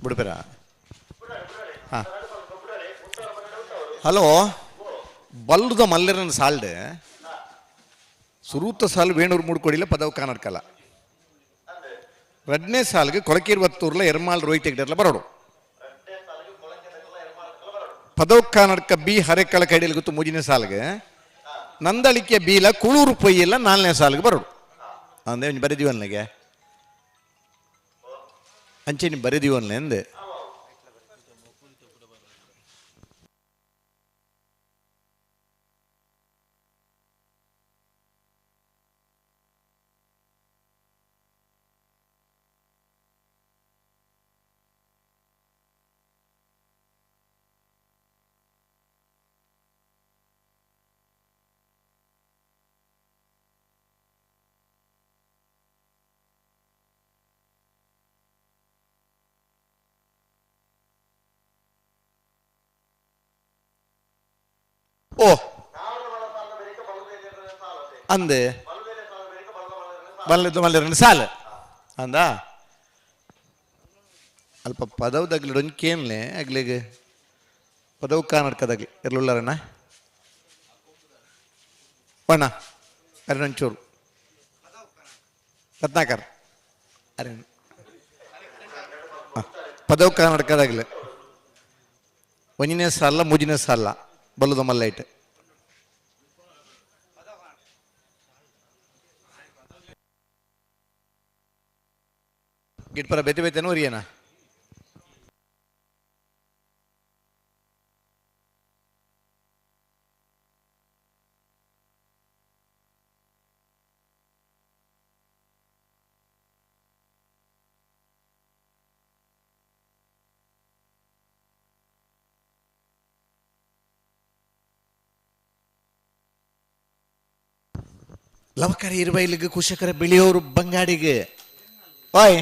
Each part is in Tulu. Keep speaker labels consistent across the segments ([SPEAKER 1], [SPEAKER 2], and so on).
[SPEAKER 1] ಬಿಡ್ಬೇರ. ಹಾಂ, ಹಲೋ, ಬಲ್ಲದ ಮಲ್ಲೆರನ ಸಾಲ್ಡ್ ಸುರೂತ ಸಾಲು ವೇಣೂರು ಮೂಡ್ಕೊಡಿಲ್ಲ ಪದವು ಕಾನಡ್ಕಲ್ಲ. ರಡ್ನೇ ಸಾಲ್ಗೆ ಕೊಳಕೀರ್ವತ್ತೂರ್ಲ ಎರ್ಮಾಲ್ ರೋಹಿತ್ ಹೆಗ್ಡೆರ್ಲ ಬರೋಡು. ಪದವು ಕಾನಡ್ಕ ಬಿ ಹರೆಕಳ ಕೈಡಿಲ್ ಗೊತ್ತು ಮೂಜಿನೇ ಸಾಲ್ಗೆ. ನಂದಳಿಕೆ ಬೀಲ ಕುಳೂರು ಪೊಯ್ಯಲ್ಲ ನಾಲ್ನೇ ಸಾಲ್ಗೆ ಬರೋಡು. ಅಂದೆ ಒಂಜಿ ಬರೆದೀವನ್ಲೆಗೆ ಅಂಚೆನಿ ಬರೆದೀವನ್ಲೆ ಅಂದೆ. ಓ ಅಂದೆ ಬಲ್ಲದ ಮಲ್ಲೆರನ ಸಾಲು ಅಂದ. ಅಲ್ಪ ಪದವು ದಗ್ಲಿ ಕೇನ್ಲೆ ಅಗ್ಲಿಗೆ ಪದವು ಕಾನಡ್ಕದಾಗ್ಲಿ ಇರ್ಲುಳ್ಳಾರಣ್ಣ ಬಣ್ಣ ಅರೆ ಒಂಚೂರು ರತ್ನಾಕರ್ ಅರೆ ಪದವು ಕಾನಡ್ಕದಾಗ್ಲಿ ಒಂಜನೇ ಸಾಲ ಮೂಜಿನೇ ಸಾಲ ಬಲ್ಲದ ಮಲ್ಲೈಟ್ ಗಿಟ್ಪರ ಬೇತೆ ಬೇತೆನೂ ಒರಿಯೇನಾ. ಲವಕರ ಇರುವೈಲಿಗೆ ಕುಶಕರ ಬಿಳಿಯೋರು ಬಂಗಾಡಿಗೆ ಓಯ್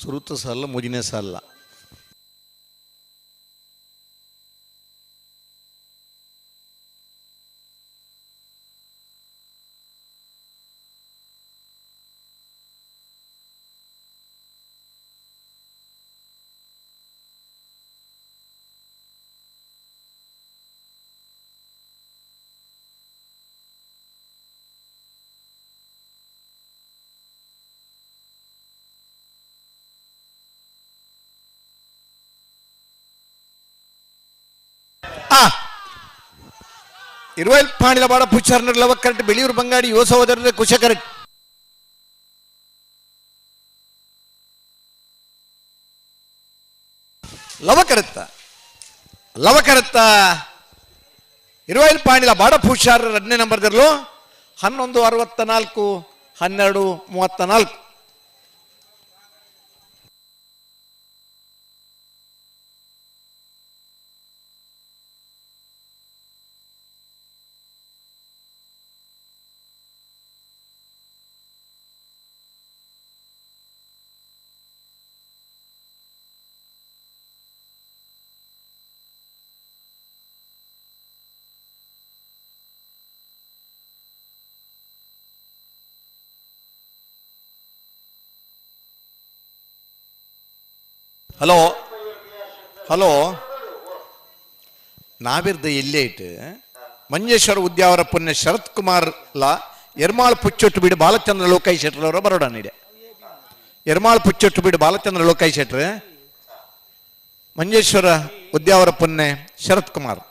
[SPEAKER 1] ಸುರುತ ಸಾಲ ಮೂಜಿನೇ ಸಾಲ. ಆ ಇರುವೈಲ್ ಪಾಣಿಲ ಬಾಡ ಪುಚ್ಚಾರ್ನ ಲವಕರೆಟ್ ಬೆಳಿಯೂರು ಬಂಗಾಡಿ ಯುವ ಸಹೋದರರ ಕುಶಕರೆಟ್ ಲವಕರತ್ತ ಲವಕರತ್ತ ಇರುವೈಲ್ ಪಾಣಿಲ ಬಾಡ ಪುಷಾರ್ ಎರಡನೇ ನಂಬರ್ದಿರಲು 11:64 12:34. ಹಲೋ ಹಲೋ, ನಾವಿರ್ದ ಎಲ್ಲೇಟ್ ಮಂಜೇಶ್ವರ ಉದ್ಯಾವರ ಪುಣ್ಯ ಶರತ್ ಕುಮಾರ್ ಲಾ ಎರ್ಮಾಳ್ ಪುಚ್ಚೊಟ್ಟು ಬೀಡು ಬಾಲಚಂದ್ರ ಲೋಕಾಯಿ ಶೆಟ್ಟರ್ ಅವರ ಬರೋಡ ನೀಡೆ. ಎರ್ಮಾಳ್ ಪುಚ್ಚೊಟ್ಟು ಬೀಡು ಬಾಲಚಂದ್ರ ಲೋಕಾಯಿ ಶೆಟ್ರ್, ಮಂಜೇಶ್ವರ ಉದ್ಯಾವರ ಪುಣ್ಯ ಶರತ್ ಕುಮಾರ್.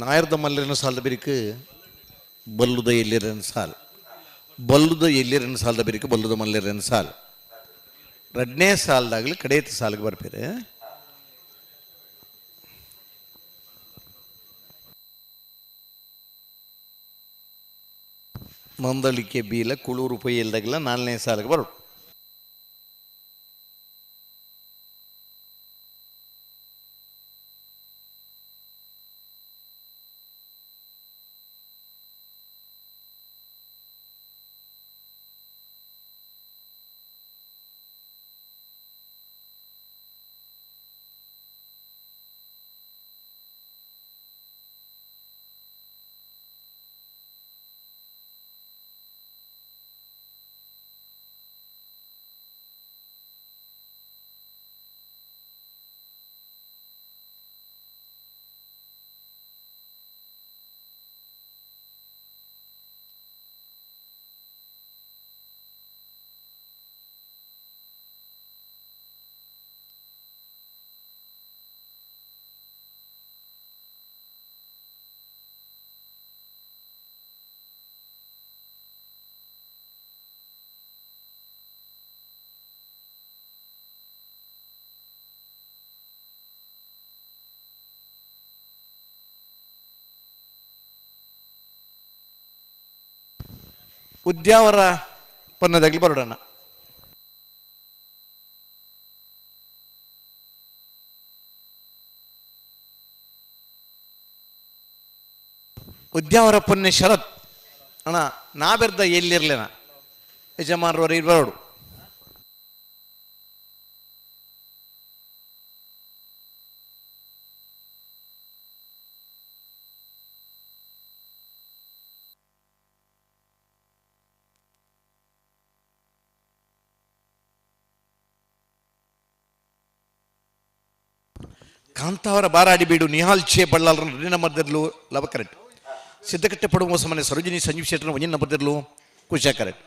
[SPEAKER 1] ನಾಯರ್ದ ಮಲ್ಲರಿನ ಸಾಲದ ಬಿರಿಕ್ ಬಲ್ಲುದ ಎಲ್ಲಿರನ್ ಸಾಲ್, ಬಲ್ಲುದ ಎಲ್ಲಿರನ್ ಸಾಲದ ಬೆರಿಕೆ ಬಲ್ಲುದ ಮಲ್ಲಿರನ್ ಸಾಲ್. ರಡ್ನೇ ಸಾಲದಾಗಲಿ ಕಡೇತ ಸಾಲಿಗೆ ಬರ್ಪೇರು. ನಂದಳಿಕೆ ಬೀಲ ಕುಳೂರು ಪೊಯ್ಯಲ್ದಾಗಲ ನಾಲ್ನೇ ಸಾಲಿಗೆ ಬರೋಡು. ಉದ್ಯಾವರ ಪನ್ನದಾಗಲಿ ಬರೋಣ. ಉದ್ಯಾವರ ಪೊನ್ನೆ ಶರತ್ ಅಣ್ಣ ನಾಬೆರ್ದ ಎಲ್ಲಿರ್ಲೇನ ಯಜಮಾನರವರು ಇರ್ಬರೋಡು. ಕಾಂತಾವರ ಬಾರಾಡಿ ಬೀಡು ನಿಹಾಲ್ ಛೇ ಬಳ್ಳಾಲ್ರ ರೆಡ್ಡಿ ನಂಬರ್ದಿರ್ಲು ಲವ ಕರೆಕ್ಟ್. ಸಿದ್ದಕಟ್ಟೆ ಪಡುವ ಮನೆ ಸರೋಜಿನಿ ಸಂಜೀವ್ ಶೆಟ್ಟರ್ ಒಂಜಿನ ನಂಬರ್ದಿರ್ಲು ಕುಶಾ ಕರೆಕ್ಟ್.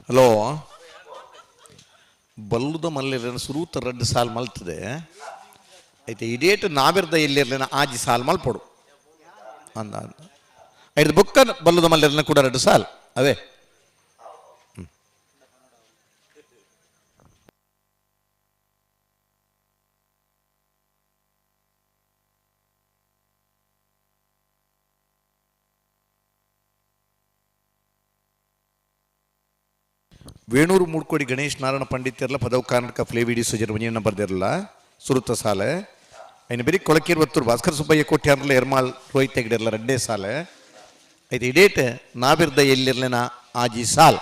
[SPEAKER 1] ಹಲೋ, ಬಲ್ಲುದ ಮಲ್ಲಿರನ ಸುರೂತ ರಡ್ಡು ಸಾಲ್ ಮಲ್ತದೆ ಐತೆ. ಇಡೇಟು ನಾಬಿರ್ದ ಎಲ್ಲಿರ್ಲಿನ ಆಜಿ ಸಾಲ್ ಮಲ್ಪೊಡು ಅಂದ ಐದು ಬುಕ್ಕ ಬಲ್ಲುದ ಮಲ್ಲಿರನ ಕೂಡ ರಡ್ಡು ಸಾಲ್ ಅವೇ. ವೇಣೂರು ಮೂಡ್ಕೋಡಿ ಗಣೇಶ್ ನಾರಾಯಣ ಪಂಡಿತರ್ಲ ಪದವು ಕರ್ನಾಟಕ ಫ್ಲೇವಿಡಿ ಸುಜರ್ ಒಂಜಿನ ಬರ್ದಿರಲ್ಲ ಸುರುತ ಸಾಲೆ. ಐನ ಬೇರೆ ಕೊಳಕಿರುವತ್ತೂರು ಭಾಸ್ಕರ ಸುಬ್ಬಯ್ಯ ಕೋಟ್ಯಾರ್ಲ ಎರ್ಮಾಳ್ ರೋಹಿತ್ ಹೆಗ್ಡೆರ್ಲ ರಡ್ಡೇ ಸಾಲೆ ಐತೆ. ಇಡೇಟ್ ನಾಬಿರ್ದ ಎಲ್ಲಿರ್ಲಿನ ಆಜಿ ಸಾಲ್.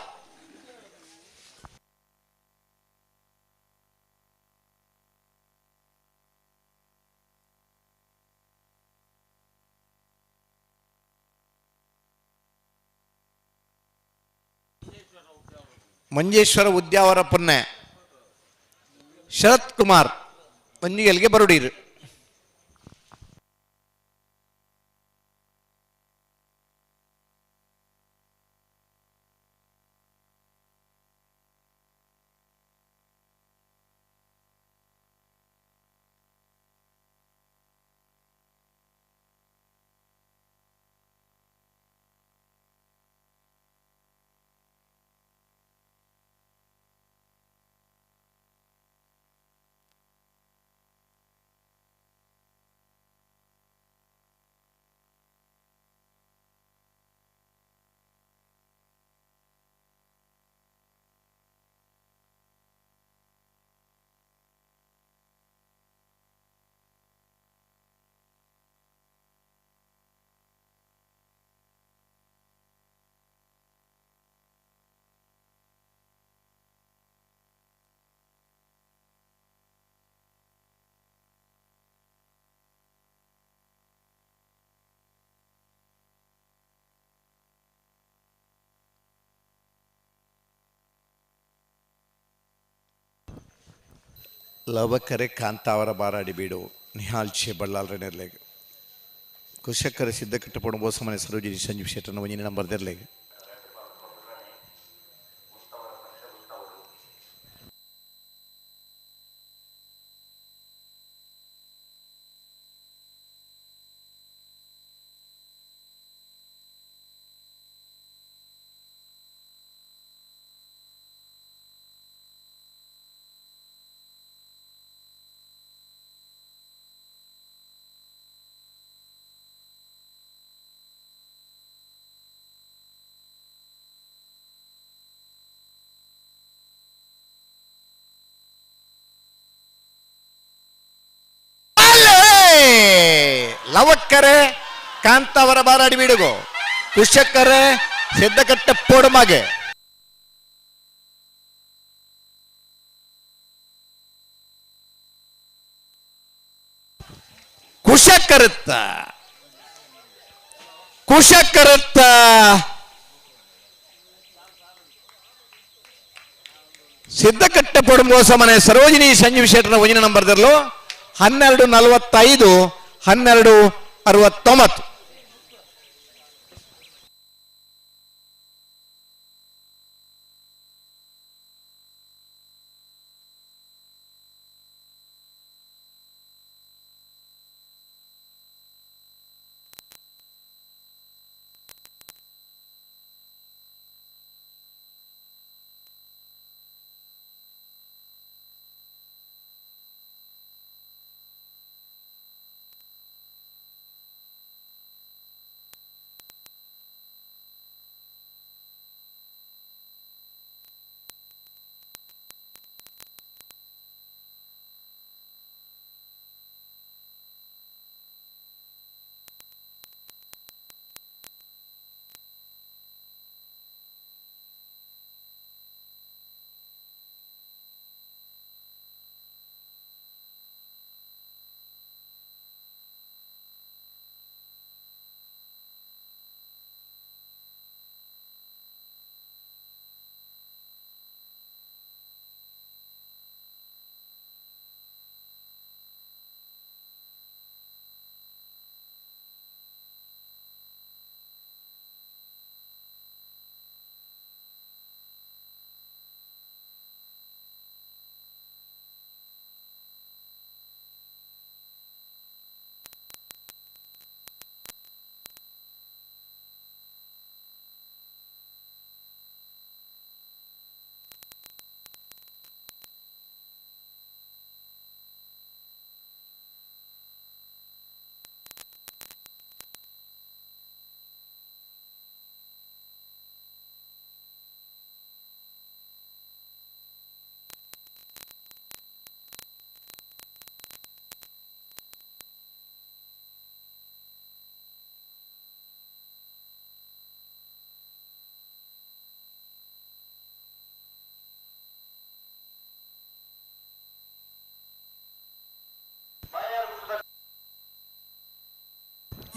[SPEAKER 1] ಮಂಜೇಶ್ವರ ಉದ್ಯಾವರ ಪೊನ್ನೆ ಶರತ್ ಕುಮಾರ್ ಒಂಜಿಗೆಲ್ಗೆ ಬರುಡೀರು. ಲವಕರೆ ಕಾಂತಾವರ ಬಾರಾಡಿ ಬೀಡು ನಿಹಾಲ್ ಶೆ ಬಳ್ಳಾಲ್ರ ನೆರ್ಲೆಗ್. ಕುಶಕರ ಸಿದ್ಧಕಟ್ಟ ಪೊಣಬೋಸ ಮನೆ ಸರೋಜಿನಿ ಸಂಜೀವ್ ಶೆಟ್ಟನ ಒಂಜಿನ ನಂಬರ್ ದೆರ್ಲೆಗ್. ಲವಕ್ಕರೆ ಕಾಂತಾವರ ಬಾರಾಡಿ ಬೀಡುಗು ಕುಶಕ್ಕರೆ ಸಿದ್ಧಕಟ್ಟ ಪೋಡುಮಗೆ. ಕುಶಕರುತ್ತ ಕುಶಕರುತ್ತ ಸಿದ್ಧಕಟ್ಟ ಪೊಡುಂಬೋಸ ಮನೆ ಸರೋಜಿನಿ ಸಂಜೀವ್ ಶೆಟ್ಟರ ಒಂಜಿನ ನಂಬರ್ ದರ್ಲು 12:45 12:69.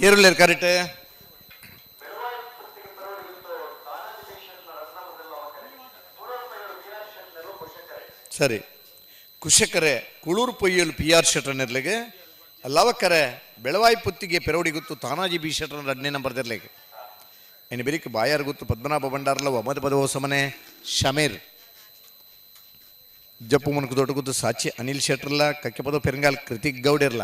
[SPEAKER 1] ಏರುಳ್ಳೇರು ಕರೆಕ್ಟ್. ಸರಿ, ಕುಶಕರೆ ಕುಳೂರು ಪೊಯ್ಯಲು ಪಿ ಆರ್ ಶೆಟ್ಟರ್ನೆರ್ಲೆಗೆ, ಲವಕರೆ ಬೆಳವಾಯಿ ಪುತ್ತಿಗೆ ಪೆರವಡಿ ಗುತ್ತು ತಾನಾಜಿ ಬಿ ಶೆಟ್ಟರ್ ಎರಡನೇ ನಂಬರ್ ದೆರ್ಲೆಗೆ. ಇನ್ನು ಬೆರಿಕ್ ಬಾಯಾರ್ ಗುತ್ತು ಪದ್ಮನಾಭ ಭಂಡಾರ್ಲ ಒಮದ ಪದವೋ ಸಮನೆ ಶಮೀರ್ ಜಪ್ಪು ಮುನ್ಕು ದೊಡ್ಡ ಗುತ್ತು ಸಾಚಿ ಅನಿಲ್ ಶೆಟ್ಟರ್ಲ ಕಕ್ಕೆಪದ ಪೆರಂಗಾಲ್ ಕೃತಿಕ್ ಗೌಡಿರ್ಲ.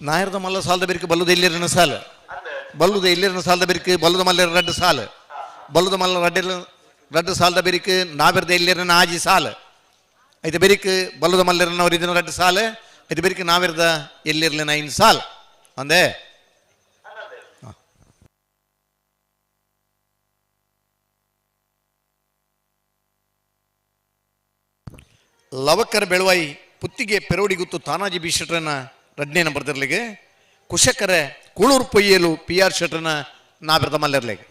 [SPEAKER 1] ನಾಯರ್ದ ಮಲ್ಲ ಸಾಲದ ಬೆರಿಕೆ ಬಲ್ಲುದ ಇಲ್ಲಿರನ ಸಾಲ, ಬಲ್ಲುದ ಇಲ್ಲಿರನ ಸಾಲದ ಬೆರಿಕೆ ಬಲ್ಲುದ ಮಲ್ಲ ರಡ್ಡು ಸಾಲ, ಬಲ್ಲದ ಮಲ್ಲ ರಡ್ಡೆ ರಡ್ಡು ಸಾಲದ ಬೆರಿಕ್ ನಾವೆರ್ದ ಎಲ್ಲಿರನ ಆಜಿ ಸಾಲ. ಐತೆ ಬೆರಿಕ್ ಬಲ್ಲದ ಮಲ್ಲರನ್ನ ಅವ್ರ ರಡ್ಡು ಸಾಲ, ಐತೆ ಬೆರಿಕ್ ನಾವೆರ್ದ ಎಲ್ಲಿರ್ಲಿನ 5 ಸಾಲ ಅಂದೆ. ಲವಕರ ಬೆಳವಾಯಿ ಪುತ್ತಿಗೆ ಪೆರೋಡಿ ಗುತ್ತು ತಾನಾಜಿ ಬಿ ಶೆಟ್ರನ ರಡ್ನೇ ನಂಬರ್ ತಿರ್ಲಿಗೆ, ಕುಶಕರ ಕೂಳೂರು ಪೊಯ್ಯಲು ಪಿ ಆರ್ ಶೆಟ್ರನ ನಾವೆರ್ದ ಮಲ್ಲರ್ಲಿಗೆ.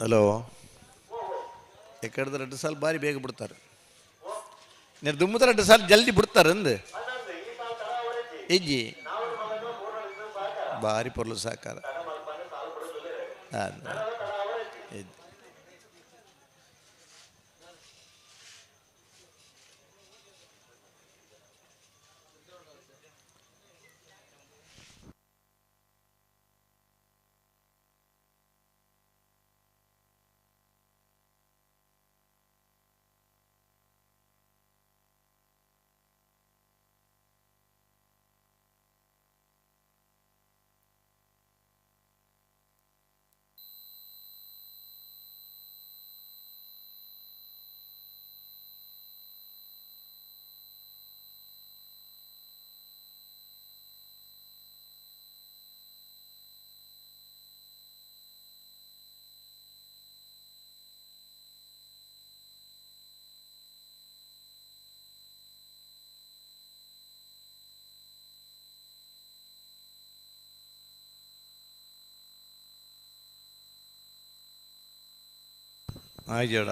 [SPEAKER 1] ಹಲೋ, ಎಕ್ಕಡ್ದ 2 ಸಾಲ ಬಾರಿ ಬೇಗ ಬಿಡ್ತಾರೆ. ನೀರು ದುಮ್ಮದ 2 ಸಾಲ ಜಲ್ದಿ ಬಿಡ್ತಾರೆ ಅಂದು ಇಜ್ಜಿ ಬಾರಿ ಪೊರ್ಲು ಸಾಕಾರ. ಆಯ್ಜಡ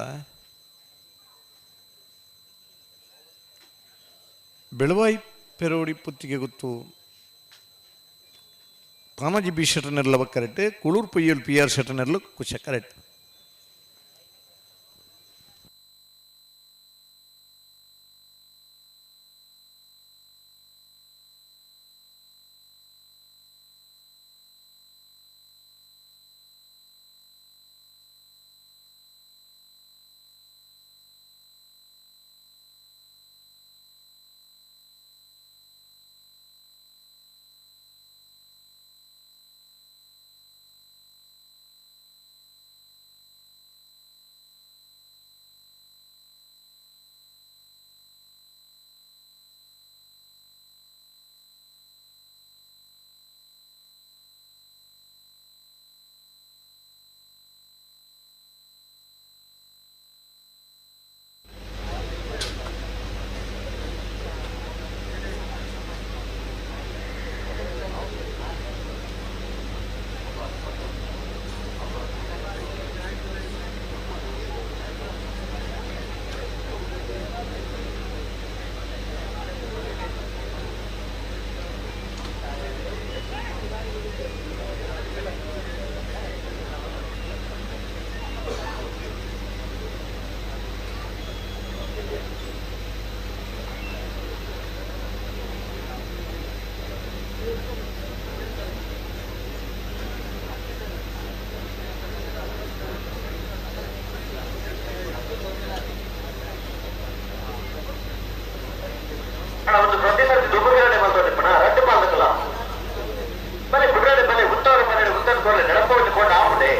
[SPEAKER 1] ಬೆಳವಾಯಿ ಪೆರೋಡಿ ಪುತ್ತಿಗೆ ಗೊತ್ತು ತಾನಾಜಿ ಬಿ ಶೆಟ್ಟನೆಲ್ಲ ಕರೆಕ್ಟ್, ಕುಳೂರ್ ಪೊಯ್ಯಲ್ ಪಿ ಆರ್ ಶೆಟ್ಟನೆಲ್ಲ ಕುಶ ಕರೆಕ್ಟ್.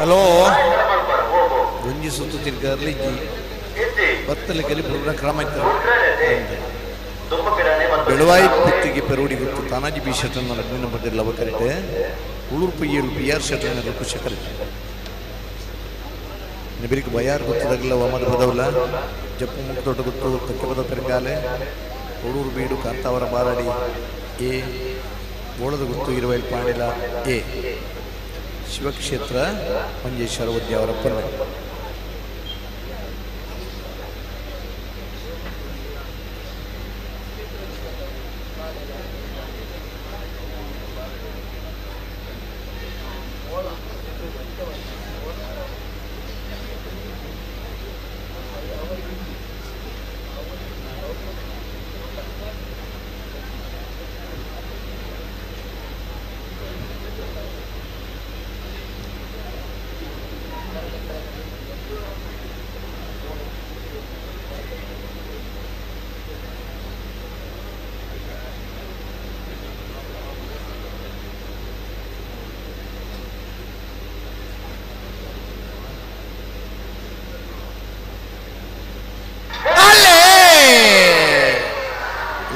[SPEAKER 1] ಹಲೋ ಒಂಜಿ ಸುತ್ತು ತಿರ್ಗಾರ್ಲಿ ಬತ್ತಲೆ ಕಲಿ ಪೂರ್ಣ ಕ್ರಮ ಇತ್ತು. ಬೆಳವಾಯಿ ಪುತ್ತಿಗೆ ಪೆರೋಡಿ ಗೊತ್ತು ತಾನಾಜಿ ಬಿ ಶೆಟ್ಟರ್ನ ಲಗ್ನ ನಂಬರ್ ಲವಕರಿಟೆ ಉಳೂರು ಪಯ್ಯಲು ಬಿ ಆರ್ ಶೆಟ್ಟರ್ನ ಕುಶಕರಿ ನಿಬರಿಗೆ ಬಯಾರ್ ಗೊತ್ತದಾಗಲ್ಲ ವಾಮದ ಬದವಲ್ಲ ಜಪ್ಪು ಮುಗ್ದೊಡ್ಡ ಗೊತ್ತು ತಕ್ಕೆ ಪದ ಪೆರಂಗಾಲೆ ಉಳೂರು ಬೀಡು ಕಾಂತಾವರ ಬಾರಾಡಿ ಎ ಬೋಳದ ಗೊತ್ತು ಇರುವೈಲ್ ಪಾಂಡಿಲ ಎ ಶಿವಕ್ಷೇತ್ರ ಮಂಜೇಶ್ವರ ಉದ್ಯಾವರ ಪೊನ್ನೆ.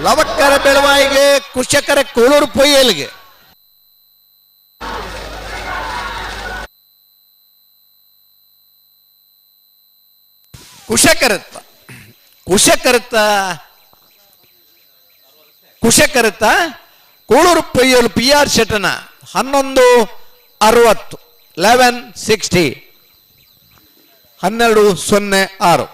[SPEAKER 1] ಲವಕ್ಕರ ಬೆಳವಾಯಿಗೆ ಕುಶಕರ ಕೋಳೂರು ಪೊಯ್ಯಲ್ಗೆ ಕುಶಕರತ್ತ ಕುಶಕರತ್ತ ಕುಶಕರತ್ತ ಕೋಳೂರು ಪೊಯ್ಯಲು ಪಿ ಆರ್ ಶೆಟ್ಟನ 11:60 11:60 12:06.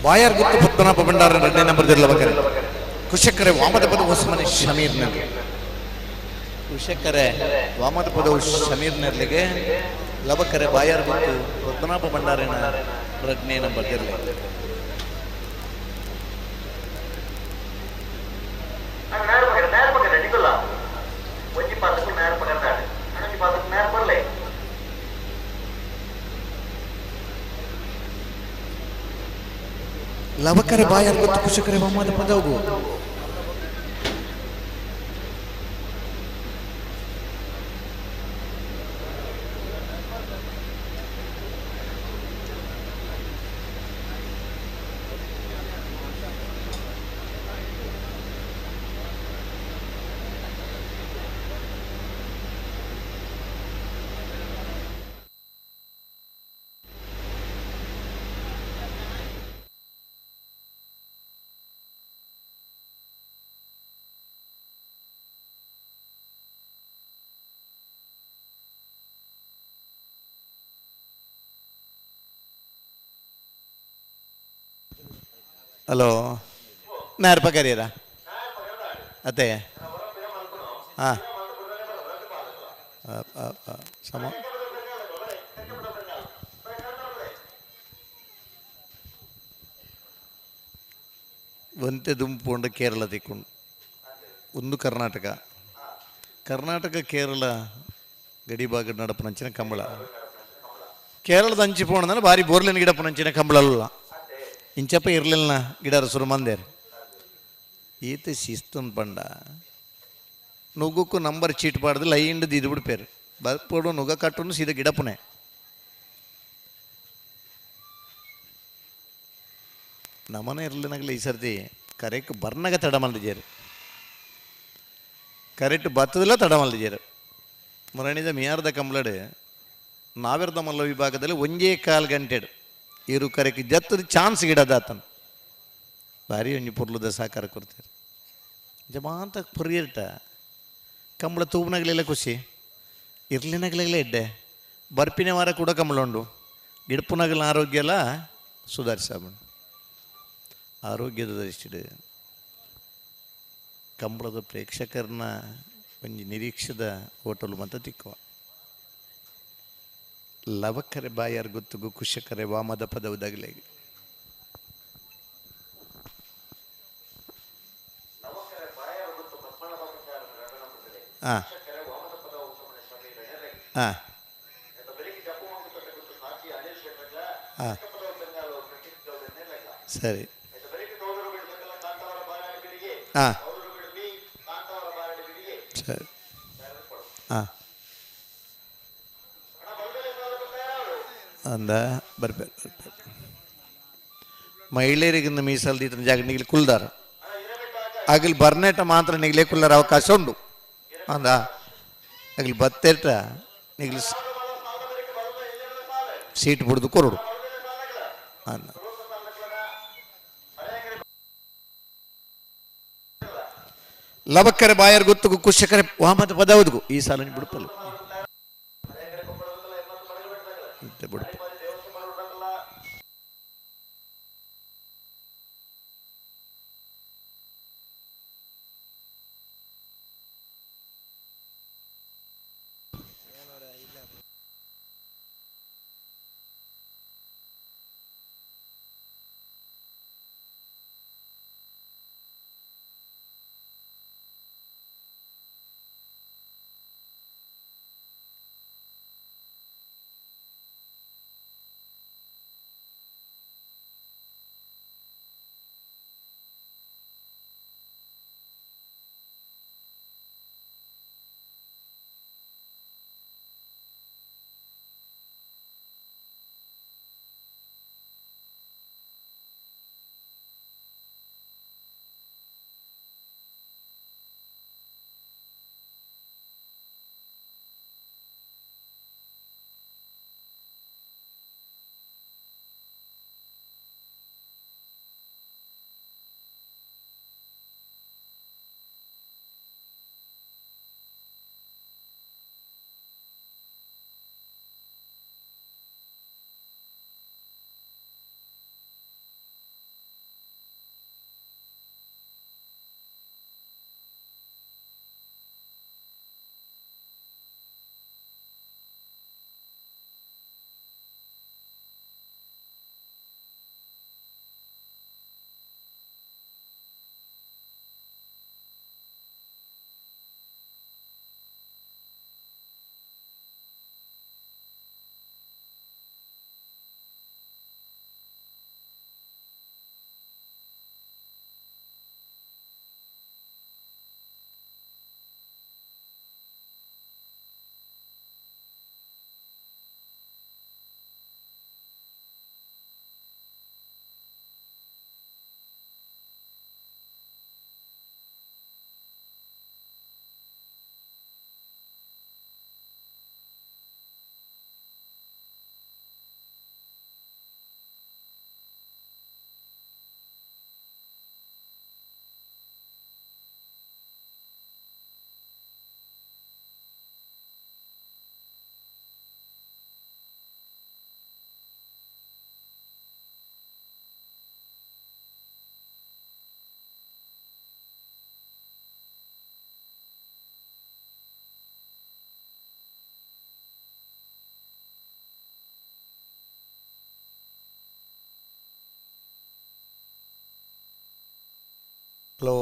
[SPEAKER 1] ಬಾಯಾರ್ ಗುತ್ತು ಪದ್ಮನಾಭ ಭಂಡಾರ ಎರಡನೇ ನಂಬರ್ ಲವಕರೆ ಕುಶಕರೆ ವಾಮದ ಪದ ಹೊಸಮನೆ ಶಮೀರ್ ನೆರ್ಲೆ ಕುಶಕರೆ ವಾಮದ ಪದವು ಶಮೀರ್ ನೆರ್ಲಿಗೆ ಲವಕರೆ ಬಾಯಾರ್ ಗುತ್ತು ಪದ್ಮನಾಭ ಭಂಡಾರನ ಎರಡನೇ ನಂಬರ್ ಇರಲಿ. ಲವಕರೆ ಬಾಯಾರ್ ಗೊತ್ತು ಕುಶಕರೆ ವಾಮದ ಪದವು ಹಲೋ ನಾರ್ಪ ಕರೀರ ಅತ್ತೆ ಹಾಂ ಸಮ ಒಂತೆ ದುಂಪುಂಡ ಕೇರಳ ತಿಕ್ಕೊಂಡು ಒಂದು ಕರ್ನಾಟಕ ಕರ್ನಾಟಕ ಕೇರಳ ಗಡಿ ಭಾಗ ನಡಪನಂಚಿನ ಕಂಬಳ. ಕೇರಳದ ಅಂಚಿ ಪೋಣದನ ಬಾರಿ ಬೋರ್ಲಿನ ಗಿಡಪನಂಚಿನ ಕಂಬಳಲ್ಲ ಇಂಚಪ್ಪ ಇರಲಿಲ್ಲ ಗಿಡರ ಸುರು ಮಂದೇರು. ಈತ ಶಿಸ್ತನ್ ಪಂಡ ನುಗ್ಗಕ್ಕೂ ನಂಬರ್ ಚೀಟ್ ಪಾಡ್ದು ಲೈಂಡ್ ದಿದ್ದು ಬಿಡ್ಪೇರು ಬರ್ಪೋಡು ನುಗ್ಗ ಕಟ್ಟುನು ಸೀದಾ ಗಿಡಪುನೆ. ನಮನೆ ಇರಲಿನಗಲ ಈ ಸರ್ತಿ ಕರೆಕ್ ಬರ್ನಗ ತಡ ಮಲ್ದಿಜೇರು, ಕರೆಕ್ಟ್ ಬತ್ತದಿಲ್ಲ ತಡ ಮಲ್ದಿಜೇರು. ಮುರಣಿದ ಮಿಯಾರ್ದ ಕಂಬ್ಲಡು ನಾವೆರ್ದ ಮಲ್ಲ ವಿಭಾಗದಲ್ಲಿ ಒಂಜೇ ಕಾಲು ಗಂಟೆಡು ಇರು ಕರೆಕ್ ಜತ್ತದ ಚಾನ್ಸ್ ಗಿಡದಾತನ ಭಾರಿ ಒಂಜಿ ಪೊರ್ಲುದ ಸಹಕಾರ ಕೊಡ್ತಾರೆ. ಜಮಾಂತ ಪೊರಿಯರ್ಟ ಕಂಬಳ ತೂಬನಗಲೆಲ್ಲ ಖುಷಿ ಇರ್ಲಿನಗಲೆಲ್ಲ ಎಡ್ಡೆ ಬರ್ಪಿನ ವಾರ ಕೂಡ ಕಂಬಳ ಉಂಡು ಗಿಡಪುನಗಲ ಆರೋಗ್ಯ ಎಲ್ಲ ಸುಧಾರಿಸಬಂಡು. ಆರೋಗ್ಯದ ದೃಷ್ಟಿಡ್ ಕಂಬಳದ ಪ್ರೇಕ್ಷಕರನ್ನ ಒಂಜಿ ನಿರೀಕ್ಷೆದ ಹೋಟೆಲ್ ಮಂತ ತಿಕ್ಕುವ. ಲವಕರೆ ಬಾಯಾರ್ ಗೊತ್ತುಗು ಕುಶಕರೆ ವಾಮದ ಪದವುದಾಗಲೇ ಹಾಂ ಹಾಂ ಹಾಂ ಸರಿ ಹಾಂ ಸರಿ ಹಾಂ ಅಂದ ಬರ್ಬೇಕು ಬರ್ಬೇಕು. ಮಹಿಳೆಯರಿಗಿಂದ ಮೀಸಲು ಈತನ ಜಾಗ ನಿಗಲಿ ಕುಲ್ದಾರ ಅಗಲ್ ಬರ್ನೇಟ ಮಾತ್ರ ನಿಗಲೇ ಕುಲ್ಲರ ಅವಕಾಶ ಉಂಡು ಅಂದ ಅಗಲ್ ಬತ್ತೇಟ ನಿಗಲಿ ಸೀಟ್ ಬಿಡ್ದು ಕೊರಡು ಅಂದ. ಲಬಕ್ಕರೆ ಬಾಯರ್ ಗೊತ್ತುಗು ಕುಶಕರೆ ವಾಮದ ಪದವದ್ಗು ಈ ಸಾಲ ಬಿಡುಪಲ್ಲ ಬಿಡುಪ. ಹಲೋ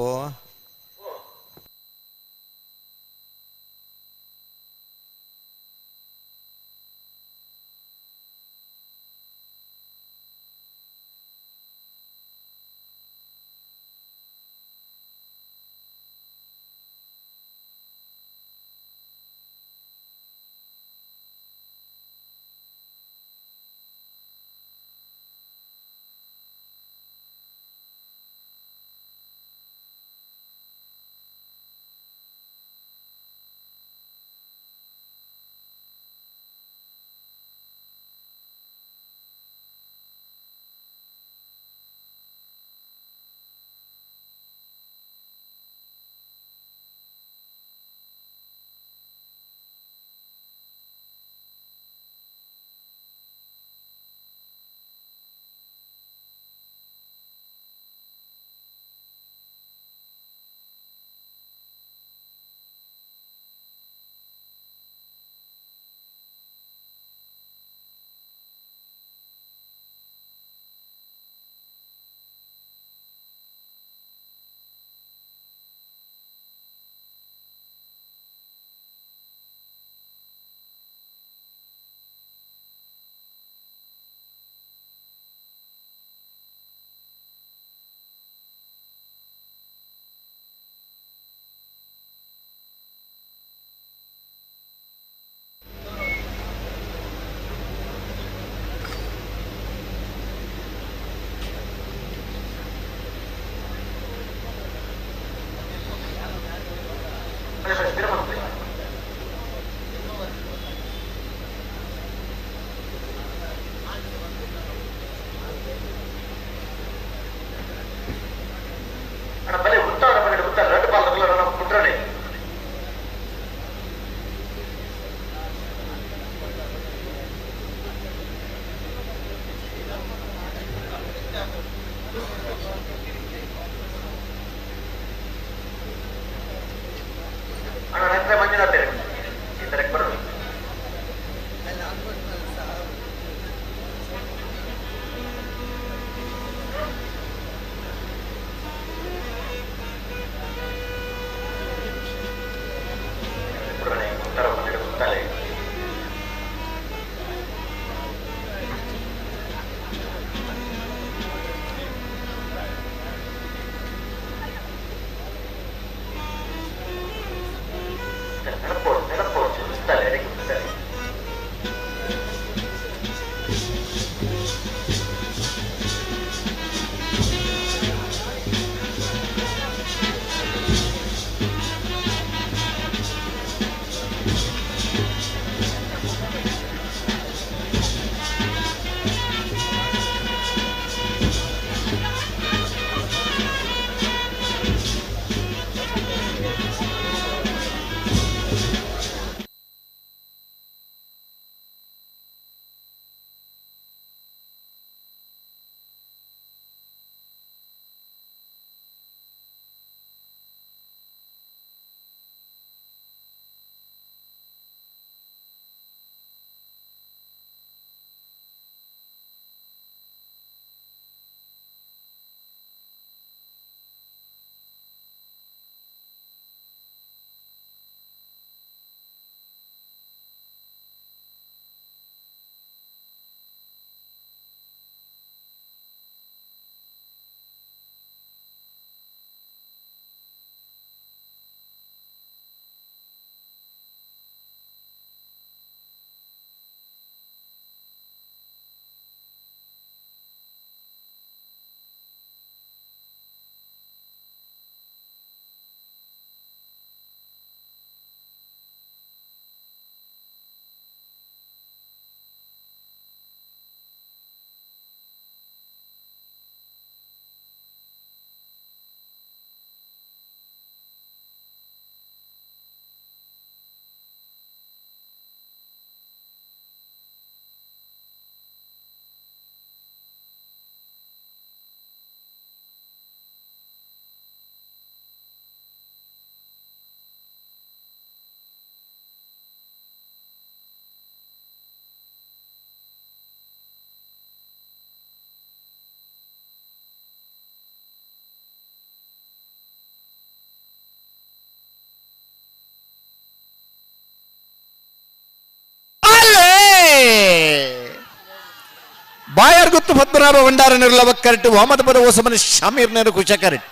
[SPEAKER 1] ಬಾಯಾರ್ಗುತ್ತು ಪದ್ಮನಾಭ ಭಂಡಾರನರು ಲವಕ್ಕರಟ್ಟು ವಾಮದ ಪದ ಓಸಮನ ಶಾಮೀರ್ನರು ಕುಶಕರಟ್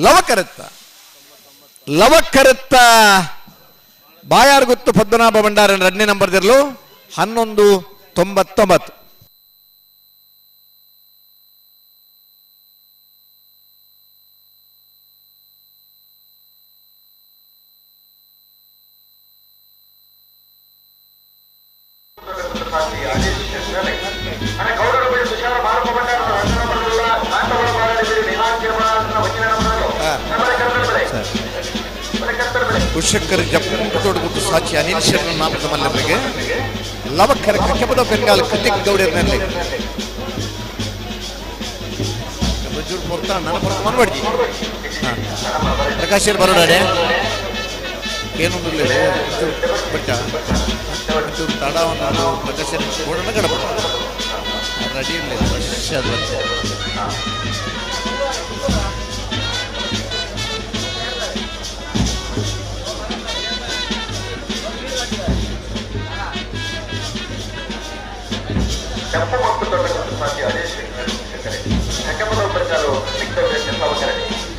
[SPEAKER 1] ಲವಕರತ್ತ ಲವಕರತ್ತ ಬಾಯಾರ್ಗುತ್ತು ಪದ್ಮನಾಭ ಭಂಡಾರನ ಎರಡನೇ ನಂಬರ್ ದಿರಲು 11.99. ಕುಶಕರ್ ಜಪ್ಪುತೋಡುಗುತ್ತು ಸಾಚಿ ಅನಿಲ್ ಶರ್ಮ ನಾಮದ ಮಲ್ಲರಿಗೆ ಲವಕ್ಕರ ಕಕ್ಕೆಪದ ಬೆಂಗಾಲ್ ಕೃತಿಕ್ ಗೌಡರ್ನಲ್ಲಿ ಮನ್ವಡ್ಜಿ ಪ್ರಕಾಶ್ ಬರೋಡಾಡೆ ಏನೊಂದು ಬಟ್ಟ ಒಂಚೂರು ತಡವನ್ನು ಪ್ರಕಾಶ್ ಗೌಡನ ಗಡಬಡ ರೆಡಿ ಇಲ್ಲ ಫ್ರೆಶ್ ಅದು ಬರ್ತದೆ.
[SPEAKER 2] ಕೆಂಪು ಮತ್ತು ದೊಡ್ಡ ಸಾಧ್ಯ ಅಜಯ್ ಶಂಕರೆ ಹೆಕ್ಕಪದ ಒಬ್ಬರಿಗಾಲು ಸಿಗ್ತವೆ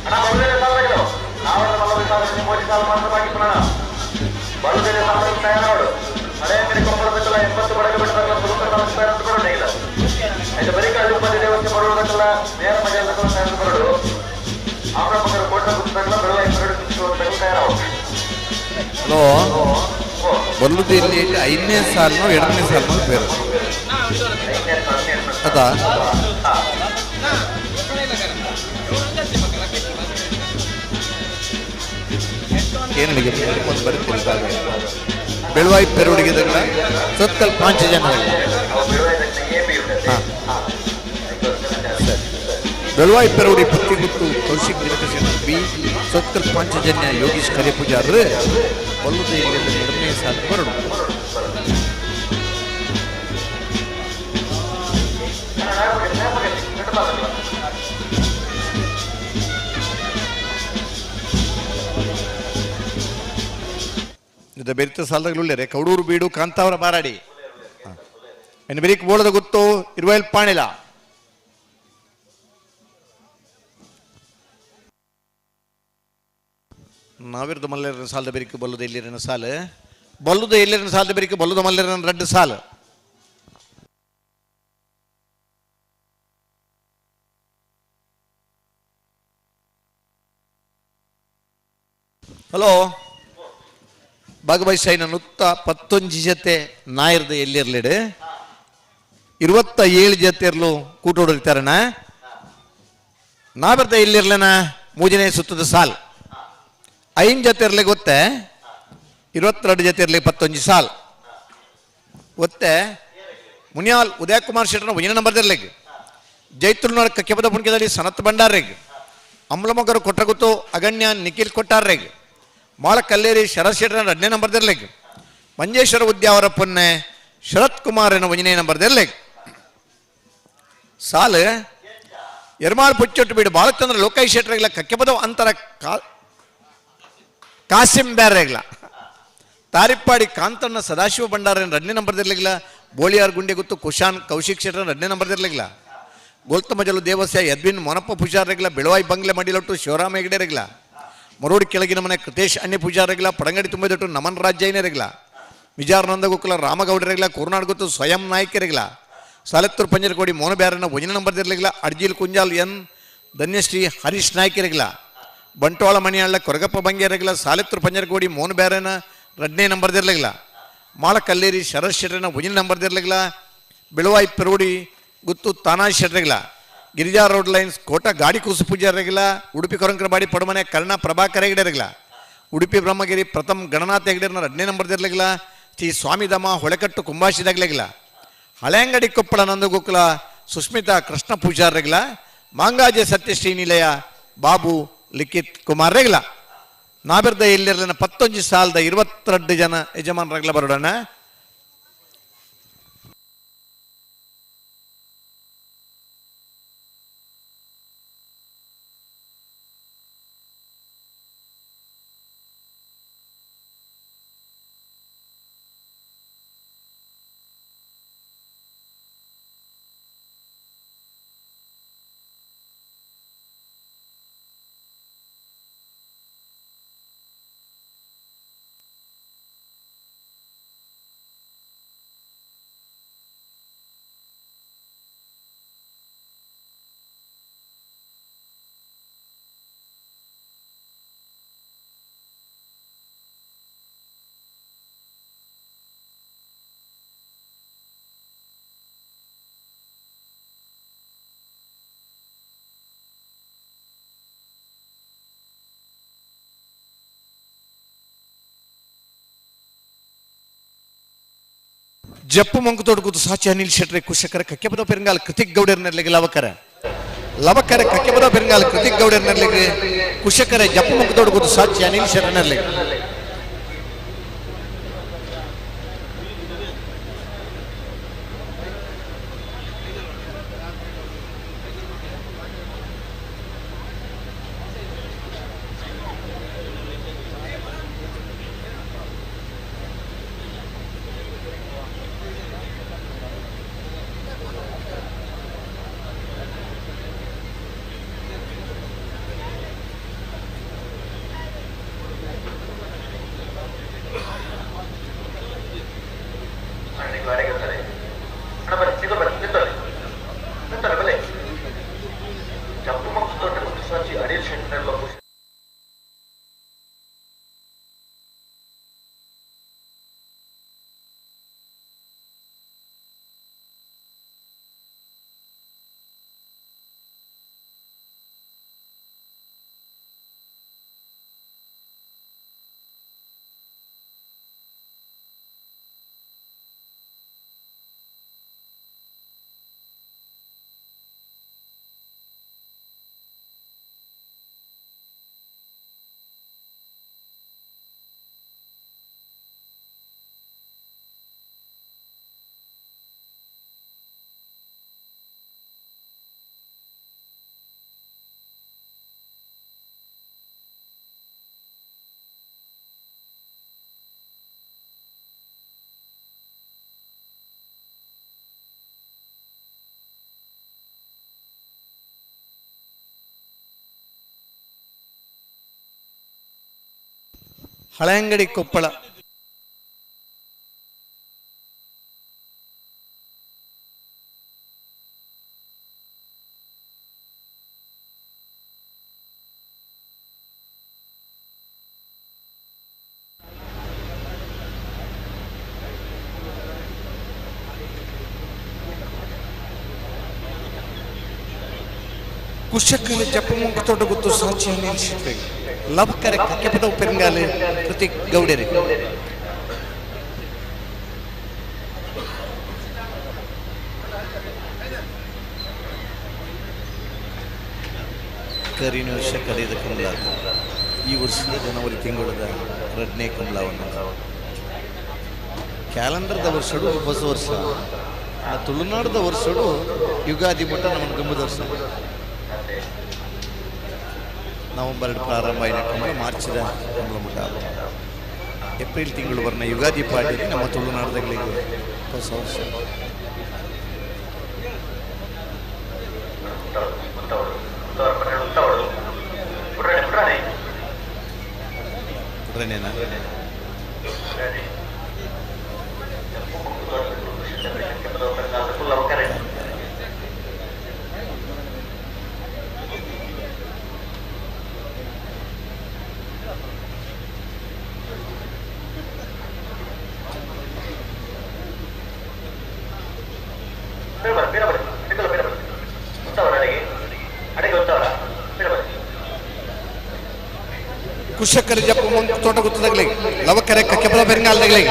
[SPEAKER 2] ಅಣ್ಣ ಬಲುಬೇರೆ ಸಾಲಗಳು ನಾವನ್ನ ಮಲ್ಲವ ಸಾಲ ಮೋದಿ ಸಾಲ ಮಾತ್ರ ಬಾಕಿ ಪುನಃ ಬಲುಬೇರೆ ಸಾಲ ತಯಾರಾಡು ಹಳೆ ಅಂಗಡಿ ಕೊಂಬಳದಕ್ಕೆಲ್ಲ 80 ಬಡಗ ಬಿಟ್ಟಲ್ಲ ಸುರುಕ ತಯಾರು ಬರೋಣ ಇಲ್ಲ ಆಯ್ತು ಬರೀ ಕಾಲು ಉಪಾಧಿ ದೇವಸ್ಥೆ ಬರುವುದಕ್ಕೆಲ್ಲ ನೇರ ಮಜಾದಕ್ಕೆಲ್ಲ ತಯಾರು ಬರೋಡು ಅವರ ಮಗರು ಕೋಟ ಗುರುತಾಗಲ್ಲ ಬೆಳವಾಯಿ ಬರಡು ತಯಾರಾವು.
[SPEAKER 1] ಹಲೋ ಬಲ್ಲುದು ಇಲ್ಲಿ 5ನೇ ಸಾಲಿನೋ 2ನೇ ಸಾಲಿನೋ ಬೇರೆ ಅದ ಏನಿಗೆ ಒಂದು ಬರುತ್ತಿಲ್ಲ ಬೆಳವಾಯಿ ಪೆರುಡಿಗೆ ಸೊತ್ತಲ್ ಪಾಂಚ ಜನ ಬೆಳವಾಯಿ ಪೆರುಡಿ ಪತ್ತಿಗುತ್ತು ಕೌಶಿಕ್ ದಿನಕಶೆಟ್ಟಿ ಬಿ ಸೊತ್ಕಲ್ ಪಾಂಚಜನ್ಯ ಯೋಗೀಶ್ ಕರೆ ಪೂಜಾರ್ರು ಬಲ್ಲುದ ಇಲ್ಲಿ 2ನೇ ಸಾಲು ಬರಡು. ಇದು ಬೆರಿತ ಸಾಲದಾಗಲುಳ್ಳೇರೆ ಕೌಡೂರು ಬೀಡು ಕಾಂತಾವರ ಬಾರಾಡಿ ಇನ್ನು ಬೆರಿಕ್ ಬೋಳದ ಗೊತ್ತು ಇರುವೈಲ್ ಪಾಣಿಲ ನಾವಿರ್ದು ಮಲ್ಲೇರನ ಸಾಲದ ಬೆರಿಕು ಬಲ್ಲುದ ಎಲ್ಲಿರನ ಸಾಲ ಬಲ್ಲುದ ಎಲ್ಲಿರನ ಸಾಲದ ಬೆರಿಕು ಬಲ್ಲುದ ಮಲ್ಲೇರನ ರೆಡ್ ಸಾಲ. ಹಲೋ ಬಾಗಬಾಯಿ ಸೈನ ನುತ್ತ ಪತ್ತೊಂಜಿ ಜೊತೆ ನಾಯಿರ್ದ ಎಲ್ಲಿರ್ಲಿಡು 27 ಜೊತೆ ಇರ್ಲು ಕೂಟೋಡಿರ್ತಾರಣ ನಾವಿರ್ದ ಎಲ್ಲಿರ್ಲನ ಮೂಜನೇ ಸುತ್ತದ ಸಾಲ್ 5 ಜೊತೆ ಇರ್ಲಿ ಗೊತ್ತೆ 22 ಜೊತೆ ಇರ್ಲಿ ಪತ್ತೊಂಜಿ ಸಾಲ್ ಒತ್ತೆ ಮುನಿಯಾಲ್ ಉದಯಕುಮಾರ್ ಶೆಟ್ಟರ್ನ ಒಂದನೇ ನಂಬರ್ ಇರ್ಲಿಕ್ಕೆ ಜೈತುಲ್ನಾಡ್ ಕಕ್ಕೆಪದ ಪುಣ್ಯದಲ್ಲಿ ಸನತ್ ಭಂಡಾರ್ರೆಗ್ ಅಮ್ಲಮೊಗರು ಕೊಟ್ರಗುತ್ತು ಅಗಣ್ಯ ನಿಖಿಲ್ ಕೊಟ್ಟಾರ್ರೆಗ್ ಮಾಳ ಕಲ್ಲೇರಿ ಶರತ್ ಶೆಟ್ಟರ್ನ ಎರಡನೇ ನಂಬರ್ ಇರ್ಲಿಕ್ಕೆ ಮಂಜೇಶ್ವರ ಉದ್ಯಾವರ ಪೊನ್ನೆ ಶರತ್ ಕುಮಾರನ ಒಂದನೇ ನಂಬರ್ ಇರ್ಲಿಕ್ಕೆ ಸಾಲು ಎರ್ಮಾಳ್ ಪುಚ್ಚೊಟ್ಟು ಬೀಡು ಬಾಲಚಂದ್ರ ಲೋಕೈ ಶೆಟ್ಟರ್ಗಿಲ್ಲ ಕಕ್ಕೆಪದ ಅಂತರ ಕಾಸಿಂ ಬ್ಯಾರೆಗ್ಲ ತಾರಿಪ್ಪಾಡಿ ಕಾಂತಣ್ಣ ಸದಾಶಿವ ಭಂಡಾರನ ಎರಡನೇ ನಂಬರ್ ಇರ್ಲಿಲ್ಲ ಬೋಳಿಯಾರ್ ಗುಂಡೆ ಗುತ್ತು ಕುಶಾನ್ ಕೌಶಿಕ್ ಶೆಟ್ಟರ್ ಎರಡನೇ ನಂಬರ್ ಇರ್ಲಿಲ್ಲ ಗೋಲ್ತಮಜಲು ದೇವಸ್ಯ ಯದ್ವಿನ್ ಮೊನಪ್ಪ ಪೂಜಾರಿಗಳ ಬೆಳವಾಯಿ ಬಂಗ್ಲೆ ಮಡಿಲೊಟ್ಟು ಶಿವರಾಮ ಹೆಗಡೆರಿಗ್ಲ ಮರೋಡಿ ಕೆಳಗಿನ ಮನೆ ಕೃತೇಶ್ ಅಣ್ಣಿ ಪೂಜಾರಿಗಳ ಪಡಂಗಡಿ ತುಂಬಿದೊಟ್ಟು ನಮನ್ ರಾಜ್ಯನರಿಗ್ಲ ವಿಜಾರನಂದ ಗೋಕುಲ ರಾಮಗೌಡರಿಗ್ಲ ಕುರ್ನಾಡ್ ಗುತ್ತು ಸ್ವಯಂ ನಾಯ್ಕರಿಗ್ಲ ಸಾಲೆತ್ತೂರು ಪಂಜರಕೋಡಿ ಮೋನಬ್ಯಾರನ ಒಂದನೇ ನಂಬರ್ ಇರ್ಲಿಲ್ಲ ಅಡ್ಜಿಲ್ ಕುಂಜಾಲ್ ಎನ್ ಧನ್ಯಶ್ರೀ ಹರೀಶ್ ನಾಯ್ಕರಿಗ್ಲ ಬಂಟ್ವಾಳ ಮಣಿಯಾಳ ಕೊರಗಪ್ಪ ಬಂಗೇರಗಿಲ್ಲ ಸಾಲೆತ್ತೂರು ಪಂಜರಕೋಡಿ ಮೋನಬ್ಯಾರನ ಎರಡನೇ ನಂಬರ್ ಇರ್ಲಿಲ್ಲ ಮಾಳ ಕಲ್ಲೇರಿ ಶರತ್ ಶೆಟ್ಟರ್ನ ಒಂದನೇ ನಂಬರ್ ಇರ್ಲಿಲ್ಲ ಬೆಳವಾಯಿ ಪೆರೋಡಿ ಗುತ್ತು ತಾನಾಜ್ ಶೆಟ್ಟರಿಗಿಲ್ಲ ಗಿರಿಜಾ ರೋಡ್ ಲೈನ್ಸ್ ಕೋಟ ಗಾಡಿ ಕೂಸು ಪೂಜಾರಿಗಿಲ್ಲ ಉಡುಪಿ ಕೊರಂಕರಬಾಡಿ ಪಡಮನೆ ಕರ್ಣ ಪ್ರಭಾಕರ ಹೆಗಡೆರಿಗಿಲ್ಲ ಉಡುಪಿ ಬ್ರಹ್ಮಗಿರಿ ಪ್ರಥಮ್ ಗಣನಾಥ ಹೆಗಡೆರ್ನ ಎರಡನೇ ನಂಬರ್ ಇರ್ಲಿಲ್ಲ ಶ್ರೀ ಸ್ವಾಮಿಧಾಮ ಹೊಳೆಕಟ್ಟು ಕುಂಬಾಶಿದಾಗ್ಲಿಲ್ಲ ಹಳೆಂಗಡಿ ಕೊಪ್ಪಳ ನಂದಗೋಕುಲ ಸುಸ್ಮಿತಾ ಕೃಷ್ಣ ಪೂಜಾರಿಗಿಲ್ಲ ಮಾಂಗಾಜೆ ಸತ್ಯಶ್ರೀ ನಿಲಯ ಬಾಬು ಲಿಖಿತ್ ಕುಮಾರ್ ರೆಗ್ಲ ನಾಬಿರ್ದ ಎಲ್ಲಿರಲಿನ ಪತ್ತೊಂಜಿ ಸಾಲದ 22 ಜನ ಯಜಮಾನರಾಗ್ಲ ಬರೋಣ. ಜಪ್ಪು ಮಂಕುತೋಡು ಕೂತು ಸಾಚಿ ಅನಿಲ್ ಶೆಟ್ರೆ ಕುಶಕರ ಕಕ್ಕೆಪದ ಪೆರಂಗಾಲ್ ಕೃತಿಕ್ ಗೌಡರ್ ನೆರ್ಲಿಗೆ ಲವಕರ ಲವಕರ ಕಕ್ಕೆಪದ ಪೆರಂಗಾಲ್ ಕೃತಿಕ್ ಗೌಡರ್ ನೆರ್ಲಿಗೆ ಕುಶಕರ ಜಪ್ಪು ಮಂಕುತೋಡು ಕೂತು ಸಾಚಿ ಅನಿಲ್ ಶೆಟ್ರೆ ನೆರ್ಲಿಗೆ. ಹಳೆಯಂಗಡಿ ಕೊಪ್ಪಳ ಕುಶಕರ ಜಪ್ಪ ಮುಂಗುತೋಟ ಗೊತ್ತು ಸಾಚಿ ಅನಿಲ್ ಶೆಟ್ರೆ ಲವಕರ ಕಕ್ಕೆಪದ ಪೆರಂಗಾಲೆ ಕೃತಿಕ್ ಗೌಡರಿ. ಕರಿನ ವರ್ಷ ಕರೆದ ಕಮಲ ಈ ವರ್ಷದ ಜನವರಿ ತಿಂಗಳದ ಎರಡನೇ ಕಮಲವನ್ನು ಕ್ಯಾಲೆಂಡರ್ದ ವರ್ಷಡು ಹೊಸ ವರ್ಷ, ತುಳುನಾಡದ ವರ್ಷಡು ಯುಗಾದಿ ಮಟ್ಟ ನಮ್ಮ ದುಂಬದ ವರ್ಷ. ನವಂಬರ್ ಪ್ರಾರಂಭ ಆಯ್ನ ಕಮಲ ಮಾರ್ಚಿದ ಕಮಲ ಮುಟ್ಟ ಏಪ್ರಿಲ್ ತಿಂಗಳು ಬರ್ನ ಯುಗಾದಿ ಪಾರ್ಟಿ ನಮ್ಮ ತುಳುನಾಡದಗಳಿಗೆ ಹೊಸ ವರ್ಷ. ಕುಶಕರ ಜಪ್ಪ ಮಂಕ್ ತೋಟ ಗೊತ್ತದಾಗಲಿ ಲವಕರೆ ಕಕ್ಕೆಬಲ ಬೆರಂಗಾಲ್ದಾಗಲಿ.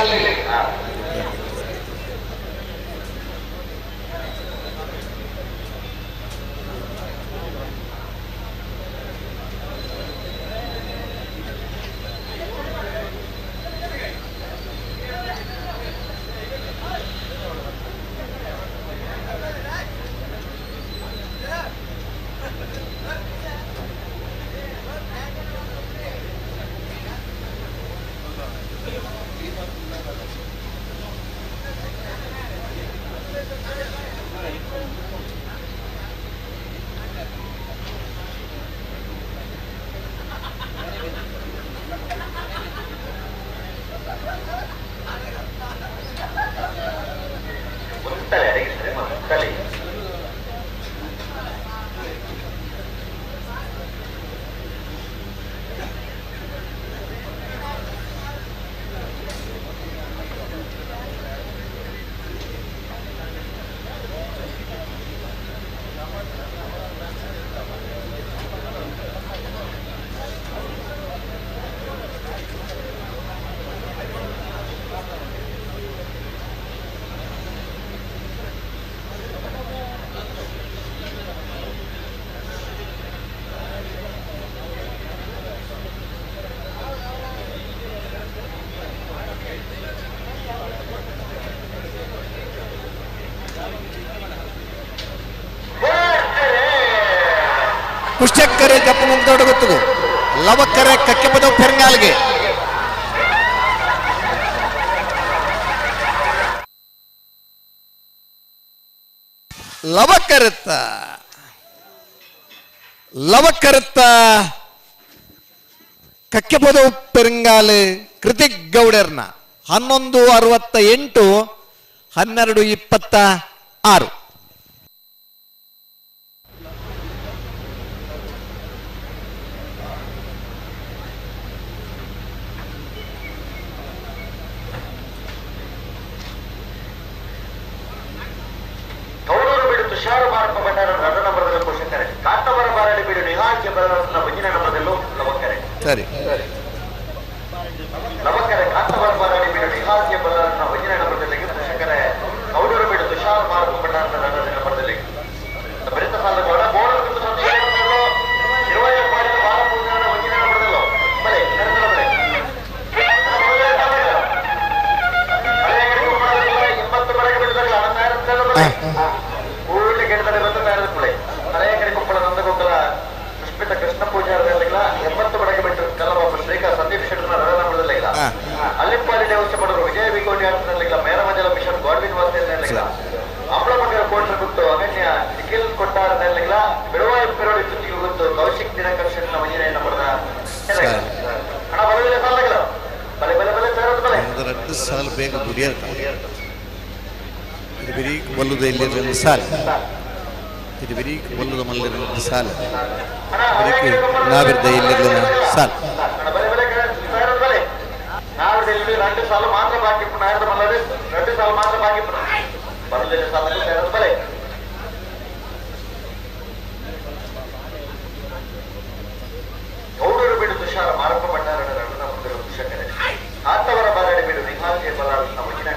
[SPEAKER 1] ಕುಶಕ್ಕರೆ ಜಪ್ಪು ಮುಂದೋಡ ಗೊತ್ತುಗು ಲವಕ್ಕರೆ ಕಕ್ಕೆಪದ ಪೆರಂಗಾಲ್ಗೆ. ಲವಕರತ್ತ ಲವಕರತ್ತ ಕಕ್ಕೆಪದ ಪೆರಂಗಾಲ್ ಕೃತಿಕ್ ಗೌಡರ್ನ 11:68 12:26.
[SPEAKER 2] ಗೌಡೂರು ಬೀಡು ತುಷಾರ ಮಾರಪ್ಪ ಭಂಡಾರ ರಥ ನಂಬರದಲ್ಲಿ ಪೋಷಕರೆ. ಕಾಂತವರ ಬಾರಡಿ ಬೀಡು ನಿಹಾಲ್ಕೆ ಬಲರಾಜನ ಭಜಿನ ನಂಬರದಲ್ಲೂ ಲವಕರೆ.
[SPEAKER 1] ಸರಿ.
[SPEAKER 2] ಲವಕರೆ ಕಾಂತವರ ಬಾರಡಿ ಬೀಡು ನಿಹಾಲ್ಕೆ ಬಲರಾಜನ ಭಜಿನ ನಂಬರದಲ್ಲಿ ಪೋಷಕರೆ. ಗೌಡೂರು ಬೀಡು ತುಷಾರ ಮಾರಪ್ಪ ಭಂಡಾರದ ರಥ ನಂಬರದಲ್ಲಿ ಬರಿತ ಸಾಲುಗಳ ಬೋರ್ಡ್ ಇರುವ ಬಾರಿದ ಬಾಲ ಪೂಜಾರ ಭಜಿನ ನಂಬರದಲ್ಲೂ ಬಲೆ ಕರೆದಲ ಬಲೆ. 80 ಬರಗೆ ಬಿಡುವುದಿಲ್ಲ ಕೂಡಲೇ ಗಿಡದಲ್ಲಿ ಬಂದು ಮೇರದ ಕುಳೆ ಹಳೆಯ ಕೊಪ್ಪಳ ನಂದಗೋಕುಲ ಪುಷ್ಪಿತ ಕೃಷ್ಣ ಪೂಜಾರಲ್ಲ 80 ಬಡಗೆ ಬಿಟ್ಟು ಕಲ್ಲಬಾಬು ಶ್ರೀಕಾ ಸಂದೀಪ್ ಶೆಟ್ಟರ್ನ ರಥನಂಬರದಲ್ಲ ಅಲ್ಲಿಪ್ಪಾಲಿ ದೇವಸ್ಥಾನ ಬಡವರು ವಿಜಯ ವಿಕೋಟಿ ಆಟದಲ್ಲಿಲ್ಲ ಮೇರಮಜಲ ಮಿಷನ್ ಗಾಡ್ವಿನ್ ವಾಸೆಯಲ್ಲಿಲ್ಲ ಅಂಬಳಮಂಗಲ ಕೋಟರ ಗುತ್ತು ಅಗಣ್ಯ ನಿಖಿಲ್ ಕೊಟ್ಟಾರದಲ್ಲಿಲ್ಲ ಬಿಡುವಾಯಿ ಪೆರೋಡಿ ತುತ್ತಿಗೆ ಗುತ್ತು ಕೌಶಿಕ್ ದಿನಕರ್ ಶೆಟ್ಟರ್ನ ಮಜಿನೆಯನ್ನು ಪಡೆದ ಹಣ ಬರಲಿಲ್ಲ ಸಾಲಗಿಲ್ಲ ಬಲೆ ಬಲೆ ಬಲೆ ಸೇರೋದು ಬಲೆ.
[SPEAKER 1] ಎರಡು ಸಾಲು ಬೇಗ ಗುಡಿಯರ್ತ ಇದು ಬರೀ ಬಲ್ಲುದ ಇಲ್ಲಿ రెండు ಸಾಲು ಇದು ಬರೀ ಬಲ್ಲುದ ಮಲ್ಲ రెండు ಸಾಲು ಬರೀ ನಾವಿರ್ದ ಇಲ್ಲಿ ಸಾಲು.
[SPEAKER 2] ಬಲೆ ಬಲೆ ಸೇರೋದು ಬಲೆ. ನಾವಿರ್ದ 2 ಸಾಲು ಮಾತ್ರ ಬಾಕಿ ನಾವಿರ್ದ ಮಲ್ಲದೆ 2 ಸಾಲು ಮಾತ್ರ ಬಾಕಿ ಬರಲಿಲ್ಲ ಸಾಲು ಸೇರೋದು ಬಲೆ. ಗೌಡರು ಬೀಡು ತುಷಾರ ಮಾರಪ್ಪ ಭಂಡಾರನ ರಂಗನ ಮುಂದಿರುವ ಕುಶಕರೆ. ಆತವರ ಬಾರಡಿ ಬೀಡು ನಿಹಾಲ್ ಕೆ ಬಲಾರನ ವಜಿನ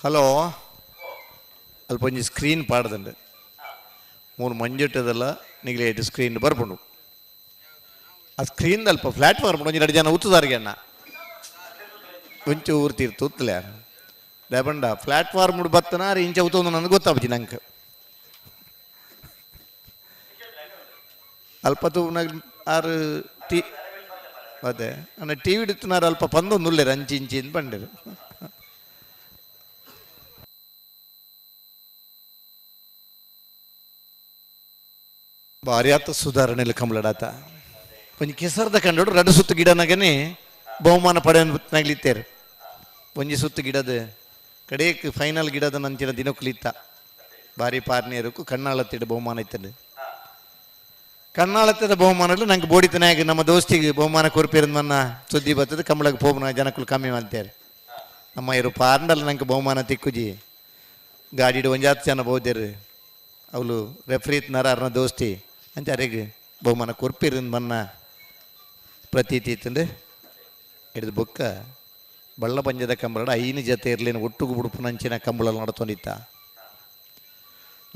[SPEAKER 1] ಹಲೋ, ಅಲ್ಪ ಒಂಜಿ ಸ್ಕ್ರೀನ್ ಪಾಡ್ದಂಡು ಮೂರು ಮಂಜುಟ್ಟದಲ್ಲ ನಿಗಲೇಟ್ ಸ್ಕ್ರೀನ್ ಬರ್ಪುಂಡು. ಆ ಸ್ಕ್ರೀನ್ ಅಲ್ಪ ಪ್ಲಾಟ್ಫಾರ್ಮ್ ಒಂಜಿ ಎರಡು ಜನ ಉತ್ತುದಾರಿಗೆ ಅಣ್ಣ ಒಂಚು ಊರ್ತಿರ್ತು ಉತ್ತಲೆ ದೇಪಂಡ ಪ್ಲಾಟ್ಫಾರ್ಮ್ ಬತ್ತನ ಇಂಚ ಉತ್ತೊಂದು ನನಗೆ ಗೊತ್ತಾಪುಜಿ ನಂಗೆ. ಅಲ್ಪ ತೂನಾಗ ಆರು ಟಿ ಅದೇ ಅಣ್ಣ ಟಿ ವಿ ಇತ್ತನಾರು ಅಲ್ಪ ಪಂದೊಂದು ಅಂಚಿ ಇಂಚಿ ಅಂತ ಬಂಡಿರು. ಭಾರಿ ಆತ ಸುಧಾರಣೆ ಕಂಬಳಡಾತ ಒಂಜಿ ಕೆಸರ್ದ ಕಂಡೋಡು ರಡು ಸುತ್ತು ಗಿಡನಾಗನೆ ಬಹುಮಾನ ಪಡೆಯನ್ಲಿತ್ತೇರು. ಒಂಜಿ ಸುತ್ತು ಗಿಡದ ಕಡೇಕ್ ಫೈನಲ್ ಗಿಡದ ನಂಚಿನ ದಿನಕ್ಕುಲಿತ್ತ ಭಾರಿ ಪಾರ್ನಿಯರಕ್ಕೂ ಕಣ್ಣಾಳತ್ತಿಡ ಬಹುಮಾನ ಇತ್ತಂಡು. ಕಣ್ಣಾಳತ್ತದ ಬಹುಮಾನ ನಂಗೆ ಬೋಡಿತನಾಗ ನಮ್ಮ ದೋಸ್ತಿಗೆ ಬಹುಮಾನ ಕೊರ್ಪಿರಂದ ಸುದ್ದಿ ಬರ್ತದೆ. ಕಂಬಳಕ್ಕೆ ಪೋಪನ ಜನಕ್ಕಳು ಕಮ್ಮಿ ಮಾಡ್ತಾರೆ. ನಮ್ಮ ಇರು ಪಾರ್ಂಡಲ್ಲ ನಂಗೆ ಬಹುಮಾನ ತಿಕ್ಕುಜಿ ಗಾಡಿಡು ಒಂಜಾತ್ ಜನ ಬೋದೇರು ಅವಳು ರೆಫ್ರಿ ಇತ್ನಾರ ಅರ್ನ ದೋಸ್ತಿ ಅಂಚ ಅರೆಗೆ ಬಹುಮಾನ ಕೊರ್ಪಿರಂದ ಮನ್ನ ಪ್ರತೀತಿ ಇತ್ತಂಡು. ಹಿಡಿದು ಬೊಕ್ಕ ಬಳ್ಳ ಪಂಜದ ಕಂಬಳ 5 ಜೊತೆ ಇರಲಿನ ಒಟ್ಟುಗು ಬುಡುಪುನಂಚಿನ ಕಂಬಳ ನಡತೊಂದಿತ್ತ.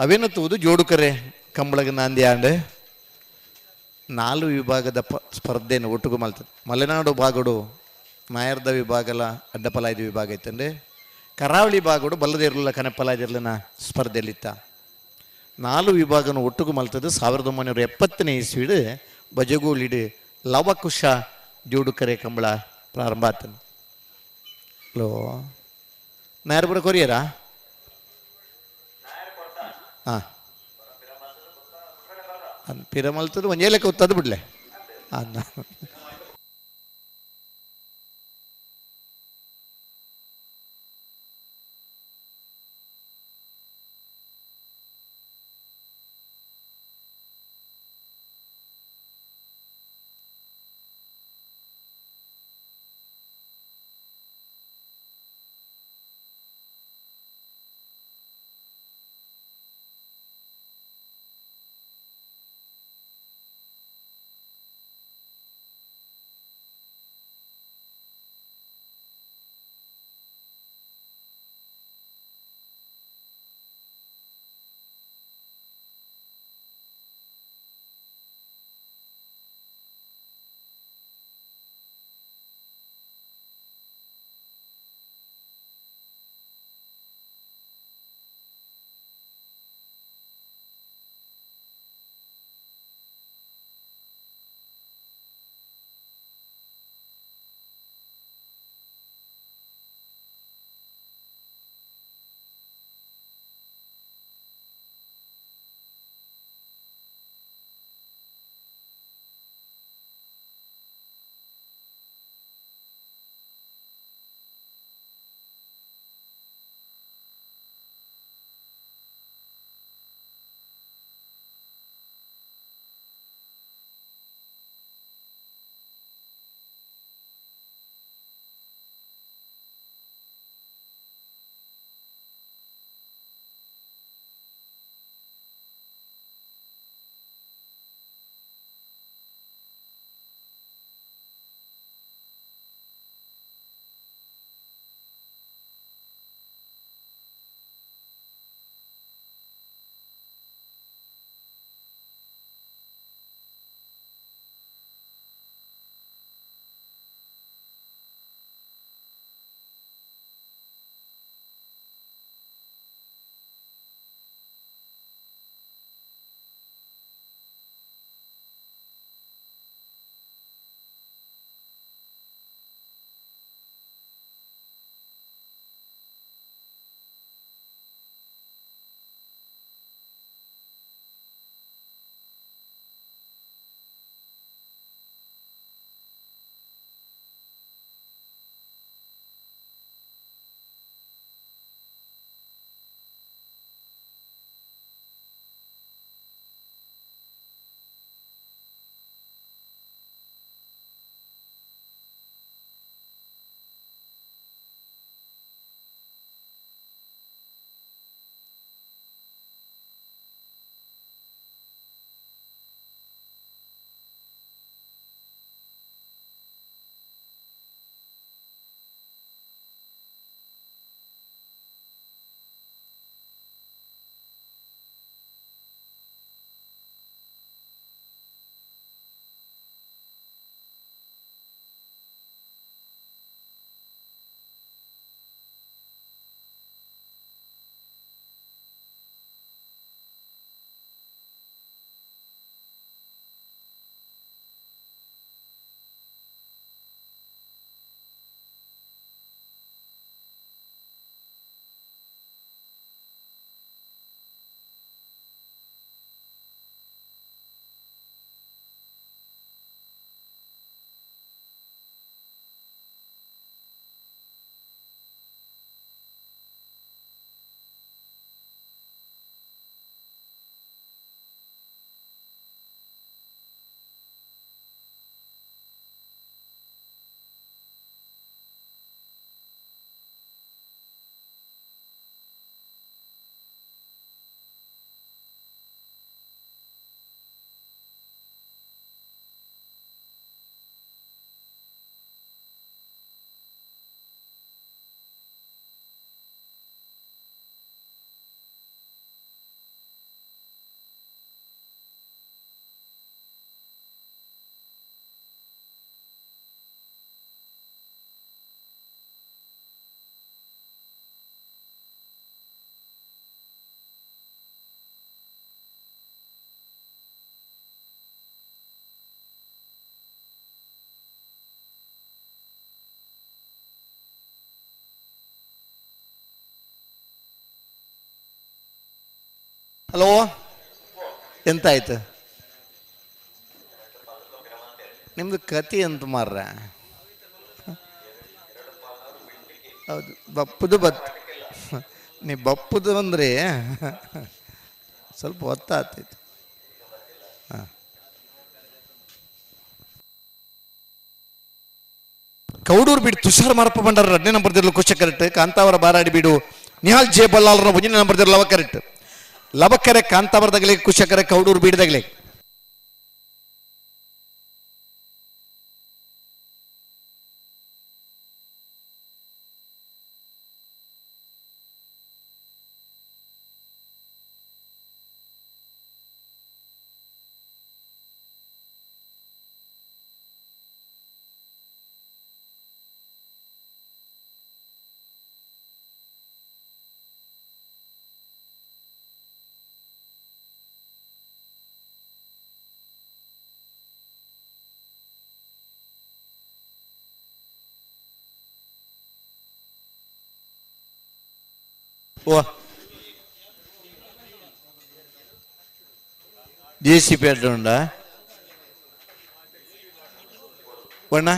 [SPEAKER 1] ಅವೇನು ತೂದು ಜೋಡುಕರೆ ಕಂಬಳಗೆ ನಾಂದಿ ಆಂಡ್ 4 ವಿಭಾಗದ ಸ್ಪರ್ಧೆಯನ್ನು ಒಟ್ಟುಗು ಮಲ್ತದೆ. ಮಲೆನಾಡು ಭಾಗಡು ನಾಯರ್ದ ವಿಭಾಗಲ ಅಡ್ಡಪಲಾಯ್ದ ವಿಭಾಗ ಇತ್ತಂಡೆ. ಕರಾವಳಿ ಭಾಗಡು ಬಲ್ಲದಿರಲಿಲ್ಲ ಕನೆಪಲಾಯ್ದಿರ್ಲಿನ ಸ್ಪರ್ಧೆಯಲ್ಲಿತ್ತ. 4 ವಿಭಾಗನು ಒಟ್ಟುಗು ಮಲ್ತದೆ. 1970ನೇ ಇಸ್ವಿಡು ಬಜಗೋಳಿಡು ಲವಕುಶ ಜೋಡುಕರೆ ಕಂಬಳ ಪ್ರಾರಂಭ ಆತನು. ಹಲೋ, ನಾಯರ್ಪುರ ಕೊರಿಯರಾ? ಹಾಂ, ಪಿರಮಲ್ತದ ಒಂಜೇ ಲೆಕ್ಕ ಉತ್ತದು ಬಿಡ್ಲೆ. ಅನ್ನ ಹಲೋ ಎಂತ ಆಯ್ತು ನಿಮ್ದು ಕತಿ ಅಂತ ಮಾರ್ರ? ಹೌದು, ಬಪ್ಪದು ಬತ್ ನೀ ಬಪ್ಪದು ಅಂದ್ರೆ ಸ್ವಲ್ಪ ಹೊತ್ತಾಗ್ತೈತಿ. ಹಾಂ, ಕೌಡೂರು ಬೀಡು ತುಷಾರ್ ಮಾರಪ್ಪ ಬಂಡಾರ ಎರಡನೇ ನಂಬರ್ ದಿರ್ಲು ಕುಶ ಕರೆಕ್ಟ್. ಕಾಂತಾವರ ಬಾರಾಡಿ ಬೀಡು ನಿಹಾಲ್ ಜೆ ಬಲ್ಲಾಲ್ರ ಒಂದನೇ ನಂಬರ್ ದಿರ್ಲು ಲವ ಕರೆಕ್ಟ್. ಲವಕರೆ ಕಾಂತಾವರದಾಗಲಿ ಕುಶಕರೆ ಕೌಡೂರು ಬೀಡದಾಗಲಿ. ಓ ಜೆ ಸಿ ಪಿ ಅಡ್ಡ ಉಂಡ ಒಣ್ಣ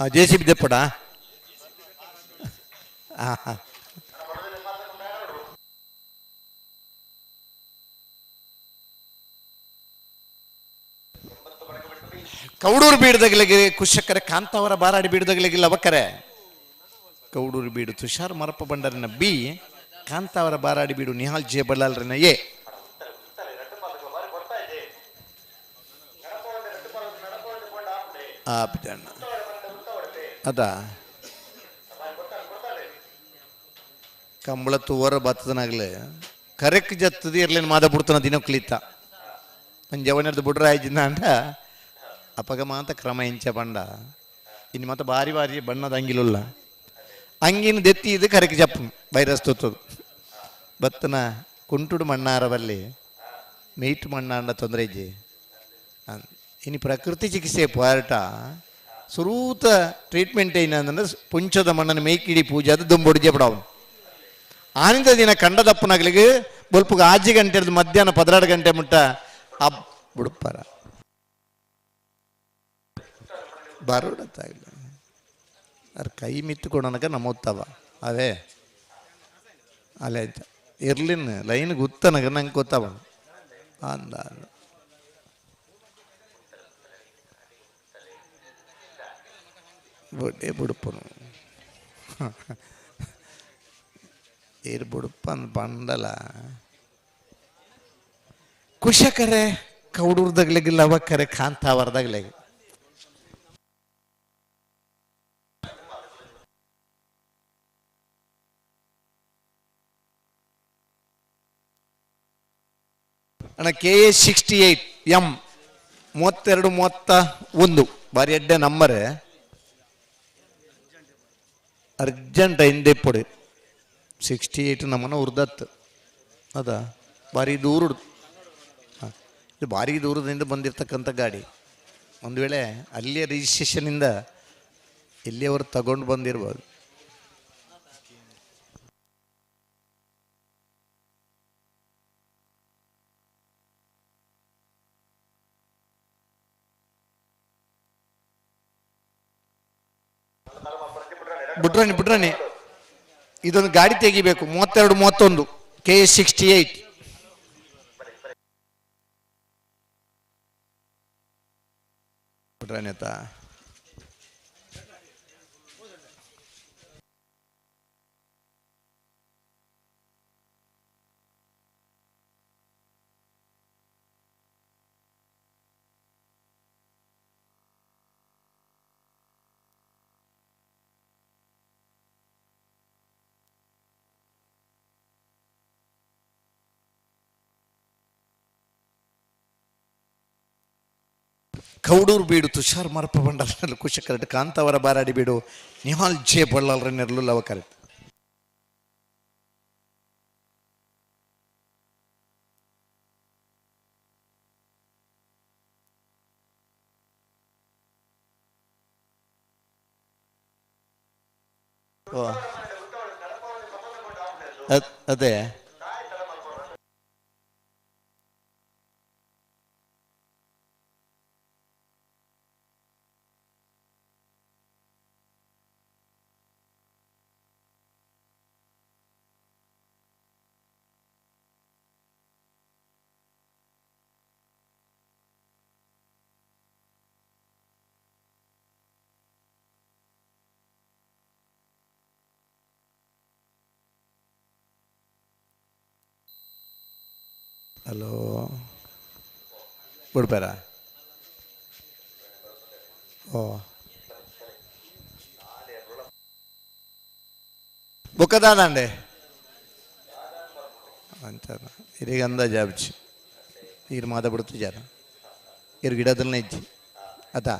[SPEAKER 1] ಜೆ ಸಿ ಪಿ ದೆಪ್ಪಡ. ಹಾಂ ಹಾಂ, ಕೌಡೂರು ಬೀಡದಗಲಿಗೆ ಕುಶಕರೆ ಕಾಂತಾವರ ಬಾರಾಡಿ ಬೀಡದಗಲಿಗೆ ಲವಕರೆ. ಕೌಡೂರು ಬೀಡು ತುಷಾರ್ ಮರಪ್ಪ ಬಂಡಾರಿನ ಬಿ, ಕಾಂತಾವರ ಬಾರಾಡಿ ಬೀಡು ನಿಹಾಲ್ ಜೆ ಬಲ್ಲಾಲ್ರಿನ ಎ. ಅದ ಕಂಬಳ ತೂವರ ಬತ್ತದನಾಗ್ಲೆ ಕರೆಕ್ ಜತ್ತದ ಇರ್ಲೇನು ಮಾದ ಬಿಡ್ತಾನ ದಿನ ಕ್ಲಿತ್ತ ಜವನರ್ದು ಬುಡ್ರ ಆಯ್ಜಿನ ಅಂಡ ಅಪಗ ಮಾತ ಕ್ರಮ ಇಂಚ ಬಂಡ ಇನ್ನು ಮಾತ ಬಾರಿ ಬಾರಿ ಬಣ್ಣದ ಅಂಗಿಲುಲ್ಲ ಅಂಗಿನ ದೆತ್ತಿ ಇದು ಕರೆಕ್ ಜಪ್ಪು ವೈರಸ್ ತುತ್ತದು ಬತ್ತನ ಕುಂಟುಡು ಮಣ್ಣಾರವಲ್ಲಿ ಮೇಯ್ಟ್ ಮಣ್ಣಾಂಡ ತೊಂದರೆ ಇಜ್ಜಿ. ಇನ್ನು ಪ್ರಕೃತಿ ಚಿಕಿತ್ಸೆ ಪೋರಾಟ ಸುರೂತ ಟ್ರೀಟ್ಮೆಂಟ್ ಏನಂದ್ರೆ ಪುಂಚದ ಮಣ್ಣನ್ನು ಮೇಯ್ಕಿಡಿ ಪೂಜೆ ಅದು ದುಂಬೊಡಿ ಜಪಡವು ಆನಿಂದ ದಿನ ಕಂಡದಪ್ಪನಾಗ್ಲಿಗೆ ಬೊಲ್ಪುಗೆ ಆಜಿ ಗಂಟೆ ಹಿಡ್ದು ಮಧ್ಯಾಹ್ನ 12 ಗಂಟೆ ಮುಟ್ಟ ಅಬ್ ಬಿಡುಪ್ಪಾರ ಬರೋಡತ್ತಾಗಲಿ ಅದ್ರ ಕೈ ಮಿತ್ತುಕೊಡೋನಕ ನಮ್ಮುತ್ತವ ಅವೇ ಅಲ್ಲೇ ಆಯ್ತು ಇರ್ಲಿನ್ ಲೈನ್ ಗುತ್ತನಗ ನಂಗೆ ಗೊತ್ತವ ಅಂದ ಅಂದ ಬೊಡ್ಡೆ ಬುಡುಪನು ಏರು ಬುಡುಪನ್ ಬಂಡಲ ಕುಶಕರೆ ಕೌಡೂರ್ದಾಗ್ಲಿಗೆ ಲವಕರೆ ಕಾಂತಾವರದಾಗ್ಲಿಗೆ. ಅಣ್ಣ KA 68 M 32 31 ಬಾರಿ ಎಡ್ಡೆ ನಂಬರ್ ಅರ್ಜೆಂಟ್ ಹಿಂದೆ ಪೊಡಿ 68 ನಮ್ಮನ್ನ ಉರ್ದತ್ತು ಅದ ಭಾರಿ ದೂರ, ಹಾಂ ಇದು ಭಾರಿ ದೂರದಿಂದ ಬಂದಿರತಕ್ಕಂಥ ಗಾಡಿ. ಒಂದು ವೇಳೆ ಅಲ್ಲಿಯ ರಿಜಿಸ್ಟ್ರೇಷನಿಂದ ಎಲ್ಲಿಯವರು ತಗೊಂಡು ಬಂದಿರ್ಬೋದು. ಬಿಟ್ರಾಣಿ ಬಿಟ್ರಾಣಿ ಇದೊಂದು ಗಾಡಿ ತೆಗಿಬೇಕು. 32 31 KA 68. ಬಿಟ್ರಾಣಿ ಆತ. ಕೌಡೂರು ಬೀಡು ತುಷಾರ್ ಮರಪ್ಪ ಬಂಡಾರ ಕುಶ ಕರೆಕ್ಟ್. ಕಾಂತಾವರ ಬಾರಾಡಿ ಬೀಡು ನಿಹಾಲ್ ಜೆ ಬಳ್ಳಾಲ್ರ ನೆರಳು ಲವ ಕರೆಕ್ಟ್. ಓ ಅದೇ ಹಲೋ ಬಿಡ್ಬೇಡ. ಓ ಬುಕ್ಕದಾದಂಡೆ ಅಂಚ ಇರಿಗೆ ಅಂದಾಜು ಆಬ್ಚಿ ಈರು ಮಾದ ಬಿಡ್ತಿಜಾರ ಇರು ಗಿಡದಲ್ಲೇ ಇಜ್ಜಿ ಅತಾ.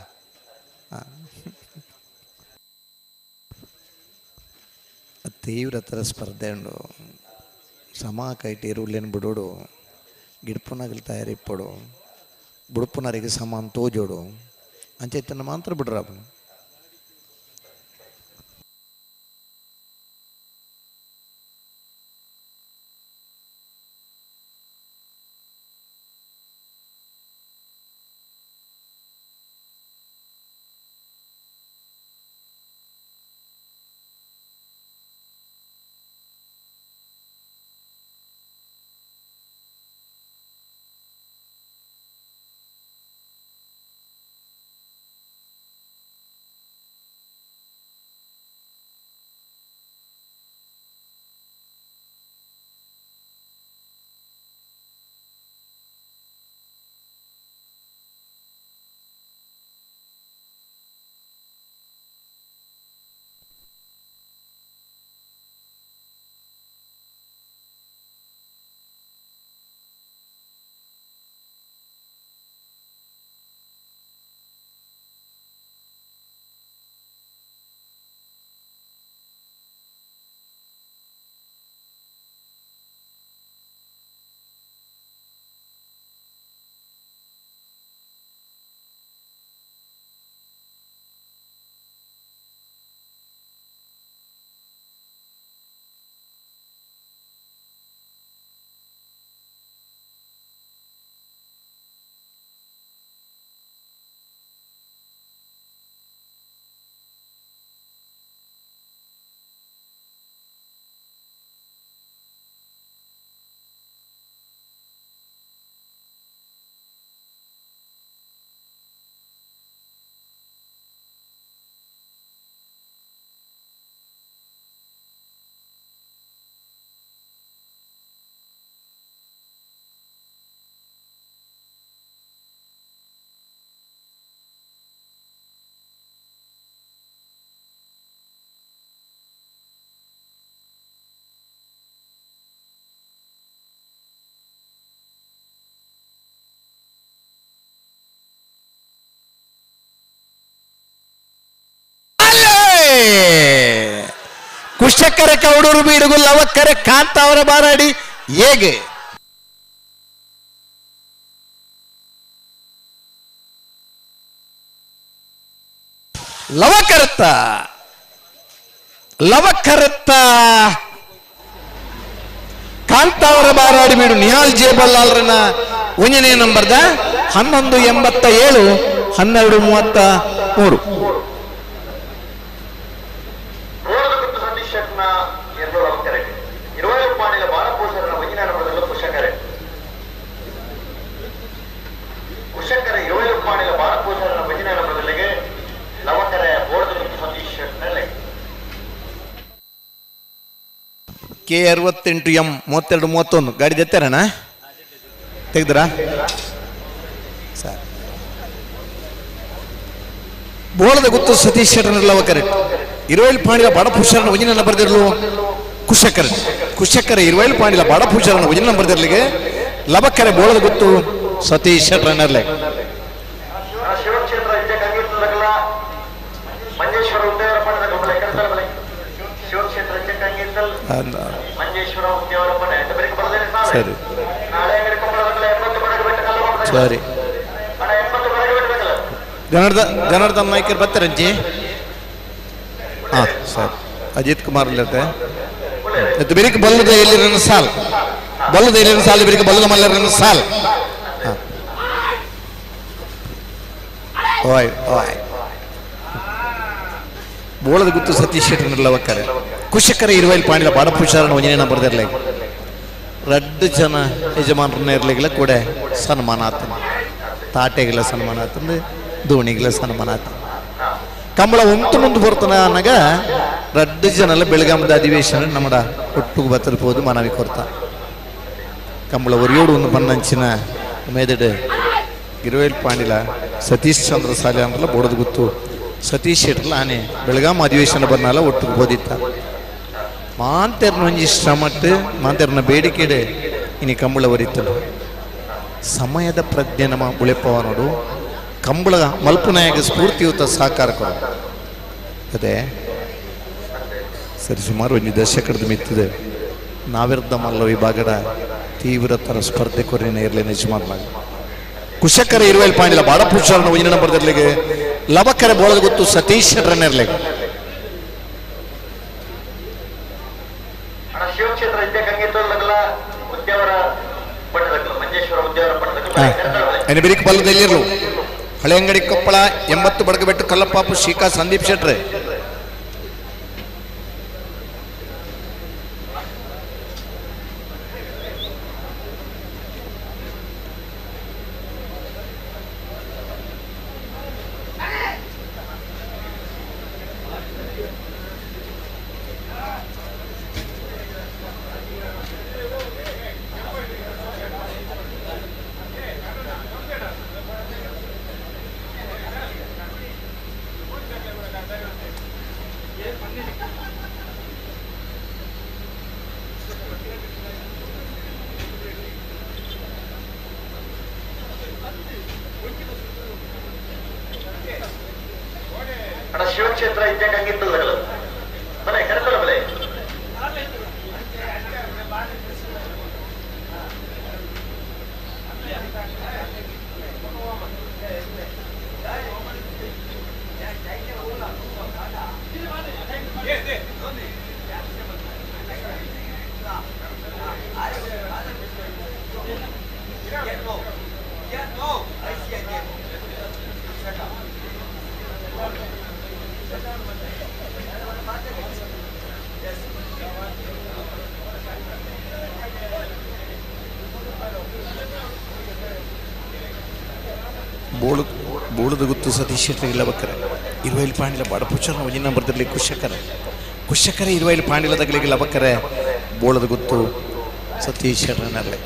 [SPEAKER 1] ತೀವ್ರತರ ಸ್ಪರ್ಧೆ ಉಂಡು ಸಮ ಕೈಟ್ ಎರುವುಲೇನು ಬಿಡೋಡು ಗಿಡ್ಪುನಗಲು ತಯಾರಿಪ್ಪಡು ಬುಡುಪುನರಿಗೆ ಸಮಾನ ತೋಜೋಡು ಅಂಚೈತನ ಮಾತ್ರ ಬಿಡ್ರ. ಕುಶಕರ ಕೌಡೂರು ಬೀಡುಗು ಲವಕ್ಕರೆ ಕಾಂತಾವರ ಬಾರಾಡಿ ಹೇಗೆ ಲವಕರತ್ತ ಲವಕರತ್ತ ಕಾಂತಾವರ ಬಾರಾಡಿ ಬೀಡು ನಿಹಾಲ್ ಜೆ ಬಲ್ಲಾಲ್ರನ ಒಂದನೇ ನಂಬರ್ದ 11:87 12:33. K 68 M 32 31 ಗಾಡಿ ಜತ್ತಾರಣ ತೆಗೆದ್ರಾ ಸರ್? ಬೋಳದ ಗುತ್ತು ಸತೀಶ್ ಶೆಟ್ಟರ್ನ ಕರೆಕ್ಟ್. ಇರುವೈಲ್ ಪಾಂಡಿಲ ಬಡಪುಷರನ ವಜನ ಬರೆದಿರಲು ಕುಶಕರ್ ಕುಶಕರ ಇರುವೈಲ್ ಪಾಂಡಿಲ ಬಡಪುಷರನ ವಜನ ಬರೆದಿರ್ಲಿಗೆ ಲಬಕ್ಕರೆ ಬೋಳದ ಗುತ್ತು ಸತೀಶ್ ಶೆಟ್ಟರ್ನರ್ಲೆ. ಸರಿ ಸರಿ ಜನಾರ್ದನ್ ನಾಯ್ಕರ್ ಬರ್ತಾರಂಜಿ. ಹಾಂ ಸರ್, ಅಜಿತ್ ಕುಮಾರ್ ಇಲ್ಲತ್ತೆ. ಬೆರಿಕ್ ಬಲ್ಲದ ಎಲ್ಲಿರನ ಸಾಲ್, ಬಲ್ಲದ ಎಲ್ಲಿರನ ಸಾಲ್, ಬೆರಿಕ್ ಬಲ್ಲದ ಮಲ್ಲರನ ಸಾಲ್. ಓಯ್ ಓಯ್ ಬೋಳದ ಗುತ್ತು ಸತೀಶ್ ಶೆಟ್ಟರ್ನೆಲ್ಲ ಒಕ್ಕರೆ ಕುಶಕರ ಇರುವೈಲ್ ಪಾಂಡಿಲ ಬಾಡಪುಷಾರನ ಒಂಜನೇ ಬರ್ದಿರ್ಲಿ. ರಡ್ಡು ಜನ ಯಜಮಾನ್ರನ್ನ ಇರ್ಲಿಗಿಲ್ಲ ಕೂಡ ಸನ್ಮಾನ ಆತನ, ತಾಟೆಗೆಲ್ಲ ಸನ್ಮಾನ ಆತಂದು, ದೋಣಿಗೆಲ್ಲ ಸನ್ಮಾನ ಆತ. ಕಂಬಳ ಉಂಟು ಮುಂದೆ ಬರ್ತಾನ ಅನ್ನಗ ರಡ್ಡು ಜನ ಬೆಳಗಾಮದ ಅಧಿವೇಶನ ನಮ್ಮಡ ಒಟ್ಟುಗು ಬತ್ತರ್ಬೋದು ಮನವಿ ಕೊರ್ತ. ಕಂಬಳ ಒರಿಯೋಡು ಒಂದು ಬನ್ನಂಚಿನ ಮೇದಡು ಇರುವೈಲ್ ಪಾಂಡಿಲ ಸತೀಶ್ ಚಂದ್ರ ಸಾಲೆ ಅಂದ್ರಲ್ಲ ಬೋಡದ ಗುತ್ತು ಸತೀಶ್ ಶೆಟ್ಟರ್ಲ ಆನೆ ಬೆಳಗಾಂ ಅಧಿವೇಶನ ಬನ್ನಲ್ಲ ಒಟ್ಟಿಗೆ ಬೋದಿತ್ತ. ಮಾಂತೆರ್ನ ಒಂಜಿ ಶ್ರಮಟ್ಟು ಮಾಂತೆರ್ನ ಬೇಡಿಕೆಡೆ ಇನಿ ಕಂಬಳ ಒರಿತನು. ಸಮಯದ ಪ್ರಜ್ಞೆ ನಮ್ಮ ಉಳೆಪವ ನೋಡು, ಕಂಬಳ ಮಲ್ಪನಾಯಕ ಸ್ಫೂರ್ತಿಯುತ ಸಹಕಾರ ಕೊಡು. ಅದೇ ಸರಿ ಸುಮಾರು ಒಂದು ದಶಕದ ಮಿತ್ತಿದೆ ನಾವಿರ್ದ ಮಲ್ಲ ವಿಭಾಗದ ತೀವ್ರತರ ಸ್ಪರ್ಧೆ ಕೊರಿನ ಇರಲಿ ನಿಜಮಾಡ್ಲಾಗ. ಕುಶಕರ ಇರುವಲ್ಲಿ ಪಾಂಡಿಲ ಬಾಡಪುಷಾರನ ಒಂದಿನ ನಂಬರ್ದಿರ್ಲಿಗೆ ಲವಕರೆ ಬೋಳದ ಗೊತ್ತು ಸತೀಶ್ ರನ್ನಿರ್ಲಿಗೆ.
[SPEAKER 2] ಶಿವಕ್ಷೇತ್ರ ಉದ್ಯಾವರ ಮಂಜೇಶ್ವರ ಉದ್ಯಾವರ.
[SPEAKER 1] ಬಿರಿಕ್ ಬಲ್ಲದಲ್ಲಿರಲು ಹಳೆಯಂಗಡಿ ಕೊಪ್ಪಳ 80 ಬಡಗಬೆಟ್ಟು ಕಲ್ಲಪ್ಪಾಪು ಶೀಕಾ ಸಂದೀಪ್ ಶೆಟ್ರೆ.
[SPEAKER 2] ಶಿವಕ್ಷೇತ್ರ ಇದ್ದಂಗಿತ್ತಲ್ಲ ಬಲೆ ಕರೆತಲ್ಲ ಬಲೆ.
[SPEAKER 1] ಬೋಳದ ಗುತ್ತು ಸತೀಶ್ ಶೆಟ್ಟರ್ ಬಕ್ಕರೆ ಇರುವೈಲ್ ಪಾಂಡಿಲ ಬಾಡಪುಷಾರನ ಒಂಜಿನ ನಂಬರ್ದಲ್ಲಿ ಕುಶಕರೆ ಕುಶಕರೆ ಇರುವೈಲ್ ಪಾಂಡಿಲ ತಗಲಿಗೆ ಲಬಕ್ಕರೆ ಬೋಳದ ಗುತ್ತು ಸತೀಶ್ ಶೆಟ್ಟರ್ನಲ್ಲೇ.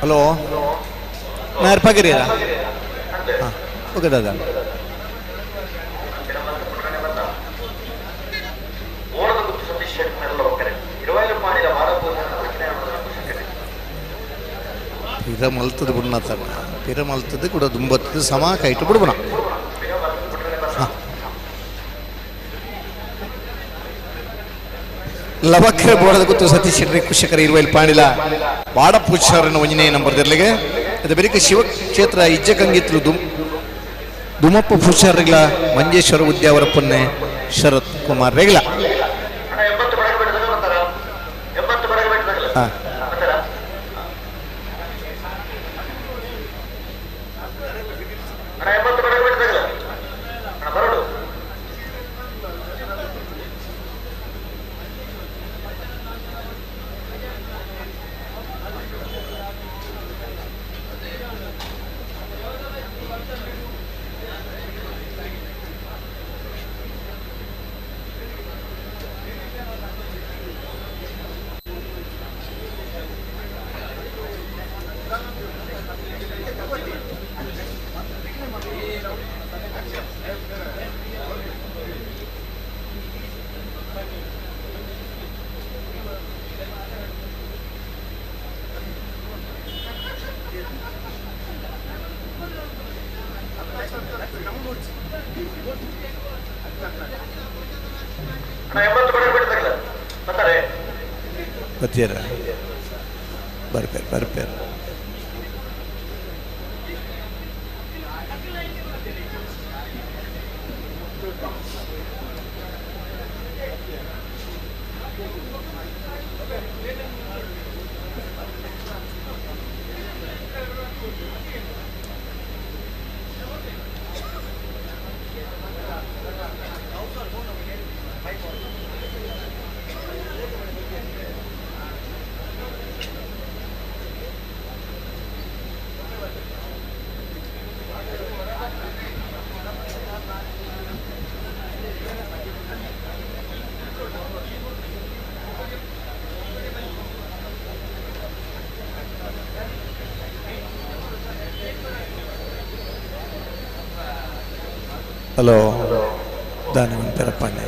[SPEAKER 1] ಹಲೋ, ನಾ ಏರ್ಪಾಗಿರಿಯಾ? ಹಾಂ ಓಕೆ ದಾದಾ. ಪಿರ ಮಲ್ತದ ಬುಡ್ನ ತಗ ಪಿರ ಮಲ್ತದ ಕೂಡ ದುಂಬತ್ತದ ಸಮ ಕೈಟು ಬಿಡ್ಬಣ. ಲವಕ್ರೆ ಬೋಡದ ಗೊತ್ತು ಸತೀಶ್ ಶೆಟ್ಟಿ ಕುಶಕರ ಇರುವಲ್ಲಿ ಪಾಣಿಲ ಬಾಡಪುಷಾರನ ಒಂಜನೇ ನಂಬರ್ದಿರ್ಲಿಗೆ. ಅದು ಬೆರಿಕೆ ಶಿವಕ್ಷೇತ್ರ ಇಜ್ಜಕಂಗಿತ್ಲು ದುಮಪ್ಪ ಪುಷಾರಿಗಳ ಮಂಜೇಶ್ವರ ಉದ್ಯಾವರ ಪೊನ್ನೆ ಶರತ್ ಕುಮಾರ್ ರೇಗ್ಲ. ಹಾಂ ಬತ್ತೀರ ಬರ್ಪೇರು ಬರ್ಪೇರು. ಹಲೋ ದಾನಿ ಪೆರಪ್ಪಣ್ಣೆ.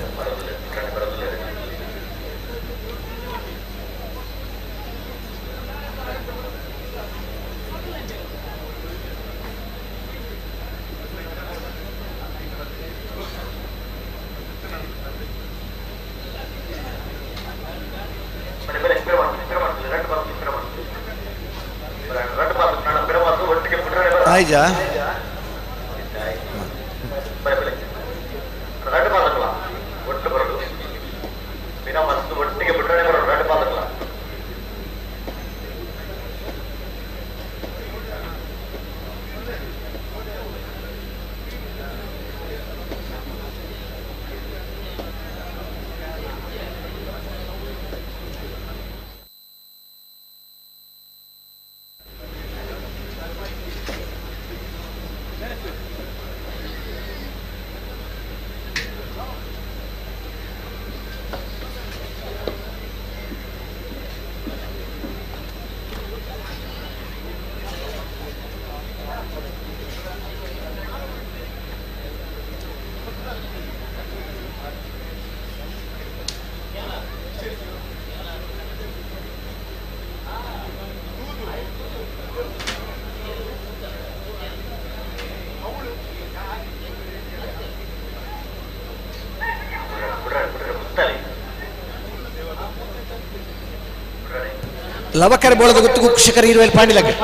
[SPEAKER 1] ಆಯ್ಜಾ ಲವಕರ ಬೋಳದ ಗೊತ್ತು ಕುಕ್ಷಕರ ಇರುವಲ್ಲಿ ಪಾಂಡಿಲಕ್ಕೆ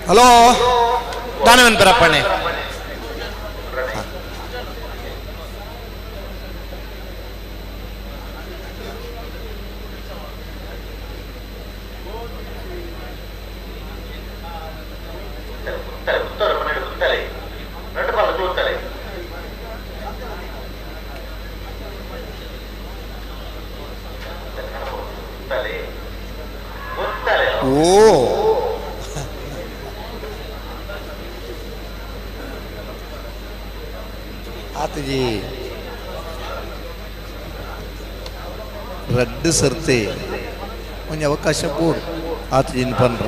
[SPEAKER 1] ಹಲೋ ದಾನವನ್ ಪರಪ್ಪಣ್ಣೆ. ಓ ಆತಜಿ ರಡ್ಡು ಸರ್ತಿ ಒಂಜಿ ಅವಕಾಶ ಬೋಡು ಆತಜಿನ್ ಪನ್ರ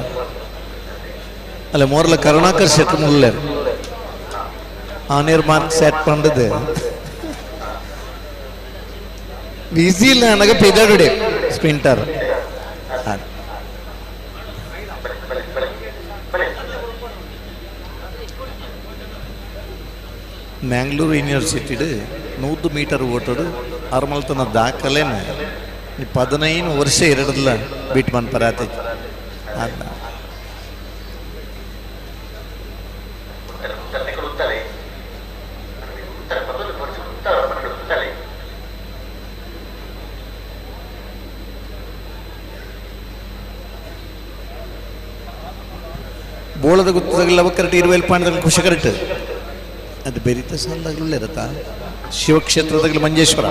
[SPEAKER 1] ಅಲ್ಲ ಮೋರ್ಲ ಕರುಣಾಕರ್ ಶೆಟ್ರು ಮುಲ್ಲೇರು ಆನೇರ್ ಮಾರ್ಕ್ ಸೆಟ್ ಪಂಡದು ಬಿಸಿ ನನಗೆ ಪೆದಡುಡೆ ಸ್ಪಿಂಟರ್. ಮ್ಯಾಂಗ್ಳೂರು ಯೂನಿವರ್ಸಿಟಿಡು 100 ಮೀಟರ್ ಓಟಡು ಅರ್ಮಲ್ತನ ದಾಖಲೆನ 15 ವರ್ಷ ಎರಡಲ್ಲ ಬಿಟ್ ಮನ್ ಪರಾತಿ ಅಲ್ಲ. ಬೋಳದ ಗುತ್ತದಾಗಲ ಅವಕರಟ್ ಇರುವೆಲ್ ಪಾಂಡದಲ್ಲಿ ಖುಷಿಕರಟ್ ಅದು ಬೆರಿತ ಸಾಲದಾಗಲೂ ಇರತ್ತ ಶಿವಕ್ಷೇತ್ರದಾಗಲಿ ಮಂಜೇಶ್ವರ.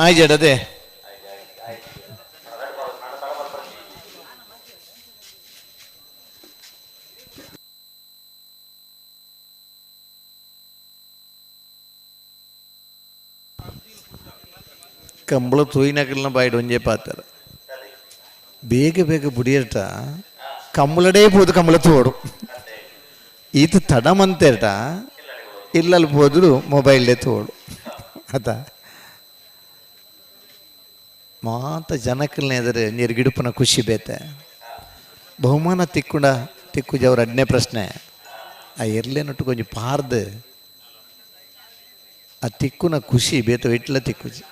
[SPEAKER 1] ಆಯ್ಜಡದೆ ಕಂಬಳ ತೂಯಿನಕಲ್ನ ಬಾಯಿಡ್ ಒಂಜೆ ಪಾತ್ರ ಬೇಗ ಬೇಗ ಬುಡಿಯರ್ಟ ಕಂಬಳಡೇ ಪೋದು ಕಂಬಳ ತೋಡು ಈತ ತಡಮಂತೇರ್ಟ ಇಲ್ಲಲ್ಲಿ ಹೋದ್ರು ಮೊಬೈಲ್ಡೇ ತೋಡು ಅತ ಮಾತ ಜನಕ್ಕಲ್ನೇ ಎದುರು ನೀರು ಖುಷಿ ಬೇತೆ ಬಹುಮಾನ ತಿಕ್ಕುಂಡ ತಿಕ್ಕುಜವ್ರ ಅಡ್ನೇ ಪ್ರಶ್ನೆ ಆ ಎರ್ಲೇನೊಟ್ಟು ಕೊಂಚ ಪಾರ್ದು ಆ ತಿಕ್ಕುನ ಖುಷಿ ಬೇತ ಇಟ್ಲ ತಿಕ್ಕುಜಿ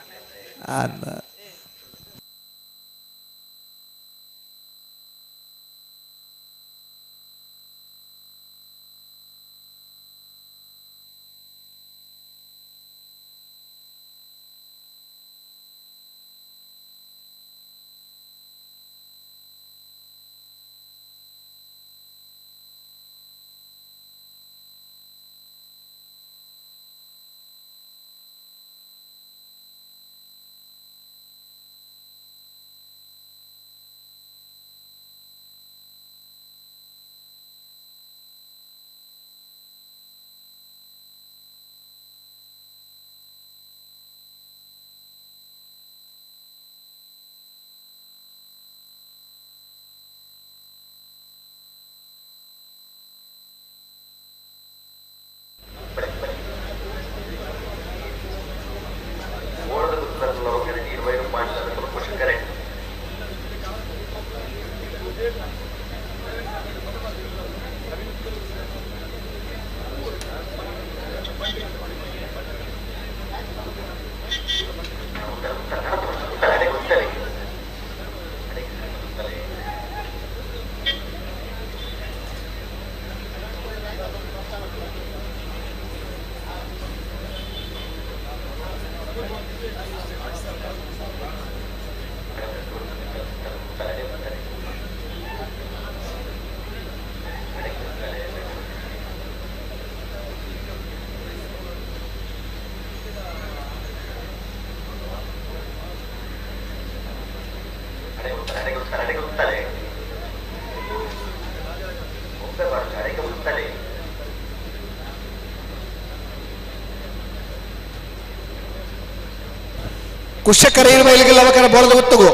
[SPEAKER 1] ಕುಶಕರ ಇರುವ ಇಲ್ಲಿಗೆಲ್ಲ ಅವಕರ ಬೋಳದ ಗೊತ್ತಗು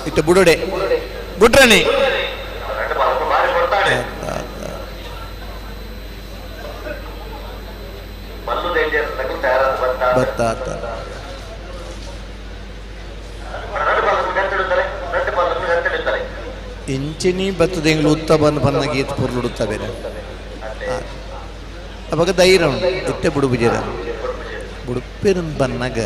[SPEAKER 1] ಇಟ್ಟು ಬುಡೋಡೆ ಬುಡ್ರಣಿ ಬತ್ತ ಇಂಚಿನಿ ಬತ್ತದ ಎಂಗ್ಲು ಉತ್ತ ಬಂದು ಬನ್ನ ಗೀತ ಪೊರ್ಲುಡುತ್ತ ಬೇರೆ ಅವಾಗ ಧೈರ್ಯ ಉಂಟು ಇತ್ತೆ ಬುಡುಬುಜೇರ ಬುಡುಪೇರನ್ ಬನ್ನಾಗ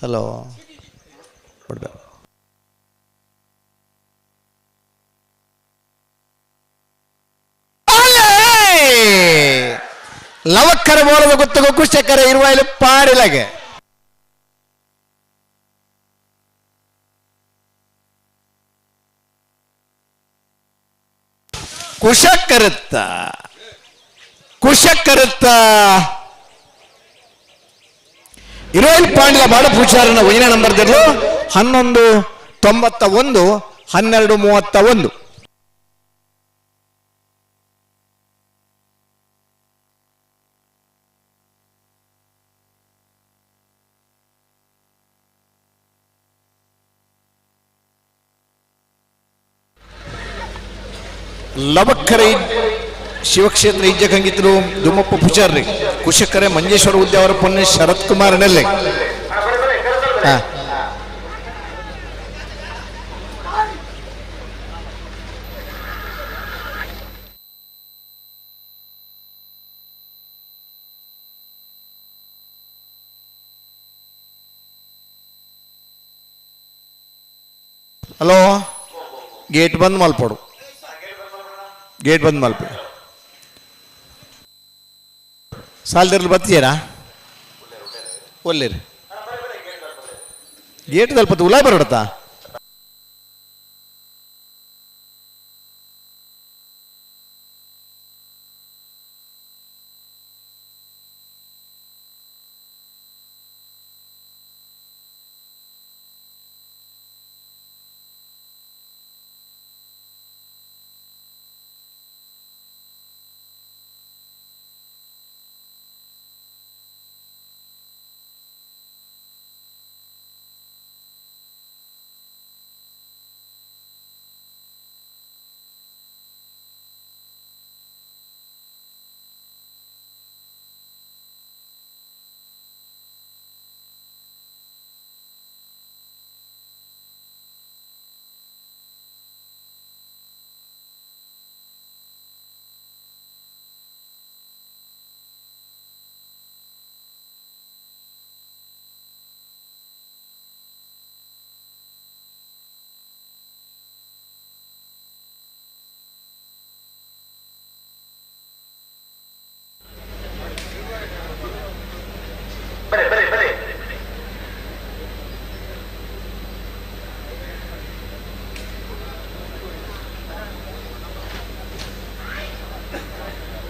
[SPEAKER 1] ಹಲೋ ಲವಕ್ಕರ ಬೋಲದ ಗೊತ್ತಗೋ ಕುಶಕರ ಇರುವಾಯಿಲು ಪಾಡಿಲಗೆ ಕುಶಕರುತ್ತ ಕುಶಕರುತ್ತ ಇರೋಲ್ ಪಾಂಡ್ಲ ಬಾಡ ಪೂಜಾರನ ಒಯ್ಯಿನ ನಂಬರ್ 11 91 12 31. ಲವಕ್ಕರೆ ಶಿವಕ್ಷೇತ್ರ ಇಜ್ಜಕಂಗಿತರು ದುಮ್ಮಪ್ಪ ಪೂಜಾರ್ರಿ ಕುಶಕರೆ ಮಂಜೇಶ್ವರ ಉದ್ಯಾವರ ಪೊನ್ನೆ ಶರತ್ ಕುಮಾರ್ ನೆಲ್ಲೆ. ಹಲೋ ಗೇಟ್ ಬಂದ್ ಮಲ್ಪಡು, ಗೇಟ್ ಬಂದ್ ಮಲ್ಪಡು. ಸಾಲದಿರ್ಲಿ ಬತ್ತೀರಾ ಒಲ್ಲೇರಿ ಗೇಟ್ ತಲ್ಪ ಉಲಾಯ್ ಬರೋಡತ್ತಾ?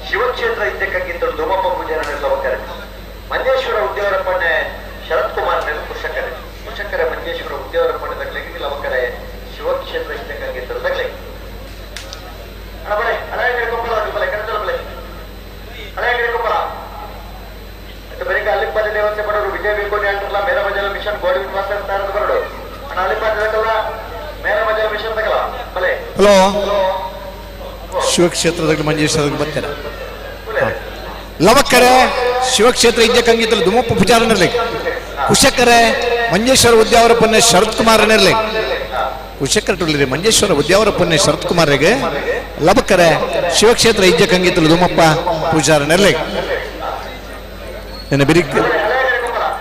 [SPEAKER 2] ಶಿವಕ್ಷೇತ್ರ ಇದ್ದಕ್ಕಾಗಿದ್ದ ಧೂಮಪ್ಪ ಪೂಜಾರನ ಲವಕರೆ ಮಂಜೇಶ್ವರ ಉದ್ಯವರಪ್ಪಣ್ಣೆ ಶರತ್ ಕುಮಾರ್ ಕುಶಕರೆ ಕುಶಕರೆ ಮಂಜೇಶ್ವರ ಉದ್ಯವರಪ್ಪಣ್ಣೆ ತಗ್ಲಿಗೆ ಲವಕರೆ ಶಿವಕ್ಷೇತ್ರ ಇದ್ದಕ್ಕಾಗಿದ್ದ ತಗ್ಲಿ. ಅಣ್ಣ ಬಳೆ ಹಳೆ ಕಡೆ ಕೊಪ್ಪಳ ಬಳೆ ಕರೆತಲ ಬಳೆ ಹಳೆ ಕಡೆ ಕೊಪ್ಪಳ ಮತ್ತೆ ಬೆಳಿಗ್ಗೆ ಅಲ್ಲಿಪ್ಪಾದ ದೇವಸ್ಥೆ ಬಡವರು ವಿಜಯ ಬೇಕೋಟಿ ಅಂಟ್ರಲ್ಲ ಮೇರ ಬಜಾಲ ಮಿಷನ್ ಗೋಡಿ ವಿಶ್ವಾಸ ಬರಡು ಅಣ್ಣ ಅಲ್ಲಿಪ್ಪಾದ ತಗಲ್ಲ ಮೇರ ಬಜಾಲ ಮಿಷನ್ ತಗಲ್ಲ ಬಲೆ.
[SPEAKER 1] ಹಲೋ ಶಿವಕ್ಷೇತ್ರದಲ್ಲಿ ಮಂಜೇಶ್ವರದಲ್ಲಿ ಬರ್ತಾರೆ. ಲವಕ್ಕರೆ ಶಿವಕ್ಷೇತ್ರ ಇಜ್ಜಕಂಗಿತಲು ದುಮ್ಮಪ್ಪ ಪೂಜಾರನಿರ್ಲಿ ಕುಶಕರೆ ಮಂಜೇಶ್ವರ ಉದ್ಯಾವರಪ್ಪನ್ನೇ ಶರತ್ ಕುಮಾರನಿರ್ಲಿ ಕುಶಕರ ಟುಳ್ಳಿರಿ ಮಂಜೇಶ್ವರ ಉದ್ಯಾವರಪ್ಪನ್ನೇ ಶರತ್ ಕುಮಾರಿಗೆ ಲವಕ್ಕರೆ ಶಿವಕ್ಷೇತ್ರ ಇಜ್ಜಕಂಗಿತಲು ದುಮ್ಮಪ್ಪ ಪೂಜಾರನಿರ್ಲಿ. ನಿನ್ನ ಬಿರಿಕ್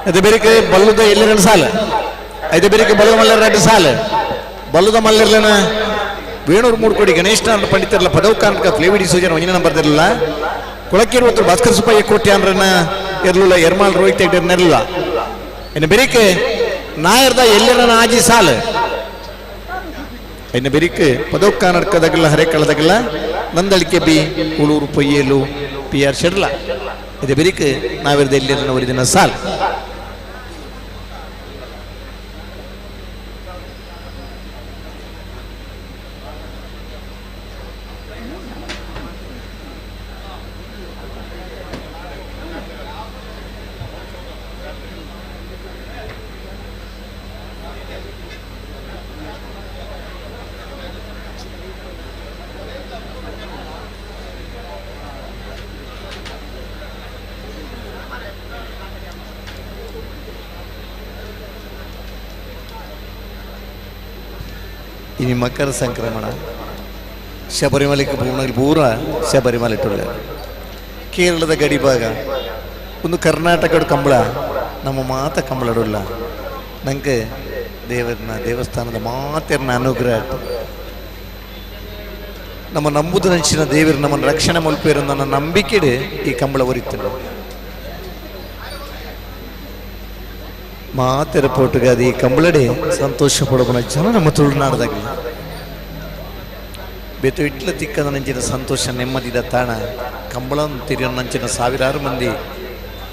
[SPEAKER 1] ಅದು ಬೆರಿಕೆ ಬಲ್ಲದ ಎಲ್ಲಿ ಸಾಲ ಐದು ಬೆರಿಕೆ ಬಲ್ಲದ ಮಲ್ಲರ 2 ಸಾಲ ಬಲ್ಲದ ಮಲ್ಲಿರ್ಲೇನ ವೇಣೂರು ಮೂಡ್ಕೋಡಿ ಗಣೇಶನ ಪಂಡಿತರಲ್ಲ ಪದವು ಕಾರಣಕ ಫ್ಲೇವಿಡಿ ಸೂಜನ ಒಂಜಿನ ಬರ್ದಿರಲಿಲ್ಲ. ಕೊಳಕಿರುವತ್ತು ಭಾಸ್ಕರ ಸುಬ್ಬಯ್ಯ ಕೋಟಿ ಅಂದ್ರನ್ನ ಇರಲಿಲ್ಲ. ಎರ್ಮಾಲ್ ರೋಹಿತ್ ಹೆಗ್ಡೆರ್ನಿರಲಿಲ್ಲ. ಇನ್ನು ಬೆರಿಕೆ ನಾಯರ್ದ ಎಲ್ಲರನ್ನ ಆಜಿ ಸಾಲ ಇನ್ನು ಬೆರಿಕೆ ಪದವು ಕರ್ನಾಟಕದಾಗಲ್ಲ ಹರೇಕಳದಾಗಲ್ಲ Nandalike B Ulur Poyyelu P R Shedla ಇದು ಬೆರಿಕೆ ನಾವಿರದ ಎಲ್ಲರನ್ನ ಒರಿದಿನ ಸಾಲ. ಇനി ಮಕರ ಸಂಕ್ರಮಣ ಶಬರಿಮಲೆಗೆ ಪೂರ್ಣ ಪೂರ ಶಬರಿಮಲೆ ಟುಳ್ಳೆ ಕೇರಳದ ಗಡಿಭಾಗ ಒಂದು ಕರ್ನಾಟಕದ ಕಂಬಳ ನಮ್ಮ ಮಾತ ಕಂಬಳಡುಲ್ಲ. ನಂಗೆ ದೇವರನ್ನ ದೇವಸ್ಥಾನದ ಮಾತೆರ್ನ ಅನುಗ್ರಹ ನಮ್ಮ ನಂಬುದು ನಂಚಿನ ದೇವರು ನಮ್ಮನ್ನು ರಕ್ಷಣೆ ಮಲ್ಪೇರು ನನ್ನ ನಂಬಿಕೆಡೆ ಈ ಕಂಬಳ ಒರಿತನು. ಮಾತೆರ ಪೋಟುಗಾದಿ ಈ ಕಂಬಳಡೆ ಸಂತೋಷ ಪಡಬನ ಜನ ನಮ್ಮ ತುಳುನಾಡದಾಗಲಿ ಬೇತು ಇಟ್ಲ ತಿಕ್ಕದ ನಂಚಿನ ಸಂತೋಷ ನೆಮ್ಮದಿದ ತಾಣ ಕಂಬಳನ್ ತಿರಿಯೋ ನಂಚಿನ ಸಾವಿರಾರು ಮಂದಿ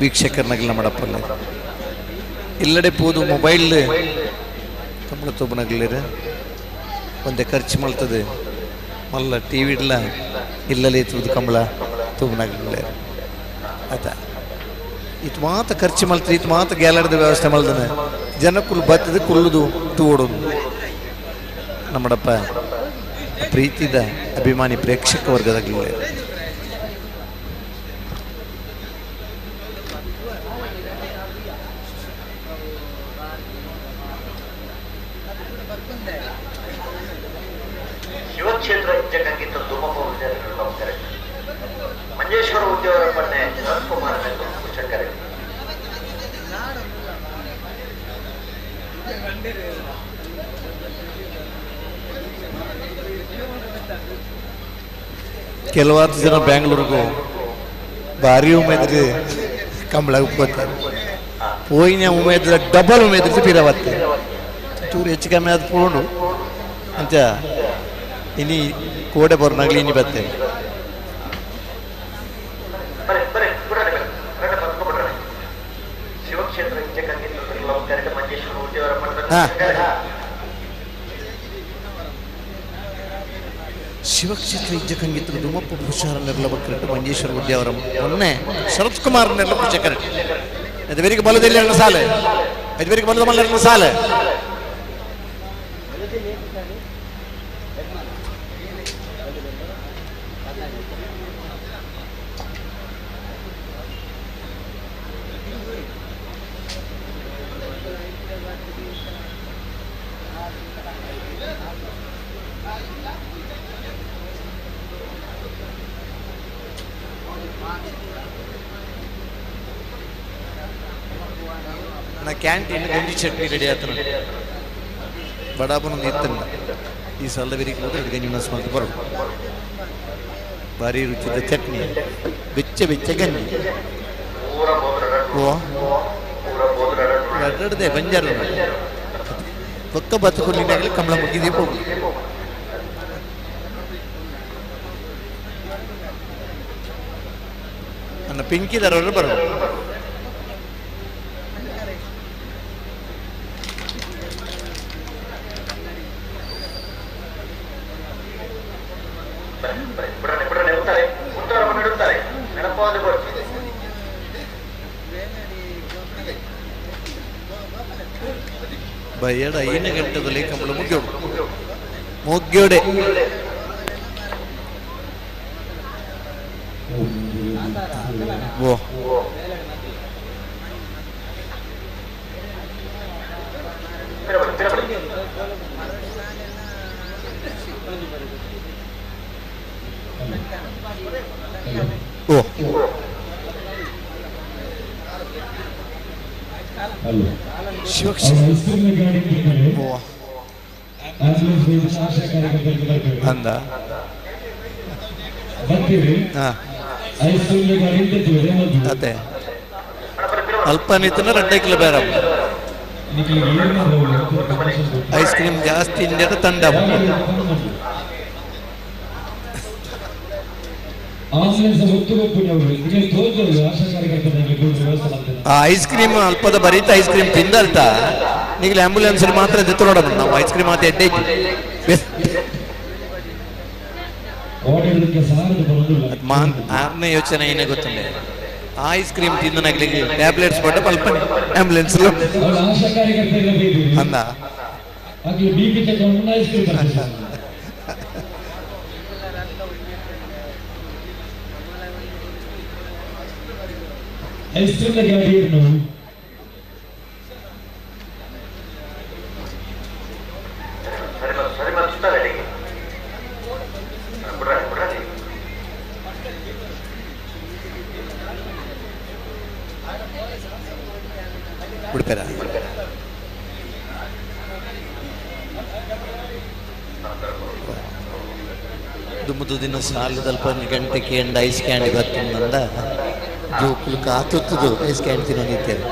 [SPEAKER 1] ವೀಕ್ಷಕರನಾಗಲಿ ಮಾಡಪ್ಪಲ್ಲ. ಇಲ್ಲಡೆ ಪೋದು ಮೊಬೈಲ್ ಕಂಬಳ ತೋಬನಾಗಲಿರ ಒಂದೇ ಖರ್ಚು ಮಾಡ್ತದೆ ಮಲ್ಲ ಟಿ ವಿ ಇಡ್ಲ ಇಲ್ಲಲೇ ತೂದು ಕಂಬಳ ತೂಬನಾಗಲಿಲ್ಲ ಆಯ್ತಾ. ಇತ್ತು ಮಾತ ಖರ್ಚು ಮಾಡ್ತದೆ, ಇತ್ತು ಮಾತ ಗ್ಯಾಲರಿದ ವ್ಯವಸ್ಥೆ ಮಾಡ್ದಾನೆ ಜನ ಕುಲ್ ಬತ್ತದ ಕುಲ್ಲುದು ತೂಡೋದು. ನಮ್ಮಡಪ್ಪ ಪ್ರೀತಿದ ಅಭಿಮಾನಿ ಪ್ರೇಕ್ಷಕ ವರ್ಗದಾಗಲಿಲ್ಲ.
[SPEAKER 2] ಶಿವಕ್ಷೇತ್ರ ಇಜ್ಜಕಂಗಿತ್ತು ಧೂಮಪ್ಪ ವಿದ್ಯಾರ್ಥಿಗಳು ಮಂಜೇಶ್ವರ ಉದ್ಯೋಗ ಪನ್ನೆ ಶರತ್ಕುಮಾರ್ ಶಂಕರೆ.
[SPEAKER 1] ಕೆಲವಾರು ಜನ ಬ್ಯಾಂಗ್ಳೂರ್ಗೂ ಭಾರಿ ಉಮೇದ್ರಿ ಕಂಬಳ ಉಪ್ಪತ್ತಾರೆ ಪೋಯಿನ ಉಮೇದ್ರ ಡಬಲ್ ಉಮೇದ್ರಿ ಪಿರವತ್ತೆ ಚೂರು ಹೆಚ್ಚು ಕಮ್ಮಿ ಆದ ಪೋಂಡು ಅಂಚ ಇನಿ ಕೋಡೆ ಬರೋನಾಗ್ಲಿ ಇನಿ ಬತ್ತೆ. ಶಿವಕ್ಷೇತ್ರ ಇಜ್ಜಕಂಗಿತ್ತು ದುಮಪ್ಪ ಭೂಷಾರ ನಿರ್ಲಭಕ್ಕಿಟ್ಟು ಮಂಜೇಶ್ವರ ಉದ್ಯಾವರ ಮೊನ್ನೆ ಶರತ್ ಕುಮಾರ್ ನೆರ್ಲ ಪೂಜಕರ ಅದು ಬೇರಿಗೆ ಬಲದಲ್ಲಿ ಎರಡು ಸಾಲೆ ಅದು ಬೇರಿಗೆ ಬಲದ ಮಲ್ಲ ಎರಡು ಸಾಲೆ. ನಾ ಕ್ಯಾಂಟೀನ್ ಗಂಜಿ ಚಟ್ನಿ ರೆಡಿ ಆತನ ಬಡಾಬನ ಇತ್ತಲ್ಲ ಈ ಸಲ ಬೇರಿಗೆ ಹೋದ್ರೆ ಗಂಜಿ ಮೆಣಸು ಮಾಡ್ತು ಬರೋದು ಭಾರಿ ರುಚಿದ ಚಟ್ನಿ ಬೆಚ್ಚ ಬೆಚ್ಚ ಗಂಜಿ. ಓ ಎರಡದೆ ಬಂಜಾರ ಪಕ್ಕ ಬತ್ತುಕೊಂಡಿನಾಗಲಿ ಕಂಬಳ ಮುಗಿದೇ ಹೋಗಿ. ನನ್ನ ಪಿಂಕಿದಾರವರು ಬರೋದು. ಬಯ್ಯಡ ಐದು ಗಂಟೆದಲ್ಲಿ ಕಂಬಳ ಮುಗಿಯೋಡು ಮುಗಿಯೋಡೆ. ಓ ಓ ಅಂದ ಅದೇ ಅಲ್ಪ ನಿಂತನ ರಡ್ಡೆ ಕಿಲೋ ಬೇರೆ ಐಸ್ ಕ್ರೀಮ್ ಜಾಸ್ತಿ ಇಂದ ತಂಡ. ಐಸ್ ಕ್ರೀಮ್ ಅಲ್ಪದ ಬರೀತ ಐಸ್ ಕ್ರೀಮ್ ತಿಂದಲ್ತ ನೀಗಲ ಆಂಬ್ಯುಲೆನ್ಸ್ ಮಾತ್ರ ಎತ್ತು ನೋಡೋಣ ನಾವು ಐಸ್ ಕ್ರೀಮ್ ಮಾತ್ರ ಎಡ್ಡೆ ಆರನೇ ಯೋಚನೆ ಏನೇ ಗೊತ್ತುಂಡೆ ಐಸ್ ಕ್ರೀಮ್ ತಿಂದನಾಗ್ಲಿಕ್ಕೆ ಟ್ಯಾಬ್ಲೆಟ್ಸ್ ಕೊಟ್ಟ ಅಲ್ಪ ಆಂಬ್ಯುಲೆನ್ಸ್ ಅಂದ. ಉಡುಪೆರ.
[SPEAKER 3] ದುಮ್ಮುದು ದಿನ ಸಾಲದಲ್ಪ ಒಂಜಿ ಗಂಟೆ ಕೇಂಡ ಐಸ್ ಕ್ಯಾಂಡಿ ಬರ್ತಂದ ಜೋಕುಲು ಕಾತುತ್ತದು ಐಸ್ ಕ್ಯಾಂಡಿ ತಿನ್ನೋದಿತ್ತೇವೆ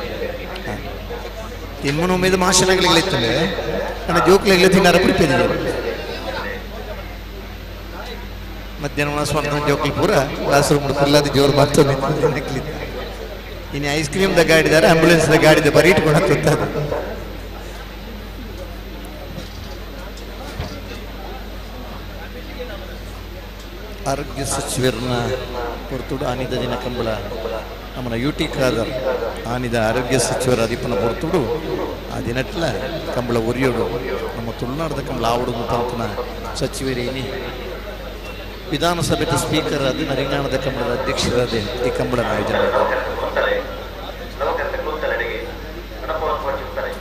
[SPEAKER 1] ತಿನ್ಮನು ಉಮೇದ ಮಾಶನಗಳಿತ್ತಂದೆ ನನ್ನ ಜೋಕುಲೆಗ್ಲೆ ತಿನ್ನಾರ ಪ್ರಿಪೇದಿದೆ ಮಧ್ಯಾಹ್ನ ಸ್ವಂತ ಜೋಕುಲು ಪೂರ ಕ್ಲಾಸ್ ರೂಮ್ ಫುಲ್ ಜೋರು ಬರ್ತದೆ ಇನ್ನು ಐಸ್ ಕ್ರೀಮ್ the ಗಾಡಿದಾರೆ ಆಂಬ್ಯುಲೆನ್ಸ್ the ಗಾಡಿದ ಬರೀ ಇಟ್ಕೊಂಡು ತುತ್ತದು.
[SPEAKER 3] ಆರೋಗ್ಯ ಸಚಿವರನ್ನ ಪೊರ್ತುಡು ಆನಿದ ದಿನ ಕಂಬಳ ನಮ್ಮನ ಯು ಟಿ ಖಾದರ್ ಆನಿದ ಆರೋಗ್ಯ ಸಚಿವರ ಅದಿಪನ ಪೊರ್ತುಡು ಆ ದಿನಟ್ಲ ಕಂಬಳ ಒರಿಯೋಡು ನಮ್ಮ ತುಳುನಾಡದ ಕಂಬಳ ಆವಡು ಪಂತನ ಸಚಿವರೇನಿ ವಿಧಾನಸಭೆಯ ಸ್ಪೀಕರ್ ಅದು ನರಿಂಗಾಣದ ಕಂಬಳದ ಅಧ್ಯಕ್ಷರಾದ ಈ ಕಂಬಳನ ಆಯೋಜನೆ ಮಾಡಿದ್ದಾರೆ.
[SPEAKER 2] ಕೂತಲೆ ಲವಕರ್ತ ಕೂತಲೆಡೆಗೆ ಗಣಪವನ್ನು ಪೂಜಿಸುತ್ತಾರೆ.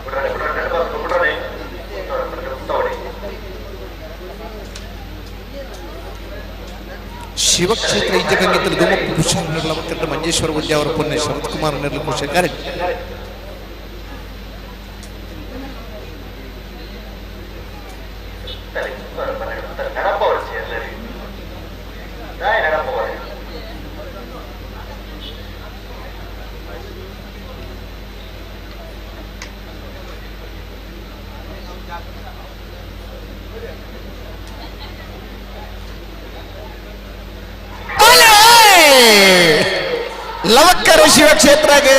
[SPEAKER 2] ಬಿಡ್ರಣೆ, ಬಿಡ್ರಣೆ, ನಡಬಾರ್ದು, ಬಿಡ್ರಣೆ. ಕೂತವಡೆ, ಕೂತವಡೆ.
[SPEAKER 1] ಶಿವಕ್ಷೇತ್ರ ಇಜ್ಜಗಂಗಿತ್ತಲು ಧೂಮಪ್ಪ ಕುಶಾಲ್ ನಿರ್ಲವಕರ್ಣ ಮಂಜೇಶ್ವರ ಉದ್ಯಾವರ ಪುಣ್ಯ ಶರತ್ ಕುಮಾರ್ ನಿರ್ಲ ಕುಶಕಾರಿ
[SPEAKER 2] ಕೂತಲೆ, ಕೂತವಡೆ, ಬನ್ನಿ, ಕೂತಲೆ. ನಡಪವರು ಎಲ್ಲರಿಗೂ. ನಾಯಿ ನಡಪವರು.
[SPEAKER 1] ಲವಕ್ಕರ ಶಿವಕ್ಷೇತ್ರಗೆ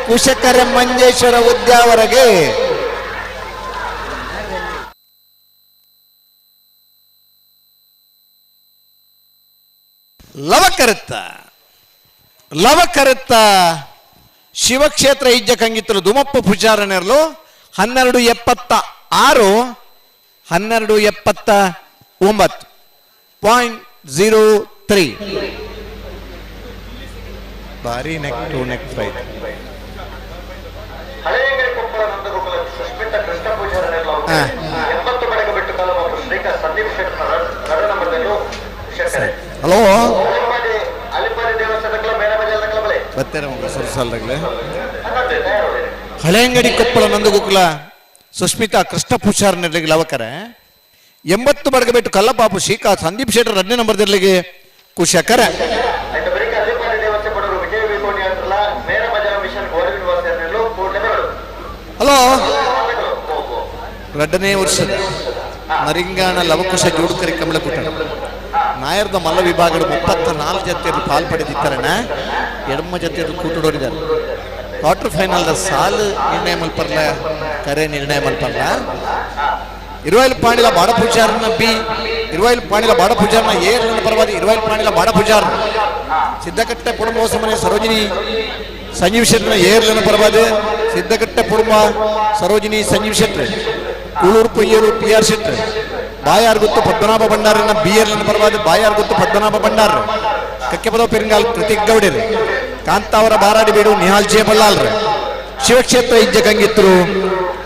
[SPEAKER 1] ಕುಶಕರ ಮಂಜೇಶ್ವರ ಉದ್ಯಾವರಗೆ ಲವಕರತ್ತ ಲವಕರತ್ತ ಶಿವಕ್ಷೇತ್ರ ಇಜ್ಜ ಕಂಗಿತ್ತಲು ದುಮಪ್ಪ ಪೂಜಾರನೆರಲು 12.76 12.79.03. ಭಾರಿ ನೆಕ್ ಟು ನೆಕ್ ಫೈಟ್.
[SPEAKER 2] ಹಳೆಯಂಗಡಿ ಕೊಪ್ಪಳ ನಂದಗೋಕುಲ ಸುಸ್ಮಿತಾ ಕೃಷ್ಣ ಪೂಜಾರನೆಲ್ಲ
[SPEAKER 1] ಹಾ.
[SPEAKER 2] 80 ಬಡಗ ಬಿಟ್ಟು ಕಾಲ ಮತ್ತು ಶ್ರೀಕಾ ಸಂದೀಪ್ ಶೆಟ್ಟರ್ ನಡು ನಂಬರ್ದಲ್ಲಿ ಶೆಟ್ಟರೆ.
[SPEAKER 1] ಹಲೋ
[SPEAKER 2] ಅಲಿಪಾದಿ ಅಲಿಪಾದಿ ದೇವಸ್ಥಾನಗಳ ಮೇರೆ ಬಜಾರ್ಗಳ ಬಲೆ
[SPEAKER 1] ಬರ್ತಾರೆ ಸುರಸಾಲದಾಗಲೇ.
[SPEAKER 2] ಹನ್ನೊಂದು ತಯಾರು.
[SPEAKER 1] ಹಳೆಯಂಗಡಿ ಕೊಪ್ಪಳ ನಂದಗೋಕುಲ ಸುಸ್ಮಿತಾ ಕೃಷ್ಣ ಪೂಜಾರ್ ನೆರಳಿಗೆ ಲವಕರೆ 80 ಬಡಗಬೆಟ್ಟು ಕಲ್ಲಪಾಪು ಶ್ರೀಕಾ ಸಂದೀಪ್ ಶೆಟ್ಟರ್ 2ನೇ ನಂಬರ್ದಲ್ಲಿಗೆ ಕುಶಕರ.
[SPEAKER 2] ಆಯ್ತು ಬರೀ ಅಲಿಪಾದಿ ದೇವಸ್ಥಾನ ಬಡವರು ವಿಜಯ ವಿಕೋಣಿ ಅಂತಲ್ಲ ಮೇರೆ ಬಜಾರ್ ಮಿಷನ್ ಗೋಲ್ಡ್ ನಿವಾಸಿಯನ್ನೆಲ್ಲೂ ಕೂಡಲೇ ಬರಡು.
[SPEAKER 1] ಹಲೋ
[SPEAKER 2] ಹೋಗು.
[SPEAKER 1] 2ನೇ ವರ್ಷದ ನರಿಂಗಾಣ ಲವಕುಶ ಜೋಡುಕರಿ ಕಮಲಕುಟ ನಾಯರ್ದ ಮಲ್ಲ ವಿಭಾಗದ 34 ಜತೆಯಲ್ಲಿ ಪಾಲ್ ಪಡೆದಿದ್ದಾರಣ ಎಡಮ ಜತೆಯಲ್ಲಿ ಕೂಟುಡೋರಿದ್ದಾರೆ. ಕ್ವಾರ್ಟರ್ ಫೈನಲ್ದ ಸಾಲು ನಿರ್ಣಯ ಮಲ್ಪರ್ಲ ಕರೆ ನಿರ್ಣಯ ಮಲ್ಪರ್ಲ ಇರುವೈಲ್ ಪಾಣಿಲ ಬಾಡ ಪೂಜಾರನ ಬಿ ಇರುವೈಲ್ ಪಾಣಿಲ ಬಾಡ ಪೂಜಾರನ ಎ ಪರವಾದ ಇರುವೈಲ್ ಪಾಣಿಲ ಬಾಡ ಪೂಜಾರ್ ಸಿದ್ದಕಟ್ಟೆ ಕುಟುಂಬ ಹೊಸಮನೆ ಸರೋಜಿನಿ ಸಂಜೀವ್ ಶೆಟ್ಟರ್ನ ಏರ್ಲನ ಪರವಾದ ಸಿದ್ದಕಟ್ಟೆ ಕುಟುಂಬ ಸರೋಜಿನಿ ಸಂಜೀವ್ ಶೆಟ್ಟರ್ ಕೂಳೂರು ಪೊಯ್ಯರು ಪಿ ಆರ್ ಶೆಟ್ಟರ್ ಬಾಯಾರ್ ಗುತ್ತು ಪದ್ಮನಾಭ ಭಂಡಾರನ ಬಿ ಎರ್ಲನ ಪರವಾದ ಬಾಯಾರ್ ಗುತ್ತು ಪದ್ಮನಾಭ ಭಂಡಾರ ಕಕ್ಕೆಪದವ ಪೆರಿಂಗಾಲ್ ಕೃತಿಕ್ ಗೌಡರ್ ಕಾಂತಾವರ ಬಾರಾಡಿ ಬೀಡು ನಿಹಾಲ್ ಜೆ ಬಲ್ಲಾಲ್ರ ಶಿವಕ್ಷೇತ್ರ ಇಜ್ಜ ಗಂಗಿತ್ರು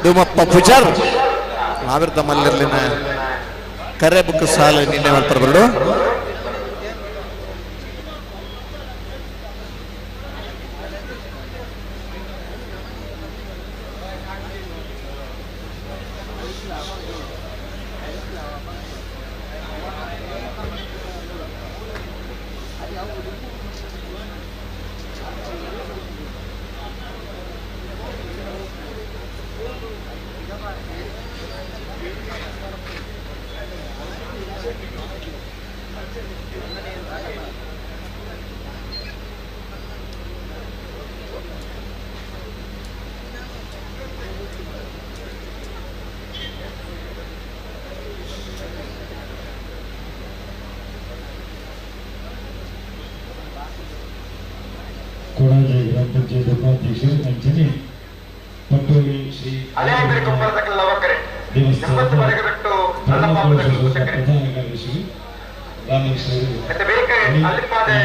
[SPEAKER 1] ದುಮಪ್ಪ ಪೂಜಾರ್ ನಾವಿರ್ದ ಮಲ್ಲಿರ್ಲಿನ ಕರೆ ಬುಕ್ ಸಾಲ ನಿನ್ನೆ ಮಾಡ್ತಾರೆ ಬರಡು.
[SPEAKER 4] ಕೊಡಾಜೆ ಗ್ರಾಮ ಪಂಚಾಯತ್ ಉಪಾಧ್ಯಕ್ಷರು ಅಂಚನೆ ಪಟ್ಟೋಳಿ ಶ್ರೀ
[SPEAKER 2] ಹಳೆಯಂಗಡಿ ಕೊಪ್ಪಳದ ಲವಕರೆ
[SPEAKER 4] ದೇವಸ್ಥಾನದ
[SPEAKER 2] 80 ಬಡಗ ಬಿಟ್ಟು ಕಲ್ಲಪಾಪು
[SPEAKER 4] ಧರ್ಮಕೋಶದ
[SPEAKER 2] ಕುಶಕರೆ.
[SPEAKER 4] ಪ್ರಧಾನ ಕಾರ್ಯದರ್ಶಿಗಳು ರಾಮಕೃಷ್ಣರು
[SPEAKER 2] ಮತ್ತೆ ಬೇಕ ಅಲ್ಲಿಪಾದೆ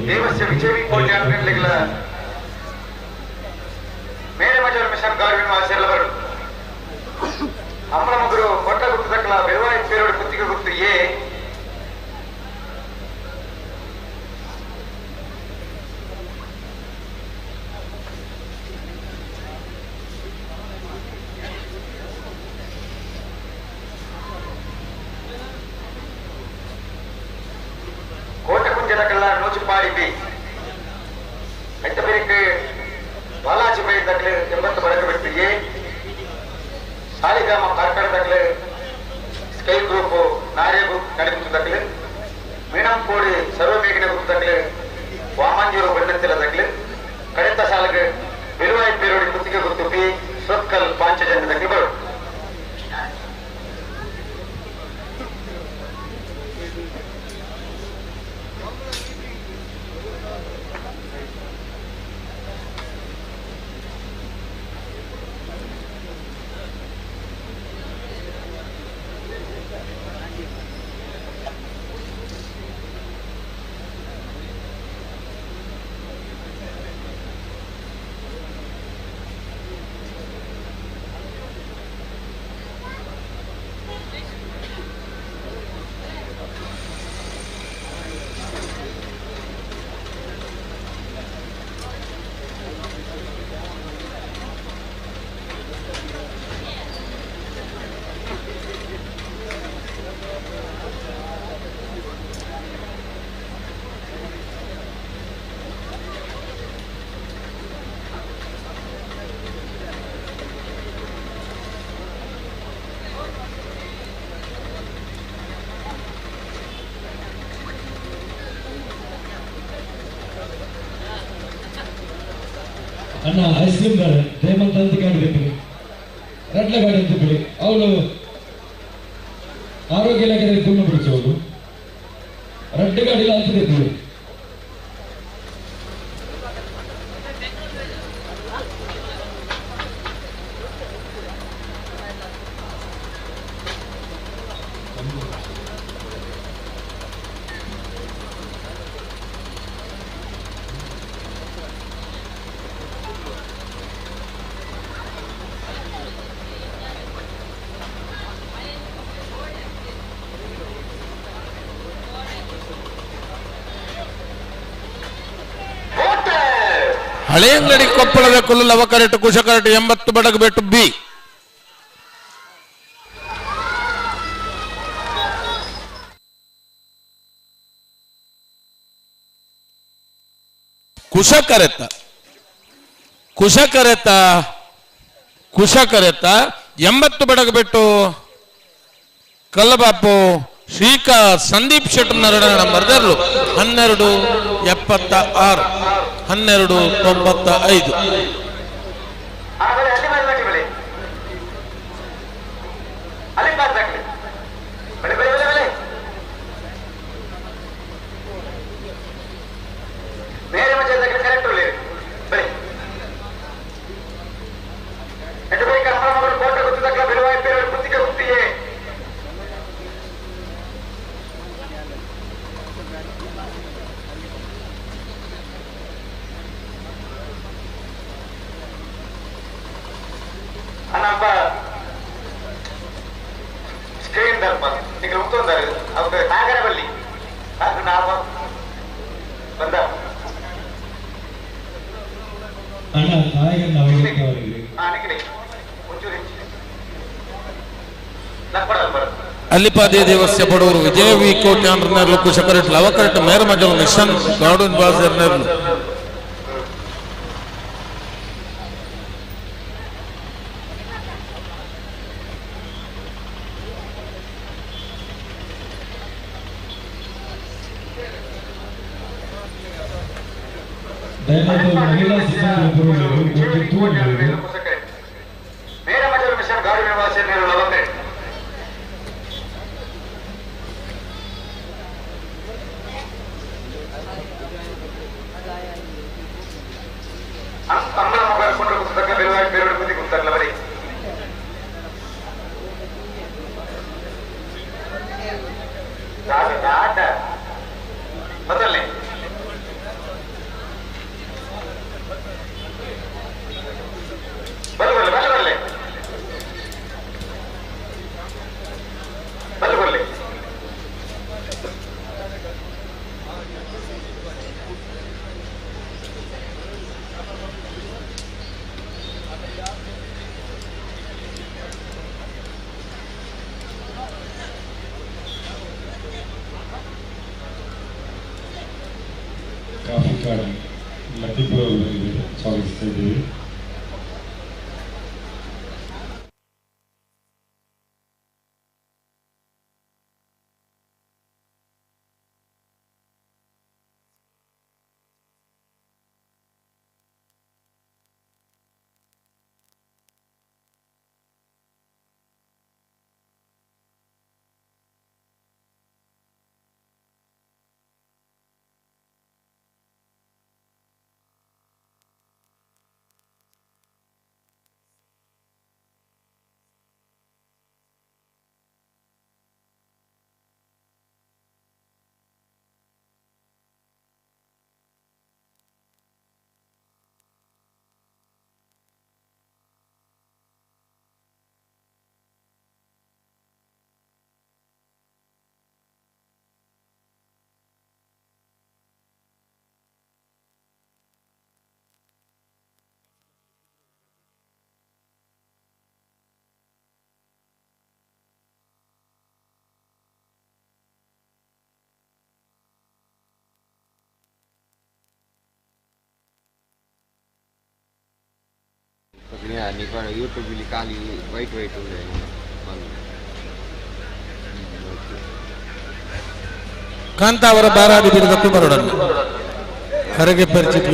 [SPEAKER 2] ದೇವಸ್ಯ ವಿಜಯ ಕೋಟಿ ಅರ್ಪಿಗಳ ಮೇರೆ ಮಜಾರ್ ಮಿಷನ್ ಗಾರ್ವಿನ್ ವಾಸಿಯಲ್ಲ ಬರು ಅಮ್ಮನ ಮಗರು ಕೊಟ್ಟ ಗುತ್ತು ತಕ್ಕಲ ಬೆಳವಾಯಿ ಪೇರೋಡು ಕುತ್ತಿಗೆ ಗುತ್ತು ಎ Katapadi ಬಿ ಐತಬೇರಿಗೆ ಬಾಲಾಜಿ ಬೈ ದಕ್ಲೆ 80 ಬಡಗಬೆಟ್ಟು ಎ ಸಾಲಿಗ್ರಾಮ ಕಾರ್ಕಳ ದಕ್ಲೆ ಸ್ಕೈ ಗ್ರೂಪ್ ನಾರ್ಯ ಗ್ರೂಪ್ ನಡಿಮುತ್ತು ದಕ್ಲೆ ಮೀನಂಕೋಡಿ ಸರ್ವಮೇಘಿನ ಗ್ರೂಪ್ ದಕ್ಲೆ ವಾಮಂಜೂರು ಬಣ್ಣತ್ತಿಲ ದಕ್ಲೆ ಕಡೆತ ಸಾಲಗೆ ಬೆಲುವಾಯಿ ಪೇರೋಡಿ ಕುತ್ತಿಗೆ ಗುರುತು ಪಿ ಸೊಕ್ಕಲ್ ಪಾಂಚಜನ್ಯ ದಕ್ಲೆ ಬರು
[SPEAKER 4] ಅಣ್ಣ ಐಸ್ ಕ್ರೀಮ್ ಬೇಡ ಹೇಮಂತ್ ಅಂತ ಗಾಡಿ ಬೇಕು ರಡ್ಲ ಗಾಡಿ ಅಂತ ಬಿಡಿ ಅವಳು ಆರೋಗ್ಯ ಇಲಾಖೆ ಗುಣ ಬಿಡಿಸೋದು ರಡ್ಡು ಗಾಡಿ ಅಂತ ಬೇಕು.
[SPEAKER 5] ಹಳೆಯಂಗಡಿ ಕೊಪ್ಪಳದ ಕುಲ್ಲು ಲವಕರೆಟ್ಟು ಕುಶಕರೆಟ್ಟು 80 ಬಡಗಬೆಟ್ಟು ಬಿ ಕುಶಕರೆತ ಕುಶಕರೆತ ಕುಶಕರೆತ 80 ಬಡಗಬೆಟ್ಟು ಕಲ್ಲಬಾಪು ಶ್ರೀಕಾ ಸಂದೀಪ್ ಶೆಟ್ಟರ್ ನಂಬರ್ದರ್ಲು 12 76 12 95. ಅಲ್ಲಿಪಾದೇ ದೇವಸ್ಯ ಬಡವರು ವಿಜಯ ವಿ ಕೋಟಿ ಆಂಧ್ರನೇರ್ಲು ಕುಶಕರೆಟ್ ಲವಕರೆಟ್ ಮೇರಮಜಲ್ ಮಿಷನ್ ಗಾರ್ಡನ್ ಬಾಜರ್ನೇರ್ಲು
[SPEAKER 4] ದಯಮಾಡಿ ಮಹಿಳಾ ಸಿಬ್ಬಂದಿ
[SPEAKER 2] ಮೇರಮಜಲ್ ಮಿಷನ್ ಗಾರ್ಡನ್ ಬಾಜರ್ನೇರ್ಲು ಲವಕರೆಟ್
[SPEAKER 6] ಮಲ್ಲಿಕಾರ್ಜುನ್ ಲತೀಫ್ ಅವರು ಬಂದಿದ್ದಾರೆ, ಸ್ವಾಗತಿಸ್ತಾ ಇದ್ದೀವಿ.
[SPEAKER 7] ಯೂಟ್ಯೂಬ್ ಇಲ್ಲಿ ಖಾಲಿ ವೈಟ್ ವೈಟ್ ಉಂಟು ಬಂದು.
[SPEAKER 5] ಕಾಂತಾವರ ಬಾರಾಡಿ ಬಿಡದಕ್ಕೂ ಬರೋಡಲ್ಲ ಕರಗೆ ಪರಿಚಿತ.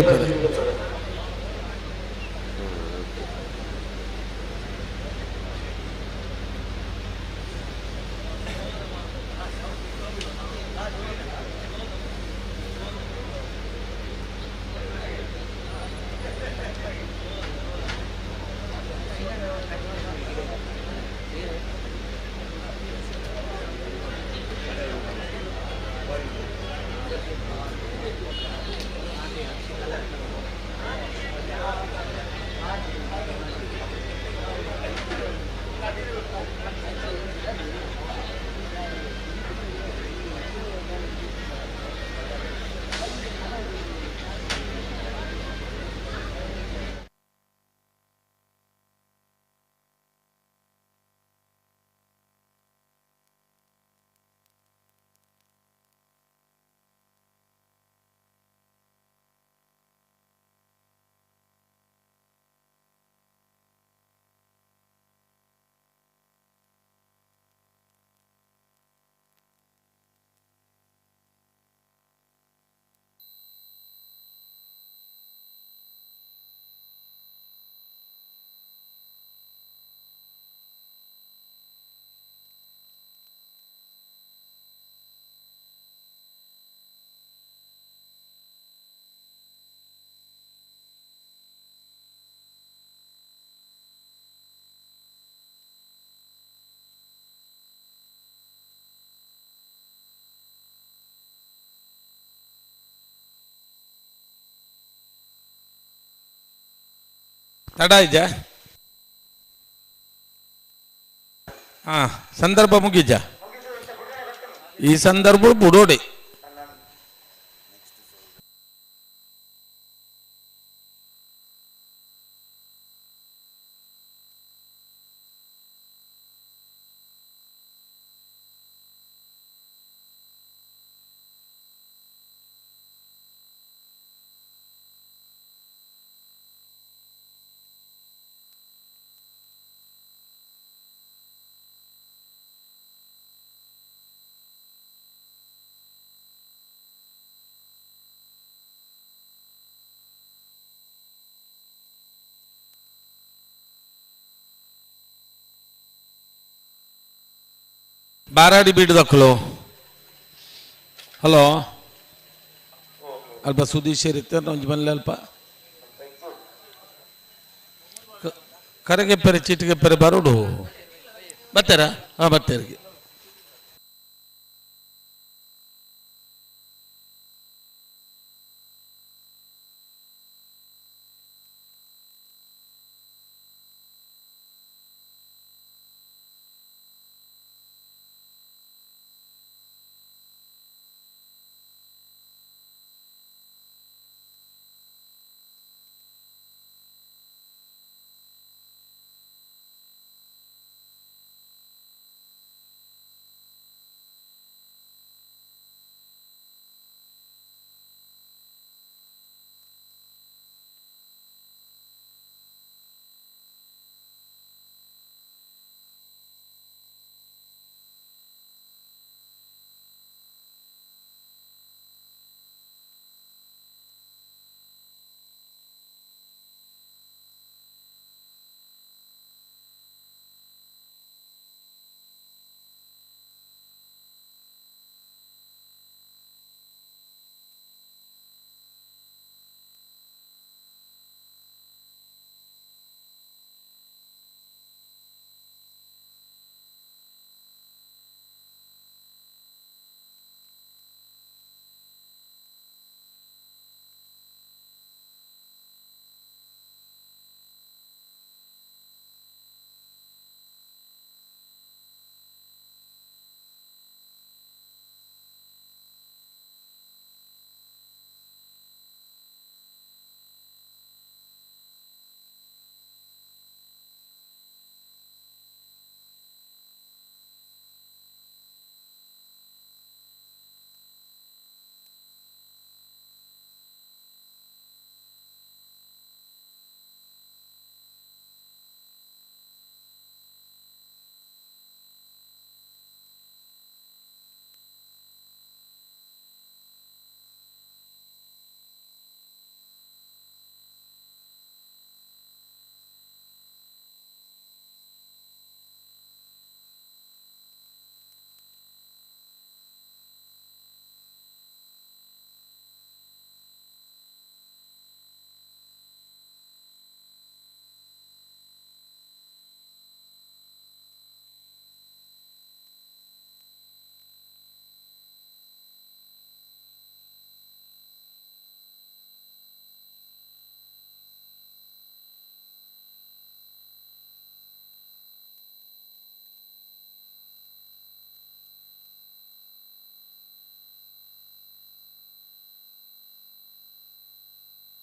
[SPEAKER 5] ತಡ ಇದ್ಯಾ? ಹಾ, ಸಂದರ್ಭ ಮುಗಿಜ. ಈ ಸಂದರ್ಭ ಬುಡೋಡಿ. ಬಾರಾಡಿ ಬೀಡದಕ್ಕಲು. ಹಲೋ, ಅಲ್ಪ ಸುದೀಶ್ ಇರುತ್ತೆ ಒಂಜಿ ಬನ್ಲೆ ಅಲ್ಪ ಕರಗೆ ಪೆರೆ ಚೀಟಿಗೆ ಪೆರೆ ಬರೋಡು ಬರ್ತಾರಾ? ಹಾಂ, ಬರ್ತಾರೆ.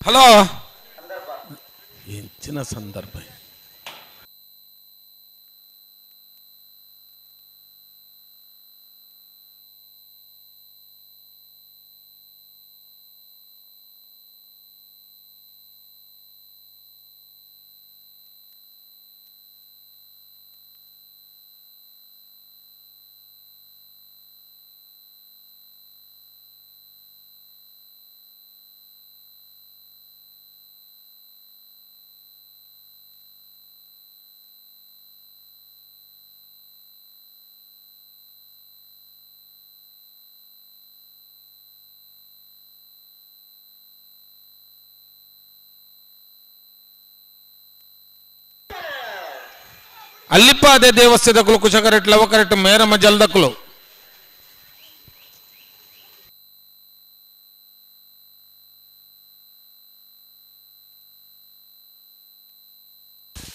[SPEAKER 5] Hello ಎಂಚಿನ ಸಂದರ್ಭ ಅಲ್ಲಿಪ್ಪಾದೆ ದೇವಸ್ಥಾನದಕ್ಕಲು ಕುಶಕರೆಟ್ ಲವಕರೆಟ್ ಮೇರಮ ಜಲ್ದಕ್ಕಲು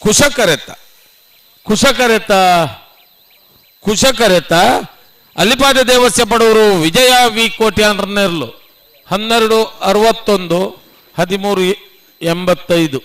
[SPEAKER 5] ಕುಶಕರೆತ್ತ ಕುಶಕರೆತ್ತ ಕುಶಕರೆತ್ತ ಅಲ್ಲಿಪಾದ ದೇವಸ್ಥೆ ಪಡವರು ವಿಜಯ ವಿ ಕೋಟ್ಯಾನ್ರನ್ನೆರ್ಲು 12 61 13 85.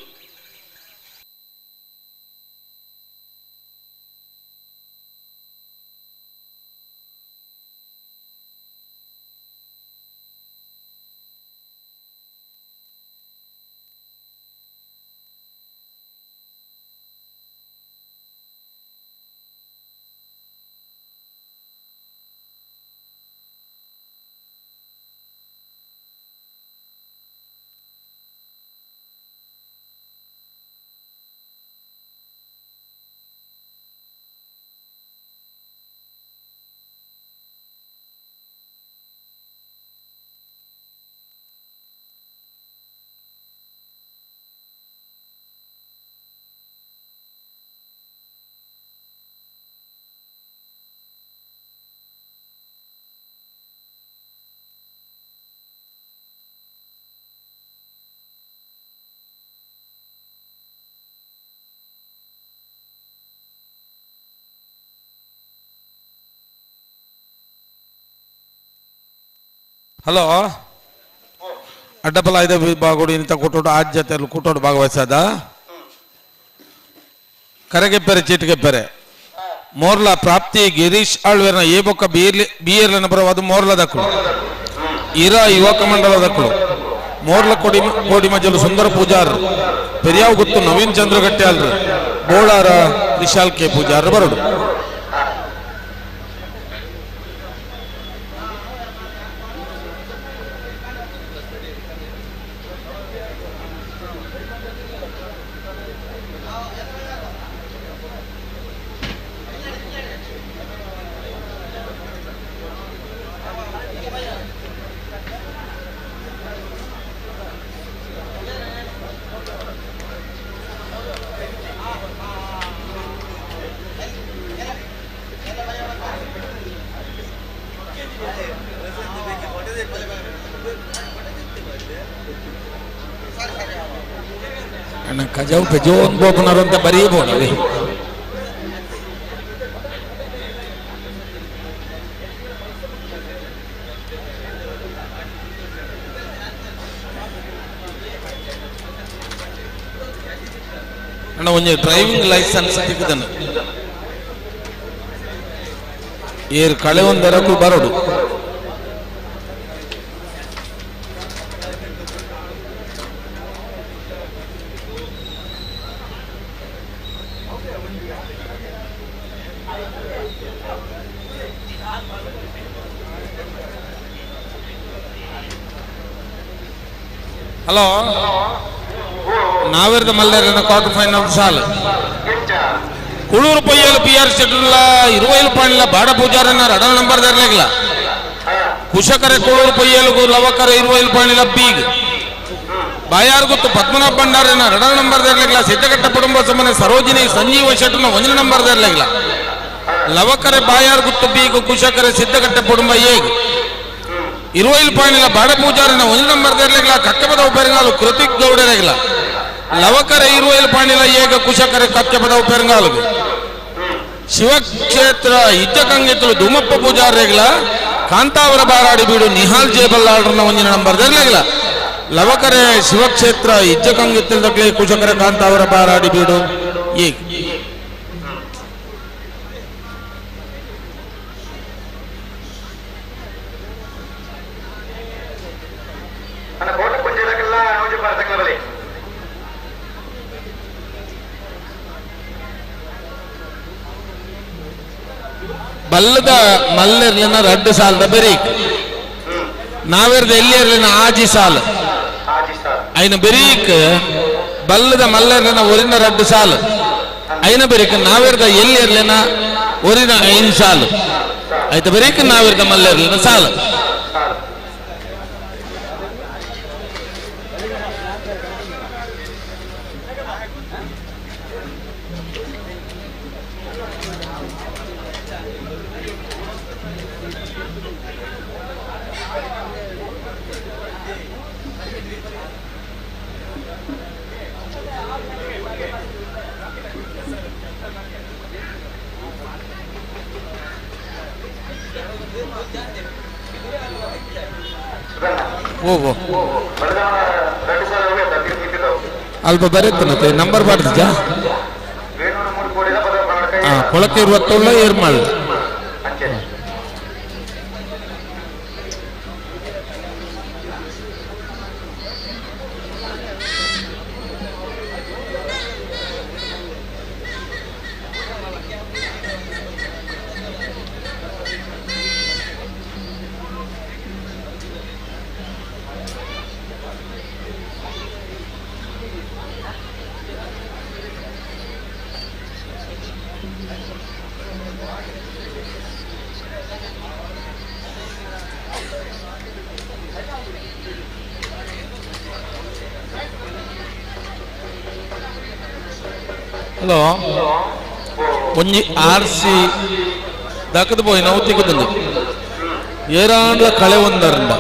[SPEAKER 5] ಹಲೋ ಅಡ್ಡಪಲ ಐದ ವಿಭಾಗಡು ಇಂಥ ಕೂಟೋಡು ಆದ್ಯತೆಯಲ್ಲಿ ಕೂಟೋಡು ಭಾಗವಹಿಸದ ಕರೆಗೆಪ್ಪೆರೆ ಚೀಟಿಗೆಪ್ಪೆರೆ ಮೋರ್ಲ ಪ್ರಾಪ್ತಿ ಗಿರೀಶ್ ಆಳ್ವೇರ್ನ ಎ ಬೊಕ್ಕ ಬಿಯರ್ಲನ ಬರವಾದ ಮೋರ್ಲ ದಕ್ಕಳು ಇರಾ ಯುವಕ ಮಂಡಲ ದಕ್ಕಳು ಮೋರ್ಲ ಕೋಡಿ ಕೋಡಿ ಮಜಲು ಸುಂದರ ಪೂಜಾರ್ ಪೆರಿಯಾವ್ ಗುತ್ತು ನವೀನ್ ಚಂದ್ರ ಗಟ್ಟ್ಯಾಲ್ರು ಬೋಳಾರ ವಿಶಾಲ್ ಕೆ ಪೂಜಾರ್ ಬರಡು. ಕಜಾವು ಪೆಜೋನ್ ಬೋಪನರಂತ ಬರೀ ಬೋನವಿ ಅಣ್ಣ ಒಂಜಿ ಡ್ರೈವಿಂಗ್ ಲೈಸೆನ್ಸ್ ತಿಕ್ಕದನ ಏರ್ ಕಳೆ ಒಂದರಕ್ಕೂ ಬರೋಡು. ಹಲೋ ನಾವೇರ್ದ ಮಲ್ಲೇರಿನ ಕ್ವಾರ್ಟರ್ ಫೈನಲ್ ಸಾಲ್ ಕುಳೂರು ಪೊಯ್ಯಲು ಪಿ ಆರ್ ಶೆಟ್ಟರ್ಲ 20 ಪಾಯಿಂಟ್ಲ ಬಾಡ ಪೂಜಾರನ್ನ ರಡಲ್ ನಂಬರ್ ದರ್ಲಿಲ್ಲ ಕುಶಕರೆ ಕುಳೂರು ಪೊಯ್ಯಲುಗು ಲವಕರೆ 20 ಪಾಯಿಂಟ್ಲ ಬೀಗ್ ಬಾಯಾರ್ ಗುತ್ತು ಪದ್ಮನಾಭ ಭಂಡಾರನ ರಡಲ್ ನಂಬರ್ ದರ್ಲಿಲ್ಲ ಸಿದ್ದಘಟ್ಟ ಕುಟುಂಬ ಸಮನೆ ಸರೋಜಿನಿ ಸಂಜೀವ ಶೆಟ್ಟರ್ನ 1 ನಂಬರ್ ದರ್ಲಿಲ್ಲ ಲವಕರೆ ಬಾಯಾರ್ ಗುತ್ತು ಬೀಗು ಕುಶಕರೆ ಸಿದ್ದಘಟ್ಟ ಕುಟುಂಬ ಏಗ್ 20 ಪಾಯಿಂಟ್ಲ ಬಾಡ ಪೂಜಾರನ 1 ನಂಬರ್ ದರ್ಲಿಲ್ಲ ಕಕ್ಕಪದ ಉಪೆರಂಗಾಲು ಕೃತಿಕ್ ಗೌಡರೆಗಿಲ್ಲ ಲವಕರೆ 20 ಪಾಯಿಂಟ್ಲ ಏಗ ಕುಶಕರೆ ಕಕ್ಕಪದ ಉಪೆರಂಗಾಲು ಶಿವಕ್ಷೇತ್ರ ಇಜ್ಜಕಂಗಿತ್ತಲು ಧೂಮಪ್ಪ ಪೂಜಾರಿಗಳ ಕಾಂತಾವರ ಬಾರಾಡಿ ಬೀಡು ನಿಹಾಲ್ ಜೇಬಲ್ಲಾಡ್ರನ್ನ 1 ನಂಬರ್ ದರ್ಲಿಲ್ಲ. ಲವಕರೆ ಶಿವಕ್ಷೇತ್ರ ಇಜ್ಜಕಂಗಿತ್ತಲ್ದಕ್ಲೆ ಕುಶಕರ ಕಾಂತಾವರ ಬಾರಾಡಿ ಬೀಡು ಈಗ ಬಲ್ಲದ ಮಲ್ಲೆರ್ಲಿನ ರಡ್ಡು ಸಾಲದ ಬೆರೀಕ್ ನಾವೆರ್ದ ಎಲ್ಲಿರ್ಲಿನ ಆಜಿ ಸಾಲು ಐನ ಬೆರೀಕ್ ಬಲ್ಲದ ಮಲ್ಲೆರ್ಲಿನ ಒರಿನ ರಡ್ಡು ಸಾಲು ಐನ ಬೆರೀಕ್ ನಾವೆರ್ದ ಎಲ್ಲಿರ್ಲಿನ ಒರಿನ ಐನ್ ಸಾಲು ಆಯ್ತು ಬೆರೀಕ್ ನಾವೆರ್ದ ಮಲ್ಲೆರ್ಲಿನ ಸಾಲು. ಓ ಅಲ್ಪ ಬರೆತ್ತನತೆ ನಂಬರ್ ಬಾರ್ದಿಜ ಕೊಳಕೆ ಇರುವತ್ತೊಳ್ಳ ಏರ್ಮಾಳ್. ಹಲೋ ಒಂಜಿ ಆರ್ ಸಿ ದಕ್ಕದ ಪೋಯಿ ನಾವು ತಿಕ್ಕುದುಂಡು ಏರಾಂಡ್ಲ ಕಳೆ ಒಂದರಂಡ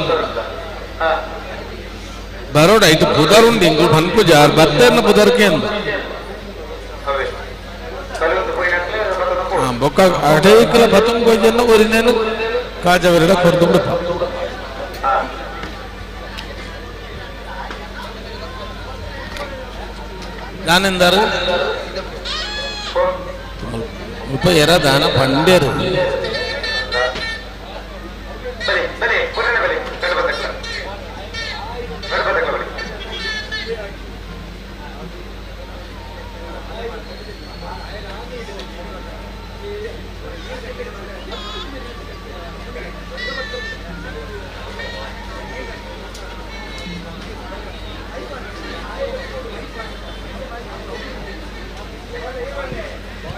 [SPEAKER 5] ಬರೋಡ ಇದು ಪುದರುಂಡು ಇಂಕು ಪನ್ಪುಜಾರ್ ಬತ್ತೇರ್ನ ಪುದರ್ಕೆ ಅಂದ ಬೊಕ್ಕ ಅಡೇಕಲ ಬತುಂ ಕೊಯ್ಜನ್ನ ಒರಿನೇನು ಕಾಜವರಿಡ ಕೊರ್ದುಂಡು. ದಾನೆಂದಾರು ಮುಲ್ಪ ಎರ ದಾನ ಪಂಡ್ಯರು.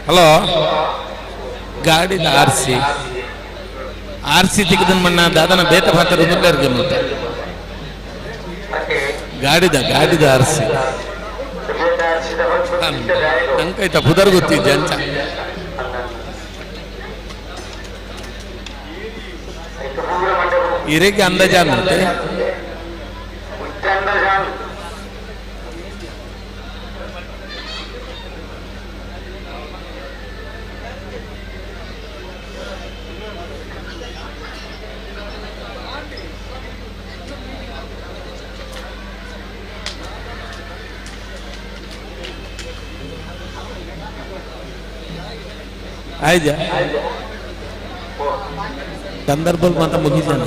[SPEAKER 5] ಹಲೋ ಗಾಡಿದ ಆರ್ ಸಿ ಆರ್ ಸಿ ತಿಕ್ಕದನ್ ಮಣ್ಣ ದಾದನ ಬೇತ ಪಾತ್ರ ಮುಲ್ತ ಗಾಡಿದ ಗಾಡಿದ ಆರ್ ಸಿ ನಂಕೈತ ಪುದರ್ ಗೊತ್ತಿದ್ದೆ ಅಂಚ. ಇರೆಗೆ ಅಂದಾಜ ಅಂತೆ ಆಯ್ತಾ ಸಂದರ್ಭ ಮಾತ್ರ ಮುಗಿದಾನ.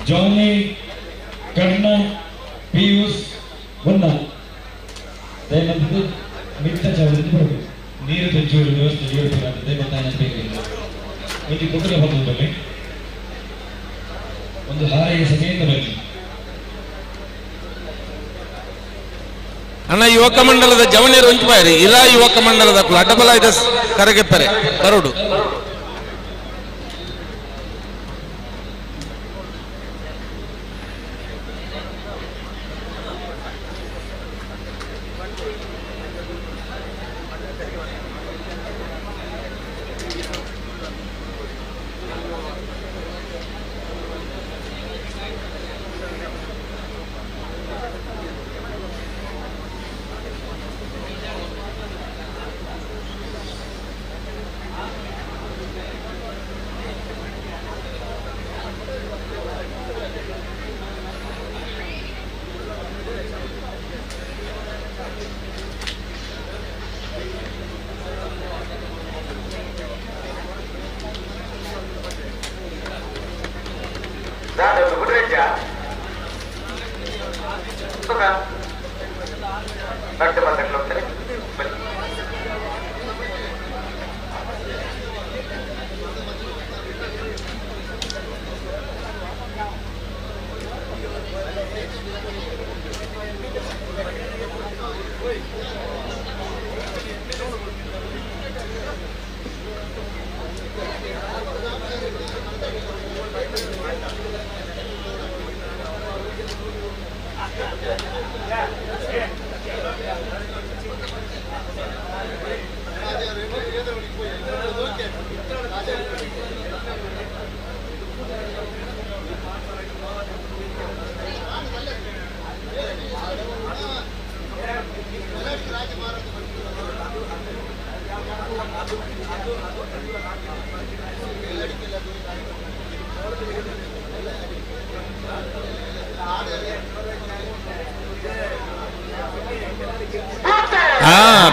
[SPEAKER 4] ಜಾನಿ, ಕರ್ಣ, ಪಿಯೂಷ್, ವ್ಯವಸ್ಥೆ ದೇವಸ್ಥಾನ ಒಂದು ಕೊಟ್ಟರೆ ಬಂದು ಬನ್ನಿ, ಒಂದು ಹಾರೆಗೆ ಸಮೇತ ಬನ್ನಿ.
[SPEAKER 5] ಅಣ್ಣ ಯುವಕ ಮಂಡಲದ ಜವನಿಯರು ಒಂಚು ಇರಾ ಯುವಕ ಮಂಡಲದ ಅಡ್ಡಬಲ ಇದ ಕರಗೆಪ್ಪರೆ ಬರೋಡು.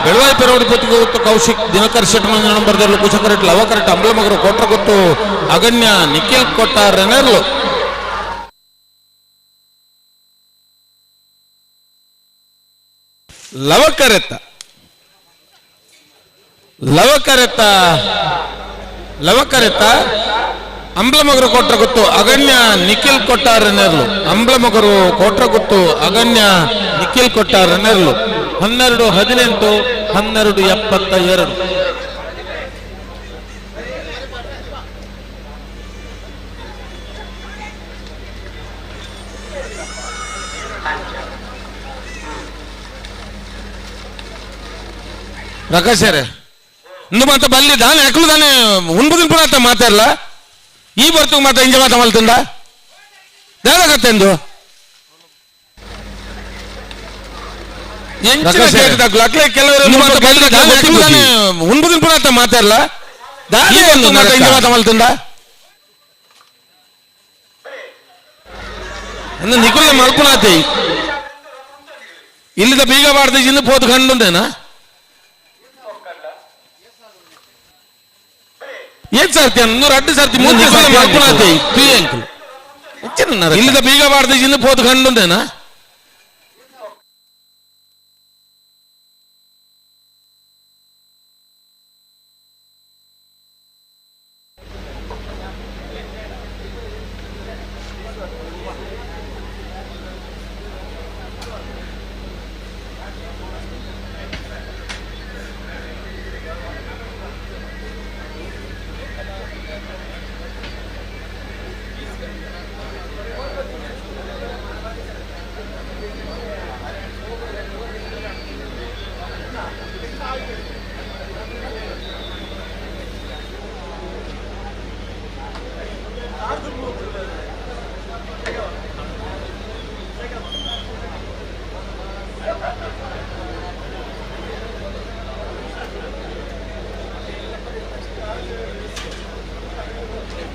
[SPEAKER 5] ಬೆಳವಾಯಿ ಪೆರೋಡಿ ಪೊತ್ತಿಗೆ ಕೌಶಿಕ್ ದಿನಕರ್ ಶೆಟ್ಟಿ ನಂಬರ್ದಲ್ಲೂ ಕುಶಕರೆಟ್ ಲವಕರೆಟ್ ಅಂಬ್ಲಮಗರು ಕೋಟ್ರಗೊತ್ತು ಅಗಣ್ಯ ನಿಖಿಲ್ ಕೊಟ್ಟ ರೆನೆರ್ಲು. ಲವಕರೆತ್ತ ಲವಕರೆತ್ತ ಲವಕರೆತ್ತ ಅಂಬ್ಲಮಗರು ಕೋಟ್ರಗುತ್ತು ಅಗಣ್ಯ ನಿಖಿಲ್ ಕೊಟ್ಟಾರನೆರ್ಲು. ಅಂಬ್ಲಮಗರು ಕೋಟ್ರಗುತ್ತು ಅಗಣ್ಯ ನಿಖಿಲ್ ಕೊಟ್ಟಾರನೆರ್ಲು. 12 18 12 72. ಪ್ರಕಾಶರೇ ಇಂದು ಮಾತ ಬಲ್ಲಿ ದಾನೆ ಅಕ್ಲು ದಾನೆ ಉನ್ಬುದಿನ ಪುರ ಆತ ಮಾತಾಡಲ್ಲ ಈ ಬರ್ತುಗ್ ಮಾತ ಇಂಜ ಮಾತ ಮಲ್ತುಂಡ ದಾದಾಗತ್ತೆಂದು ಅಕ್ಲೆ ಕೆಲವರು ಉನ್ಬುದಿನ ಪುರ ಆತ ಮಾತಾಡಲ್ಲ ದಾನೆ ಮಾತ ಇಂಜ ಮಾತ ಮಲ್ತುಂಡ ನಿಕುಲ್ನ ಮಲ್ಪುನಾತೆ ಇಲ್ಲಿದ ಬೀಗ ಬಾರ್ದು ಇನ್ನು ಪೋತು ಕಂಡುಂದೇನಾ ಏನ್ ಸರ್ತಿ ನೂರ ಅಡ್ಡು ಸರ್ತಿ ಮೂರು ಮಲ್ಪುನಾತೆ ಅಂಕಲ್ ಇಲ್ಲಿದ ಬೀಗ ಬಾರ್ದು ಇನ್ನು ಪೋತು ಕಂಡುಂದೇನಾ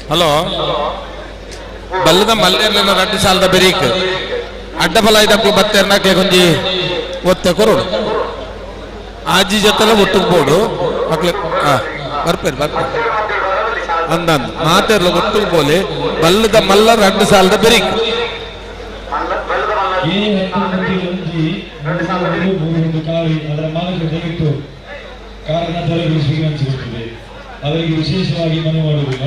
[SPEAKER 5] ಹಲೋ ಬಲ್ಲದ ಮಲ್ಲೇರ್ಲಿನ ರಡ್ಡು ಸಾಲದ ಬೆರೀಕ್ ಅಡ್ಡ ಬಲ ಇದಕ್ಕೂ ಬತ್ತೆರ್ನಾಕೆ ಕೊಂಜಿ ಒತ್ತೆ ಕೊರೋಡು ಆಜಿ ಜೊತೆಲ್ಲ ಒಟ್ಟುಗ್ ಬೋಡು ಅಕ್ಲೆ ಬರ್ಪೇರು ಬರ್ಪೇರು ಅಂದಂದು ಮಾತೆರ್ಲ ಒಟ್ಟುಗ್ ಬೋಲಿ ಬಲ್ಲದ ಮಲ್ಲ ರಡ್ಡು ಸಾಲದ ಬೆರೀಕ್
[SPEAKER 4] ಎ 19 ಒಂಜಿ 3 3 ಕಾವಿ ಅದರ ಮಾಲೀಕರು ದಯವಿಟ್ಟು
[SPEAKER 6] ಕಾರನ್ನ ತೆರವುಗೊಳಿಸಲಿಕ್ಕೆ ವಿನಂತಿಸಿಕೊಳ್ತದೆ. ಅವರಿಗೆ ವಿಶೇಷವಾಗಿ ಮನವಿ ಮಾಡುವುದಿಲ್ಲ.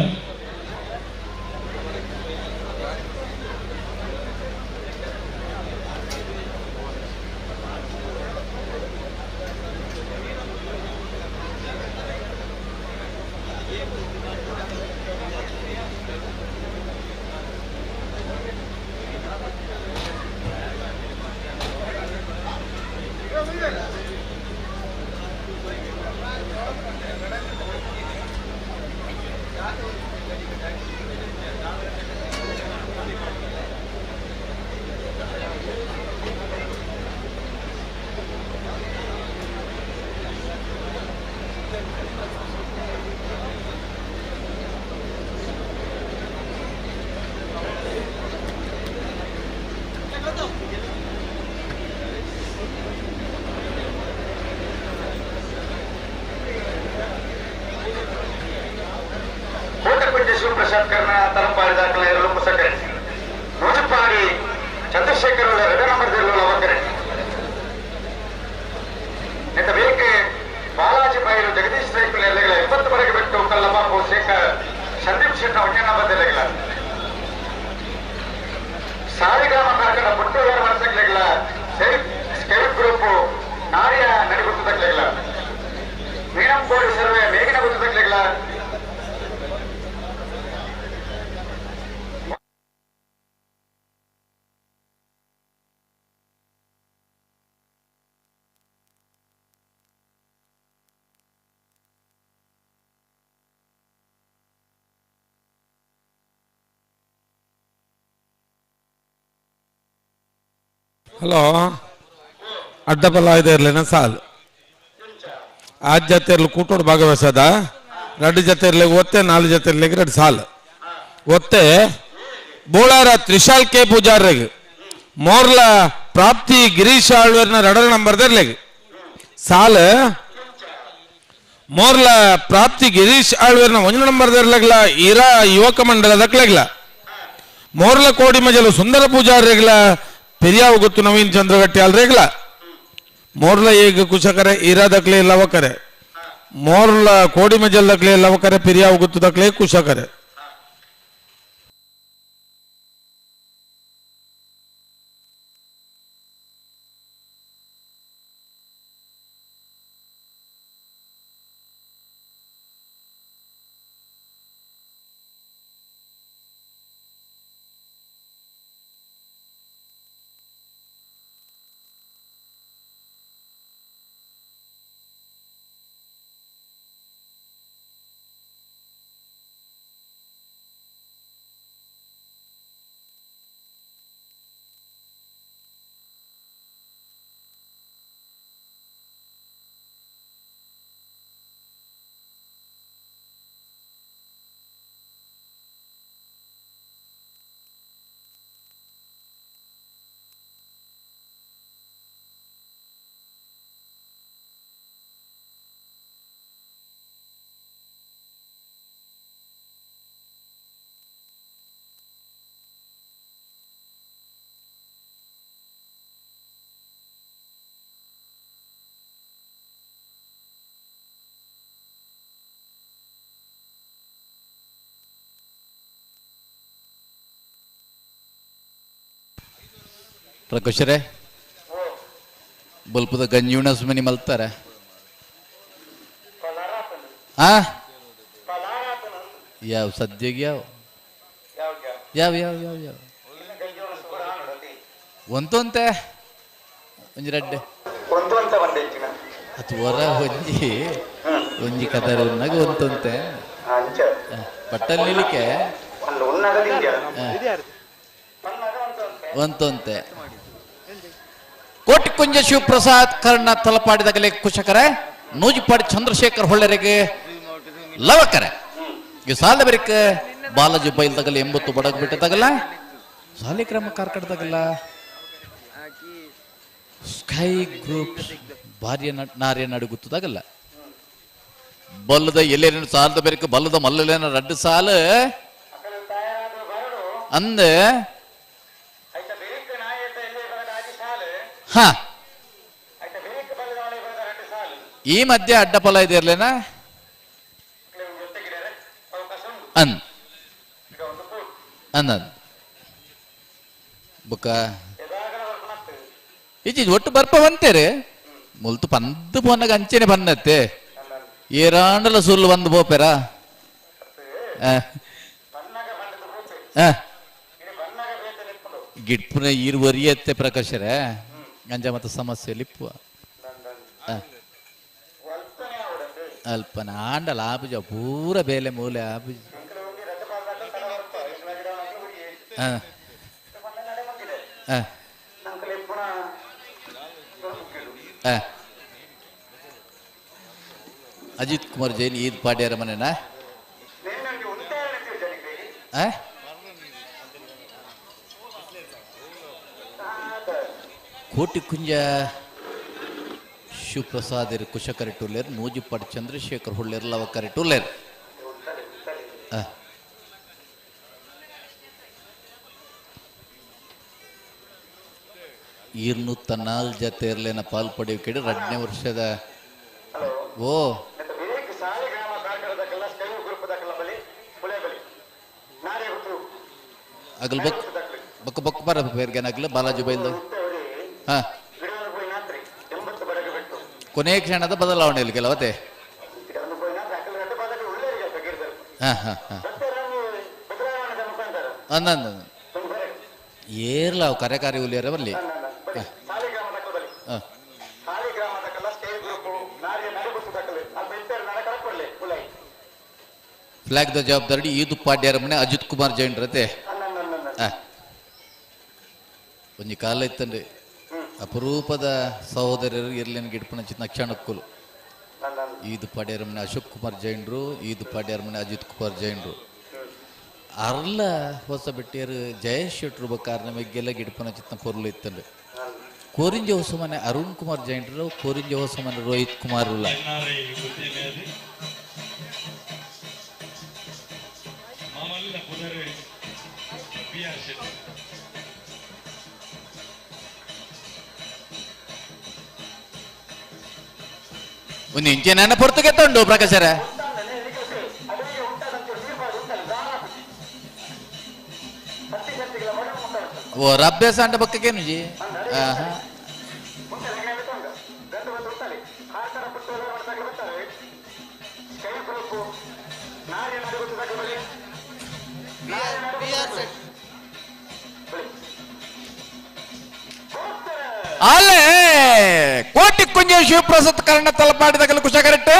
[SPEAKER 2] ಕೋಟೆಪಂಜೆ ಶಿವಪ್ರಸಾದ್ ಕರ್ಣ ತಲಪಾಡಿ ದಾಖಲೆ ಇರಲು ಮುಸಕರೆ ನೂಜುಪಾಡಿ ಚಂದ್ರಶೇಖರ್ ಎರಡು ನಂಬರ್ ಲವಕರೆ ಇಂತ ಬೇಕೆ ಬಾಲಾಜಿ ಬೈರು ಜಗದೀಶ್ ರೈಕುಲ್ ಎಲ್ಲೆಗಳ 20 ವರೆಗೆ ಬಿಟ್ಟು ಕಲ್ಲಬಾಬು ಶೇಖರ್ ಸಂದೀಪ್ ಶೆಟ್ಟ ಒಂದೇ ನಂಬರ್ ಎಲ್ಲೆಗಳ ಸಾಲಿಗ್ರಾಮ ಕಾರ್ಕಳ ಪುಟ್ಟೂರ ವರ್ಷಗಳ ಸ್ಕೈ ಗ್ರೂಪ್ ನಾರಿಯ ನಡಿಗುತ್ತದಕ್ಲೆಗಳ ಮೀನಂಕೋಡಿ ಸರ್ವೆ ಮೇಗಿನ ಗುತ್ತದಕ್ಲೆಗಳ.
[SPEAKER 5] ಹಲೋ, ಅಡ್ಡಬಲ ಇದೆ ಇರಲಿನ ಸಾಲು ಆ ಜೊತೆ ಇರ್ಲಿ ಕೂಟೋಡು ಭಾಗವಹಿಸದ ಎರಡು ಜೊತೆ ಇರ್ಲಿಕ್ಕೆ ಒತ್ತೆ, ನಾಲ್ಕು ಜೊತೆ ಇರ್ಲಿಕ್ಕೆ ಎರಡು ಸಾಲು ಒತ್ತೆ. ಬೋಳಾರ ತ್ರಿಶಾಲ್ ಕೆ ಪೂಜಾರಿಗೆ ಮೋರ್ಲ ಪ್ರಾಪ್ತಿ ಗಿರೀಶ್ ಆಳ್ವೇರ್ನ ಎರಡರ ನಂಬರ್ ಇರ್ಲಿಕ್ಕೆ ಸಾಲು. ಮೋರ್ಲ ಪ್ರಾಪ್ತಿ ಗಿರೀಶ್ ಆಳ್ವೇರ್ನ ಒಂದು ನಂಬರ್ ಇರ್ಲಿಕ್ಲ ಇರಾ ಯುವಕ ಮಂಡಲದ ಕ್ಲೆಗ್ಲ. ಮೋರ್ಲ ಕೋಡಿ ಮಜಲು ಸುಂದರ ಪೂಜಾರಿಗಳ ಪೆರಿಯಾವು ಗೊತ್ತು ನವೀನ್ ಚಂದ್ರಗಟ್ಟಿ ಅಲ್ರೇಗ್ಲ. ಮೋರ್ಲ ಈಗ ಕುಶಕರೆ ಇರಾ ದಕ್ಲೆ ಲವಕರೆ ಮೋರ್ಲ ಕೋಡಿ ಮಜಲ್ ದಕ್ಲೆ ಲವಕರೆ ಪೆರಿಯಾವು ಗೊತ್ತು ದಕ್ಲೆ ಕುಶಕರೆ.
[SPEAKER 3] ಪ್ರಕುಶರೇ ಬಲ್ಪದ ಗಂಜಿಯುಣ ಸುಮ್ಮನೆ ಮಲ್ತಾರೆ. ಆ ಯಾವ ಸದ್ಯಗೆ ಯಾವ ಯಾವ ಯಾವ ಯಾವ ಯಾವ ಒಂತೊಂತೆ ಒಂಜಿ ರಡ್ಡೆ ಅದು ಹೊರ ಒಂಜಿ ಒಂಜಿ ಕದರನ್ನಾಗ ಒಂತೊಂತೆ ಬಟ್ಟಲ್ ನಿಲಿಕೆ ಒಂತೊಂತೆ. ಕೋಟಿಕುಂಜ ಶಿವಪ್ರಸಾದ್ ಕರ್ಣ ತಲಪಾಡಿದಾಗಲೇ ಕುಶಕರೆ ನೂಜಿಪಾಡಿ ಚಂದ್ರಶೇಖರ್ ಹೊಳ್ಳೆರೆಗೆ ಲವಕರೆ ಈ ಸಾಲ ಬೆರಿಕ ಬಾಲಾಜಿ ಬೈಲ್ದಾಗಲ್ಲ 80 ಬಡಗ್ ಬಿಟ್ಟದಾಗಲ್ಲ ಸಾಲಿಗ್ರಾಮ ಕಾರ್ಕಡದಾಗಲ್ಲ ಸ್ಕೈ ಗ್ರೂಪ್ ಭಾರ್ಯ ನಾರ್ಯ ನಡುಗುತ್ತದಾಗಲ್ಲ ಬಲ್ಲದ ಎಲ್ಲೇನು ಸಾಲದ ಬೆರಿಕ ಬಲ್ಲದ ಮಲ್ಲಲೇನ ರಡ್ಡು ಸಾಲ ಅಂದ ಹಾ
[SPEAKER 8] ಈ ಮಧ್ಯೆ ಅಡ್ಡಪಲ ಇದಿರ್ಲೇನಾ ಅನ್ ಅನ್ ಬುಕ್ಕ ಇಜ್ಜಿ ಒಟ್ಟು ಬರ್ಪ ಬಂತೇರೆ ಮುಲ್ತು ಪಂದು ಪೋನಾಗ ಅಂಚೆನೆ ಬನ್ನತ್ತೆ ಏರಾಂಡಲ ಸುಲ್ಲು ಬಂದು ಪೋಪೆರಾ. ಗಿಡ್ಪುನ ಈರ್ ಒರಿಯತ್ತೆ ಪ್ರಕಾಶರೇ ಅಂಜ ಮತ್ತೆ ಸಮಸ್ಯೆ ಲಿಪ್ಪುವ ಅಲ್ಪನ ಆಂಡಲ ಆಪುಜ ಪೂರ ಬೇಲೆ ಮೂಲೆ ಆಪುಜ. ಅಜಿತ್ ಕುಮಾರ್ ಜೈನ್ ಈದ್ ಪಾಡ್ಯಾರ ಮನೆನಾ? ಕೋಟಿ ಕುಂಜ ಶಿವಪ್ರಸಾದ್ ಕುಶಕರಿ ಟುಲ್ಲೇರ್, ನೂಜಿಪಾಡ್ ಚಂದ್ರಶೇಖರ್ ಹುಳ್ಳೇರ್, ಲವಕರಿ ಟುಲ್ಲೇರ್. ಈರ್ನೂತ್ತ ನಾಲ್ ಜತೆ ಇರ್ಲೇನ ಪಾಲ್ ಪಡೆಯುವ ರಡ್ನೇ ವರ್ಷದ ಓ ಅಗಲ್ ಬಕ್ ಬಕ್ ಬಕ್ ಬರ ಬೇರ್ಗೆನಾಗ್ಲ ಬಾಲಾಜಿ ಬೈಲ್ದ. ಹಾ, ಕೊನೆಯ ಕ್ಷಣದ ಬದಲಾವಣೆಯಲ್ಲಿ ಕೆಲವತ್ತೆ. ಹಾ ಹಾ ಹಾ ಅಂದ ಏರ್ಲ ಅವು ಕರೆ ಕರೆ ಉಲಿಯರ ಬರ್ಲಿ. ಫ್ಲಾಗ್ the ಜವಾಬ್ದಾರಿ ಈದು ಪಾಡ್ಯಾರ ಮನೆ ಅಜಿತ್ ಕುಮಾರ್ ಜೈನ್ ರತೆ. ಒಂಜಿ ಕಾಲ ಇತ್ತಂದ್ರೆ ಅಪರೂಪದ ಸಹೋದರರು ಇರ್ಲೇನು ಗಿಡ್ಪನ ಚಿನ್ನ ಕ್ಷಣಕ್ಕುಲು. ಈದು ಪಾಡ್ಯಾರ ಮನೆ ಅಶೋಕ್ ಕುಮಾರ್ ಜೈನ್ರು, ಈದು ಪಾಡ್ಯಾರ ಮನೆ ಅಜಿತ್ ಕುಮಾರ್ ಜೈನ್ರು, ಅರ್ಲ ಹೊಸ ಬೆಟ್ಟಿಯರು ಜಯೇಶ್ ಶೆಟ್ರು ಬಕ್ಕಾರ ನಮಗೆಲ್ಲ ಗಿಡ್ಪನ ಚಿತ್ನ ಪೊರ್ಲು ಇತ್ತಂದ್ರೆ. ಕೋರಿಂಜ ಹೊಸ ಮನೆ ಅರುಣ್ ಕುಮಾರ್ ಜೈನ್ರು, ಕೋರಿಂಜ ಹೊಸ ಮನೆ ರೋಹಿತ್ ಕುಮಾರ್ ಉಲ್ಲ. ಒಂದು ಇಂಚಿನ ಪೊರ್ತುಗೆ ತಂಡು ಪ್ರಕಾಶರ. ಓ ಅಭ್ಯಾಸ ಅಂಡ ಬಕ್ಕೇನು ಜಿ. ಅಲ್ಲೇ ಕೋಟಿ ಕುಂಜ ಶಿವಪ್ರಸಾದ್ ಕರ್ಣ ತಲಪಾಡಿದ ಕುಶ ಕರೆಕ್ಟ್,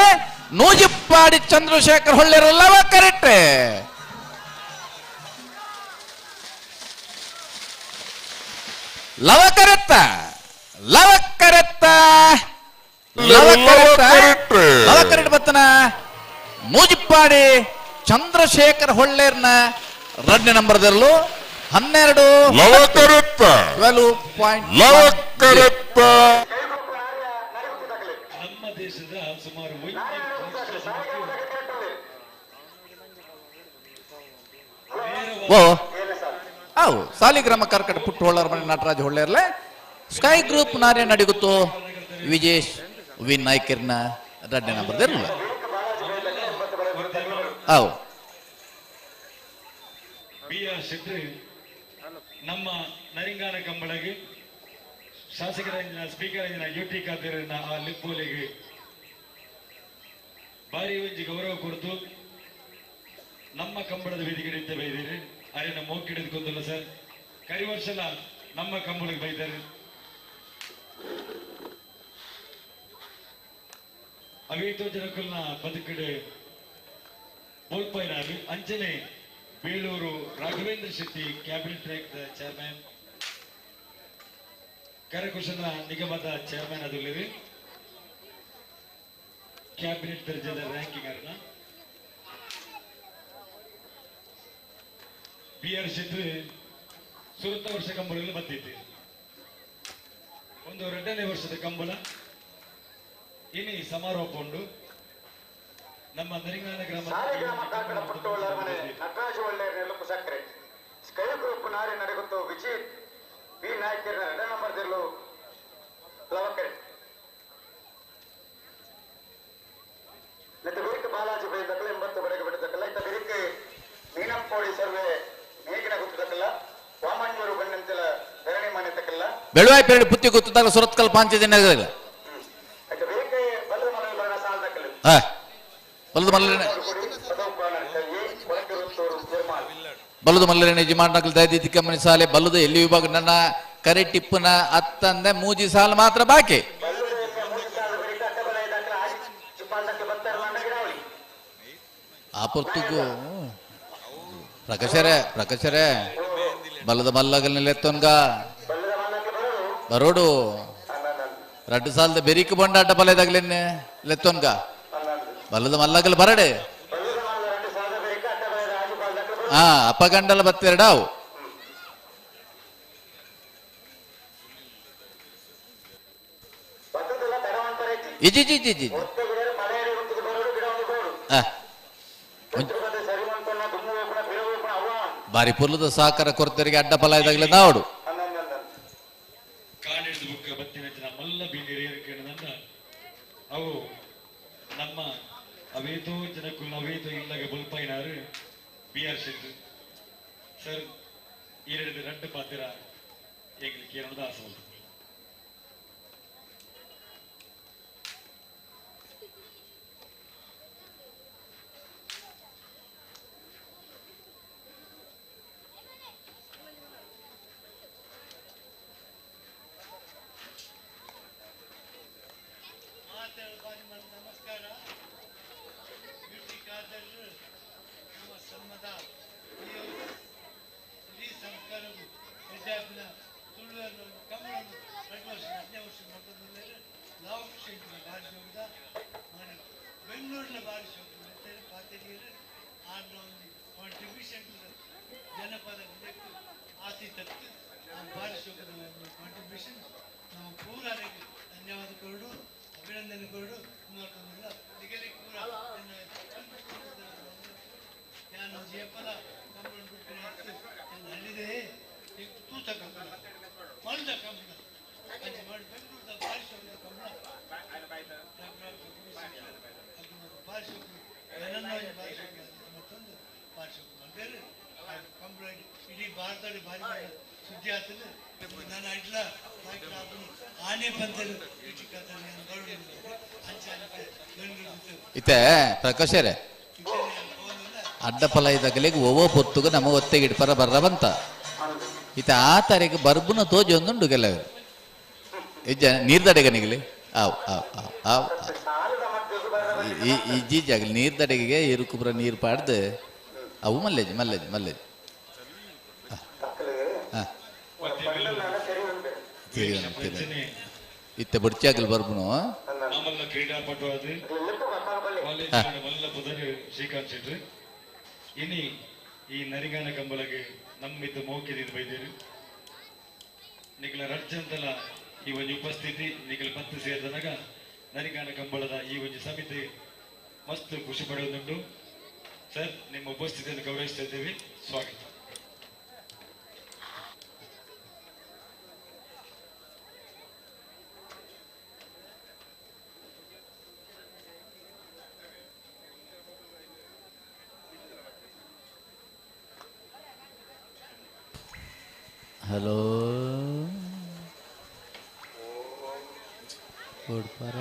[SPEAKER 8] ನೂಜಿಪ್ಪಾಡಿ ಚಂದ್ರಶೇಖರ್ ಹೊಳ್ಳೆರಲ್ಲವ ಕರೆಕ್ಟ್. ಲವ ಕರೆತ್ತ ಲವ ಕರೆತ್ತ ಲವ ಕರೆತ್ತ ಲವ ಕರೆಕ್ಟ್ ಬತ್ತನ ನೂಜಿಪ್ಪಾಡಿ ಚಂದ್ರಶೇಖರ್ ಹೊಳ್ಳೇರ್ನ ಎರಡನೇ ನಂಬರ್ದಲ್ಲೂ 12 12.1.
[SPEAKER 6] ನಮ್ಮ ದೇಶದ ಸುಮಾರು
[SPEAKER 8] ಓ ಅವು ಸಾಲಿಗ್ರಾಮ ಕರ್ಕಟ ಪುಟ್ಟ ಹೊಳ್ಳರ ಮನೆ ನಟರಾಜ್ ಹೊಳ್ಳೇರ್ಲೆ ಸ್ಕೈ ಗ್ರೂಪ್ ನಾರೇ ನಡಿಗುತ್ತು ವಿಜೇಶ್ ವಿ ನಾಯ್ಕರ್ನ ಎರಡನೇ ನಂಬರ್ದಿರಲ್ಲ. ಅವು
[SPEAKER 6] ಬಿ ಆರ್ ಶೆಟ್ಟಿ ನಮ್ಮ ನರಿಂಗಾನ ಕಂಬಳಗೆ ಶಾಸಕರಂಜನ ಸ್ಪೀಕರ್ ಯು ಟಿ ಖಾದರ್ನ ಆ ಲಿಪ್ಪೋಲಿಗೆ ಭಾರಿ ಒಂಜಿ ಗೌರವ ಕೊಡ್ತು ನಮ್ಮ ಕಂಬಳದ ವೇದಿಕೆ ನಿಂತ ಬೈದಿರಿ. ಅರೆ ನಮ್ಮ ಹಿಡಿದುಕೊಂಡಲ್ಲ ಸರ್, ಕರಿ ವರ್ಷಲ ನಮ್ಮ ಕಂಬಳಕ್ಕೆ ಬೈತಾರೆ. ಅವೇತೋ ಜನಕ್ಕಲ್ನ ಬದುಕಡೆ ಬೋಲ್ಪೈನಾರು ಅಂಚನೆ Belur Raghavendra Shetty cabinet rank chairman, ಕರಕುಶಲ ನಿಗಮದ ಚೇರ್ಮನ್ ಅದುಲ್ಲಿರಿ, ಕ್ಯಾಬಿನೆಟ್ ದರ್ಜೆದ ರ್ಯಾಂಕಿಂಗ್ ಅರ್ನ ಬಿ ಆರ್ ಶೆಟ್ಟಿ ಸುರುತ್ತ ವರ್ಷ ಕಂಬಳಗಳು ಬಂದಿದ್ದೆ. ಒಂದು ಎರಡನೇ ವರ್ಷದ ಕಂಬಳ ಇನಿ ಸಮಾರೋಪ ಉಂಡು ನಮ್ಮ ನರಿಂಗಾನ ಗ್ರಾಮ
[SPEAKER 2] ಸಾಲಿಗ್ರಾಮ ಕಾಕಡ ಪುಟ್ಟೋಳ್ಳರ ಮನೆ ನಟರಾಜ ಒಳ್ಳೆಯ ನೆಲುಪು ಸಕ್ಕರೆ ಸ್ಕೈ ಗ್ರೂಪ್ ನಾರಿ ನಡೆಗುತ್ತು ವಿಜಿತ್ ಬಿ ನಾಯ್ಕರ್ನ ಎರಡನೇ ನಂಬರ್ ದಿರ್ಲು ಲವಕರೆ.
[SPEAKER 8] ಬೆಳುವಾಯಿ ಪೇರಡು ಪುತ್ತಿ ಗೊತ್ತಾಗ ಸುರತ್ಕಲ್ ಪಾಂಚಜನ್ಯ ಬಲದ ಮಲ್ಲನೆ ಬಲದ ಮಲ್ಲನೆ ಯಜಮಾನಕಲ್ ದಯದಿ ಕಮ್ಮನಿ ಸಾಲೆ ಬಲದ ಎಲ್ಲಿ ವಿಭಾಗ ನನ್ನ ಕರೆ ಟಿಪ್ಪುನ ಅತ್ತಂದೆ ಮೂಜಿ ಸಾಲ ಮಾತ್ರ ಬಾಕಿ. ಆ ಪೊರ್ತುಗು ಪ್ರಕಾಶರೇ ಪ್ರಕಾಶರೇ ಬಲದ ಮಲ್ಲಗಲ್ನೆಲ್ಲ ಎತ್ತೊನ್ಗ ಬರೋಡು ರಡ್ಡು ಸಾಲದ ಬೆರಿಕ್ ಬಂಡಾಟ ಬಲದಾಗ್ಲೆನ್ನೆ ಲೆತ್ತೊನ್ಗ ಬಲದ ಮಲ್ಲಗಲ್ ಬರಡೆ ಹಾ ಅಪ್ಪಗಂಡಲ ಬತ್ತೆರಡಾವು. ಇಜಿ ಜಿ ಜಿ ಜಿ ಬಾರಿ ಪುಲ್ಲದ ಸಹಕಾರ ಕೊರತರಿಗೆ ಅಡ್ಡ ಫಲ ಇದಾಗಲೇ ನಾವಡು.
[SPEAKER 6] ಕಾಣಿಡಿದ ಬುಕ್ಕ ಬತ್ತಿನ ಮಲ್ಲ ಬೀದಿರೇರಿಕೆಂದ ಅವು ನಮ್ಮ ಅವೇತೋ ಜನಕ್ಕೂ ಅವೇತೋ ಇಲ್ಲಗ ಬುಲ್ಪೈನಾರು ಬಿ ಆರ್ ಶೆಟ್ರು ಸರ್ ಈರೆಡು ரெண்டு ಪಾತ್ರ எங்களுக்கு என்னோட ஆசை.
[SPEAKER 9] ನಮಸ್ಕಾರ. ನಮ್ಮ ಸಮ್ಮದ ಇಡೀ ಸಂಸ್ಕಾರವು ವಿದ್ಯಾರ್ಥಿನ ತುಳುವನ್ನು ಕನ್ನಡವನ್ನು 2 ವರ್ಷ 15 ವರ್ಷ ಮಟ್ಟದಲ್ಲಿ ನಾವು ಬಾರಿಸಿ ಹೋಗಿದ ಮಾಡಿ ಬೆಂಗಳೂರಿನ ಬಾರಿಸಿ ಹೋಗ್ತದೆ ಪಾತೆಗಿರು ಆರ್ನ ಒಂದು ಕಾಂಟ್ರಿಬ್ಯೂಷನ್ ಜನಪದ ಆಸಿ ತತ್ತು ನಾವು ಬಾರಿಸಿ ಹೋಗಿದ ಒಂದು ಕಾಂಟ್ರಿಬ್ಯೂಷನ್ ನಾವು ಪೂರಾರಿಗೆ ಧನ್ಯವಾದ ಕೊರಡು ಅಭಿನಂದನೆ ಕೊರಡು ಪೂರ ನಾನು ಜಯಪಲ ಕಂಬಳ ಬಿಟ್ಟು ಹಳ್ಳಿದೆ ತೂತ ಕಂಬಳ ಮಲ್ದ ಕಂಬಳ ಮಾಡಿ ಬೆಂಗಳೂರದ ಬಾರಿಸಿ ಹೋಗಿದ ಕಂಬಳ ಬಾರಿಸಿ ಬಾರಿಸಿ ಮತ್ತೊಂದು ಬಾರಿಸಿ ಬೇರೆ ಕಂಬಳ ಇಡೀ ಭಾರತದಲ್ಲಿ ಭಾರಿ ಸುದ್ದಿ ಆಗ್ತದೆ. ನಾನು ಇಡ್ಲ ಆನೆ ಪಂತಲು
[SPEAKER 8] ಇತ್ತೆ ಪ್ರಕಾಶರೇ ಅಡ್ಡ ಫಲ ಇದ್ದಾಗಲಿಗೆ ಒವ್ವೋ ಪೊತ್ತುಗು ನಮ್ಮ ಒತ್ತೆಗೆ ಇಡ್ಪರ ಬರ್ರ ಬಂತ ಇತ್ತೆ ಆ ತಾರೀಕು ಬರ್ಬುನ ತೋಜಿ ಒಂದುಂಡು ಕೆಲವರು ಇಜ್ಜ ನೀರ್ದಡೆಗನಿಗಲಿ ಆವ್ ಆವ್ ಆವ್ ಆವ್ ಇಜ್ಜಾಗಲಿ ನೀರ್ದಡೆಗೆ ಇರುಕುಬ್ರ ನೀರು ಪಾಡ್ದು ಅವು ಮಲ್ಲೇಜ್ ಮಲ್ಲೇಜ್ ಮಲ್ಲೇಜ್ ಇತ್ತೆ ಬುಡ್ಚಾಗಲ್ ಬರ್ಬುನು
[SPEAKER 6] ಮಾಮಲ್ಲ ಕ್ರೀಡಾಪಟು ಅದು ಮಲ್ಲ ಪುದರ್ ಶ್ರೀಕಾಂತ್ ಶೆಟ್ರು ಇನಿ ಈ ನರಿಗಾನ ಕಂಬಳಗೆ ನಮ್ಮಿದ್ದ ಮೌಕ್ಯದಿಂದ ಬೈದೇರು ನಿಖಲ ರಡ್ಜಂತಲ ಈ ಒಂದು ಉಪಸ್ಥಿತಿ ನಿಖಲ ಪತ್ತು ಸೇರಿದನಾಗ ನರಿಗಾನ ಕಂಬಳದ ಈ ಒಂದು ಸಮಿತಿ ಮಸ್ತ್ ಖುಷಿ ಪಡೆಯುವುದುಂಟು. ಸರ್, ನಿಮ್ಮ ಉಪಸ್ಥಿತಿಯನ್ನು ಗೌರವಿಸ್ತಾ ಇದ್ದೇವೆ. ಸ್ವಾಗತ.
[SPEAKER 8] ಹಲೋ ಕೊಡ್ಪಾರ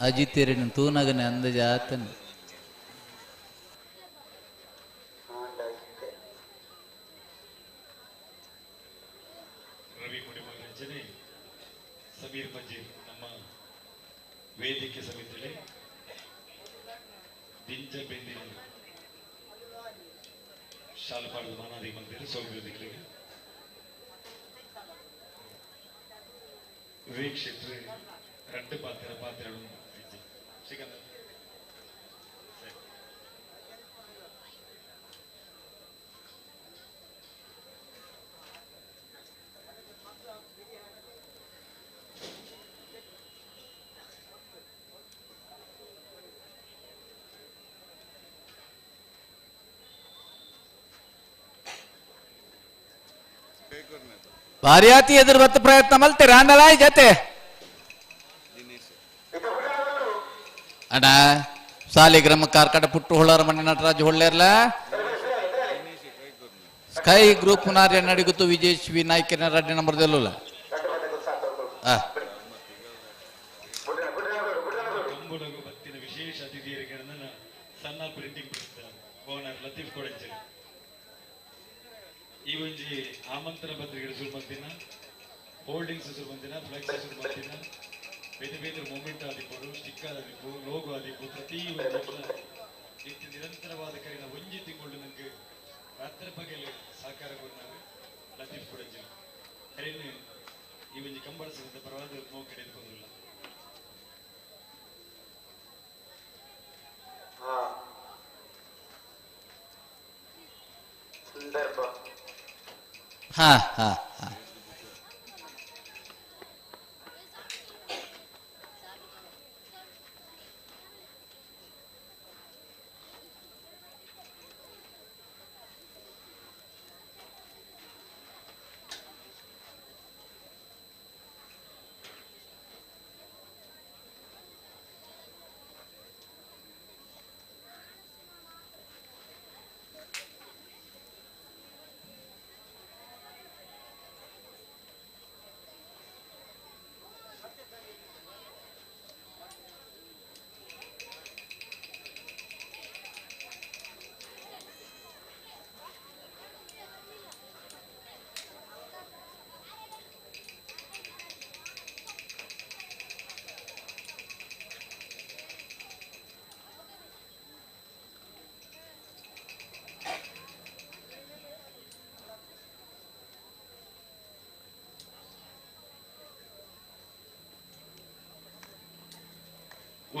[SPEAKER 8] ಅಜಿತೇರಿನ ತೂನಗನೆ ಅಂದಜ ಆತನ
[SPEAKER 6] ರವಿ ಮುಡಿಮಲಂಚನೆ ಸಮೀರ್ ಮಂಜೀರ್ ನಮ್ಮ ವೇದಿಕೆ ಸಮಿತಿಯಲ್ಲಿ ದಿಂಜ ಬೆಂದಿನ ಶಾಲಪಾಡದ ಮಾನಾದಿ ಮಂದಿರ ಸೌಮ್ಯೋದಿಗಳಿಗೆ ವಿವೇಕ್ ಶೆಟ್ರು ரெண்டு ಪಾತ್ರ ಪಾತ್ರ ಶ್ರೀಕಾಂತ್
[SPEAKER 8] ಭಾರ್ಯಾತಿ ಎದುರು ಬತ್ತ ಪ್ರಯತ್ನ ಮಲ್ತೆ ರಾಂಡಲಾಯ್ ಜತೆ ಅಣ್ಣ ಸಾಲಿಗ್ರಾಮ ಕಾರ್ಕಡ ಪುಟ್ಟು ಹೊಳ್ಳಾರ ಮನೆ ನಟರಾಜ್ ಹೊಳ್ಳೇರ್ಲ ಸ್ಕೈ ಗ್ರೂಪ್ ನಾರ್ಯ ನಡಿಗುತ್ತು ವಿಜೇಶ್ ವಿ ನಾಯ್ಕನ ರಡ್ಡಿ ನಂಬರ್ ದೆಲ್ಲುಲ್ಲ.
[SPEAKER 6] ಕಂಬಳಗು ಬತ್ತಿನ ವಿಶೇಷ ಅತಿಥಿಯರಿಗೆ ಸಣ್ಣ ಪ್ರಿಂಟಿಂಗ್ ಓನರ್ ಲತೀಫ್ ಕೊಡಂಚರಿ ಈ ಒಂಜಿ ಆಮಂತ್ರಣ ಪತ್ರಿಕೆ ಸುರುಮಂತಿನ ಹೋಲ್ಡಿಂಗ್ಸ್ ಸುರುಮಂತಿನ ಫ್ಲೆಕ್ಸ್ ಸುರುಮಂತಿನ ಬೇತೆ ಬೇತೆ ಮೂಮೆಂಟ್ ಆದಿಪ್ಪು ಸ್ಟಿಕ್ಕರ್ ಆದಿಪ್ಪು ಲೋಗೋ ಆದಿಪ್ಪು ಪ್ರತಿ ಒಂದು ಇತ್ತು ನಿರಂತರವಾದ ಕರಿನ ಒಂಜಿ ತಿಂಗಳು ನನಗೆ ರಾತ್ರಿ ಪಗಲು ಸಹಕಾರ ಕೊಡ್ನಾರು ಲತೀಫ್ ಕೊಡಂಚರಿ ಅರೇನು ಈ ಒಂಜಿ ಕಂಬಳ ಸಂಘದ ಪರವಾದ ಮೋಕೆ ಎದ್ಕೊಂಡಿಲ್ಲ.
[SPEAKER 8] ಹಾ ಹಾ ಹಾ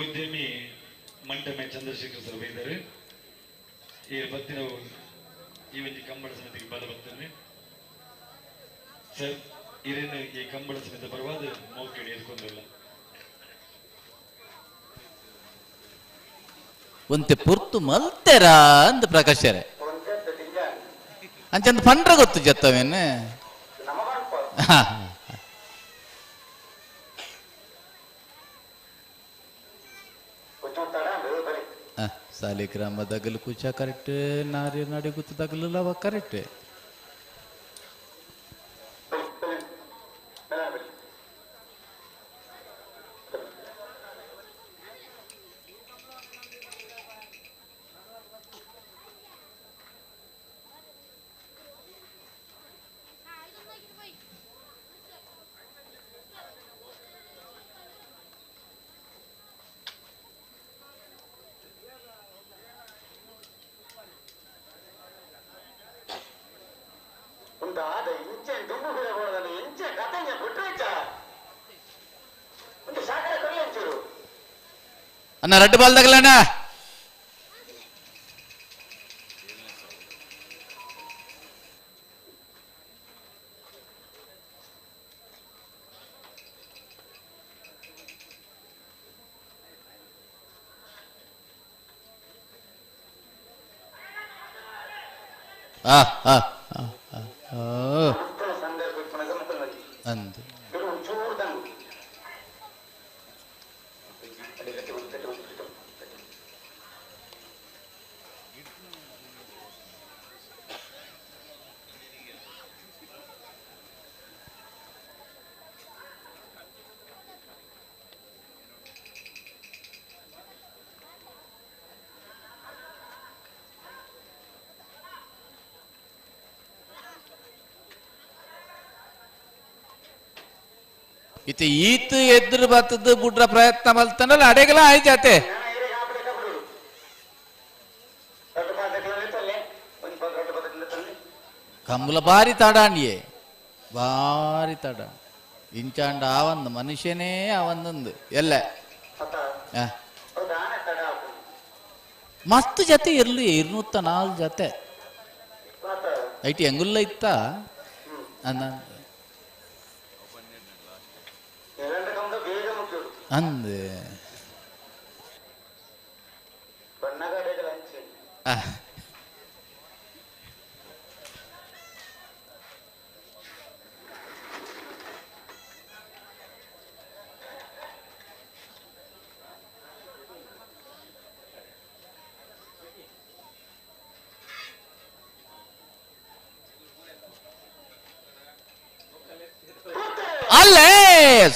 [SPEAKER 6] ಉದ್ಯಮಿ ಮಂಟಮೆ ಚಂದ್ರಶೇಖರ್ ಸರ್ ಬೈದರು ಈ ಬತ್ತಿನ ಈ ಒಂಜಿ ಕಂಬಳ ಸಮಿತಿಗೆ ಬಲ ಬರ್ತೇನೆ ಸರ್. ಇರೇನು ಈ ಕಂಬಳ ಸಮಿತಿ ಪರವಾದ ಮೌಕೇಡಿ ಎದ್ಕೊಂಡಿಲ್ಲ.
[SPEAKER 8] ಒಂತೆ ಪುರ್ತು ಮಲ್ತೆರಾ ಅಂದ್ ಪ್ರಕಾಶರೇ ಅಂಚಂದ್ ಪಂಡ್ರ ಗೊತ್ತು ಜತ್ತವೇನು. ಸಾಲಿಗ್ರಾಮ ದಗಲು ಕುಚ ಕರೆಕ್ಟ್, ನಾರಿ ನಡೆ ಗುತ್ತು ದಗಲು ಲವ ಕರೆಕ್ಟ್. ಅಣ್ಣ ರಡ್ಡು ಬಾಲ್ ತಗಲಣ್ಣ. ಆ ಆ ಅಂದು ಇತ್ತೆ ಈತ್ ಎದ್ರು ಬತ್ತದ ಬುಡ್ರ ಪ್ರಯತ್ನ ಮಲ್ತನಲ್ಲ ಅಡೆಗಲ ಆಯ್ತಾತೆ. ಕಂಬಲ ಬಾರಿ ತಡಾಣಿಯೇ ಬಾರಿ ತಡ ಇಂಚಾಂಡ ಆವಂದು ಮನುಷ್ಯನೇ ಆವಂದೊಂದು ಎಲ್ಲ ಮಸ್ತ್ ಜತೆ ಇರ್ಲಿ 204 ಜತೆ ಐಟಿ ಹೆಂಗುಲ್ಲ ಇತ್ತ ಅಂದ ಅಂದೆ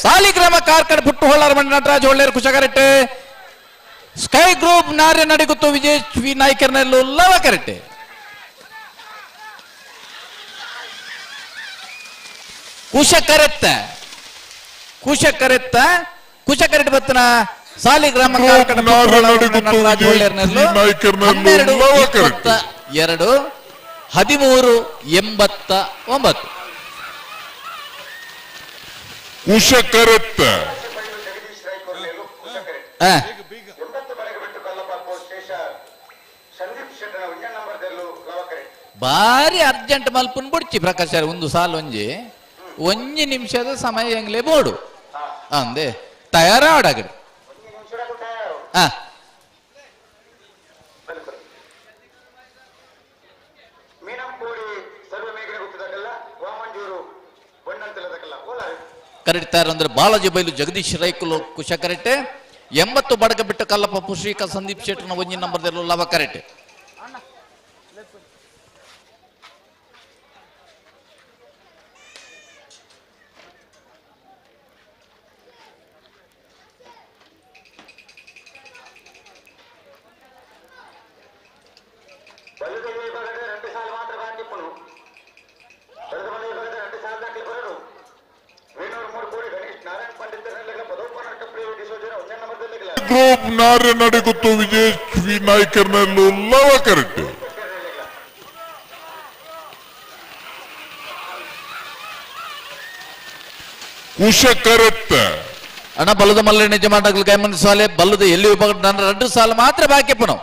[SPEAKER 8] ಸಾಲಿಗ್ರಾಮ ಕಾರ್ಕಡ ಪುಟ್ಟು ಹೊಳ್ಳಾರ ಮಂಡಿ ನಟರಾಜ್ ಹೊಳ್ಳೇರು ಕುಶಕರೆಟ್ಟೆ. ಸ್ಕೈ ಗ್ರೂಪ್ ನಾರ್ಯ ನಡಿಗುತ್ತು ವಿಜಯ್ ವಿ ನಾಯ್ಕರ್ನಲ್ಲೂ ಲವ ಕರೆಟ್ಟೆ. ಕುಶಕರೆತ್ತ ಕುಶಕರೆತ್ತ ಕುಶಕರೆಟ್ ಬತ್ತನ ಸಾಲಿಗ್ರಾಮ ಕಾರ್ಕಡ ನಟರಾಜ್ ಹೊಳ್ಳೇರ್ನಲ್ಲೂ 12 22 13 89.
[SPEAKER 10] ಕುಶಕರೆತ್ತ
[SPEAKER 8] ಬಾರಿ ಅರ್ಜೆಂಟ್ ಮಲ್ಪನ್ ಬುಡ್ಚಿ ಪ್ರಕಾಶ್ ಒಂದು ಸಾಲು ಒಂಜಿ ಒಂಜಿ ನಿಮಿಷದ ಸಮಯ ಎಂಗ್ಲೇ ಬೋಡು ಅಂದೆ ತಯಾರಾಡಗಡೆ. ಕರೆಕ್ಟ್ ತಯಾರು ಅಂದ್ರೆ ಬಾಲಾಜಿ ಬೈಲು ಜಗದೀಶ್ ರೈಕುಲು ಕುಶ ಕರೆಕ್ಟ್. 80 ಬಡಕ ಬಿಟ್ಟು ಕಲ್ಲಪ್ಪ ಪುಶ್ರೀಕ ಸಂದೀಪ್ ಶೆಟ್ಟರ್ನ ಒಂಜಿ ನಂಬರ್ ಲವ ಕರೆಕ್ಟ್.
[SPEAKER 10] ಗ್ರೂಪ್ ನಾರ್ಯ ನಡಿಗುತ್ತು ವಿಜಯ್ ವಿ ನಾಯ್ಕರ್ನಲ್ಲೂ ಲವ ಕರೆಕ್ಟ್. ಕುಶಕರೆತ್ತ
[SPEAKER 8] ಅಣ್ಣ ಬಲ್ಲದ ಮಲ್ಲ ನಿಜ ಮಾಡಲು ಕೈಮನ್ ಸಾಲೆ ಬಲ್ಲದ ಎಲ್ಲಿ ವಿಭಾಗ ನನ್ನ 2 ಸಾಲ ಮಾತ್ರ ಬಾಕಿ ಪುನಃ.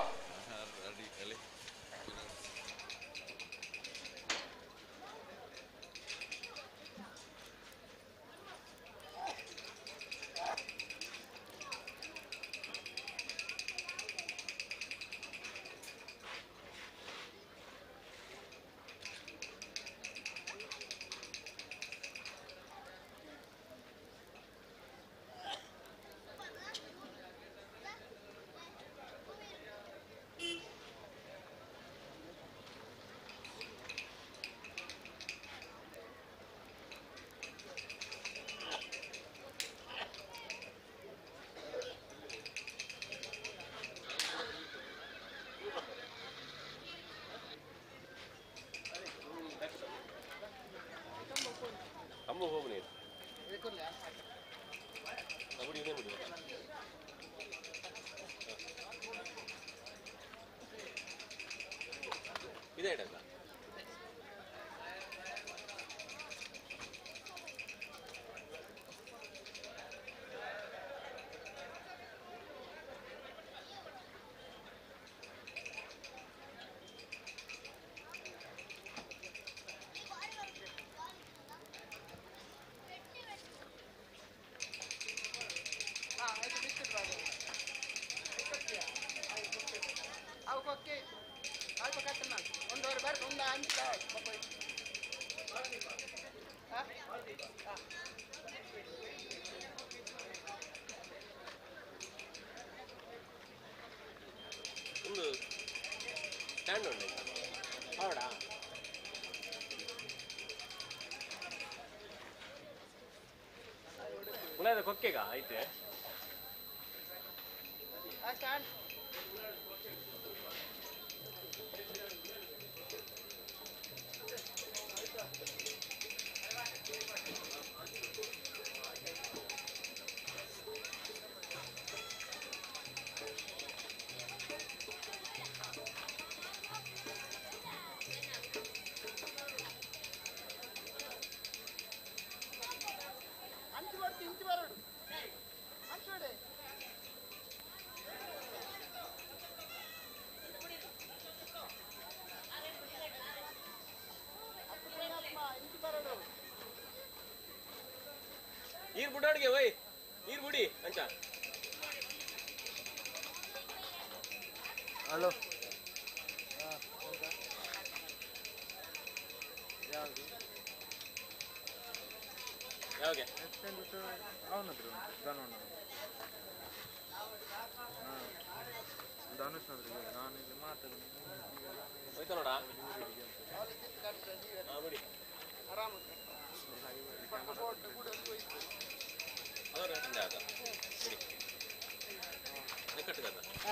[SPEAKER 7] ಹಲೋ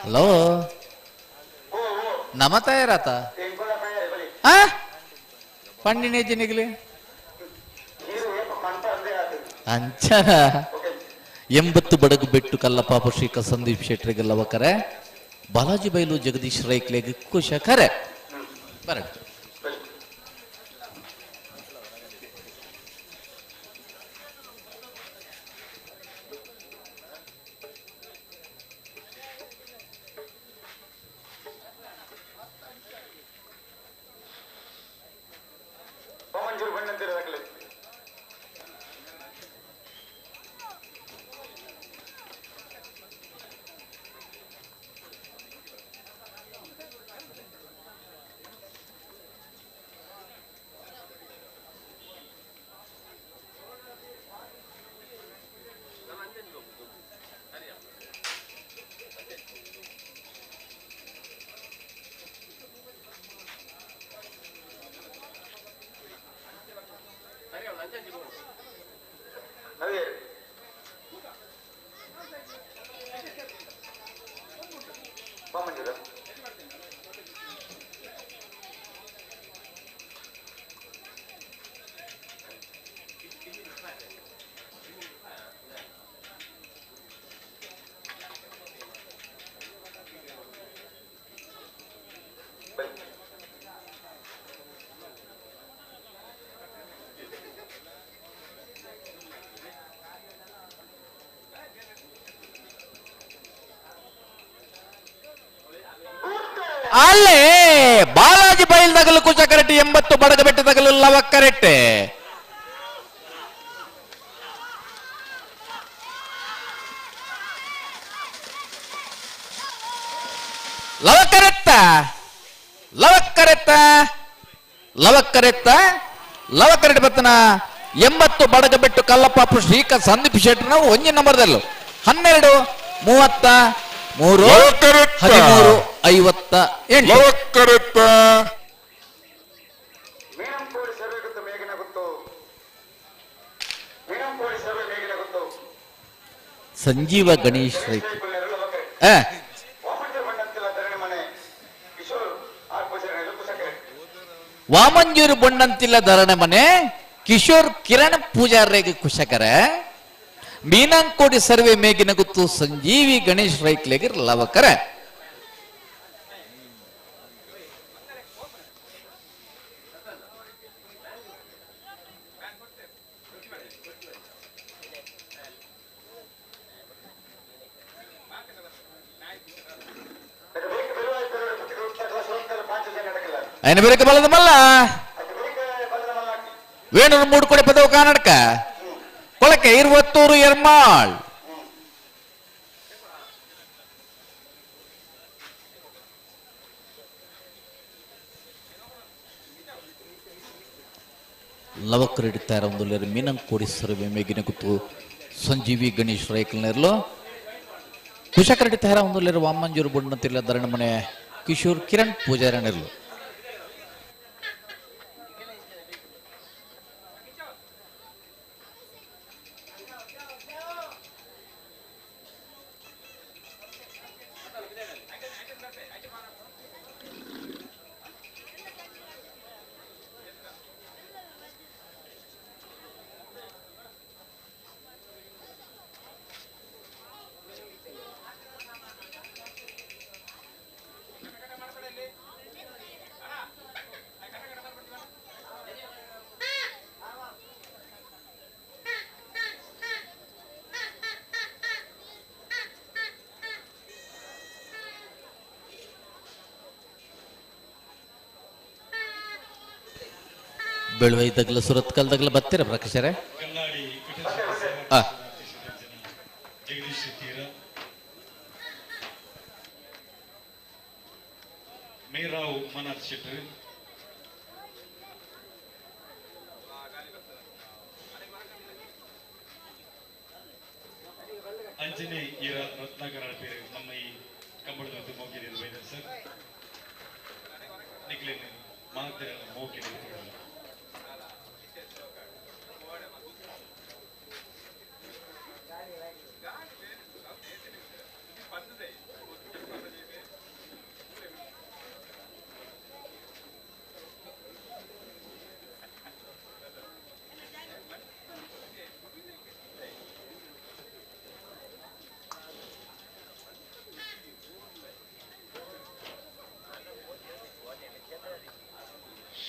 [SPEAKER 8] ಹಲೋ ನಮ ತಯಾರಾತ ಪಂಡಿನೇ ಜಿನಿಗ್ಲಿ ಅಂಚನ 80 ಬಡಗು ಬೆಟ್ಟು ಕಲ್ಲಪಾಪ ಶ್ರೀಕ ಸಂದೀಪ್ ಶೆಟ್ಟರಿಗೆ ಲವಕರೆ ಬಾಲಾಜಿ ಬೈಲು ಜಗದೀಶ್ ರೈಕ್ಲೆಗ್ ಕುಶ ಕರೆ ಬರಡು ಅಲ್ಲೇ ಬಾಲಾಜಿ ಬೈಲ್ದಗಲು ಕುಚ ಕರೆಕ್ಟ್ 80 ಬಡಗ ಬೆಟ್ಟದಗಲು ಲವ ಕರೆಕ್ಟ್ ಲವ ಕರೆಕ್ತ ಲವ ಕರೆಕ್ತ ಲವ ಕರೆಕ್ತ ಲವ ಕರೆಕ್ಟ್ ಬತ್ತನ 80 ಬಡಗ ಬೆಟ್ಟು ಕಲ್ಲಪ್ಪ ಶ್ರೀಕ ಸಂದೀಪ್ ಶೆಟ್ಟರ್ ನಾವು ಒಂಜಿ ನಂಬರ್ದಲ್ಲೂ 12 33 13 58 ಸಂಜೀವ ಗಣೇಶ್ ರೈತ ವಾಮಂಜೂರು ಬೊಣ್ಣಂತಿಲ್ಲ ಧರಣೆ ಮನೆ ಕಿಶೋರ್ ಕಿರಣ್ ಪೂಜಾರಿಗೆ ಕುಶಕರ ಮೀನಾಂಕೋಡಿ ಸರ್ವೆ ಮೇಗಿನ ಗುತ್ತು ಸಂಜೀವಿ ಗಣೇಶ್ ರೈಕ್ಲೆಗೆ ಲವಕರ ఆయన ಬೆರಕೆ ಬಲದ ಮಲ್ಲ ವೇಣೂರು ಮೂಡುಕೊಡೆ ಪದವು ಕರ್ನಾಟಕ ಕೊಳಕೆ ಇರುವತ್ತೂರು ಎರ್ಮಾಳ್ ಲವಕರಿಡ್ತಾರ ಒಂದು ಮೀನಂಕೋಡಿ ಸರ್ವೆ ಮೇಗಿನ ಗುತ್ತು ಸಂಜೀವಿ ಗಣೇಶ್ ರೈಕಲ್ನೇರ್ಲು ಕುಶಕರಡಿ ತಯಾರ ಒಂದು ವಾಮಂಜೂರು ಬೊಣ್ಣತಿಲ್ಲ ಧರಣಮನೆ ಕಿಶೋರ್ ಕಿರಣ್ ಪೂಜಾರಣಿರ್ಲು ಬೆಳುವೈ ದಗ್ಲ ಸುರತ್ಕಲ್ ದಗ್ಲ ಬತ್ತೀರ ಪ್ರಕಾಶರೇ?
[SPEAKER 6] ಜಗದೀಶ್ ಶೆಟ್ಟಿರ ಮೇರಾವ್ ಮನಾಥ್ ಶೆಟ್ಟರ್ ಅಂಜನೆ ಈರ ರತ್ನಾಕರ ಪೇರು ನಮ್ಮ ಈ ಕಂಬಳದ ಮೋಕಿದೆ ಬೈದಾರೆ ಸರ್. ನಿಕ್ಲೇನು ಮಾತಿರಲ್ಲ ಮೋಕಿದೆ.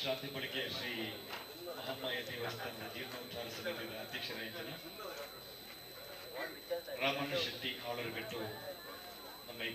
[SPEAKER 6] ಶಾಂತಿ ಬಳಿಕೆ ಶ್ರೀ ಮಹಾಮಾಯ ದೇವಸ್ಥಾನದ ಜೀರ್ಣೋದ್ಧಾರ ಸಮಿತಿಯ ಅಧ್ಯಕ್ಷರಾಗಿದ್ದ ರಾಮಣ್ಣ ಶೆಟ್ಟಿ ಆಳರಬೆಟ್ಟು ನಮ್ಮ ಈ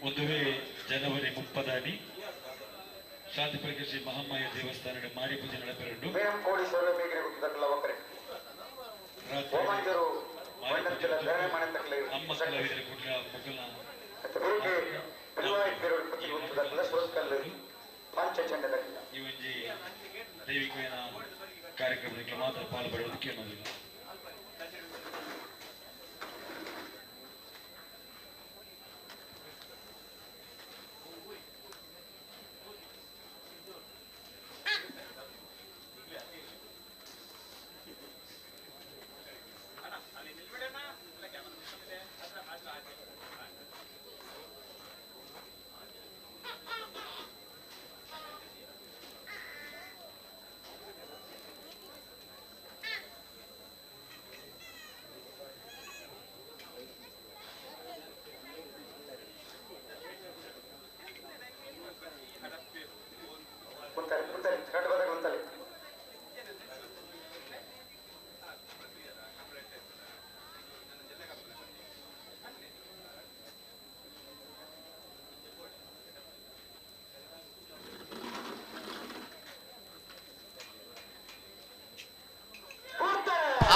[SPEAKER 6] ಒಂದುವೇ ಜನವರಿ 30 ಶಾಂತಿಪುರಕ್ಕೆ ಶ್ರೀ ಮಹಾಮಾಯ ದೇವಸ್ಥಾನದ ಮಾರಿ ಪೂಜೆ ನಡೆಪೆರಡು ಅಮ್ಮ ಕಲಾವಿದರ ಕೂಡಲ ಮೊಗಲ ಈ ಒಂಜಿ ದೈವಿಕವೇನ ಕಾರ್ಯಕ್ರಮಕ್ಕೆ ಮಾತ್ರ ಪಾಲ್ಪಡುವುದಕ್ಕೆ ಅನ್ನೋದಿಲ್ಲ.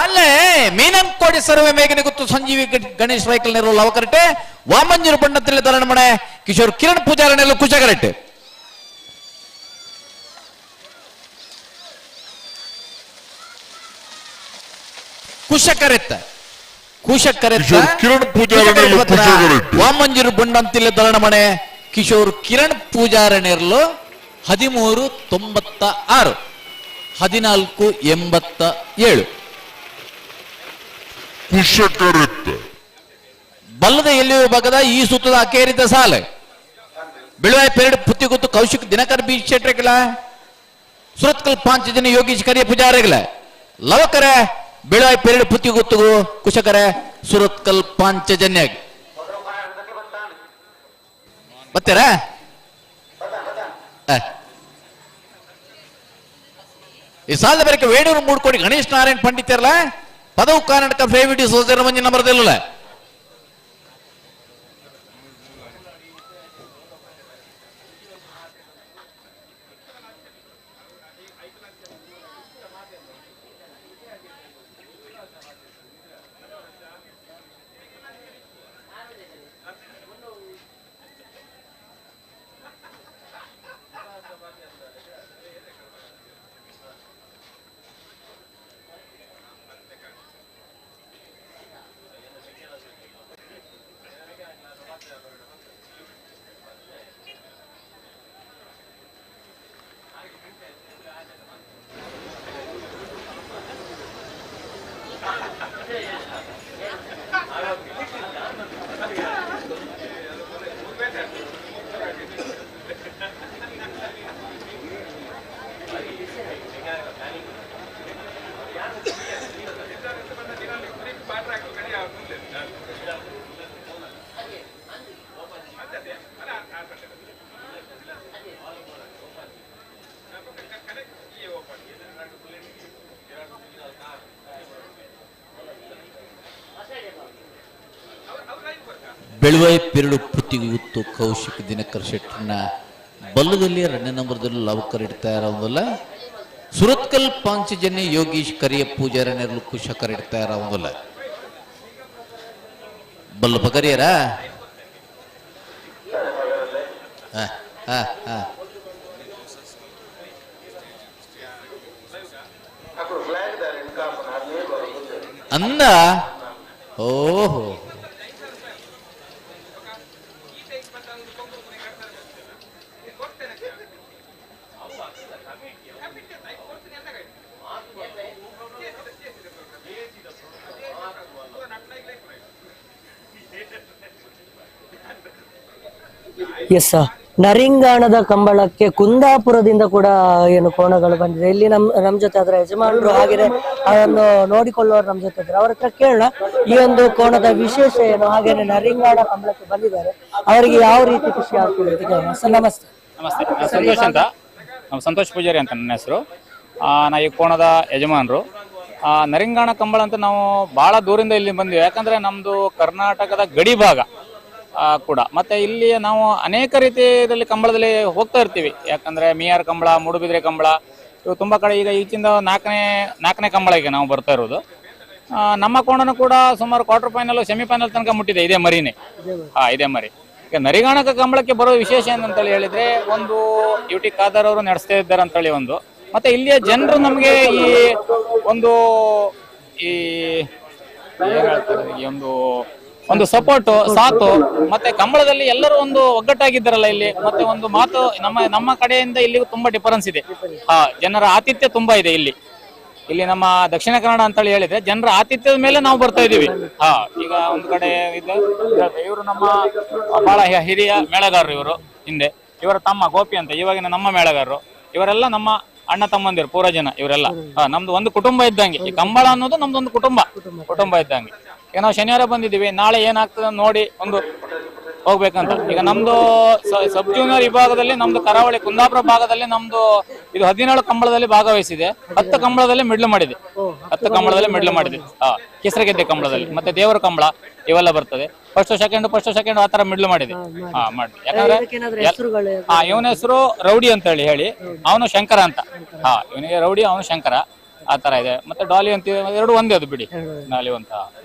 [SPEAKER 8] ಅಲ್ಲೇ ಮೀನಂಕೋಡಿ ಸರ್ವೆ ಮೇಘನೆ ಗೊತ್ತು ಸಂಜೀವಿ ಗಣೇಶ್ ವೈಕಲ್ ನೆರವು ಲವಕರಟೆ ವಾಮಂಜೂರು ಬಣ್ಣದಲ್ಲಿ ತರಣಮಣೆ ಕಿಶೋರ್ ಕಿರಣ್ ಪೂಜಾರನೆಲ್ಲ ಕುಶಕರಟೆ. ಕುಶಕರೆತ್ತ ಕುಶಕರೆತ್ತ
[SPEAKER 10] ಕಿರಣ್ ಪೂಜಾರನೆಲ್ಲ ಕುಶಕರೆಟ್ಟ.
[SPEAKER 8] ವಾಮಂಜೂರು ಬಣ್ಣಂತಿಲ್ಲ ತರಣಮಣೆ ಕಿಶೋರ್ ಕಿರಣ್ ಪೂಜಾರನೆರ್ಲು 13.96 14.87.
[SPEAKER 10] ಕುಶಕರೆತ್ತ
[SPEAKER 8] ಬಲ್ಲದ ಎಲ್ಲಿ ವಿಭಾಗದ ಈ ಸುತ್ತದ ಅಕೇರಿತ ಸಾಲೆ ಬೆಳುವಾಯಿ ಪೆರಡು ಪುತ್ತಿಗುತ್ತು ಕೌಶಿಕ್ ದಿನಕರ್ ಬಿ ಶೆಟ್ರೆಗಳ ಸುರತ್ಕಲ್ ಪಾಂಚ ಜನ ಯೋಗೀಶ್ ಕರಿಯ ಪೂಜಾರಿಗಳ ಲವಕರೆ ಬೆಳುವಾಯಿ ಪೆರಡು ಪುತ್ತಿಗುತ್ತುಗು ಕುಶಕರೆ ಸುರತ್ಕಲ್ ಪಾಂಚಜನ್ಯ ಬರ್ತೀರಾ? ಈ ಸಾಲದ ಬರಕ್ಕೆ ವೇಣೂರು ಮೂಡ್ಕೋಡಿ ಗಣೇಶ್ ನಾರಾಯಣ್ ಪಂಡಿತರಲ್ಲ ಪದವು ಕರ್ನಾಟಕ ಫೇವಿಟಿ ಸೋದರ ಮಂಜಿ ನಂಬರ್ದಿಲ್ಲ. ಬೆಳುವೈ ಪಿರಳು ಪುತ್ತಿಗೆ ಕೌಶಿಕ್ ದಿನಕರ್ ಶೆಟ್ಟರ್ನ ಬಲ್ಲದಲ್ಲಿ ಎರಡನೇ ನಂಬರ್ದಲ್ಲಿ ಲವಕರ್ ಇಡ್ತಾ ಇರೋದಿಲ್ಲ. ಸುರತ್ಕಲ್ ಪಾಂಚಜನ್ಯ ಯೋಗೀಶ್ ಕರಿಯ ಪೂಜಾರನೆರಲು ಕುಶಕರ್ ಇಡ್ತಾ ಇರೋದಿಲ್ಲ. ಬಲ್ಲ ಬಕರಿಯರ ಅಂದ ಓಹೋ
[SPEAKER 11] ಎಸ್, ನರಿಂಗಾಣದ ಕಂಬಳಕ್ಕೆ ಕುಂದಾಪುರದಿಂದ ಕೂಡ ಏನು ಕೋಣಗಳು ಬಂದಿದೆ. ಇಲ್ಲಿ ನಮ್ ಜೊತೆ ಅದರ ಯಜಮಾನರು ಹಾಗೆ ಅದನ್ನು ನೋಡಿಕೊಳ್ಳುವವರು ನಮ್ ಜೊತೆ ಇದ್ದಾರೆ. ಅವ್ರ ಹತ್ರ ಕೇಳೋಣ ಈ ಒಂದು ಕೋಣದ ವಿಶೇಷ ಏನು, ಹಾಗೇನೆ ನರಿಂಗಾಣ ಕಂಬಳಕ್ಕೆ ಬಂದಿದ್ದಾರೆ, ಅವರಿಗೆ ಯಾವ ರೀತಿ ಖುಷಿ ಆಗ್ತಿದೆ ಅಂತ ಕೇಳೋಣ. ಸರ್ ನಮಸ್ತೆ.
[SPEAKER 12] ನಮಸ್ತೆ, ಸಂತೋಷ್ ಅಂತ. ನಾವು ಸಂತೋಷ್ ಪೂಜಾರಿ ಅಂತ ನನ್ನ ಹೆಸರು. ನಾ ಈ ಕೋಣದ ಯಜಮಾನರು. ನರಿಂಗಾಣ ಕಂಬಳ ಅಂತ ನಾವು ಬಹಳ ದೂರಿಂದ ಇಲ್ಲಿ ಬಂದಿವಿ. ಯಾಕಂದ್ರೆ ನಮ್ದು ಕರ್ನಾಟಕದ ಗಡಿ ಭಾಗ ಕೂಡ. ಮತ್ತೆ ಇಲ್ಲಿ ನಾವು ಅನೇಕ ರೀತಿಯಲ್ಲಿ ಕಂಬಳದಲ್ಲಿ ಹೋಗ್ತಾ ಇರ್ತೀವಿ. ಯಾಕಂದ್ರೆ ಮಿಯಾರ್ ಕಂಬಳ, ಮೂಡುಬಿದ್ರೆ ಕಂಬಳ, ಇವು ತುಂಬಾ ಕಡೆ. ಈಗ ಈಚಿಂದ ನಾಲ್ಕನೇ ಕಂಬಳಕ್ಕೆ ನಾವು ಬರ್ತಾ ಇರೋದು. ನಮ್ಮ ಕೋಣನು ಕೂಡ ಸುಮಾರು ಕ್ವಾರ್ಟರ್ ಫೈನಲ್, ಸೆಮಿಫೈನಲ್ ತನಕ ಮುಟ್ಟಿದೆ. ಇದೇ ಮರಿನೇ. ಹಾ, ಇದೇ ಮರಿ. ಈಗ ನರಿಗಾಣಕ ಕಂಬಳಕ್ಕೆ ಬರೋ ವಿಶೇಷ ಏನಂತೇಳಿ ಹೇಳಿದ್ರೆ, ಒಂದು ಯು ಟಿ ಖಾದರ್ ಅವರು ನಡೆಸ್ತಾ ಇದ್ದಾರೆ ಅಂತೇಳಿ ಒಂದು, ಮತ್ತೆ ಇಲ್ಲಿಯ ಜನರು ನಮಗೆ ಈ ಒಂದು ಈ ಏನ್ ಹೇಳ್ತಾರೆ, ಈ ಒಂದು ಒಂದು ಸಪೋರ್ಟ್ ಸಾಥು. ಮತ್ತೆ ಕಂಬಳದಲ್ಲಿ ಎಲ್ಲರೂ ಒಂದು ಒಗ್ಗಟ್ಟಾಗಿದ್ದಾರಲ್ಲ ಇಲ್ಲಿ. ಮತ್ತೆ ಒಂದು ಮಾತು ನಮ್ಮ ನಮ್ಮ ಕಡೆಯಿಂದ ಇಲ್ಲಿಗೂ ತುಂಬಾ ಡಿಫರೆನ್ಸ್ ಇದೆ. ಹಾ, ಜನರ ಆತಿಥ್ಯ ತುಂಬಾ ಇದೆ ಇಲ್ಲಿ. ಇಲ್ಲಿ ನಮ್ಮ ದಕ್ಷಿಣ ಕನ್ನಡ ಅಂತೇಳಿ ಹೇಳಿದ್ರೆ ಜನರ ಆತಿಥ್ಯದ ಮೇಲೆ ನಾವು ಬರ್ತಾ ಇದೀವಿ. ಹಾ, ಈಗ ಒಂದು ಕಡೆ ಇವರು ನಮ್ಮ ಬಹಳ ಹಿರಿಯ ಮೇಳಗಾರರು ಇವರು. ಹಿಂದೆ ಇವರ ತಮ್ಮ ಗೋಪಿ ಅಂತ ಇವಾಗಿನ ನಮ್ಮ ಮೇಳಗಾರರು. ಇವರೆಲ್ಲ ನಮ್ಮ ಅಣ್ಣ ತಮ್ಮಂದಿರು ಪೂರ ಜನ ಇವರೆಲ್ಲ. ನಮ್ದು ಒಂದು ಕುಟುಂಬ ಇದ್ದಂಗೆ ಈ ಕಂಬಳ ಅನ್ನೋದು ನಮ್ದೊಂದು ಕುಟುಂಬ ಕುಟುಂಬ ಇದ್ದಂಗೆ. ಈಗ ನಾವು ಶನಿವಾರ ಬಂದಿದ್ದೀವಿ, ನಾಳೆ ಏನಾಗ್ತದೆ ನೋಡಿ ಒಂದು ಹೋಗ್ಬೇಕಂತ. ಈಗ ನಮ್ದು ಸಬ್ ಜೂನಿಯರ್ ವಿಭಾಗದಲ್ಲಿ ನಮ್ದು ಕರಾವಳಿ ಕುಂದಾಪುರ ಭಾಗದಲ್ಲಿ ನಮ್ದು ಇದು 17 ಕಂಬಳದಲ್ಲಿ ಭಾಗವಹಿಸಿದೆ. 10 ಕಂಬಳದಲ್ಲಿ ಮಿಡ್ಲು ಮಾಡಿದೆ. 10 ಕಂಬಳದಲ್ಲಿ ಮಿಡ್ಲು ಮಾಡಿದೆ. ಕೆಸರಗೆದ್ದೆ ಕಂಬಳದಲ್ಲಿ ಮತ್ತೆ ದೇವರ ಕಂಬಳ ಇವೆಲ್ಲ ಬರ್ತದೆ. ಫಸ್ಟ್ ಸೆಕೆಂಡ್ ಆತರ ಮಿಡ್ಲು ಮಾಡಿದೆ. ಹಾ, ಮಾಡಿ. ಯಾಕಂದ್ರೆ ಇವನ ಹೆಸರು ರೌಡಿ ಅಂತ ಹೇಳಿ, ಅವನು ಶಂಕರ ಅಂತ. ಹಾ, ಇವನಿಗೆ ರೌಡಿ, ಅವನು ಶಂಕರ, ಆತರ ಇದೆ. ಮತ್ತೆ ಡಾಲಿ ಅಂತ ಎರಡು ಒಂದೇ ಅದು ಬಿಡಿ, ಡಾಲಿ ಅಂತ.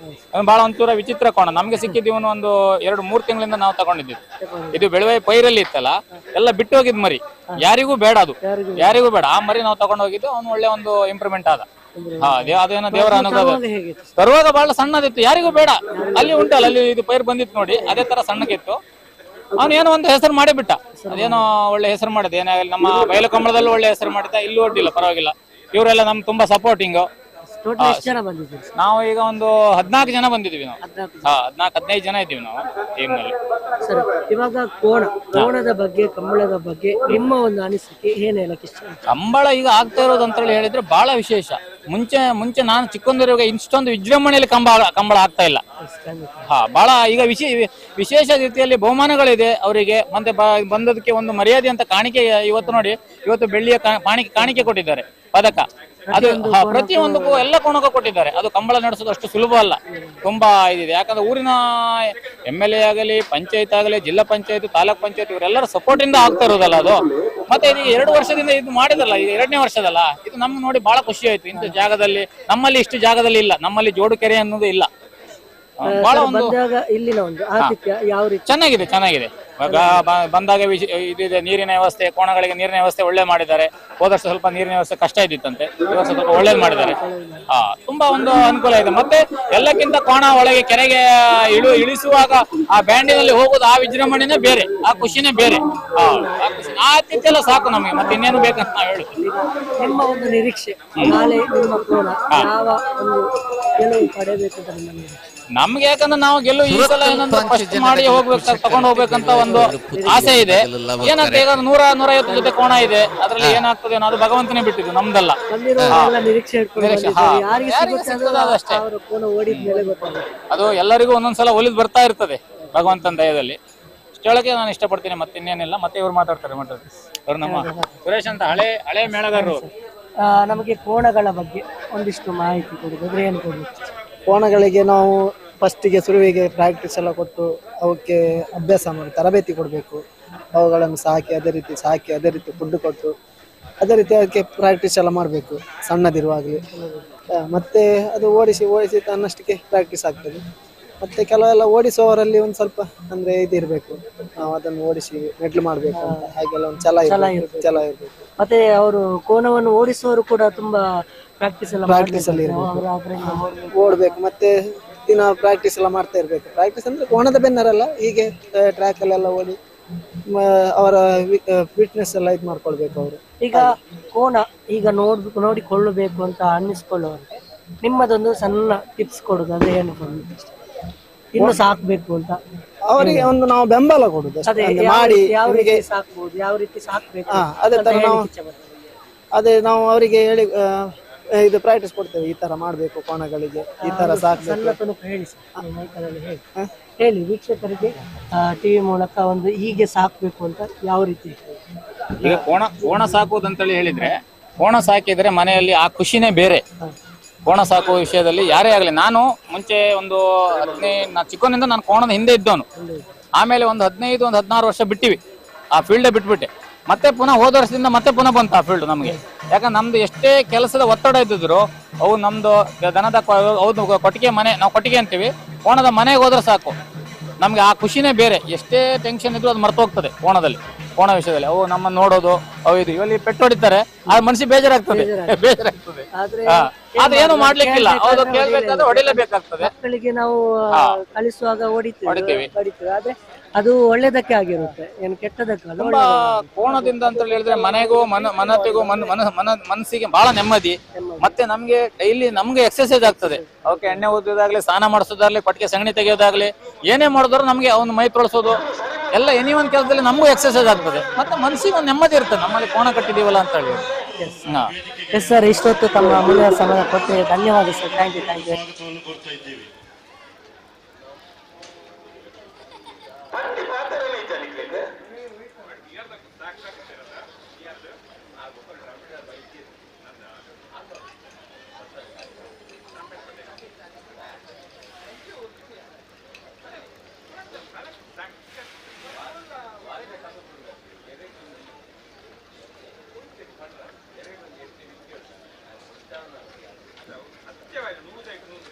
[SPEAKER 12] ಅವನು ಬಹಳ ಒಂಚೂರ ವಿಚಿತ್ರ ಕೋಣ ನಮ್ಗೆ ಸಿಕ್ಕಿದ್ದು. ಇವನು ಒಂದು 2-3 ತಿಂಗಳಿಂದ ನಾವು ತಗೊಂಡಿದ್ದೀವಿ. ಇದು ಬೆಳವೈ ಪೈರಲ್ಲಿ ಇತ್ತಲ್ಲ, ಎಲ್ಲ ಬಿಟ್ಟು ಹೋಗಿದ್ ಮರಿ, ಯಾರಿಗೂ ಬೇಡ ಅದು, ಯಾರಿಗೂ ಬೇಡ ಆ ಮರಿ. ನಾವು ತಗೊಂಡು ಹೋಗಿದ್ದು. ಅವನು ಒಳ್ಳೆ ಒಂದು ಇಂಪ್ರೂವ್ಮೆಂಟ್ ಆದ. ಹಾ, ಅದೇನೋ ದೇವರ ಅನುಗ್ರಹ. ತರುವಾಗ ಬಹಳ ಸಣ್ಣದಿತ್ತು, ಯಾರಿಗೂ ಬೇಡ. ಅಲ್ಲಿ ಉಂಟಲ್ಲ, ಅಲ್ಲಿ ಇದು ಪೈರ್ ಬಂದಿತ್ತು ನೋಡಿ, ಅದೇ ತರ ಸಣ್ಣಗಿತ್ತು. ಅವನು ಏನೋ ಒಂದು ಹೆಸರು ಮಾಡಿ ಬಿಟ್ಟ, ಅದೇನೋ ಒಳ್ಳೆ ಹೆಸರು ಮಾಡಿದ. ಏನಾಗಲಿ ನಮ್ಮ ಬಯಲು ಕಂಬಳದಲ್ಲೂ ಒಳ್ಳೆ ಹೆಸರು ಮಾಡಿದ, ಇಲ್ಲೂ ಅಡ್ಡಿಲ್ಲ, ಪರವಾಗಿಲ್ಲ. ಇವರೆಲ್ಲ ನಮ್ಗೆ ತುಂಬಾ ಸಪೋರ್ಟಿಂಗ್. ನಾವು ಈಗ ಒಂದು 14 ಜನ ಬಂದಿದೀವಿ ನಾವು. 14-15 ಜನ ಇದ್ದೀವಿ ನಾವು ಟೀಮ್ ನಲ್ಲಿ.
[SPEAKER 11] ಸರ್, ಇವಾಗ ಕೋಣದ ಬಗ್ಗೆ, ಕಂಬಳದ ಬಗ್ಗೆ ನಿಮ್ಮ ಒಂದು ಅನಿಸಿಕೆ ಏನ್ ಹೇಳಕ್ಕೆ ಇಷ್ಟ?
[SPEAKER 12] ಕಂಬಳ ಈಗ ಆಗ್ತಾ ಇರೋದು ಅಂತ ಹೇಳಿದ್ರೆ ಬಹಳ ವಿಶೇಷ. ಮುಂಚೆ ನಾನು ಚಿಕ್ಕಂದಿರುವಾಗ ಇಷ್ಟೊಂದು ವಿಜೃಂಭಣೆಯಲ್ಲಿ ಕಂಬಳ ಆಗ್ತಾ ಇಲ್ಲ. ಹಾ, ಬಹಳ ಈಗ ವಿಶೇಷ ರೀತಿಯಲ್ಲಿ ಬಹುಮಾನಗಳಿದೆ ಅವರಿಗೆ. ಮತ್ತೆ ಬಂದದಕ್ಕೆ ಒಂದು ಮರ್ಯಾದೆ ಅಂತ ಕಾಣಿಕೆ. ಇವತ್ತು ನೋಡಿ, ಇವತ್ತು ಬೆಳ್ಳಿಯ ಕಾಣಿಕೆ ಕೊಟ್ಟಿದ್ದಾರೆ, ಪದಕ. ಅದು ಪ್ರತಿಯೊಂದಕ್ಕೂ ಎಲ್ಲ ಕೋಣಕ್ಕೂ ಕೊಟ್ಟಿದ್ದಾರೆ. ಅದು ಕಂಬಳ ನಡೆಸೋದು ಅಷ್ಟು ಸುಲಭ ಅಲ್ಲ, ತುಂಬಾ ಇದಿದೆ. ಯಾಕಂದ್ರೆ ಊರಿನ MLA ಆಗಲಿ, ಪಂಚಾಯತ್ ಆಗಲಿ, ಜಿಲ್ಲಾ ಪಂಚಾಯತ್, ತಾಲೂಕ್ ಪಂಚಾಯತ್ ಇವರೆಲ್ಲರ ಸಪೋರ್ಟ್ ಇಂದ ಆಗ್ತಾ ಇರೋದಲ್ಲ ಅದು. ಮತ್ತೆ ಈಗ 2 ವರ್ಷದಿಂದ ಇದು ಮಾಡಿದಲ್ಲ, ಈಗ 2ನೇ ವರ್ಷದಲ್ಲ ಇದು. ನಮ್ಗೆ ನೋಡಿ ಬಹಳ ಖುಷಿ ಆಯ್ತು. ಇಂಥ ಜಾಗದಲ್ಲಿ, ನಮ್ಮಲ್ಲಿ ಇಷ್ಟು ಜಾಗದಲ್ಲಿ ಇಲ್ಲ, ನಮ್ಮಲ್ಲಿ ಜೋಡುಕೆರೆ ಅನ್ನೋದು ಇಲ್ಲ. ಬಹಳ ಒಂದು ಚೆನ್ನಾಗಿದೆ, ಚೆನ್ನಾಗಿದೆ. ಬಂದಾಗ ಇದಿದೆ ನೀರಿನ ವ್ಯವಸ್ಥೆ, ಕೋಣಗಳಿಗೆ ನೀರಿನ ವ್ಯವಸ್ಥೆ ಒಳ್ಳೆ ಮಾಡಿದ್ದಾರೆ. ಹೋದ ವರ್ಷ ಸ್ವಲ್ಪ ನೀರಿನ ವ್ಯವಸ್ಥೆ ಕಷ್ಟ ಇದ್ದಿತ್ತಂತೆ, ಈ ವರ್ಷ ಸ್ವಲ್ಪ ಒಳ್ಳೇದು ಮಾಡಿದ್ದಾರೆ. ತುಂಬಾ ಒಂದು ಅನುಕೂಲ ಇದೆ. ಮತ್ತೆ ಎಲ್ಲಕ್ಕಿಂತ ಕೋಣ ಒಳಗೆ ಕೆರೆಗೆ ಇಳಿಸುವಾಗ ಆ ಬ್ಯಾಂಡಿನಲ್ಲಿ ಹೋಗೋದು, ಆ ವಿಜೃಂಭಣೆನೇ ಬೇರೆ, ಆ ಖುಷಿನೇ ಬೇರೆ. ಆ ಆತಿಥ್ಯ ಎಲ್ಲ ಸಾಕು ನಮಗೆ, ಮತ್ತೆ ಇನ್ನೇನು ಬೇಕಂತ ನಾವು ಹೇಳುದು.
[SPEAKER 11] ನಿಮ್ಮ ಒಂದು ನಿರೀಕ್ಷೆ, ನಾಳೆ ನಿಮ್ಮ ಕೋಣ ಯಾವ ಒಂದು ಗೆಲುವು ಪಡೆಯಬೇಕು ಅಂತ ನಿಮ್ಮ ನಿರೀಕ್ಷೆ?
[SPEAKER 12] ನಮ್ಗೆ ಯಾಕಂದ್ರೆ ನಾವು ಗೆಲುವು ಈ ಸಲ ಏನಂದ್ರೆ ಫಸ್ಟ್ ಮಾಡಿ ಹೋಗ್ಬೇಕು, ತಗೊಂಡು ಹೋಗ್ಬೇಕಂತ ಒಂದು ಆಸೆ ಇದೆ. ಏನಂತ ಈಗ 100-150 ಜೊತೆ ಕೋಣ ಇದೆ, ಅದ್ರಲ್ಲಿ ಏನಾಗ್ತದೆ ಅನ್ನೋ ಅದು ಭಗವಂತನೇ ಬಿಟ್ಟಿದ್ದು, ನಮ್ದಲ್ಲ.
[SPEAKER 11] ಬಂದಿರೋರೆಲ್ಲ ನಿರೀಕ್ಷೆ ಇಟ್ಕೊಂಡು
[SPEAKER 12] ನಿರೀಕ್ಷೆ,
[SPEAKER 11] ಬಂದಿದ್ದಾರೆ. ಯಾರಿಗೆ
[SPEAKER 12] ಯಾರಿಗೆ
[SPEAKER 11] ಸಿಗುತ್ತೆ
[SPEAKER 12] ಸಿಗ್ತದೋ
[SPEAKER 11] ಅದು
[SPEAKER 12] ಅದಷ್ಟೇ.
[SPEAKER 11] ಅವರ ಕೋಣ ಓಡಿದ ಮೇಲೆ ಗೊತ್ತಾಗುತ್ತೆ.
[SPEAKER 12] ಅದು ಎಲ್ಲರಿಗೂ ಒಂದೊಂದ್ಸಲ ಒಲಿದು ಬರ್ತಾ ಇರ್ತದೆ ಭಗವಂತನ ದಯದಲ್ಲಿ. ಇಷ್ಟೊಳಗೆ ನಾನು ಇಷ್ಟಪಡ್ತೀನಿ, ಮತ್ತೆ ಇನ್ನೇನಿಲ್ಲ. ಮತ್ತೆ ಇವ್ರು ಮಾತಾಡ್ತಾರೆ. ಅವ್ರು ನಮ್ಮ ಸುರೇಶ್ ಅಂತ ಹಳೆ ಹಳೆ ಮೇಳಗಾರರು.
[SPEAKER 11] ನಮಗೆ ಕೋಣಗಳ ಬಗ್ಗೆ ಒಂದಿಷ್ಟು ಮಾಹಿತಿ ಕೊಡುದು ಏನು ಕೊಡ್ಬೇಕು?
[SPEAKER 13] ಕೋಣಗಳಿಗೆ ನಾವು ಫಸ್ಟಿಗೆ ಶುರುವಿಗೆ ಪ್ರಾಕ್ಟೀಸ್ ಎಲ್ಲ ಕೊಟ್ಟು ಅವಕ್ಕೆ ಅಭ್ಯಾಸ ಮಾಡಿ ತರಬೇತಿ ಕೊಡಬೇಕು. ಅವುಗಳನ್ನು ಸಾಕಿ ಅದೇ ರೀತಿ ಸಾಕಿ ಅದೇ ರೀತಿ ಫುಡ್ ಕೊಟ್ಟು ಅದೇ ರೀತಿ ಅದಕ್ಕೆ ಪ್ರಾಕ್ಟೀಸ್ ಎಲ್ಲ ಮಾಡಬೇಕು ಸಣ್ಣದಿರುವಾಗಲೇ. ಮತ್ತೆ ಅದು ಓಡಿಸಿ ಓಡಿಸಿ ತನ್ನಷ್ಟಕ್ಕೆ ಪ್ರಾಕ್ಟೀಸ್ ಆಗ್ತದೆ. ಮತ್ತೆ ಕೆಲವೆಲ್ಲ ಓಡಿಸುವವರಲ್ಲಿ ಒಂದು ಸ್ವಲ್ಪ ಅಂದ್ರೆ ಇದಿರಬೇಕು, ನಾವು ಅದನ್ನು ಓಡಿಸಿ ಮೆಡ್ಲು ಮಾಡಬೇಕು ಅಂತ ಹಾಗೆಲ್ಲ ಒಂದು ಛಲ ಇರಬೇಕು, ಛಲ ಇರಬೇಕು.
[SPEAKER 11] ಮತ್ತೆ ಅವರು ಕೋಣವನ್ನು ಓಡಿಸುವವರು ಕೂಡ ತುಂಬಾ ಪ್ರಾಕ್ಟೀಸ್ ಎಲ್ಲ
[SPEAKER 13] ಪ್ರಾಕ್ಟೀಸ್ ಅಲ್ಲಿ ಇರಬೇಕು, ಓಡಬೇಕು. ಮತ್ತೆ ದಿನ ಪ್ರಾಕ್ಟೀಸ್ ಎಲ್ಲ ಮಾಡ್ತಾ ಇರ್ಬೇಕು. ಪ್ರಾಕ್ಟೀಸ್ ಅಂದ್ರೆ ಕೋಣದ ಬೆನ್ನರಲ್ಲ, ಹೀಗೆ ಟ್ರ್ಯಾಕ್ ಅಲ್ಲೆಲ್ಲ ಓಡಿ ಅವರ ಫಿಟ್ನೆಸ್ ಎಲ್ಲ ಇದು ಮಾಡ್ಕೊಳ್ಬೇಕು ಅವರು.
[SPEAKER 11] ಈಗ ಕೋಣ ಈಗ ನೋಡಿಕೊಳ್ಳಬೇಕು ಅಂತ ಅನ್ನಿಸ್ಕೊಳ್ಳುವಂತೆ ನಿಮ್ಮದೊಂದು ಸಣ್ಣ ಟಿಪ್ಸ್ ಕೊಡುದು ಅಂದ್ರೆ ಏನು ಕೊಡುದು? ಇನ್ನು ಸಾಕ್ಬೇಕು ಅಂತ
[SPEAKER 13] ಅವರಿಗೆ ಒಂದು ನಾವು ಬೆಂಬಲ ಕೊಡುದು ಮಾಡಿ,
[SPEAKER 11] ಯಾವ ರೀತಿ ಸಾಕ್ಬೋದು, ಯಾವ ರೀತಿ ಸಾಕ್ಬೇಕು,
[SPEAKER 13] ಅದೇ ತರ ನಾವು ಅದೇ ನಾವು ಅವರಿಗೆ ಹೇಳಿ ಇದು ಪ್ರಾಕ್ಟೀಸ್ ಕೊಡ್ತೇವೆ, ಈ ತರ ಮಾಡ್ಬೇಕು ಕೋಣಗಳಿಗೆ, ಈ ತರ ಸಾಕ್ಬೇಕು.
[SPEAKER 11] ಹೇಳಿ ಹೇಳಿ ವೀಕ್ಷಕರಿಗೆ ಟಿವಿ ಮೂಲಕ ಒಂದು ಹೀಗೆ ಸಾಕ್ಬೇಕು ಅಂತ ಯಾವ ರೀತಿ.
[SPEAKER 12] ಈಗ ಕೋಣ ಕೋಣ ಸಾಕುವುದಂತೇಳಿ ಹೇಳಿದ್ರೆ, ಕೋಣ ಸಾಕಿದ್ರೆ ಮನೆಯಲ್ಲಿ ಆ ಖುಷಿನೇ ಬೇರೆ. ಕೋಣ ಸಾಕುವ ವಿಷಯದಲ್ಲಿ ಯಾರೇ ಆಗಲಿ, ನಾನು ಮುಂಚೆ ಒಂದು 15, ಚಿಕ್ಕವನಿಂದ ನಾನು ಕೋಣದ ಹಿಂದೆ ಇದ್ದವನು. ಆಮೇಲೆ ಒಂದು 15 ಒಂದು 16 ವರ್ಷ ಬಿಟ್ಟಿವಿ, ಆ ಫೀಲ್ಡೇ ಬಿಟ್ಬಿಟ್ಟೆ. ಮತ್ತೆ ಪುನಃ ಹೋದ ವರ್ಷದಿಂದ ಮತ್ತೆ ಪುನಃ ಬಂತು ಆ ಫೀಲ್ಡ್ ನಮಗೆ. ಯಾಕಂದ್ರೆ ನಮ್ದು ಎಷ್ಟೇ ಕೆಲಸದ ಒತ್ತಡ ಇದ್ದಿದ್ರು ಅವು ನಮ್ದು ದನದ ಹೌದು ಕೊಟ್ಟಿಗೆ ಮನೆ, ನಾವು ಕೊಟ್ಟಿಗೆ ಅಂತೀವಿ, ಕೋಣದ ಮನೆಗೆ ಹೋದ್ರೆ ಸಾಕು ನಮ್ಗೆ ಆ ಖುಷಿನೇ ಬೇರೆ. ಎಷ್ಟೇ ಟೆನ್ಷನ್ ಇದ್ರು ಅದು ಮರ್ತು ಹೋಗ್ತದೆ ಕೋಣದಲ್ಲಿ, ಕೋಣ ವಿಷಯದಲ್ಲಿ. ಅವು ನಮ್ಮನ್ನು ನೋಡೋದು, ಅವು ಇದು ಇವಲ್ಲಿ ಪೆಟ್ಟು ಹೊಡಿತಾರೆ, ಆ ಮನಸ್ಸಿಗೆ ಬೇಜಾರಾಗ್ತದೆ, ಬೇಜಾರಾಗ್ತದೆ. ಆದ್ರೆ ಏನು ಮಾಡ್ಲಿಕ್ಕಿಲ್ಲ, ಹೌದು ಕೇಳ್ಬೇಕಾದ್ರೆ ಹೊಡಿಲೇಬೇಕಾಗ್ತದೆ.
[SPEAKER 11] ಮಕ್ಕಳಿಗೆ ನಾವು ಕಲಿಸುವಾಗ ಹೊಡಿತೀವಿ, ಆದ್ರೆ ಅದು ಒಳ್ಳೇದಕ್ಕೆ ಆಗಿರುತ್ತೆ, ಏನು ಕೆಟ್ಟದಕ್ಕಲ್ಲ.
[SPEAKER 12] ತುಂಬಾ ಕೋಣದಿಂದ ಅಂತ ಹೇಳಿದ್ರೆ ಮನೆಗೂ ಮನತಿಗೂ ಮನಸ್ಸಿಗೆ ಬಹಳ ನೆಮ್ಮದಿ. ಮತ್ತೆ ನಮ್ಗೆ ಡೈಲಿ ನಮ್ಗೆ ಎಕ್ಸರ್ಸೈಸ್ ಆಗ್ತದೆ. ಅವಕ್ಕೆ ಎಣ್ಣೆ ಊದೋದಾಗ್ಲಿ, ಸ್ನಾನ ಮಾಡಿಸೋದಾಗ್ಲಿ, ಕೊಟ್ಟಿಗೆ ಸಗಣಿ ತೆಗೆಯೋದಾಗ್ಲಿ, ಏನೇ ಮಾಡಿದ್ರು ನಮ್ಗೆ ಅವ್ನ ಮೈ ತೊಳಸೋದು ಎಲ್ಲ ಎನಿ ಒಂದ್ ಕೆಲಸದಲ್ಲಿ ನಮಗೂ ಎಕ್ಸರ್ಸೈಸ್ ಆಗ್ತದೆ. ಮತ್ತೆ ಮನಸ್ಸಿಗೆ ಒಂದು ನೆಮ್ಮದಿ ಇರ್ತದೆ, ನಮ್ಮಲ್ಲಿ ಕೋಣ ಕಟ್ಟಿದೀವಲ್ಲ ಅಂತ ಹೇಳಿ.
[SPEAKER 11] ಎಸ್ ಸರ್, ಇಷ್ಟೊತ್ತು ತಮ್ಮ ಅಮೂಲ್ಯ ಸಮಯ ಕೊಟ್ಟು ಧನ್ಯವಾದ sir. Thank you, thank you.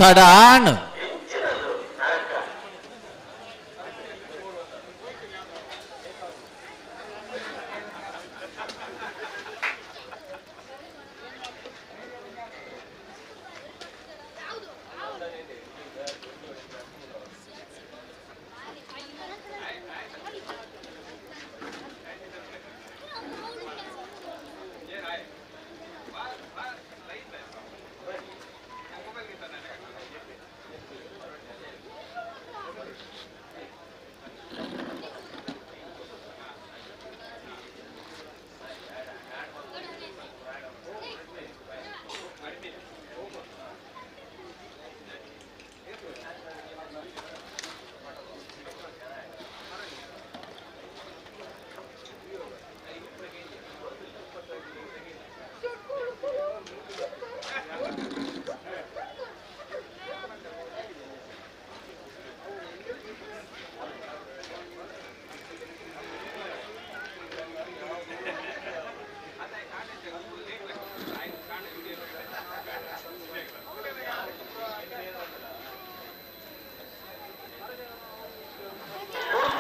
[SPEAKER 8] ತಡಾಣ್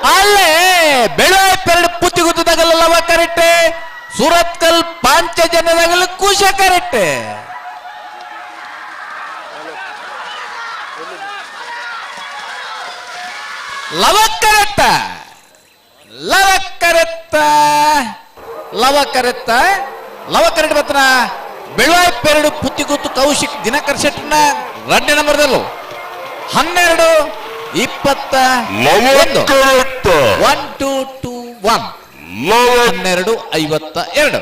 [SPEAKER 8] ಅಲ್ಲೇ ಬೆಳಪೆರಡು ಪುತ್ತಿ ಗುತ್ತದಾಗಲ್ಲ ಲವ ಕರೆಕ್ಟ್, ಸೂರತ್ಕಲ್ ಪಾಂಚ ಜನದಾಗಲ್ಲ ಕುಶ ಕರೆಕ್ಟ್. ಲವ ಕರೆಕ್ಟ, ಲವ ಕರೆತ್ತ, ಲವ ಕರೆತ್ತ, ಲವ ಕರೆಕ್ಟ್ ಬತ್ತನ ಬೆಳವಾಯ್ಪೆರಡು ಪುತ್ತಿಗುತ್ತು ಕೌಶಿಕ್ ದಿನಕರ್ ಶೆಟ್ಟನ ಎರಡನೇ ನಂಬರ್ದಲ್ಲೂ 12 21 1 2 2 1 12 52.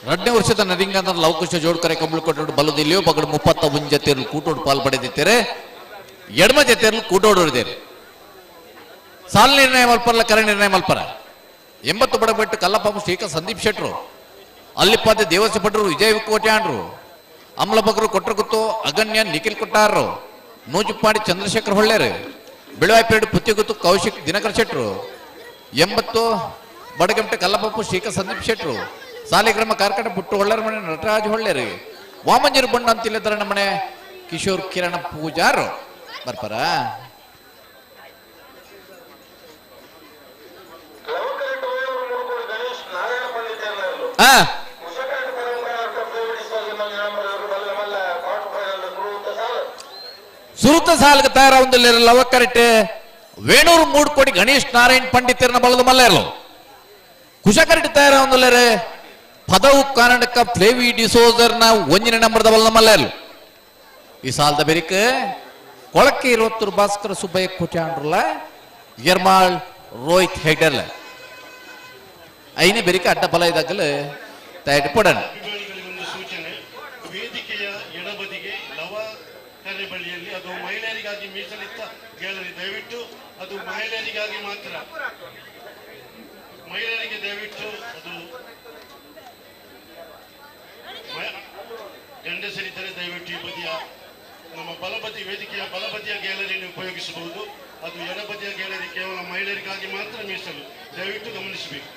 [SPEAKER 8] ಎರಡನೇ ವರ್ಷದ ನರಿಂಗಂದ್ರ ಲವಕುಶ ಜೋಡ್ಕರೆ ಕಂಬಳು ಕೊಟ್ಟೋಡು ಬಲದಿಲ್ಲಿಯೋ ಬಗಡು 31 ಜೊತೆಯಲ್ಲಿ ಕೂಟೋಡು ಪಾಲ್ ಪಡೆದಿದ್ದಾರೆ, ಎಡಮ ಜೊತೆಯಲ್ಲಿ ಕೂಟೋಡು ಹೊಡೆದಿದ್ದಾರೆ. ಸಾಲ ನಿರ್ಣಯ ಮಲ್ಪರಲ್ಲ, ಕರೆ ನಿರ್ಣಯ ಮಲ್ಪರ. 80 ಬಡಬೆಟ್ಟು ಕಲ್ಲಪ್ಪ ಶ್ರೀಕಾ ಸಂದೀಪ್ ಶೆಟ್ರು, ಅಲ್ಲಿಪ್ಪಾದೆ ದೇವಸ್ವ ಭಟ್ರು ವಿಜಯ ಕೋಟ್ಯಾಂಡ್ರು, ಅಮಲಬಗ್ರು ಕೊಟ್ರಗುತ್ತು ಅಗಣ್ಯ ನಿಖಿಲ್ ಕೊಟ್ಟಾರರು, ನೂಜುಪ್ಪಾಡಿ ಚಂದ್ರಶೇಖರ್ ಹೊಳ್ಳೇರು, ಬೆಳವಾಯ್ಪೇಡು ಪುತ್ತಿಗುತ್ತು ಕೌಶಿಕ್ ದಿನಕರ್ ಶೆಟ್ರು, 80 ಬಡಗಂಟೆ ಕಲ್ಲಪ್ಪ ಶ್ರೀಕಾ ಸಂದೀಪ್ ಶೆಟ್ರು, ಸಾಲಿಗ್ರಾಮ ಕಾರ್ಕಟ ಪುಟ್ಟು ಹೊಳ್ಳರ ಮನೆ ನಟರಾಜ್ ಹೊಳ್ಳೇರು, ವಾಮಂಜರು ಬಣ್ಣ ಅಂತಿಲ್ಲದರ ನಮ್ಮನೆ ಕಿಶೋರ್ ಕಿರಣ ಪೂಜಾರು ಬರ್ಪಾರ. ಸುರುತ ಸಾಲ್ಗೆ ತಯಾರ ಒಂದು ಲವ ಕರೆಕ್ಟ್ ವೇಣೂರು ಮೂಡ್ಕೋಡಿ ಗಣೇಶ್ ನಾರಾಯಣ್ ಪಂಡಿತರನ್ನ ಬಳದು ಮಲ್ಲೇರ್ಲು ಕುಶ ಕರೆಕ್ಟ್ ತಯಾರ ಒಂದುಲ್ಲೇರೆ ಪದವು ಕರ್ನಾಟಕ ಫ್ಲೇವಿ ಡಿಸೋಜರ್ನ ಒಂದಿನ ನಂಬರ್ದ ಬಲ್ಲ ಮಲ್ಲೇರ್ಲು. ಈ ಸಾಲದ ಬೆರಿಕ್ ಕೊಳಕ್ಕೆ ಇರುವತ್ತರು ಭಾಸ್ಕರ ಸುಬ್ಬಯ್ಯ ಕೋಟ್ಯಾಂಡ್ರಲ್ಲ ಯರ್ಮಾಳ್ ರೋಹಿತ್ ಹೆಗ್ಡೆರ್ಲ ಐನೇ ಬೆರಿಕ ಅಡ್ಡ ಫಲ ಇದಾಗಲು ತಯಾರಿ ಪಡಣ.
[SPEAKER 6] ಸೂಚನೆ, ವೇದಿಕೆಯ ಎಡಬದಿಗೆ ಲವ ಕರೆ ಬಳಿಯಲ್ಲಿ ಅದು ಮಹಿಳೆಯರಿಗಾಗಿ ಮೀಸಲಿಟ್ಟ ಗ್ಯಾಲರಿ, ದಯವಿಟ್ಟು ಅದು ಮಹಿಳೆಯರಿಗಾಗಿ ಮಾತ್ರ, ಮಹಿಳೆಯರಿಗೆ ದಯವಿಟ್ಟು ಅದು ಗಂಡಸರಿದ್ದರೆ ದಯವಿಟ್ಟು ಈ ಬದಿಯ ನಮ್ಮ ಬಲಬದಿ ವೇದಿಕೆಯ ಬಲಬದಿಯ ಗ್ಯಾಲರಿಯನ್ನು ಉಪಯೋಗಿಸಬಹುದು. ಅದು ಎಡಬದಿಯ ಗ್ಯಾಲರಿ ಕೇವಲ ಮಹಿಳೆಯರಿಗಾಗಿ ಮಾತ್ರ ಮೀಸಲು, ದಯವಿಟ್ಟು ಗಮನಿಸಬೇಕು.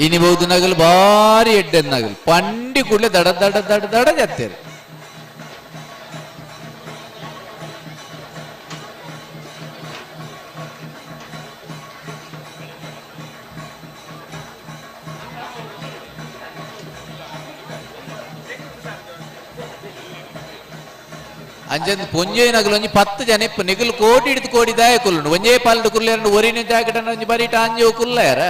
[SPEAKER 8] ಇನಿ ಬಹುದು ನಗಲು ಭಾರಿ ಎಡ್ಡೆ ನಗಲು ಪಂಡಿ ಕೂಡಲೇ ದಡ ದಡ ದಡ ದಡ ಜತ್ತೇರಿ. ಅಂಜಂದು ಪೊಂಜೆ ನಗಲು ಒಂಜಿ 10 ಜನ ಇಪ್ಪ ನಿಗಲು ಕೋಟಿ ಹಿಡಿದು ಕೋಡಿ ದಾಯ ಕುಲ್ಲುಂಡು ಒಂಜೇ ಪಾಲ್ಡು ಕುಲ್ಲೇರಂಡು ಒರಿನ ಜಾಕೆಟ್ ಒಂಜಿ ಬರೀಟ ಅಂಜು ಕುಲ್ಲೇರ.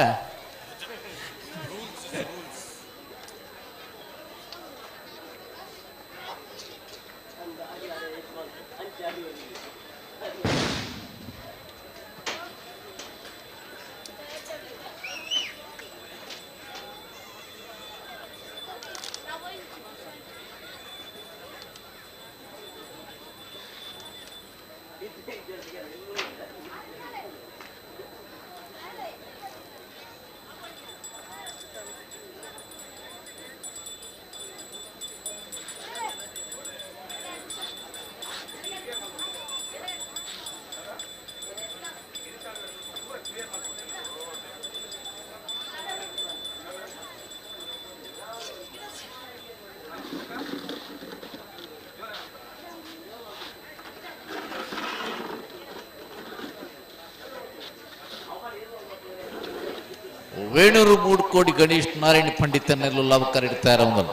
[SPEAKER 8] ವೇಣೂರು ಮೂಡ್ಕೋಡಿ ಗಣೇಶ್ ನಾರಾಯಣ ಪಂಡಿತನೆಲ್ಲ ಲವಕರ್ ಇಡ್ತಾರೆ ಅವನು.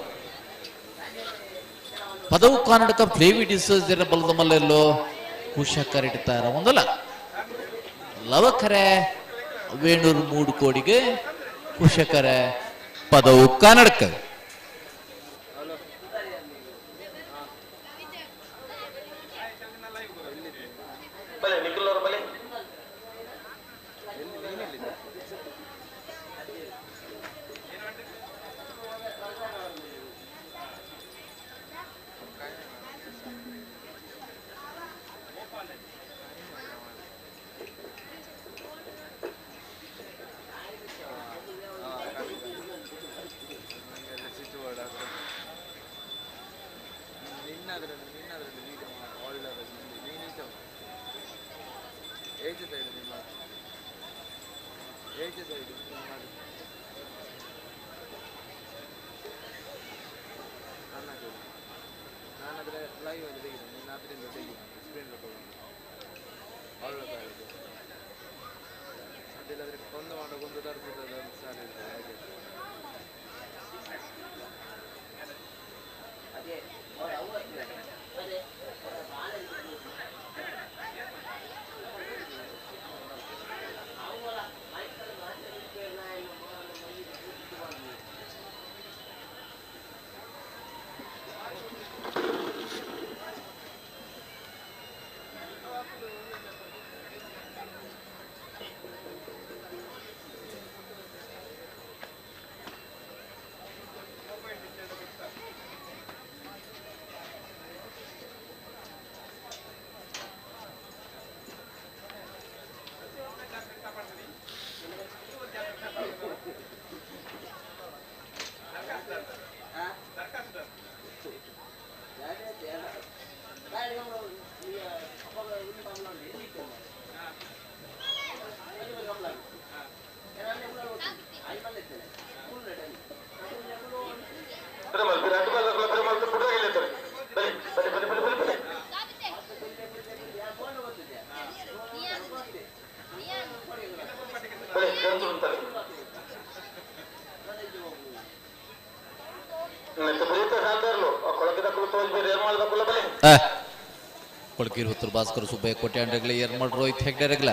[SPEAKER 8] ಪದವು ಕರ್ನಾಟಕ ಫ್ಲೇವಿ ಡಿಸೋಜ್ ಬಲದ ಮಲ್ಲೆಲ್ಲೋ ಕುಶಕರ್ ಇಡ್ತಾರ ಒಂದಲ್ಲ ಲವಕರೆ. ವೇಣೂರು ಮೂಡುಕೋಡಿಗೆ ಕುಶಕರ ಪದವು ಕನ್ನಡಕ. ಕೊಳಕೀರ್ ಭಾಸ್ಕರ್ ಸುಬ್ಬಯ್ಯ ಕೋಟ್ಯಾಂಡ್ರೆಗ್ಲ ಎರ್ಮಲ್ ರೋಹಿತ್ ಹೆಗ್ಡೆರೆಗ್ಲ.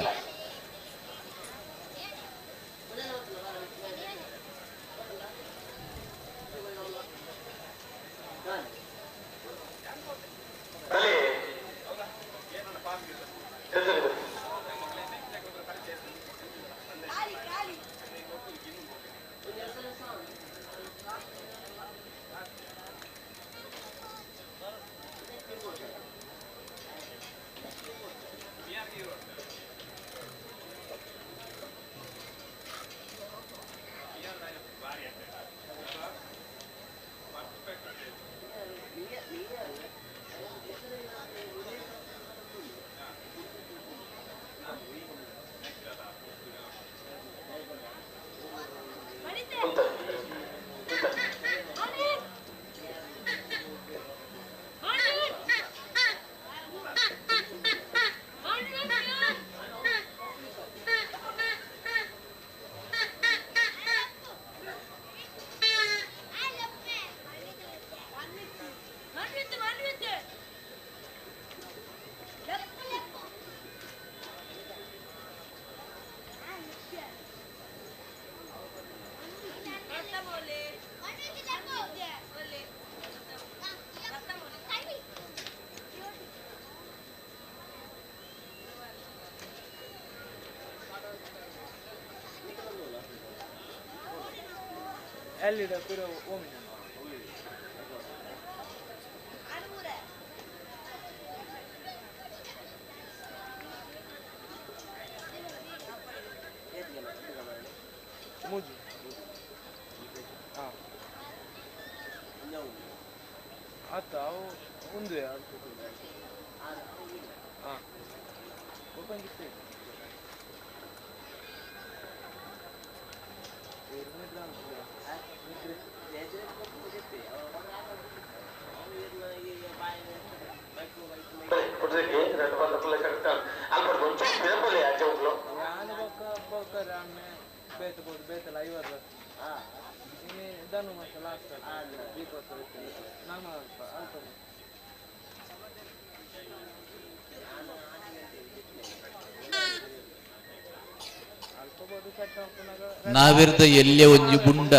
[SPEAKER 8] ನಾವಿರ್ದ ಎಲ್ಲೆ ಒಂಜಿ ಬುಂಡ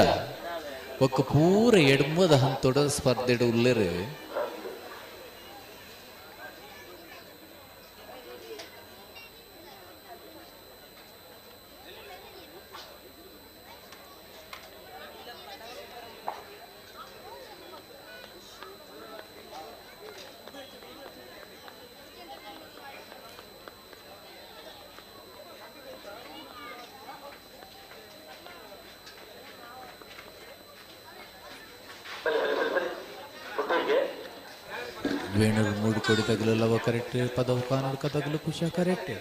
[SPEAKER 8] ಒಕ್ಕ ಪೂರ ಎಡ್ಮದ ಹಂತೊಡ ಸ್ಪರ್ಧೆಡ್ ಉಲ್ಲೆರ್. ವೇಣುರು ಮೂಡು ಕೊಡಿ ತಗಲು ಲವ ಕರೆಕ್ಟ್, ಪದವು ಕಾನೂನು ತಗಲು ಕುಶ ಕರೆಕ್ಟ್.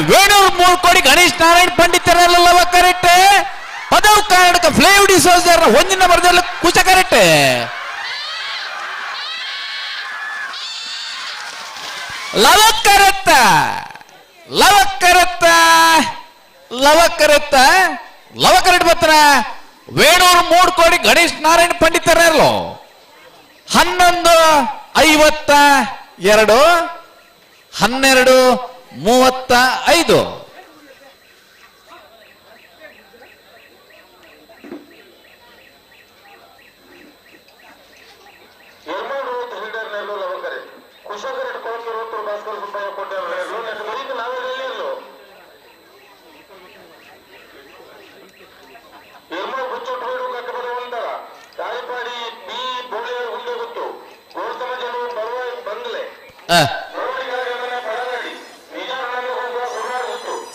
[SPEAKER 8] ವೇಣೂರು ಮೂರು ಕೋಡಿ ಗಣೇಶ್ ನಾರಾಯಣ್ ಪಂಡಿತರಲ್ಲ ಕರೆಕ್ಟ್, ಪದವು ಕರ್ನಾಟಕ ಫ್ಲೇವ್ ಡಿಸೋಜರ್ ಒಂದಿನ ಬರದಲ್ಲ ಕುಶ ಕರೆಕ್ಟ್. ಲವಕರತ್ತ ಲವಕರತ್ತ ಲವಕರತ್ತ ಲವಕರೆಟ್ ಬತ್ತನ ವೇಣೂರು ಮೂರು ಕೋಡಿ ಗಣೇಶ್ ನಾರಾಯಣ್ ಪಂಡಿತರಲ್ಲೋ. 11:52 12:35.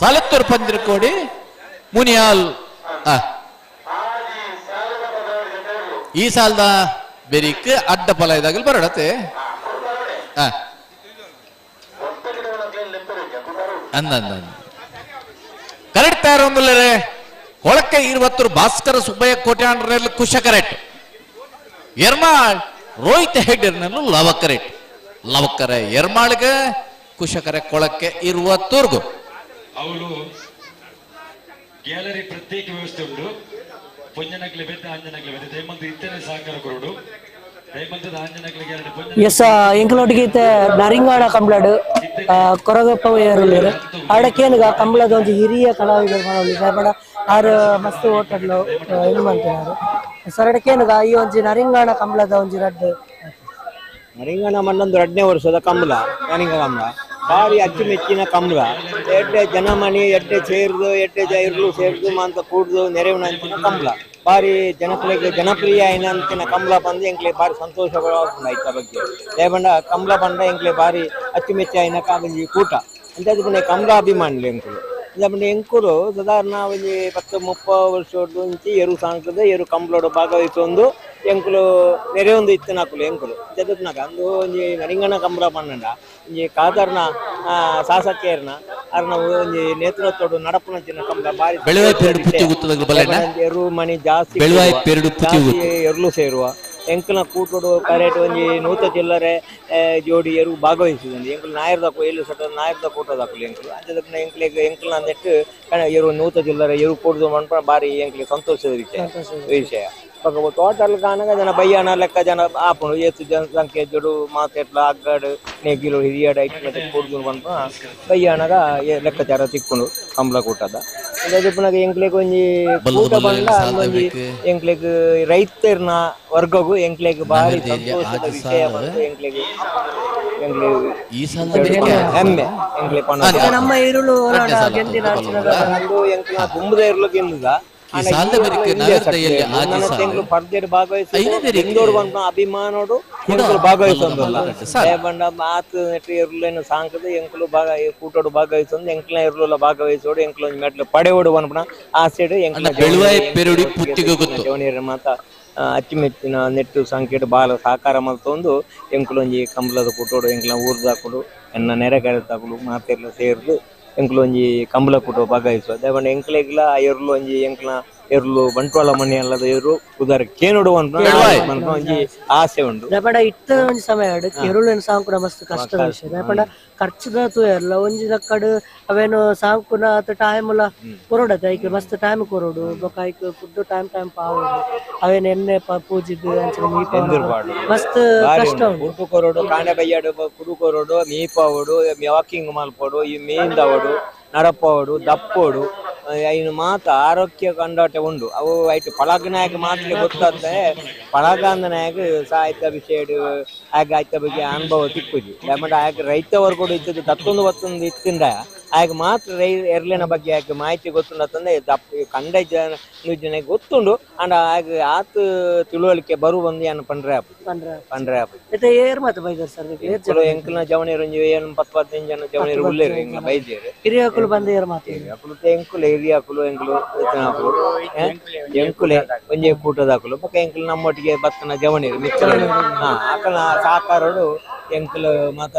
[SPEAKER 8] ಸಾಲತ್ತೂರು ಪಂದಿರಕೋಡಿ ಮುನಿಯಾಲ್. ಈ ಸಾಲದ ಬೆರಿಕ್ ಅಡ್ಡ ಫಲ ಇದಾಗಲು ಬರೋಡತೆ ಅಂದ ಕರೆಕ್ಟ್ ತಯಾರು ಒಂದುಲ್ಲರೆ. ಕೊಳಕ್ಕೆ ಇರುವತ್ತರು ಭಾಸ್ಕರ ಸುಬ್ಬಯ್ಯ ಕೋಟ್ಯಾನ್ರಲ್ಲಿ ಕುಶ ಕರೆಕ್ಟ್, ಎರ್ಮಾಳ್ ರೋಹಿತ್ ಹೆಗ್ಡೆರ್ನಲ್ಲೂ ಲವ ಕರೆಕ್ಟ್. ಲವಕರೆ ಎರ್ಮಾಳ್ಗೆ, ಕುಶಕರೆ ಕೊಳಕ್ಕೆ ಇರುವತ್ತೂರ್ಗು.
[SPEAKER 6] ಅವಳು ಗ್ಯಾಲರಿ ಪ್ರತ್ಯೇಕ ವ್ಯವಸ್ಥೆ ಉಂಟು. ಪೊಂಜನಕ್ಲೆ ಬೆತ್ತ ಆಂಜನಕ್ಲೆ ಬೆತ್ತ ದಯಮಂತ ಇತ್ತನೆ ಸಹಕಾರ ಕೊರಡು ದಯಮಂತದ ಆಂಜನಕ್ಲೆ ಗ್ಯಾಲರಿ.
[SPEAKER 11] ಎಸ್ ಎಂಕಲೊಟ್ಟಿಗೆ ಇತ್ತೆ ನರಿಂಗಾಣ ಕಂಬ್ಳಡ್ ಕೊರಗಪ್ಪ ಏರುಲ್ಲೆರ್ ಆಡಕೇನುಗ ಕಂಬಳದ ಒಂಜಿ ಹಿರಿಯ ಕಲಾವಿದರು ಮನೋಲಿ ಬಡ ಆರು ಮಸ್ತ್ ಓಟಡ್ಲು ಏನು ಮಾಡ್ತಾರೆ ಸರಡಕೇನುಗ ಈ ಒಂಜಿ ನರಿಂಗಾಣ ಕಂಬಳದ ಒಂಜಿ ರಡ್ಡು.
[SPEAKER 14] ನರಿಂಗಣ ಮಣ್ಣೊಂದು 2ನೇ ವರ್ಷದ ಕಂಬಳ ನರಿಂಗ ಕಂಬಳ ಭಾರಿ ಅಚ್ಚುಮೆಚ್ಚಿನ ಕಂಬಳ. ಎಡ್ಡೆ ಜನಮನಿ ಎಡ್ಡೆ ಸೇರ್ದು ಎಡ್ಡೆ ಜೈರ್ಲು ಸೇರ್ದು ಮಾಂತ ಕೂಡ್ದು ನೆರವಿನಂಚಿನ ಕಂಬಳ ಭಾರಿ ಜನಪ್ರಿಯ ಜನಪ್ರಿಯ అయినంತಿನ ಕಂಬಳ ಬಂದು ಎಂಕ್ಲೆ ಭಾರಿ ಸಂತೋಷ ಆಯ್ತು ಆ ಬಗ್ಗೆ. ದೇವಂಡ ಕಂಬಳ ಬಂಡ ಎಂಕ್ಲೆ ಭಾರಿ ಅಚ್ಚುಮೆಚ್ಚು అయిన ಒಂಜಿ ಕೂಟ ಅಂತಾದ ಕಂಬಳ ಅಭಿಮಾನಿಲು ಎಂಕುಲು. ಅಂಚ ಎಂಕುಲು ಸಾಧಾರಣ ಒಂಜಿ 10-30 ವರ್ಷ ಎರು ಸಾಂಕದ ಎರು ಕಂಬಳೋಡು ಭಾಗವಹಿಸೊಂದು ಎಂಕುಲು ನೆರೆಯೊಂದು ಇತ್ತಿನಕುಲು ಎಂಕುಲು ಜಗತ್ನಾಗ ಅಂದು ಒಂಜಿ ನರಿಂಗಣ ಕಂಬಳ ಪನ್ನಂಡ ಒಂಜಿ ಕಾದರ್ನ ಶಾಸಕಿಯರ್ನ ಅರ್ನ ಒಂಜಿ ನೇತೃತ್ವಡು ನಡಪುನಂಚಿನ ಕಂಬಳ ಭಾರಿ ಎರು ಮಣಿ ಜಾಸ್ತಿ ಎರ್ಲು ಸೇರುವ ಎಂಕುಲ ಕೂಟೋಡು ಕರೆಟ್ ಒಂಜಿ ನೂತ ಚಿಲ್ಲರೆ ಜೋಡಿ ಎರು ಭಾಗವಹಿಸಿದಂದು ಎಂಕುಲು ನಾಯರ್ದ ಏಳು ಸಟ ನಾಯರ್ದ ಕೂಟದಾಕುಲು ಎಂಕುಲು ಅಂಚದಪ್ಪನ ಎಂಕ್ಲೆಗ್ ಎಂಕುಲ ಅಂದೆಟ್ಟು ಎರು ನೂತ ಚಿಲ್ಲರೆ ಎರು ಕೂಡುದು ಮನ್ಪುನ ಭಾರಿ ಎಂಕ್ಲೆ ಸಂತೋಷದ ವಿಷಯ. ಟೋಟಲ್ ಕಾಣಗ ಜನ ಬಯ್ಯಾಣ ಲೆಕ್ಕ ಜನ ಆಪುಂಡು ಏತು ಜನ ಸಂಖ್ಯೆ ಜೋಡು ಮಾತೆಟ್ಲ ಅಗ್ಗಡ್ ನೇಗಿಲು ಹಿರಿಯಡ ಐಟ್ ಕೂಡುದು ಪನ್ಪುನ ಬಯ್ಯಾಣಗ ಲೆಕ್ಕಾಚಾರ ತಿಕ್ಕುಂಡು ಕಂಬಳ ಕೂಟದ. ಪುನಗ ಎಂಕ್ಲೆಗ್ ಒಂಜಿ ಕೂಟ ಬಂಡ ಒಂಜಿ ಎಂಕ್ಲೆಗ್ ರೈತರ್ನ ವರ್ಗಗು ಎಂಕ್ಲೆಗ್ ಭಾರಿ ಸಂತೋಷದ ವಿಷಯ ಬಂದು ಎಂಕ್ಲೆಗ್ ಹೆಮ್ಮೆ ಎಂಕ್ಲೆ ಪಣ
[SPEAKER 11] ನಮ್ಮ ಇರುಳು
[SPEAKER 14] ಎಂಕ್ಲ ದುಂಬುದ ಇರುಳು ಗೆಂದುದ ಅಭಿಮಾನೋಡು ಭಾಗವಹಿಸೊಂದಲ್ಲ ಬಂಡ ಮಾತು ಎರ್ಲೇನು ಸಾಂಕದ ಎಂಕುಲು ಭಾಗ ಕೂಟೋಡು ಭಾಗವಹಿಸೊಂದು ಎಂಕ್ಲ ಎರ್ಲುಲ ಭಾಗವಹಿಸೋಡು ಎಂಕ್ಲು ಒಂಜಿ ಮೆಟ್ಲು ಪಡೆಯೋಡು ಪನ್ಪುನ ಆಸೆಡ್ ಎಂಕ್ಲ ಮಾತ ಅಚ್ಚುಮೆಚ್ಚಿನ ನೆಟ್ಟು ಸಂಕೇತ ಬಾಲ ಸಹಕಾರ ಮಲ್ತೊಂದು ಎಂಕುಲೊಂಜಿ ಕಂಬಳದ ಕೂಟೋಡು ಎಂಕ್ಲ ಊರ್ದಾಕುಲು ಎನ್ನ ನೆರೆಕರೆತಾಕುಲು ಮಾತೆರ್ಲ ಸೇರ್ದು ಎಂಕುಲೊಂಜಿ ಕಂಬಳ ಕೂಟ ಭಾಗವಹಿಸುವ ದೇವಣ್ಣ ಎಂಕ್ಲೆಗ್ಲ ಎರ್ಲು ಒಂಜಿ ಎಂಕ್ಲ ಎರ್ಲು ಬಂಟ್ವಾಳ ಮಣ್ಣಿ ಅಲ್ಲದ ಎರು ಉದಾರ ಕೇನುಡು ಅಂತ ಒಂಜಿ ಆಸೆ ಉಂಡು.
[SPEAKER 11] ದಪಡ ಇತ್ತ ಒಂಜಿ ಸಮಯ ಎರುಳೆನ್ ಸಾಂಕುನ ಮಸ್ತ್ ಕಷ್ಟದ ವಿಷಯ. ದಪಡ ಖರ್ಚುದ ತೂಯರ್ಲ ಒಂಜಿ ದಕ್ಕಡ್ ಅವೇನು ಸಾಂಕುನ ಅತ ಟೈಮ್ ಲ ಕೊರೊಡತೆ ಐಕ್ ಮಸ್ತ್ ಟೈಮ್ ಕೊರೊಡು ಬೊಕ ಐಕ್ ಫುಡ್ ಟೈಮ್ ಟೈಮ್ ಪಾವೊಡು ಅವೇನ್ ಎಣ್ಣೆ ಪೂಜಿದ್ ಅಂಚನೆ ಮೀಪಾವೊಡು ಮಸ್ತ್ ಕಷ್ಟ ಉಂಡು.
[SPEAKER 14] ಉಂಟು ಕೊರೊಡು ಕಾಂಡೆ ಬಯ್ಯಾಡು ಕುಡು ಕೊರೊಡು ಮೀಪಾವೊಡು ವಾಕಿಂಗ್ ಮಲ್ಪೊಡು ಈ ಮೀಂದವಡು ನಡಪೋಡು ದಪ್ಪೋಡು ಐನು ಮಾತ ಆರೋಗ್ಯ ಕಂಡಾಟ ಉಂಡು. ಅವು ಐಟ್ ಪಳಗನಾಯಕ ಮಾತ್ರ ಗೊತ್ತಾಗ್ತದೆ, ಪಳಗಂದ ನಾಯಕ ಸಾಹಿತ್ಯ ವಿಷಯ ಆಗ ಆಯ್ತ ಬಗ್ಗೆ ಅನುಭವ ತಿಕ್ಕುಜಿ. ದಯಮಾಡಿ ಆಗ ರೈತ ವರ್ಗಡು ಇದ್ದದ್ದು ದತ್ತೊಂದು ಒತ್ತೊಂದು ಇತ್ತಿಂದ ಆಗ ಮಾತ್ರ ಎರ್ಲಿನ ಬಗ್ಗೆ ಆಗ ಮಾಹಿತಿ ಗೊತ್ತುಂಡತ್ತಂದ್ರೆ ದಪ್ಪ ಕಂಡ ಜನ ಜನ ಗೊತ್ತುಂಡು. ಅಂಡ ಆಗ ಆತ ತಿಳುವಳಿಕೆ ಬರು ಬಂದು ಏನು ಪಂಡ್ರೆ ಪಂಡ್ರೆ ಎಂಕಲ್ನ ಜವನಿರು ಏನು 10-15 ಜನ ಜವನಿರು ಉಲ್ಲೇರು ಎಂಕ್ಲ ಬೈದೇರು
[SPEAKER 11] ಹಿರಿಯಕುಲು ಬಂದು ಏರ್ ಮಾತು
[SPEAKER 14] ಹಿರಿಯಕುಲು ಎಂಕುಲೆ ಹಿರಿಯಕುಲು ಎಂಕುಲು ಎಂಕುಲೆ ಒಂಜೇ ಕೂಟದಾಕುಲು ಬೊಕ ಎಂಕುಲು ನಮ್ಮೊಟ್ಟಿಗೆ ಬತ್ತನ ಜವನಿರು ಮಿತ್ರ ಆಕಲ ಸಾಕಾರೋಡು ಎಂಕುಲು ಮಾತ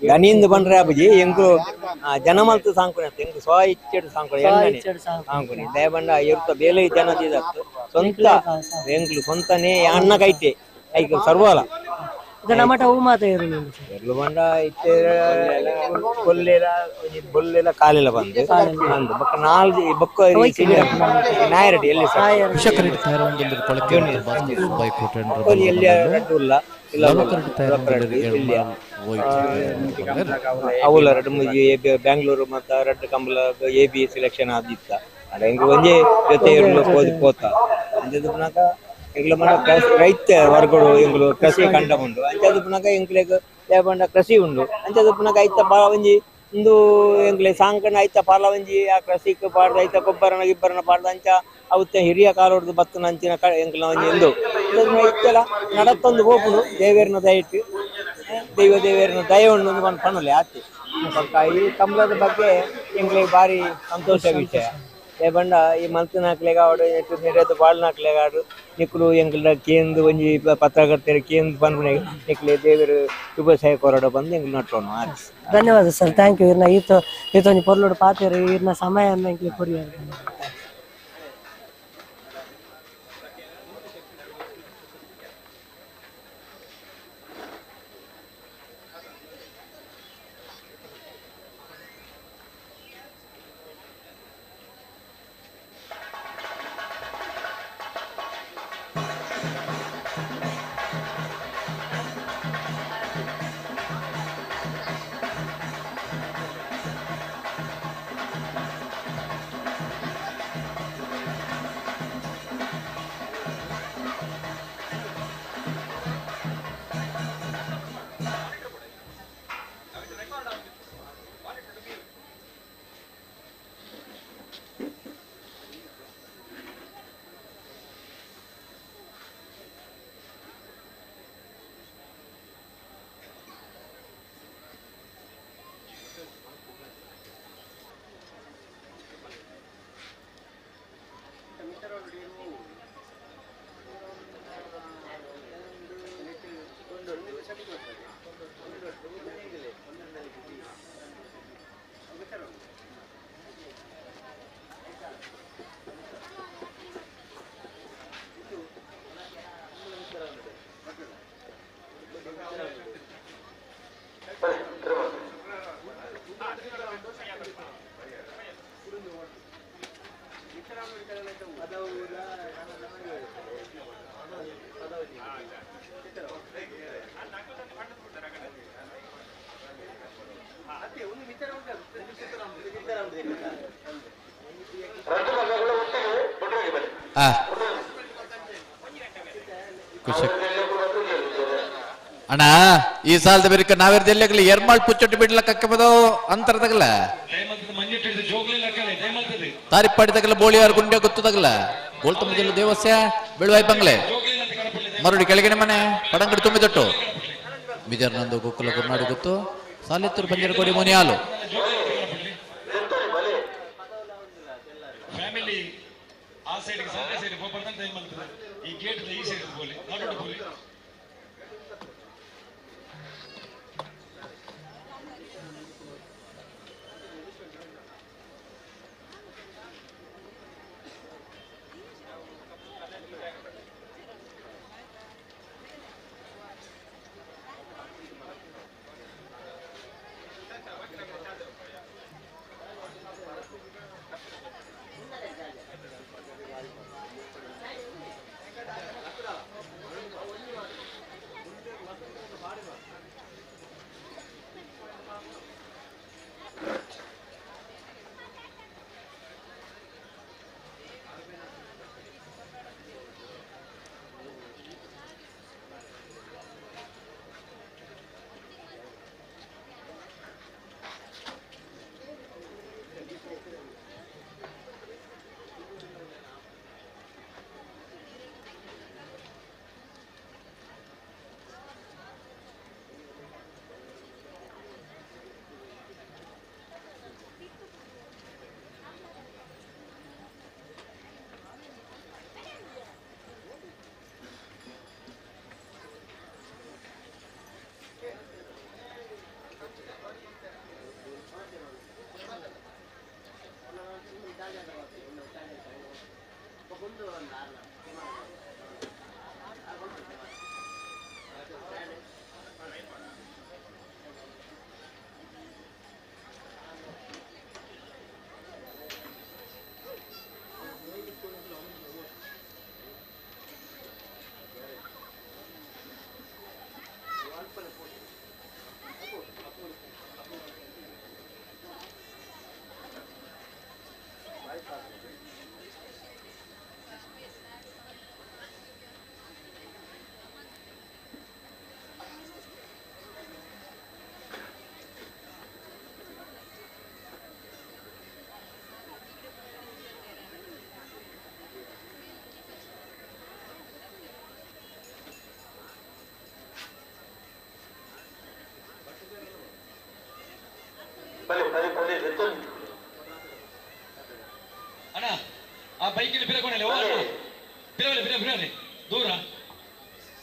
[SPEAKER 14] ದನಿಯಿಂದ ಬಂದ್ರೆ ಅಬುಜಿ ಎಂಕು ಜನ ಮಲ್ತು ಸಾಂಕುನ ಎಂಕು ಸ್ವ ಇಚ್ಛೆಡು ಸಾಂಕುನ ಸಾಂಕುನಿ ದಯಬಂಡ ಎರುತ ಬೇಲೆ ಜನ ದೀದತ್ತು ಸ್ವಂತ ಎಂಕ್ಲು ಸ್ವಂತನೇ ಅಣ್ಣ ಕೈಟೆ ಐಕ್ ಸರ್ವಲ
[SPEAKER 11] ನಮ್ಮಟ ಹೂ ಮಾತ ಎರುಳು
[SPEAKER 14] ಎರ್ಲು ಬಂಡ ಇತ್ತೆ ಕೊಲ್ಲೆಲ ಬೊಲ್ಲೆಲ ಕಾಲೆಲ ಬಂದು ಬಂದು ಬೊಕ್ಕ ನಾಲ್ ಬೊಕ್ಕ ನಾಯರಡಿ ಎಲ್ಲಿ ಎಲ್ಲಿ ಉಲ್ಲ ಅವುಲ ರಡ್ಡು ಮುಜಿ ಬ್ಯಾಂಗ್ಳೂರು ಮತ್ತ ರಡ್ಡು ಕಂಬಳ ಎ ಬಿ ಸೆಲೆಕ್ಷನ್ ಆದಿತ್ತ ಅಡ ಎಂಕ್ ಒಂಜೇ ಜೊತೆ ಎರ್ಲು ಪೋದು ಪೋತ ಅಂಚದ ಪುನಕ ಎಂಕ್ಲ ಮನ ರೈತ ವರ್ಗಡು ಎಂಕ್ಲು ಕೃಷಿ ಕಂಡ ಉಂಡು. ಅಂಚದ ಪುನಕ ಎಂಕ್ಲೆಗ್ ದೇಪಂಡ ಕೃಷಿ ಉಂಡು. ಅಂಚದ ಪುನಕ ಐತ ಪಾಲ ಒಂಜಿ ಉಂದು ಎಂಕ್ಲೆ ಸಾಂಕಣ ಐತ ಪಾಲ ಒಂಜಿ ಆ ಕೃಷಿಕ್ ಪಾಡ್ದ ಐತ ಗೊಬ್ಬರನ ಗಿಬ್ಬರನ ಪಾಡ್ದ ಅಂಚ ಅವತ್ತ ಹಿರಿಯ ಕಾಲೊಡ್ದು ಬತ್ತನ ಅಂಚಿನ ಎಂಕ್ಲ ಒಂಜಿ ಎಂದು ಇತ್ತೆಲ ನಡತ್ತೊಂದು ಪೋಪುಂಡು ದೇವೇರ್ನ ದಯಟ್ಟು ದೈವ ದೇವೇರ್ನ ದಯ ಉಂಡು ಒಂದು ಪಣಲೆ ಆತಿ. ಈ ಕಂಬಳದ ಬಗ್ಗೆ ಎಂಕ್ಲೆಗ್ ಭಾರಿ ಸಂತೋಷ ವಿಷಯ. ಬಂಡ ಈ ಮಲ್ತಿನಾಕ್ಲೆಗಾಡು ನೆರೆದು ಬಾಳ್ನಾಕ್ಲೆಗಾಡು ನಿಕ್ಲು ಎಂಕ್ಲ ಕೇಂದು ಒಂಜಿ ಪತ್ರಕರ್ತರ ಕೇಂದು ಪನ್ಪುನೆ ನಿಕ್ಲೆ ದೇವರು ಶುಭಾಶಯ ಕೊರಡ ಬಂದು ಎಂಕ್ಲು ನಟ್ಟೋಣ.
[SPEAKER 11] ಧನ್ಯವಾದ ಸರ್, thank you. ಇರ್ನ ಈತ ಈತೊಂಜಿ ಪೊರ್ಲುಡು ಪಾತೆರ್ ಇರ್ನ ಸಮಯ ಎಂಕ್ಲೆ ಕೊರಿಯರ್.
[SPEAKER 8] ಅಣ್ಣ ಈ ಸಾಲದ ಬೇರೆ ನಾವೇರ್ದೆಲ್ಲ ಎರ್ಮಾಳ್ ಪುಚ್ಚೊಟ್ಟಿ ಬಿಡ್ಲಕ್ಕ ಬದೋ ಅಂತರದಗಲ ತಾರಿಪ್ಪಾಡಿ ತಗಲ ಬೋಳಿಯಾರ್ ಗುಂಡೆ ಗೊತ್ತು ತಗಲ ಗೋಲ್ತಮ್ಮ ಜಿಲ್ಲೆ ದೇವಸ್ಯ ಬೆಳುವಾಯಿ ಬಂಗ್ಲೆ ಮರುಡಿ ಕೆಳಗಿನ ಮನೆ ಪಡಂಗಡಿ ತುಂಬಿದೊಟ್ಟು ಮಿಜರ್ನಂದು ಗೋಕುಲ ಕರ್ನಾಡು ಗೊತ್ತು ಸಾಲೆತ್ತೂರು ಬಂಜರಕೋಡಿ ಮುನಿಯಾಲು.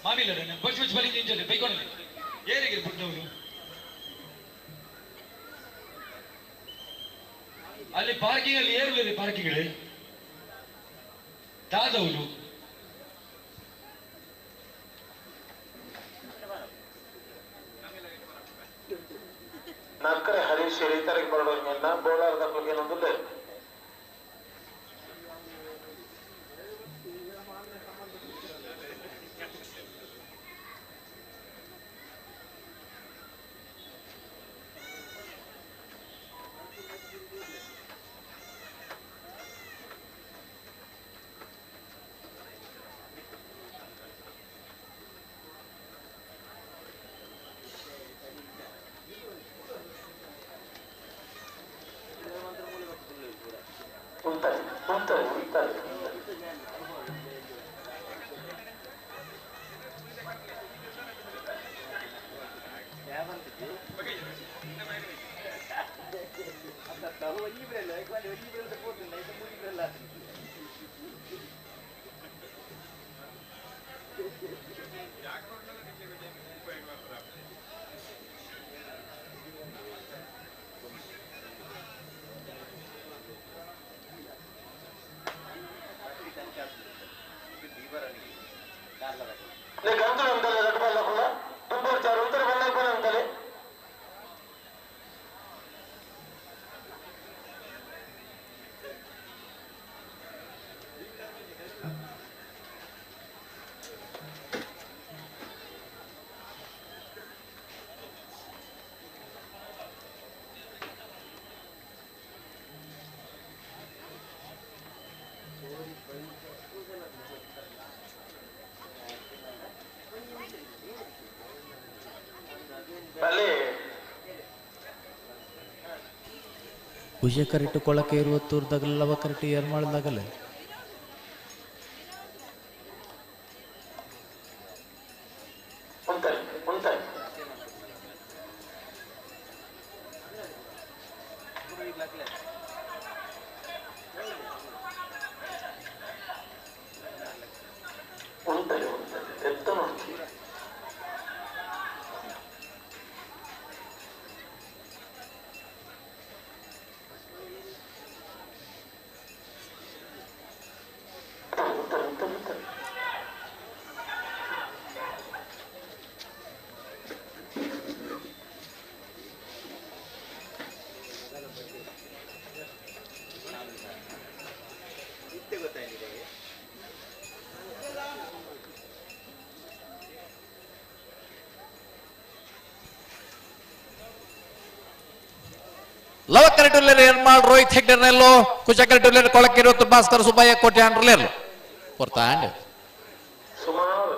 [SPEAKER 6] ಮಾಮಿಲ್ಲ ಬಸ್ ಬಸ್ ಬಲಿ ಇಂಜಲ್ಲಿ ಬೈಕೊಂಡೆ ಏರಿಗೆ ಬಿಟ್ಟವರು ಅಲ್ಲಿ ಪಾರ್ಕಿಂಗ್ ಅಲ್ಲಿ ಏರುలేదు ಪಾರ್ಕಿಂಗ್ ದಾದವರು
[SPEAKER 2] ನಕ್ಕರೆ ಹರೀಶ್ ರೈತರಿಗೆ ಬರೋಣ ಬೋಳಾರ್ ದಕ್ಕಲಿಗೆ ಏನೊಂದಿಲ್ಲ.
[SPEAKER 8] ಕುಶೆ ಕರೆಕ್ಟ್ ಕೊಳಕೆ ಇರುವತ್ತೂರ್ದಾಗಲ್ಲ ಲವ ಕರೆಕ್ಟ್ ಏರ್ ಮಾಡ್ದಾಗಲ್ಲ.
[SPEAKER 1] ಲವ ಕರೆಟುಲ್ಲೇರು ಎರ್ಮಾಳ್ ರೋಹಿತ್ ಹೆಗ್ಡೆರ್ನೆಲ್ಲೋ ಕುಚ ಕರೆಟುಲ್ಲೇರು ಕೊಳಕಿರುವತ್ತು ಭಾಸ್ಕರ್ ಸುಬ್ಬಯ್ಯ ಕೋಟೆ ಅಂಡ್ರಲೇರು ಪೊರ್ತಾಂಡ್
[SPEAKER 2] ಸುಮಾರು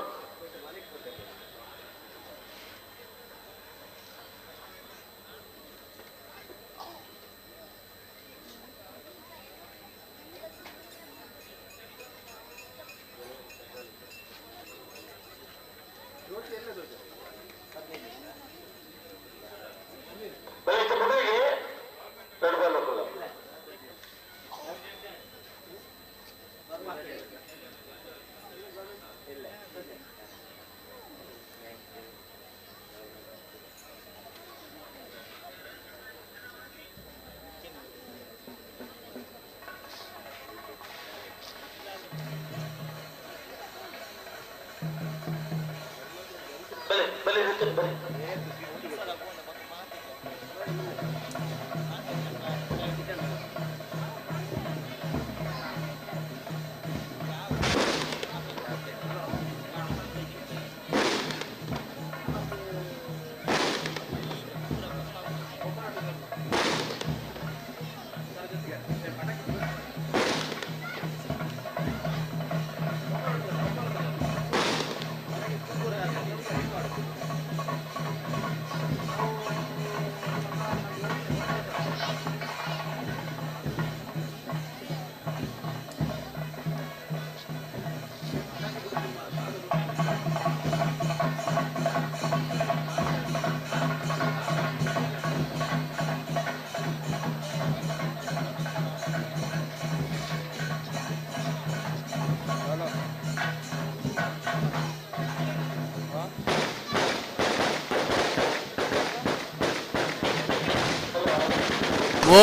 [SPEAKER 8] ಓ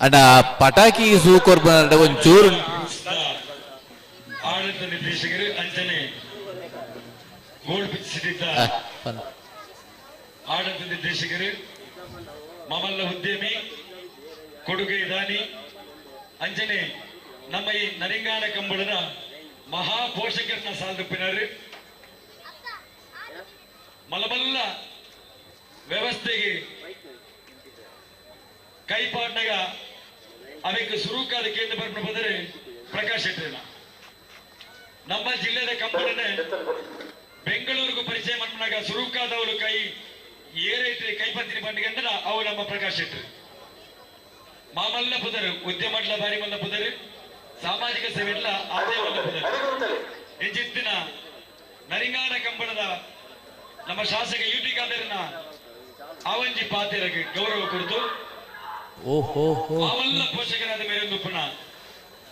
[SPEAKER 8] ಅಣ್ಣ ಪಟಾಕಿ ಸೂಕೊರ್ ಒಂಚೂರು
[SPEAKER 6] ಆಡಳಿತ ನಿರ್ದೇಶಕರು ಅಂಚನೆ ಗೋಲ್ಡ್ ಪಿಚ್ ಸಿಟಿದ ಆಡಳಿತ ನಿರ್ದೇಶಕರು ಮಮಲ್ಲ ಉದ್ಯಮಿ ಕೊಡುಗೆ ದಾನಿ ಅಂಚನೆ ನಮ್ಮ ಈ ನರಿಂಗಾಣ ಕಂಬಳದ ಮಹಾ ಪೋಷಕರನ್ನ ಸಾಲ್ದುಪ್ಪಿನಾರು ಮಲಮಲ್ಲ ವ್ಯವಸ್ಥೆಗೆ ಕೈಪಾಡ್ನಾಗ ಅವೆಕ್ ಸುರುಕಾದ ಕೇಂದ್ರ ಬರ್ಪಣ ಬಂದರೆ ಪ್ರಕಾಶ್ ಶೆಟ್ಟರ್ನ ನಮ್ಮ ಜಿಲ್ಲೆದ ಕಂಬಳನೆ ಬೆಂಗಳೂರಿಗೂ ಪರಿಚಯ ಮಾಡ್ನಾಗ ಸುರುಕಾದವರು ಕೈ ಏರೈತ್ರಿ ಕೈಪತ್ತಿನ ಪಂಡಿಗೆ ಅಂದ್ರೆ ಅವು ನಮ್ಮ ಪ್ರಕಾಶ್ ಶೆಟ್ಟರ್. ಮಾಮಲ್ಲ ಪುದರು ಉದ್ಯಮಡ್ಲ ಬಾರಿ ಮಲ್ಲ ಪುದರು ಸಾಮಾಜಿಕ ಸೇವೆಡ್ಲ ಅದೇ ಮಲ್ಲ ಪುದರು ಇಂಚಿತ್ತಿನ ನರಿಂಗಾನ ಕಂಬಳದ ನಮ್ಮ ಶಾಸಕ ಯು ಟಿ ಖಾದರ್ನ ಆವಂಜಿ ಪಾತೆರಗೆ ಗೌರವ ಕೊಡ್ತು
[SPEAKER 8] ಓಹೋ ಹೋ
[SPEAKER 6] ಮಾಮಲ್ಲ ಪೋಷಕರಾದ ಮೇರೊಂದು ಪುನಃ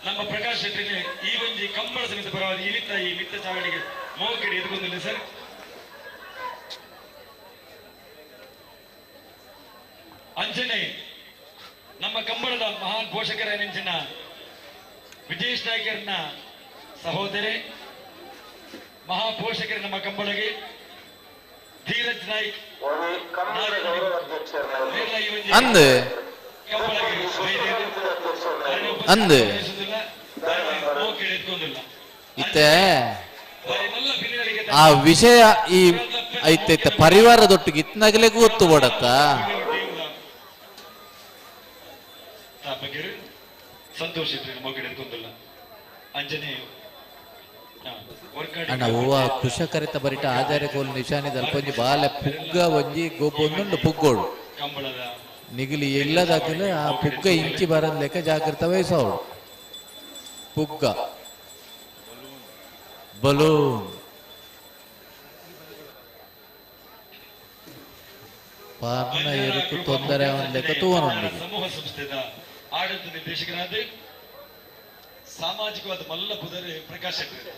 [SPEAKER 6] ನಮ್ಮ ಪ್ರಕಾಶ್ ಶೆಟ್ಟಿನ ಈ ಒಂಜಿ ಕಂಬಳ ಸಮಿತಿ ಪರವಾಗಿ ಇಳಿತ ಈ ಮಿತ್ತ ಚಾವಡಿಗೆ ಮೋಕಿಡಿ ಎದುಕೊಂದಿಲ್ಲ ಸರ್. ಅಂಚನೆ ನಮ್ಮ ಕಂಬಳದ ಮಹಾನ್ ಪೋಷಕರ ನೆಂಚಿನ ವಿಜೇಶ್ ನಾಯ್ಕರ್ನ ಸಹೋದರಿ ಮಹಾ ಪೋಷಕರ ನಮ್ಮ ಕಂಬಳಗೆ ಧೀರಜ್ ನಾಯ್ಕ್
[SPEAKER 8] ಅಂದ್ ಅಂದ್ ಇತ್ತೆ ಆ ವಿಷಯ ಈ ಐತೆ ಪರಿವಾರದೊಟ್ಟಿಗೆ ಇತ್ನಾಗಲೇ ಗೊತ್ತು ಬೋಡತ್ತ.
[SPEAKER 6] ಸ್ಥಾಪಕರು ಸಂತೋಷ್ ಮಗು ಅಂಜನೆ
[SPEAKER 8] ಅಣ್ಣ ಹೂವ ಕುಶ ಕರಿತ ಬರಿಟ ಆಚಾರ್ಯ ಕೋಲ್ ನಿಶಾನಿ ದಲ್ಪೊಂಜಿ ಬಾಲೆ ಪುಗ್ಗ ಒಂಜಿ ಗೊಬ್ಬೊಂದುಂಡು ಪುಗ್ಗೋಡು. ನಿಗಿಲಿ ಎಲ್ಲದಾಕಲೆ ಆ ಪುಗ್ಗ ಇಂಚಿ ಬರಂದ್ ಲೆಕ್ಕ ಜಾಗ್ರತೆ ವಹಿಸೋಡು. ಪುಗ್ಗ ಬಲೂನ್ ಪಾರ್ನ ಎರುಕು ತೊಂದರೆ ಒಂದ್ ಲೆಕ್ಕ ತೂವನುಂಡು.
[SPEAKER 6] ಸಮೂಹ ಸಂಸ್ಥೆದ ಆಡಳಿತ ನಿರ್ದೇಶಕರಾದ ಸಾಮಾಜಿಕವಾದ ಮಲ್ಲ ಪುದರೆ ಪ್ರಕಾಶ್ ಶೆಟ್ಟಿ.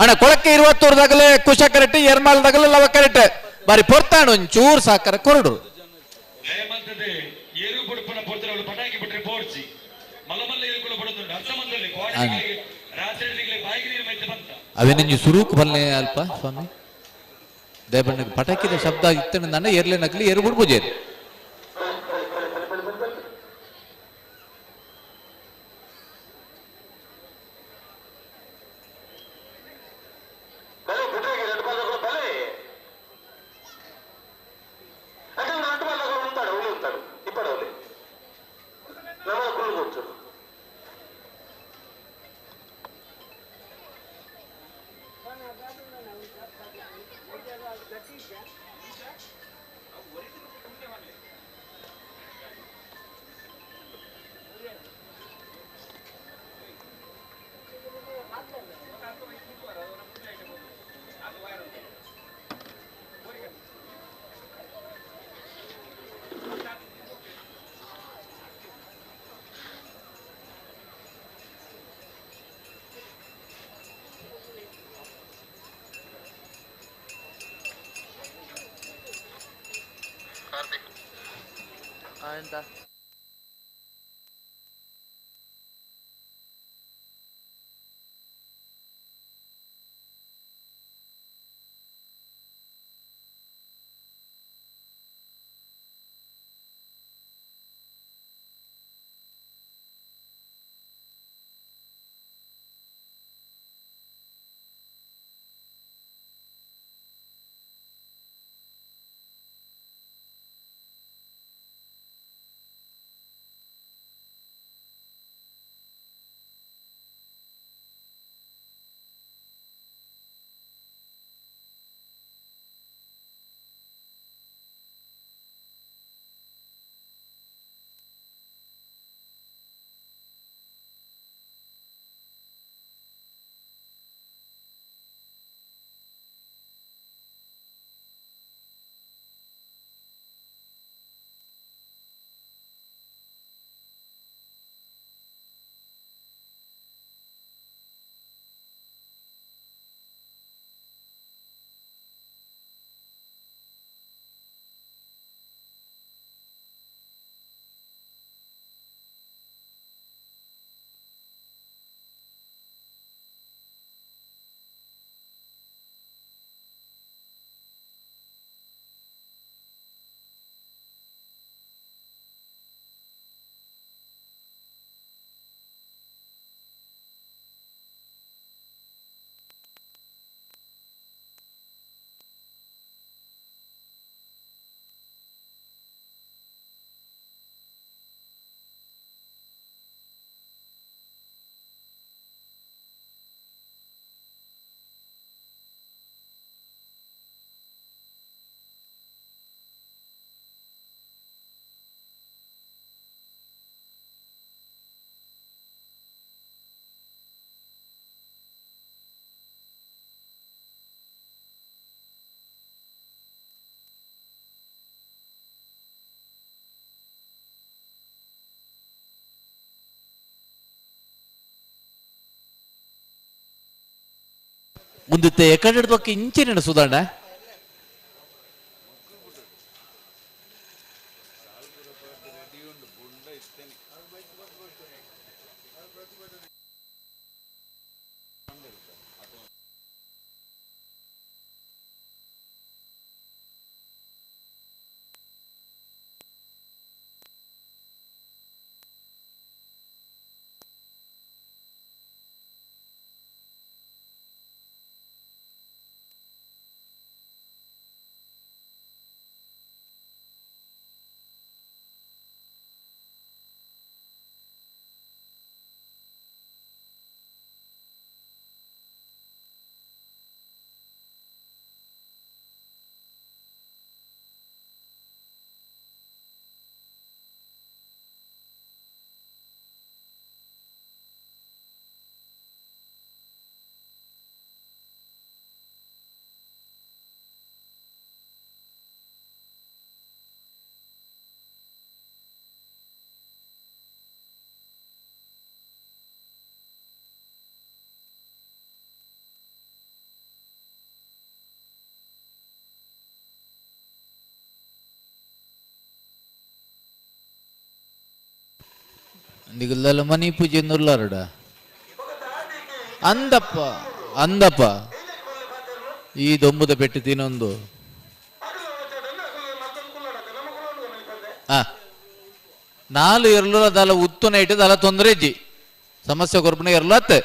[SPEAKER 8] ಅಣ್ಣ ಕೊಳಕ್ಕೆ ಇರುವತ್ತೂರು ದಗಲೆ ಕುಶ ಕರೆಕ್ಟ್ ಎರ್ಮಾಲ್ ದಗಲೆ ಲವ ಕರೆಕ್ಟ್ ಬಾರಿ ಪೊರ್ತಾಣ ಒಂಚೂರು ಸಾಕರ ಕೊರಡು.
[SPEAKER 6] ಹೇಮಂತದೆ ಏರು ಪುಡುಪನ ಪೊರ್ತರೆ ಅವಳು ಪಟಾಕಿ ಬಿಟ್ರೆ ಪೋಡ್ಸಿ ಮಲ್ಲ ಮಲ್ಲ ಏರುಕುಲ ಪಡೋದುಂಟು ಅರ್ಥ ಮಂದಲ್ಲಿ ರಾತ್ರಿ ಬಾಯಿಗೆ ನೀರು ಮೈತೆ ಬಂತ.
[SPEAKER 8] ಅವೇನಂಜಿ ಸುರೂಕ್ ಬಲ್ಲೆ ಅಲ್ಪ ಸ್ವಾಮಿ ದಯಬಣ್ಣ ಪಟಾಕಿದ ಶಬ್ದ ಇತ್ತಣ ನನ್ನ ಎರ್ಲೆ ನಕಲಿ ಏರು ಬಿಡ್ಬುಜೇರು.
[SPEAKER 2] ಎಂತ?
[SPEAKER 8] ಮುಂದಿತ್ತೆ ಎಕಡೆ ಬೊಕ್ಕ ಇಂಚಿನ ಸುಧಾರಣ ನಿಗಲ್ದಲ್ಲ ಮನಿ ಪೂಜೆ ನುರ್ಲಾರಡ ಅಂದಪ್ಪ ಅಂದಪ್ಪ ಈ ದೊಂಬುದ ಪೆಟ್ಟು ತಿನ್ನೊಂದು ಆ ನಾಲು ಎರ್ಲು ಅದಲ್ಲ ಉತ್ತು ನೈಟ್ ದಲ ತೊಂದರೆ ಇಜ್ಜಿ ಸಮಸ್ಯೆ ಕೊರ್ಪಣ ಎರ್ಲು ಅತ್ತೆ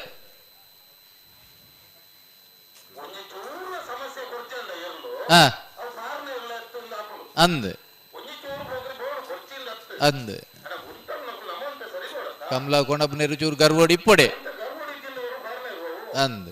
[SPEAKER 8] ಆ ಅಂದ್ ಅಂದ್ ಕಮಲಾ ಕೊಣಪ್ಪನೇರು ಚೂರು ಗರ್ವೋಡಿ ಇಪ್ಪಡೆ ಅಂದ್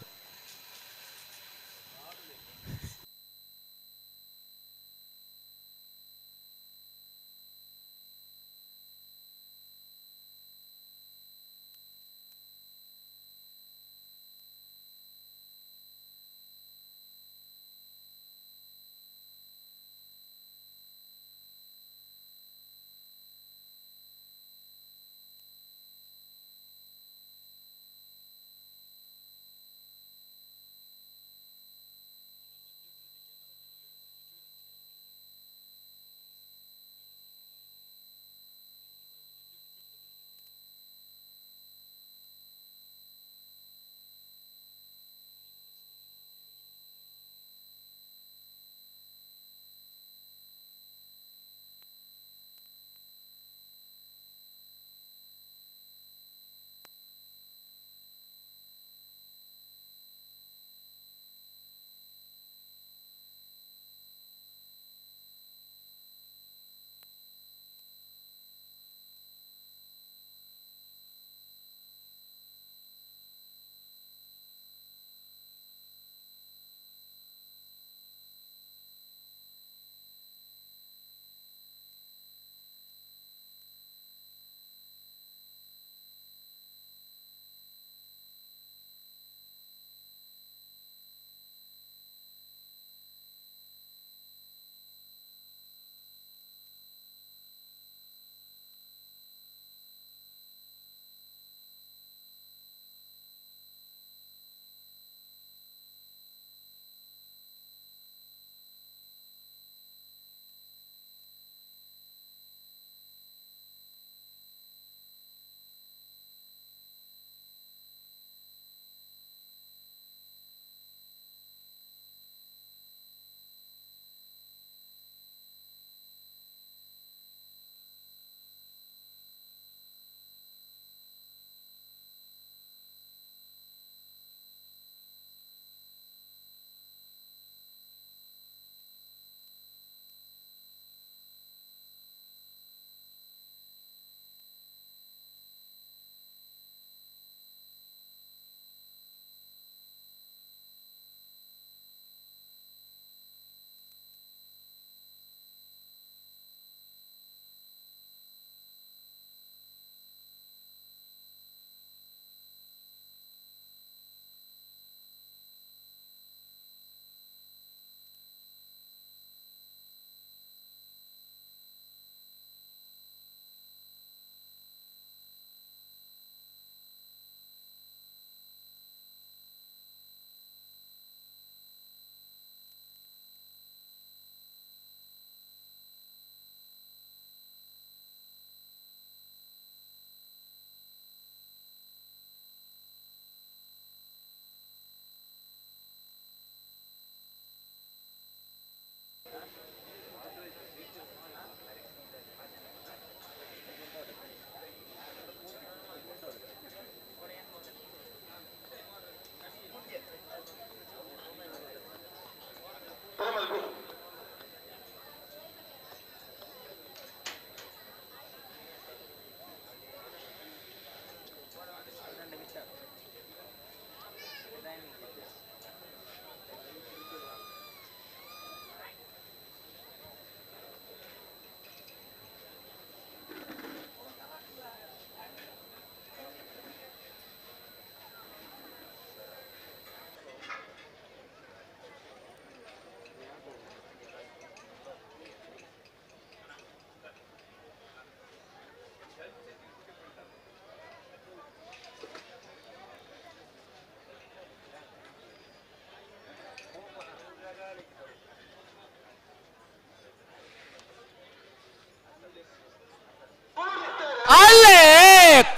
[SPEAKER 8] ಅಲ್ಲೇ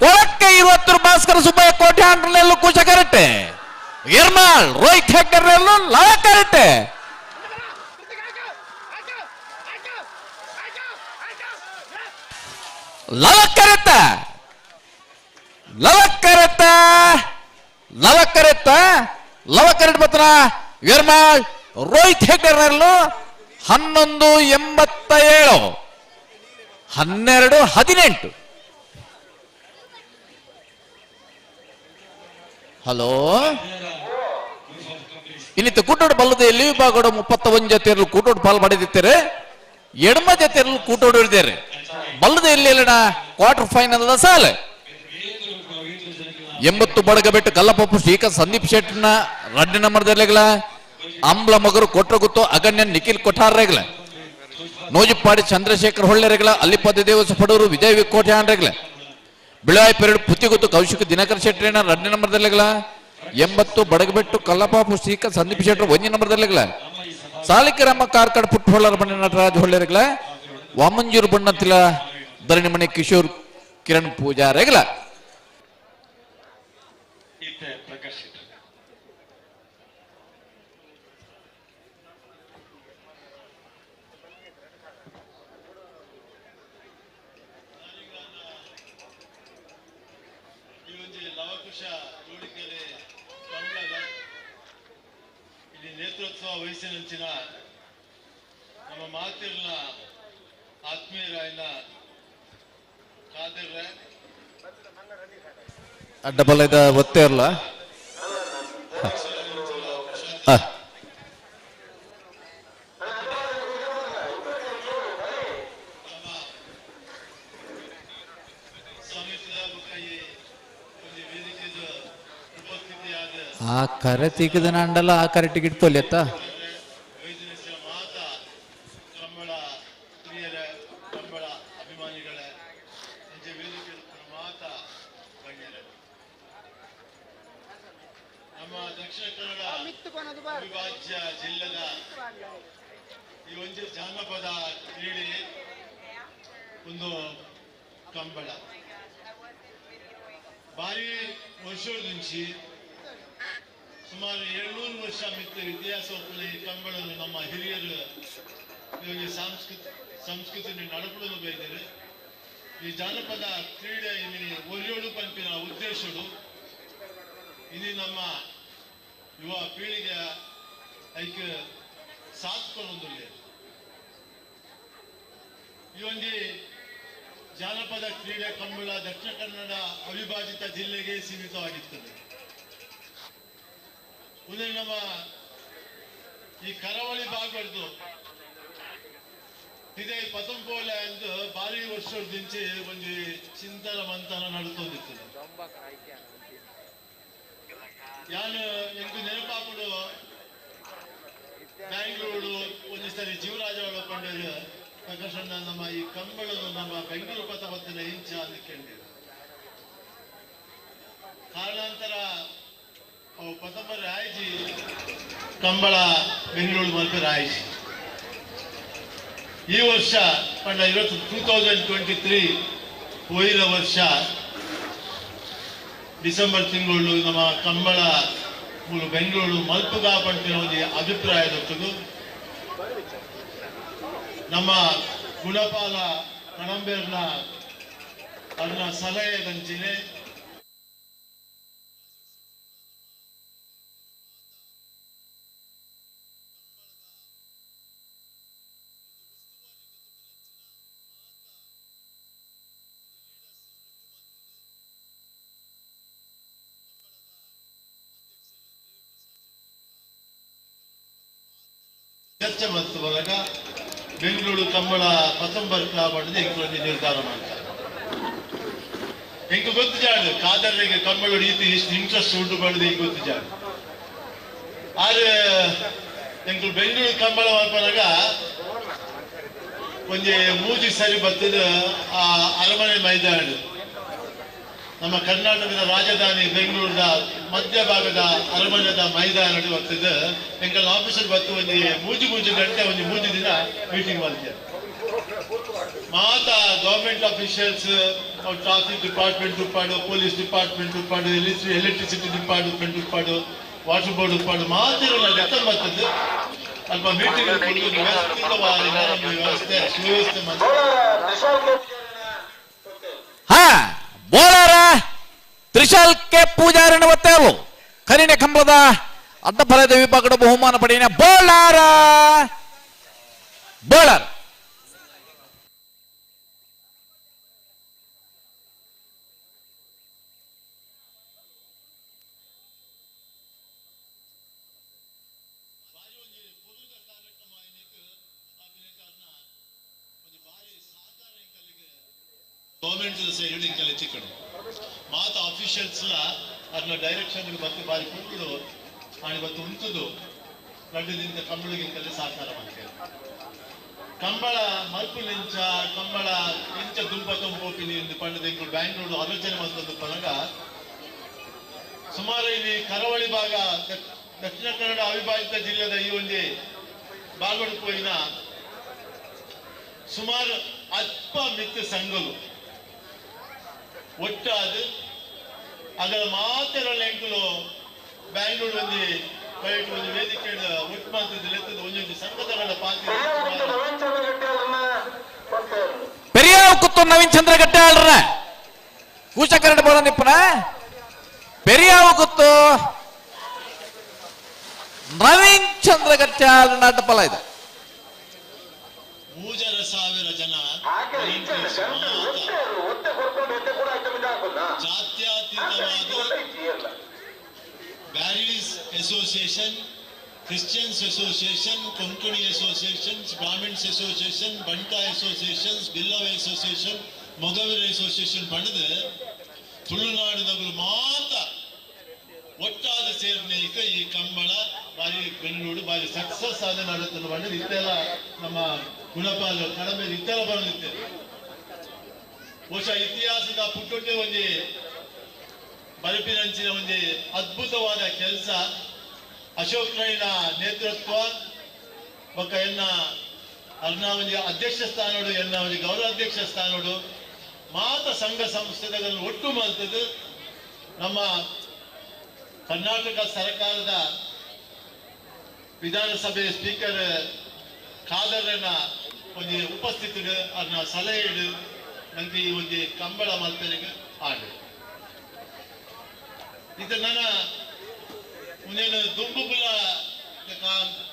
[SPEAKER 8] ಕೊಳಕ್ಕೆ 20 ಭಾಸ್ಕರ ಸುಬ್ಬಯ್ಯ ಕೋಟೆ ಆಂಡ್ರನೆಲ್ಲೂ ಕುಶ ಕರೆಕ್ಟೆ ಎರ್ಮಾಳ್ ರೋಹಿತ್ ಹೆಗ್ಗರ್ನೆಲ್ಲೂ ಲವ ಕರೆಕ್ಟೆ. ಲವಕರೆತ ಲವಕರೆತ ಲವಕರೆತ ಲವಕರೆಟ್ ಬತ್ತನ ಎರ್ಮಾಳ್ ರೋಹಿತ್ ಹೆಗ್ಗರ್ನೆಲ್ಲೂ 11.87 12.18. ಹಲೋ ಇನ್ನಿತ್ತ ಕೂಟೋಡು ಬಲ್ಲದ ಎಲ್ಲಿ ವಿಭಾಗಡು 31 ಜೊತೆಯಲ್ಲೂ ಕೂಟೋಡು ಪಾಲ್ ಪಡೆದಿದ್ದಾರೆ. ಎಡಮ ಜೊತೆಯಲ್ಲೂ ಕೂಟೋಡು ಇದ್ದಾರೆ. ಬಲ್ಲದ ಎಲ್ಲಿ ಅಲ್ಲಣ ಕ್ವಾರ್ಟರ್ ಫೈನಲ್ ಸಾಲೆ 80 ಬಡಗಬೆಟ್ಟು ಕಲ್ಲಪಪ್ಪು ಶ್ರೀಕಾಂತ್ ಸಂದೀಪ್ ಶೆಟ್ನ ರಡ್ಡು ನಂಬರ್ದಲ್ಲೆಗಳ ಅಂಬ್ಲ ಮಗರು ಕೊಟ್ರಗುತ್ತು ಅಗಣ್ಯ ನಿಖಿಲ್ ಕೊಠಾರ್ರೆಗಳ ನೋಜಿಪ್ಪಾಡಿ ಚಂದ್ರಶೇಖರ್ ಹೊಳ್ಳೆರೆಗಳ ಅಲ್ಲಿಪದ ದೇವಸ ಪಡೂರು ವಿಜಯ್ ವಿಕೋಟೆ ಬಿಳಾಯಿ ಪೆರಡು ಪುತ್ತಿಗುತ್ತು ಕೌಶಿಕ ದಿನಕರ್ ಶೆಟ್ಟರೇನ ರಡ್ಡು ನಂಬರ್ದಲ್ಲೆಗಳ 80 ಬಡಗಬೆಟ್ಟು ಕಲ್ಲಪಾಪು ಶ್ರೀಕಾಂತ್ ಸಂದೀಪ್ ಶೆಟ್ಟರು 1 ನಂಬರ್ದಲ್ಲೆಗಳ ಸಾಲಿಕರಮ್ಮ ಕಾರ್ಕಡ್ ಪುಟ್ಟ ಹೊಳ್ಳರ ಬಣ್ಣ ನಟರಾಜ್ ಹೊಳ್ಳೆರೆಗಳ ವಾಮಂಜೂರು ಬಣ್ಣತಿಲ ಧರಣಿಮಣಿ ಕಿಶೋರ್ ಕಿರಣ್ ಪೂಜಾರೆಗಳ.
[SPEAKER 9] ನೇತೃತ್ವ ವಹಿಸಿನಂಚಿನ ನಮ್ಮ ಮಾತಿರ್ನ ಆತ್ಮೀಯರಾಯನ ಕಾದಿರ್ರೆ
[SPEAKER 8] ಅಡ್ಡಬಲದ ಒತ್ತೆ ಇರಲ್ಲ.
[SPEAKER 9] ಆ
[SPEAKER 8] ಕರೆ ತಿಕ್ಕದ ನಾಂಡಲ ಆ ಕರೆ ಟಿಕೆಟ್ ಪೊಲ್ಯತ್ತ
[SPEAKER 9] ನಮ್ಮ ದಕ್ಷಿಣ ಕನ್ನಡ ಅವಿಭಾಜ್ಯ ಜಿಲ್ಲೆದ ಈ ಒಂದು ಜಾನಪದ ಕ್ರೀಡೆ ಒಂದು ಕಂಬಳ ಭಾರಿ ವರ್ಷ ಸುಮಾರು 700 ವರ್ಷ ಮಿತ್ತ ಇತಿಹಾಸ ಈ ಕಂಬಳನ್ನು ನಮ್ಮ ಹಿರಿಯರು ಇವಾಗ ಸಂಸ್ಕೃತಿ ನಡಪಡಲು ಬೈದಿದೆ. ಈ ಜಾನಪದ ಕ್ರೀಡೆ ಇಲ್ಲಿ ಒಲಿಯೋಡು ಪಂಪಿನ ಉದ್ದೇಶಗಳು ಇಲ್ಲಿ ನಮ್ಮ ಯುವ ಪೀಳಿಗೆ ಐಕ್ಯ ಸಾತ್ಕೊಳ್ಳೊಂದಿಲ್ಲ. ಈ ಒಂದು ಜಾನಪದ ಕ್ರೀಡೆ ಕಂಬಳ ದಕ್ಷಿಣ ಕನ್ನಡ ಅವಿಭಾಜಿತ ಜಿಲ್ಲೆಗೆ ಸೀಮಿತವಾಗಿರ್ತದೆ. ಉದಯ ನಮ್ಮ ಈ ಕರಾವಳಿ ಭಾಗದ್ದು ಇದೇ ಪತಂಪೋಲೆ ಎಂದು ಭಾರಿ ವರ್ಷದಿಂಚೆ ಒಂದು ಚಿಂತನ ಮಂಥನ ನಡುತ್ತೊಂದಿರ್ತದೆ. ಯಾನು ಎಂಕು ನೆನಪಾಪುಡು ಬ್ಯಾಂಗ್ಳೂರು ಒಂದು ಸರಿ ಜೀವರಾಜ ಪಂಡರು ಪ್ರಕಾಶಣ್ಣ ನಮ್ಮ ಈ ಕಂಬಳನು ನಮ್ಮ ಬೆಂಗಳೂರು ಪಥ ಇಂಚ ಅಂದ್ಕೊಂಡಿರು. ಕಾರಣಾಂತರ ಅವು ಪತಂಬರ ರಾಯಜಿ ಕಂಬಳ ಬೆಂಗಳೂರು ಮಲ್ಪ ರಾಯಜಿ ಈ ವರ್ಷ ಪಂಡ 2023 ಹೋಯಿದ ವರ್ಷ ಡಿಸೆಂಬರ್ ತಿಂಗಳು ನಮ್ಮ ಕಂಬಳ ಮೂಲ ಬೆಂಗಳೂರು ಮಲ್ಪುಗ ಪಂಪಿನ ಒಂದು ಅಭಿಪ್ರಾಯ ದೊಡ್ಡದು. ನಮ್ಮ ಗುಣಪಾಲ ಕಣಂಬೇರ್ನ ಅವನ ಸಲಹೆ ದಂಚಿನೆ ಚರ್ಚೆ ಮತ್ತು ಬರಗ ಬೆಂಗಳೂರು ಕಂಬಳ ಪತಂಬರ್ ಕ್ಲಬ್ ಅನ್ನೋದು ಎಂಕು ನಿರ್ಧಾರ ಮಾಡ್ತಾರೆ. ಎಂಕು ಗೊತ್ತು ಜಾಡು ಕಾದರ್ರಿಗೆ ಕಂಬಳ ರೀತಿ ಇಷ್ಟು ಇಂಟ್ರೆಸ್ಟ್ ಉಂಟು ಬಳ್ದು ಈಗ ಗೊತ್ತು ಜಾಡು. ಆದ್ರೆ ಎಂಕು ಬೆಂಗಳೂರು ಕಂಬಳ ಮಾಡ್ಪನಾಗ ಒಂಜಿ ಮೂಜಿ ಸರಿ ಬರ್ತದ ಆ ಅರಮನೆ ಮೈದಾನ ನಮ್ಮ ಕರ್ನಾಟಕದ ರಾಜಧಾನಿ ಬೆಂಗಳೂರಿನ ಮಧ್ಯಭಾಗದ ಅರಮನೆದ ಮೈದಾನ ಬರ್ತದೆ. ಎಂಕಲ್ ಆಫೀಸರ್ ಬತ್ತು ಒಂಜಿ ಮೂಜಿ ಮೂಜಿ ಗಂಟೆ ಒಂಜಿ ಮೂಜಿ ದಿನ ಮೀಟಿಂಗ್ ಮಾಡ್ತೇವೆ. ಮಾತಾ ಗವರ್ಮೆಂಟ್ ಆಫೀಷಿಯಲ್ಸ್, ಟ್ರಾಫಿಕ್ ಡಿಪಾರ್ಟ್ಮೆಂಟ್ ಉಪ್ಪಾಡು, ಪೊಲೀಸ್ ಡಿಪಾರ್ಟ್ಮೆಂಟ್ ಉಪ್ಪಾಡು, ಎಲೆಕ್ಟ್ರಿಸಿಟಿ ಡಿಪಾರ್ಟ್ಮೆಂಟ್ ಉಪ್ಪಾಡು, ವಾಟರ್ ಬೋರ್ಡ್ ಉಪ್ಪಾಡು, ಮಾತಿರಲ್ಲ ಲೆಕ್ಕ ಬರ್ತದೆ. ಅಲ್ಪ ಮೀಟಿಂಗ್ ವ್ಯವಸ್ಥಿತವಾದ ವ್ಯವಸ್ಥೆ ಸುವ್ಯವಸ್ಥೆ.
[SPEAKER 8] ಹಾ ಬೋಳಾರ ತ್ರಿಶಾಲ್ ಕೆ ಪೂಜಾರಿನ ಒತ್ತೇವು ಕರಿಣೆ ಕಂಬಳದ ಅಡ್ಡಫಲದ ವಿಭಾಗದ ಬಹುಮಾನ ಪಡೆಯಿನ ಬೋಳಾರ ಬೋಳಾರ್.
[SPEAKER 9] ಗವರ್ಮೆಂಟ್ ಸೈಡ್ ಇಂಕಲೆ ಚಿಕ್ಕಡು ಮಾತ ಅಫಿಷಿಯಲ್ಸ್ ಅದನ್ನ ಡೈರೆಕ್ಷನ್ ಮತ್ತೆ ಬಾರಿ ಕುಂಟುಡು ಆಣಿ ಬತ್ತು ಉಂಟುದು ರಡ್ಡದಿಂದ ಕಂಬಳಿಗಿಂತಲೇ ಸಹಕಾರ ಮಾಡ್ತೇವೆ. ಕಂಬಳ ಮಲ್ಪು ನಿಂಚ ಕಂಬಳ ಇಂಚ ದುಂಪ ತುಂಬೋಪಿನಿ ಎಂದು ಪಂಡದ ಇಂಕುಲು ಬ್ಯಾಂಗ್ಳೂರು ಆಲೋಚನೆ ಮಂತದ್ದು ಪನಗ ಸುಮಾರು ಇಲ್ಲಿ ಕರಾವಳಿ ಭಾಗ ದಕ್ಷಿಣ ಕನ್ನಡ ಅವಿಭಾಜಿತ ಜಿಲ್ಲೆದ ಈ ಒಂಜಿ ಬಾಗಡು ಪೋಯಿನ ಸುಮಾರು ಅಲ್ಪ ಮಿತ್ತ ಸಂಘಲು ಒಟ್ಟಾದ ಅದರ ಮಾತ್ರ ಎಂಕುಲು ಬ್ಯಾಂಗ್ಳೂರು ಒಂದು ಬಯಟ್ ಒಂದು ವೇದಿಕೆ ಒಟ್ಟು ಮಾತದ್ದು ಲೆತ್ತದ ಒಂದೊಂದು ಸಂಘದಗಳ ಪಾತ್ರ.
[SPEAKER 8] ಪೆರಿಯಾವ್ ಕುತ್ತು ನವೀನ್ ಚಂದ್ರ ಗಟ್ಟೆ ಆಳ್ರ ಕೂಚ ಕನ್ನಡ ಬೋಲ ನಿಪ್ಪನ ಪೆರಿಯಾವ್ ಕುತ್ತು ನವೀನ್ ಚಂದ್ರ ಗಟ್ಟೆ ಆಳ್ರ ನಾಟಪಲ ಇದೆ.
[SPEAKER 9] 3,500 ಜನ ಜಾತ್ಯತೀತವಾದ Bearys association, Christians association, Konkani associations, Brahmins association, Banta associations, Billava association, Mogaveera association ಪಡೆದು ತುಳುನಾಡಿನವರು ಮಾತ್ರ ಒಟ್ಟಾದ ಸೇರ್ನೇಕ ಈ ಕಂಬಳ ಬಾರಿ ಬೆಂಗಳೂರು ಬಾರಿ ಸಕ್ಸಸ್ ಆದ ನಡೆತನ್ನು ಬಂದು ಇತ್ತೆಲ್ಲ ನಮ್ಮ ಗುಣಪಾಲ ಕಡಿಮೆ ಇತ್ತೆಲ್ಲ ಬರಲಿತ್ತೆ. ಬಹುಶಃ ಇತಿಹಾಸದ ಪುಟ್ಟೊಟ್ಟೆ ಒಂಜಿ ಬರಪಿನಂಚಿನ ಒಂಜಿ ಅದ್ಭುತವಾದ ಕೆಲಸ ಅಶೋಕ್ ರೈನ ನೇತೃತ್ವ ಬೊಕ್ಕ ಎನ್ನ ಅರ್ನ ಒಂಜಿ ಅಧ್ಯಕ್ಷ ಸ್ಥಾನೋಡು ಎನ್ನ ಒಂಜಿ ಗೌರವಾಧ್ಯಕ್ಷ ಸ್ಥಾನೋಡು ಮಾತ ಸಂಘ ಸಂಸ್ಥೆಗಳನ್ನು ಒಟ್ಟು ಮಾಡ್ತದೆ. ನಮ್ಮ ಕರ್ನಾಟಕ ಸರ್ಕಾರದ ವಿಧಾನಸಭೆ ಸ್ಪೀಕರ್ ಖಾದರ್ನ ಒಂಜಿ ಉಪಸ್ಥಿತಿಡು ಅರ್ನ ಸಲಹೆ ಇಡು ನಂಗೆ ಈ ಒಂಜಿ ಕಂಬಳ ಮಲ್ಪೆರಿಗೆ ಆಡು. ಇದು ನನ್ನ ಮುಂದೇನು ದುಂಬುಗುಲ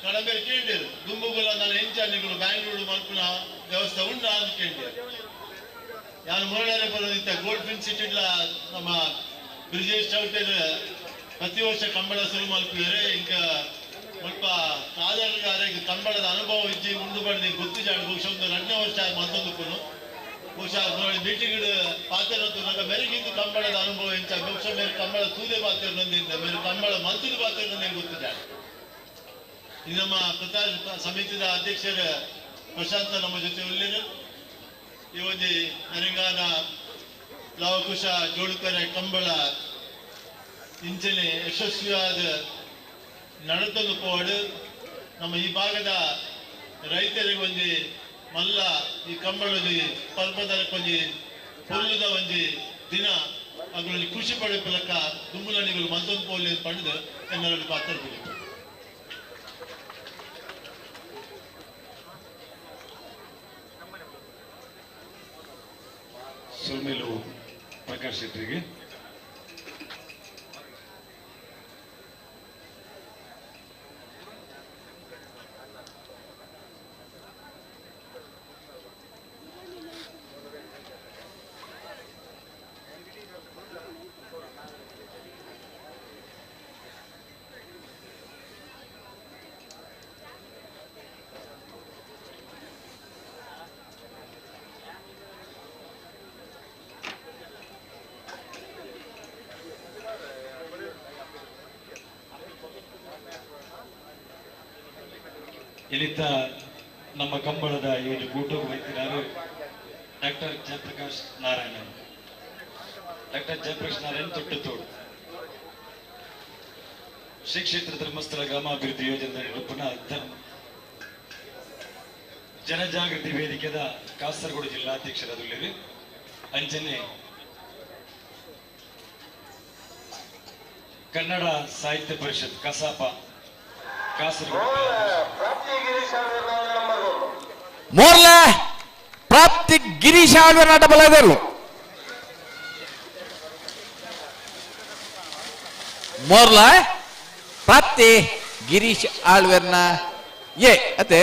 [SPEAKER 9] ಕಡಂಬೆ ಕೇಳಿರು ದುಂಬುಗುಲ ನಾನು ಎಂಚಾನಿಗಳು ಬ್ಯಾಂಗ್ಳೂರು ಮಲ್ಪುನ ವ್ಯವಸ್ಥೆ ಉಂಡ ಅಂತ ಕೇಳಿದೆ. ನಾನು ಮೊರಳಾರೆ ಬರೋದಿತ್ತ ಗೋಲ್ಡ್ ಫಿನ್ ಸಿಟಿಡ್ಲ ನಮ್ಮ ಬ್ರಿಜೇಶ್ ಚೌಟೇರ್ ಪ್ರತಿ ವರ್ಷ ಕಂಬಳ ಶುರು ಮಲ್ಪಿದರೆ ಇಂಕ ಸ್ವಲ್ಪ ಕಾದರ್ಗಾರೆ ಕಂಬಳದ ಅನುಭವ ಇಜ್ಜಿ ಉಂಡು ಬಡ್ದು ಗೊತ್ತು ಜಾಡು ಬಹುಶಃ ಒಂದು 2ನೇ ವರ್ಷ ಮತ್ತೊಂದು ಬಹುಶಃ ಮೀಟಿಂಗ್ ಪಾತ್ರ ಮೆರೆಗಿದ್ದು ಕಂಬಳದ ಅನುಭವ ಎಂಚ ಬಹುಶಃ ಮೇರೆ ಕಂಬಳ ತೂದೆ ಪಾತ್ರ ನಂದಿಂದ ಮೇರೆ ಕಂಬಳ ಮಂತ್ರಿ ಪಾತ್ರ ನಂದಿಗೆ ಗೊತ್ತಿದ್ದಾರೆ. ಇದು ನಮ್ಮ ಪ್ರಚಾರ ಸಮಿತಿಯ ಅಧ್ಯಕ್ಷರ ಪ್ರಶಾಂತ ನಮ್ಮ ಜೊತೆ ಉಳ್ಳೇರು. ಈ ಒಂದು ನರಿಂಗಾನ ಲವಕುಶ ಜೋಡುಕರೆ ಕಂಬಳ ಇಂಚನೆ ಯಶಸ್ವಿಯಾದ ನಡೆತೊಂದು ಪೋಡು ನಮ್ಮ ಈ ಭಾಗದ ರೈತರಿಗೆ ಒಂಜಿ ಮಲ್ಲ ಈ ಕಂಬಳದಿ ಪರ್ಬದ ಒಂಜಿ ಪೊಲ್ಲುದ ಒಂಜಿ ದಿನ ಅಗಳಲ್ಲಿ ಖುಷಿ ಪಡೆಪಲಕ್ಕ ದುಂಬುಲನಿಗಳು ಮತ್ತೊಂದು ಪೋಲಿ ಪಡೆದು ಎನ್ನಲ್ಲಿ ಪಾತ್ರ ಬಿಡಿ.
[SPEAKER 6] ಸುರ್ಮಿಲು ಪ್ರಕಾಶ್ ಶೆಟ್ಟಿಗೆ. ಇಲ್ಲಿದ್ದ ನಮ್ಮ ಕಂಬಳದ ಈ ಒಂದು ಕೂಟಕ್ಕೆ ವಹಿಸಿದ್ದಾರೆ ಡಾಕ್ಟರ್ ಜಯಪ್ರಕಾಶ್ ನಾರಾಯಣ್. ಡಾಕ್ಟರ್ ಜಯಪ್ರಕಾಶ್ ನಾರಾಯಣ್ ತೊಟ್ಟತೋಡು ಶ್ರೀ ಕ್ಷೇತ್ರ ಧರ್ಮಸ್ಥಳ ಗ್ರಾಮಾಭಿವೃದ್ಧಿ ಯೋಜನೆ ಪುನಃ ಜನಜಾಗೃತಿ ವೇದಿಕೆದ ಕಾಸರಗೋಡು ಜಿಲ್ಲಾಧ್ಯಕ್ಷರಾದುಳ್ಳೇರು ಅಂಚನೆ ಕನ್ನಡ ಸಾಹಿತ್ಯ ಪರಿಷತ್ ಕಸಾಪ ಕಾಸರಗೋಡು.
[SPEAKER 1] ಮೋರ್ಲ ಪ್ರಾಪ್ತಿ ಗಿರೀಶ ಆಳ್ವೆರ್ ನಾಟ ಬಲದೆರ್ಲು. ಮೋರ್ಲ ಪ್ರಾಪ್ತಿ ಗಿರೀಶ್ ಆಳ್ವೆರ್ನ ಎ ಅತ್ತೆ.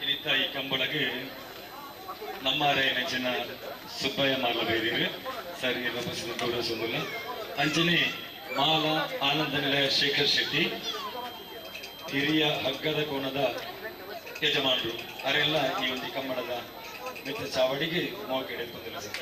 [SPEAKER 6] ಇನಿತ ಈ ಕಂಬಳಗೆ ನಮ್ಮ ನೆಂಚಿನ ಸುಬ್ಬಯ್ಯ ಮಾಲ ಬೈದಿರು ಸರ್ ಗೌರವ. ಅಂಚನೆ ಮಾಲ ಆನಂದ ನಿಲಯ ಶೇಖರ್ ಶೆಟ್ಟಿ ಹಿರಿಯ ಹಗ್ಗದ ಕೋಣದ ಯಜಮಾನರು ಅವರೆಲ್ಲ ಈ ಒಂದು ಕಂಬಳದ ಮಿತ್ರ ಚಾವಡಿಗೆ ಮೋಕೆ ಹಿಡಿದುಕೊಂಡಿಲ್ಲ ಸರ್.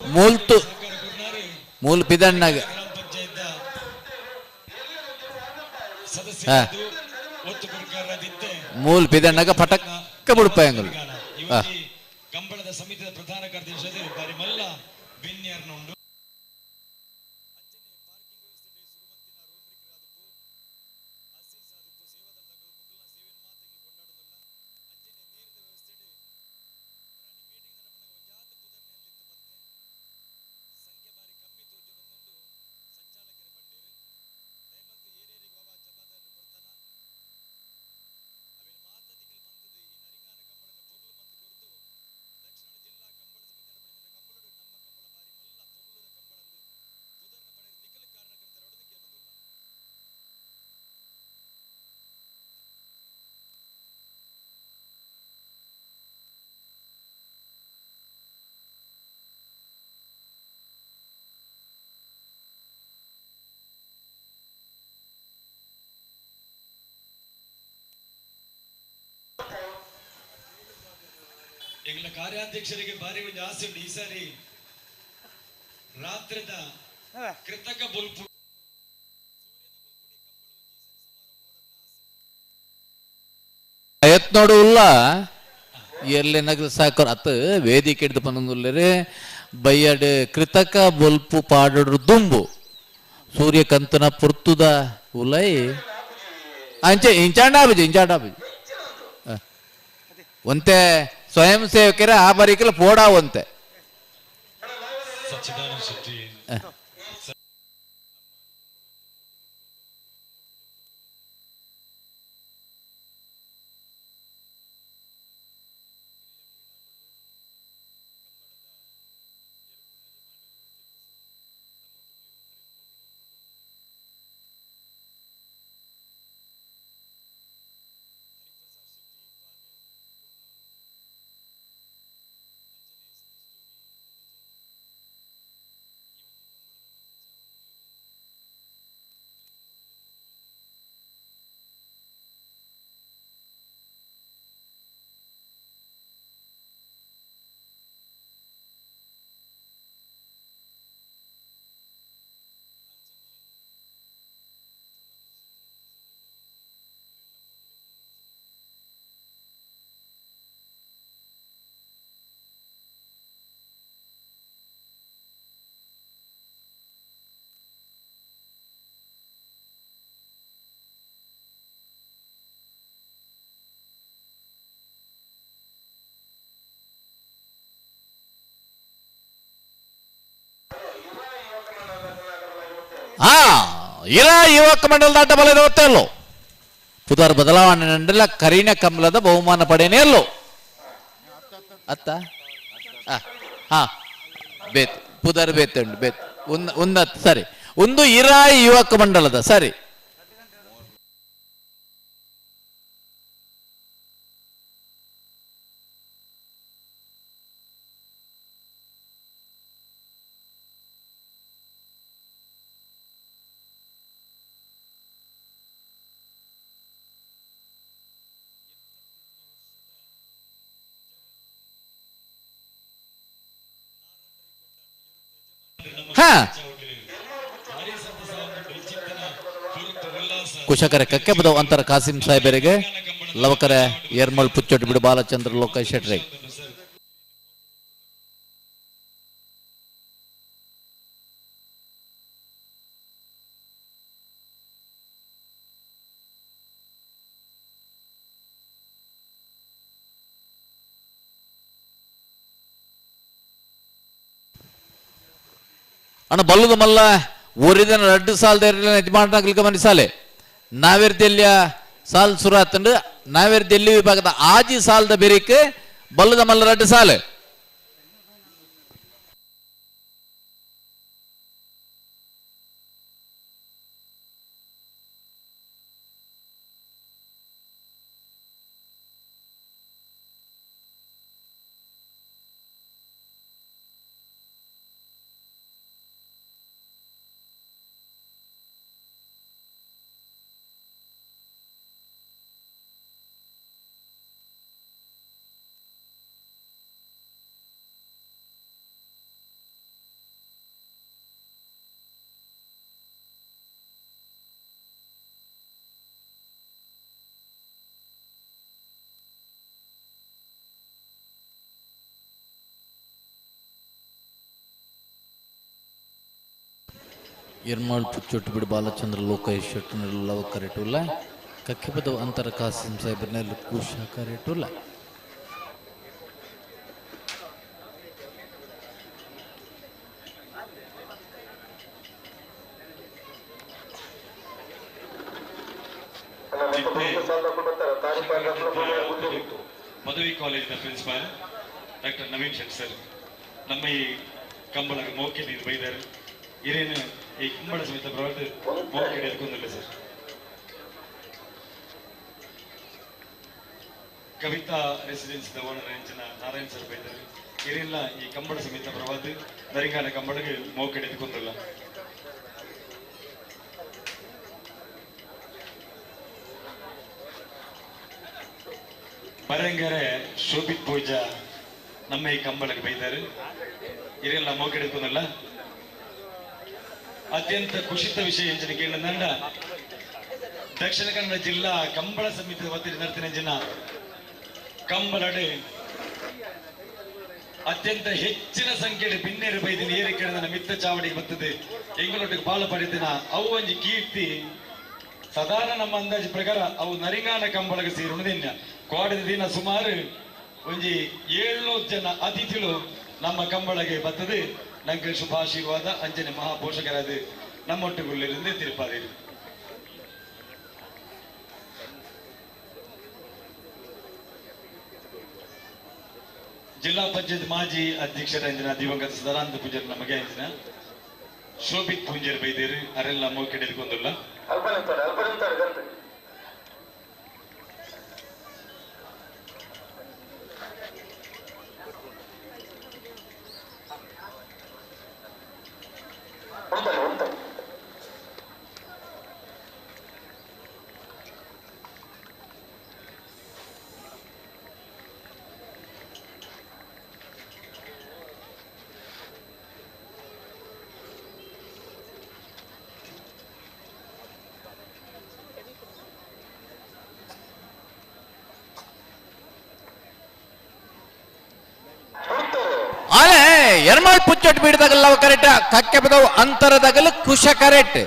[SPEAKER 8] ಮೂಲ್ತು ಮೂಲ್ ಪಿದಣ್ಣಗ ಮೂಲ್ ಪಿದಣ್ಣಗ ಪಟಕ್ಕ ಬುಡ್ಪಾಯಂಗುಲು.
[SPEAKER 6] ಕಂಬಳದ ಸಮಿತಿಯ ಪ್ರಧಾನ ಕಾರ್ಯದರ್ಶಿ ಬಾರಿ ಮಲ್ಲ ಬಿನ್ಯರ್ನುಂಡು. ಎಂಗ್ಲ ಕಾರ್ಯಾಧ್ಯಕ್ಷರಿಗೆ ಬಾರಿ ಒಂದು ಆಸೆ ಉಂಟು ಈ ಸಾರಿ ರಾತ್ರಿದ ಕೃತಕ ಬೊಲ್ಪು
[SPEAKER 8] ಎತ್ ಉಲ್ಲ ಎಲ್ಲೆ ನಗಲು ಸಾಕೋರ್ ಅತ್ ವೇದಿಕೆ ಹಿಡ್ದು ಪನ್ನೊಂದುಲ್ಲೆರೆ ಬಯ್ಯಡ್ ಕೃತಕ ಬೊಲ್ಪು ಪಾಡೋಡು ದುಂಬು. ಸೂರ್ಯಕಂತನ ಪುರ್ತುದ ಉಲೈ ಅಂಚೆ ಇಂಚಾಂಡಾಬುಜಿ ಇಂಚಾಂಡಾಬುಜಿ ಒಂತೆ ಸ್ವಯಂ ಸೇವಕರ ಆ ಬರಿಕಲ ಪೋಡಾ ಒಂತೆ
[SPEAKER 6] ಸಚ್ಚಿದಾನಂದ ಶೆಟ್ಟಿ
[SPEAKER 8] ಇರಾ ಯುವಕ ಮಂಡಲದ ಆಟ ಬಲದ ಒತ್ತಲ್ಲೋ ಪುದಾರ್ ಬದಲಾವಣೆ ನಂಡಲ ಕರೀನ ಕಮಲದ ಬಹುಮಾನ ಪಡೆಯನೇ ಅಲ್ಲೋ ಅತ್ತ ಹಾ ಬೇತ್ ಪುದರ್ ಬೇತುಂಡು ಬೇತ್ ಉನ್ನತ್ ಸರಿ ಒಂದು ಇರಾ ಯುವಕ ಮಂಡಲದ ಸರಿ ಹಾ ಕುಶಕರೆ ಕಕ್ಕೆ ಬದವ್ ಅಂತರ ಕಾಸಿಂ ಸಾಹೇಬರಿಗೆ ಲವಕರೆ ಏರ್ಮಳ್ ಪುಚ್ಚೊಟ್ಟು ಬಿಡು ಬಾಲಚಂದ್ರ ಲೋಕ ಶೆಟ್ರಿ ಅಣ್ಣ ಬಲ್ಲದ ಮಲ್ಲ ಊರಿದ ರಡ್ಡು ಸಾಲದ ಯಜಮಾನನಾಗ್ಲಿ ಗಮನಿಸಾಲೆ ನಾವೇರ್ದೆಲ್ಲಿಯ ಸಾಲ್ ಸುರಾತಂಡು ನಾವೇರ್ದೆಲ್ಲಿ ವಿಭಾಗದ ಆಜಿ ಸಾಲದ ಬೆರಿಕ್ ಬಲ್ಲದ ಮಲ್ಲ ರಡ್ಡು ಸಾಲೆ ಎರ್ಮಾಳ್ ಪುಚ್ಚೊಟ್ಟು ಬಿಡು ಬಾಲಚಂದ್ರ ಲೋಕೇಶ್ ಶೆಟ್ಟನಲ್ಲಿ ಲವ ಕರೆಟುಲ್ಲ ಕಕ್ಕಿಪದ ಅಂತರ ಕಾಸಿಂ ಸಾಹೇಬ್ರನಲ್ಲಿ ಕುಶ ಕರೆಟುಲ್ಲ
[SPEAKER 6] ಪದವಿ ಕಾಲೇಜಿನ principal doctor Naveen Shetty sir ನಮ್ಮ ಈ ಕಂಬಳ ಮೋಕೆ ನೀರು ಬೈದಾರೆ ಹಿರಿಯನು ಈ ಕಂಬಳ ಸಮೇತ ಪ್ರವರ್ತ ಮೋಕೆ ಹಿಡಿದುಕೊಂಡಿಲ್ಲ ಸರ್. ಕವಿತಾ ರೆಸಿಡೆನ್ಸ್ ಓನರ್ ಎಂಚಿನ ನಾರಾಯಣ್ ಸರ್ ಬೈದಾರೆ. ಹಿರಿಯಲ್ಲ ಈ ಕಂಬಳ ಸಮೇತ ಪ್ರವಾದ ನರಿಂಗಾನ ಕಂಬಳಗೆ ಮೋಕೆ ಹಿಡಿದುಕೊಂಡಿಲ್ಲ. ಬರಂಗರೆ ಶೋಭಿತ್ ಪೂಜಾ ನಮ್ಮ ಈ ಕಂಬಳಕ್ಕೆ ಬೈದಾರೆ. ಹಿರಿಯಲ್ಲ ಮೋಕೆ ಹಿಡಿದುಕೊಂಡಿಲ್ಲ. ಅತ್ಯಂತ ಖುಷಿತ ವಿಷಯ ಎಂಚಿನ ಕೇಳಿದಂಡ ದಕ್ಷಿಣ ಕನ್ನಡ ಜಿಲ್ಲಾ ಕಂಬಳ ಸಮಿತಿ ವತಿಯಿಂದ ನಡ್ತಿನ ಜನ ಕಂಬಳಡೆ ಅತ್ಯಂತ ಹೆಚ್ಚಿನ ಸಂಖ್ಯೆಯಲ್ಲಿ ಬಿನ್ನೇರು ಬೈದಿನ ಏರಿಕೆಳದ ಮಿತ್ತ ಚಾವಡಿಗೆ ಬರ್ತದೆ. ಎಂಗಳೊಟ್ಟಿಗೆ ಪಾಲು ಪಡೆದಿನ ಅವು ಒಂಜಿ ಕೀರ್ತಿ ಸಾಧಾರಣ ನಮ್ಮ ಅಂದಾಜು ಪ್ರಕಾರ ಅವು ನರಿಂಗಾನ ಕಂಬಳಗೆ ಸೇರುವುದಿಲ್ಲ. ಕೋಡದ ದಿನ ಸುಮಾರು ಒಂಜಿ 700 ಜನ ಅತಿಥಿಗಳು ನಮ್ಮ ಕಂಬಳಗೆ ಬರ್ತದೆ. ನಂಗೆ ಶುಭಾಶೀರ್ವಾದ ಅಂಜನೆ ಮಹಾಪೋಷಕರಾದ ನಮ್ಮೊಟ್ಟುಗುಳ್ಳಿருந்து ತಿರುಪಾದಿರು. ಜಿಲ್ಲಾ ಪಂಚಾಯತ್ ಮಾಜಿ ಅಧ್ಯಕ್ಷರ ದಿವಂಗತ ಸದಾನಂದ ಪೂಜಾರಿ ನಮಗೆ ಅಂಚಿನ ಶೋಭಿತ್ ಪೂಂಜರ್ ಬೈದೇರು ಅರೆಲ್ಲ ಮೋಕೆಡೆದುಕೊಂದುಲ್ಲ.
[SPEAKER 8] ಆಲೆ ಎರ್ಮಾಳ್ ಪುಚ್ಚೊಟ್ಟು ಬೀಡದಾಗಲ್ಲ ಕರೆಕ್ಟ್ ಕಕ್ಕೆ ಬದವು ಅಂತರದಾಗಲು ಕುಶ ಕರೆಕ್ಟ್.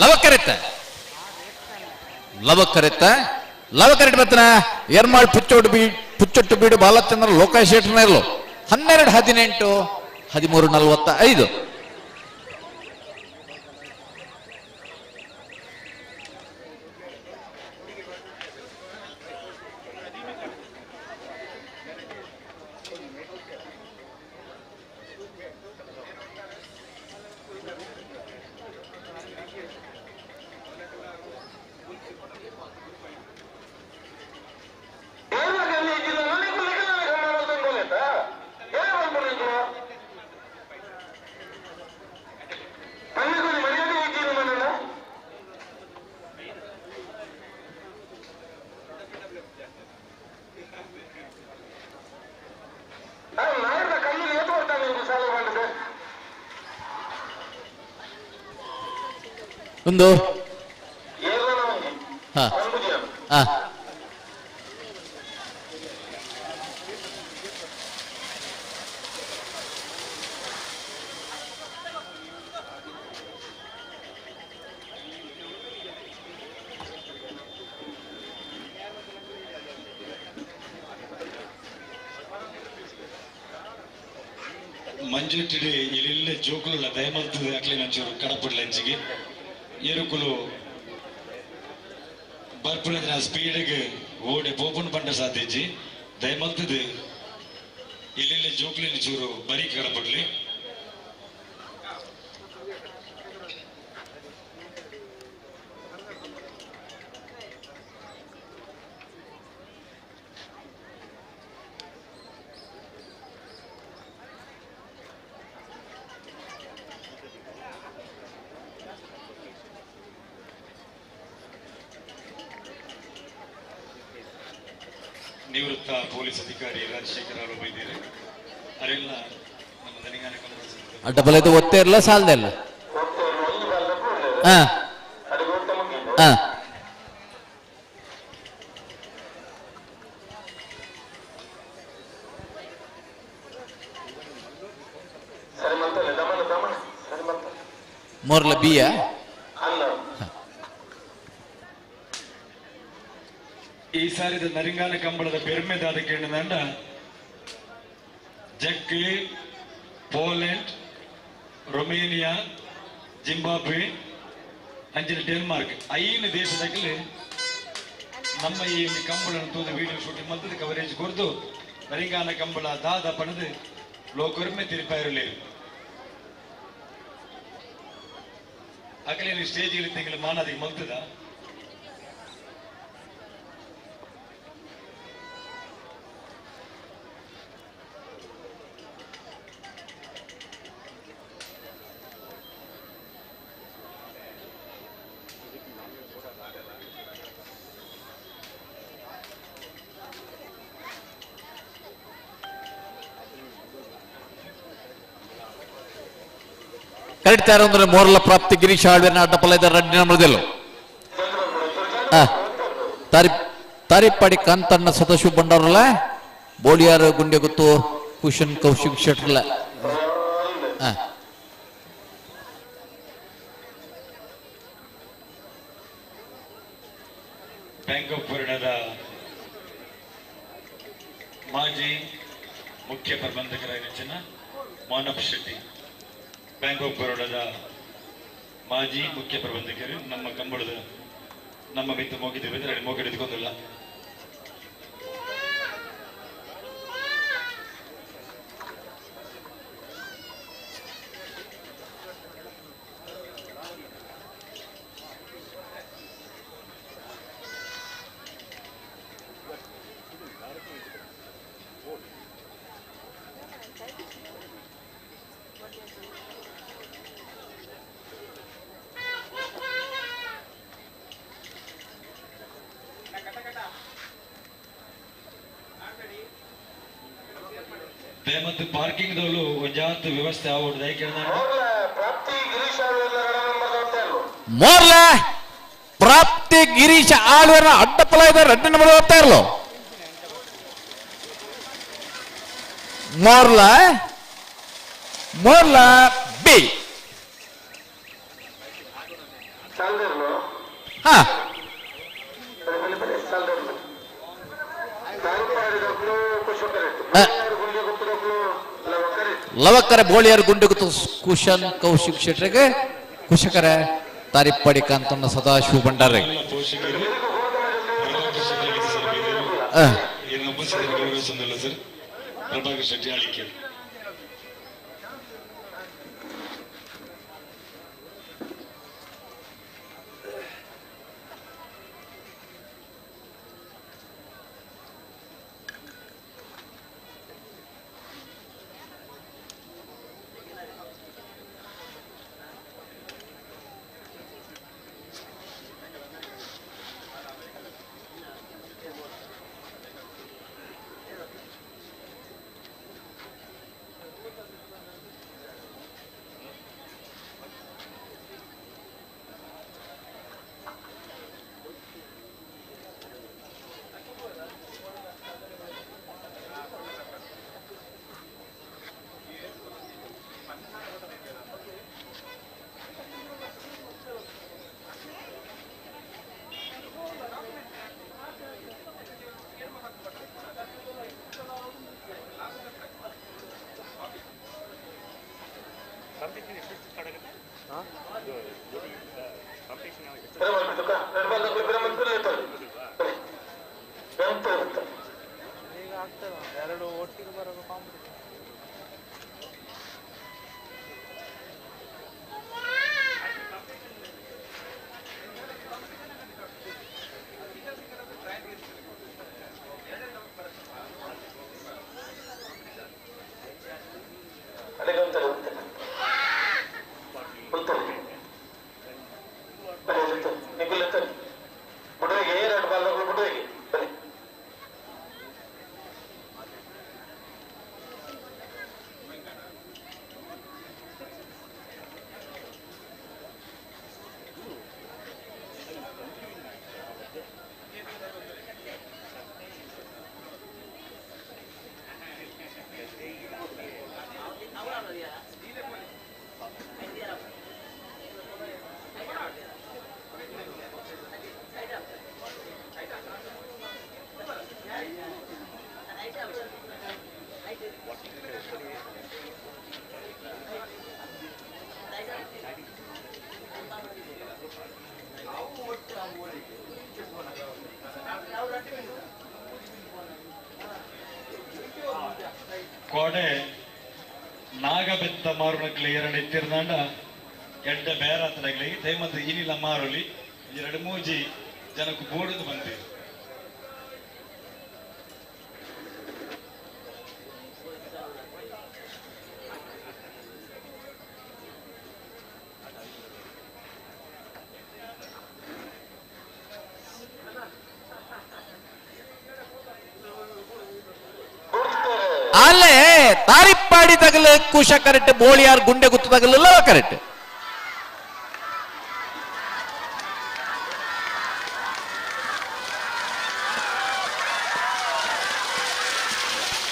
[SPEAKER 8] ಲವ ಕರೆಕ್ಟ್ ಲವ ಕರೆಕ್ಟ್ ಲವ ಕರೆಕ್ಟ್ ಬತ್ತನ ಎರ್ಮಾಳ್ ಪುಚ್ಚೊಟ್ಟು ಬೀ ಪುಚ್ಚೊಟ್ಟು ಬೀಡು ಬಾಲಚಂದ್ರ ಲೋಕೇಶ್ ಶೆಟ್ಟರ್ನರ್ಲು 12 18 13 45. ಒಂದು ಹಾ ಹಾ
[SPEAKER 6] ಮಂಜುಟ್ಟಿಡಿ ಇಲ್ಲೆಲ್ಲ ಜೋಕುಲ ದಯಮಲ್ತದೆ ಅಕ್ಲೆ ನಂಚೂರು ಕಡಪುಡ್ಲ ಅಂಚಿಗೆ ಎರುಕುಲು ಬರ್ಪುನ ಸ್ಪೀಡ್ಗೆ ಓಡೆ ಪೋಪುನ್ ಪಂಡ ಸಾಧ್ಯಜಿ ದಯಮಲ್ತದೆ ಇಲ್ಲೆಲ್ಲ ಜೋಕುಲಿನ ಚೂರು ಬರೀ ಕಡಪಡ್ಲಿ. ನಿವೃತ್ತ ಪೊಲೀಸ್ ಅಧಿಕಾರಿ ರಾಜಶೇಖರ್ ಅವರು ಬೈದಿರಿ ಅರೆಲ್ಲ ನಮ್ಮ ದನಿಗಾನ
[SPEAKER 8] ಡಬಲ್ ಇದು ಒತ್ತೆ ಇರಲ್ಲ ಸಾಲದಲ್ಲ. ಹಾ ಹಾ ಮೋರ್ಲ ಬಿಯ
[SPEAKER 6] ಈ ಸಾರಿದ ನರಿಂಗಾನ ಕಂಬಳದ ಪೆರ್ಮೆದಾದ ಕೇಳಿದಂಡ ಜಕ್ಕಿ, ಪೋಲೆಂಡ್, ರೊಮೇನಿಯಾ, ಜಿಂಬಾಬ್ವೆ, ಅಂಚಿನ ಡೆನ್ಮಾರ್ಕ್ 5 ದೇಶದಾಗಲಿ ನಮ್ಮ ಈ ಕಂಬಳನ್ನು ತೋದು ವಿಡಿಯೋ ಶೂಟಿಂಗ್ ಮಲ್ತದ ಕವರೇಜ್ ಕೊರ್ದು ನರಿಂಗಾನ ಕಂಬಳ ದಾದ ಪಣದು ಲೋಕರ್ಮೆ ತಿರುಪಾಯಿರಲಿ. ಅಗಲೇನು ಸ್ಟೇಜ್ ತಿಂಗಳು ಮಾನಾದಿಗೆ ಮಲ್ತದ
[SPEAKER 8] ಕರೆಕ್ಟ್ ತಯಾರು ಅಂದ್ರೆ ಮೋರಲ ಪ್ರಾಪ್ತಿ ಗಿರೀಶ್ ಆಳ್ವೆನ ಅಡ್ಡಪಲ ಇದ್ದಾರೆ ರಡ್ಡಿನ ಮೃದೆಲು. ತಾರಿಪ್ಪಾಡಿ ಕಾಂತಣ್ಣ ಸದಾಶಿವ ಬಂಡಾರಲ್ಲ ಬೋಳಿಯಾರ ಗುಂಡೆ ಗೊತ್ತು ಕುಶನ್ ಕೌಶಿಕ್ ಶೆಟ್ರಲ್ಲ.
[SPEAKER 6] ಬ್ಯಾಂಕ್ ಆಫ್ ಬರೋಡಾದ ಮಾಜಿ ಮುಖ್ಯ ಪ್ರಬಂಧಕರಾಗಿನ ಮಾನವ್ ಶೆಟ್ಟಿ, ಬ್ಯಾಂಕ್ ಆಫ್ ಬರೋಡಾದ ಮಾಜಿ ಮುಖ್ಯ ಪ್ರಬಂಧಕರು ನಮ್ಮ ಕಂಬಳದ ನಮ್ಮ ಮಿತ್ರ ಮೋಗಿದ್ದೀವಿ ಮೋಗಿಡಿದುಕೊಂಡಿಲ್ಲ. ಮತ್ತು ಪಾರ್ಕಿಂಗ್ ದೋಲು ಒಂಜಾತ್ ವ್ಯವಸ್ಥೆ ಆವೊಡು
[SPEAKER 8] ಮೋರ್ಲ ಪ್ರಾಪ್ತಿ ಗಿರೀಶ ಆಳ್ವರ ಅಡ್ಡಪ್ಪಲ ಇದೆ ರೆಡ್ಡು ನಂಬರ್ ಹೋಗ್ತಾ ಇರಲು ಮೋರ್ಲ ಮೋರ್ಲ ಬಿ ಹಾ ಲವಕರ ಬೋಳಿಯರ್ ಗುಂಡುಗುತ್ತು ಕುಶನ್ ಕೌಶಿಕ್ ಶೆಟ್ರಿಗೆ ಕುಶಕರ ತಾರಿಪ್ಪಾಡಿ ಕಾಂತಣ್ಣ ಸದಾಶಿವ ಭಂಡಾರಿ.
[SPEAKER 6] ಪ್ರಭಾಕರ್ ಶೆಟ್ಟಿ ಆಳಿಕೆ.
[SPEAKER 13] ಎರಡು ಒಟ್ಟಿಗೆ ಬರೋ ಕಾಂಪಿಟೇಷನ್.
[SPEAKER 6] ಕೋಡೆ ನಾಗಬೆತ್ತ ಮಾರುನಕ್ಲೆ ಎರಡು ಎತ್ತಿರ್ದಾಂಡ ಎಡ್ಡ ಬೇರಾತನಗ್ಲೆ ದಯಮಂತ ಇನಿಲ ಮಾರುಲಿ ಎರಡು ಮೂಜಿ ಜನಕ್ಕೆ ಬೋಡುದು ಬಂದೆ.
[SPEAKER 8] ಅಲ್ಲೇ ತಾರಿಪ್ಪಾಡಿ ತಗಲು ಕುಶ ಕರೆಕ್ಟ್, ಬೋಳಿಯಾರ್ ಗುಂಡೆ ಗುತ್ತು ತಗಲಿಲ್ಲ ಕರೆಕ್ಟ್.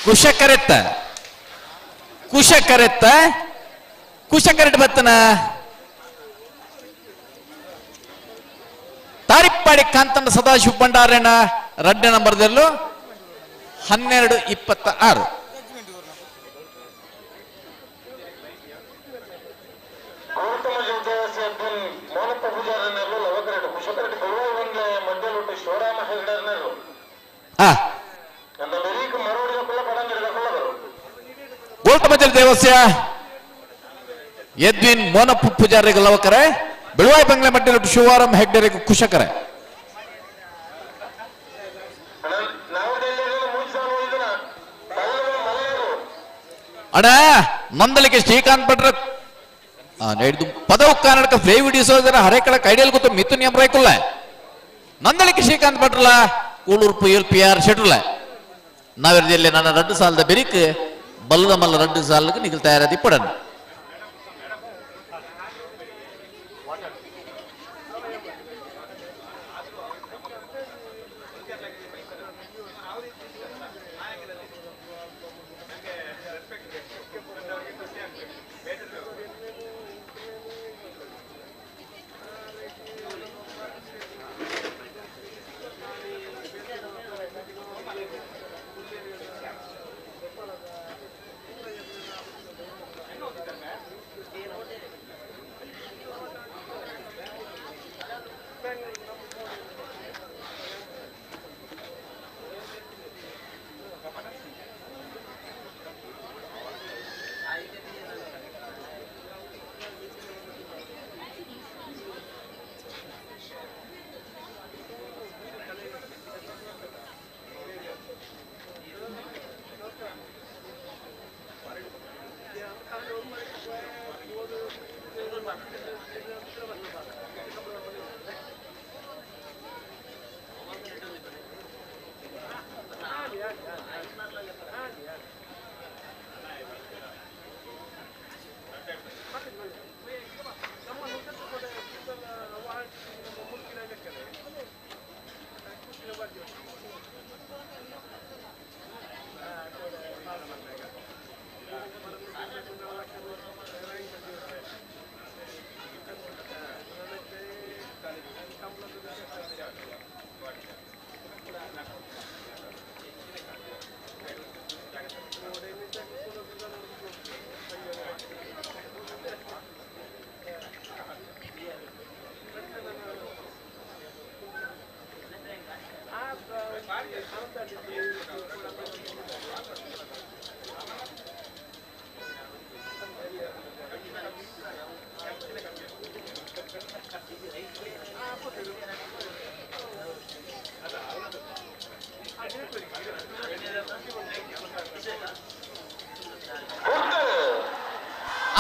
[SPEAKER 8] ಕುಶಕರೆತ್ತ ಕುಶಕರೆತ್ತ ಕುಶಕರೆಟ್ ಬತ್ತನ ತಾರಿಪ್ಪಾಡಿ ಕಾಂತಣ್ಣ ಸದಾಶಿವ ಭಂಡಾರಣ್ಣ ರಡ್ಡೆ ನಂಬರ್ದಲ್ಲೂ 12:26. ಗೋಲ್ತಮಜಲ್ ದೇವಸ್ಯ ಎದ್ವಿನ್ ಮೋನಪ್ಪ ಪೂಜಾರಿಗೆ ಲವಕರೆ, ಬೆಳುವಾಯಿ ಬಂಗ್ಲೆ ಮಡ್ಡಿಲು ಶಿವಾರಾಮ್ ಹೆಗ್ಡೆರಿಗೆ ಕುಶಕರೆ. ಅಣ್ಣ ನಂದಲಿಕೆ ಶ್ರೀಕಾಂತ್ ಭಟ್ರ ಪದವು ಕರ್ನಾಟಕ ಫ್ಲೇವಿ ಡಿಸೋದರ ಹರೇಕಳ ಕೈಡಿಯಲ್ ಗೊತ್ತು ಮಿಥುನ್ ಎಂ ರೈಕುಲ್ಲ ನಂದಳಿಕೆ ಶ್ರೀಕಾಂತ್ ಭಟ್ರಲ Kuloor P L P R ಶೆಟ್ರಲ ನಾವೆರದಲ್ಲಿ ನನ್ನ ರಡ್ಡು ಸಾಲದ ಬೆರಿಕ್ ಬಲ್ಲದ ಮಲ್ಲ ರಡ್ಡು ಸಾಲಕ್ಕೆ ನಿಗಲ್ ತಯಾರಾದಿ ಪಡನ್.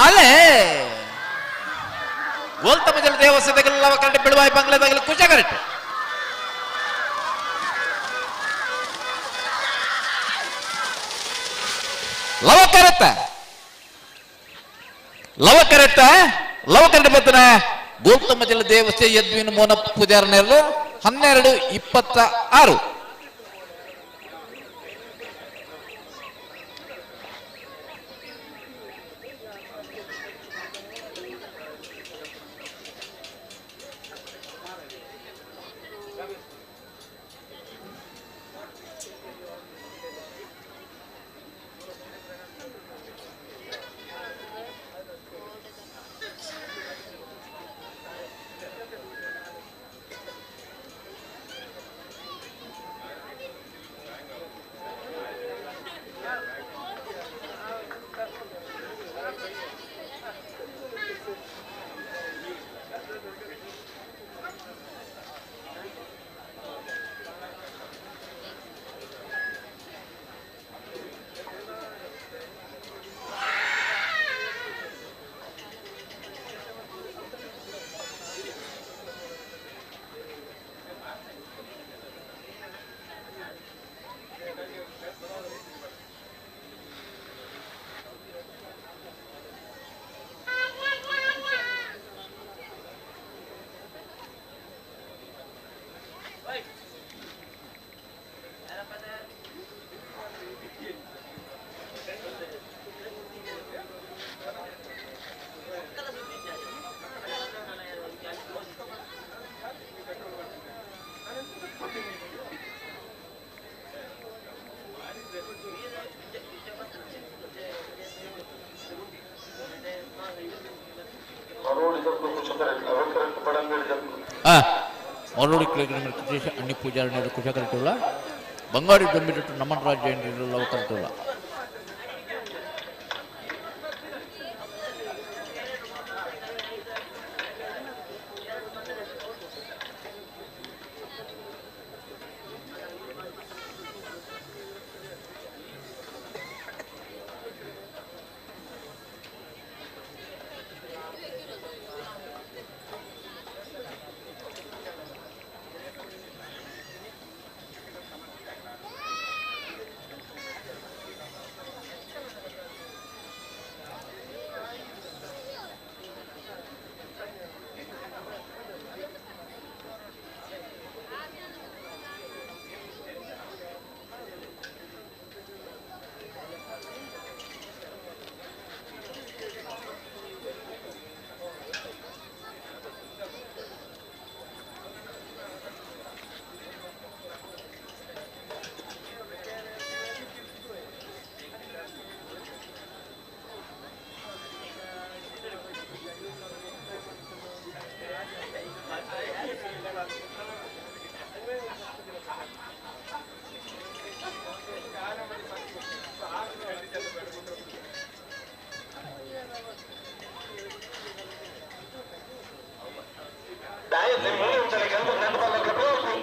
[SPEAKER 8] ಅಲೆ ಗೋಲ್ತಮಜಲ ದೇವಸ್ಥಾನಗಳೆಲ್ಲ ಕರೆಕ್ಟ್ ಬಿಡುವಾಯಿ ಬಂಗ್ಲೆದಾಗಲ ಕುಚ ಕರೆಕ್ಟ್ ಲವ ಕರೆತ್ತ ಲವ ಕರೆತ್ತ ಲವ ಕರೆಕ್ಟ್ ಬರ್ತನ ಗೋಲ್ತಮಜಲ ದೇವಸ್ಥೆ ಯದ್ವಿನ ಮೋನ ಪೂಜಾರನೆಲ್ಲ 12:26. ಮರಳಿ ಕೆಳಗಿನ ಕೃತೇಶ ಅಣ್ಣಿ ಪೂಜಾರಿ ಕುಶಕರಿತುಳ್ಳ ಬಂಗಾರಿ ದೊಂಬಿಟ್ಟು ನಮನ್ ರಾಜ್ ಜೈನರು ಲವಕರಿತುಳ್ಳ.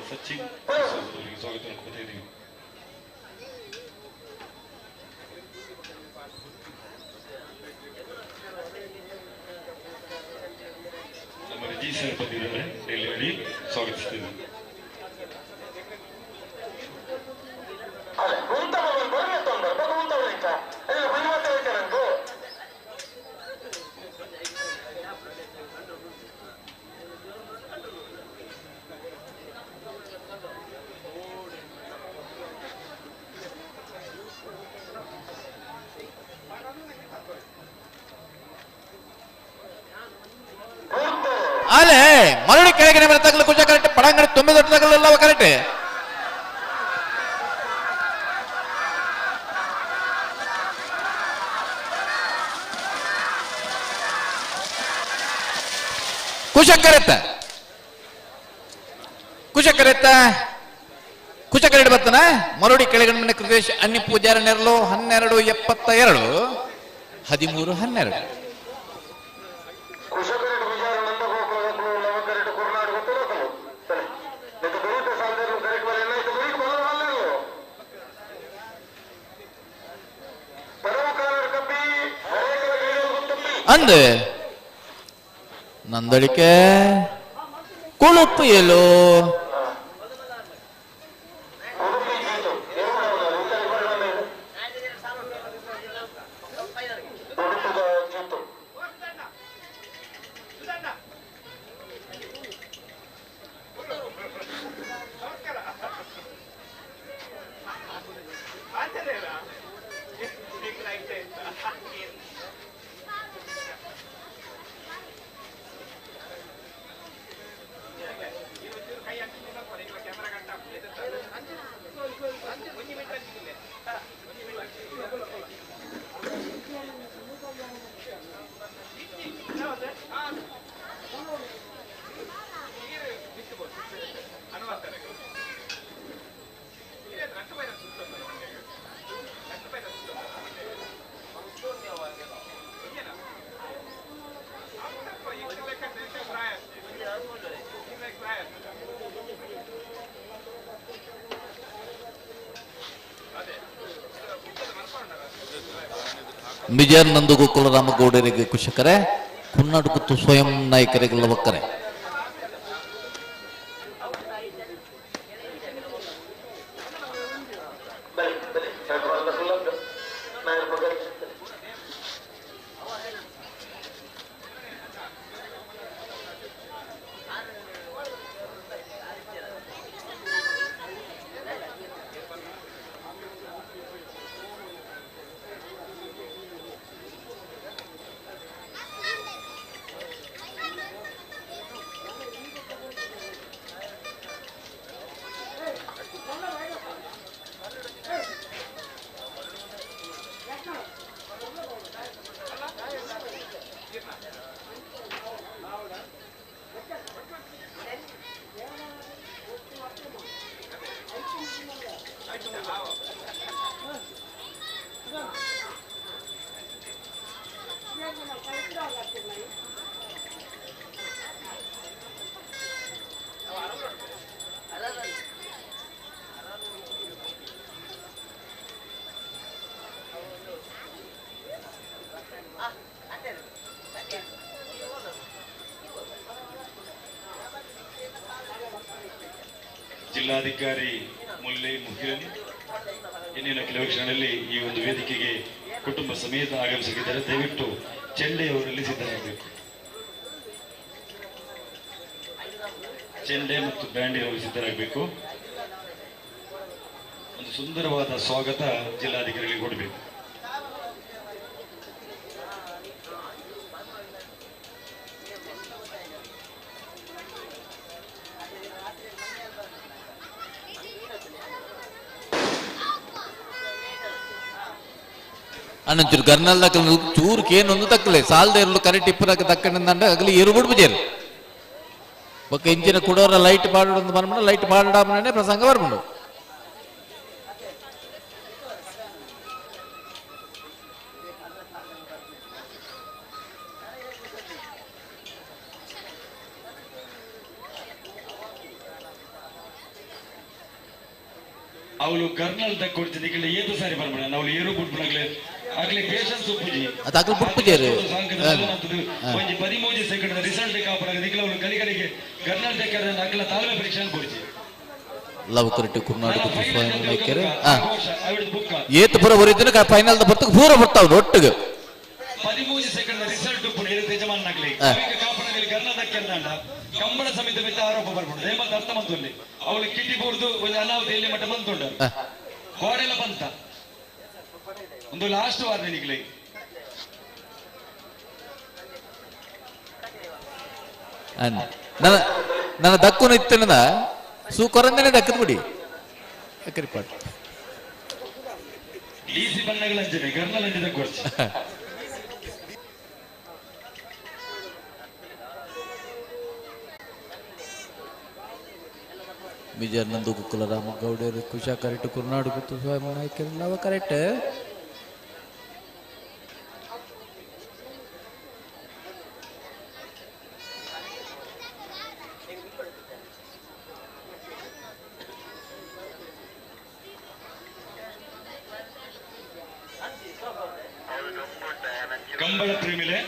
[SPEAKER 6] ಸಚಿನ್ ಸ್ವಾಗತ ಕೊಡ್ತಾ ಇದ್ದೀವಿ. ನಮ್ಮ ರಿಜಿ ಸರ್ ಬಂದಿದ್ದಾರೆ, ಡೆಲ್ಲಿಯಲ್ಲಿ ಸ್ವಾಗತಿಸ್ತೀವಿ.
[SPEAKER 8] ಅಲೆ ಮರಳಿ ಕೆಳಗಿನ ಮೇಲೆ ತಗಲು ಕುಜ ಕರೆಕ್ಟ್ ಪಡಂಗಡಿ ತುಂಬಿ ದೊಡ್ಡ ತಗಲು ಕರೆಕ್ಟ್. ಕುಶಕರೆತ್ತ ಕುಶಕರೆತ್ತ ಕುಶಕರೆಡ್ ಬರ್ತಾನ. ಮರಳಿ ಕೆಳಗಿನ ಮನೆ ಕೃತೇಶ್ ಅನ್ಯ ಪೂಜಾರ ನೆರಳು 12:72 13 12. ಅಂದೆ ನಂದಳಿಕೆ ಕುಳುಪು ಎಲ್ಲೋ ಮಿಜಾರ್ ನಂದು ಗೋಕುಲ ರಾಮಗೌಡರಿಗೆ ಕುಶಕರೆ ಕುನ್ನಾಡು ಸ್ವಯಂ ನಾಯಕರಿಗೆ ಲವಕ್ಕರೆ.
[SPEAKER 6] ಜಿಲ್ಲಾಧಿಕಾರಿ ಮುಲ್ಲೆ ಮುಹಿಲನ್ ಇನ್ನಿನ ಕೆಲವು ಕ್ಷಣದಲ್ಲಿ ಈ ಒಂದು ವೇದಿಕೆಗೆ ಕುಟುಂಬ ಸಮೇತ ಆಗಮಿಸಲಿದ್ದಾರೆ. ದಯವಿಟ್ಟು ಚೆಂಡೆಯವರಲ್ಲಿ ಸಿದ್ಧರಾಗಬೇಕು. ಚೆಂಡೆ ಮತ್ತು ಬ್ಯಾಂಡಿನವರು ಸಿದ್ಧರಾಗಬೇಕು. ಒಂದು ಸುಂದರವಾದ ಸ್ವಾಗತ ಜಿಲ್ಲಾಧಿಕಾರಿಗಳಿಗೆ ಕೊಡಬೇಕು.
[SPEAKER 8] ಅಣ್ಣಂಚೂರು ಗರ್ನಲ್ ದಕ್ಕಲು ಚೂರು ಕೇನೊಂದು ತಕ್ಕಲೆ ಸಾಲದ ಇರಲು ಕರೆಕ್ಟ್ ಇಪ್ಪರಾಕ ತಕ್ಕಂಡ ಅಗಲಿ ಎರು ಬಿಡ್ಬುಜೇರು ಬೊಕ್ಕ ಇಂಚಿನ ಕುಡೋರ ಲೈಟ್ ಪಾಡೊಂದು ಬರ್ಮಣ ಲೈಟ್ ಪಾಡಾಮನೆ ಪ್ರಸಂಗ ಬರ್ಮಂಡು.
[SPEAKER 6] ಅವಳು ಕರ್ನಲ್ ದಕ್ಕೊಡ್ತಿದ್ದಕ್ಕೆ ಏತು ಸಾರಿ ಬರ್ಬೇಡ ನಾವು ಏರು ಬಿಟ್ಬಿಡಾಗ್ಲೆ ಆಗ್ಲಿ ಪೇಷನ್ಸ್ ಉಪ್ಪುಜಿ
[SPEAKER 8] ಅದು ಅಗಲು ಬುಡ್ಪುಜೇರು.
[SPEAKER 6] ಒಂಜಿ 13 ಸೆಕೆಂಡ್ ರಿಸಲ್ಟ್ ಕಾಪಡಾಗ ದಿಕ್ಲ ಅವಳು ಕಲಿಕಲಿಗೆ ಕರ್ನಲ್ ದಕ್ಕದ ಅಗಲ ತಾಳ್ಮೆ ಪರೀಕ್ಷೆ ಕೊಡ್ಚಿ.
[SPEAKER 8] ಲವ್ ಕರೆಕ್ಟ್ ಕುರ್ನಾಡು ನಾಯಕರು ಏತು ಪೂರ ಬರೀತಿನ ಫೈನಲ್ ಬರ್ತಕ್ಕೆ ಪೂರ ಬರ್ತಾವ್ ಒಟ್ಟಿಗೆ.
[SPEAKER 6] 13 ಸೆಕೆಂಡ್ ರಿಸಲ್ಟ್ ಉಪ್ಪುಂಡು ಏರು ಯಜಮಾನನಾಗ್ಲಿ ಕಾಪಡಾಗಲಿ ಕರ್ನಲ್ ದಕ್ಕಂಡ ಕಂಬಳ ಸಮಿತಿ ಮಿತ್ತ ಆರೋಪ ಬರ್ಬೋದು. ಹೇಮಂತ್ ಅರ್ಥ ಮಂತುಲ್ಲಿ ಅವಳು ಕಿಟ್ಟಿ ಬೋರ್ದು ಒಂದು ಅನಾಹುತ ಎಲ್ಲಿ ಮಟ್ಟ ಬಂತುಂಡ ಕೋಡೆಲ್ಲ ಬಂತ ಒಂದು ಲಾಸ್ಟ್ ವಾರ ನಿಗಲಿ.
[SPEAKER 8] ನನ್ನ ನನ್ನ ದಕ್ಕುನು ಇತ್ತನದ ಸೂಕೊರಂದನೆ ದಕ್ಕದ ಬಿಡಿ ಕರಿಪಾಟ್
[SPEAKER 6] ಡಿಸಿ ಬಣ್ಣಗಳ ಅಂಜನೆ ಗರ್ನಲ್ ಅಂಜಿದ ಕೊರ್ಚಿ.
[SPEAKER 8] ಮಿಜರ್ ನಂದು ಕುಕ್ಕುಲ ರಾಮ ಗೌಡರು ಕುಶ ಕರೆಕ್ಟ್ ಕುರ್ನಾಡು ಗುತ್ತು ಸ್ವಯಂ ನಾಯಕರೆಲ್ಲವ ಕರೆಕ್ಟ್.
[SPEAKER 6] ಕಂಬಳ ಪ್ರೇಮಿಲೆ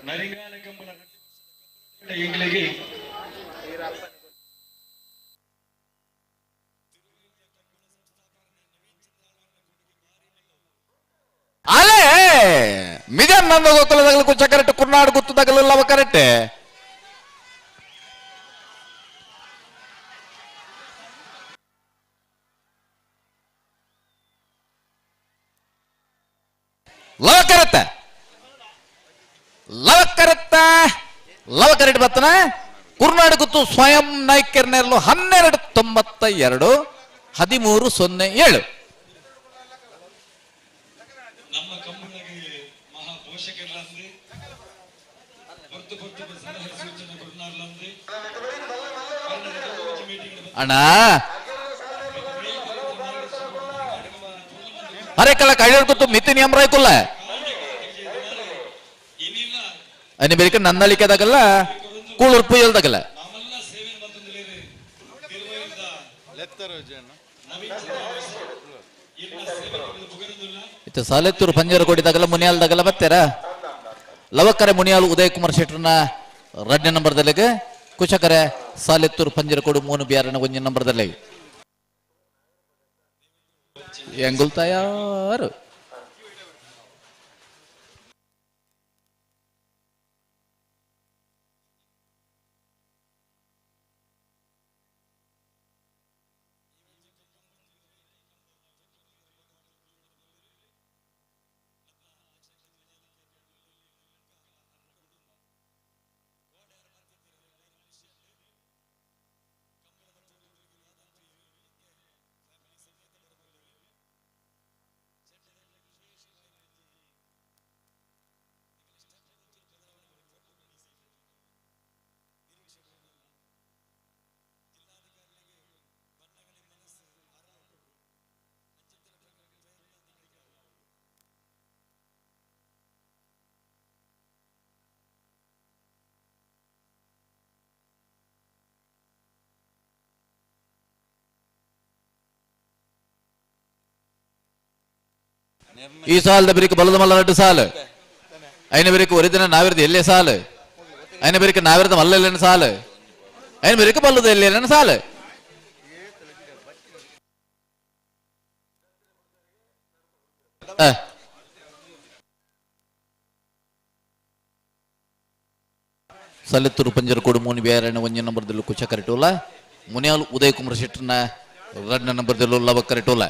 [SPEAKER 6] ನರಿಂಗಾನ ಕಂಬಳ ಎಂಗ್ಲಿಗೆ
[SPEAKER 8] ಅಲೆ ಮಿಜನ್ ನಂದ ಗೊತ್ತಲ್ಲ ತಗಲು ಕುಚ್ಚ ಕರೆಕ್ಟ್ ಕುರ್ನಾಡು ಗುತ್ತು ತಗಲಿಲ್ಲ ಕರೆಕ್ಟ್. ಲವ ಕರೆಕ್ಟ್ ಲವ ಕರೆಕ್ಟ್ ಲವ ಕರೆಕ್ಟ್ ಬರ್ತನ ಕುರ್ನಾಡು ಗುತ್ತು ಸ್ವಯಂ ನಾಯ್ಕರ್ನೆರಲು 12.92 13.07.
[SPEAKER 6] ನಮ್ಮ ಕಂಬಳಗೆ ಮಹಾ ಪೋಷಕರಂದ್ರೆ ಹೊರತು ಹೊರತು ಸಲಹೆ ಸೂಚನೆ ಕೊಡ್ನಾರ್ಲಂದ್ರೆ
[SPEAKER 8] ಅಣ್ಣ ಅರೆ ಕಲ್ಲ ಕೈಯಾಡ್ ಕೂತು ಮಿತಿ ನಿಯಮ ರಾಯ್ಕುಲ್ಲ ಅನಿ ಬೇಕ ನನ್ನಳಿಕೆದಾಗಲ್ಲ ಕೂಳೂರು ಪುಯ್ಯಲ್ದಾಗಲ್ಲ. ಇತ್ತು ಸಾಲೆತ್ತೂರು ಪಂಜರ ಕೊಡಿದಾಗಲ್ಲ ಮುನಿಯಾಲ್ದಾಗಲ್ಲ ಬತ್ತೇರ ಲವಕರೆ ಮುನಿಯಾಲ್ ಉದಯ್ ಕುಮಾರ್ ಶೆಟ್ಟರ್ನ 2ನೇ ನಂಬರ್ದಲ್ಲಿಗೆ ಕುಶಕರೆ ಸಾಲೆತ್ತೂರು ಪಂಜರಕೋಡು 3 ಬಿಆರ್ನ 1 ನಂಬರ್ದಲ್ಲಿ ಎಂಗುಲ್ ತಯಾರು. ಈ ಸಾಲದ ಬಿರಿಕ್ ಬಲದ ಮಲ್ಲ ರಡ್ಡು ಸಾಲು. ಐನ ಬಿರಿಕ್ ಒರಿದಿನ ನಾವಿರದ ಎಲ್ಲೇ ಸಾಲು. ಐನ ಬಿರಿಕ್ ನಾವಿರದ ಮಲ್ಲ ಎಲ್ಲನ ಸಾಲು. ಐನ ಬಿರಿಕ್ ಬಲ್ಲದ ಎಲ್ಲೆಲ್ಲನ ಸಾಲು. ಸಲಿತ್ತೂರು ಪಂಜರಕೋಡು ಮೂನಿ ಬೇರೆ ಒಂಜಿ ನಂಬರ್ ದಿಲ್ಲು ಕುಚ ಕರೆಟೋಲ. ಮುನಿಯಾಲ್ ಉದಯ್ ಕುಮಾರ್ ಶೆಟ್ಟರ್ನ ರಡ್ನ ನಂಬರ್ ದಿಲ್ಲು ಲವ ಕರೆಟೋಲ.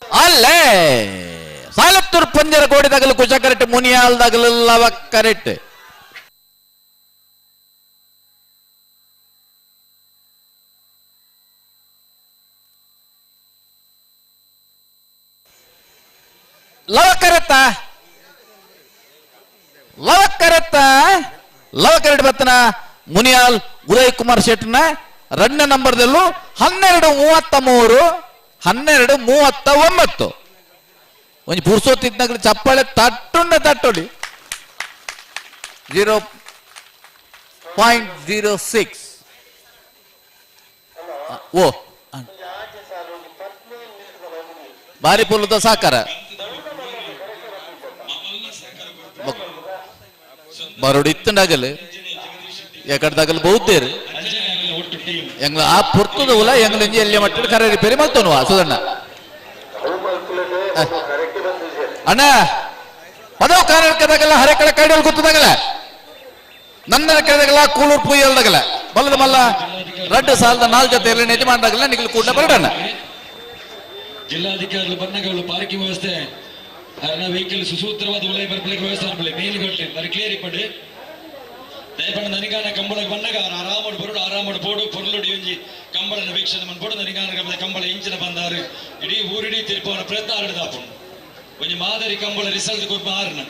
[SPEAKER 8] ಅಲ್ಲೇ ಸಾಲತ್ತೂರು ಪಂಜರ ಕೋಡಿ ತಗಲು ಕುಚ ಕರೆಕ್ಟ್ ಮುನಿಯಾಲ್ ತಗಲು ಲವ ಕರೆಕ್ಟ್. ಲವ ಕರೆತ್ತ ಲವ ಕರೆತ್ತ ಲವ ಕರೆಕ್ಟ್ ಬತ್ತನ ಮುನಿಯಾಲ್ ಉದಯ್ ಕುಮಾರ್ ಶೆಟ್ನ ರಣ್ಣ ನಂಬರ್ದಲ್ಲೂ 12:33 12:39. ಒಂಜಿ ಪುರ್ಸೊತ್ತಿದ್ನಗಲು ಚಪ್ಪಾಳೆ ತಟ್ಟುಂಡ ತಟ್ಟೊಲಿ. 0.06. ಓ ಬಾರಿ ಪುಲ್ಲದ ಸಾಕಾರ ಬರೋಡು ಇತ್ತುಂಡಾಗಲು ಎಕಡ್ದಾಗಲು ಬಹುತೇರು ಎಂಗ್ಲ ಆ ಪುರ್ತದ ಉಲ ಎಂಗ್ಲ ಇಂಜಿ ಎಲ್ಲಿ ಮಟ್ಟ ಕರೆ ರಿಪೇರಿ ಮಲ್ತೋನು ಸುಧಣ್ಣ ಅಣ್ಣ ಪದವ ಕಾರಣಕ್ಕದಾಗಲ್ಲ ಹರೆಕಳ ಕೈಡಲ್ ಗೊತ್ತದಾಗಲ್ಲ ನನ್ನ ಕಡೆದಾಗಲ್ಲ ಕೂಳೂರು ಪೂಯಲ್ದಾಗಲ್ಲ ಬಲ್ಲದ ಮಲ್ಲ ರಡ್ಡು ಸಾಲದ ನಾಲ್ ಜೊತೆ ಯಜಮಾನದಾಗಲ್ಲ ನಿಗಲು ಕೂಡ ಬರಡಣ್ಣ.
[SPEAKER 6] ಜಿಲ್ಲಾಧಿಕಾರಿಗಳು ಬನ್ನಗಳು ಪಾರ್ಕಿಂಗ್ ವ್ಯವಸ್ಥೆ ವೆಹಿಕಲ್ ಸುಸೂತ್ರವಾದ ಉಲೈ ಬರ್ಪಲಿಕ್ಕೆ ವ್ಯವಸ್ಥೆ ಅನ್ಪಲೆ ಮೇಲ್ಗಟ್ಟೆ మరి ಕ್ಲಿಯರ್ ಇಪ್ಪಡಿ ದಯಪಂಡ ನನಿಗಾನ ಕಂಬಳಕ್ಕೆ ಬಂದಾಗ ಆರಾಮಡು ಬರುಡು ಆರಾಮಡು ಬೋಡು ಪೊರ್ಲುಡಿ ಒಂಜಿ ಕಂಬಳನ ವೀಕ್ಷಣೆ ಮನ್ಪೋಡು ನನಿಗಾನ ಕಂಬಳ ಕಂಬಳ ಇಂಚಿನ ಬಂದಾರು ಇಡೀ ಊರಿಡೀ ತಿರುಪವನ ಪ್ರಯತ್ನ ಆರಡ್ದಾಪುಂಡು ಒಂಜಿ ಮಾದರಿ ಕಂಬಳ ರಿಸಲ್ಟ್ ಕೊರ್ಪ ಆರನ.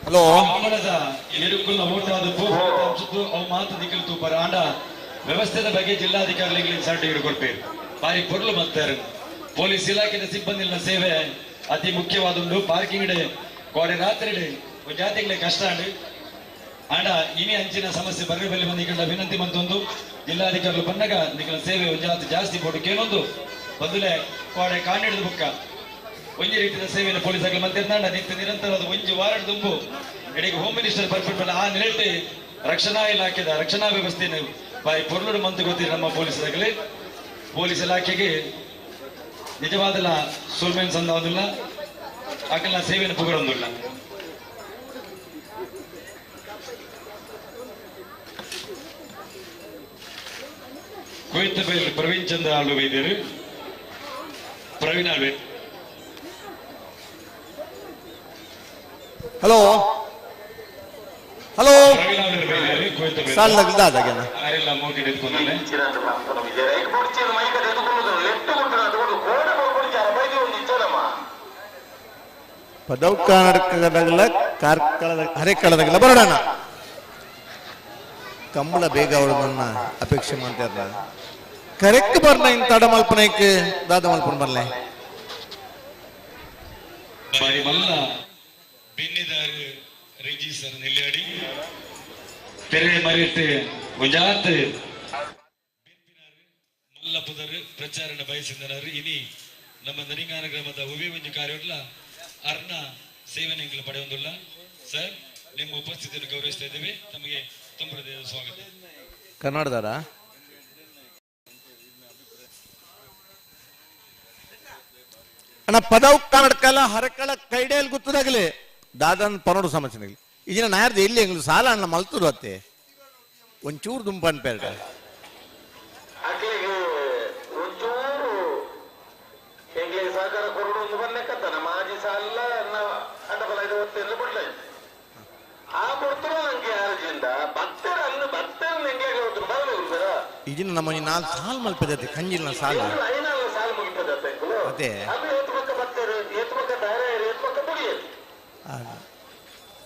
[SPEAKER 3] ಹಲೋ
[SPEAKER 6] ಕಂಬಳದ ಎರುಕುಲ್ನ ಓಟಾದ ಪೋಪು ಅವು ಮಾತು ದಿಕ್ಕಲು ತೂಪರ ಆಂಡ ವ್ಯವಸ್ಥೆದ ಬಗ್ಗೆ ಜಿಲ್ಲಾಧಿಕಾರಿಗಳಿಗೆ ಸರ್ಟಿಫಿಕೇಟ್ ಕೊಡ್ಪೇರು ಬಾರಿ ಪೊರ್ಲು ಮಲ್ತಾರೆ. ಪೊಲೀಸ್ ಇಲಾಖೆಯ ಸಿಬ್ಬಂದಿನ ಸೇವೆ ಅತಿ ಮುಖ್ಯವಾದುಂಡು. ಪಾರ್ಕಿಂಗ್ ಡೇ ಕೋಡೆ ರಾತ್ರಿ ಡೇ ಜಾತಿಗಳೇ ಕಷ್ಟ ಆಂಡ ಇನಿ ಅಂಚಿನ ಸಮಸ್ಯೆ ಬರ್ರೆ ಬಲ್ಲಿ ಬಂದಿಗಳ ವಿನಂತಿ ಮಂತೊಂದು ಜಿಲ್ಲಾಧಿಕಾರಿಗಳು ಬಂದಾಗ ನಿಗಳ ಸೇವೆ ಒಂದು ಜಾಸ್ತಿ ಕೊಡು ಕೇಳೊಂದು ಬಂದುಲೆ ಕೋಡೆ ಕಾಣಿಡಿದ ಬುಕ್ಕ ಒಂಜಿ ರೀತಿಯ ಸೇವೆಯನ್ನು ಪೊಲೀಸ್ ಆಗಲಿ ಮತ್ತೆ ನಿತ್ಯ ನಿರಂತರವಾದ ಒಂಜಿ ವಾರದ ದುಂಬು ಎಡೆಗೆ ಹೋಮ್ ಮಿನಿಸ್ಟರ್ ಬರ್ಬಿಟ್ಮೇಲೆ ಆ ನಿಲೆಟ್ಟಿ ರಕ್ಷಣಾ ಇಲಾಖೆದ ರಕ್ಷಣಾ ವ್ಯವಸ್ಥೆಯನ್ನು ಬಾಯಿ ಪೊರ್ಲುಡು ಮಂತು ಗೊತ್ತಿದೆ ನಮ್ಮ ಪೊಲೀಸ್ ಆಗಲಿ. ಪೊಲೀಸ್ ಇಲಾಖೆಗೆ ನಿಜವಾದಲ್ಲ ಸೋಲ್ಮೇನ್ ಸಂದಾವದಿಲ್ಲ ಆಕಲ್ನ ಸೇವೆಯನ್ನು ಪುಗರೊಂದಿಲ್ಲ. ಕುವೈತ್ ಪ್ರವೀಣ್ ಚಂದ್ರ ಆಳ್ವೆ ವೈದ್ಯರು ಪ್ರವೀಣ್ ಆಳ್ವೆ.
[SPEAKER 3] ಹಲೋ ಹಲೋ
[SPEAKER 6] ಪ್ರವೀಣ್ ಆಳ್ವೆ ವೈದ್ಯರು ಕುವೈತ್
[SPEAKER 3] ಸಾಲ ದಾದಾಗೆನ
[SPEAKER 6] ಆರೆಲ್ಲ ಮೋಗಿ ಹಿಡಿದುಕೊಂಡಲ್ಲೇ
[SPEAKER 1] ಪದವು ಕರ್ನಾಟಕದಾಗಲ ಕಾರ್ಕಳದ ಹರೆಕಳದಾಗಲ ಬರೋಣ. ಕಂಬಳ ಬೇಗ ಅವಳು ನನ್ನ ಅಪೇಕ್ಷೆ ಮಾಡ್ತಾರ. ಕರೆಕ್ಟ್ ಬರ್ನ ಇನ್ ತಡ ಮಲ್ಪನೈಕ್ ದಾದ ಮಲ್ಪನ ಬರ್ಲೆ.
[SPEAKER 6] ಬಾರಿ ಮಲ್ಲ ಬೆನ್ನಿದಾರು ರಿಜಿ ಸರ್ ನೆಲ್ಯಾಡಿ ತೆರೆ ಮರೆಟ್ ಒಂಜಾತ್ ಮಲ್ಲ ಪುದರ್ ಪ್ರಚಾರಣ ಬಯಸಿದನರು. ಇನಿ ನಮ್ಮ ನರಿಂಗಾನ ಗ್ರಾಮದ ಉವೆ ಒಂಜಿ ಕಾರ್ಯೊಡ್ಲ ಅರ್ಣ ಸೇವನೆಗಳು ಪಡೆಯೊಂದುಲ್ಲ. ಸರ್, ನಿಮ್ಮ ಉಪಸ್ಥಿತಿಯನ್ನು ಗೌರವಿಸ್ತಾ ಇದ್ದೇವೆ. ತಮಗೆ ತುಂಬ ಹೃದಯದ ಸ್ವಾಗತ.
[SPEAKER 1] ಕನ್ನಡದಾರ ಅಣ್ಣ ಪದವು ಕನ್ನಡಕಲ್ಲ ಹರಕಳ ಕೈಡೇಲ್ ಗೊತ್ತದಾಗಲಿ ದಾದನ್ ಪನೋಡು ಸಮಸ್ಯೆ ಈಗಿನ ನಾಯರ್ದು ಎಲ್ಲಿ ಎಂಗ್ಲು ಸಾಲ ಅಣ್ಣ ಮಲ್ತರು ಅತ್ತೆ ಒಂಚೂರು ದುಂಪನ್ ಪೇರಟ.
[SPEAKER 2] ಅಕ್ಲಿಗೆ ಒಂಚೂರು ಎಂಗ್ಲಿಗೆ ಸಹಕಾರ ಕೊರಡು ಒಂದು ಬನ್ನಕ್ಕಂತ ನಮ್ಮ ಆಜಿ ಸಾಲ ಅಂಡಬಲ ಇದು ಒತ್ತೆಲ್ಲ ಬಿಡ್ಲ ಆ ಕೊಡ್ತಾರ ಅಂಕೆ ಆರ್ಜಿಂದ ಭಕ್ತರ ಅನ್ನು ಭಕ್ತರ ಎಂಗ್ಲಿಗೆ ಹೊತ್ತು ಬರಲು ಸರ್.
[SPEAKER 1] ಈಗಿನ ನಮ್ಮ ನಾಲ್ ಸಾಲ್ ಮಲ್ಪದತ್ತೆ ಕಂಜಿಲ್ನ ಸಾಲ.
[SPEAKER 2] ಐನಾಲ್ ಸಾಲ ಮುಗಿತದತ್ತೆ.
[SPEAKER 1] ಅದೇ.
[SPEAKER 2] ಅದು ಏತ್ ಪಕ್ಕ ಭಕ್ತರು ಏತ್ ಪಕ್ಕ ದಾರೆ ಏತ್ ಪಕ್ಕ ಬುಡಿಯದು.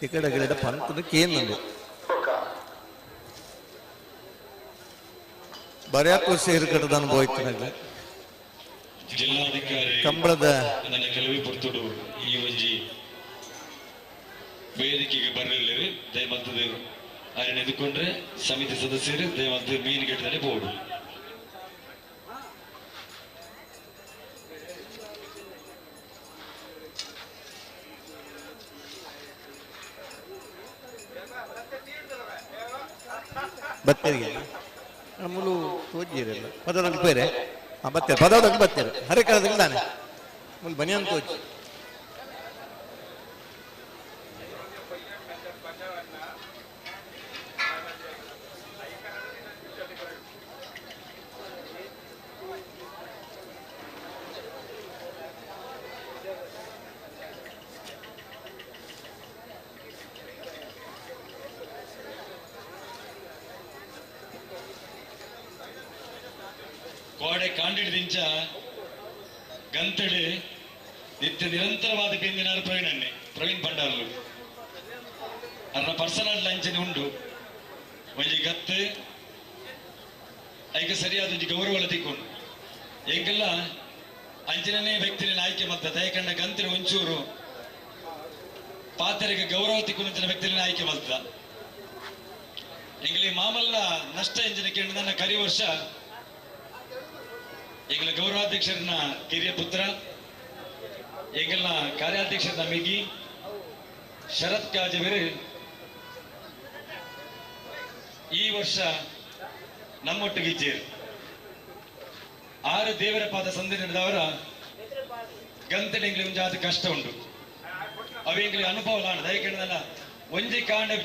[SPEAKER 1] ಈ ಕಡೆ ಗಿಡ ಪಂತದ ಕೇಂದ್ರ ಬರೆಯಕ್ಕೂ ಸೇರು ಕಟ್ಟದ ಅನುಭವ ಇತ್ತು ನನಗೆ.
[SPEAKER 6] ಜಿಲ್ಲಾಧಿಕಾರಿ
[SPEAKER 1] ಕಂಬಳದ
[SPEAKER 6] ನನ್ನ ಕೆಲವೇ ಪೊರ್ತುಡು ಈ ಒಂಜಿ ವೇದಿಕೆಗೆ ಬರಲಿಲ್ಲ. ದಯಮಲ್ತದ ಆರನ್ನ ಎದುಕೊಂಡ್ರೆ ಸಮಿತಿ ಸದಸ್ಯರು ದಯಮಲ್ತದ ಮೀನು ಗೆಟ್ಟದಲ್ಲಿ ಬೋರ್ಡು.
[SPEAKER 1] ಬತ್ತರಿಗೆ ಮುಲು ತೋಜಿರಲ್ಲ ಪದದಾಗ ಬೇರೆ ಹಾಂ ಬತ್ತೇರು ಪದದಾಗ ಬತ್ತೇರು ಹರೆ ಕಳದಾಗ ತಾನೆ ಮುಲ್ ಬನಿಯನ್ ತೋಜಿ.
[SPEAKER 6] ಕೋಡೆ ಕಾಂಡಿಡ್ದಿಂಚ ಗಂತಡೆ ನಿತ್ಯ ನಿರಂತರವಾದ ಬೆಂದಿನಾರು ಪ್ರವೀಣ್ ಅಣ್ಣೆ ಪ್ರವೀಣ್ ಭಂಡಾರ್ಲು ಅರ್ನ ಪರ್ಸನಲ್ ಲಂಚನೆ ಉಂಡು ಒಂಜಿ ಗತ್ತು ಐಕ ಸರಿಯಾದ ಒಂಜಿ ಗೌರವ ತಿಕ್ಕೊಂಡು ಎಂಕೆಲ್ಲ ಅಂಚನೇ ವ್ಯಕ್ತಿನ ಆಯ್ಕೆ ಮತ್ತ ದಯಕಂಡ ಗಂತಿನ ಒಂಚೂರು ಪಾತ್ರೆಗೆ ಗೌರವ ತಿಕ್ಕೊಂಡು ವ್ಯಕ್ತಿನ ಆಯ್ಕೆ ಮಲ್ತ ಎಂಗಲಿ ಮಾಮಲ್ಲ ನಷ್ಟ ಎಂಜಿನ ಕೇಳಿ ನನ್ನ ಕರಿ ವರ್ಷ ಎಂಗಲ ಗೌರವಾಧ್ಯಕ್ಷರನ್ನ ಕಿರಿಯ ಪುತ್ರ ಎಂಗಲ್ನ ಕಾರ್ಯಾಧ್ಯಕ್ಷರನ್ನ ಮಿಗಿ ಶರತ್ ಕಾಜವೇರು ಈ ವರ್ಷ ನಮ್ಮೊಟ್ಟಿಗೆ ಇಚ್ಚೇರು ಆರು ದೇವರ ಪಾದ ಸಂಧಿ ನಡೆದವರ ಗಂತಡೆಂಗ್ಲಿ ಒಂಜಾದ ಕಷ್ಟ ಉಂಟು ಅವೆಂಗ್ಲಿ ಅನುಭವ ಲಾಂಡ ದಯಕಂಡಲ್ಲ ಒಂಜಿ ಕಾಂಡೆ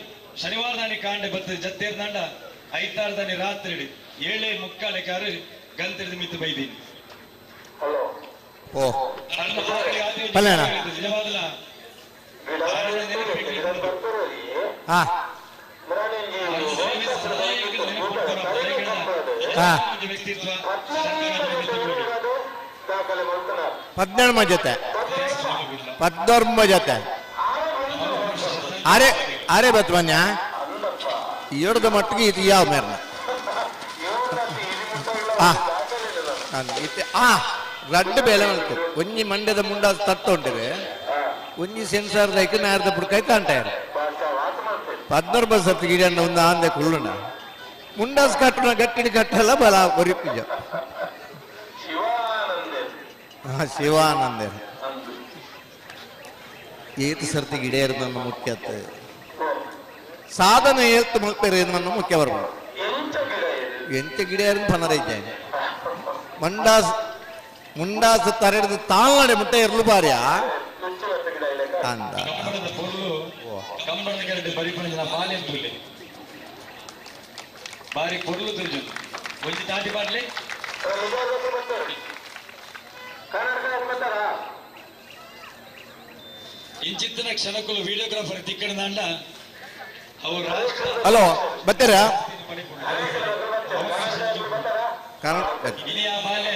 [SPEAKER 6] ಶನಿವಾರ ದಾನಿ ಕಾಂಡೆ ಬರ್ತದೆ ಜತ್ತೇರ್ದಾಂಡ ಐತಾರದಾನಿ ರಾತ್ರಿ 7:45 ಕಾರು ಗಂತಡಿದ ಮಿತ್ತು ಬೈದೀನಿ.
[SPEAKER 1] ಓ ಪಲ್ಯಾಣ.
[SPEAKER 6] ನಿಜವಾದಲ
[SPEAKER 1] ಹಾ ಹಾ 17 ಜೊತೆ 19 ಜೊತೆ ಅರೆ ಅರೆ ಬತ್ಮನ್ಯ ಏಳದ ಮಟ್ಟಿಗೆ ಇದು ಯಾವ ಮೇರ್ನ ಆ ಆ ರಡ್ಡು ಬೇಲೆ ಮಾಡ್ತಾರೆ ಒಂಜಿ ಮಂಡ್ಯದ ಮುಂಡ ತತ್ತ ಉಂಟವೆ ಒಂಜಿ ಸೆನ್ಸಾರ್ ದೈಕ್ ನಾರ್ದ ಬುಡ್ಕಾಯ್ ಕಾಂಟಾಯರ್ 16 ಬಸ್ ಹತ್ತು ಗಿಡಣ್ಣ ಒಂದು ಆಂದೆ ಕುಳ್ಳುಣ ಮುಂಡಾಸ್ ಕಟ್ಟುನ ಗಟ್ಟಿಡಿ ಕಟ್ಟಲ್ಲ ಬಲ ಒರಿ ಪೂಜೆ. ಹಾ ಶಿವಾನಂದ ಏತು ಸರ್ತಿ ಗಿಡ ನನ್ನ ಮುಖ್ಯ ಸಾಧನೆ ಏಲ್ತು ಮಲ್ಪೆರೆ ನನ್ನ ಮುಖ್ಯ ಬರ್ಬೋದು ಎಂತ ಗಿಡ ಪನರ ಇದ್ದೇನೆ ಮಂಡಾಸ್ ಮುಂಡಾಸ್ ತರೆಡ್ದು ತಾಳ್ನಡೆ ಮುಟ್ಟೆ ಇರಲು ಬಾರ್ಯಾ ಅಂದ
[SPEAKER 6] ಕಂಬಳದ ಪೊರ್ಲು ಕಂಬಳದ ಕೆರಡೆ ಬರಿಪುಣ ಜನ ಬಾಲೆ ತುಲೆ ಬಾರಿ ಪೊರ್ಲು ತುಜು ಒಂಜಿ ತಾಟಿ ಪಾಡ್ಲಿ ಇಂಚಿತ್ತಿನ ಕ್ಷಣಕ್ಕೂ ವಿಡಿಯೋಗ್ರಾಫರ್ ತಿಕ್ಕಣದಾಂಡ ಅವರು ರಾಷ್ಟ್ರ
[SPEAKER 1] ಹಲೋ ಬರ್ತೀರಾ
[SPEAKER 6] ಇನಿ ಆ ಬಾಲೆ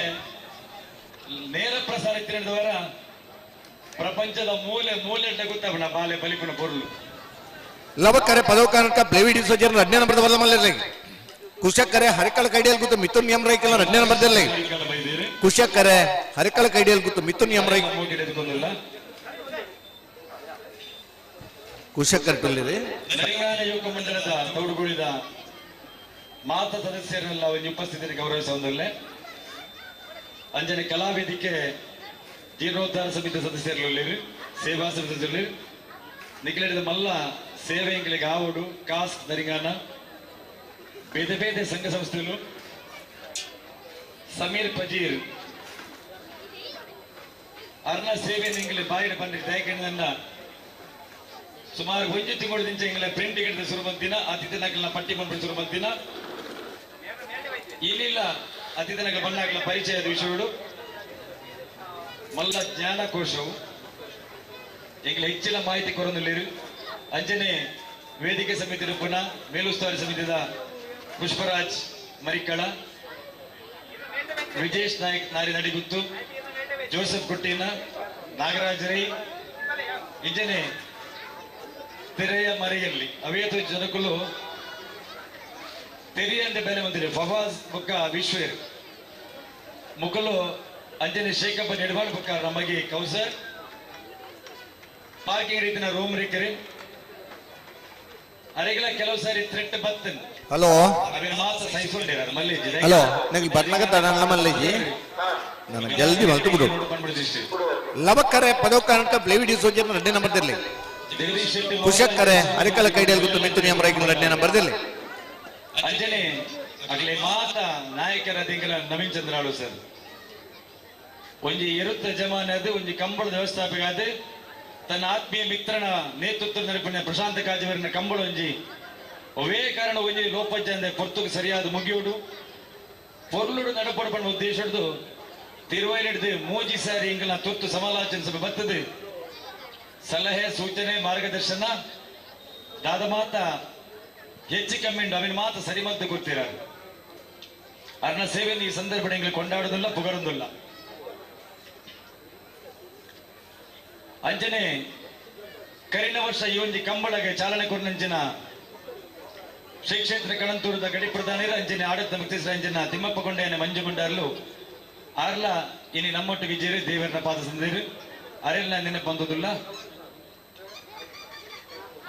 [SPEAKER 6] ನೇರ ಪ್ರಸಾರ ಇತ್ತಿರದವರ ಪ್ರಪಂಚದ ಮೂಲೆ ಮೂಲೆ ಗೊತ್ತಾಪಣ ಬಾಲೆ ಬಲಿಪುಣ ಪೊರ್ಲು.
[SPEAKER 1] ಲವಕರೆ ಪದವಕಾರಕ ಬ್ಲೇವಿಡಿ ಸೋಜರ್ ರಡ್ನೇ ನಂಬರ್ದ ಬಲ್ಲ ಮಲ್ಲೆ. ಕುಶಕರೆ ಹರಿಕಳ ಕೈಡಿಯಲ್ ಗುತ್ತು ಮಿಥುನ್ ಎಂ ರೈಕಲ್ ರಡ್ನೇ ನಂಬರ್ದಲ್ಲಿ. ಕುಶಕರೆ ಹರಿಕಳ ಕೈಡಿಯಲ್ ಗುತ್ತು ಮಿಥುನ್ ಎಂ ರೈ ಕುಶಕರ್ ಟುಲ್ಲಿರಿ.
[SPEAKER 6] ತೆಲಂಗಾಣ ಯುವಕ ಮಂಡಲದ ತೌಡುಗುಳಿದ ಮಾತ ಸದಸ್ಯರನ್ನೆಲ್ಲ ಒಂದು ಉಪಸ್ಥಿತಿಯನ್ನು ಗೌರವಿಸುವುದಲ್ಲೇ ಅಂಜನೆ ಕಲಾವೇದಿಕೆ ಜೀರ್ಣೋದ್ಧಾರ ಸಮಿತಿ ಸದಸ್ಯರಲ್ಲಿ ಸೇವಾ ಸಮಿತಿ ಸದಸ್ಯರಲ್ಲಿ ನಿಖಿಲಿದ ಮಲ್ಲ ಸೇವೆ ಎಂಗಳಿಗೆ ಆವಡು ಕಾಸ್ ನರಿಂಗಾನ ಬೇರೆ ಬೇರೆ ಸಂಘ ಸಂಸ್ಥೆಗಳು ಸಮೀರ್ ಪಜೀರ್ ಅರ್ನ ಸೇವೆ ನಿಂಗಲಿ ಬಾಯಿಡ ಪಂಡಿತ ದಯಕಂಡ ಸುಮಾರು ಒಂಜಿ ತಿಂಗಳು ದಿಂಚ ಎಂಗಲ ಪ್ರಿಂಟ್ ಟಿಕೆಟ್ ಶುರು ಬಂದಿನ ಅತಿಥಿ ನಕಲ್ನ ಪಟ್ಟಿ ಬಂದ್ಬಿಟ್ಟು ಶುರು ಬಂದಿನ ಇಲ್ಲಿಲ್ಲ ಅತಿಥಿ ನಕಲ ಬಣ್ಣಾಗಲ ಪರಿಚಯದ ವಿಷಯಗಳು ಮಲ್ಲ ಜ್ಞಾನಕೋಶವು ಎಂಗಲ ಹೆಚ್ಚಿನ ಮಾಹಿತಿ ಕೊರೊಂದುಲ್ಲೇರು. ಅಂಜನೆ ವೇದಿಕೆ ಸಮಿತಿ ರೂಪನ ಮೇಲುಸ್ತುವಾರಿ ಸಮಿತಿದ ಪುಷ್ಪರಾಜ್ ಮರಿಕಳ, ವಿಜೇಶ್ ನಾಯಕ್ ನಾರಿ ನಡಿಗುತ್ತು, ಜೋಸೆಫ್ ಕುಟ್ಟಿನ, ನಾಗರಾಜ್ ರೈ, ಇಂಜನೆ ತೆರೆಯ ಮರೆಯಲ್ಲಿ ಅವೇತು ಜನಕುಲು ತೆರೆಯಂತೆ ಬೇರೆ ಬಂದಿದೆ ಫವಾಜ್ ಬುಕ್ಕ ವಿಶ್ವೇರ್ ಮುಕಲು ಅಂಜನೆ ಶೇಖಪ್ಪ ನೆಡವಾಳ್ ಬುಕ್ಕ ನಮಗೆ ಕೌಸರ್ ಪಾರ್ಕಿಂಗ್ ರೀತಿನ ರೂಮ್ ರಿಕರಿ ಅರೆಗಳ ಕೆಲವು ಸಾರಿ ಥ್ರೆಟ್ ಬತ್ತನ್.
[SPEAKER 1] ಹಲೋ
[SPEAKER 6] ಅವಿನ ಮಾತ್ರ ಸಹಿಸೊಂಡಿರ ಮಲ್ಲೇಜಿ.
[SPEAKER 1] ಹಲೋ ನಂಗೆ ಬರ್ನಾಗ ತಡಲ್ಲ ಮಲ್ಲೇಜಿ, ನಾನು ಜಲ್ದಿ ಮಲ್ತು ಬಿಡು. ಲವಕರೆ ಪದವಕಾರಕ ಬ್ಲೇವಿಡಿ ಸೋಜರ್ ರಡ್ನೇ ನಂಬರ್ದಿರಲಿ. ಕುಶಕ್ಕರೆ ಹರಿಕಳ ಕೈಡಿಯಲ್ಲಿ ಗುತ್ತು ಮಿಥುನ್ ಎಂ ರೈಕಲ್ ರಡ್ನೇ ನಂಬರ್ದಿರಲಿ.
[SPEAKER 6] ಅಂಜನೆ ಅಗಲೆ ಮಾತ ನಾಯಕರ ತಿಂಗಳ ನವೀನ್ ಚಂದ್ರಾಳು ಸರ್ ಒಂಜಿ ಎರುತ್ತ ಜಮಾನೆ ಅದು ಒಂಜಿ ಕಂಬಳದ ವ್ಯವಸ್ಥಾಪಕ ಅದು ತನ್ನ ಆತ್ಮೀಯ ಮಿತ್ರನ ನೇತೃತ್ವ ನಡಪಿನ ಪ್ರಶಾಂತ ಕಾಜವರಿನ ಕಂಬಳ ಒಂಜಿ ಅವೇ ಕಾರಣ ಒಂಜಿ ಲೋಪಜ್ಜಂದೆ ಪೊರ್ತುಗೆ ಸರಿಯಾದ ಮುಗಿಯುಡು ಪೊರ್ಲುಡು ನಡಪಡು ಪಣ್ಣ ಉದ್ದೇಶಡ್ದು ತಿರುವೈಲಿಡ್ದು ಮೂಜಿ ಸಾರಿ ಇಂಗಲ ತುರ್ತು ಸಮಾಲೋಚನೆ ಸಭೆ ಬರ್ತದೆ. ಸಲಹೆ ಸೂಚನೆ ಮಾರ್ಗದರ್ಶನ ದಾದ ಮಾತ ಹೆಚ್ಚು ಕಮ್ಮಿ ಅವಿನ ಮಾತು ಸರಿ ಮದ್ದು ಗೊತ್ತಿರ ಅರ್ನ ಸೇವೆಯನ್ನು ಈ ಸಂದರ್ಭ ಎಂಗ್ಲು ಕೊಂಡಾಡುವುದಿಲ್ಲ ಪುಗರೊಂದಿಲ್ಲ. ಅಂಜನೆ ಕರಿನ ವರ್ಷ ಈ ಒಂಜಿ ಕಂಬಳಗೆ ಚಾಲನೆ ಕೊಡನಂಚಿನ ಶ್ರೀ ಕ್ಷೇತ್ರ ಕಣಂತೂರದ ಗಡಿ ಪ್ರಧಾನಿರ ಅಂಜನೆ ಆಡಳಿತ ಮುಕ್ತೇಶ್ವರ ಅಂಜನ ತಿಮ್ಮಪ್ಪ ಕೊಂಡೆಯನ ಮಂಜುಗೊಂಡಾರ್ಲು ಆರ್ಲ ಇನಿ ನಮ್ಮೊಟ್ಟಿಗೆ ಜೇರಿ ದೇವರನ್ನ ಪಾದ ಸಂದಿರು ಅರೆಲ್ಲ ನೆನಪು ಬಂದದಿಲ್ಲ.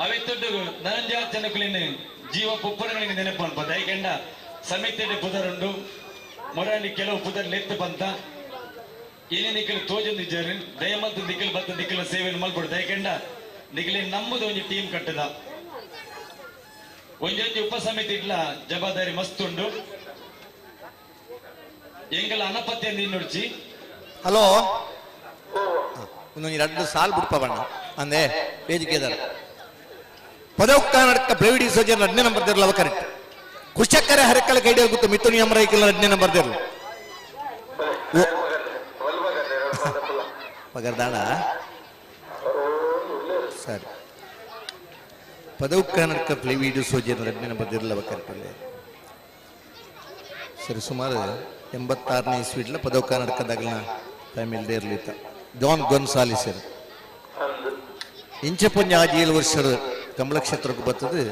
[SPEAKER 6] ಅವೆತ್ತೊಡ್ಡು ನನಂಜಾ ಜನಕುಲಿನ ಜೀವ ಪುಪ್ಪರಗಳಿಗೆ ನೆನಪು ಅನ್ಪ ದಯಕಂಡ ಸಮಿತಿ ಪುದರುಂಡು ಮೊರಾಲಿ ಕೆಲವು ಪುದರ್ ಲೆತ್ತು ಬಂತ ಏನೇ ನಿಖಲ್ ತೋಜೊಂದು ಇಜ್ಜಾರು ದಯಮಲ್ತು ನಿಖಲ್ ಬತ್ತ ನಿಖಲ ಸೇವೆಯನ್ನು ಮಲ್ಪಡು ದಯಕಂಡ ನಿಖಲಿ ನಮ್ಮದು ಒಂಜಿ ಟೀಮ್ ಕಟ್ಟದ ಒಂಜೊಂಜಿ ಉಪಸಮಿತಿ ಇಡ್ಲ ಜವಾಬ್ದಾರಿ ಮಸ್ತ್ ಉಂಡು ಎಂಗಲ ಅನಪತ್ಯ ನಿನ್ನುಡ್ಚಿ.
[SPEAKER 1] ಹಲೋ ಒಂದೊಂದು ಎರಡು ಸಾಲು ಬಿಡ್ಪ ಬಣ್ಣ ಅಂದೆ ವೇದಿಕೆ ಪದವಕಾರಕ ಬ್ಲೇವಿಡಿ ಸೋಜರ್ ರಡ್ನೇ ನಂಬರ್ ದಿರಲ್ಲ ಅವ ಕರೆಕ್ಟ್. ಕುಶಕ್ಕರೆ ಹರಕಳ ಕೈಡಿಯಲ್ಲಿ ಗೊತ್ತು ಮಿಥುನ್ ಎಂ ರೈಕಲ್ ರಡ್ನೇ ನಂಬರ್ ದಿರಲ್ಲ ಪಗರ್ದಾಣ ಸರಿ. ಪದವು ಕರ್ನಾಟಕ ಫ್ಲೇವಿಡಿ ಸೋಜರ್ ರಡ್ನೇ ನಂಬರ್ ದಿರಲ್ಲ ಅವ ಕರೆಕ್ಟ್. ಸರಿ ಸುಮಾರು 86ನೇ ಇಸ್ವಿಡ್ಲ ಪದವು ಕರ್ನಾಟಕದಾಗಲ ಫ್ಯಾಮಿಲಿ ಇರಲಿತ್ತ ಜಾನ್ ಗೊನ್ಸಾಲಿಸರ್ ಇಂಚಪುಂಜ ಆಜಿ 7 ವರ್ಷದ ಕಮಲ ಕ್ಷೇತ್ರಕ್ಕೆ ಬರ್ತದೆ.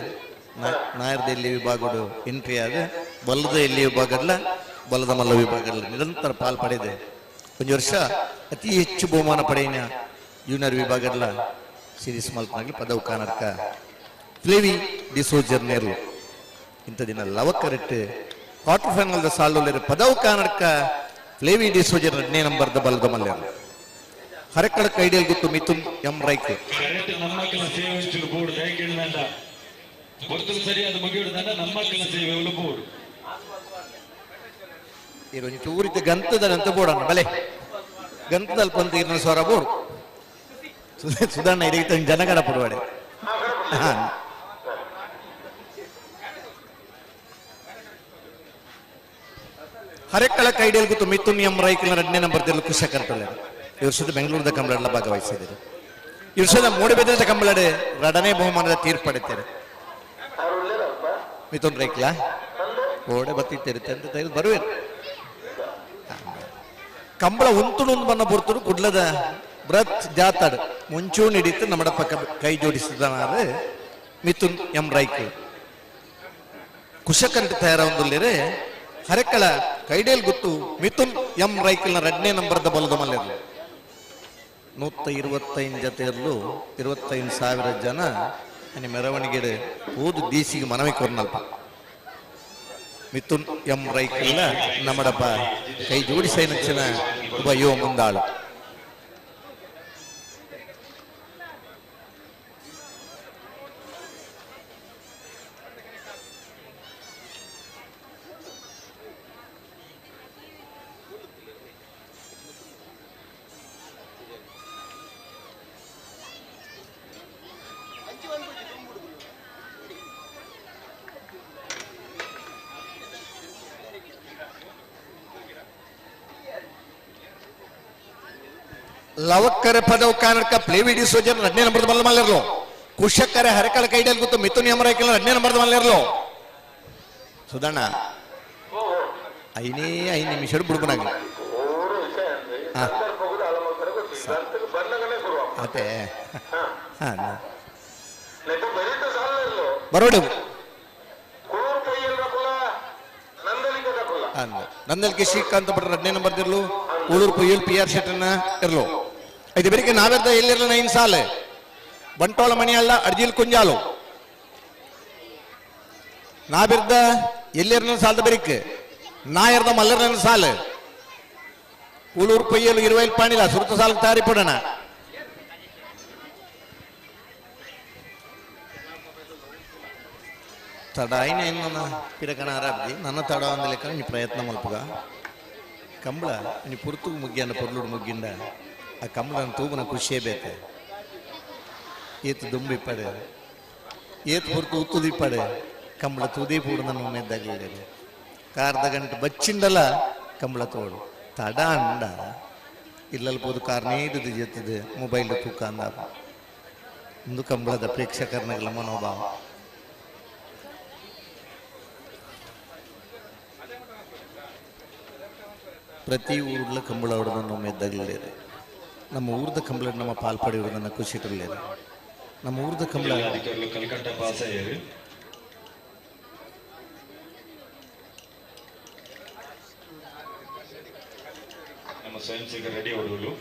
[SPEAKER 1] ನಾಯರ್ದ ಎಲ್ಲಿ ವಿಭಾಗಡು ಎಂಟ್ರಿ ಆದ ಬಲದ ಎಲ್ಲಿ ವಿಭಾಗಲ್ಲ ಬಲದ ಮಲ್ಲ ವಿಭಾಗಲ್ಲ ನಿರಂತರ ಪಾಲು ಪಡೆದೆ. ಒಂದು ವರ್ಷ ಅತಿ ಹೆಚ್ಚು ಬಹುಮಾನ ಪಡೆಯಿನ ಜೂನಿಯರ್ ವಿಭಾಗಲ್ಲ ಸೀರೀಸ್ ಮಲ್ಪನಾಗಲಿ ಪದವು ಕರ್ನಾಟಕ ಫ್ಲೇವಿ ಡಿಸೋಜರ್ ನೇರ್ಲು ಇಂಥ ದಿನ ಲವಕರೆಟ್ ಕ್ವಾರ್ಟರ್ ಫೈನಲ್ ಸಾಲು ಪದವು ಕರ್ನಾಟಕ ಫ್ಲೇವಿ ಡಿಸೋಜರ್ 2ನೇ ನಂಬರ್ದ ಬಲದ ಮಲ್ಯರು ಹರಕಳ ಕೈಡಿಯಲ್ ಗೊತ್ತು ಮಿಥುನ್ ಎಂ ರೈಕ್.
[SPEAKER 6] ಕರೆಕ್ಟ್ ನಮ್ಮಕ್ಕಳ ಸೇವೆ ಚೂರು ಬೋರ್ಡ್ ದಯಕೇಳಿದಂಡ ಹೊರತು ಸರಿಯಾದ ಮುಗಿಯುವುದಂಡ ನಮ್ಮಕ್ಕಳ ಸೇವೆ ಬೋರ್ಡ್
[SPEAKER 1] ಇರೊಂದು ಚೂರಿತ ಗಂತದ ಅಂತ ಬೋರ್ಡ್ ಬಲೆ ಗಂತದಲ್ಲಿ ಪಂತ ಇರ್ನ ಸ್ವರ ಬೋರ್ಡ್ ಸುಧಾರಣ ಇಡೀ ಜನಗಣ ಪಡುವಾಡೆ. ಹರೆಕಳ ಕೈಡಿಯಲ್ ಗೊತ್ತು ಮಿಥುನ್ ಎಂ ರೈಕಲ್ 2ನೇ ನಂಬರ್ ತಿರ್ಲು ಕುಶಕರ್ತಲ್ಲ. ಈ ವರ್ಷದ ಬೆಂಗಳೂರದ ಕಂಬಳಲ್ಲ ಭಾಗವಹಿಸಿದರು. ಈ ವರ್ಷದ ಮೂಡಬೆದ್ರದ ಕಂಬಳಡೆ ರಡನೇ ಬಹುಮಾನದ ತೀರ್ಪು ಪಡೆಯುತ್ತಾರೆ. ಮಿಥುನ್ ರೈಕ್ಲ ಓಡೆ ಬತ್ತಿತ್ತೇರಿ ಅಂತ ತೆಗೆದು ಬರುವೆ. ಕಂಬಳ ಉಂತುಡು ಬಣ್ಣ ಬರ್ತರು ಕುಡ್ಲದ ಬೃಹತ್ ಜಾತಡ್ ಮುಂಚೂಣಿ ಹಿಡಿತು ನಮ್ಮಡ ಪಕ್ಕ ಕೈ ಜೋಡಿಸಿದನಾರು ಮಿಥುನ್ ಎಂ ರೈಕ್. ಕುಶಕಂಠ ತಯಾರ ಹರೆಕಳ ಕೈಡೇಲ್ ಗುತ್ತು ಮಿಥುನ್ ಎಂ ರೈಕಲ್ನ ಎರಡನೇ ನಂಬರ್ದ ಬಲದ ಮಲ್ಲೆರ್ಲು. 125 ಜತೆಯಲ್ಲೂ 25,000 ಜನ ಅಲ್ಲಿ ಮೆರವಣಿಗೆ ಓದು ದೇಶಿಗೆ ಮನವಿ ಕೊರ್ನಲ್ಪ. ಮಿಥುನ್ ಎಂ ರೈಕಲ್ನ ನಮ್ಮಡಪ್ಪ ಕೈ ಜೋಡಿಸೈನಚ್ಚಿನ ಒಬ್ಬ ಯುವ ಮುಂದಾಳು. ಲವಕ್ಕರೆ ಪದವು ಕರ್ನಾಟಕ ಪ್ಲೇವಿಡಿ ಸೋಜನ್ ಎರಡನೇ ನಂಬರ್ದ ಬಲ್ಲ ಮಲ್ಲಿರ್ಲು. ಕುಶಕ್ಕರೆ ಹರಕಳ ಕೈಡಲ್ಲಿ ಗೊತ್ತು ಮಿಥುನ್ ಎಂ ರೈಕಲ್ ಎರಡನೇ ನಂಬರ್ದ ಮಲ್ಲಿರ್ಲು. ಸುಧಣ್ಣ ಐನೇ ಐದು ನಿಮಿಷ ಬುಡ್ಬನಾಗ ಅದೇ ಬರೋಡು ನಂದಲ್ಕೆ ಶ್ರೀಕಾಂತ್ ಭಟ್ರು ಎರಡನೇ ನಂಬರ್ ಇರ್ಲು. ಉಳೂರು ಪೊಯ್ಯಲ್ ಪಿ ಆರ್ ಶೆಟ್ಟನ್ನ ಇರ್ಲು. ಇದು ಬೆಳಿಗ್ಗೆ ನಾವೆದ್ದ ಎಲ್ಲಿರಲ್ಲ ನೈನ್ ಸಾಲೆ ಬಂಟೋಳ ಮಣಿಯಲ್ಲ ಅರ್ಜಿಲ್ ಕುಂಜಾಲು ನಾವಿರ್ದ ಎಲ್ಲಿರ್ನ ಸಾಲದ ಬೆರಿಕ್ ನಾಯರ್ದ ಮಲ್ಲರ್ನ ಸಾಲು ಉಳೂರು ಪೊಯ್ಯಲು ಇರುವೈಲ್ ಪಾಣಿಲ ಸುರುತ ಸಾಲಕ್ಕೆ ತಾರಿ ಪಡೋಣ. ತಡ ಐನ ನನ್ನ ಪಿರಕಣ ಆರಾಬ್ದಿ ನನ್ನ ತಡ ಅಂದ ಲೆಕ್ಕ ನೀ ಪ್ರಯತ್ನ ಮಲ್ಪುಗ ಕಂಬಳ ನೀ ಪುರ್ತುಗು ಮುಗ್ಗಿಯನ್ನ ಪೊರ್ಲುಡು ಮುಗ್ಗಿಂದ ಆ ಕಂಬಳನ ತೂಗುನ ಖುಷಿಯೇ ಬೇತೆ. ಏತು ದುಂಬಿಪ್ಪಡೆ ಏತು ಪುರ್ತು ಉತ್ತುದಿಪ್ಪಡೆ ಕಂಬಳ ತೂದೇ ಪೂಡು ನನ್ನ ಉಮೇದಾಗಲಿದೆ. ಕಾರ್ದ ಗಂಟೆ ಬಚ್ಚಿಂಡಲ ಕಂಬಳ ತೋಡು ತಡ ಅಂಡ ಇಲ್ಲಲ್ಲಿ ಪೋದು ಕಾರ್ ನೀಡುದು ಜೊತೆದು ಮೊಬೈಲ್ ತೂಕ ಅಂದ ಒಂದು ಕಂಬಳದ ಪ್ರೇಕ್ಷಕರನಗಲ ಮನೋಭಾವ. ಪ್ರತಿ ಊರ್ಲ ಕಂಬಳ ಹೊಡೆದನ್ನು ಒಮ್ಮೆದ್ದಾಗಲಿದೆ. ನಮ್ಮ ಊರ್ದ ಕಂಬಳ ನಮ್ಮ ಪಾಲ್ಪಡಿ ಹೊಡೆದನ್ನು ಖುಷಿ ಇರಲಿಲ್ಲ. ನಮ್ಮ ಊರ್ದ ಕಂಬಳ
[SPEAKER 6] ನಮ್ಮ ಸ್ವಯಂ ಸೇವಕರು ರೆಡಿ ಹೊಡುವಳು.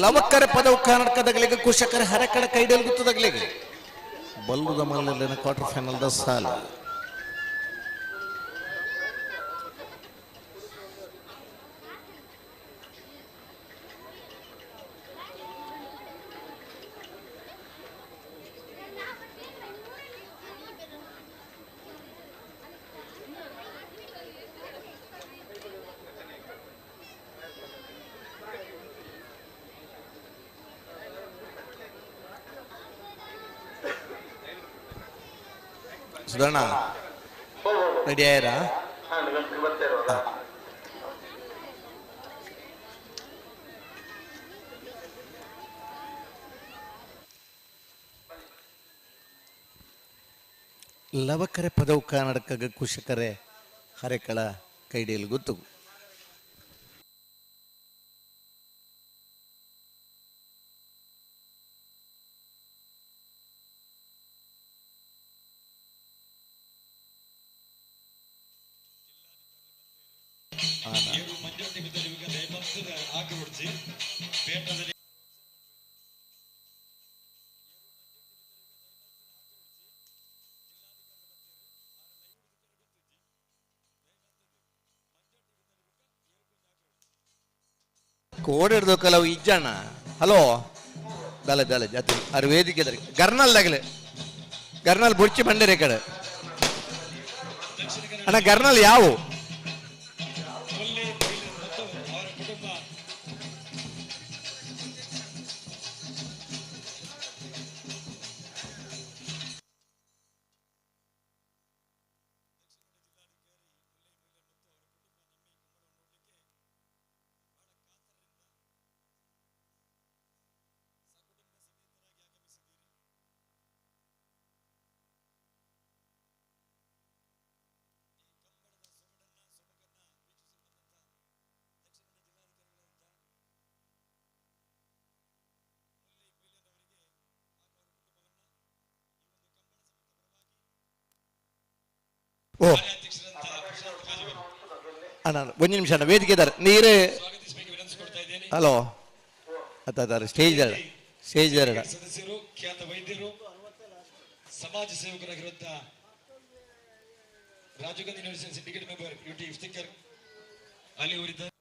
[SPEAKER 1] ಲವಕ್ಕರೆ ಪದವು ಕರ್ನಾಟಕದಗಲಿಗೆ ಕುಶಕರೆ ಹರಕಡ ಕೈಡಲ್ ಗುತ್ತದಗಲಿಗೆ ಬಲ್ಲುದ ಮಲ್ಲಲ್ಲಿನ ಕ್ವಾರ್ಟರ್ ಫೈನಲ್ the ಸಾಲ. ಸುಧಣ್ಣ ರೆಡಿ ಆಯ್ರಾ? ಲವಕರೆ ಪದವು ಕರ್ನಾಟಕ ಕುಶಕರೆ ಹರೆಕಳ ಕೈಡಿಯಲ್ಲಿ ಗೊತ್ತು. ಕೋಡಿಡ್ದು ಕೆಲವು ಇಜ್ಜಣ್ಣ. ಹಲೋ ದಲ ದಲ ಜಾತಿ ಅರ್ ವೇದಿಕೆ ಗರ್ನಲ್ ದಗಲೆ ಗರ್ನಲ್ ಬುಡ್ಚಿ ಬಂಡಿರೆ ಕಡೆ ಅಣ್ಣ ಗರ್ನಲ್ ಯಾವು
[SPEAKER 3] ಓ ಅಣ್ಣ, ಒಂದು ನಿಮಿಷ ಅಣ್ಣ, ವೇದಿಕೆ ಇದ್ದಾರೆ ನೀರೇ. ಹಲೋ, ಅತ್ತ ಸ್ಟೇಜ್ ಸ್ಟೇಜ್ ಎರಡು
[SPEAKER 6] ಸದಸ್ಯರು, ಖ್ಯಾತ ವೈದ್ಯರು, ಸಮಾಜ ಸೇವಕರಾಗಿರುವಂತಹ Rajiv Gandhi university syndicate member U T Iftikhar Ali ಅವರಿದ್ದಾರೆ.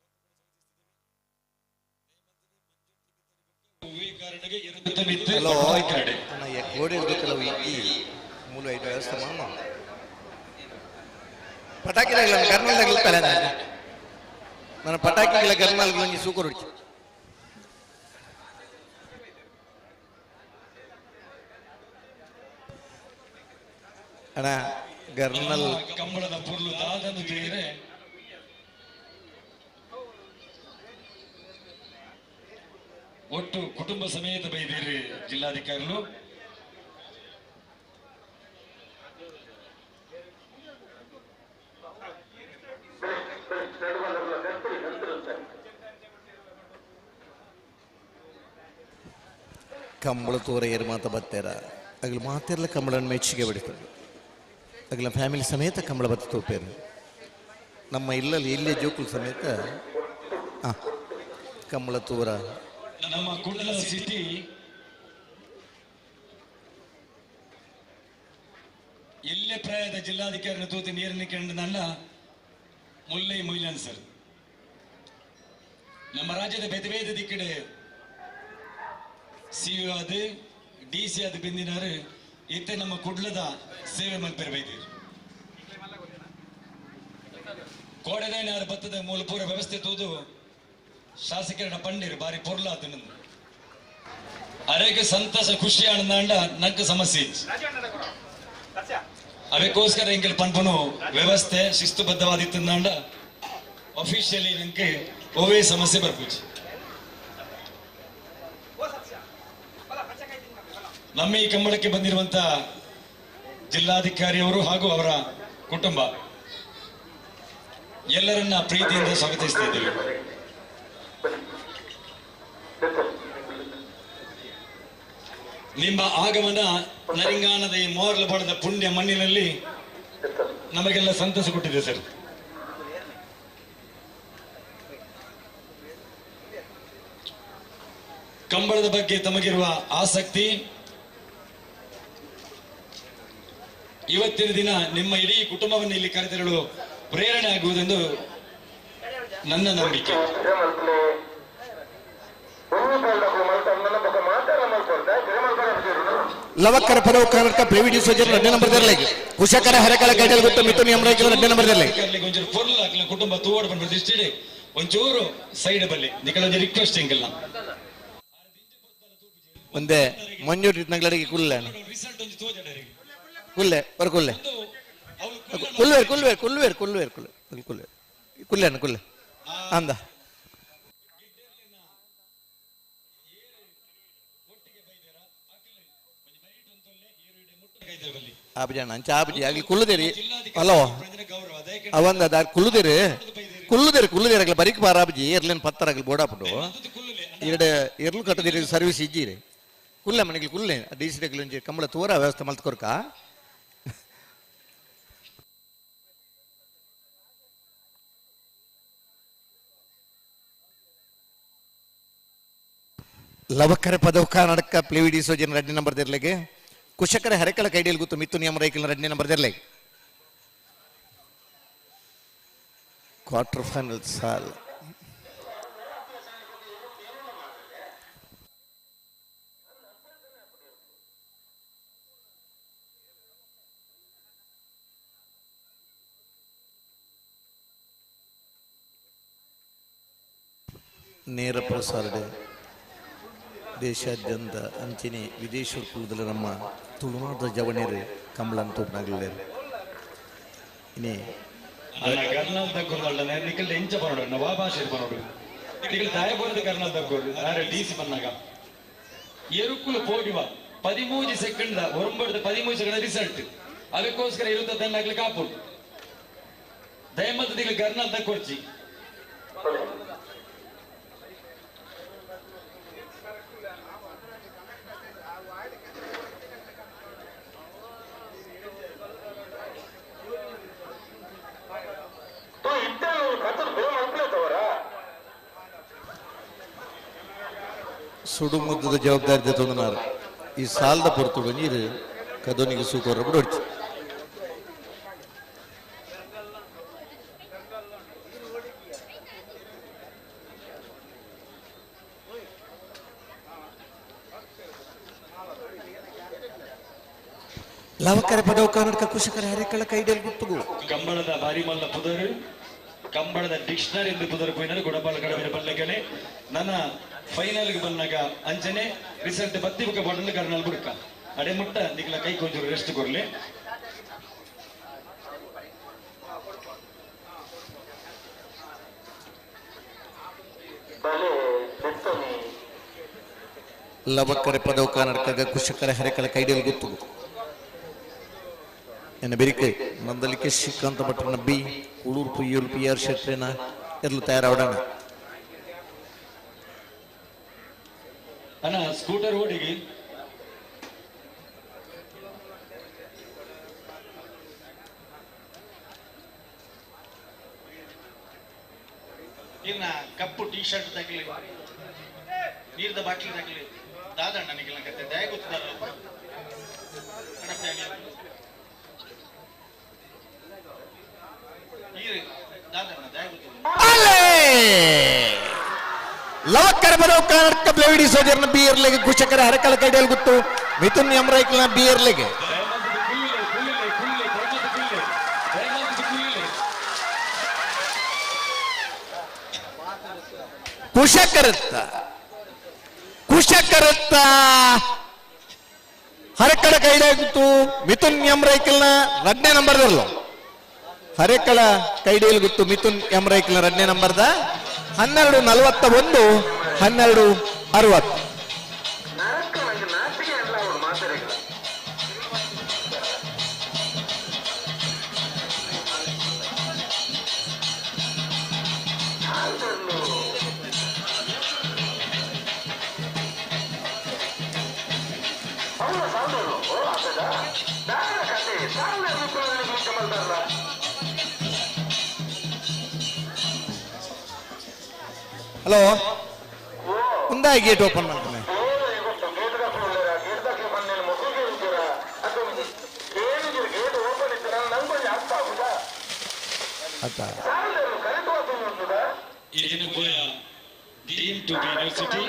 [SPEAKER 3] ಹಲೋ ಅಣ್ಣ, ಗೋಡೆ ಕೆಲವು ಈ ಮೂಲ ಐದು ವ್ಯವಸ್ಥೆ ಮಾಡ ಪಟಾಕಿ ಗರ್ನಲ್ದಾಗ ಇರ್ತಾರೆ. ನನ್ನ ಪಟಾಕಿಗಳ ಗರ್ನಲ್ ಒಂಜಿ ಸೂಕರ್ ಹೊಡಿಚು. ಅಣ್ಣ ಗರ್ನಲ್
[SPEAKER 6] ಕಂಬಳದ ಪೊರ್ಲು ದಾದನ್ನು ತಿಳಿದರೆ ಒಟ್ಟು ಕುಟುಂಬ ಸಮೇತ ಬೈದಿರಿ ಜಿಲ್ಲಾಧಿಕಾರಿಗಳು.
[SPEAKER 3] ಕಂಬಳ ತೋರ ಏರು ಮಾತ ಬತ್ತೇರ ಅಗಲ ಮಾತೆರ್ಲ ಕಂಬಳನ್ನು ಮೆಚ್ಚುಗೆ ಬಡಿತಾರೆ. ಅಗಲ ಫ್ಯಾಮಿಲಿ ಸಮೇತ ಕಂಬಳ ಬತ್ತ ತೋಪೇರು. ನಮ್ಮ ಇಲ್ಲಲ್ಲಿ ಇಲ್ಲೇ ಜೋಕುಲ್ ಸಮೇತ ಕಂಬಳ ತೋರ.
[SPEAKER 6] ನಮ್ಮ ಕುಡ್ಲ ಸಿಟಿ ಎಲ್ಲೆ ಪ್ರಾಯದ ಜಿಲ್ಲಾಧಿಕಾರಿ ತೂತಿ ನೀರಿನ ಕೆಂಡನಲ್ಲ ಮುಲ್ಲೈ ಮೊಯ್ಲನ್ ಸರ್. ನಮ್ಮ ರಾಜ್ಯದ ಬೇರೆ ಬೇರೆ ದಿಕ್ಕಡೆ ಸಿ you ಅದು ಡಿ ಸಿ ಅದು ಬಿಂದಿನಾರು ಇತ್ತೆ ನಮ್ಮ ಕುಡ್ಲದ ಸೇವೆ ಮಲ್ಪೆರಬೇಕಿರು. ಕೋಡೆದಾಯಿನಾರು ಬತ್ತದ ಮೂಲ ಪೂರ ವ್ಯವಸ್ಥೆ ತೂದು ಶಾಸಕರನ್ನ ಪಂಡಿರು ಬಾರಿ ಪೊರ್ಲಾತು. ಅರೆಗೆ ಸಂತಸ ಖುಷಿ ಆನಂದ ನಂಗೆ ಸಮಸ್ಯೆ ಇತ್ತು. ಅದಕ್ಕೋಸ್ಕರ ಎಂಕಲ್ ಪನ್ಪನು ವ್ಯವಸ್ಥೆ ಶಿಸ್ತುಬದ್ಧವಾದಿತ್ತಂದಾಂಡ ಅಫಿಷಿಯಲಿ ನಂಗೆ ಒವೇ ಸಮಸ್ಯೆ ಬರ್ಪುಜಿ. ನಮ್ಮ ಈ ಕಂಬಳಕ್ಕೆ ಬಂದಿರುವಂತ ಜಿಲ್ಲಾಧಿಕಾರಿಯವರು ಹಾಗೂ ಅವರ ಕುಟುಂಬ ಎಲ್ಲರನ್ನ ಪ್ರೀತಿಯಿಂದ ಸ್ವಾಗತಿಸ್ತಾ ಇದ್ದೀವಿ. ನಿಮ್ಮ ಆಗಮನ ನರಿಂಗಾನದ ಈ ಮೋರ್ಲಬಾಡದ ಪುಣ್ಯ ಮಣ್ಣಿನಲ್ಲಿ ನಮಗೆಲ್ಲ ಸಂತಸ ಕೊಟ್ಟಿದೆ ಸರ್. ಕಂಬಳದ ಬಗ್ಗೆ ತಮಗಿರುವ ಆಸಕ್ತಿ ಇವತ್ತಿನ ದಿನ ನಿಮ್ಮ ಇಡೀ ಕುಟುಂಬವನ್ನು ಇಲ್ಲಿ ಕರೆತರಲು ಪ್ರೇರಣೆ ಆಗುವುದೆಂದು ನನ್ನ ನಂಬಿಕೆ.
[SPEAKER 1] ಲವಕ್ಕರ ಪದವು ಕರ್ನಾಟಕ ಪ್ರೇವಿಡಿ ಸೋಜರ್ ಎರಡನೇ ನಂಬರ್ ದರ್ಲೈಗೆ ಕುಶಕರ ಹರಕಳ ಗೈಡಲ್ ಗೊತ್ತ ಮಿಥುನ್ ಯಮರಾಯ್ಕಲ್ ಎರಡನೇ ನಂಬರ್ ದರ್ಲೈಗೆ
[SPEAKER 6] ಒಂಚೂರು ಪೊರ್ಲು ಹಾಕ್ಲ ಕುಟುಂಬ ತೋಡ್ ಬಂದ್ಬಿಡ್ತು ಇಷ್ಟಿಡೆ ಒಂಚೂರು ಸೈಡ್ ಬಲ್ಲಿ ನಿಕಲೊಂದು ರಿಕ್ವೆಸ್ಟ್ ಎಂಕಲ್ಲ
[SPEAKER 3] ಒಂದೇ ಮಂಜೂರು ನಗಳಡಿಗೆ ಕುಲ್ಲೆ ಕುಲ್ಲೆ ಬರ ಕುಲ್ಲೆ ಕುಲ್ವೇರ್ ಕುಲ್ವೇರ್ ಕುಲ್ವೇರ್ ಕುಲ್ವೇರ್ ಕುಲ್ಲೆ ಕುಲ್ಲೆ ಕುಲ್ಲೆ ಅಣ್ಣ ಕುಲ್ಲೆ ಅಂದ ಆಬಜಿ ಅಣ್ಣ ಅಂಚ ಆಬಜಿ ಆಗ್ಲಿ ಕುಲ್ಲುದೇರಿ. ಹಲೋ ಅವಂದ ಅದ ಕುಲ್ಲುದೇರಿ ಕುಲ್ಲುದೇರಿ ಕುಲ್ಲುದೇರಿ ಆಗ್ಲಿ ಬರೀಕ್ ಬಾರ ಆಬಜಿ ಎರ್ಲೇನು ಪತ್ತರಾಗ್ಲಿ ಬೋಡಾಪುಡು ಎರಡು ಎರ್ಲು ಕಟ್ಟದಿರಿ ಸರ್ವಿಸ್ ಇಜ್ಜಿರಿ ಕುಲ್ಲೆ ಮನೆಗೆ ಕುಲ್ಲೆ ಡಿ ಸಿ ಒಂಜಿ ಕಂಬಳ ತೋರ ವ್ಯವಸ್ಥೆ ಮಲ್ತ್ಕೊರ್ಕ. ಲವಕರ ಪದವು ಕರ್ನಾಟಕ ಪ್ಲೇವಿಡಿ ಸೋಜನ್ ಎರಡನೇ ನಂಬರ್ ದಿರ್ಲೆಗೆ ಕುಶಕರ ಹರಕಳ ಕೈಡಿಯಲ್ಲಿ ಗೊತ್ತು ಮಿತ್ತು ನಿಯಮ ರೈಕಲ್ ಎರಡನೇ ನಂಬರ್ ದಿರ್ಲೆಗೆ ಕ್ವಾರ್ಟರ್ ಫೈನಲ್ ಸಾಲ್. ನೇರ ಪ್ರಸಾರದ ದೇಶಾದ್ಯಂತ ಅಂಚಿನೆ ವಿದೇಶ ಕುಲದಲ್ಲಿ ನಮ್ಮ ತುಳುನಾಡ ಜವಣಿಯರು ಕಂಬಳನ್ ತೂಪನಾಗಲಿಲ್ಲ. ಇನಿ
[SPEAKER 6] ಕರ್ನಾಲ್ ದಕ್ಕೂರು ನಿಕಲ್ ಎಂಚ ಬರೋಡು ನವಾ ಭಾಷೆ ಬರೋಡು ನಿಕಲ್ ದಾಯಬೋರದ ಕರ್ನಾಲ್ ದಕ್ಕೂರು ದಾರೆ ಡಿ ಸಿ ಬನ್ನಾಗ ಎರುಕುಲು ಪೋಡಿವ 13 ಸೆಕೆಂಡ್ ಒರಂಬಡ್ದ 13 ಸೆಕೆಂಡ್ ರಿಸಲ್ಟ್ ಅದಕ್ಕೋಸ್ಕರ ಇರುತ್ತ ತನ್ನಾಗ್ಲಿಕ್ಕೆ ಕಾಪುಡು ದಯಮತ್ತದಿಗೆ ಕರ್ನಾಲ್ ದಕ್ಕೊರ್ಚಿ.
[SPEAKER 3] ಸುಡುಮುದ್ದದ ಜವಾಬ್ದಾರಿ ತೊಂದನಾರು ಈ ಸಾಲದ ಪೊರ್ತುಡು ನೀರು ಕದೋನಿಗೆ ಸೂಕೋರ ಬಿಡೋಡ್ಚಿ. ಲವಕರೆ ಪದವು ಕರ್ನಾಟಕ ಕುಶಕರೆ ಹರಿಕಳ ಕೈಡಲ್ ಗುತ್ತುಗು
[SPEAKER 6] ಕಂಬಳದ ಬಾರಿಮಲ್ಲ ಪುದರು ಕಂಬಳದ ಡಿಕ್ಷನರಿ ಎಂದು ಪುದರು ಪೋಯಿನಾರು ಗುಡಪಾಲ ಕಡವಿನ ಬಲ್ಲಗನೆ ನನ್ನ ಫೈನಲ್ ಬಂದಾಗ ಅಂಚನೆ ರಿಸಲ್ಟ್ ಬತ್ತಿ ಬುಕ್ಕ ಬಾಟಲ್ ಕರ್ನಲ್ ಬುಡ್ಕ ಅಡೆ ಮುಟ್ಟ ನಿಕ್ಲ ಕೈ ಕೊಂಚೂರು ರೆಸ್ಟ್ ಕೊರ್ಲಿ.
[SPEAKER 3] ಲವಕರೆ ಪದವು ಕರ್ನಾಟಕ ಕುಶಕರೆ ಹರಿಕಳ ಕೈಡಲ್ ಗುತ್ತುಗು ಎನ್ನ ಬೆರಿಕೆ ನಂದಲಿಕೆ ಶ್ರೀಕಾಂತ ಭಟ್ರನ ಬಿ ಉಳೂರು ಪುಯ್ಯೂರು ಪಿ ಆರ್ ಶೆಟ್ರೇನ ಎರ್ಲು ತಯಾರಾವಡಣ.
[SPEAKER 6] ಅಣ್ಣ ಸ್ಕೂಟರ್ ಓಡಿಗೆ
[SPEAKER 15] ಇನ್ನ ಕಪ್ಪು ಟೀ ಶರ್ಟ್ ತಗಲಿ ನೀರ್ದ ಬಾಟ್ಲಿ ತಗಲಿ ದಾದಣ್ಣ ನಿಖಿಲ ಕತೆ ದಯ ಗೊತ್ತಿದ್ದಾರಲ್ಲ ನೀರು ದಾದಣ್ಣ ದಯ ಗೊತ್ತಿಲ್ಲ.
[SPEAKER 3] ಲವಕ್ಕರ ಬದವು ಕರ್ನಾಟಕ ಬ್ಲೇವಿಡಿ ಸೋಜರ್ನ ಬಿ ಇರ್ಲಿಗೆ ಕುಶಕರ ಹರಕಳ ಕೈಡಲ್ ಗುತ್ತು ಮಿಥುನ್ ಎಮ್ರೈಕ್ಲನ ಬಿ ಇರ್ಲಿಗೆ. ಕುಶಕರತ್ತ ಕುಶಕರತ್ತ ಹರಕಳ ಕೈಡಾಗಿತ್ತು ಮಿಥುನ್ ಎಂ ರೈಕಲ್ನ ರಡ್ನೇ ನಂಬರ್ದಲ್ಲ ಹರೇಕಳ ಕೈಡಿಯಲ್ಲಿ ಗೊತ್ತು ಮಿಥುನ್ ಎಂ ರೈಕಲ್ನ ರಡ್ನೇ ನಂಬರ್ದ 12:41 12:60. ಹಲೋ ಮುಂದೆ ಗೇಟ್ ಓಪನ್ ಮಾಡ್ತಾನೆ.
[SPEAKER 6] ಯೂನಿವರ್ಸಿಟಿ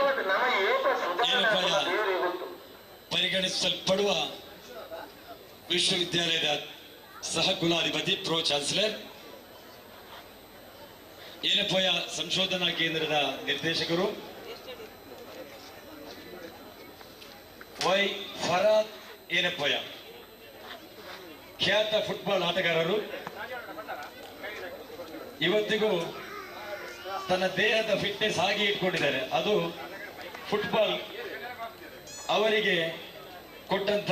[SPEAKER 6] ಪರಿಗಣಿಸಲ್ಪಡುವ ವಿಶ್ವವಿದ್ಯಾಲಯದ ಸಹ ಕುಲಾಧಿಪತಿ ಪ್ರೋ ಚಾನ್ಸಲರ್ ಏನಪ್ಪಯ ಸಂಶೋಧನಾ ಕೇಂದ್ರದ ನಿರ್ದೇಶಕರು ವೈ ಫರಾದ್ ಏನಪ್ಪಯ ಖ್ಯಾತ ಫುಟ್ಬಾಲ್ ಆಟಗಾರರು. ಇವತ್ತಿಗೂ ತನ್ನ ದೇಹದ ಫಿಟ್ನೆಸ್ ಹಾಗೆ ಇಟ್ಕೊಂಡಿದ್ದಾರೆ. ಅದು ಫುಟ್ಬಾಲ್ ಅವರಿಗೆ ಕೊಟ್ಟಂತ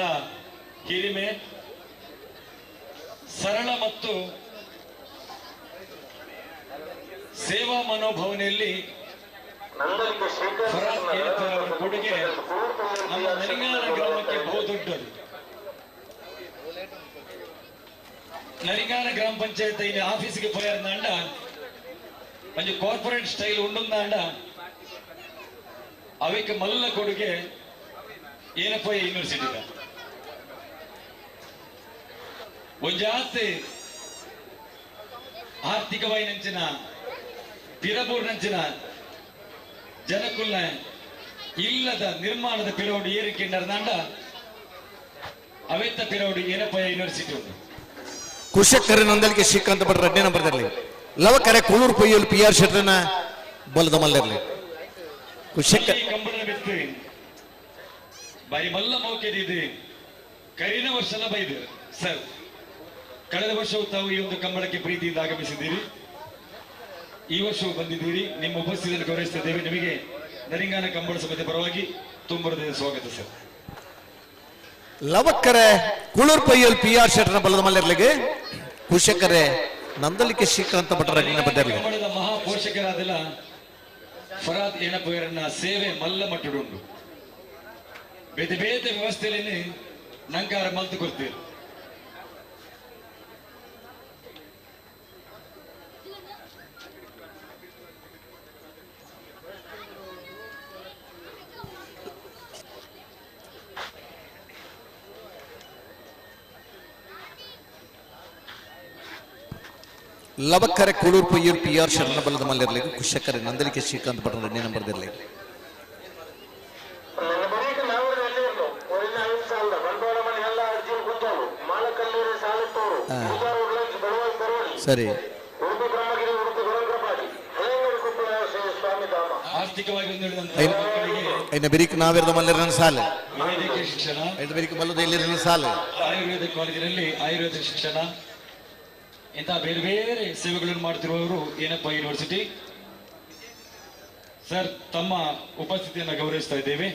[SPEAKER 6] ಹಿರಿಮೆ. ಸರಳ ಮತ್ತು ಸೇವಾ ಮನೋಭಾವನೆಯಲ್ಲಿ ಫರಾದ್ ಏನಪ್ಪಯ್ಯ ಅವರ ಕೊಡುಗೆ ನಮ್ಮ ನರಿಂಗಾನ ಗ್ರಾಮಕ್ಕೆ ಬಹುದೊಡ್ಡದು. ನರಿಂಗಾನ ಗ್ರಾಮ ಪಂಚಾಯತ್ ಆಫೀಸ್ಗೆ ಪೋಯಾರ್ನಾಂಡ ಒಂಜಿ ಕಾರ್ಪೊರೇಟ್ ಸ್ಟೈಲ್ ಉಂಡುಂದಾಂಡ ಅವಿಕ್ ಮಲ್ಲ ಕೊಡುಗೆ ಏನಪ್ಪಯ್ಯ ಯೂನಿವರ್ಸಿಟಿ. ಒಂಜಾತಿ ಆರ್ಥಿಕವಾಗಿ ನಂಚಿನ ಪಿರಬೂರ್ನಂಚಿನ ಜನಕುಲ್ನ ಇಲ್ಲದ ನಿರ್ಮಾಣದ ಪಿರವಡು ಏರಿಕೆ ನಡೆದಾಂಡ ಅವೆತ್ತ ಪಿರವಡು ಏನಪ್ಪಯ್ಯ ಯೂನಿವರ್ಸಿಟಿ ಉಂಟು.
[SPEAKER 3] ಕುಶಕರ ನಂದಲಿಗೆ ಶ್ರೀಕಾಂತ ಭಟ್ರ ರಡ್ನೇ ನಂಬರ್ದಲ್ಲಿ ಲವಕರೆ ಕುಳೂರು ಪೊಯ್ಯಲ್ ಪಿ ಆರ್ ಶೆಟ್ರನ ಬಲದ ಮಲ್ಲರ್ಲಿ ಕುಶಕ
[SPEAKER 6] ಕಂಬಳದ ಬಿತ್ತು ಬಾರಿ ಮಲ್ಲ ಮೌಕ್ಯದಿದೆ. ಕರಿನ ವರ್ಷನ ಬೈದು ಸರ್, ಕಳೆದ ವರ್ಷವೂ ತಾವು ಈ ಒಂದು ಕಂಬಳಕ್ಕೆ ಪ್ರೀತಿಯಿಂದ ಆಗಮಿಸಿದ್ದೀರಿ, ಈ ವರ್ಷವೂ ಬಂದಿದ್ದೀರಿ. ನಿಮ್ಮ ಉಪಸ್ಥಿತಿಯನ್ನು ಗೌರವಿಸುತ್ತಿದ್ದೇವೆ. ನಿಮಗೆ ನರಿಂಗಾನ ಕಂಬಳ ಸಮಿತಿ ಪರವಾಗಿ ತುಂಬ ಹೃದಯದ ಸ್ವಾಗತ ಸರ್.
[SPEAKER 3] ಲವಕ್ಕರೆ ಕುಳೂರ್ ಪೈಯಲ್ ಪಿ ಆರ್ ಶೆಟ್ಟರ್ನ ಬಲದ ಮಲ್ಲರ್ಲಿಗೆ ಕುಶಕರೆ ನಂದಲಿಕೆ ಶ್ರೀಕಾಂತ ಭಟ್ರ ಬದಲಿಗೆ
[SPEAKER 6] ಕಂಬಳದ ಮಹಾ ಪೋಷಕರಾದಲ್ಲ ಫರಾದ್ ಏನಪ್ಪಯ್ಯರನ್ನ ಸೇವೆ ಮಲ್ಲ ಮಟ್ಟುಡುಂಡು. ಬೇತೆ ಬೇತೆ ವ್ಯವಸ್ಥೆಯಲ್ಲಿ ನಂಕಾರ ಮಲ್ತು ಕೊಡ್ತೀರಿ.
[SPEAKER 3] ಲವಕ್ಕರೆ ಕೂಳೂರು ಪೊಯ್ಯೂರು ಪಿ ಆರ್ ಶರಣಬಲದ ಮಲ್ಲಿರಲಿಕ್ಕೆ ಕುಶಕರೆ ನಂದಲಿಕೆ ಶ್ರೀಕಾಂತ್ ಭಟ್ ಎರಡನೇ ನಂಬರ್ ಇರಲಿ. ಸರಿ.
[SPEAKER 6] ಆರ್ಥಿಕವಾಗಿ ಹಿಂದುಳಿದಂತಹ ಮಕ್ಕಳಿಗೆ
[SPEAKER 3] ಐನ ಬೆರಿಕ್ ನಾವಿರದ ಮಲ್ಲಿರನ ಸಾಲೆ.
[SPEAKER 6] ವೈದ್ಯಕೀಯ ಶಿಕ್ಷಣ,
[SPEAKER 3] ಐದು ಬೆರಿಕ್ ಬಲ್ಲದ ಇಲ್ಲಿರನ ಸಾಲೆ.
[SPEAKER 6] ಆಯುರ್ವೇದ ಕಾಲೇಜಿನಲ್ಲಿ ಆಯುರ್ವೇದ ಶಿಕ್ಷಣ, ಇಂತಹ ಬೇರೆ ಬೇರೆ ಸೇವೆಗಳನ್ನು ಮಾಡುತ್ತಿರುವವರು ಏನಪ್ಪ ಯೂನಿವರ್ಸಿಟಿ. ಸರ್, ತಮ್ಮ ಉಪಸ್ಥಿತಿಯನ್ನು ಗೌರವಿಸ್ತಾ ಇದ್ದೇವೆ.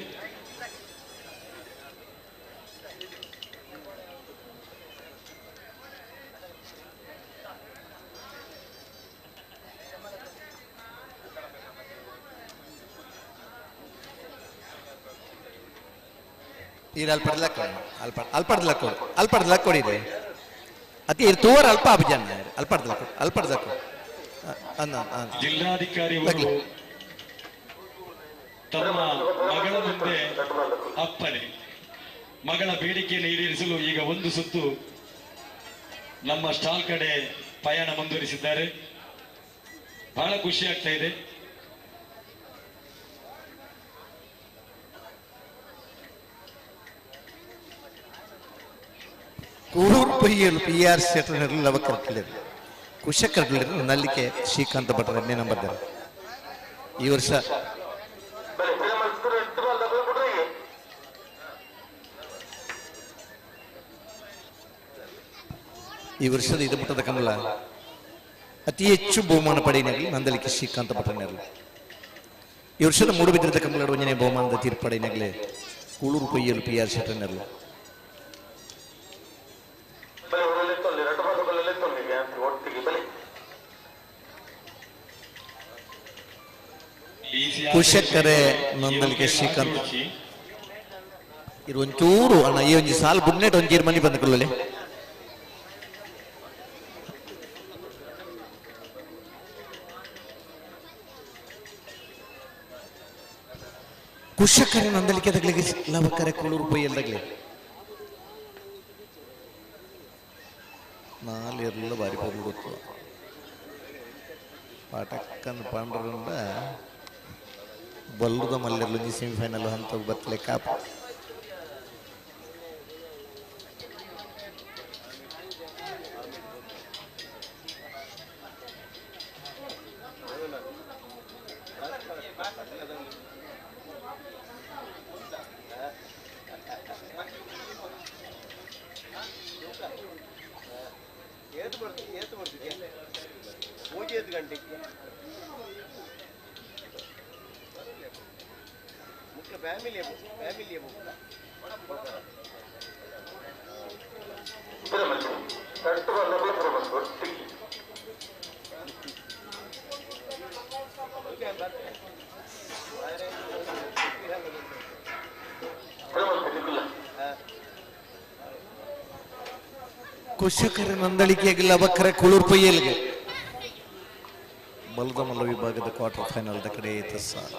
[SPEAKER 3] ಈರ್ ಅಲ್ಪಡ್ಲಕ್ಕ ಅಲ್ಪ ಅಲ್ಪಡ್ಲಕ್ಕ ಅಲ್ಪಡ್ಲಕ್ಕ ಕೊಡಿದೆ ಅತಿ ಇರ್ ತೂವರ್ ಅಲ್ಪ ಅಭಿಜಾನ ಅಲ್ಪಡ್ಲಕ್ಕ ಅಲ್ಪಡ್ಲಕ್ಕ ಅನ್ನ
[SPEAKER 6] ಜಿಲ್ಲಾಧಿಕಾರಿಯವರು ತಮ್ಮ ಮಗಳ ಮುಂದೆ ಅಪ್ಪನೆ ಮಗಳ ಬೇಡಿಕೆಯನ್ನು ಈಡೇರಿಸಲು ಈಗ ಒಂದು ಸುತ್ತು ನಮ್ಮ ಸ್ಟಾಲ್ ಕಡೆ ಪಯಣ ಮುಂದುವರಿಸಿದ್ದಾರೆ. ಬಹಳ ಖುಷಿ ಆಗ್ತಾ ಇದೆ.
[SPEAKER 3] ಕೂಳೂರು ಪೊಯ್ಯಲು ಪಿ ಆರ್ ಶೆಟ್ಟರ್ ಲವಕರ್ಕಲೇರು ಕುಶಕರ್ಕಲೇರು ನಲ್ಲಿಕೆ ಶ್ರೀಕಾಂತ ಭಟ್ರ ಎರಡನೇ ನಂಬರ್ ಈ ವರ್ಷ ಈ ವರ್ಷದ ಇದು ಮಟ್ಟದ ಕಮಲ ಅತಿ ಹೆಚ್ಚು ಬಹುಮಾನ ಪಡೆಯನಾಗಲಿ ನಂದಲಿಕೆ ಶ್ರೀಕಾಂತ ಭಟ್ರನಿರಲಿ. ಈ ವರ್ಷದ ಮೂಡುಬಿದ್ರದ ಕಮಲ ಒಂಜನೇ ಬಹುಮಾನದ ತೀರ್ಪಡೆಯನಾಗಲಿ ಕೂಳೂರು ಪೊಯ್ಯಲು ಪಿ ಆರ್ ಶೆಟ್ಟರ್ನಿರಲಿ. ಕುಶಕ್ಕರೆ ನಂದಲಿಕೆ ಶ್ರೀಕಾಂತ್ ಇದು ಒಂಚೂರು ಅಣ್ಣ ಈ ಒಂಜಿ ಸಾಲ್ ಬುಡ್ನೆಟ್ ಒಂಜೀರು ಮನಿ ಬಂದ ಕೊಳ್ಳಲಿ. ಕುಶಕ್ಕರೆ ನಂದಲಿಕೆ ತಗ್ಲಿಗೆ ಲವಕರೆ ಕೂಳೂರು ಪೊಯ್ಯಲ್ದಾಗ್ಲಿ ನಾಲೆರ್ಲ ಬಾರಿ ಪೊರ್ಲು ಗೊತ್ತು ಪಾಟಕ್ಕನ್ ಪಾಂಡ್ರಂಡ ಬಲ್ಲುದ ಮಲ್ಲೆರ್ಲೊಂಜಿ ಸೆಮಿಫೈನಲ್ ಹಂತ ಬತ್ತಲೆ ಕಾಪ.
[SPEAKER 9] ಗಂಟೆಗೆ ಮುಖ್ಯ ಫ್ಯಾಮಿಲಿ ಫ್ಯಾಮಿಲಿ
[SPEAKER 3] ಕುಶಕರ ನಂದಳಿಕೆಗೆ ಲವಕರ ಕುಳುರ್ ಪೊಯ್ಯಲ್ಗೆ ಬಲದ ಮಲ್ಲ ವಿಭಾಗದ ಕ್ವಾರ್ಟರ್ ಫೈನಲ್ the ಕಡೆ ಸಾಲ.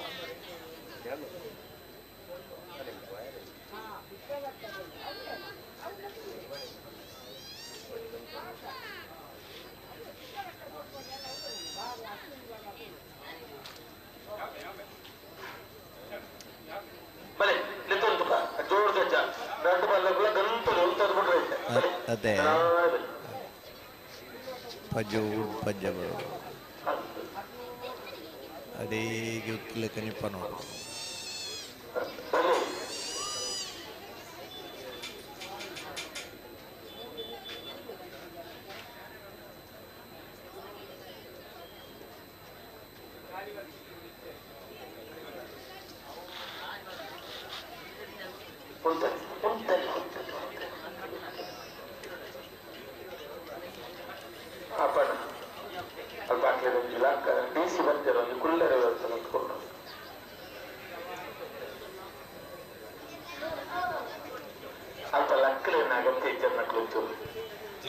[SPEAKER 3] ಅದೇ ಪಜ್ಜ ಪಜ್ಜ ಬರೋದು ಅಡೇಗೆ ಉತ್ತಿಲ ಕನಿಪ ನೋಡು.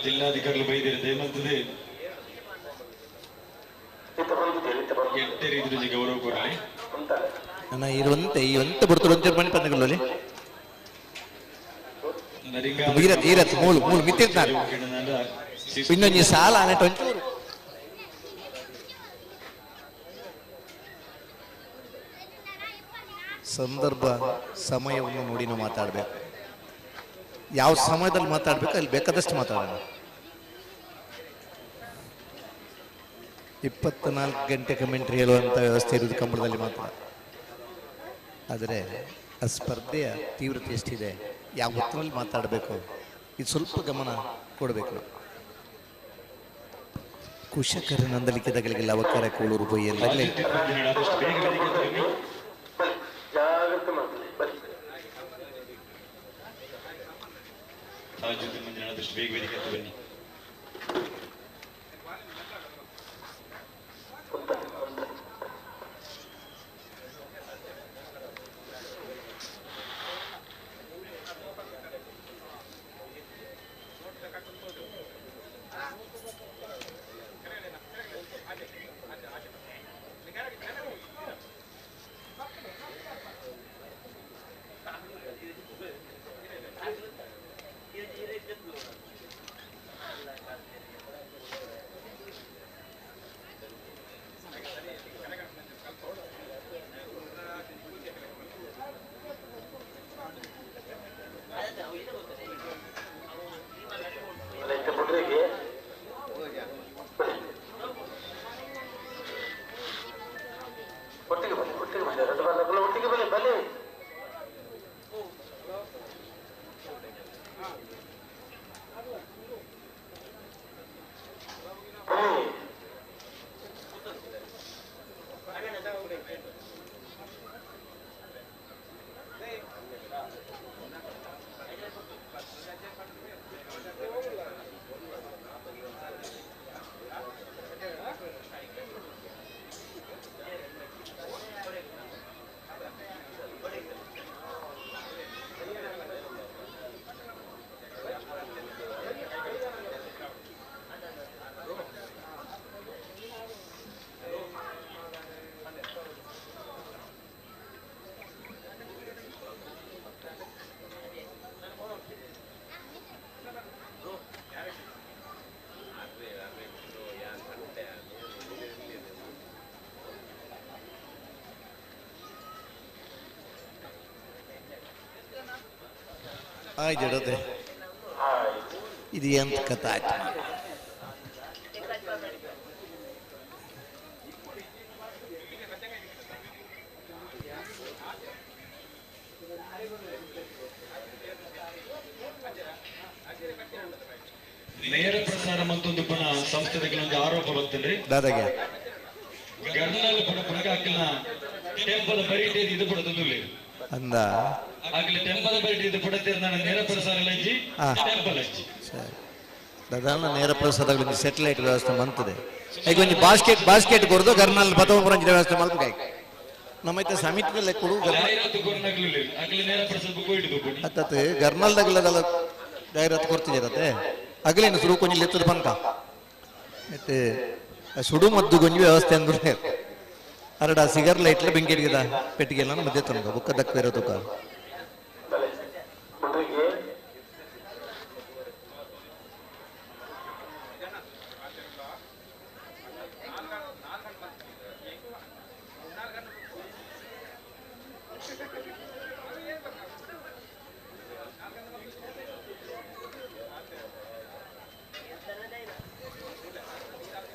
[SPEAKER 6] ಜಿಲ್ಲಾಧಿಕಾರಿಗಳು ಬೈದಿರ ದೇಮಂತದೆ ಎಟ್ಟೆ ರೀತಿಯಲ್ಲಿ ಗೌರವ ಕೊಡಲಿ.
[SPEAKER 3] ಅಣ್ಣ ಇರುವಂತೆ ಈ ಒಂತ ಬರ್ತದೆ ಒಂಚೂರು ಮಣಿ ಪಂದಗಳಲ್ಲಿ ಈರತ್ ಈರತ್ ಮೂಲು ಮೂಲು ಮಿತ್ತಿರ್ತಾರೆ ಇನ್ನೊಂದು ಸಾಲ ಆನೆಟ್ ಒಂಚೂರು.
[SPEAKER 1] ಸಂದರ್ಭ ಸಮಯವನ್ನು ನೋಡಿ ನಾವು ಮಾತಾಡಬೇಕು. ಯಾವ ಸಮಯದಲ್ಲಿ ಮಾತಾಡಬೇಕು ಅಲ್ಲಿ ಬೇಕಾದಷ್ಟು ಮಾತಾಡೋಣ. 24 ಗಂಟೆ ಕಮೆಂಟ್ರಿ ಹೇಳುವಂಥ ವ್ಯವಸ್ಥೆ ಇರುವುದು ಕಂಬಳದಲ್ಲಿ ಮಾತ್ರ. ಆದರೆ ಆ ಸ್ಪರ್ಧೆಯ ತೀವ್ರತೆ ಎಷ್ಟಿದೆ, ಯಾವ ಹೊತ್ತಿನಲ್ಲಿ ಮಾತಾಡಬೇಕು, ಇದು ಸ್ವಲ್ಪ ಗಮನ ಕೊಡಬೇಕು. ಕುಶಕರ ನಂದಲಿಕೆದಗಳಿಗೆ ಲವಕರ ಕೂಳೂರು ಬೊಯ್ಯಲ್ಲೇ
[SPEAKER 6] ಆದಷ್ಟು ಬೇಗ ವೇದಿಕೆ ಹತ್ರ ಬನ್ನಿ.
[SPEAKER 1] ಆಯ್ತು, ಇದು ಎಂತ ಕಥೆ ಆಯ್ತು.
[SPEAKER 6] ನೇರ ಪ್ರಸಾರ ಮತ್ತೊಂದು ಪಣ ಸಂಸ್ಥೆದ ಕೆಲವೊಂದು ಆರೋಪ ಬರ್ತದೆ.
[SPEAKER 1] ದಾದಾಗೆ
[SPEAKER 6] ಗರ್ನಾಲ್ ಪಣ ಪುನಕ ಹಾಕಿಲ್ಲ ಟೆಂಪದ ಬರೀಟೆ ಇದು ಕೂಡ ತಂದುಲಿ
[SPEAKER 1] ಅಂದ
[SPEAKER 6] ಆಗಲಿ ಟೆಂಪದ ಬರೀಟೆ ಇದು ಕೂಡ ನಾನು ನೇರ ಪ್ರಸಾರ ಲಜ್ಜಿ ಟೆಂಪಲ್ ಅಜ್ಜಿ
[SPEAKER 1] ಸರಿ ದಾದಾನ ನೇರ ಪ್ರಸಾರ ಸೆಟಲೈಟ್ ವ್ಯವಸ್ಥೆ ಮಂತದೆ. ಈಗ ಒಂಜಿ ಬಾಸ್ಕೆಟ್ ಬಾಸ್ಕೆಟ್ ಕೊರದು ಗರ್ನಾಲ್ ಬತವಪುರಂಜಿ ವ್ಯವಸ್ಥೆ ಮಲ್ಪಕಾಯಿ ನಮ್ಮೈತೆ ಸಮಿತಿದಲ್ಲೇ ಕೊಡು ಅತ್ತತ್ ಗರ್ನಾಲ್ದಾಗಲದಲ್ಲ ಜಾಹೀರಾತು ಕೊಡ್ತಿದ್ದೀರತ್ತೆ ಅಗಲೇನು ಸುರು ಕೊಂಜಿ ಲೆತ್ತದ ಬಂತ ಮತ್ತೆ ಸುಡು ಮದ್ದು ಗೊಂಜಿ ವ್ಯವಸ್ಥೆ ಅಂದ್ರೆ ಅರಡ ಸಿಗರ್ ಲೈಟ್ಲ ಬೆಂಕಿ ಹಿಡಿದ ಪೆಟ್ಟಿಗೆ ಎಲ್ಲ ಮಧ್ಯೆ ತಂದ ಬುಕ್ಕ ದಕ್ಕಿರೋ ತುಕ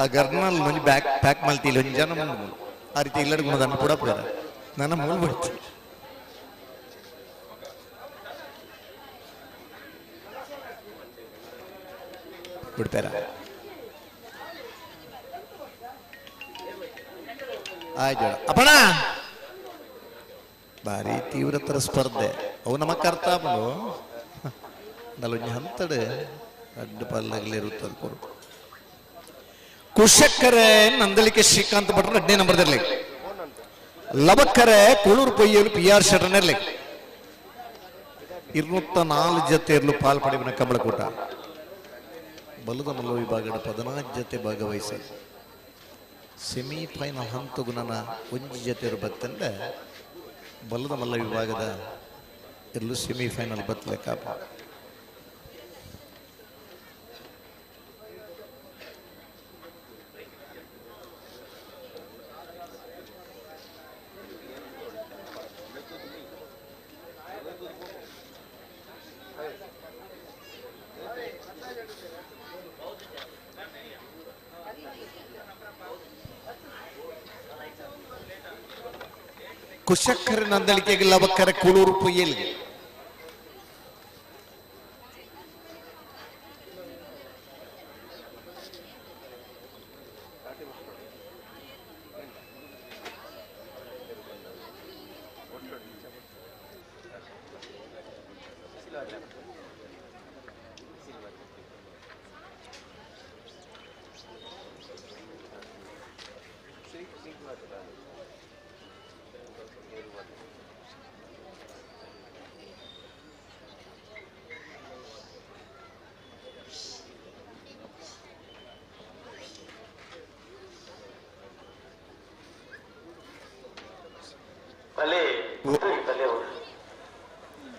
[SPEAKER 1] ಆ ಗರ್ನಾಲ್ ಒಂಜಿ ಬ್ಯಾಕ್ ಪ್ಯಾಕ್ ಮಲ್ತಿಲ್ಲ ಒಂಜಿ ಜನ ಮುಂದೆ ಆ ರೀತಿ ಇಲ್ಲಡ್ ಗುಣದನ್ನು ಕೂಡ ಪೋರ ನನ್ನ ಮೂಲ ಬಿಡ್ತಿ ಬಿಡ್ತಾರ ಆಯ್ತು ಅಪ್ಪಣ. ಭಾರಿ ತೀವ್ರತರ ಸ್ಪರ್ಧೆ ಅವು ನಮ್ಮ ಕರ್ತಾಪನು ನಲೊಂಜಿ ಹಂತಡು ಅಡ್ಡ ಪಲ್ಲಗಲಿರುತ್ತದೆ ಕೊರು. ಕುಶಕ್ಕರೆ ನಂದಳಿಕೆ ಶ್ರೀಕಾಂತ್ ಭಟ್ರು 7ನೇ ನಂಬರ್ದಲ್ಲಿ, ಲಬಕ್ಕರೆ ಕೂಳೂರು ಪೊಯ್ಯಲು ಪಿ ಆರ್ ಶಟರ್ನಲ್ಲಿ 204 ಜೊತೆ ಇರಲು ಪಾಲ್ ಪಡೆಯುವ ಕಂಬಳಕೂಟ ಬಲದ ಮಲ್ಲ ವಿಭಾಗದ 14 ಜೊತೆ ಭಾಗವಹಿಸಿ ಸೆಮಿಫೈನಲ್ ಹಂತಗೂ ನನ್ನ ಒಂಜಿ ಜೊತೆ ಬತ್ತಂದ್ರೆ ಬಲದ ಮಲ್ಲ ವಿಭಾಗದ ಎಲ್ಲೂ ಸೆಮಿಫೈನಲ್ ಬತ್ತಲೆಕ್ಕ. ಕುಶಕ್ಕರ ನಂದಳಿಕೆಗೆ ಲವಕ್ಕರ ಕೂಳೂರು ಪೊಯ್ಯಲ್ಗೆ.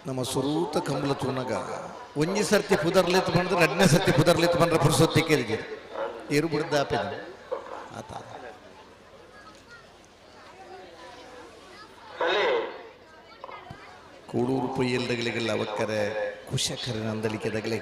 [SPEAKER 1] ನಮ್ಮ ಸುರೂತ ಕಂಬಳ ತೂನಗ ಒಂಜಿ ಸರ್ತಿ ಪುದರ್ಲಿತ್ ಬಂದ್ರೆ ಎರಡನೇ ಸರ್ತಿ ಪುದರ್ಲಿತ್ ಬಂದ್ರೆ ಪುರುಸೊತ್ತಿ ಕೇಳಿಗೆ ಏರು ಬಿಡ್ದ ಆಪೆದ ಆತ. ಕೂಡೂರು ಪೊಯ್ಯಲ್ದಗಳಿಗೆಲ್ಲ ಅವಕ್ಕರೆ ಕುಶಕರ ನಂದಳಿಕೆ ದಗಲೆ.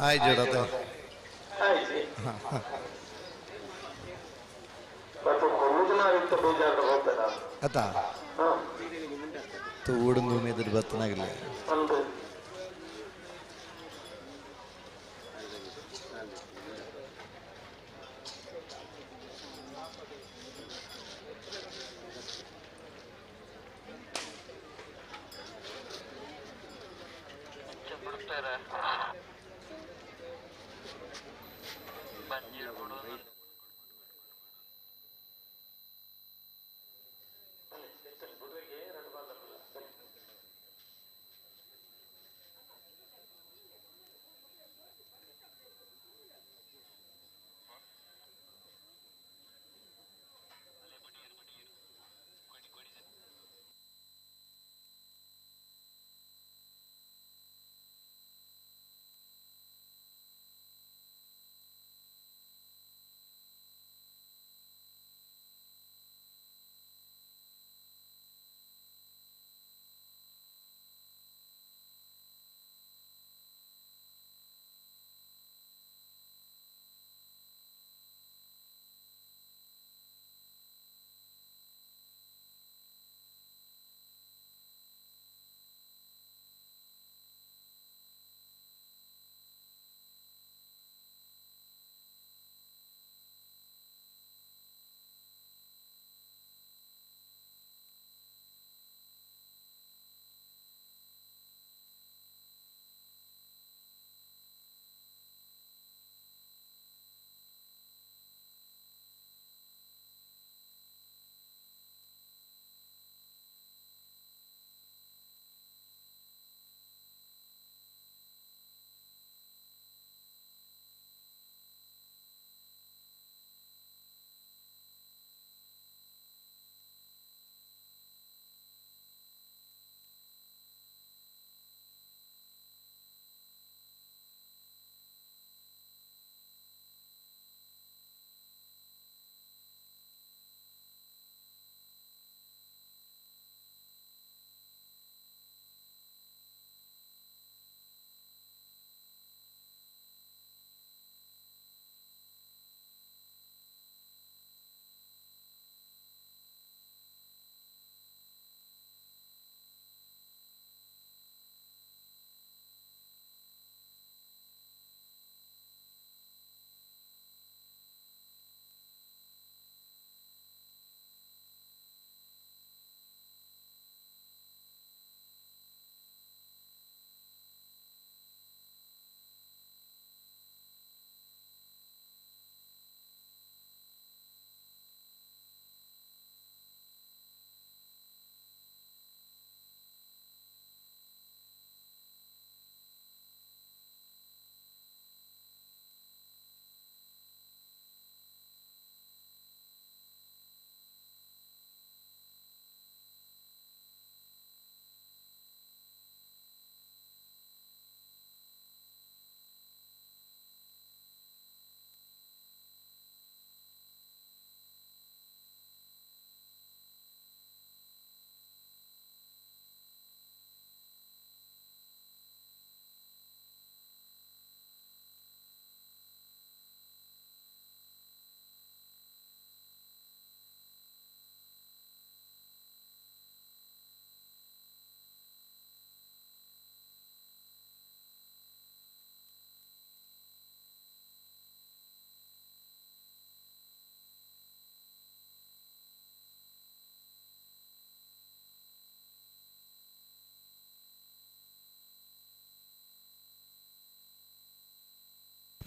[SPEAKER 1] ಆಯ್ ಜೋಡತ. ಅತ ತೂಡುಂದು ಮೇದ್ರ ಬತ್ತನಾಗಲಿ.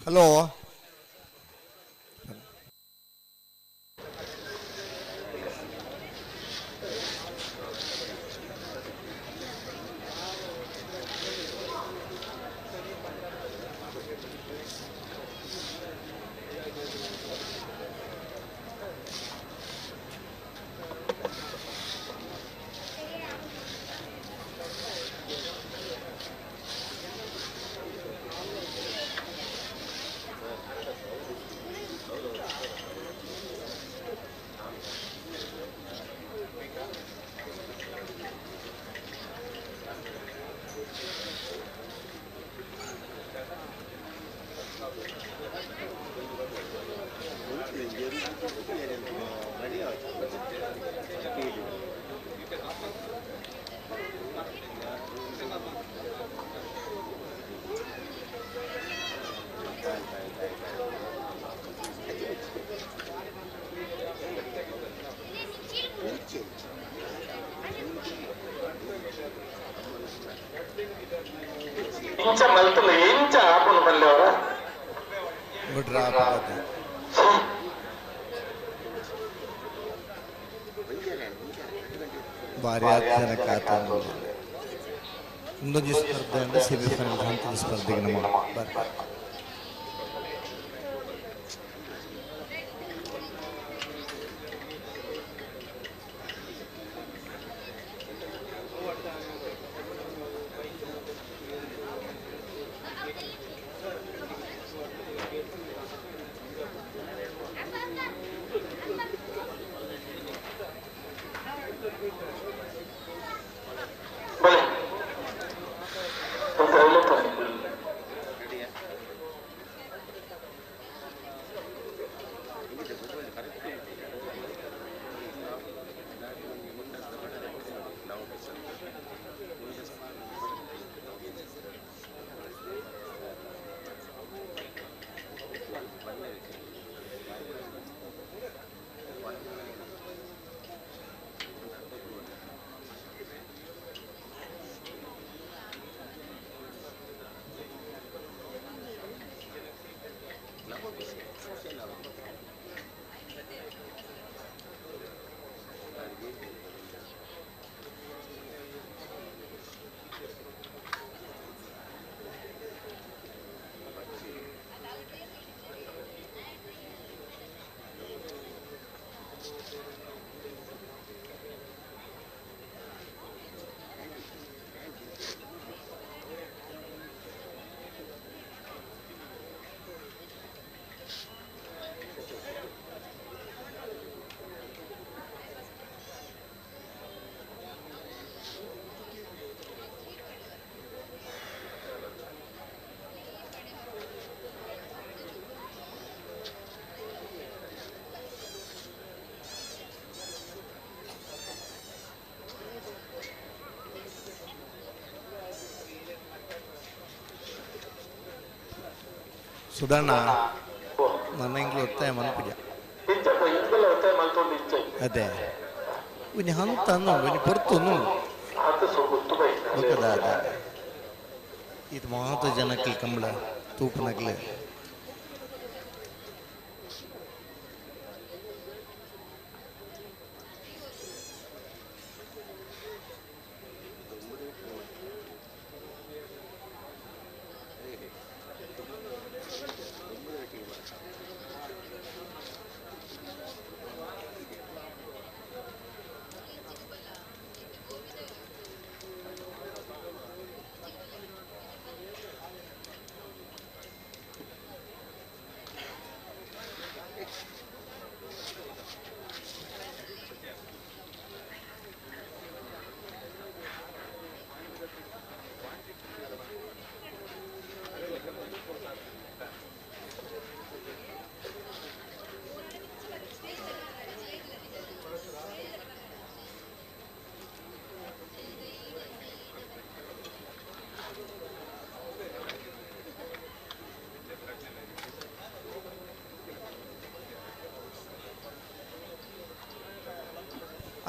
[SPEAKER 3] ಹಲೋ
[SPEAKER 2] ಇಂಚ ಮಲ್ತುಂಡು ಇಂಚ ಆಪುನು ಪಲ್ಲೆವರ
[SPEAKER 3] ಭಾರಿ ಜನ ಕಾತೊಂದು ಮುಂದೊಂಜಿ ಸ್ಪರ್ಧೆ ಅಂದ್ರೆ ಸೆಮಿಫೈನಲ್ ಹಂತದ ಸ್ಪರ್ಧೆಗೆ ನಮ್ಮ ಬರ್ತಾರೆ. ಸುಧಣ್ಣ ನನ್ನ ಇಂಗ್ಲ ಒತ್ತಾಯ ಮನ್ಪುಜ ಅದೇ ಒಂಜಿ ಹಂತ ಅನ್ನೋಡು ಒಂಜಿ ಪೊರ್ತು ಅನ್ನೋಡು ಬೊಕ್ಕದ ಅದ ಇದು ಮಾತ ಜನಕ್ಲೆ ಕಂಬಳ ತೂಪುನಕ್ಲೆ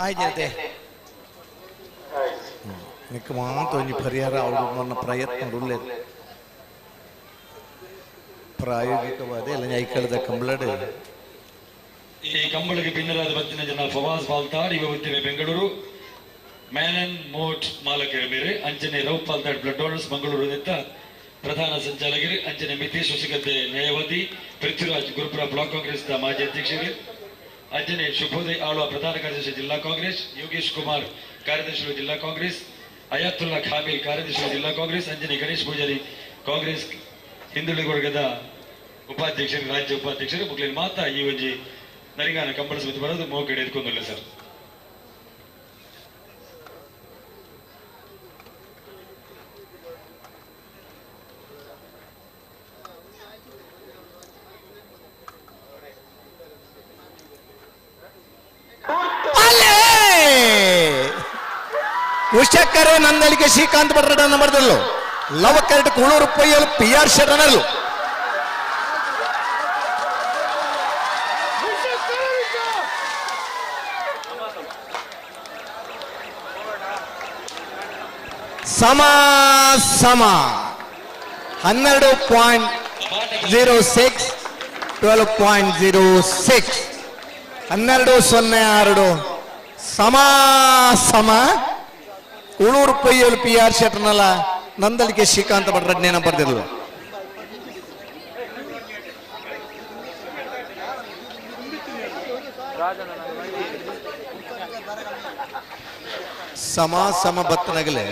[SPEAKER 3] ಆಯ್ತು ನಿಕ್ಕ ಮಾತ ಒಂಜಿ ಪರಿಹಾರ ಅವಳು ಮೊನ್ನ ಪ್ರಯತ್ನ ಉಳ್ಳೇದು. ಪ್ರಾಯೋಗಿಕವಾದ ಎಲ್ಲ ಐಕಳದ ಕಂಬಳಡು
[SPEAKER 6] ಈ ಕಂಬಳಗೆ ಭಿನ್ನರಾದ ಬತ್ತಿನ ಜನ ಫವಾಜ್ ಪಾಲ್ತಾಡ್ ಇವ ಉದ್ಯಮಿ ಬೆಂಗಳೂರು ಮ್ಯಾನನ್ ಮೋಟ್ ಮಾಲಕರ ಮೇರೆ ಅಂಜನೆ ರೌ ಪಾಲ್ತಾಡ್ ಬ್ಲಡ್ ಡೋನರ್ಸ್ ಮಂಗಳೂರು ಪ್ರಧಾನ ಸಂಚಾಲಕರು ಅಂಜನೆ ಮಿತೇಶ್ ಹೊಸಗದ್ದೆ ನ್ಯಾಯವಾದಿ ಪೃಥ್ವಿರಾಜ್ ಗುರುಪುರ ಬ್ಲಾಕ್ ಕಾಂಗ್ರೆಸ್ ಮಾಜಿ ಅಧ್ಯಕ್ಷರು ಅಂಜನೆ ಶುಭೋದಯ ಆಳ್ವ ಪ್ರಧಾನ ಕಾರ್ಯದರ್ಶಿ ಜಿಲ್ಲಾ ಕಾಂಗ್ರೆಸ್ ಯೋಗೇಶ್ ಕುಮಾರ್ ಕಾರ್ಯದರ್ಶಿಗಳು ಜಿಲ್ಲಾ ಕಾಂಗ್ರೆಸ್ ಅಯಾತುಲ್ಲಾ ಖಾಮಿಲ್ ಕಾರ್ಯದರ್ಶಿಗಳು ಜಿಲ್ಲಾ ಕಾಂಗ್ರೆಸ್ ಅಂಜನೆ ಗಣೇಶ್ ಪೂಜಾರಿ ಕಾಂಗ್ರೆಸ್ ಹಿಂದುಳಿದ ವರ್ಗದ ಉಪಾಧ್ಯಕ್ಷರು ರಾಜ್ಯ ಉಪಾಧ್ಯಕ್ಷರು ಮುಗ್ಲಿನ ಮಾತಾ ಈ ಒಂಜಿ ನರಿಂಗಾನ ಕಂಬಳ ಸಮಿತಿ ಬರೋದು ಮೋಕಡೆ ಎದ್ಕೊಂಡಿಲ್ಲ ಸರ್.
[SPEAKER 3] ಉಷಕರೆ ನಂದಳಿಗೆ ಶ್ರೀಕಾಂತ್ ಭಟ್ರಡನ್ನ ಬರೆದಲ್ಲು ಲವ ಕರೆಟ್ ಕುಳೂರು ಪೊಯ್ಯಲು ಪಿ ಆರ್ ಶರಣರು ಸಮ ಸಮ 12.06 12.06 12.06 ಸಮ ಸಮ ಉಳೂರು ಪೊಯ್ಯಲು ಪಿ ಆರ್ ಶೆಟ್ಟರ್ನಲ್ಲ ನಂದಳಿಕೆ ಶ್ರೀಕಾಂತ ಭಟ್ರಜ್ಞೇನ ಬರ್ದಿರಲು. ಸಮ ಸಮ ಬತ್ತನಗಲೆ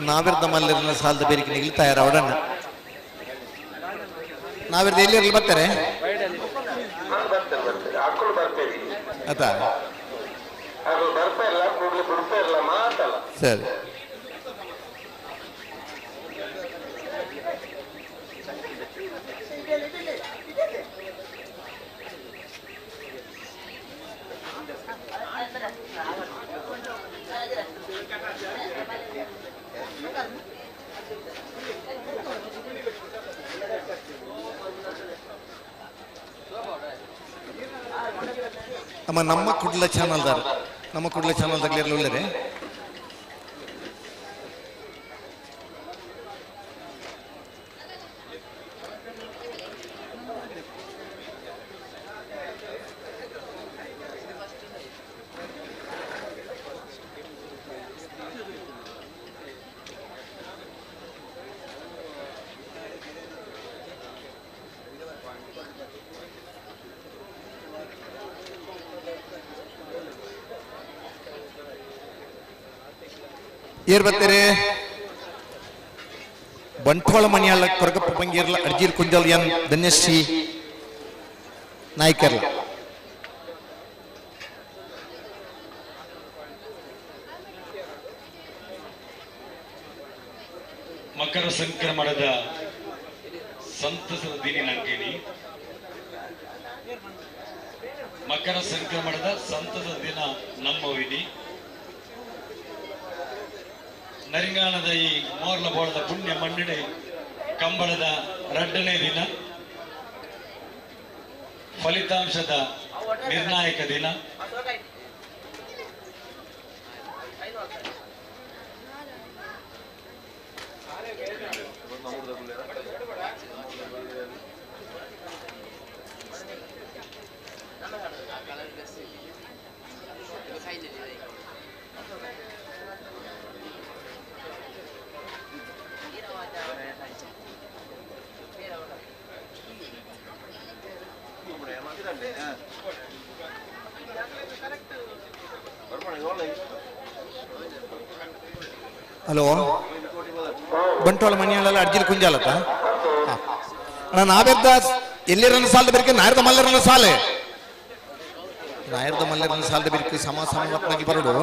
[SPEAKER 3] ನಾವಿರ್ದ ಮಲ್ಲಿರನ ಸಾಲದ ಬೇರಿಕೆ ನಿಗಲಿ ತಯಾರಾವಡಣ್ಣ. ನಾವಿರ್ದ ಎಲ್ಲಿರಲಿ ಬರ್ತಾರೆ ಆತ ಸರಿ. ನಮ್ಮ ನಮ್ಮ ಕುಡ್ಲ ಚಾನಲ್ದಾರ ನಮ್ಮ ಕುಡ್ಲ ಚಾನಲ್ದಾಗಲಿ ಒಳ್ಳೆರೆ ಏರ್ ಬರ್ತಾರೆ ಬಂಟ್ವಾಳ ಮಣಿಯಾಳ ಕೊರಗಪ್ಪ ಬಂಗೇರ್ಲ ಅರ್ಜೀರ್ ಕುಂಜಲ್ ಎನ್ ಧನ್ಯಶ್ರೀ ನಾಯ್ಕರ್ಲ.
[SPEAKER 6] ಮಕರ ಸಂಕ್ರಮಣದ ಸಂತಸದ ದಿನ ನಂಗೇನಿ. ಮಕರ ಸಂಕ್ರಮಣದ ಸಂತಸದ ದಿನ ನಮ್ಮ ವಿಧಿ. ನರಿಂಗಾಣದ ಈ ಮೋರ್ಲ ಬೋಳದ ಪುಣ್ಯ ಮಣ್ಣಿಡೆ ಕಂಬಳದ ರಡ್ಡನೇ ದಿನ, ಫಲಿತಾಂಶದ ನಿರ್ಣಾಯಕ ದಿನ.
[SPEAKER 3] ಹಲೋ ಬಂಟ್ವಾಳ ಮಣಿಯಾಳೆಲ್ಲ ಅರ್ಜಿಲ್ ಕುಂಜಾಲತ್ತ ಅಣ್ಣ ನಾವೆದ್ದ ಎಲ್ಲಿರನ್ನ ಸಾಲದ ಬೇರೆ ನಾಯರ್ದ ಮಲ್ಲರನ್ನ ಸಾಲೆ ನಾಯರ್ದ ಮಲ್ಲರನ್ನ ಸಾಲದ ಬೇರೆ ಸಮ ಸಮವತ್ನಾಗಿ ಬರೋಡು.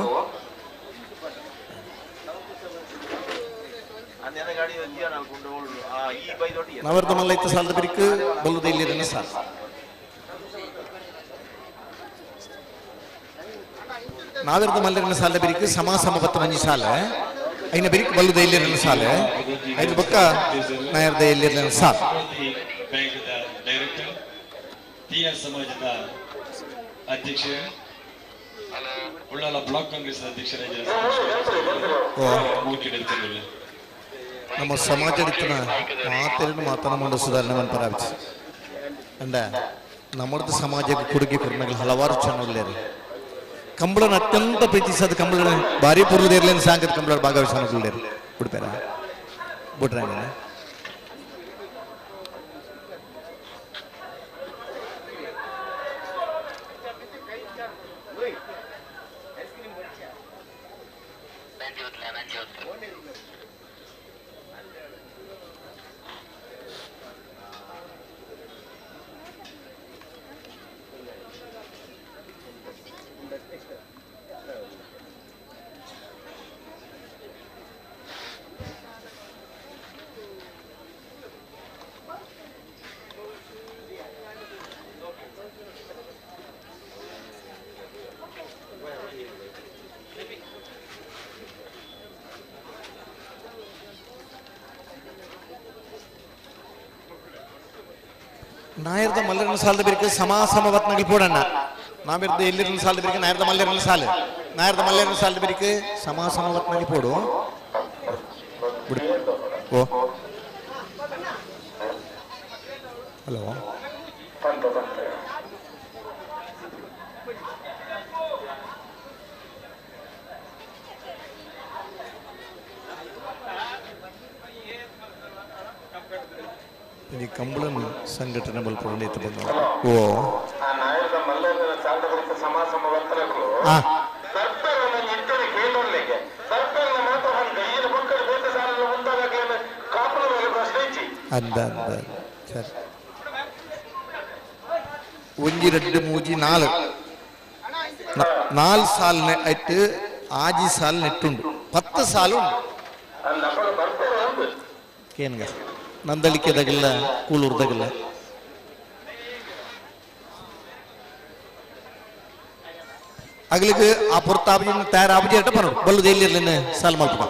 [SPEAKER 3] ನಾವರ್ದ ಮಲ್ಲ ಇತ್ತ ಸಾಲದ ಬಿರಿಕು ಬಲ್ಲುದ ಎಲ್ಲಿರನ್ನ ಸಾಲ. ನಾವಿರ್ದ ಮಲ್ಲರನ್ನ ಸಾಲದ ಬಿರಿಕು ಸಮ ಸಮವತ್ತ ಮಂಜಿ ಸಾಲೆ ಐನ ಬಿರಿಕು ಬಲ್ಲುದ ಎಲ್ಲಿರನ್ನ ಸಾಲೆ ಐದು ಬೊಕ್ಕ ನಾಯರ್ದ ಎಲ್ಲಿರನ್ನ ಸಾಲ.
[SPEAKER 6] ಬ್ಯಾಂಕ್ದ ಡೈರೆಕ್ಟರ್ ಟಿಆರ್ ಸಮಾಜದ ಅಧ್ಯಕ್ಷರು ಉಳ್ಳಾಲ ಬ್ಲಾಕ್ ಕಾಂಗ್ರೆಸ್ ಅಧ್ಯಕ್ಷರಾದ.
[SPEAKER 1] ನಮ್ಮ ಸಮಾಜಡಿತ್ತಿನ ಮಾತೆರನ್ನು ಮಾತನ ಮಂಡ ಸುಧಾರಣೆ ಮನ್ಪರಾಬಿಸಿ ಅಂಡ ನಮ್ಮದು ಸಮಾಜಕ್ಕೆ ಕೊಡುಗೆ ಕೊಡ್ನಾಗಲಿ ಹಲವಾರು ಚಾನಲ್ಲೇರಿ ಕಂಬಳನ ಅತ್ಯಂತ ಪ್ರೀತಿಸದ ಕಂಬಳನ ಭಾರಿ ಪೂರ್ವದೇರ್ಲೇನು ಸಾಂಗದ ಕಂಬಳ ಭಾಗವಹಿಸೋರು ಬಿಡ್ಬೇಡ ಬಿಟ್ರಂಗ ನಾಯರ್ದ ಮಲ್ಲರನ ಸಾಲದ ಬೇರೆ ಸಮ ಸಮವತ್ನಾಗಿ ಪೋಡಣ್ಣ ನಾವಿರ್ದ ಎಲ್ಲಿರನ ಸಾಲದ ಬೇರೆ ನಾಯರ್ದ ಮಲ್ಲರನ ಸಾಲ ನಾಯರ್ದ ಮಲ್ಲರನ ಸಾಲದ ಬೇರೆ ಸಮ ಸಮವತ್ನಾಗಿ ಪೋಡು ಬಿಡು ಓ ಹಲೋ ಈ ಕಂಬಳನ್ ಸಂಘಟನೆ ಬಲ್ಪೊಂಡು ಇತ್ತು ಬಂದ ಓ ಆ. ಅಂದ ಅಂದ ಸರಿ ಒಂಜಿ ரெண்டு ಮೂಜಿ ನಾಲ್ ನಾಲ್ ಸಾಲ್ ಐಟ್ ಆಜಿ ಸಾಲ್ ನೆಟ್ಟುಂಡು 10 ಸಾಲು ಉಂಡು ಕೇನ್ಗ ನಂದಳಿಕೆದಾಗಲ್ಲ ಕೂಳೂರ್ದಾಗಲ್ಲ ಅಗ್ಲಿಗೆ ಆ ಪೊರ್ತ ಆಬಜಿನ ತಯಾರು ಆಬಜಿ ಅಟ್ಟ ಬರೋಡು ಬಲ್ಲುದ ಎಲ್ಲಿರ್ಲಿನ ಸಾಲು ಮಲ್ಪ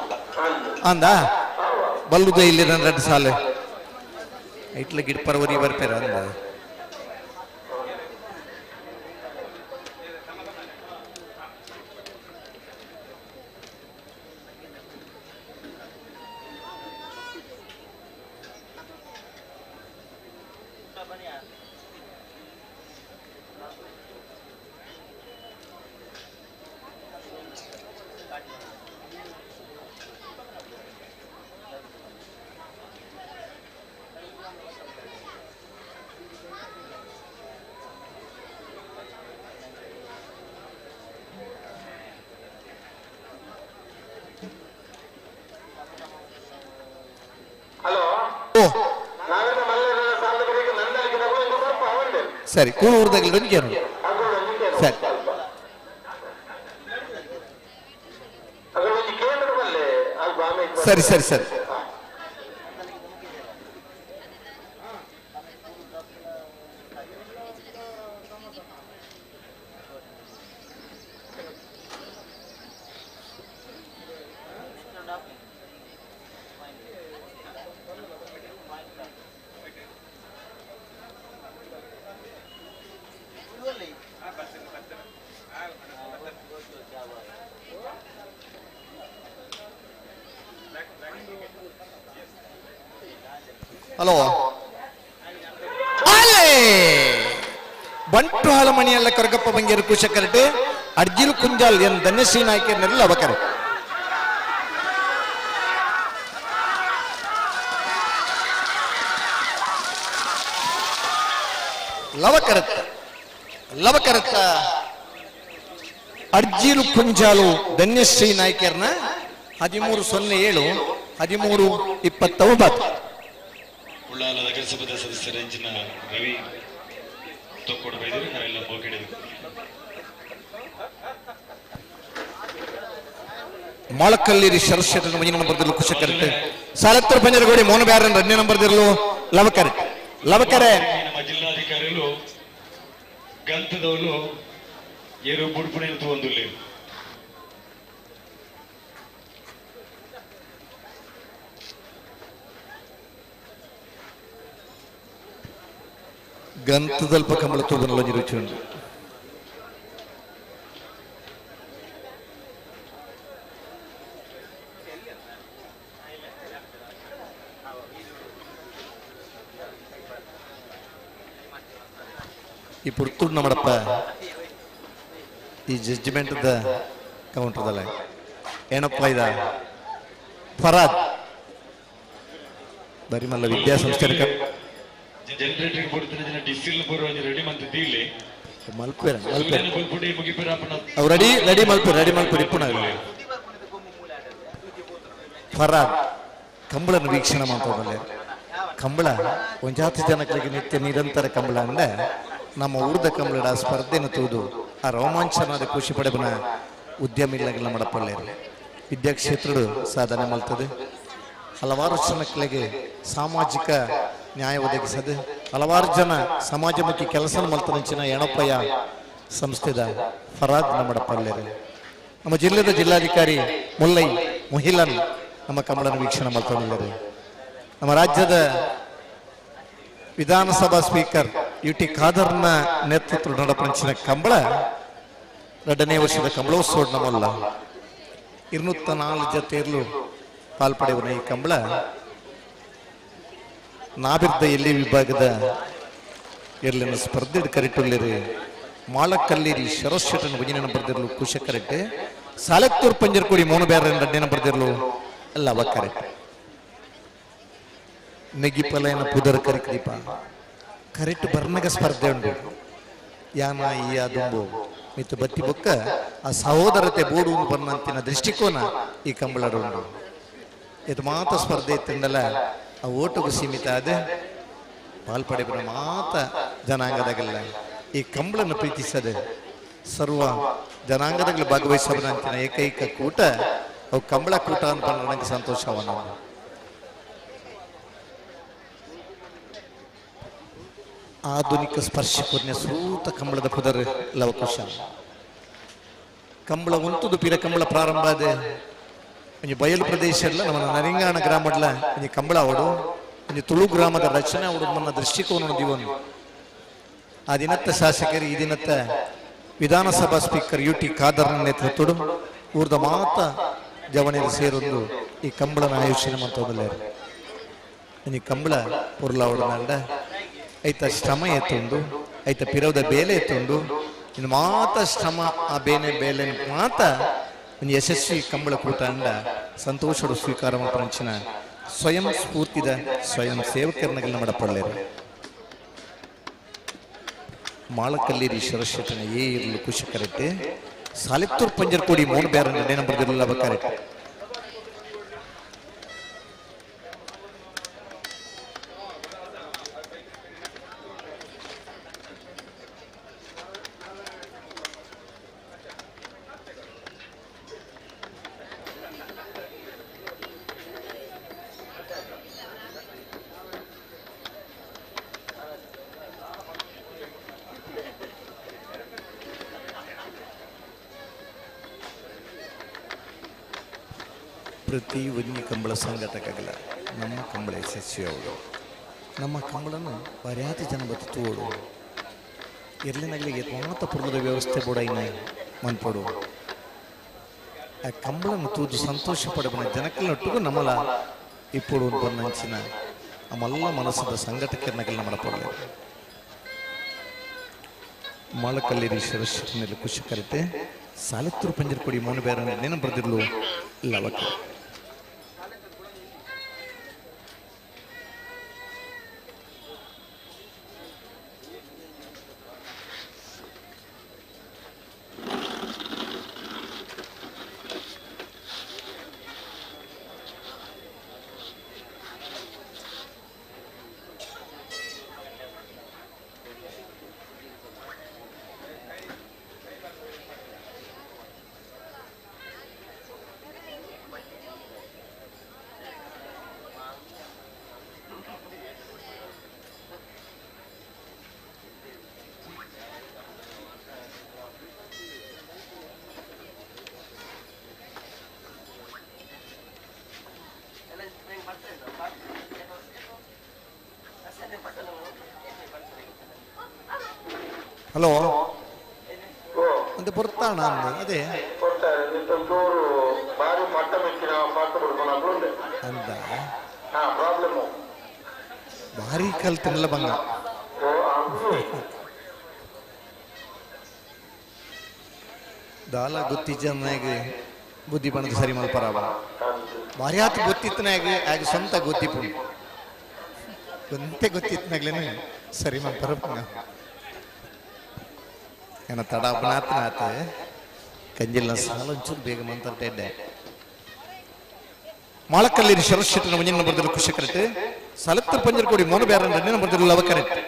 [SPEAKER 1] ಅಂದ ಬಲ್ಲುದ ಎಲ್ಲಿರ ರೆಡ್ ಸಾಲು ಐಟ್ಲ ಗಿಡ್ಪರವರಿ ಬರ್ಪೇರ ಅಂದ ಸರಿ ಕೂಳೂರ್ದಾಗಲ್ಲ ಕೇಳು ಸರಿ ಸರಿ ಸರಿ ಸರಿ ಹಲೋ ಅಲ್ಲೇ ಬಂಟು ಹಾಲಮಣಿಯಲ್ಲ ಕರಗಪ್ಪ ಬಂಗೇರು ಕುಶಕರಟು ಅರ್ಜಿಲ್ ಕುಂಜಾಲ್ ಎನ್ ಧನ್ಯಶ್ರೀ ನಾಯ್ಕರ್ನೆಲ್ಲ ಅವಕರೆ ಲವಕರತ್ತ ಲವಕರತ್ತ ಅರ್ಜಿಲು ಕುಂಜಾಲು ಧನ್ಯಶ್ರೀ ನಾಯ್ಕರ್ನ 13:07 13:29.
[SPEAKER 6] ಉಳ್ಳಾಲ ನಗರಸಭಾದ ಸದಸ್ಯರ ಎಂಜಿನ ರವಿ ತೊಕ್ಕೋಡು ಬೈದರು ನಾವೆಲ್ಲ ಹೋಗಿಡಿದ್ವಿ.
[SPEAKER 1] ಮೊಳಕಲ್ಲಿರಿ ಶರಶೆಟ್ಟನ ಒಂಜಿ ನಂಬರ್ ದಿರ್ಲು ಕುಶಕರಟೆ ಸಾಲತ್ತರ ಪಂಜರಗೋಡಿ ಮೋನ ಬ್ಯಾರನ್ ಎರಡನೇ ನಂಬರ್ ದಿರ್ಲು ಲವಕರೆ ಲವಕರೆ
[SPEAKER 6] ನಮ್ಮ ಜಿಲ್ಲಾಧಿಕಾರಿಗಳು ಗಂತದವರು ಏರು ಬುಡ್ಪುಣೆ ಒಂದುಲ್ಲಿ
[SPEAKER 1] ಗಂತದಲ್ಪ ಕಮಲ ತೂಬನಲ ರುಚಿ ಉಂಟು.
[SPEAKER 3] ಈ ಪುರ್ತುಡ್ ನಮ್ಮಡಪ್ಪ ಈ ಜಡ್ಜ್ಮೆಂಟ್ದ ಕೌಂಟರ್ದಲ್ಲ ಏನಪ್ಪ ಇದ ಫರಾದ್ ಬರಿಮಲ್ಲ ವಿದ್ಯಾಸಂಸ್ಥೆ
[SPEAKER 6] ಜನರೇಟರ್ ಕೊಡ್ತಿನ ಜನ ಡಿಸಿಲ್ ಬರುವ ರೆಡಿ ಮಂತ್ ದೀಲಿ.
[SPEAKER 3] ಮಲ್ಪೇರ ಮಲ್ಪೇರ.
[SPEAKER 6] ಬಲ್ಪುಡಿ ಮುಗಿಪೇರ.
[SPEAKER 3] ಅವ್ ರೆಡಿ ರೆಡಿ ಮಲ್ಪು, ರೆಡಿ ಮಲ್ಪು ಇಪ್ಪುನ. ಫರಾದ್ ಕಂಬಳನ ವೀಕ್ಷಣೆ ಮಾಡ್ತದಲ್ಲ. ಕಂಬಳ ಒಂಜಾತಿ ಜನಗಳಿಗೆ ನಿತ್ಯ ನಿರಂತರ ಕಂಬಳ ಅಂದ ನಮ್ಮ ಊರ್ದ ಕಂಬಳದ ಸ್ಪರ್ಧೆನ ತೂದು ಆ ರೋಮಾಂಚನದ ಖುಷಿ ಪಡೆಬನ ಉದ್ಯಮ ಇಲ್ಲಗೆಲ್ಲ ಮಾಡಪಲ್ಲೇರು. ವಿದ್ಯಾಕ್ಷೇತ್ರಡು ಸಾಧನೆ ಮಾಡ್ತದೆ. ಹಲವಾರು ಜನಗಳಿಗೆ ಸಾಮಾಜಿಕ ನ್ಯಾಯ ಒದಗಿಸದೆ ಹಲವಾರು ಜನ ಸಮಾಜಮುಖಿ ಕೆಲಸ ಮಲ್ತನಂಚಿನ ಎಣಪ್ಪಯ್ಯ ಸಂಸ್ಥೆದ ಫರಾದ್ ನಮ್ಮಡಪಲ್ಲೇರು. ನಮ್ಮ ಜಿಲ್ಲೆದ ಜಿಲ್ಲಾಧಿಕಾರಿ ಮುಲ್ಲೈ ಮುಹಿಲನ್ ನಮ್ಮ ಕಮಲನ ವೀಕ್ಷಣೆ ಮಾಡ್ಕೊಂಡಿದ್ದಾರೆ. ನಮ್ಮ ರಾಜ್ಯದ ವಿಧಾನಸಭಾ ಸ್ಪೀಕರ್ ಯು ಟಿ ಖಾದರ್ನ ನೇತೃತ್ವ ನಡಪಂಚಿನ ಕಂಬಳ ಎರಡನೇ ವರ್ಷದ ಕಂಬಳೋತ್ಸವ ನಮ್ಮಲ್ಲ 204 ಜತೆಯಲ್ಲೂ ಪಾಲ್ಪಡೆಯುವ ಈ ಕಂಬಳ ನಾಬಿರ್ದ ಎಲ್ಲಿ ವಿಭಾಗದ ಎರ್ಲಿನ ಸ್ಪರ್ಧೆ ಕರಿಟುಲ್ಲಿರಿ ಮಾಳಕಲ್ಲಿರಿ ಶರಶೆಟ್ಟನ ಒಂದನೇ number ದಿರ್ಲು Kusha correct, Salethur ಪಂಜರ್ಕುಡಿ moon ಬೇರೆ ಎರಡನೇ ನಂಬರ್ ದಿರ್ಲು ಅಲ್ಲ ಅವ ಕರೆಕ್ಟ್. ನೆಗಿಪಲೈನ ಪುದರ್ ಕರಿಕ್ದೀಪ ಕರೆಕ್ಟ್ ಬರ್ನಗ ಸ್ಪರ್ಧೆ ಉಂಟು. ಯಾನ ಈ ದುಂಬು ಮಿತ್ತು ಬತ್ತಿ ಬೊಕ್ಕ ಆ ಸಹೋದರತೆ ಬೋಡು ಬನ್ನಂತಿನ ದೃಷ್ಟಿಕೋನ ಈ ಕಂಬಳರು ಉಂಟು. ಇದು ಮಾತ ಸ್ಪರ್ಧೆ ಇತ್ತಿಂದಲ್ಲ ಆ ಓಟುಗೂ ಸೀಮಿತ ಅದೇ ಪಾಲ್ಪಡೆಬರ ಮಾತ ಜನಾಂಗದಾಗಲ್ಲ ಈ ಕಂಬಳನ್ನು ಪ್ರೀತಿಸದೆ ಸರ್ವ ಜನಾಂಗದಾಗಲಿ ಭಾಗವಹಿಸಬರಂತಿನ ಏಕೈಕ ಕೂಟ ಅವು ಕಂಬಳ ಕೂಟ ಅಂತ ನನಗೆ ಸಂತೋಷವನ್ನ. ಆಧುನಿಕ ಸ್ಪರ್ಶ ಪುಣ್ಯ ಸೂತ ಕಂಬಳದ ಪುದರ್ ಲವಕುಶ ಕಂಬಳ ಉಂತುದು ಪಿರ ಕಂಬಳ ಪ್ರಾರಂಭ ಅದೇ ಒಂಜಿ ಬಯಲು ಪ್ರದೇಶ ಎಲ್ಲ ನಮ್ಮ ನರಿಂಗಾಣ ಗ್ರಾಮಡ್ಲ ಒಂಜಿ ಕಂಬಳ ಅವಡು ಒಂಜಿ ತುಳು ಗ್ರಾಮದ ರಚನೆ ಅವಡು ನನ್ನ ದೃಷ್ಟಿಕೋನ ದಿವನು. ಆ ದಿನತ್ತ ಶಾಸಕರು ಈ ದಿನತ್ತ ವಿಧಾನಸಭಾ ಸ್ಪೀಕರ್ ಯು ಟಿ ಖಾದರ್ನ ನೇತೃತ್ವಡು ಊರ್ದ ಮಾತ ಜವನಿಗೆ ಸೇರೊಂದು ಈ ಕಂಬಳನ ಆಯೋಜನೆ ಮಂತೋದಲ್ಲೇರು. ಒಂಜಿ ಕಂಬಳ ಪೊರ್ಲಾವಡು ಐತ ಶ್ರಮ ಎತ್ತುಂಡು, ಐತ ಪಿರವದ ಬೇಲೆ ಎತ್ತುಂಡು. ಇನ್ನು ಮಾತ ಶ್ರಮ ಆ ಬೇನೆ ಬೇಲೆ ಮಾತ ಒಂದು ಯಶಸ್ವಿ ಕಂಬಳ ಕೂಟ ಅಂಡ ಸಂತೋಷಡು ಸ್ವೀಕಾರ ಮಲ್ಪನಂಚಿನ ಸ್ವಯಂ ಸ್ಫೂರ್ತಿದ ಸ್ವಯಂ ಸೇವಕರನ್ನಗಲ್ನ ಮಾಡಪಡಲೇರು. ಮಾಳಕಲ್ಲಿರಿ ಶರಶೆಟ್ಟನ ಏ ಇರಲು ಖುಷಿ ಕರೆಕ್ಟ್, ಸಾಲಿತ್ತೂರ್ ಪಂಜರ್ಕೋಡಿ ಮೂರು ಬೇರೆ ಎರಡನೇ ನಂಬರ್ ಇರಲಿಲ್ಲ ಕರೆಕ್ಟ್. ಪ್ರತಿ ಒಂಜಿ ಕಂಬಳ ಸಂಘಟಕಗಳ ನಮ್ಮ ಕಂಬಳ ಯಶಸ್ವಿ ಅವರು. ನಮ್ಮ ಕಂಬಳನ್ನು ಬರ್ಯಾತಿ ಜನ ಬತ್ತು ತೋಡು ಎರ್ಲಿನಗಲಿಗೆ ಮಾತ ಪುರ್ಲದ ವ್ಯವಸ್ಥೆ ಬೋಡ ಇನ್ನ ಮನ್ಪಡು. ಆ ಕಂಬಳನ್ನು ತೂದು ಸಂತೋಷ ಪಡಬನ ಜನಕ್ಕಲೊಟ್ಟಿಗೂ ನಮ್ಮಲ ಇಪ್ಪಡು ಬನ್ನಂಚಿನ ನಮ್ಮೆಲ್ಲ ಮನಸ್ಸದ ಸಂಘಟಕರನ್ನಗಲ್ನ ಮಾಡಪಡಲೆ. ಮಾಳಕಲ್ಲಿರಿ ಶರಶೆಟ್ಟನಲ್ಲಿ ಖುಷಿ ಕರೆತೆ ಸಾಲೆತ್ತೂರು ಪಂಜರ್ಕೊಡಿ ಮೋನು ಬೇರೆ ನೇನ ಬರ್ದಿರ್ಲು ಲವಕ. ಹಲೋ ಒಂದು ಪೊರ್ತಾಣ ಅದೇ ಅಂತ ಭಾರಿ ಕಲ್ತಿನಲ್ಲ ಬಂಗ. ದಾಲ ಗೊತ್ತಿಜ್ಜನಾಗ ಬುದ್ಧಿ ಬಣ್ಣದ ಸರಿ ಮಲ್ಪರಾವ ಭಾರ್ಯಾತ್ ಗೊತ್ತಿತ್ತನಾಗ ಆಗ ಸ್ವಂತ ಗೊತ್ತಿಪ್ಪು ಒಂತೆ ಗೊತ್ತಿತ್ತನಾಗ್ಲೇನೆ ಸರಿ ಮಲ್ಪರ ಏನ ತಡ ಅಬ್ಬನಾತನಾತ ಕಂಜಿಲ್ಲ ಸಾಲ ಒಂಚೂರು ಬೇಗ ಮಂತರ್ಟೆ ಇದ್ದೆ.
[SPEAKER 1] ಮಾಳಕಲ್ಲಿ ಶರತ್ ಶೆಟ್ಟನ ಒಂಜಿ ನಂಬರ್ ಖುಷಿ ಕರೆಕ್ಟ್ ಸಲತ್ತರ್ ಪಂಜರ್ ಕೋಡಿ ಮೋನ ಬ್ಯಾರನ್ ಎರಡನೇ ನಂಬರ್ ಲವ ಕರೆಕ್ಟ್.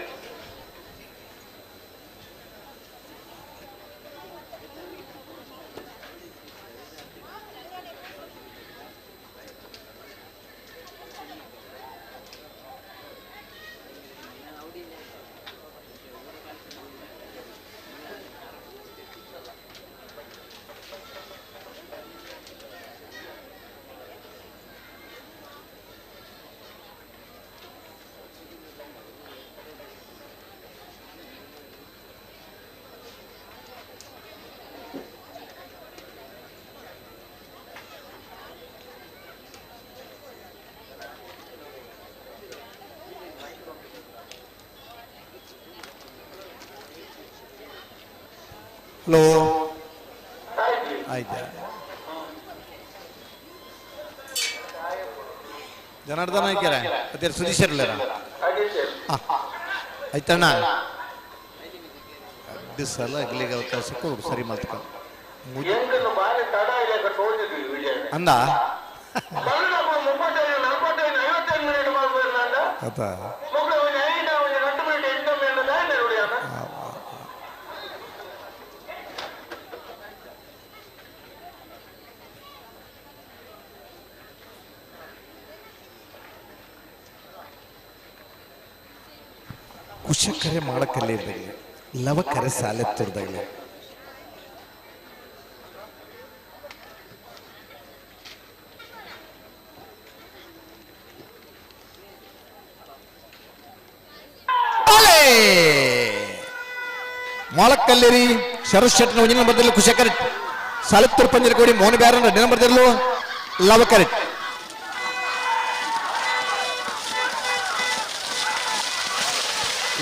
[SPEAKER 3] ಹಲೋ ಆಯ್ತಾ ಜನಾರ್ದನ ಹಾಕ್ಯಾರ ಅದೇ ಸುದೀಶ್ ಇರ್ಲಾರ ಆಯ್ತಣ್ಣ ಅಡ್ಡು ಸಲ ಅಗ್ಲಿಗೆ ಅವಕಾಶ ಕೊಡು ಸರಿ ಮಲ್ತ್ಕ ಅಂದ ಅದ ಕುಶಕರೆ ಮಾಡಕಲ್ಲಿ ಇದ್ದಾಗಲೇ ಲವಕರೆ ಸಾಲೆತ್ತಿರ್ದಾಗಲೇ
[SPEAKER 1] ಮೊಳಕಲ್ಲೇರಿ ಶರತ್ ಶೆಟ್ಟನ ಒಂಜಿನ ನಂಬರ್ದಲ್ಲಿ ಕುಶಕರೆ ಸಾಲತ್ತೂರು ಪಂಜರಕೋಡಿ ಮೋಹನ್ ಬ್ಯಾರನ್ ಎರಡನೇ ನಂಬರ್ದಲ್ಲೂ ಲವಕರೆ.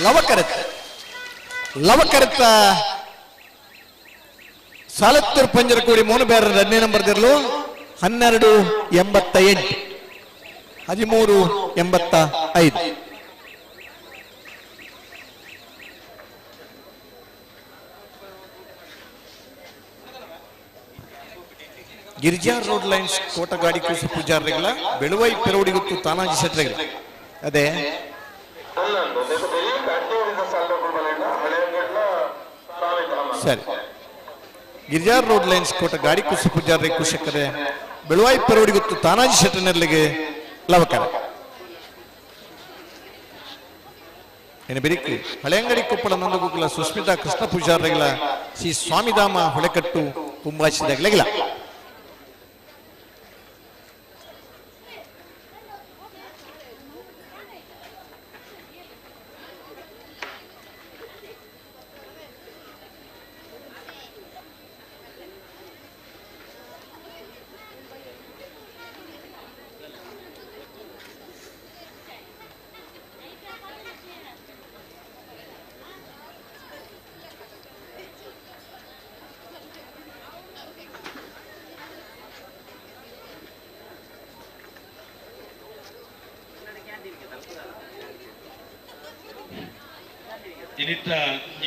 [SPEAKER 1] ಲವಕರತ್ ಲವಕರತ್ತ ಸಾಲತ್ತೂರು ಪಂಜರಕೋಡಿ ಮೋಹನ್ ಬ್ಯಾರನ್ ಎರಡನೇ ನಂಬರ್ದಿರಲು 12.88 13.85. ಗಿರಿಜಾ ರೋಡ್ ಲೈನ್ಸ್ ಕೋಟಗಾಡಿ ಕೂಸು ಪೂಜಾರಿಗಳ ಬೆಳುವೈ ಪೆರವಡಿಗುತ್ತು ತಾನಾಜಿ ಶೆಟ್ಟರೆಗಳ ಅದೇ ಸರಿ. ಗಿರಿಜಾ ರೋಡ್ ಲೈನ್ಸ್ ಕೋಟ ಗಾಡಿ ಕುಸು ಪೂಜಾರಿ ಕುಶಕರೆ ಬೆಳುವಾಯಿ ಪೆರವಡಿಗುತ್ತು ತಾನಾಜಿ ಶೆಟ್ಟನೆಲ್ಲಿಗೆ ಲವಕರ ಏನು ಬಿರಿಕು ಹಳೆಯಂಗಡಿ ಕೊಪ್ಪಳ ನಂದಗೋಕುಲ ಸುಸ್ಮಿತಾ ಕೃಷ್ಣ ಪೂಜಾರಿಗಳ ಶ್ರೀ ಸ್ವಾಮಿಧಾಮ ಹೊಳೆಕಟ್ಟು ಕುಂಬಾಶಿದಾಗಲೆಗಿಲ್ಲ.
[SPEAKER 6] ಇನ್ನಿತ್ತ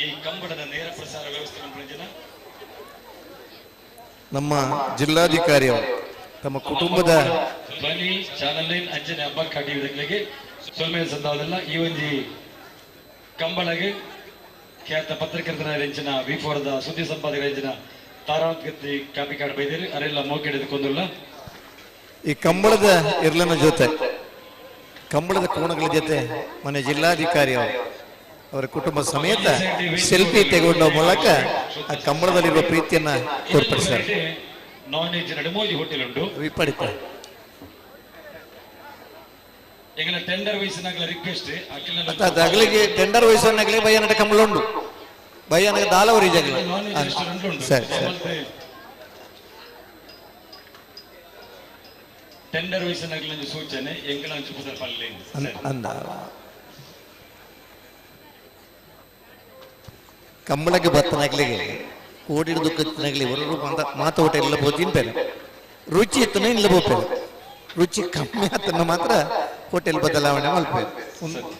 [SPEAKER 6] ಈ ಕಂಬಳದ ನೇರ ಪ್ರಸಾರ ವ್ಯವಸ್ಥೆ ಜನ
[SPEAKER 1] ನಮ್ಮ ಜಿಲ್ಲಾಧಿಕಾರಿ ಅವರು ತಮ್ಮ ಕುಟುಂಬದ
[SPEAKER 6] ಧ್ವನಿ ಚಾನಲ್ 9 ಅಂಜನೆ ಹಬ್ಬ ಕಾಟಿಗಳಿಗೆ ಸೊಲ್ಮೆ ಸಂದಾವದಲ್ಲ. ಈ ಒಂಜಿ ಕಂಬಳಗೆ ಖ್ಯಾತ ಪತ್ರಕರ್ತರ ರೆಂಚಿನ ವಿ4ದ ಸುದ್ದಿ ಸಂಪಾದಕರ ರೆಂಚಿನ ತಾರಾವತ್ ಗತ್ತಿ ಕಾಪಿ ಕಾರ್ಡ್ ಬೈದಿರಿ ಅರೆಲ್ಲ ಮೋಕೆಡೆದುಕೊಂದುಲ್ಲ.
[SPEAKER 1] ಈ ಕಂಬಳದ ಇರ್ಲನ ಜೊತೆ ಕಂಬಳದ ಕೋಣಗಳ ಜೊತೆ ಮನೆ ಜಿಲ್ಲಾಧಿಕಾರಿ ಅವರು ಅವರ ಕುಟುಂಬ ಸಮೇತ ಸೆಲ್ಫಿ ತೆಗೊಂಡ ಮೂಲಕ ಆ ಕಂಬಳದಲ್ಲಿರುವ ಪ್ರೀತಿಯನ್ನ ತೋರ್ಪಡಿಸ್ತಾರೆ.
[SPEAKER 6] ನಾನ್ ವೆಜ್ ನಡುಮೋಜಿ ಹೋಟೆಲ್ ಉಂಟು
[SPEAKER 1] ವಿಪರೀತ
[SPEAKER 6] ಎಂಗಲ ಟೆಂಡರ್ ವಯಸ್ಸಿನಾಗಲ ರಿಕ್ವೆಸ್ಟ್
[SPEAKER 1] ಮತ್ತೆ ಅಗಲಿಗೆ ಟೆಂಡರ್ ವಯಸ್ಸಿನಾಗಲೇ ಬಯ್ಯನಟ ಕಂಬಳ ಉಂಟು ಬಯ್ಯನಗ ದಾಲವರಿ ಜಗಲ. ಸರಿ ಸರಿ
[SPEAKER 6] ಟೆಂಡರ್ ವಯಸ್ಸಿನಾಗಲ ಸೂಚನೆ ಎಂಗಲ ಅಂಚು ಪಲ್ಲೆ
[SPEAKER 1] ಅಂದ ಕಂಬಳಕ್ಕೆ ಬತ್ತನಾಗ್ಲಿಗೆ
[SPEAKER 3] ಕೋಡಿಡ್ ದುಃಖ ಒರರು ಮಾತ ಹೋಟೆಲ್ ಎಲ್ಲ ತಿನ್ಪೇನೆ ರುಚಿ ಇತ್ತನ ಇಲ್ಲ ಬೋಪೇನೆ ರುಚಿ ಕಮ್ಮಿ ಆತನ ಮಾತ್ರ ಹೋಟೆಲ್ ಬದಲಾವಣೆ ಮಲ್ಪೆ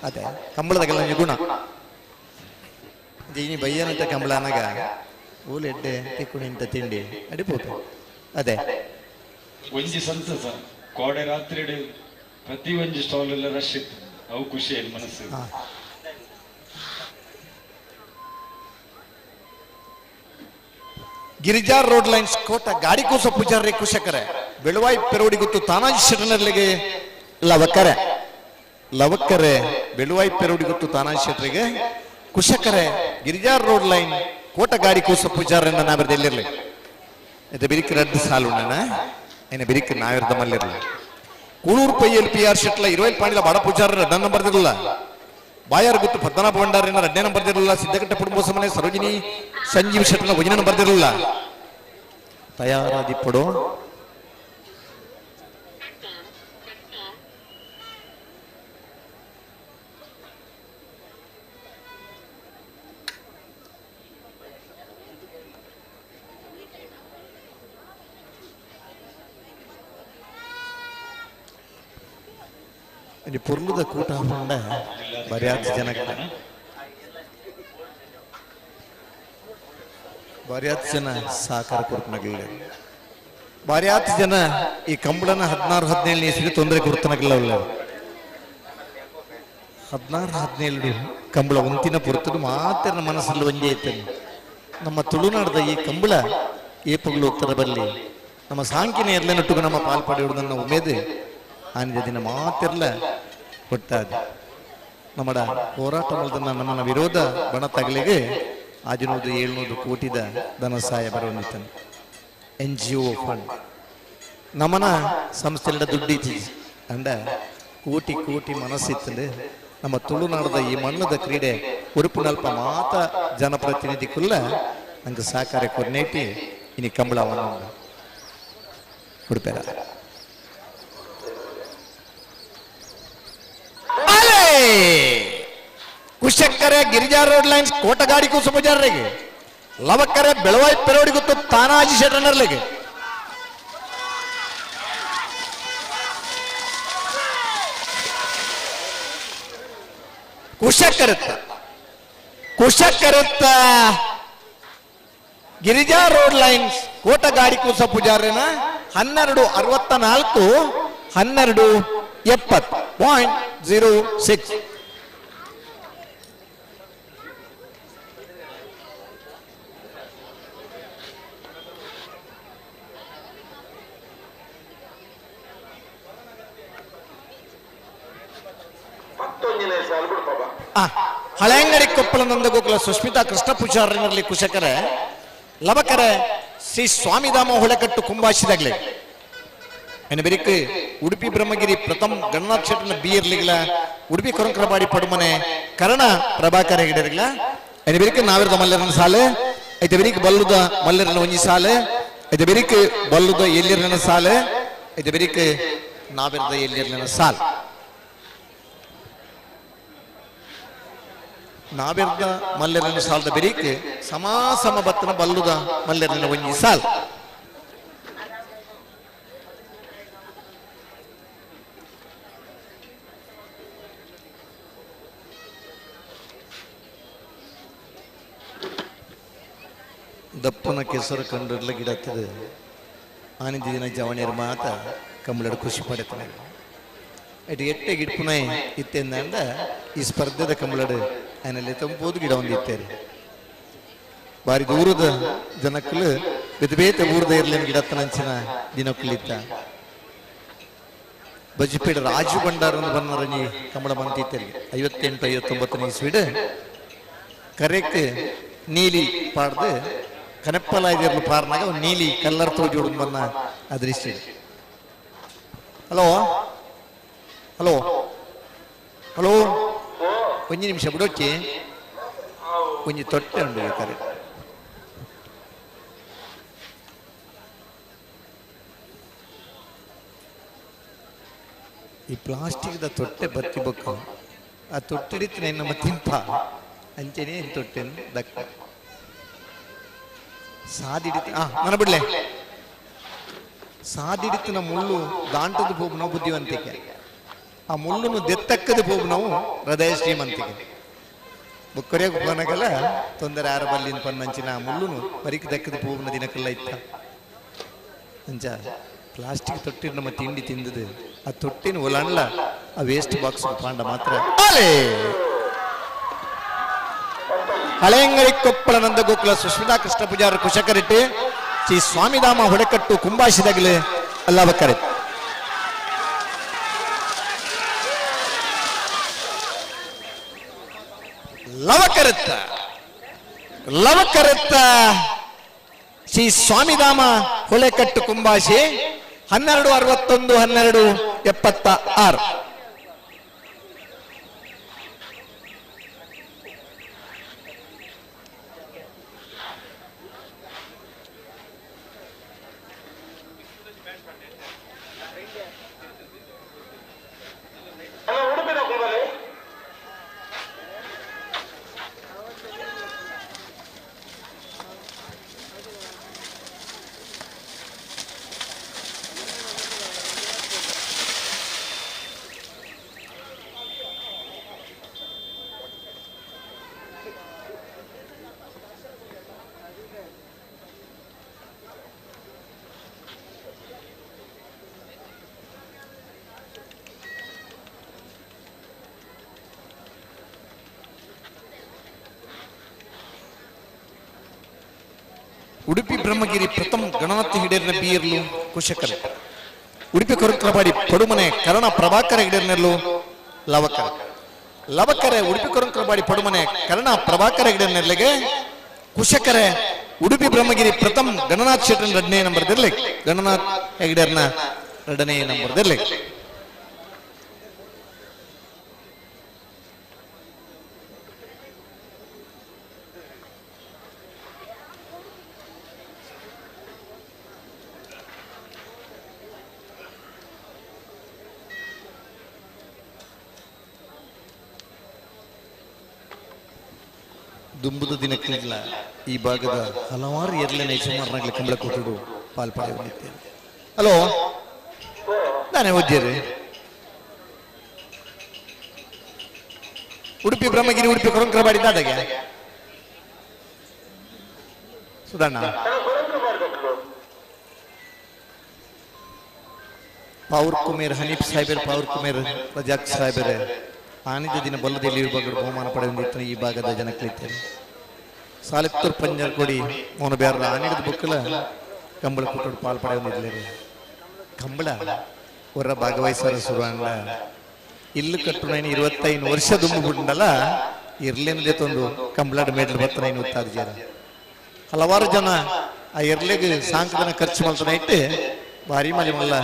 [SPEAKER 3] ಅದೇ ಕಂಬಳದಾಗೆಲ್ಲ ಒಂಜಿ ಗುಣ ಇನಿ ಬಯ್ಯನಂತ ಕಂಬಳ ಅನಗ ಓಲ್ ಎಡ್ಡೆ ತಿಕ್ಕುಣಿಂತ ತಿಂಡಿ ಅಡಿಪೋಪೆ ಅದೇ
[SPEAKER 6] ಒಂಜಿ ಸಂತಸ ಕೋಡೆ ರಾತ್ರಿ ಪ್ರತಿ ಒಂಜಿ ಸ್ಟಾಲ್ ಎಲ್ಲ ರಶ್ ಇತ್ತು ಅವು ಖುಷಿ ಮನಸ್ಸು.
[SPEAKER 3] ಗಿರಿಜಾ ರೋಡ್ ಲೈನ್ಸ್ ಕೋಟ ಗಾಡಿ ಕೂಸ ಪೂಜಾರಿ ಕುಶಕರೆ ಬೆಳುವಾಯಿ ಪೆರೋಡಿ ಗೊತ್ತು ತಾನಾಜಿ ಶೆಟ್ಟನಲ್ಲಿಗೆ ಲವಕರೆ ಲವಕರೆ ಬೆಳುವಾಯಿ ಪೆರೋಡಿ ಗೊತ್ತು ತಾನಾಜಿ ಶೆಟ್ಟರಿಗೆ ಕುಶಕರೆ ಗಿರಿಜಾ ರೋಡ್ ಲೈನ್ ಕೋಟ ಗಾಡಿ ಕೂಸ ಪೂಜಾರನ್ನ ನಾವಿರ್ದ ಎಲ್ಲಿರ್ಲಿ ಇದು ಬಿರಿಕ್ ರದ್ದು ಸಾಲು ಉಣ್ಣನ ಏನ ಬಿರಿಕ್ ನಾವಿರ್ದ ಮಲ್ಲಿರ್ಲಿ ಕೂಳೂರು ಪೈಯಲ್ಲಿ ಪಿ ಆರ್ ಶೆಟ್ಲ ಇರುವೈಲ್ ಪಾಂಡಿಲ ಬಾಡ ಪೂಜಾರ ರಡ್ಡನ್ನ ಬರ್ದಿರಲಿಲ್ಲ ಬಾಯಾರ್ ಗುತ್ತು ಪದ್ಮನಾಭ ಭಂಡಾರಿನ ರಡ್ಡೇನ ಬರ್ದಿರಲಿಲ್ಲ ಸಿದ್ದಘಟ್ಟ ಕುಟುಂಬ ಸರೋಜಿನಿ ಸಂಜೀವ್ ಶೆಟ್ಟನ ವಜನ ಬರ್ದಿರಲಿಲ್ಲ ತಯಾರಾದಿಪ್ಪಡು ಇಲ್ಲಿ ಪೊರ್ಲುದ ಕೂಟ ಹಾಕೊಂಡ ಬರಿಯಾದ ಜನಕ್ಕೆ ಬಾರ್ಯಾತ್ ಜನ ಸಹಕಾರ ಕೊಡ್ತನಾಗಲಿಲ್ಲ ಬಾರ್ಯಾತ್ ಜನ ಈ ಕಂಬಳನ 16 17 ಇಸ್ವಿ ತೊಂದರೆ ಕೊಡ್ತನಾಗಲ್ಲ 16 17 ಕಂಬಳ ಒಂತಿನ ಪೊರ್ತದು ಮಾತ್ರ ಮನಸ್ಸಲ್ಲಿ ಒಂದೇ ಐತೇನೆ. ನಮ್ಮ ತುಳುನಾಡದ ಈ ಕಂಬಳ ಏಪಗಳು ಹೋಗ್ತಾರ ಬರಲಿ ನಮ್ಮ ಸಾಂಕಿನ ಎರ್ಲೆನೊಟ್ಟಿಗೂ ನಮ್ಮ ಪಾಲ್ಪಾಡಿ ನನ್ನ ಉಮೇದು ಆನಿದ ದಿನ ಮಾತಿರ್ಲ ಕೊಟ್ಟಾದ ನಮ್ಮಡ ಹೋರಾಟ ಮೂಲದನ್ನ ನಮ್ಮನ್ನ ವಿರೋಧ ಬಣ ತಗಲಿಗೆ 600 700 ಕೋಟಿದ ಧನ ಸಹಾಯ ಬರವಂದಿತ್ತಾನೆ ಎನ್ ಜಿ ಒ ಫಂಡ್ ನಮ್ಮನ ಸಂಸ್ಥೆಗಳ ದುಡ್ಡು ಅಂಡ ಕೋಟಿ ಕೋಟಿ ಮನಸ್ಸಿತ್ತಂದ್ರೆ ನಮ್ಮ ತುಳುನಾಡದ ಈ ಮಣ್ಣದ ಕ್ರೀಡೆ ಉರುಪಿನಲ್ಪ ಮಾತ ಜನಪ್ರತಿನಿಧಿಕುಲ್ಲ ನಂಗೆ ಸಹಕಾರ ಕೊರ್ನೇಟಿ ಇನಿ ಕಂಬಳವನ್ನು ಉಡುಪೇರ ಕುಶಕ್ಕರೆ ಗಿರಿಜಾ ರೋಡ್ ಲೈನ್ಸ್ ಕೋಟಗಾಡಿ ಕುಸುಮಜಾರರಿಗೆ ಲವಕ್ಕರೆ ಬೆಳವಾಯಿ ಪೆರೋಡಿ ಗೊತ್ತು ತಾನಾಜಿ ಶೆಟ್ಟನರ್ಲಿಗೆ ಕುಶಕ್ಕರತ್ತ ಕುಶಕ್ಕರತ್ತ ಗಿರಿಜಾ ರೋಡ್ ಲೈನ್ಸ್ ಕೋಟಗಾಡಿ ಕುಸ ಪೂಜಾರಿನ 12:64 12:70.06. ಹಳೆಂಗಡಿ ಕೊಪ್ಪಳ ನಂದಗೋಕುಲ ಸುಸ್ಮಿತಾ ಕೃಷ್ಣ ಪೂಜಾರನಲ್ಲಿ ಕುಶಕರೆ ಲವಕರೆ ಶ್ರೀ ಸ್ವಾಮಿಧಾಮ ಹೊಳೆಕಟ್ಟು ಕುಂಬಾಶಿದಾಗ್ಲೆ ಬೆರಿಕ್ ಉಡುಪಿ ಬ್ರಹ್ಮಗಿರಿ ಪ್ರಥಮ ಗಣನಾಥ್ ಶೆಟ್ಟನ ಬಿ ಇರ್ಲಿಲ್ಲ ಉಡುಪಿ ಕೊರಂಕರಬಾಡಿ ಪಡುಮನೆ ಕರ್ಣ ಪ್ರಭಾಕರ ಹೆಗಡೆರ್ಗಿಲ್ಲ ಎನೆ ಬೆರಿಕ್ ನಾವಿರದ ಮಲ್ಲರನ ಸಾಲೆ ಐತೆ ಬೆರಿಕ್ ಬಲ್ಲುದ ಮಲ್ಲರನ ಒಂಜಿ ಸಾಲೆ ಐತೆ ಬೆರಿಕ್ ಬಲ್ಲುದ ಎಲ್ಲಿರನ ಸಾಲೆ ಐತೆ ಬೆರಿಕ್ ನಾವಿರದ ಎಲ್ಲಿರನ ಸಾಲ್ ನಾವೆರ್ದ ಮಲ್ಲೆರನ ಸಾಲದ ಬೆರಿಕ್ ಸಮಾಸಮ ಬತ್ತನ ಬಲ್ಲುದ ಮಲ್ಲೆರನ ಒಂಜಿ ಸಾಲ್. ದಪ್ಪನ ಕೆಸರು ಕಂಡ್ರಲ್ಲ ಗಿಡತ್ತದೆ ಆನಿದ ದಿನ ಜವಣಿಯರ ಮಾತ ಕಂಬಳಡು ಖುಷಿ ಪಡೆತಾನೆ ಇಟ್ಟು ಎಟ್ಟೆ ಗಿಡ್ಪುನ ಇತ್ತೆಂದ ಈ ಸ್ಪರ್ಧೆದ ಕಂಬಳಡು ಆನಲ್ಲಿ ತಂಪೋದು ಗಿಡ ಒಂದಿತ್ತೇರಿ ಬಾರಿ ದೂರದ ಜನಕ್ಕಲು ಬೇತೆ ಬೇತೆ ಊರದ ಇರ್ಲೇನು ಗಿಡತ್ತನಂಚಿನ ದಿನಕ್ಕಲಿತ್ತ ಬಜ್ಪೇಡ ರಾಜು ಭಂಡಾರ ಒಂದು ಬನ್ನರಂಜಿ ಕಂಬಳ ಬಂತಿತ್ತೇರಿ 58 59 ಇಸ್ವಿಡ್ ಕರೆಕ್ಟ್ ನೀಲಿ ಪಾಡ್ದು ಕನೆಪ್ಪಲಾಯ್ದಿರ್ಲು ಪಾರ್ನಾಗ ಒಂದು ನೀಲಿ ಕಲ್ಲರ್ ತೋಜಿ ಬನ್ನ ಅದೃಷ್ಟಿ. ಹಲೋ ಹಲೋ ಹಲೋ ಒಂಜಿ ನಿಮಿಷ ಬಿಡೋಕೆ ಒಂಜಿ ತೊಟ್ಟೆ ಉಂಡು ಬೇಕಾರೆ. ಈ ಪ್ಲಾಸ್ಟಿಕ್ದ ತೊಟ್ಟೆ ಬತ್ತಿ ಬೊಕ್ಕ ಆ ತೊಟ್ಟಿಡಿತ್ತು ನಮ್ಮ ತಿಂಪ ಅಂಚೆನೇ ತೊಟ್ಟೆ ದಕ್ಕ.
[SPEAKER 1] ಸಾದಿಡಿತ ನನ್ನ ಬಿಡ್ಲೆ ಸಾದಿಡಿತನ ಮುಳ್ಳು ದಾಂಟದ ಹೋಗು ನಾವು ಬುದ್ಧಿವಂತಿಕೆ, ಆ ಮುಳ್ಳುನು ದೆತ್ತಕ್ಕದ ಹೋಗು ನಾವು ಹೃದಯ ಶ್ರೀಮಂತಿಕೆ. ಬೊಕ್ಕರೆಗೆ ಹೋನಗಲ್ಲ ತೊಂದರೆ ಆರ ಬಲ್ಲಿನ ಪನ್ನಂಚಿನ ಆ ಮುಳ್ಳುನು ಬರಿಕ್ ದಕ್ಕದ ಪೂವಿನ ದಿನಕ್ಕೆಲ್ಲ ಇತ್ತ. ಅಂಚ ಪ್ಲಾಸ್ಟಿಕ್ ತೊಟ್ಟಿನ ನಮ್ಮ ತಿಂಡಿ ತಿಂದದು ಆ ತೊಟ್ಟಿನ ಒಲಂಡ್ಲ ಆ ವೇಸ್ಟ್ ಬಾಕ್ಸ್ ಪಾಂಡ ಮಾತ್ರ. ಹಳೆಯಂಗಡಿ ಕೊಪ್ಪಳ ನಂದ ಗೋಕುಲ ಸುಸ್ಮಿತಾ ಕೃಷ್ಣ ಪೂಜಾರ ಕುಶಕರಿಟ್ಟು ಶ್ರೀ ಸ್ವಾಮಿಧಾಮ ಹೊಡೆಕಟ್ಟು ಕುಂಬಾಶಿದಾಗಲೇ ಅಲ್ಲಾಬಕ್ಕರೆ. ಲವಕರತ್ತ ಲವಕರತ್ತ ಶ್ರೀ ಸ್ವಾಮಿಧಾಮ ಹೊಳೆಕಟ್ಟು ಕುಂಬಾಶಿ 12:61 12:76. ಉಡುಪಿ ಬ್ರಹ್ಮಗಿರಿ ಪ್ರಥಮ ಗಣನಾಥ ಹಿಡೇರ್ನ ಬೀರ್ಲು ಕುಶಕರ್, ಉಡುಪಿ ಕೊರಂಕ್ರಬಾಡಿ ಪಡುಮನೆ ಕರ್ಣ ಪ್ರಭಾಕರ ಹಿಡೇರ್ನೆಲ್ಲು ಲವಕರ, ಲವಕರೆ ಉಡುಪಿ ಕೊರಂಕ್ರಬಾಡಿ ಪಡುಮನೆ ಕರ್ಣ ಪ್ರಭಾಕರ ಹಿಡೇರ್ನೆಲ್ಲಿಗೆ ಕುಶಕರೆ ಉಡುಪಿ ಬ್ರಹ್ಮಗಿರಿ ಪ್ರಥಮ ಗಣನಾಥ್ ಶೆಟ್ಟರ್ ಎರಡನೇ ನಂಬರ್ದಿರ್ಲಿ, ಗಣನಾಥ್ ಹೆಗಡೆರ್ನ ಎರಡನೇ ನಂಬರ್ದಿರ್ಲಿ. ದುಂಬುದ ದಿನಕ್ಕಿಲ್ಲ ಈ ಭಾಗದ ಹಲವಾರು ಎರ್ಲೆನ ಯಜಮಾನರಾಗಲಿ ಕಂಬಳ ಕೊಟ್ಟರು ಪಾಲ್ಪಡೆ ಹೊಂದಿದ್ದೇನೆ. ಹಲೋ, ನಾನೇ ಓದ್ಯರಿ ಉಡುಪಿ ಬ್ರಹ್ಮಗಿರಿ ಉಡುಪಿ ಕೊರಂಕ್ರಬಾಡಿ ದಾದಾಗೆ ಸುಧಣ್ಣ ಪಾವರ್ ಕುಮೇರ್ ಹನೀಫ್ ಸಾಹೇಬರ್ ಪಾವರ್ ಕುಮೇರ್ ರಜಾಕ್ ಸಾಹೇಬರ್ ಆನಿದ ದಿನ ಬಲ್ಲದಲ್ಲಿ ವಿಭಾಗದ ಬಹುಮಾನ ಪಡೆದಿತ್ತು ಈ ಭಾಗದ ಜನಕ್ಕಿದ್ದೇನೆ. ಸಾಲಿತ್ತೂರ್ ಪಂಜರ್ ಕೊಡಿ ಮೋನ ಬೇರ ಆನಿದ ಬುಕ್ಕಲ ಕಂಬಳ ಕುಟ್ಟೋಡು ಪಾಲ್ ಪಡೆಯೊಂದಿದ್ಲೇರಿ. ಕಂಬಳ ಹೊರ ಭಾಗವಹಿಸರ ಸುರುವಂಡ ಇಲ್ಲು ಕಟ್ಟು ನೈನ್ 25 ವರ್ಷ ದುಂಬು ಬಿಟ್ಟಲ್ಲ ಇರ್ಲೇನದೇ ತಂದು ಕಂಬಳಾಡ ಮೇಡ್ಲು ಬತ್ತ ನೈನ್ ಉತ್ತಾದ ಜನ ಹಲವಾರು ಜನ ಆ ಎರ್ಲೆಗೆ ಸಾಂಕದನ ಖರ್ಚು ಮಾಡ್ತಾನೆ ಇಟ್ಟು ಭಾರಿ ಮಲೆ ಮಲ್ಲ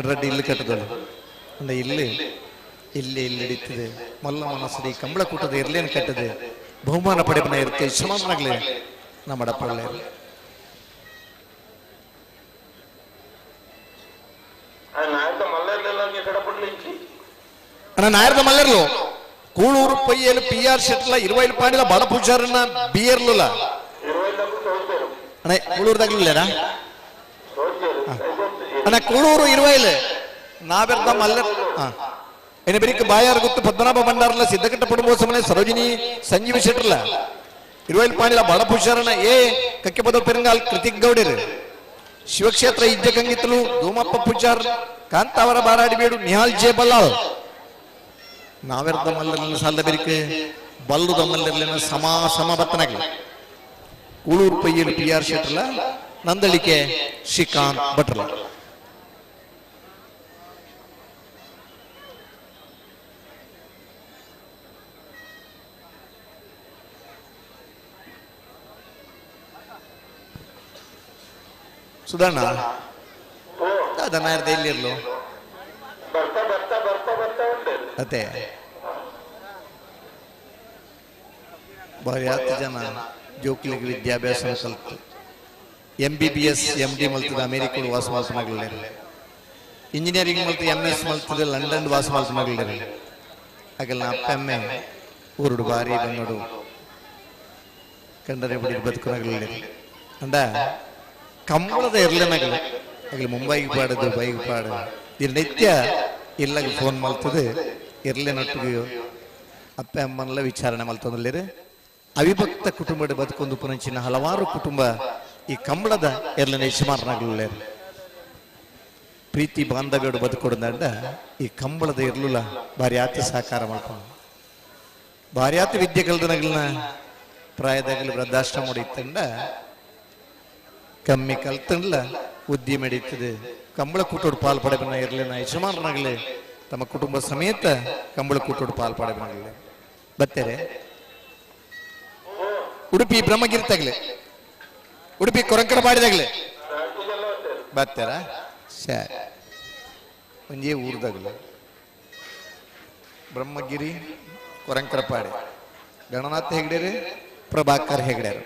[SPEAKER 1] ರೆಡ್ಡಿ ಇಲ್ಲು ಕಟ್ಟದಳು. ಅಂದ ಇಲ್ಲಿ ಇಲ್ಲಿ ಇಲ್ಲಿ ಹಿಡಿತದೆ ಮಲ್ಲ ಮನಸ್ಸು ಕಂಬಳ ಕೂಟದ ಇರ್ಲೇನು ಕಟ್ಟದೆ ಬಹುಮಾನ ಪಡೆಪನ ಇರುತ್ತೆ ಶ್ರಮನಾಗ್ಲಿ ನಮ್ಮ ಅಡಪಳ್ಳೆ. ಅಣ್ಣ ನಾಯರ್ದ ಮಲ್ಲರ್ಲು ಕೂಳೂರು ಪೈಯಲು ಪಿ ಆರ್ ಶೆಟ್ಲ ಇರುವೈಲು ಪಾಂಡಿಲ ಬಡ ಪೂಜಾರನ್ನ ಬಿಯರ್ಲುಲ ಅಣ್ಣ ಕೂಳೂರ್ದಾಗ್ಲಿಲ್ಲ ಅಣ್ಣ ಕೂಳೂರು ಇರುವೈಲು ನಾವೆರ್ದ ಮಲ್ಲರ್ ಎನ್ನ ಬೆರಿಕ್ ಬಾಯಾರ್ ಗುತ್ತು ಪದ್ಮನಾಭ ಭಂಡಾರಲ ಸಿದ್ದಕಟ್ಟ ಪಡುಮೋಸಮನೆ ಸರೋಜಿನಿ ಸಂಜೀವ ಶೆಟ್ಟರ್ಲ ಇರುವೈಲ್ ಪಾಂಡಿಲ ಬಡ ಪೂಜಾರನ್ನ ಎ ಕಕ್ಕೆಪದ ಪೆರಂಗಾಲ್ ಕೃತಿಕ್ ಗೌಡರು ಶಿವಕ್ಷೇತ್ರ ಇಜ್ಜ ಕಂಗಿತಲು ಧೂಮಪ್ಪ ಪೂಜಾರ್ ಕಾಂತಾವರ ಬಾರಾಡಿಬೇಡು ನಿಹಾಲ್ ಜೆ ಬಲ್ಲಾಳ್ ನಾವೆರ್ದ ಮಲ್ಲರ್ಲಿನ ಸಾಲದ ಬೆರಿಕೆ ಬಲ್ಲುದ ಮಲ್ಲರ್ಲಿನ ಸಮ ಸಮ ಬತ್ತನಾಗ್ಲಿ ಕೂಳೂರು ಪೈಯಲು ಪಿ ಆರ್ ಶೆಟ್ಟರ್ಲ ನಂದಳಿಕೆ ಶ್ರೀಕಾಂತ್ ಭಟ್ರಲ. ಸುಧಣ್ಣ ದಾದ ನಾಯರ್ದ ಎಲ್ಲಿರ್ಲು ಅದೇ ಬಾರಿ ಹತ್ತು ಜನ ಜೋಕ್ಲಿಗೆ ವಿದ್ಯಾಭ್ಯಾಸ ಕಲ್ತು M B B S M D ಮಲ್ತದ ಅಮೇರಿಕದ ವಾಸ ಮಲ್ತನಾಗಲಿಲ್ಲ, ಇಂಜಿನಿಯರಿಂಗ್ ಮಲ್ತು ಎಂ ಎಸ್ ಮಲ್ತದ ಲಂಡನ್ ವಾಸ ಮಲ್ತನಾಗಲಿಲ್ಲ. ಹಾಗೆಲ್ಲ ಅಪ್ಪಮ್ಮೆ ಊರುಡು ಬಾರಿ ಬಂಗಡು ಕಂಡರೆ ಬಡಿ ಬದುಕನಾಗಲಿಲ್ಲ. ಅಂಡ ಕಂಬಳದ ಇರ್ಲೆನಗಲು ಅಗಲು ಮುಂಬೈಗೆ ಪಾಡು ದುಬೈಗೆ ಪಾಡು ಇರ್ ನಿತ್ಯ ಇಲ್ಲಗೆ ಫೋನ್ ಮಲ್ತದೆ ಇರ್ಲೆನೊಟ್ಟಿಗೆ ಅಪ್ಪ ಅಮ್ಮನೆಲ್ಲ ವಿಚಾರಣೆ ಮಲ್ತೊಂದುಲ್ಲೇರು. ಅವಿಭಕ್ತ ಕುಟುಂಬದ ಬದುಕೊಂದು ಪುನಂಚಿನ ಹಲವಾರು ಕುಟುಂಬ ಈ ಕಂಬಳದ ಎರ್ಲನ ಯಜಮಾನರಾಗಲುಳ್ಳೇರು. ಪ್ರೀತಿ ಬಾಂಧವ್ಯಡು ಬದುಕೊಡ್ದಂಡ ಈ ಕಂಬಳದ ಇರ್ಲುಲ ಭಾರಿ ಆತಿ ಸಹಕಾರ ಮಾಡ್ಕೊಂಡು ಭಾರಿ ಆತಿ ವಿದ್ಯೆ ಕಲ್ದನಗಲ್ನ ಪ್ರಾಯದಾಗಲಿ ವೃದ್ಧಾಶ್ರಮ ಇತ್ತಂಡ ಕಮ್ಮಿ ಕಲ್ತಂಡ್ಲ ಉದ್ಯಮ ಹಿಡಿತದೆ ಕಂಬಳ ಕೂಟೋಡು ಪಾಲ್ ಪಡೆಬನ ಇರ್ಲಿನ ಯಜಮಾನರಾಗಲಿ ತಮ್ಮ ಕುಟುಂಬ ಸಮೇತ ಕಂಬಳ ಕೂಟೋಡು ಪಾಲ್ ಪಡೆಬನಾಗಲಿ ಬತ್ತೇರೆ. ಉಡುಪಿ ಬ್ರಹ್ಮಗಿರಿ ತಗಲೆ, ಉಡುಪಿ ಕೊರಂಕರ ಬಾಡಿದಾಗಲೆ ಬತ್ತಾರ ಸರಿ ಒಂಜೇ ಊರ್ದಾಗಲೆ ಬ್ರಹ್ಮಗಿರಿ ಕೊರಂಕರಪಾಡಿ ಗಣನಾಥ ಹೆಗ್ಡೇರು ಪ್ರಭಾಕರ್ ಹೆಗ್ಡೇರು.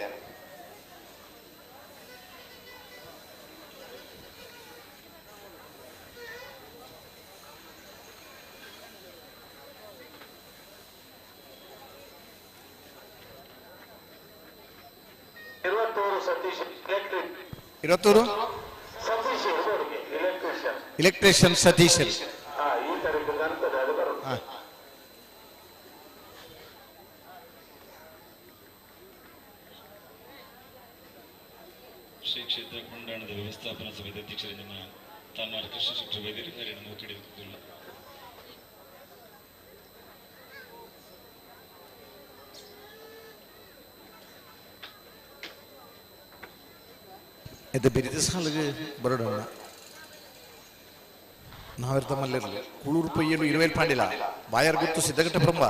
[SPEAKER 1] ಇರತ್ತೂರು ಎಲೆಕ್ಟ್ರಿಷಿಯನ್ ಸತೀಶ್.
[SPEAKER 6] ಶ್ರೀ ಕ್ಷೇತ್ರ ಕೊಂಡಾಣದ ವ್ಯವಸ್ಥಾಪನಾ ಸಮಿತಿ ಅಧ್ಯಕ್ಷರಿಂದ ತಮ್ಮ ಕೃಷ್ಣ ಶೆಟ್ಟರು ವೈದ್ಯರು ಹರಿಣ ಮೂಕಿಡಿಲ್ಲ.
[SPEAKER 1] ಇದು ಬಿರಿದ ಸಾಲಿಗೆ ಬರೋಣ ನಾವಿರ್ತಮಲ್ಲಿರಲಿ ಕುಳೂರು ಪೈಯಲು ಇರುವೇಲ್ ಪಾಂಡಿಲ ಬಾಯಾರ್ ಗುತ್ತು ಸಿದ್ಧಘಟ್ಟ ಬ್ರಹ್ಮ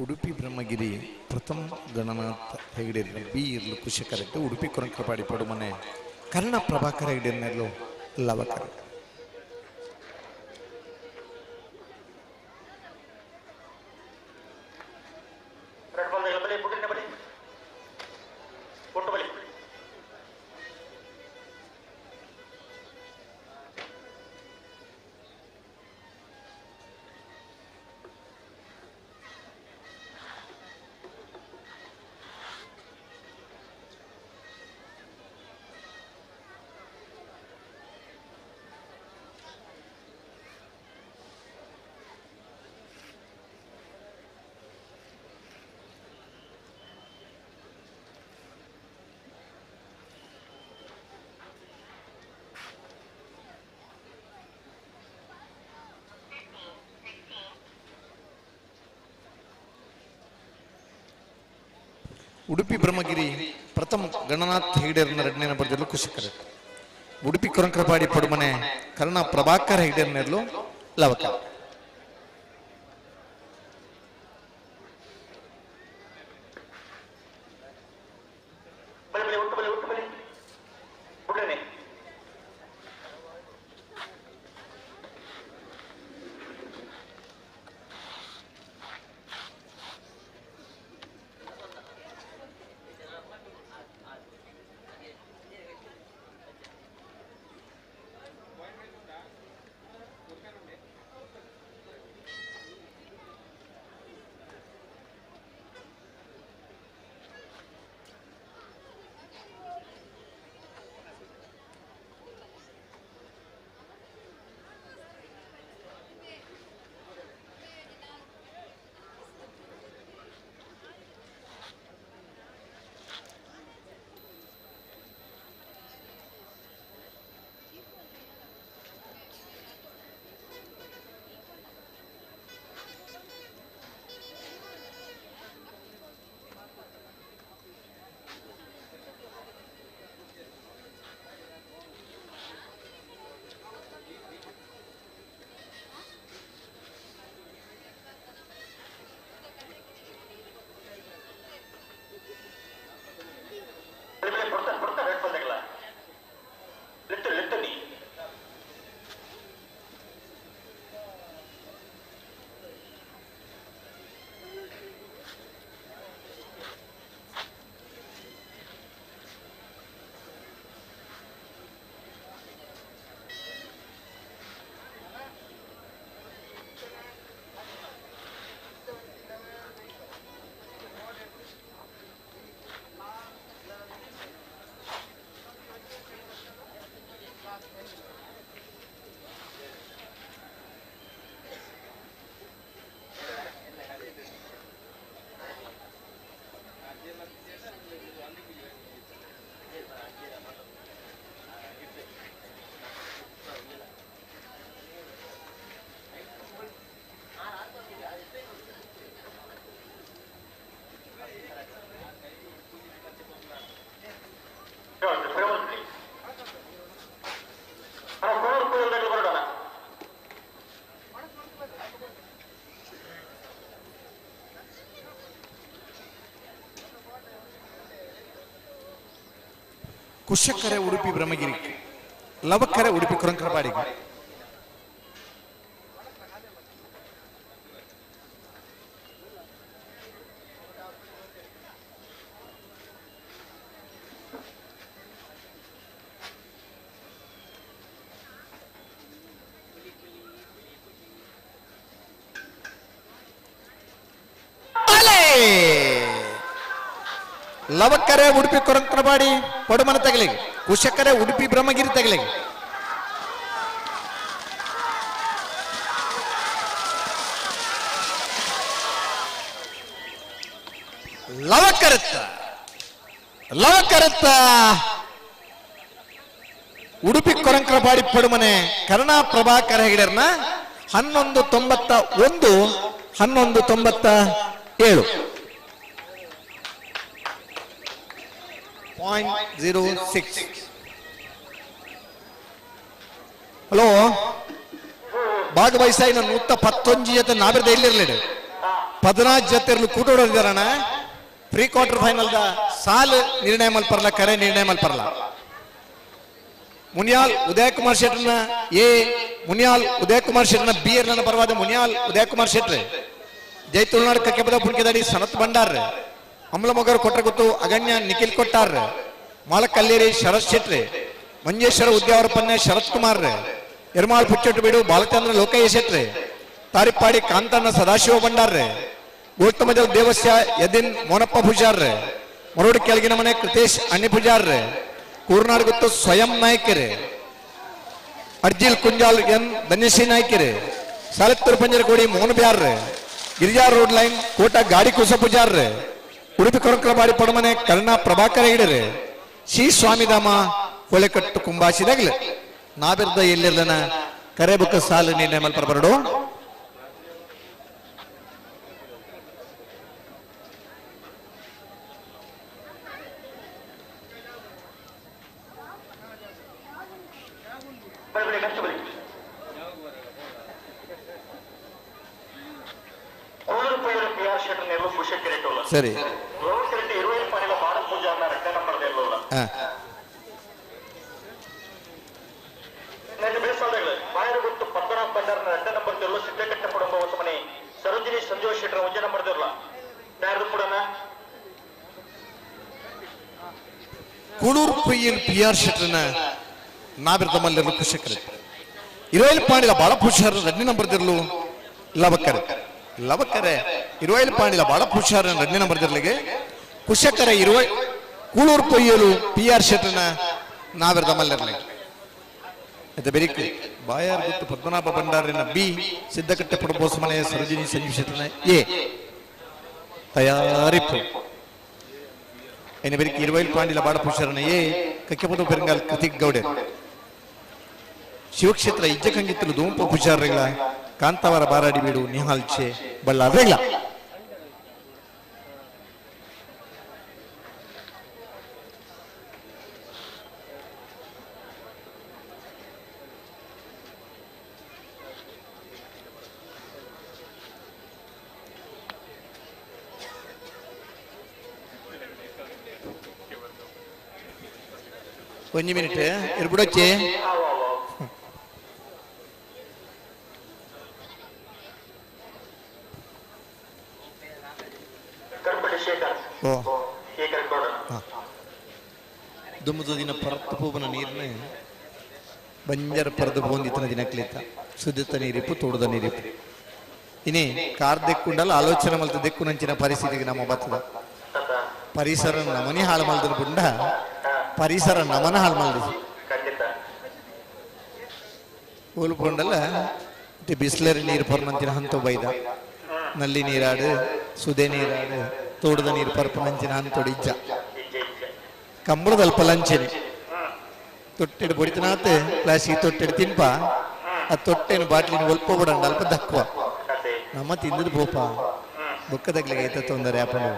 [SPEAKER 1] ಉಡುಪಿ ಬ್ರಹ್ಮಗಿರಿ ಪ್ರಥಮ ಗಣನಾಥ ಹೆಗಡೆ ಬಿ ಇರ್ಲು ಕುಶಕರೆಟ್ಟು ಉಡುಪಿ ಕೊರಂಕರಪಾಡಿ ಪಡುಮನೆ ಕರ್ಣ ಪ್ರಭಾಕರ ಹೆಗಡೆಯನ್ನೆಲ್ಲೋ ಲವಕರ. ಉಡುಪಿ ಬ್ರಹ್ಮಗಿರಿ ಪ್ರಥಮ ಗಣನಾಥ್ ಹೆಗಡೆಯರನ್ನ ಎರಡನೇ ನಂಬರ್ದಲ್ಲೂ ಕುಶಕರ. ಉಡುಪಿ ಕೊರಂಕರಪಾಡಿ ಪಡುಮನೆ ಕರ್ಣ ಪ್ರಭಾಕರ್ ಹೆಗಡೆಯರ್ನೆಲ್ಲೂ ಲವಕ. ಕುಶಕರೆ ಉಡುಪಿ ಬ್ರಹ್ಮಗಿರಿ ಲವಕರೆ ಉಡುಪಿ ಕುರಂಕರಪಾಡಿಗೆ. ಲವಕ್ಕರೆ ಉಡುಪಿ ಕೊರಂಕರಬಾಡಿ ಪಡುಮನ ತಗಲಿಗೆ, ಕುಶಕರೆ ಉಡುಪಿ ಬ್ರಹ್ಮಗಿರಿ ತಗಲಿಗೆ. ಲವಕರತ್ತ ಲವಕರತ್ತ ಉಡುಪಿ ಕೊರಂಕರಬಾಡಿ ಪಡುಮನೆ ಕರುಣಾ ಪ್ರಭಾಕರ ಹೆಗಡೆರ್ನ 11.91 11.97 0.06. ಹಲೋ ಭಾಗವಹಿಸ ಇನ್ನು 111 ಜೊತೆ ನಾಬಿರ್ದ ಇಲ್ಲಿರ್ಲಿಡು 14 ಜೊತೆ ಇರ್ಲು ಕೂಟೋಡಿದಾರಣ. ಪ್ರೀ ಕ್ವಾರ್ಟರ್ ಫೈನಲ್ the ಸಾಲ್ ನಿರ್ಣಯ ಮಲ್ಪರ್ಲ, ಕರೆ ನಿರ್ಣಯ ಮಲ್ಪರ್ಲ. ಮುನಿಯಾಲ್ ಉದಯ ಕುಮಾರ್ ಶೆಟ್ಟರ್ನ ಎ, ಮುನಿಯಾಲ್ ಉದಯ ಕುಮಾರ್ ಶೆಟ್ಟರ್ನ ಬಿ ಎರ್ನ ಪರವಾದ ಮುನಿಯಾಲ್ ಉದಯ ಕುಮಾರ್ ಶೆಟ್ರ್, ಜೈ ತುಳುನಾಡು ಕಕ್ಕೆಪದ ಪುಣ್ಕೆದಾಡಿ ಸನತ್ ಭಂಡಾರ್, ಅಮ್ಲಮೊಗರು ಕೊಟ್ರಗುತ್ತು ಅಗಣ್ಯ ನಿಖಿಲ್ ಕೊಟ್ಟಾರ್, ಮಾಲಕಲ್ಲೇರಿ ಶರತ್ ಶೆಟ್ರಿ, ಮಂಜೇಶ್ವರ ಉದ್ಯಾವರ ಪನ್ನೆ ಶರತ್ ಕುಮಾರ್, ಎರ್ಮಾಳ್ ಪುಚ್ಚಟ್ಟು ಬೀಡು ಬಾಲಚಂದ್ರ ಲೋಕಯ್ಯ ಶೆಟ್ರಿ, ತಾರಿಪ್ಪಾಡಿ ಕಾಂತಣ್ಣ ಸದಾಶಿವ ಭಂಡಾರ್, ಗೌತಮಜಲ್ ದೇವಸ್ಯ ಯದಿನ್ ಮೋನಪ್ಪ ಪೂಜಾರ್, ಮರೋಡಿ ಕೆಳಗಿನ ಮನೆ ಕೃತೇಶ್ ಅಣ್ಣಿ ಪೂಜಾರ್, ಕೂರ್ನಾಡ್ ಗುತ್ತು ಸ್ವಯಂ ನಾಯ್ಕರ್, ಅರ್ಜಿಲ್ ಕುಂಜಾಲ್ ಎನ್ ಧನ್ಯಶ್ರೀ ನಾಯ್ಕರ್, ಸಾಲತ್ತೂರು ಪಂಜರಕೋಡಿ ಮೋಹನ್ ಬ್ಯಾರ್, ಗಿರಿಜಾ ರೋಡ್ ಲೈನ್ ಕೋಟ ಗಾಡಿ ಕುಸ ಪೂಜಾರ್, ಉಡುಪಿ ಕೊರಕಲಬಾಡಿ ಪಡಮನೆ ಕರ್ಣ ಪ್ರಭಾಕರ ಹೆಗಡೆರೆ, ಶ್ರೀ ಸ್ವಾಮಿಧಾಮ ಹೊಳೆಕಟ್ಟು ಕುಂಬಾಸಿದಾಗಲೆ ನಾಬಿರ್ದ ಎಲ್ಲಿರ್ಲನ ಕರೆ ಬುಕ್ಕ ಸಾಲು ನಿರ್ಣಯ ಮಲ್ಪ ಬರಡು. ಸರಿ ಕೂಳೂರು ಪೊಯ್ಯಲ್ ಪಿ ಆರ್ ಶೆಟ್ಟರ್ನ ನಾಬಿರ್ದ ಕುಶಕರೆ ಇರೋಲ್ ಪಾಂಡಿಲ ಬಾಳ ಪುಷಾರ ರಡ್ನಿ ನಂಬರ್ದಿರ್ಲು ಲವಕರೆ ಲವಕರೆ ಇರುವೈಲ್ ಪಾಂಡಿಲ ಬಾಳ ಪುಷಾರ ರಡ್ನಿ ನಂಬರ್ದಿರ್ಲಿಗೆ ಕುಶಕರೆ ಇರುವ ಕೂಳೂರು ಪೊಯ್ಯಲು ಪಿ ಆರ್ ಶೆಟ್ಟರ್ನ ನಾವಿರ್ದ ಮಲ್ಲಿರ್ಲಿಗೆ. ಬೆರಿಕು ಬಾಯಾರ್ ಗುತ್ತು ಪದ್ಮನಾಭ ಭಂಡಾರಿನ ಬಿ, ಸಿದ್ದಕಟ್ಟೆ ಪಡಬೋಸ ಮನೆಯ ಸರೋಜಿನಿ ಸಂಜೀವ್ ಶೆಟ್ಟರ್ನ ಎ ತಯಾರಿಪ್ಪು. ಎನ್ನ ಬೆರಿಕೆ ಇರುವೈಲ್ ಪಾಂಡಿಲ ಬಾಡ ಪುಷಾರನ ಎ, ಕಕ್ಕೆಪದ ಪೆರಂಗಾಲ್ ಕೃತಿಕ್ ಗೌಡೆ, ಶಿವಕ್ಷೇತ್ರ ಇಜ್ಜಕಂಗಿತ್ತಲು ದೋಂಪ ಪೂಜಾರಿಗಳ ಕಾಂತಾವರ ಬಾರಾಡಿ ಬೀಡು ನಿಹಾಲ್ ಛೆ ಬಳ್ಳಾರ್ರೆಗಳ. ಒಂಜಿ ಮಿನಿಟ್ ಇರ್ಬಿಡೋಚೆ. ದುಮ್ಮದ ದಿನ ಪರತ್ತು ಪೂವನ ನೀರ್ನ ಬಂಜರ ಪರದು ಪೋಂದಿತ್ತನ ದಿನಕ್ಲಿತ್ತ ಸುದ್ದಿತ್ತ ನೀರಿಪ್ಪು ತೋಡದ ನೀರಿಪ್ಪು ಇನಿ ಕಾರ್ ದೆಕ್ಕುಂಡಲ್ಲ ಆಲೋಚನೆ ಮಲ್ತ ದೆಕ್ಕು ನಂಚಿನ ಪರಿಸ್ಥಿತಿಗೆ ನಮ್ಮ ಬತ್ತದ ಪರಿಸರ ನಮನಿ ಹಾಳು ಮಲ್ದನ ಪುಂಡ ಪರಿಸರ ನಮನ ಹಾಳು ಮಲ್ದ ಹೋಲ್ಪೊಂಡಲ್ಲ ಬಿಸ್ಲರಿ ನೀರು ಪರ್ನಂಚಿನ ಹಂತ ಬೈದ ನಲ್ಲಿ ನೀರಾಡು ಸುದೆ ನೀರಾಡು ತೋಡದ ನೀರು ಪರ್ಪನಂಚಿನ ಹಂತೋಡು ಇಜ್ಜ ಕಂಬಳದಲ್ಪ ಲಂಚನೆ ತೊಟ್ಟೆಡು ಬೊಡಿತನಾತ್ ಪ್ಲಾಸ್ಟಿಕ್ ತೊಟ್ಟೆಡು ತಿನ್ಪ ಆ ತೊಟ್ಟೆನು ಬಾಟ್ಲಿನ ಒಲ್ಪ ಬಿಡಂಡ ಅಲ್ಪ ದಕ್ವ ನಮ್ಮ ತಿಂದದ ಬೋಪ ಬೊಕ್ಕದಗ್ಲಿಗೆ ಐತ ತೊಂದರೆ ಅಪ್ಪನು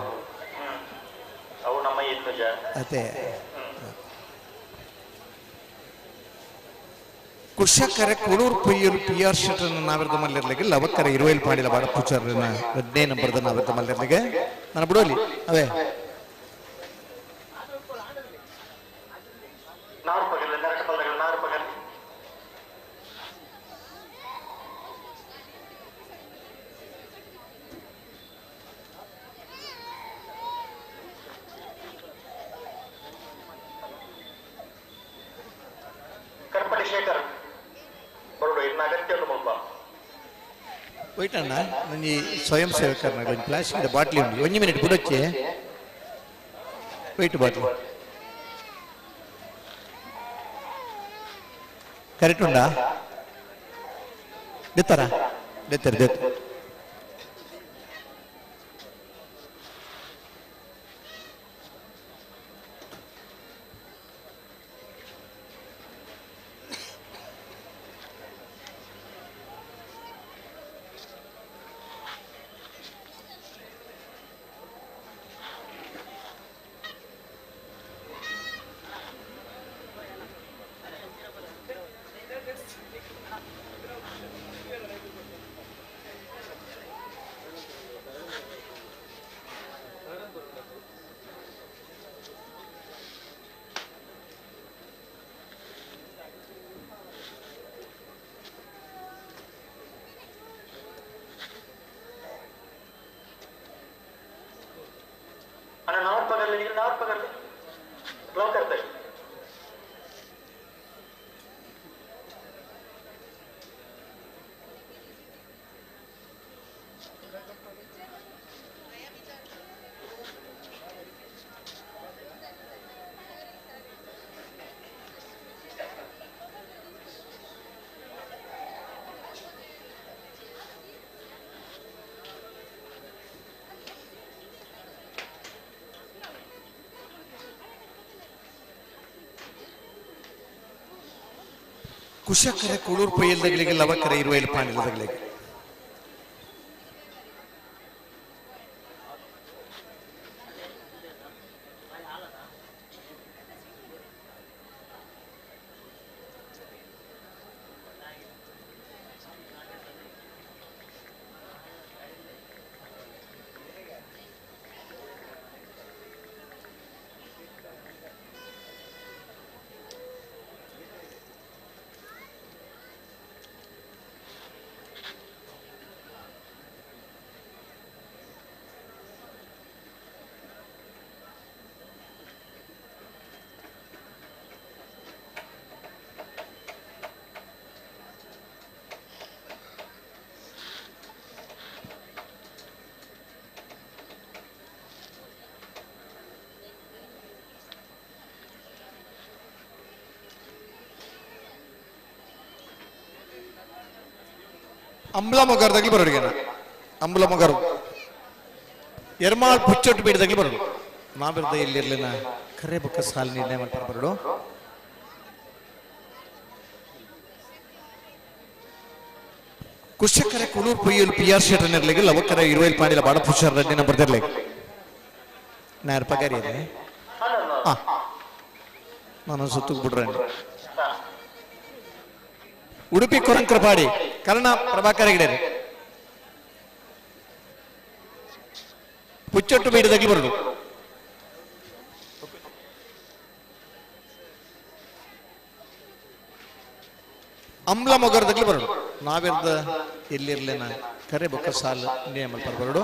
[SPEAKER 1] ಅದೇ ಕುಶಕರೆ ಕೊಡೂರು ಪೊಯ್ಯೂರು ಪಿ ಆರ್ ಶೆಟ್ಟರ್ನ ನಾವಿರ್ದ ಮಲ್ಲಿರ್ಲಿಕ್ಕೆ ಲವಕ್ಕರೆ ಇರುವೈಲ್ ಪಾಡಿಲ ಬಾಡ ಪೂಚಾರನ 15 ನಂಬರ್ದ ನಾವಿರ್ದ ಮಲ್ಲಿರ್ಲಿಕ್ಕೆ ನಾನು ಬಿಡೋಲಿ ಅವೇ.
[SPEAKER 2] ನಾರು ಪಗರ್ಲಿ ನರಕ ಪಲ್ದಗಳು ನಾರು ಪಗರ್ಲಿ ಕರ್ಪಟಿ ಶೇಖರ್ ಬರೋಡು ಇನ್ನು ಅಗತ್ಯ ಮುಲ್ಪ
[SPEAKER 3] ಹೋಯ್ತಣ್ಣ ನಂಜಿ ಸ್ವಯಂ ಸೇವಕರನ್ನ ಒಂಜಿ ಪ್ಲಾಸ್ಟಿಕ್ ಬಾಟ್ಲಿ ಉಂಡು ಒಂಜಿ ಮಿನಿಟ್ ಬುಡೊಚ್ಚೆ ವೈಟ್ ಬಾಟ್ಲಿ ಕರೆಕ್ಟ್ ಉಂಡಾ ದೆತ್ತರ ದೆತ್ತರ ದೆತ್ತ
[SPEAKER 2] ಅಣ್ಣ ನಾರು ಪಗರ್ಲಿ ನೀವು ನಾರು ಪಗರ್ಲಿ ಬ್ಲಾಕ್ ಇರ್ತದೆ
[SPEAKER 3] ಕುಶಕರ ಕುಳೂರ್ ಪೈಯಲ್ದಗಳಿಗೆ ಲವಕರ ಇರುವೈಲ್ ಪಾಣಿಲ್ದಗಳಿಗೆ ಅಂಬ್ಲ ಮೊಗರ್ದಾಗ್ಲಿ ಬರೋಡಿಗೆ ಅಂಬ್ಲ ಮೊಗರು ಎರ್ಮಾಳ್ ಪುಚ್ಚೊಟ್ಟು ಬೀಡ್ದಾಗ್ಲಿ ಬರೋಡು ನಾವಿರ್ದ ಇಲ್ಲಿರ್ಲಿನ ಕರೆ ಬೊಕ್ಕ ಸಾಲ ನಿರ್ಣಯ ಮಾಡ್ತಾರೆ ಬರೋಡು. ಕುಶಕರೆ ಕುಳೂರ್ ಪೊಯ್ಯಲ್ ಪಿ ಆರ್ ಶೆಟ್ಟರ್ ನಿರ್ಲಿಗೆ ಲವಕರ ಇರುವೈಲ್ ಪಾಂಡಿಲ ಬಾಡ ಪುಷಾರ್ ರೆಡ್ಡಿ ನಂಬರ್ ದಿರ್ಲಿ ನಾರು ಪಗಾರಿ ಇದೆ. ನಾನು ಸುತ್ತಕ್ಕೆ ಬಿಡ್ರೆ ಉಡುಪಿ ಕೊರಂಕರಪಾಡಿ ಕರ್ಣ ಪ್ರಭಾಕರ ಹೆಗಡೆ ಪುಚ್ಚೊಟ್ಟು ಬೀಡದಾಗ್ಲಿ ಬರೋದು. ಅಂಬ್ಲ ಮೊಗರ್ದಾಗ್ಲಿ ಬರೋದು. ನಾವಿರ್ದ ಎಲ್ಲಿರ್ಲೇನ ಕರೆ ಬೊಕ್ಕ ಸಾಲ ನೇಮ ಬರೋಡು.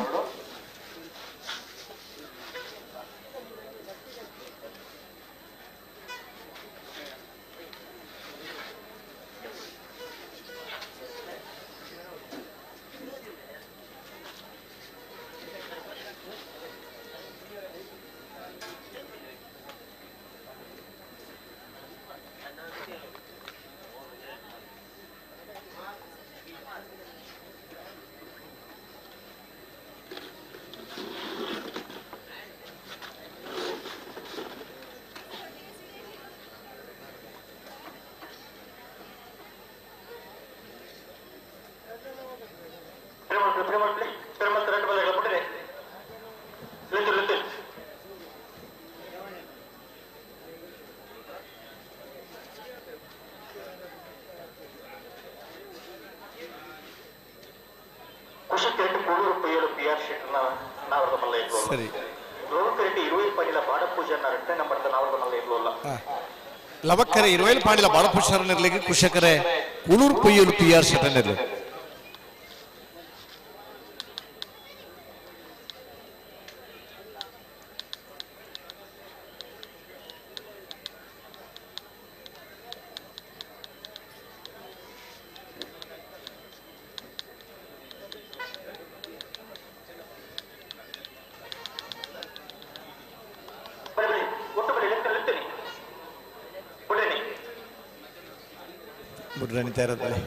[SPEAKER 3] ಸರಿ.
[SPEAKER 1] ಲವಕ್ಕರೆ ಇರುವೈಲ್ ಪಾಂಡಿಲ ಬಾಳಪುಷಾರನಿರ್ಲಿಗೆ ಕುಶಕರೆ ಕುಳೂರು ಪೊಯ್ಯಲು ಪಿ ಆರ್ ಶೆಟ್ಟನಿರ್ಲಿ. ಬುಡ್ರಾಣಿ ತಯಾರದಲ್ಲಿ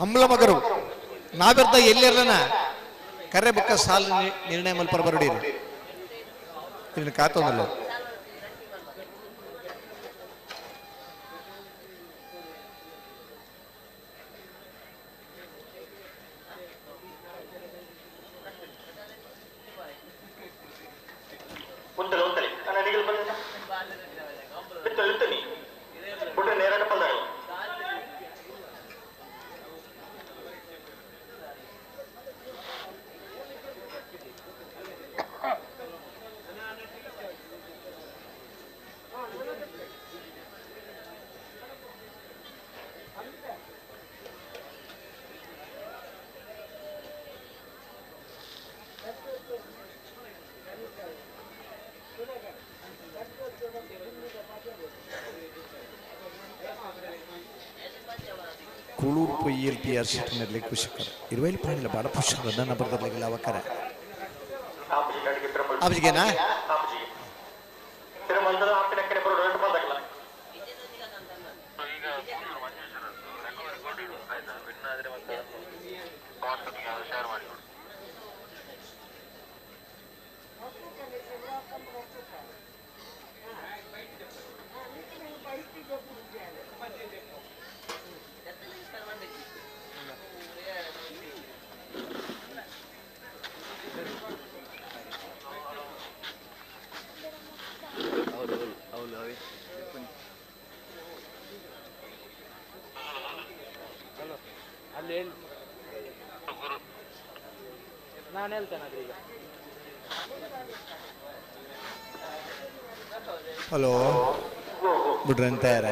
[SPEAKER 1] ಅಂಬ್ಲ ಮಗರು ನಾವೆರ್ದ ಎಲ್ಲಿರನ ಕರೆ ಬುಕ್ಕ ಸಾಲು ನಿರ್ಣಯ ಮಲ್ಪರ ಬರಡೀರಿ ಇದನ್ನ ಕಾತೊಂದಲ್ಲ. ಕುಳೂರು ಪೊಯ್ಯಲ್ ಪಿ ಆರ್ ಶೆಟ್ಟನಲ್ಲಿ ಕುಶಕರ ಇರುವೈಲ್ ಪಾಣಿಲ ಬಾಡ ಪುಷಕರ ನನ್ನ ಬರ್ದರ್ಲಿಲ್ಲ ಅವಕರ ಆಬ್ಜಿಗೆನಾ.
[SPEAKER 15] ನಾನು ಹೇಳ್ತೇನೆ ಈಗ.
[SPEAKER 1] ಹಲೋ ಬಿಡ್ರಿ ತಯಾರ.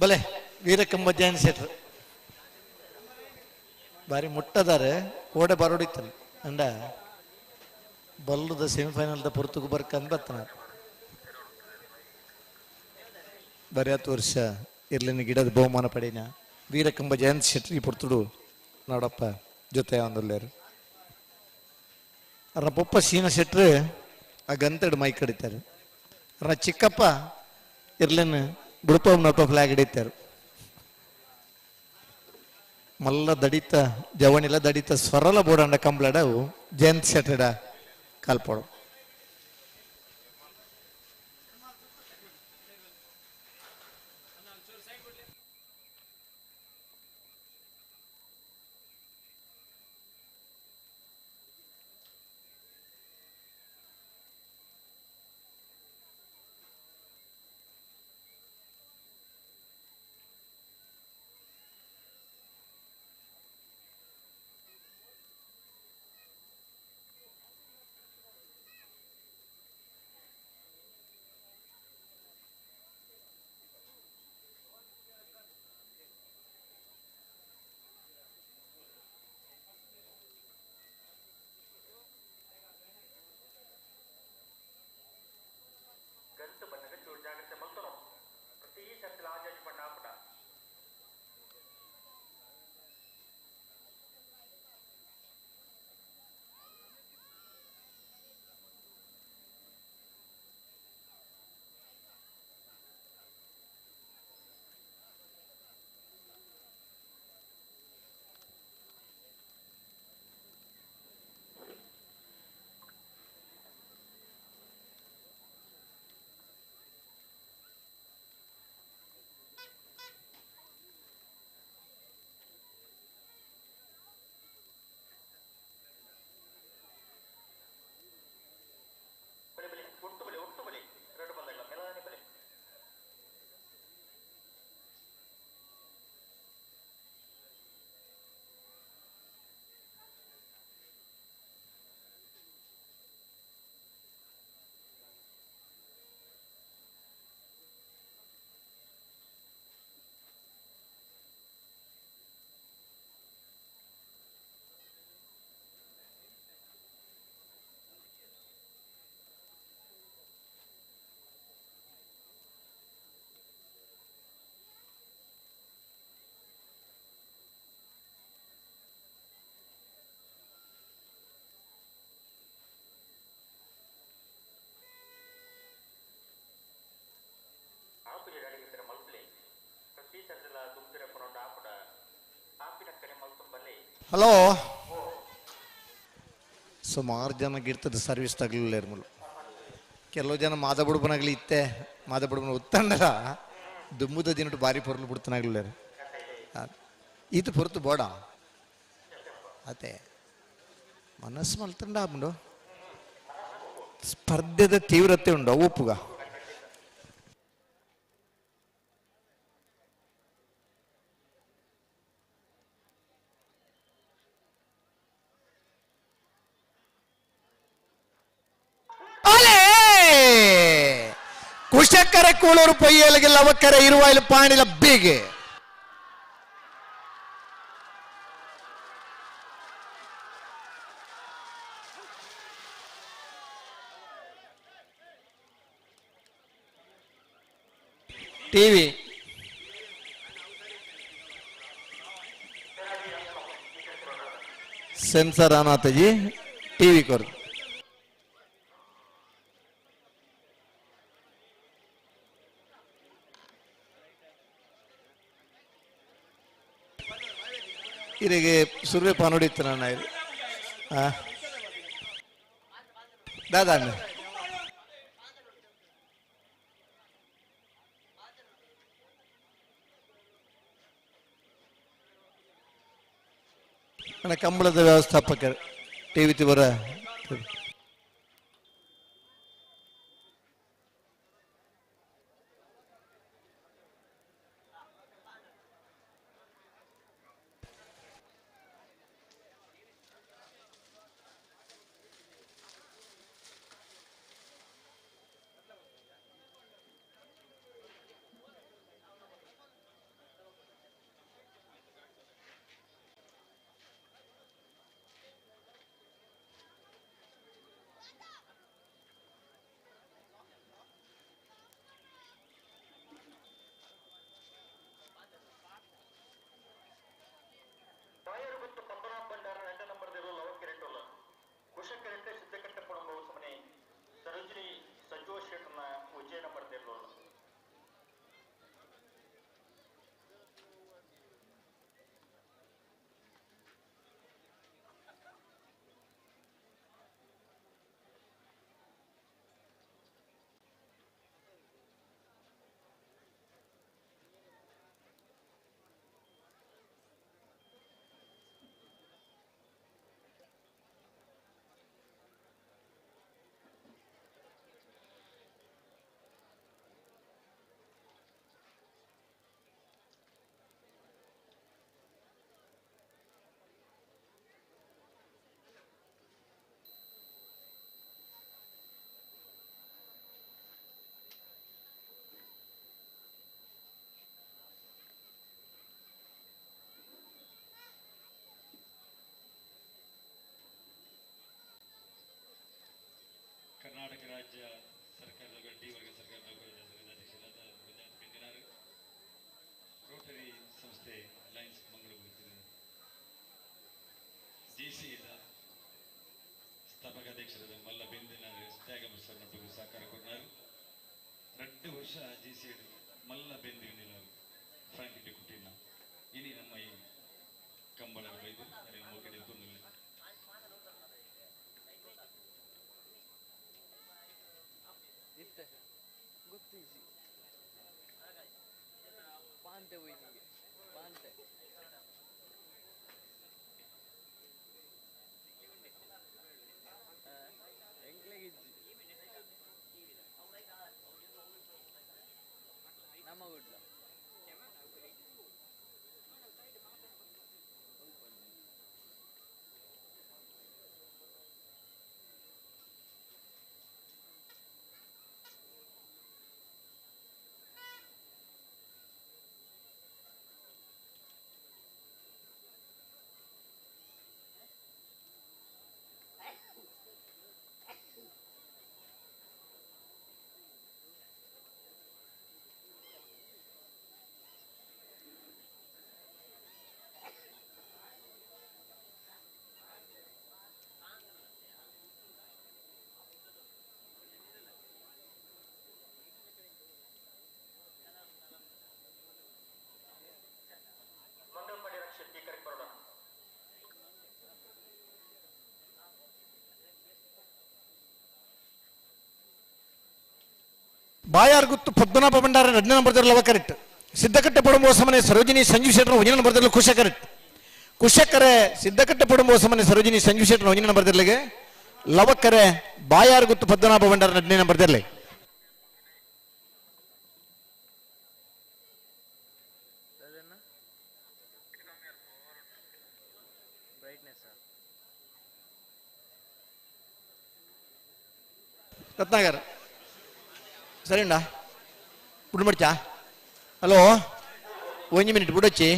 [SPEAKER 1] ಬಲೆ ವೀರಕಂಬ ಜೈನ್ ಶೆಟ್ರು ಬಾರಿ ಮುಟ್ಟದಾರೆ ಕೋಡೆ ಬರೋಡಿತ್ತಲ್ಲ ಅಂಡ ಬಲ್ಲದ ಸೆಮಿಫೈನಲ್ದ ಪೊರ್ತುಗು ಬರ್ಕಂದ್ ಬರ್ತನ ಬರಿಯಾತು ವರ್ಷ ಇರ್ಲಿನ ಗಿಡದ ಬಹುಮಾನ ಪಡಿನ ವೀರಕಂಬ ಜಯಂತ್ ಶೆಟ್ರಿ ಈ ಪೊರ್ತುಡು ನೋಡಪ್ಪ ಜೊತೆ ಒಂದುಲ್ಲೇರು ಅರ ಪೊಪ್ಪ ಸೀನ ಶೆಟ್ರು ಆ ಗಂತಡು ಮೈ ಕಡಿತಾರೆ ಅರ ಚಿಕ್ಕಪ್ಪ ಇರ್ಲಿನ ಬುಡಪಮ್ಮನಪ್ಪ ಫ್ಲಾಗ್ ಹಿಡಿತಾರೆ. ಮಲ್ಲ ದಡಿತ ಜವಣಿಲ ದಡಿತ ಸ್ವರಲ ಬೋಡಂಡ ಕಂಬ್ಲಡವು ಜಯಂತ್ ಶೆಟ್ಟಡ ಕಾಲ್ಪೋಡು.
[SPEAKER 3] ಹಲೋ ಸುಮಾರು ಜನ ಗಿರ್ತದ ಸರ್ವಿಸ್ ತಗಲಿಲ್ಲ ಇರ್ಮುಲು. ಕೆಲವು ಜನ ಮಾದ ಬುಡುಪನಾಗ್ಲಿ ಇತ್ತೆ ಮಾದ ಬುಡುಪನ ಉತ್ತಂಡಲ ದುಮ್ಮುದ ದಿನಟು ಬಾರಿ ಪೊರ್ಲು ಬಿಡ್ತನಾಗ್ಲಿಲ್ಲ. ಇದು ಪೊರ್ತು ಬೋಡ ಅತೆ ಮನಸ್ಸು ಮಲ್ತಂಡ ಆಪುಂಡು. ಸ್ಪರ್ಧೆದ ತೀವ್ರತೆ ಉಂಡು ಅವು ಒಪ್ಪುಗ. ಕುಶಕರ ಕೂಳೂರು ಪೊಯ್ಯಲಿಗೆ ಲವಕರ ಇರುವಾಯಿಲು ಪಾಣಿಲ ಬೀಗೆ. ಟಿವಿ ಸೆನ್ಸರ್ ಆನ್ ಆತಜಿ ಟಿವಿ ಕೊರ್ದು. ಇರಿಗೆ ಸುರ್ವೆ ಪಾನುಡಿತ್ತು ನನ್ನ ಇದು. ದಾದಾ ಅಣ್ಣ. ಅಣ್ಣ ಕಂಬಳದ ವ್ಯವಸ್ಥಾಪಕರು ಟಿವಿ ತಿವರ.
[SPEAKER 6] ಕರ್ನಾಟಕ ರಾಜ್ಯ ಸರ್ಕಾರದ ಡಿ ವರ್ಗ ಸರ್ಕಾರ ನೌಕರರ ಸಂಘದ ಅಧ್ಯಕ್ಷರಾದ ಮಂಜುನಾಥ್ ಬೆಂದಿನಾರ್, ರೋಟರಿ ಸಂಸ್ಥೆ ಲಯನ್ಸ್ ಮಂಗಳೂರು ಜಿಸಿದ ಸ್ಥಾಪಕ ಅಧ್ಯಕ್ಷರಾದ ಮಲ್ಲ ಬೆಂದಿನಾರ್ ತ್ಯಾಗಮ ಸರ್ ನೊಟ್ಟಿಗೆ ಸಹಕಾರ ಕೊಡ್ನಾರು. 2 ವರ್ಷ ಜಿಸಿ ಮಲ್ಲ ಬೆಂದಿನಾರು ಫ್ರಾಂಕ್ ಡಿ ಕುಟ್ಟಿನ ಇನಿ ನಮ್ಮ ಈ ಕಂಬಳ ಬೈದು ಮೋಕೆ ನಿಲ್ಕೊಂಡಿಲ್ಲ.
[SPEAKER 16] ಗೊತ್ತಿಜಿ ಪಾಂತೆ ಹೋಯ್ನಿಗೆ ಪಾಂತೆ ಎಂಕ್ಲೆಗಿಜ್ಜಿ ನಮ್ಮ ಗುಡ್ಲ.
[SPEAKER 1] ಬಾಯಾರ್ಗುತ್ತು ಪದ್ಮನಾಭ ಭಂಡಾರ ಎರಡನೇ ನಂಬರ್ ಲವಕರೆಟ್. ಸಿದ್ದಕಟ್ಟೆ ಪಡುಂಬ ಸಮನೆ ಸರೋಜಿನಿ ಸಂಜೀವ್ ಶೆಟ್ಟರ್ ಒಂಜನೇ ನಂಬರ್ ಕುಶಕರೆಟ್. ಕುಶಕರೆ ಸಿದ್ದಕಟ್ಟೆ ಪಡುಂಬ ಸಮನೆ ಸರೋಜಿನಿ ಸಂಜೀವ್ ಶೆಟ್ಟರ್ ಒಂಜನೇ ನಂಬರ್ ದರ್ಲಿಗೆ. ಲವಕರೆ ಬಾಯಾರ್ಗುತ್ತು ಪದ್ಮನಾಭ ಭಂಡಾರ ಎರಡನೇ ನಂಬರ್ ದರ್ಲಿ. ರತ್ನಾಕರ್ ಸರಿ ಉಂಡಾ ಬುಡ್ ಮಡ್ಚಾ? ಹಲೋ, ಒಂಜಿ ಮಿನಿಟ್ ಬುಡೊಚ್ಚಿ.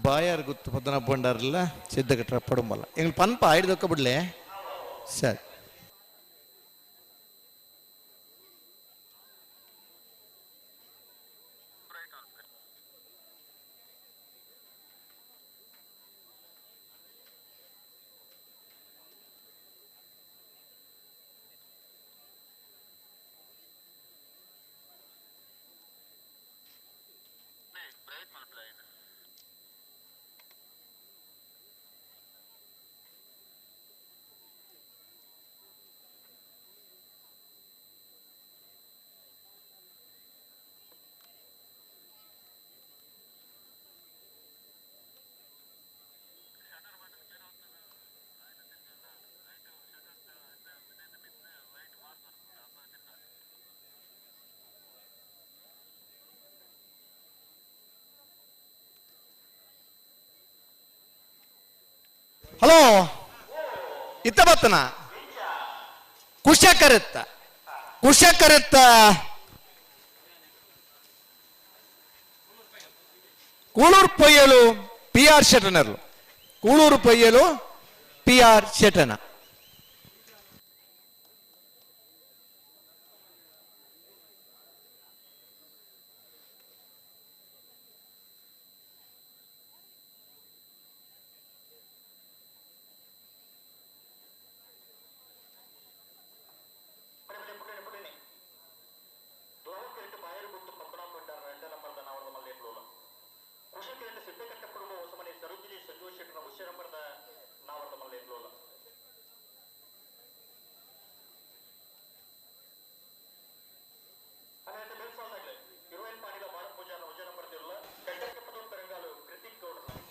[SPEAKER 1] ಬಾಯಾರ್ ಗುತ್ತು ಪದ್ಮನಾಭ ಭಂಡಾರಲ್ಲ ಸಿದ್ದಕಟ್ರ ಪಡುಂಬಲ್ಲ ಎಂಗ್ಳು ಪನ್ಪ ಹಿಡ್ದೊಕ್ಕ ಬಿಡ್ಲೆ ಸರಿ. ಹಲೋ, ಇತ್ತ ಬತ್ತನ ಕುಶಕರೆತ್ತ ಕುಶಕರೆತ್ತ ಕೂಳೂರು ಪೊಯ್ಯಲು ಪಿ ಆರ್ ಶೆಟ್ಟನರ್ಲು. ಕೂಳೂರು ಪೊಯ್ಯಲು ಪಿ ಆರ್ ಶೆಟ್ಟನ.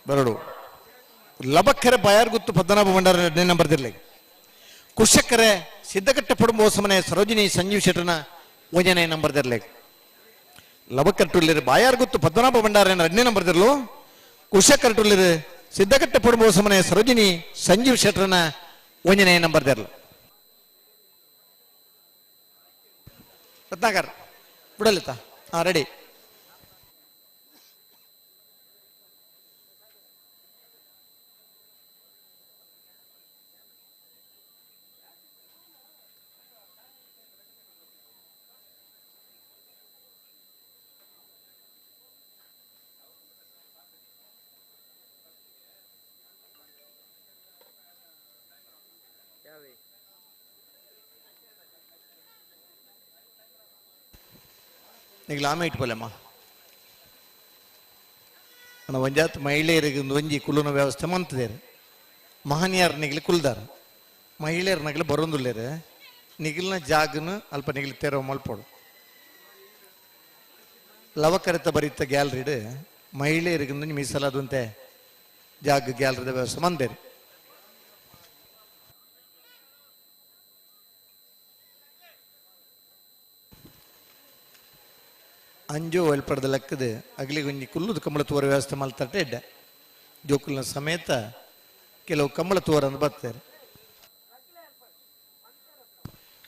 [SPEAKER 1] ಬರಡು ಲಬಕ್ಕರೆ ಬಾಯಾರ್ಗುತ್ತು ಪದ್ಮನಾಭ ಭಂಡಾರ ಎರಡನೇ ನಂಬರ್ ದಿರ್ಲಿ. ಕುಶಕರೆ ಸಿದ್ದಕಟ್ಟೆ ಪಡುಂಬ ಸಮನೆ ಸರೋಜಿನಿ ಸಂಜೀವ್ ಶೆಟ್ಟರ್ನ ಒಂಜನೇ ನಂಬರ್ ದಿರ್ಲಿ. ಲಬಕ್ಕಟ್ಟುಳ್ಳಿರು ಬಾಯಾರ್ಗುತ್ತು ಪದ್ಮನಾಭ ಭಂಡಾರ ಎರಡನೇ ನಂಬರ್ ದಿರ್ಲು. ಕುಶಕರಟುಳ್ಳಿರು ಸಿದ್ದಕಟ್ಟೆ ಪಡುಂಬ ಸಮನೆ ಸರೋಜಿನಿ ಸಂಜೀವ್ ಶೆಟ್ಟರ್ನ ಒಂಜನೇ ನಂಬರ್ ದಿರ್ಲು. ರತ್ನಾಕರ್ ಬಿಡಲಿತ್ತ? ಹಾ, ರೆಡಿ. ನಿಗ್ಲ ಆಮೆ ಇಟ್ಕೊಲ್ಲಮ್ಮ. ನನ್ನ ಒಂಜಾತ್ ಮಹಿಳೆಯರಿಗೆ ಒಂದು ಒಂಜಿ ಕುಲ್ಲುನ ವ್ಯವಸ್ಥೆ ಮಂತದೇರು. ಮಹನೀಯರ ನಿಗ್ಲಿ ಕುಲ್ದಾರ, ಮಹಿಳೆಯರ ನಗಲು ಬರೋಂದುಲ್ಲೇರು. ನಿಗಿಲ್ನ ಜಾಗನ ಅಲ್ಪ ನಿಗಿಲು ತೆರವು ಮಲ್ಪೋಡು. ಲವಕರಿತ ಬರೀತ ಗ್ಯಾಲರಿಡ್ ಮಹಿಳೆಯರಿಗೆ ಮೀಸಲಾದಂತೆ ಜಾಗ ಗ್ಯಾಲರಿದ ವ್ಯವಸ್ಥೆ ಮಂದೇರು. ಅಂಜೋ ಒಲ್ಪಡ್ದ ಲೆಕ್ಕದ ಅಗಲಿಗೆ ಒಂಜಿ ಕುಲ್ಲುದು ಕಂಬಳ ತೂವರ ವ್ಯವಸ್ಥೆ ಮಲ್ತಟ್ಟೆ ಇಡ್ಡೆ ಜೋಕುಲ್ನ ಸಮೇತ ಕೆಲವು ಕಂಬಳ ತೂವರನ್ನು ಬರ್ತಾರೆ.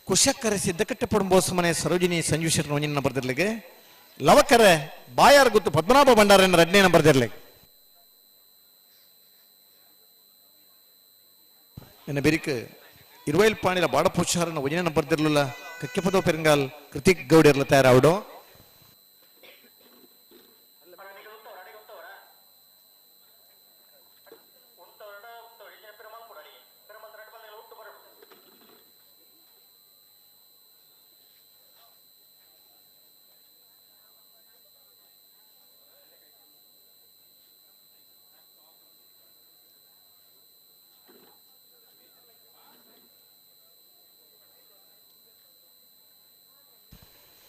[SPEAKER 1] ಕುಶಕ್ಕರೆ ಸಿದ್ದಕಟ್ಟೆ ಪಡುಂಬೋಸ ಮನೆ ಸರೋಜಿನಿ ಸಂಜು ಶೆಟ್ಟರ್ ಒಂಜಿನ ನಂಬರ್ ದಿರ್ಲಿಗೆ. ಲವಕರೆ ಬಾಯಾರ್ ಗುತ್ತು ಪದ್ಮನಾಭ ಭಂಡಾರನ ಎರಡನೇ ನಂಬರ್ ದಿರ್ಲಿಗೆ. ನಿನ್ನ ಬೆರಿಕ್ ಇರುವೈಲ್ ಪಾಣಿಲ ಬಾಡಪುಷಾರನ ಒಂಜಿನ ನಂಬರ್ ದಿರ್ಲಿಲ್ಲ. ಕಕ್ಕೆಪದೋ ಪೆರಂಗಾಲ್ ಕೃತಿಕ್ ಗೌಡಿರ್ಲ ತಯಾರಾವಡು.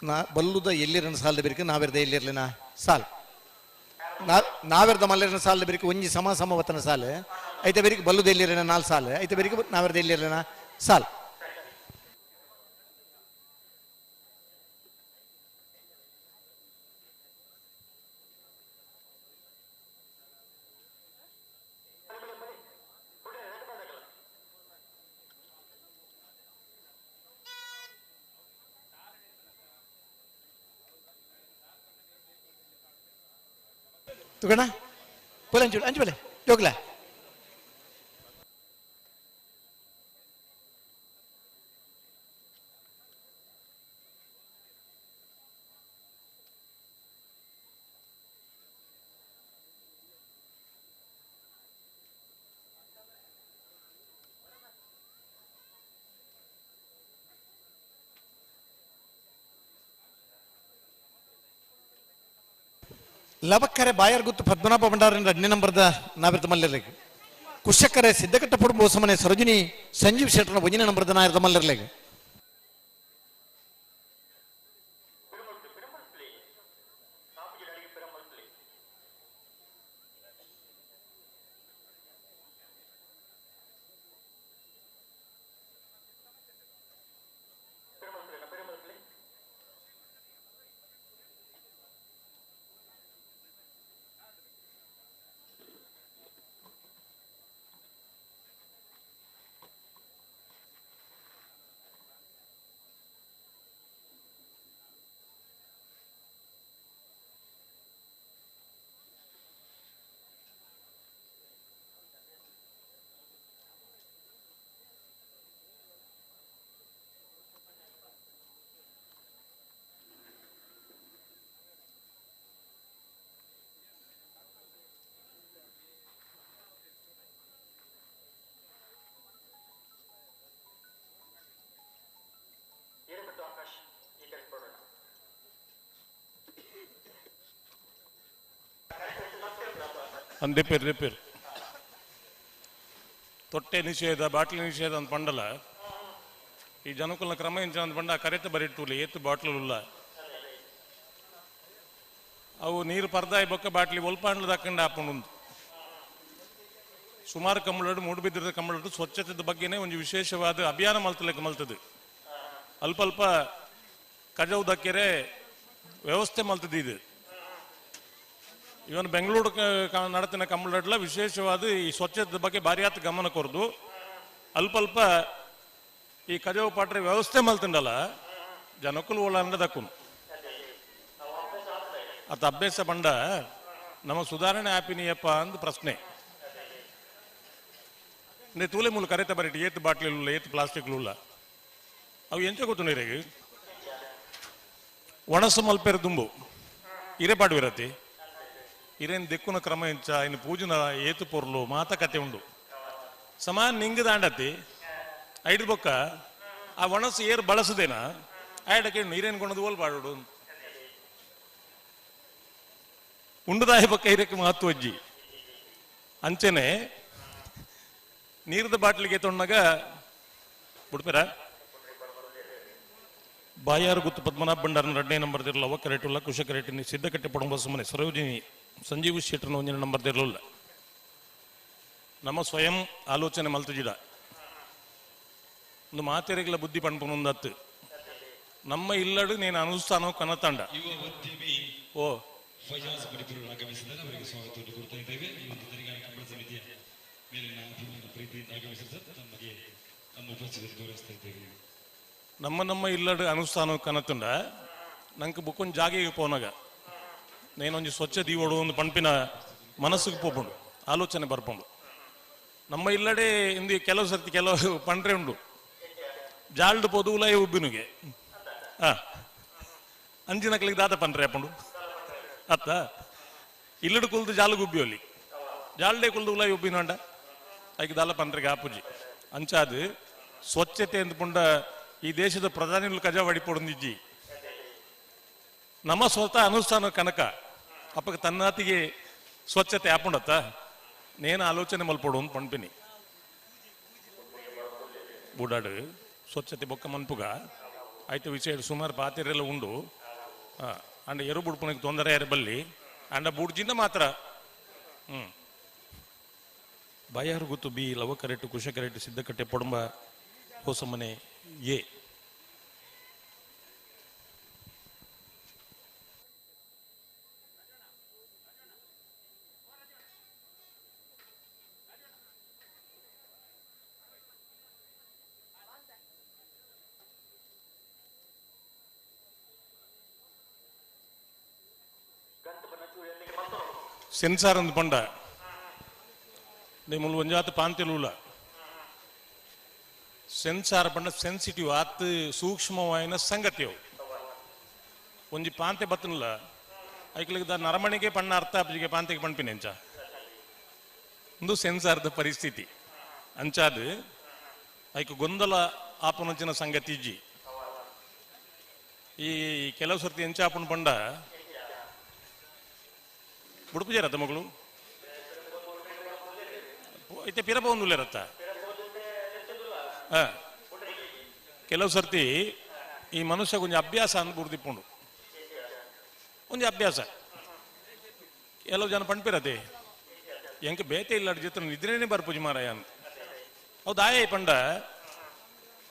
[SPEAKER 1] ನಾ ಬಲ್ಲುದ ಎಲ್ಲಿರನ ಸಾಲದ ಬೆರಿಕೆ ನಾವೆರ್ದ ಎಲ್ಲಿರ್ಲಿನ ಸಾಲ್ ನಾವೆರ್ದ ಮಲ್ಲೆರನ ಸಾಲದ ಬೆರಿಕೆ ಒಂಜಿ ಸಮ ಸಮವತನ ಸಾಲು ಐತೆ ಬೆರಿಕೆ ಬಲ್ಲುದ ಎಲ್ಲಿರನ ನಾಲ್ ಸಾಲು ಐತೆ ಬೆರಿಕೆ ನಾವೆರ್ದ ಎಲ್ಲಿರ್ಲಿನ ಸಾಲ್. ತುಗಣ ಪೋಲೆ ಅಂಚು ಅಂಚು ಬಲೆ ಜೋಗ್ಲ ಲವಕ್ಕರೆ ಬಾಯರ್ಗುತ್ತು ಪದ್ಮನಾಭ ಭಂಡಾರನ ಎರಡನೇ ನಂಬರ್ದ ನಾವಿರ್ತ ಮಲ್ಲರ್ಲೆಗ್ ಕುಶಕ್ಕರೆ ಸಿದ್ದಕಟ್ಟ ಪುಡುಂಬ ಸಮನೆ ಸರೋಜಿನಿ ಸಂಜೀವ್ ಶೆಟ್ಟರ್ನ ಒಂಜನೇ ನಂಬರ್ದ ನಾಯಿರ್ತ ಮಲ್ಲರ್ಲೆಗ್.
[SPEAKER 17] ರಿಪೇರ್ ರಿಪೇರ್ ತೊಟ್ಟೆ ನಿಷೇಧ, ಬಾಟ್ಲಿ ನಿಷೇಧ ಅಂತ ಪಂಡಲ. ಈ ಜನಕುಲ ಕ್ರಮ ಇಂಚ ಅಂತ ಪಂಡ ಕರೆತ ಬರಿಟ್ಟುಲಿ ಏತು ಬಾಟ್ಲು ಅವು ನೀರು ಪರ್ದಾಯಿ ಬೊಕ್ಕ ಬಾಟ್ಲಿ ಒಲ್ಪಾಂಡ್ಲ ದಕ್ಕಂಡ ಹಾಕೊಂಡು ಸುಮಾರು ಕಂಬಳಡು ಮೂಡುಬಿದ್ರದ ಕಂಬಳಡು ಸ್ವಚ್ಛತೆದ ಬಗ್ಗೆನೇ ಒಂದು ವಿಶೇಷವಾದ ಅಭಿಯಾನ ಮಲ್ತಲಕ್ಕೆ ಮಲ್ತದೆ. ಅಲ್ಪ ಅಲ್ಪ ಕಜವು ದಕ್ಕೆರೆ ವ್ಯವಸ್ಥೆ ಮಲ್ತದೆ ಇದು. ಇವನ್ ಬೆಂಗಳೂರು ನಡತಿನ ಕಂಬಳಡ್ಲ ವಿಶೇಷವಾದ ಈ ಸ್ವಚ್ಛತೆ ಬಗ್ಗೆ ಭಾರಿ ಗಮನ ಕೊರದು ಅಲ್ಪ ಅಲ್ಪ ಈ ಕಜವು ಪಾಟ್ರೆ ವ್ಯವಸ್ಥೆ ಮಲ್ತಂಡಲ್ಲ ಜನಕ್ಕೂ ಓಳಾಂಡ ದಕ್ಕುನು ಅತ್ತ ಅಭ್ಯಾಸ ಬಂಡ ನಮ್ಮ ಸುಧಾರಣೆ ಆಪಿನಿಯಪ್ಪ ಅಂದ್ ಪ್ರಶ್ನೆ. ನೇ ತೂಲೆ ಮೂಲ ಕರೆತ ಬರೀಟಿ ಏತ್ ಬಾಟ್ಲಿ ಉಲ್ಲ ಏತ್ ಪ್ಲಾಸ್ಟಿಕ್ ಉಲ್ಲ ಅವು ಎಂಚ ಗೊತ್ತು ನೀರಿಗೆ ಒಣಸು ಮಲ್ಪೆರ ದುಂಬು ಇರೆ ಪಾಡುವಿರತಿ ಇರೇನು ದಿಕ್ಕುನ ಕ್ರಮ ಇಂಚ ಇನ್ನು ಪೂಜನ ಏತು ಪೊರ್ಲು ಮಾತ ಕತೆ ಉಂಡು ಸಮಾನ ನಿಂಗ ದಾಂಡತಿ ಐದು ಬೊಕ್ಕ ಆ ಒಣಸು ಏರು ಬಳಸದೇನ ಆಯಡಕ್ಕೆ ನೀರೇನು ಕೊಣದು ಓಲ್ ಪಾಡೋಡು ಉಂಡುದಾಯ ಬೊಕ್ಕ ಇರಕ್ಕೆ ಮಹತ್ವ ಅಜ್ಜಿ ಅಂಚೆನೆ ನೀರದ ಬಾಟ್ಲಿಗೆ ತೊಣ್ಣಾಗ ಬಿಡ್ತಾರ ಬಾಯಾರು ಗುತ್ತು ಪದ್ಮನಾಭ ಭಂಡಾರನ ಎರಡನೇ ನಂಬರ್ ದಿರಲ್ಲ ಅವಕ್ಕ ರೇಟುಲ್ಲ ಕುಶಕ ರೇಟಿನಿ ಸಿದ್ದಕಟ್ಟೆ ಪಡಂಬ ಸುಮ್ಮನೆ ಸರೋಜಿನಿ ಸಂಜೀವ್ ಶೆಟ್ಟರ್ನ ಒಂದಿನ ನಂಬರ್ ದಿರಲಿಲ್ಲ. ನಮ್ಮ ಸ್ವಯಂ ಆಲೋಚನೆ ಮಲ್ತುಜಿಡ ಒಂದು ಮಾತೆರೆಗಳ ಬುದ್ಧಿ ಪಣ್ಪುನೊಂದತ್ತು ನಮ್ಮ ಇಲ್ಲಡು ನೀನು ಅನುಷ್ಠಾನ ಕನತಂಡ ಓ
[SPEAKER 6] ಫಯಾಜ್ ಮಣಿಪುರ ಆಗಮಿಸಿದ್ದಾರೆ, ಅವರಿಗೆ ಸ್ವಾಗತವನ್ನು ಕೋರ್ತಾ ಇದ್ದೇವೆ. ಈ ಒಂದು ತೆಲಂಗಾಣ ಕಂಬಳ ಸಮಿತಿಯ ಮೇಲಿನ ಅಭಿಮಾನ ಪ್ರೀತಿಯಿಂದ ಆಗಮಿಸಿದ ತಮಗೆ ನಮ್ಮ ಉಪಸ್ಥಿತಿಯನ್ನು ಗೌರವಿಸ್ತಾ ಇದ್ದೇವೆ.
[SPEAKER 17] ನಮ್ಮ ನಮ್ಮ ಇಲ್ಲಡು ಅನುಷ್ಠಾನ ಕನತಂಡ ನಂಗೆ ಬುಕ್ಕೊಂದು ಜಾಗೆಗೆ ಪೋನಾಗ ನೇನೊಂಜಿ ಸ್ವಚ್ಛ ದೀವಡು ಒಂದು ಪಂಪಿನ ಮನಸ್ಸಿಗೆ ಪೋಪುಂಡು ಆಲೋಚನೆ ಬರ್ಪುಂಡು. ನಮ್ಮ ಇಲ್ಲಡೆ ಇಂದು ಕೆಲವು ಸರ್ತಿ ಕೆಲವು ಪಂಡ್ರೆ ಉಂಡು ಜಾಲ್ಡು ಪೋದು ಉಲಾಯ ಉಬ್ಬಿನುಗೆ ಅಂಜಿನಕ್ಲಿಗೆ ದಾದ ಪಂಡ್ರೆ ಅಪ್ಪಂಡು ಅತ್ತ ಇಲ್ಲಡು ಕುಲ್ದು ಜಾಲು ಗುಬ್ಬಿಯೋಲಿ ಜಾಲ್ಡೆ ಕುಲ್ದು ಉಲಾಯ ಉಬ್ಬಿನ ಅಂಡ ಐಕ್ ದಾಲ ಪಂಡ್ರೆಗೆ ಆಪುಜಿ ಅಂಚಾದು ಸ್ವಚ್ಛತೆ ಅಂದ್ಪುಂಡ ಈ ದೇಶದ ಪ್ರಧಾನಿಗಳು ಕಜಾ ವಡಿಪೊಡೊಂದಿಜ್ಜಿ ನಮ್ಮ ಸ್ವತಃ ಅನುಷ್ಠಾನ ಕನಕ ಅಪ್ಪಗೆ ತನ್ನಾತಿಗೆ ಸ್ವಚ್ಛತೆ ಆಪುಂಡತ್ತ ನೇನು ಆಲೋಚನೆ ಮಲ್ಪೊಡು ಅಂತ ಪಣ್ಪಿನಿ ಬೂಡಾಡು ಸ್ವಚ್ಛತೆ ಬೊಕ್ಕ ಮನ್ಪುಗ ಆಯ್ತು ವಿಷಯ ಸುಮಾರು ಪಾತಿರೆಲ್ಲ ಉಂಡು. ಅಂಡ ಎರು ಬುಡ್ಪುನಕ್ಕೆ ತೊಂದರೆ ಯಾರು ಬಲ್ಲಿ ಅಂಡ ಬುಡ್ಜಿಂದ ಮಾತ್ರ. ಬಾಯಾರು ಗೊತ್ತು ಬಿ ಲವಕರೆಟ್ಟು ಕುಶಕರೆಟ್ಟು ಸಿದ್ದಕಟ್ಟೆ ಪೊಡಂಬ ಹೊಸಮನೆ ಎ. ಸೆನ್ಸಾರ್ ಅಂದ್ ಪಂಡ ನಿಮ್ಮಲ್ಲಿ ಒಂಜಾತ ಪಾಂತಿಲೂಲ ಸೆನ್ಸಾರ್ ಪಂಡ ಸೆನ್ಸಿಟಿವ್ ಆತ್ ಸೂಕ್ಷ್ಮವಾಯಿನ ಸಂಗತಿ ಅವು. ಒಂಜಿ ಪಾಂತೆ ಬತ್ತನಲ್ಲ ಐಕ್ಲಿಗೆ the ನರಮಣಿಗೆ ಪಣ್ಣ ಅರ್ಥ ಆಪಿಗೆ ಪಾಂತೆಗೆ ಪಣ್ಪಿನ ಎಂಚ ಒಂದು ಸೆನ್ಸಾರ್ದ ಪರಿಸ್ಥಿತಿ ಅಂಚಾದ ಐಕ್ ಗೊಂದಲ ಆಪನಂಚಿನ ಸಂಗತಿ ಇಜ್ಜಿ. ಈ ಕೆಲವು ಸರ್ತಿ ಎಂಚ ಆಪನ ಪಂಡ ಬುಡುಪುಜಾರತ್ತ ಮಗಳು ಐತೆ ಪಿರಪ ಒಂದುಲ್ಲೇರತ್ತ. ಕೆಲವು ಸರ್ತಿ ಈ ಮನುಷ್ಯ ಕೊಂಚ ಅಭ್ಯಾಸ ಅಂದ್ ಗುರ್ದಿಪ್ಪುಂಡು ಒಂಜಿ ಅಭ್ಯಾಸ. ಕೆಲವು ಜನ ಪಣ್ಪಿರತೆ ಎಂಕ ಬೇತೆ ಇಲ್ಲ ಜೊತೆ ನಿದ್ರೆನೇ ಬರ್ಪುಜಿ ಮಾರಾಯ ಅಂತ. ಹೌದು ಆಯ್ ಪಂಡ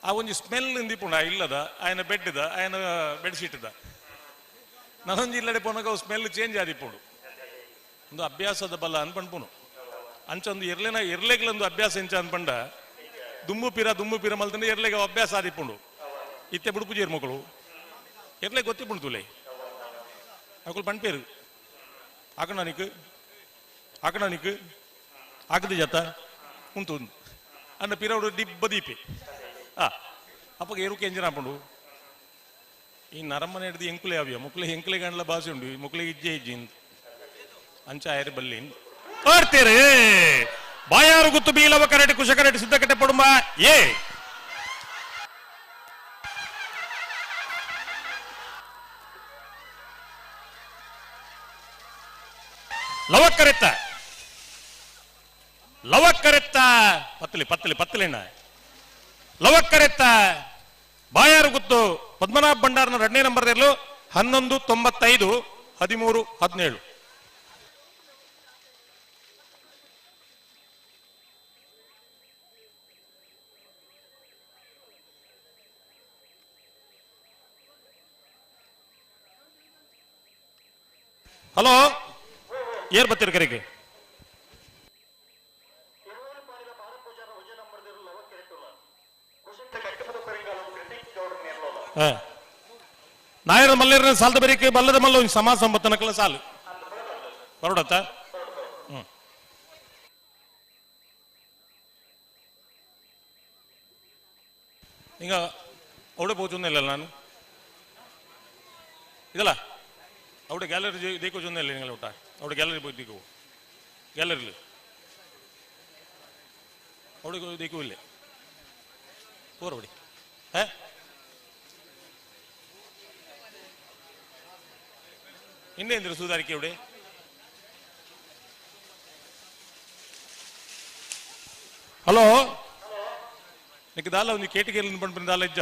[SPEAKER 17] ಆ ಒಂಜಿ ಸ್ಮೆಲ್ ಇಂದಿಪ್ಪುಂಡು ಆ ಇಲ್ಲದ ಆಯನ ಬೆಡ್ದ ಆಯನ ಬೆಡ್ಶೀಟ್ದ ನಾನೊಂಜಿ ಇಲ್ಲಡೆ ಪೋನಾಗ ಅವು ಸ್ಮೆಲ್ ಚೇಂಜ್ ಆದಿಪ್ಪುಂಡು. ಒಂದು ಅಭ್ಯಾಸದ ಬಲ ಅನ್ಪಣ್ಪುನು ಅಂಚೊಂದು ಎರ್ಲೆನ ಎರ್ಲೆಗ್ಲೊಂದು ಅಭ್ಯಾಸ ಎಂಚ ಅನ್ಪಂಡ ದುಂಬು ಪಿರ ದುಂಬು ಪಿರ ಮಲ್ತಂದ್ರೆ ಎರ್ಲೆಗೆ ಅಭ್ಯಾಸ ಆದಿಪ್ಪುಂಡು. ಇತ್ತೆ ಬುಡುಪುಜೇರು ಮಕ್ಕಳು ಎರ್ಲೆ ಗೊತ್ತಿಪ್ಪುಂಡು ತುಲೆ ಅಕುಲು ಪಣ್ಪೇರು ಆಕಣ ನಿಕ್ ಆಕಣ ನಿಕ್ ಆಕದಿ ಜತ ಉಂಟು ಅನ್ನ ಪಿರವಡು ಡಿಬ್ಬ ದೀಪೆ ಆ ಅಪ್ಪಗೆ ಎರುಕೆ ಎಂಜನ ಹಾಪುಂಡು. ಈ ನರಮನೆ ಹಿಡ್ದು ಎಂಕುಲೆ ಅವಿಯ ಮುಕ್ಲೆ ಎಂಕುಲೆ ಗಂಡ್ಲ ಭಾಷೆ ಉಂಡು ಈ ಮುಕ್ಲೆ ಇಜ್ಜೆ ಇಜ್ಜಿ ಅಂಚ ಆಯರ್ ಬಲ್ಲಿ ಓಡ್ತೀರಿ. ಬಾಯಾರು ಗುತ್ತು ಬೀಲವ ಕರೆಟ್ ಕುಶ ಕರೆಟ್ ಸಿದ್ದಕಟ್ಟೆ ಪಡುಂಬ ಏ. ಲವಕ್ಕರೆತ್ತ ಲವಕ್ಕರೆತ್ತ ಪತ್ತಲಿ ಪತ್ತಲಿ ಪತ್ತಲಿನ ಲವಕ್ಕರೆತ್ತ ಬಾಯಾರು ಗುತ್ತು ಪದ್ಮನಾಭ ಭಂಡಾರನ 2ನೇ ನಂಬರ್ 11 95 13 17. ಹಲೋ ಏರ್ ಬತ್ತೀರಿ ಕರೆಗೆ? ನಾಯರ ಮಲ್ಲೇರ ಸಾಲದ ಬರೀಕೆ ಬಲ್ಲದ ಮಲ್ಲ ಒಂದು ಸಮಾಜ ಸಂಬತ್ತನಕಲ ಸಾಲು ಬರೋಡತ್ತ. ಈಗ ಅವಡೆ ಪೋಚುಂದಿಲ್ಲ ನಾನು ಇದಲ್ಲ അവിടെ ಗ್ಯಾಲರಿ ದೇಕೋ ಚೊಂದಿಲ್ಲ നിങ്ങൾ ಊಟ അവിടെ ಗ್ಯಾಲರಿ പോയി ದೇಕೋ ಗ್ಯಾಲರಿಲಿ അവിടെ ದೇಕೋ ಇಲ್ಲೇ പോറോടി ഏ ಇನ್ನೇಂದ್ರ ಸುಧಾರಿಕೆ ഇവിടെ ಹಲೋ ನಿಕ್ ದಾಲ ಒಂದು ಕೇಟಿಗೆಲ್ಲಿ ಪಂಪಿನ ದಾಲ ಇಜ್ಜ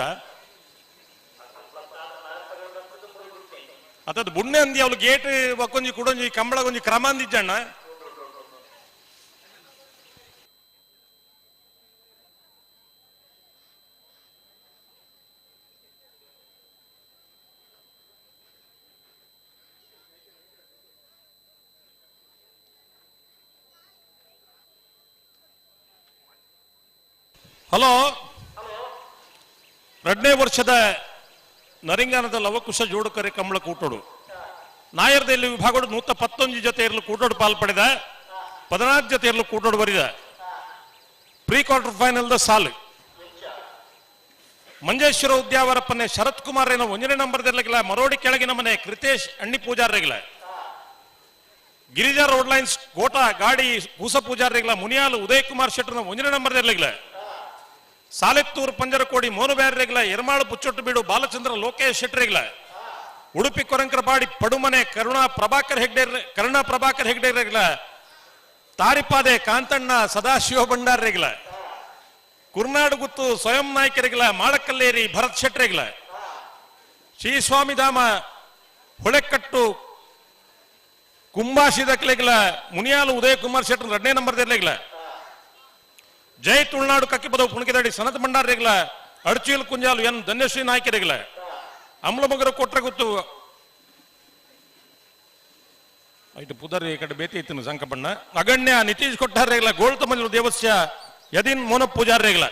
[SPEAKER 17] ಅತದ್ ಬುಣ್ಣೆ ಅಂದಿ ಅವಳು ಗೇಟ್ ಒಕ್ಕೊಂಜಿ ಕುಡೊಂಜಿ ಕಂಬಳ ಕೊಂಜಿ ಕ್ರಮ ಅಂದಿಜ್ಜಣ್ಣ. ಹಲೋ 2ನೇ ವರ್ಷದ ನರಿಂಗಾನದ ಲವಕುಶ ಜೋಡುಕರೆ ಕಂಬಳ ಕೂಟೋಡು ನಾಯರ್ದಲ್ಲಿ ವಿಭಾಗಡು 111 ಜೊತೆ ಇರಲು ಕೂಟೋಡು ಪಾಲ್ಪಡೆದ 14 ಜೊತೆ ಇರಲು ಕೂಟೋಡು ಬರಿದ pre quarter final the ಸಾಲು ಮಂಜೇಶ್ವರ ಉದ್ಯಾವರಪ್ಪನೆ ಶರತ್ ಕುಮಾರ್ ಏನೋ 1ನೇ ನಂಬರ್ ಇರ್ಲಿಕ್ಕಿಲ್ಲ ಮರೋಡಿ ಕೆಳಗಿನ ಮನೆ ಕೃತೇಶ್ ಅಣ್ಣಿ ಪೂಜಾರ್ರಿಗಳ ಗಿರಿಜಾ ರೋಡ್ ಲೈನ್ಸ್ ಕೋಟಾ ಗಾಡಿ ಕೂಸ ಪೂಜಾರ್ರಿಗಳ ಮುನಿಯಾಲು ಉದಯ್ ಕುಮಾರ್ ಶೆಟ್ಟರ್ನ 1ನೇ ನಂಬರ್ ಇರ್ಲಿಕ್ಕಿಲ್ಲ ಸಾಲೆತ್ತೂರು ಪಂಜರಕೋಡಿ ಮೋನು ಬ್ಯಾರ್ರೆಗ್ಲ ಎರ್ಮಾಳು ಪುಚ್ಚೊಟ್ಟು ಬೀಡು ಬಾಲಚಂದ್ರ ಲೋಕೇಶ್ ಶೆಟ್ಟರಿಗ್ಲ ಉಡುಪಿ ಕೊರಂಕರಪಾಡಿ ಪಡುಮನೆ ಕರುಣಾ ಪ್ರಭಾಕರ್ ಹೆಗ್ಡೆ ಕರುಣಾ ಪ್ರಭಾಕರ್ ಹೆಗ್ಡೆ ರೆಗ್ಲ ತಾರಿಪಾದೆ ಕಾಂತಣ್ಣ ಸದಾಶಿವ ಭಂಡಾರ್ರೆಗ್ಲ ಕುರ್ನಾಡು ಗುತ್ತು ಸ್ವಯಂ ನಾಯ್ಕರಿಗ್ಲ ಮಾಳಕಲ್ಲೇರಿ ಭರತ್ ಶೆಟ್ಟರಿಗ್ಲ ಶ್ರೀ ಸ್ವಾಮಿಧಾಮ ಹೊಳೆಕಟ್ಟು ಕುಂಬಾಶಿದಕ್ಲೆಗ್ಲ ಮುನಿಯಾಲು ಉದಯ ಕುಮಾರ್ ಶೆಟ್ಟರ್ ಎರಡನೇ ನಂಬರ್ ದೇರ್ಲೆಗ್ಲ. ಜೈ ತುಳುನಾಡು ಕಕ್ಕಿಪದವು ಪುಣಕಿದಾಡಿ ಸನತ್ ಭಂಡಾರ್ ರೇಗ್ಲ ಅಡ್ಚೀಲ್ ಕುಂಜಾಲು ಎನ್ ಧನ್ಯಶ್ರೀ ನಾಯ್ಕರೆಗ್ಲ ಅಮ್ಲಮಗರ ಕೊಟ್ರ ಗೊತ್ತು ಐಟು ಪುದರ್ ಈ ಕಡೆ ಬೇತಿ ಇತ್ತು ಸಂಕಪಣ್ಣ ಅಗಣ್ಯ ನಿತೀಶ್ ಕೊಟ್ಟಾರ್ ರೇಗ್ಲ ಗೋಳ್ತಮಂಜಲು ದೇವಸ್ಯ ಯದಿನ್ ಮೋನ ಪೂಜಾರ್ ರೇಗ್ಲ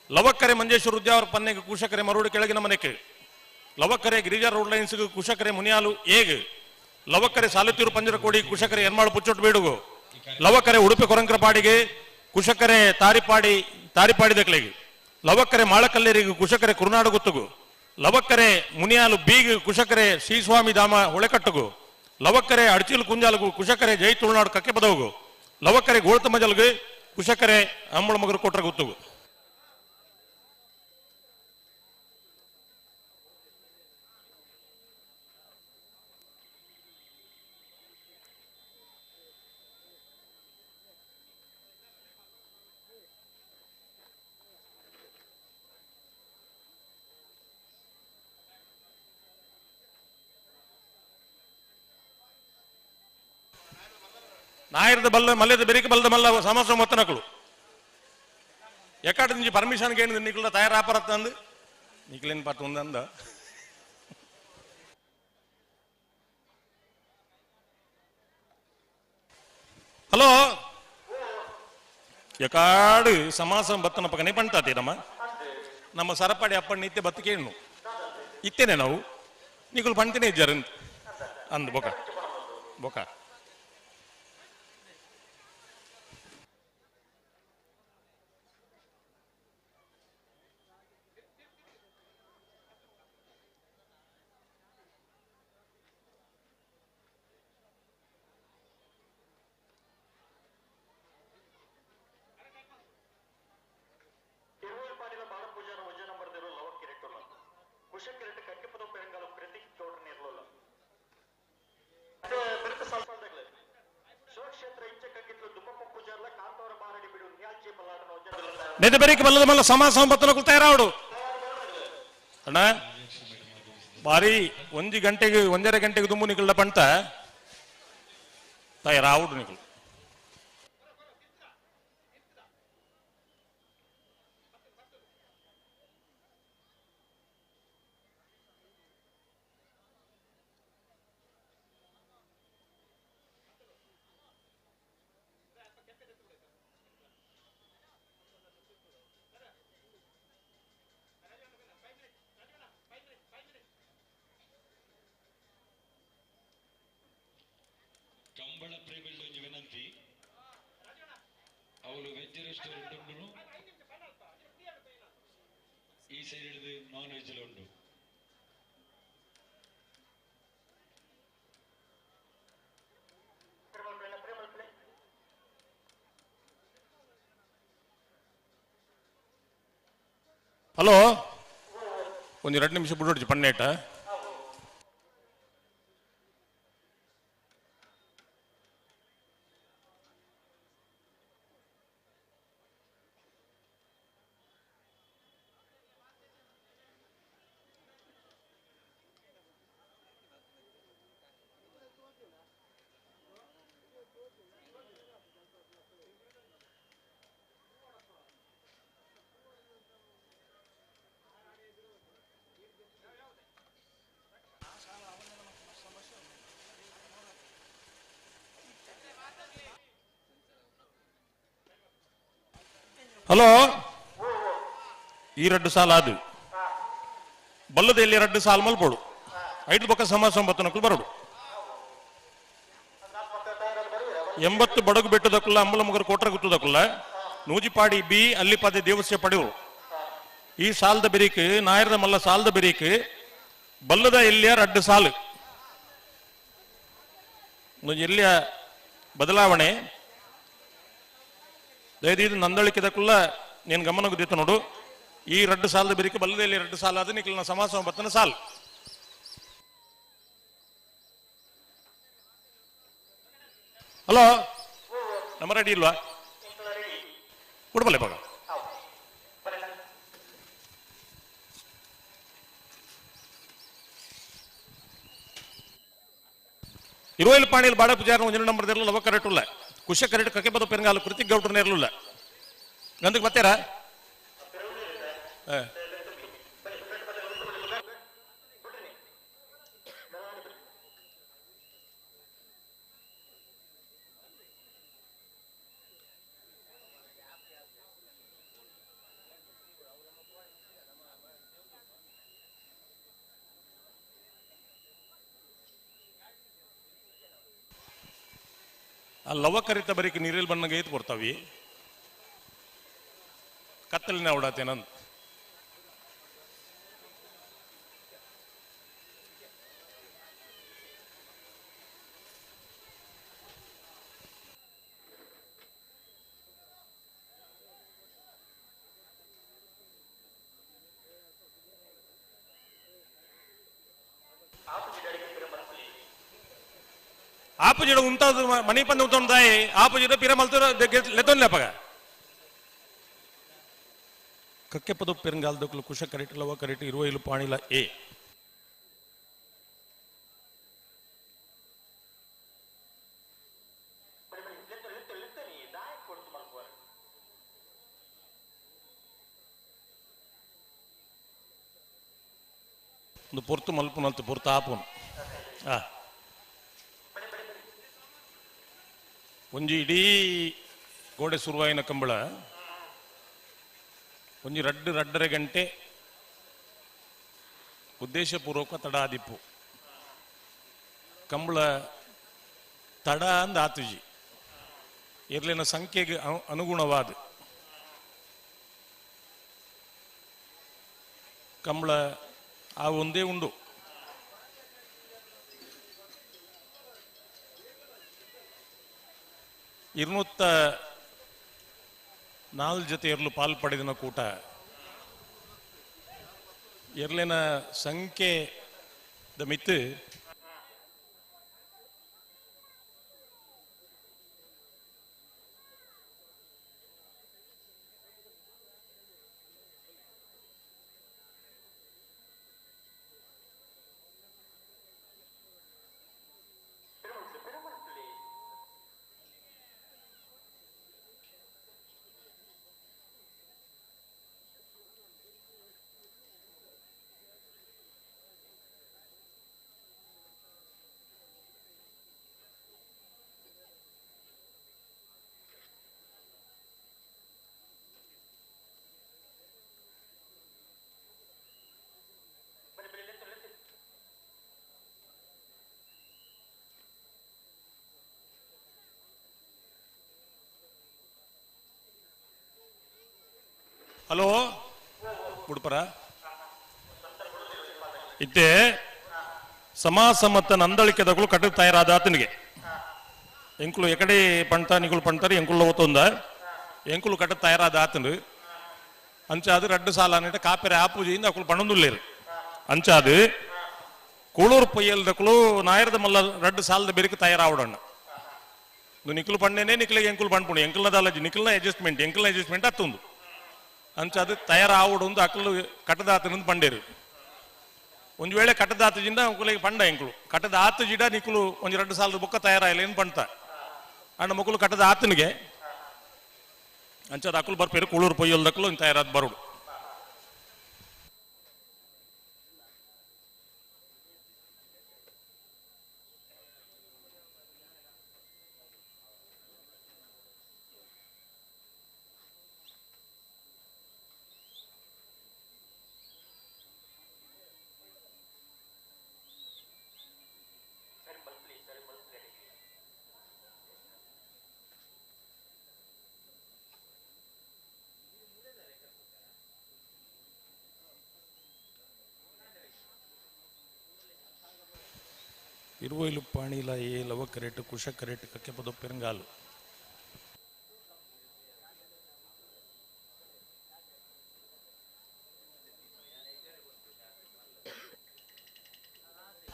[SPEAKER 17] ಲವಕ್ಕರೆ ಮಂಜೇಶ್ವರ ಉದ್ಯಾವರ ಪನ್ನೆಗೆ ಕುಶಕರೆ ಮರುಡು ಕೆಳಗಿನ ಮನೆಗೆ ಲವಕ್ಕರೆ ಗಿರಿಜಾ ರೋಡ್ ಲೈನ್ಸ್ ಕುಶಕರೆ ಮುನಿಯಾಲು ಏಗ್ ಲವಕ್ಕರೆ ಸಾಲುತೀರು ಪಂಜರಕೋಡಿ ಕುಶಕರೆ ಎನ್ಮಾಳು ಪುಚ್ಚೊಟ್ಟು ಬೀಡುಗು ಲವಕ್ಕರೆ ಉಡುಪಿ ಕೊರಂಕರಪಾಡಿಗೆ ಕುಶಕರೆ ತಾರಿಪಾಡಿ ತಾರಿಪಾಡಿ ದಕ್ಲೆಗೆ ಲವಕ್ಕರೆ ಮಾಳಕಲ್ಲೇರಿಗೆ ಕುಶಕರೆ ಕುರುನಾಡು ಗುತ್ತುಗು ಲವಕ್ಕರೆ ಮುನಿಯಾಲು ಬೀಗ್ ಕುಶಕರೆ ಶ್ರೀಸ್ವಾಮಿ ಧಾಮ ಹೊಳೆಕಟ್ಟುಗು ಲವಕ್ಕರೆ ಅಡ್ಚಿಲ್ ಕುಂಜಾಲಗು ಕುಶಕರೆ ಜೈ ತುಳುನಾಡು ಕಕ್ಕೆಪದವುಗು ಲವಕ್ಕರೆ ಗೋಳ್ತಮಜಲ್ಗು ಕುಶಕರೆ ಅಂಬಳ ಮಗರು ಕೊಟ್ರ ಗುತ್ತುಗು. ನಾಯರದ ಬಲ್ಲ ಮಲ್ಯದ ಬೆರಿಕೆ ಬಲ್ಲದ ಮಲ್ಲ ಸಮಸ್ಯೆ ಮೊತ್ತನಕಳು ಎಕ್ಕಾಟ నుంచి ಪರ್ಮಿಷನ್ ಕೇಳಿದ ನಿಕ್ಲ ತಯಾರಾಪರತ್ತಂದು ನಿಕ್ಲೇನು ಪಟ್ಟು ఉందంದ. ಹಲೋ ಎಕಾಡು ಸಮಾಸ ಬತ್ತನ ಪಕ್ಕನೆ ಪಂಟಾತಿ ನಮ್ಮ ನಮ್ಮ ಸರಪಾಡಿ ಅಪ್ಪ ನಿತ್ಯ ಬತ್ತ ಕೇಳು ಇತ್ತೇನೆ ನಾವು ನಿಕುಲು ಪಂತನೇ ಇದ್ದಾರೆ ಅಂದ್ ಬೊಕ ಬೊಕ ನೆದಬೆರಿಕೆ ಬಲ್ಲದ ಮಲ್ಲ ಸಮಾಜ ಸಂಪತ್ತನ ತಯಾರಾವಡು ಅಣ್ಣ ಬಾರಿ ಒಂಜಿ ಗಂಟೆಗೆ ಒಂದರ ಗಂಟೆಗೆ ದುಂಬು ನಿಕಲ್ದ ಪಂಟ ತಯಾರಾವಡು ನಿಕಲ್.
[SPEAKER 6] ಕಂಬಳ ಪ್ರೇಮಿಗಳೊಂದು ವಿನಂತಿ, ಅವಳು ವೆಜ್ ರೆಸ್ಟೋರೆಂಟ್ ಉಂಟು, ಈ ಸೈಡ್ ಹಿಡಿದು ನಾನ್ ವೆಜ್ ಉಂಟು.
[SPEAKER 17] ಹಲೋ ಒಂದು 2 ನಿಮಿಷ ಬಿಡೋಡ್ಜಿ ಪನ್ನೇಟ. ಹಲೋ ಈ 2 ಸಾಲ ಅದು ಬಲ್ಲದಲ್ಲಿ 2 ಸಾಲ ಮಲ್ಪೋಡು ಐದು ಬೊಕ್ಕ ಸಮಾಜ ಸಂಬತ್ತನಕ್ಕೂ ಬರೋಡು 80 ಬಡಗು ಬೆಟ್ಟದಕ್ಕಲ್ಲ ಅಂಬಲ ಮುಗರ ಕೋಟ್ರ ಗುತ್ತದಕ್ಕಲ್ಲ ನೂಜಿಪಾಡಿ ಬಿ ಅಲ್ಲಿಪಾದೆ ದೇವಸ್ಯ ಪಡೆಯವರು ಈ ಸಾಲದ ಬೆರೀಕ್ ನಾಯರದ ಮಲ್ಲ ಸಾಲದ ಬೆರೀಕ್ ಬಲ್ಲದ ಎಲ್ಲಿಯ 2 ಸಾಲು ಎಲ್ಲಿಯ ಬದಲಾವಣೆ ದಯದೀದು ನಂದಳಿಕೆದಕ್ಕಲ್ಲ నేను ಗಮನకు ದಿತ್ತ ನೋಡು ಈ 2 ಸಾಲದ ಬೆರಿಕೆ ಬಲ್ಲದಲ್ಲಿ 2 ಸಾಲ ಅದು ನಿಖಿಲ್ನ ಸಮಾಜ ಸಂಬತ್ತನ ಸಾಲು. ಹಲೋ ನಮ್ಮ ರೆಡಿ ಇಲ್ವಾ ಕೊಡ್ಬಲ್ಲೆ ಬಾಗ. ಇರುವೈಲ್ ಪಾಣಿಲ್ ಬಾಡ ಪೂಜಾರ ಒಂಜಿ ನಂಬರ್ ದೇರ್ಲ ಲವ ಕರೆಟುಲ್ಲ ಕುಶ ಕರೆಟ್ ಕಕ್ಕೆ ಬದ ಪೆರಂಗಾಲು ಕೃತಿಕ್ ಗೌಡ್ರ ನೇರ್ಲುಲ್ಲ ಗಂಧಕ್ಕೆ ಬರ್ತೀರಾ? ಆ ಲವ ಕರಿತ ಬರೀಕ್ ನೀರಲ್ಲಿ ಬಣ್ಣಗೆ ಏತ್ ಕೊಡ್ತಾವಿ ಕತ್ತಲಿನ ಓಡಾತೇನಂತ. ಆಪುಜಿಡ ಉಂತಾದ ಮಣಿ ಪಂದ ಉಂತಾಯಿ ಆಪುಜಿಡ ಪಿರ ಮಲ್ತೂರ ಲೆತ್ತೊನ್ ಲೇಪಗ ಕಕ್ಕೆಪದ ಪೆರಂಗಾಲ್ದಕ್ಕಲು ಕುಶ ಕರೆಟ್ ಲವ ಕರೆಟ್ ಇರುವೈಲು ಪಾಣಿಲ ಎ ಒಂದು ಪೊರ್ತು ಮಲ್ಪುನಲ್ತು ಪೊರ್ತು ಆಪುನು. ಆ ಒಂಜಿ ಇಡೀ ಗೋಡೆ ಸುರುವಾಯಿನ ಕಂಬಳ ಒಂಜಿ ರಡ್ಡು ರಡ್ಡರೆ ಗಂಟೆ ಉದ್ದೇಶಪೂರ್ವಕ ತಡ ಆದಿಪ್ಪು ಕಂಬಳ ತಡ ಅಂದ ಆತುಜಿ ಇರ್ಲಿನ ಸಂಖ್ಯೆಗೆ ಅನುಗುಣವಾದ ಕಂಬಳ ಆ ಒಂದೇ ಉಂಡು. 204 ಜೊತೆ ಎರ್ಲು ಪಾಲ್ ಪಡೆದಿನ ಕೂಟ ಎರ್ಲಿನ ಸಂಖ್ಯೆ the ಮಿತ್ತು ಹಲೋ ಉಡುಪರ ಇತ್ತೆ ಸಮಾಸಮತ್ತ ನಂದಳಿಕೆದಗಳು ಕಟ್ಟು ತಯಾರಾದ ಆತನಿಗೆ ಎಂಕುಲು ಎಕಡೆ ಪಂಟ ನಿಗುಳು ಪಂಟಾರು ಎಂಕುಲು ಓತೊಂದ ಎಂಕುಲು ಕಟ್ಟು ತಯಾರಾದ ಆತನು ಅಂಚಾದು ರಡ್ಡು ಸಾಲ ಅನ್ನಿಟ್ಟ ಕಾಪೆರೆ ಆಪೂಜೆಯಿಂದ ಅಕುಲು ಪಣೊಂದುಲ್ಲೇರು ಅಂಚಾದು ಕೂಳೂರು ಪೊಯ್ಯಲ್ದಕುಲು ನಾಯರದ ಮಲ್ಲ ರಡ್ಡು ಸಾಲದ ಬೆರಿಕು ತಯಾರಾವಡಣ್ಣ ನಿಕ್ಲು ಪಣ್ಣೇನೆ ನಿಕ್ಲಿಗೆ ಎಂಕುಲು ಪಣ್ಪುಣು ಎಂಕಲ್ನದಾಲಜಿ ನಿಕ್ಲ್ನ ಅಡ್ಜಸ್ಟ್ಮೆಂಟ್ ಎಂಕಲ್ನ ಅಡ್ಜಸ್ಟ್ಮೆಂಟ್ ಅತ್ತೊಂದು ಅಂಚಾದು ತಯಾರಾವಡು ಒಂದು ಅಕಲು ಕಟ್ಟದಾತನಂದು ಪಂಡೇರು. ಒಂದು ವೇಳೆ ಕಟ್ಟದಾತಜಿಂದ ಅಂಕುಲಿಗೆ ಪಂಡ ಎಂಕುಲು ಕಟ್ಟದ ಆತಜಿಡ ನಿಕ್ಕುಲು ಒಂಜಿ 2 ಸಾಲದ ಬೊಕ್ಕ ತಯಾರಾಯಿಲ್ಲ ಏನು ಪಂಡ್ತ ಅಣ್ಣ ಮಕ್ಕಳು ಕಟ್ಟದ ಆತನಿಗೆ ಅಂಚಾದ ಅಕುಲು ಬರ್ಪೇರು ಕೂಳೂರು ಪೊಯ್ಯಲ್ದಕ್ಕಲು ತಯಾರಾದ ಬರುಡು. ಇರುವೈಲು ಪಾಣಿಲ ಏ ಲವ ಕರೆಟ್ ಕುಶ ಕರೆಟ್ ಕಕ್ಕೆ ಪದ ಪೆರಂಗಾಲು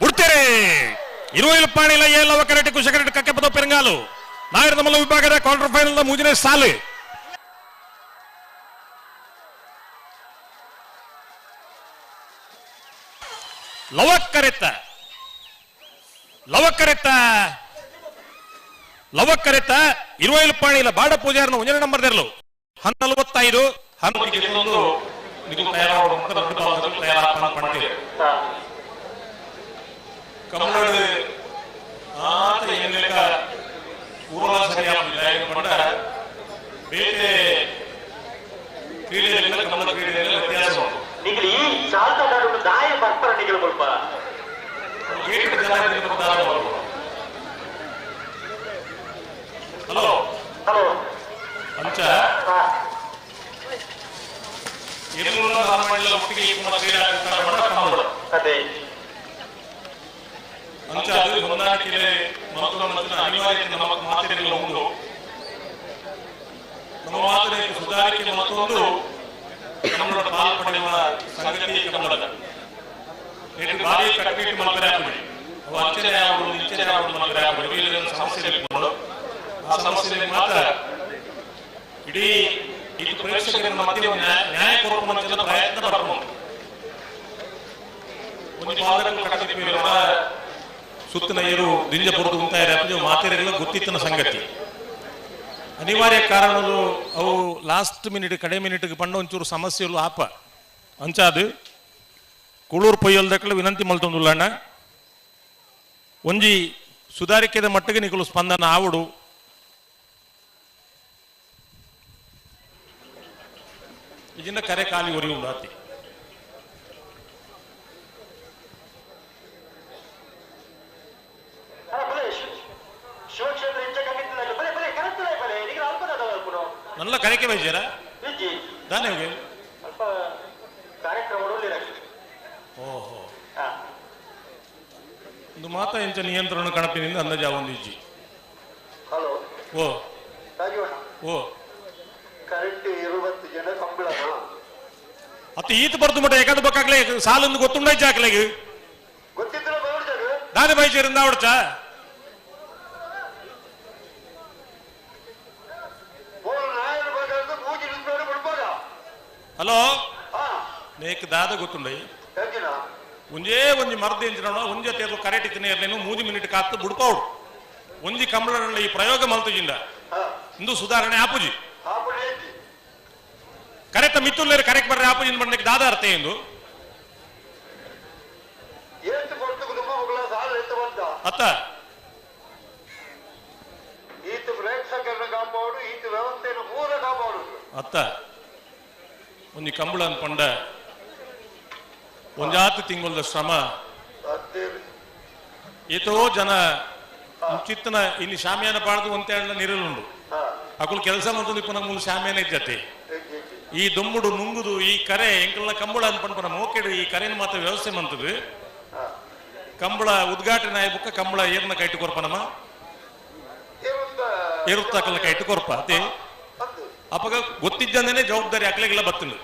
[SPEAKER 17] ಬಿಡ್ತೇರೆ. ಇರುವೈಲು ಪಾಣಿಲ ಏ ಲವ ಕರೆಟ್ ಕುಶ ಕರೆಟ್ ಕಕ್ಕೆ ಪದ ಪೆರಂಗಾಲು ನಾಯರದ ಮಲ್ಲ ವಿಭಾಗದ ಕ್ವಾರ್ಟರ್ ಫೈನಲ್ ಮೂರನೇ ಸಾಲು. ಲವ ಕರೆತ ಲವಕರೆತ್ತ ಲವಕರೆತ್ತ 20 ಪಾಣಿಲ ಬಾಡ ಪೂಜಾರನ ಒಂಜನೇ ನಂಬರ್ ದೆರ್ಲು 45 ಹನ್ನೊಂದು ತಯಾರಾಪಂತೀರಿ ಕಮಲಡು ಆತ ಏನ್ಲೆಕ್ಕ ಊರಲ ಸರಿಯಾದ ಪಂಡ ಬೇತೆ ಕ್ರೀಡೆಯಲ್ಲೆಲ್ಲ ಕಮಲ ಕ್ರೀಡೆಯಲ್ಲೆಲ್ಲ ವ್ಯತ್ಯಾಸ ಉಂಟು.
[SPEAKER 2] ನಿಗಲಿ ಈ ಶಾಂತಗಾರನು ದಾಯ ಬರ್ಪರ ನಿಗಲು ಮುಲ್ಪ
[SPEAKER 17] ಗೇಟ್ ಜನ ದಾರ ಹಲೋ
[SPEAKER 2] ಹಲೋ
[SPEAKER 17] ಅಂಚ ಎಲ್ಲೂ ರಾಮಾಯಣ ಒಟ್ಟಿಗೆ ಇಪ್ಪುನ ಕ್ರೀಡಾ ಕಮಲ
[SPEAKER 2] ಅದೇ
[SPEAKER 17] ಅಂಚ ಅದು ಹೊಂದಾಣಿಕೆ ಮತ್ತೊಂದು ಅನಿವಾರ್ಯತೆ ನಮ್ಮ ಮಾತಿನಲ್ಲಿ ಉಂಟು. ನಮ್ಮ ಮಾತಿನ ಸುಧಾರಿಕೆ ಮತ್ತೊಂದು ಕನ್ನಡ ಪಾಲ್ ಪಡೆಯುವ ಸಂಗತಿ ಕನ್ನಡದ ನೆಟ್ಟು ಭಾರಿ ಕಟ್ನಿಟ್ಟು ಮಲ್ಪರೆ ಹಾಕುಡಿ ಅವು ಅಂಚನೆ ಯಾವುದು ಇಂಚನೆ ಯಾವುದು ಮಲ್ಪರೆ ಹಾಕುಡಿ ಸಮಸ್ಯೆ ಇಟ್ಕೊಂಡು ಆ ಸಮಸ್ಯೆ ಮಾತ್ರ ಇಡೀ ಇದು ಪ್ರೇಕ್ಷಕರ ಮಧ್ಯೆ ನ್ಯಾಯ ಕೊಡುವ ಪ್ರಯತ್ನ ಬರ್ಬೋದು. ಒಂದು ಪಾದಕ್ಕೂ ಕಟ್ಟಿದ್ದೀವಿ ಸುತ್ತಿನ ಏರು ದಿಂಜ ಪೊರದು ಉಂಟಾಯಿರ ಮಾತೆರೆಲ್ಲ ಗೊತ್ತಿತ್ತನ ಸಂಗತಿ. ಅನಿವಾರ್ಯ ಕಾರಣಗಳು ಅವು ಲಾಸ್ಟ್ ಮಿನಿಟ್ ಕಡೆ ಮಿನಿಟ್ಗೆ ಪಂಡ ಒಂಚೂರು ಸಮಸ್ಯೆಗಳು ಆಪ ಅಂಚಾದು ಕುಳೂರು ಪೊಯ್ಯಲ್ದಕ್ಕಲು ವಿನಂತಿ ಮಲ್ತೊಂದುಲ್ಲಣ್ಣ ಒಂಜಿ ಸುಧಾರಿಕೆದ ಮಟ್ಟಿಗೆ ನಿಕಲು ಸ್ಪಂದನ ಆವಡು. ಇಜಿನ ಕರೆ ಖಾಲಿ ಒರಿ ಉಂಡಾತಿ ನಲ್ಲ ಕರೆಕೆ ಬೈಜಾರ ದಾನೆ ಹೋಗಿ
[SPEAKER 2] ಅಲ್ಪ ಕಾರ್ಯಕ್ರಮ
[SPEAKER 17] ಓಹೋ ಒಂದು ಮಾತ ಎಂಚ ನಿಯಂತ್ರಣ ಕಣಪಿನಿಂದ ಅಂದಾಜು ಒಂದು ಇಜ್ಜಿ.
[SPEAKER 2] ಹಲೋ
[SPEAKER 17] ಓ ಓ
[SPEAKER 2] ಕರೆಂಟ್ 20 ಜನ ಕಂಬಳ
[SPEAKER 17] ಅತ್ತ ಈತ ಬರ್ದು ಮಟ್ಟ ಏಕಾದ ಬೇಕಾಗ್ಲೇ ಸಾಲೊಂದು ಗೊತ್ತುಂಡ ಹಾಕ್ಲೇಗ
[SPEAKER 2] ಗೊತ್ತಿದ್ರೆ
[SPEAKER 17] ದಾನೆ ಬೈಜೇರಿಂದ ಅವಡ್ಚ ಹಲೋ ನೇಕ್ ದಾದ ಗೊತ್ತುಂಡೈ ಒಂಜೇ ಒಂಜಿ ಮರ್ದ ಎಂಚಿನ ಒಂಜೆ ತೇರ್ಲು ಕರೆಕ್ಟ್ ಇತ್ತಿನ ಇರ್ಲೇನು 3 ಮಿನಿಟ್ ಕಾತ್ತು ಬುಡ್ಪೌಡು ಒಂಜಿ ಕಂಬಳ ಈ ಪ್ರಯೋಗ ಮಲ್ತುಜಿಂದ ಇಂದು ಸುಧಾರಣೆ ಆಪುಜಿ ಕರೆಕ್ಟ್ ಮಿತ್ತುಲ್ಲೇರು ಕರೆಕ್ಟ್ ಬರ್ರೆ ಆಪುಜಿ ಬಂದಕ್ಕೆ ದಾದ ಅರ್ಥ ಎಂದು ಅತ್ತ
[SPEAKER 2] ಈತ ಪ್ರೇಕ್ಷಕರನ್ನು ಕಾಪಾಡು ಈತ ವ್ಯವಸ್ಥೆಯನ್ನು ಪೂರ ಕಾಪಾಡು
[SPEAKER 17] ಅತ್ತ ಒಂಜಿ ಕಂಬಳ ಪಂಡ ಒಂಜಾತು ತಿಂಗಳ ಶ್ರಮ ಏತೋ ಜನ ಚಿತ್ತನ ಇಲ್ಲಿ ಶಾಮಿಯಾನ ಪಾಡ್ದು ಒಂತೆ ನಿರಲುಂಡು ಅಕುಲು ಕೆಲಸ ಮಂತೊಂದು ಇಪ್ಪನ ಮೂಲು ಶಾಮಿಯಾನ ಇಜ್ಜತೆ ಈ ದೊಂಬುಡು ನುಂಗುದು ಈ ಕರೆ ಎಂಕಲ್ನ ಕಂಬಳ ಅನ್ಪನ್ಪನ ಮೋಕೆಡು ಈ ಕರೆನ ಮಾತ್ರ ವ್ಯವಸ್ಥೆ ಮಂತದು ಕಂಬಳ ಉದ್ಘಾಟನೆ ಆಯ್ಬುಕ್ಕ ಕಂಬಳ ಏರ್ನ ಕೈಟು ಕೊರ್ಪನಮ್ಮ ಏರುತ್ತಾಕಲ್ನ ಕೈಟು ಕೊರ್ಪ ಅದೇ ಅಪಗ ಗೊತ್ತಿದ್ದಂದೇನೆ ಜವಾಬ್ದಾರಿ ಅಕ್ಲೆಗೆಲ್ಲ ಬತ್ತಲು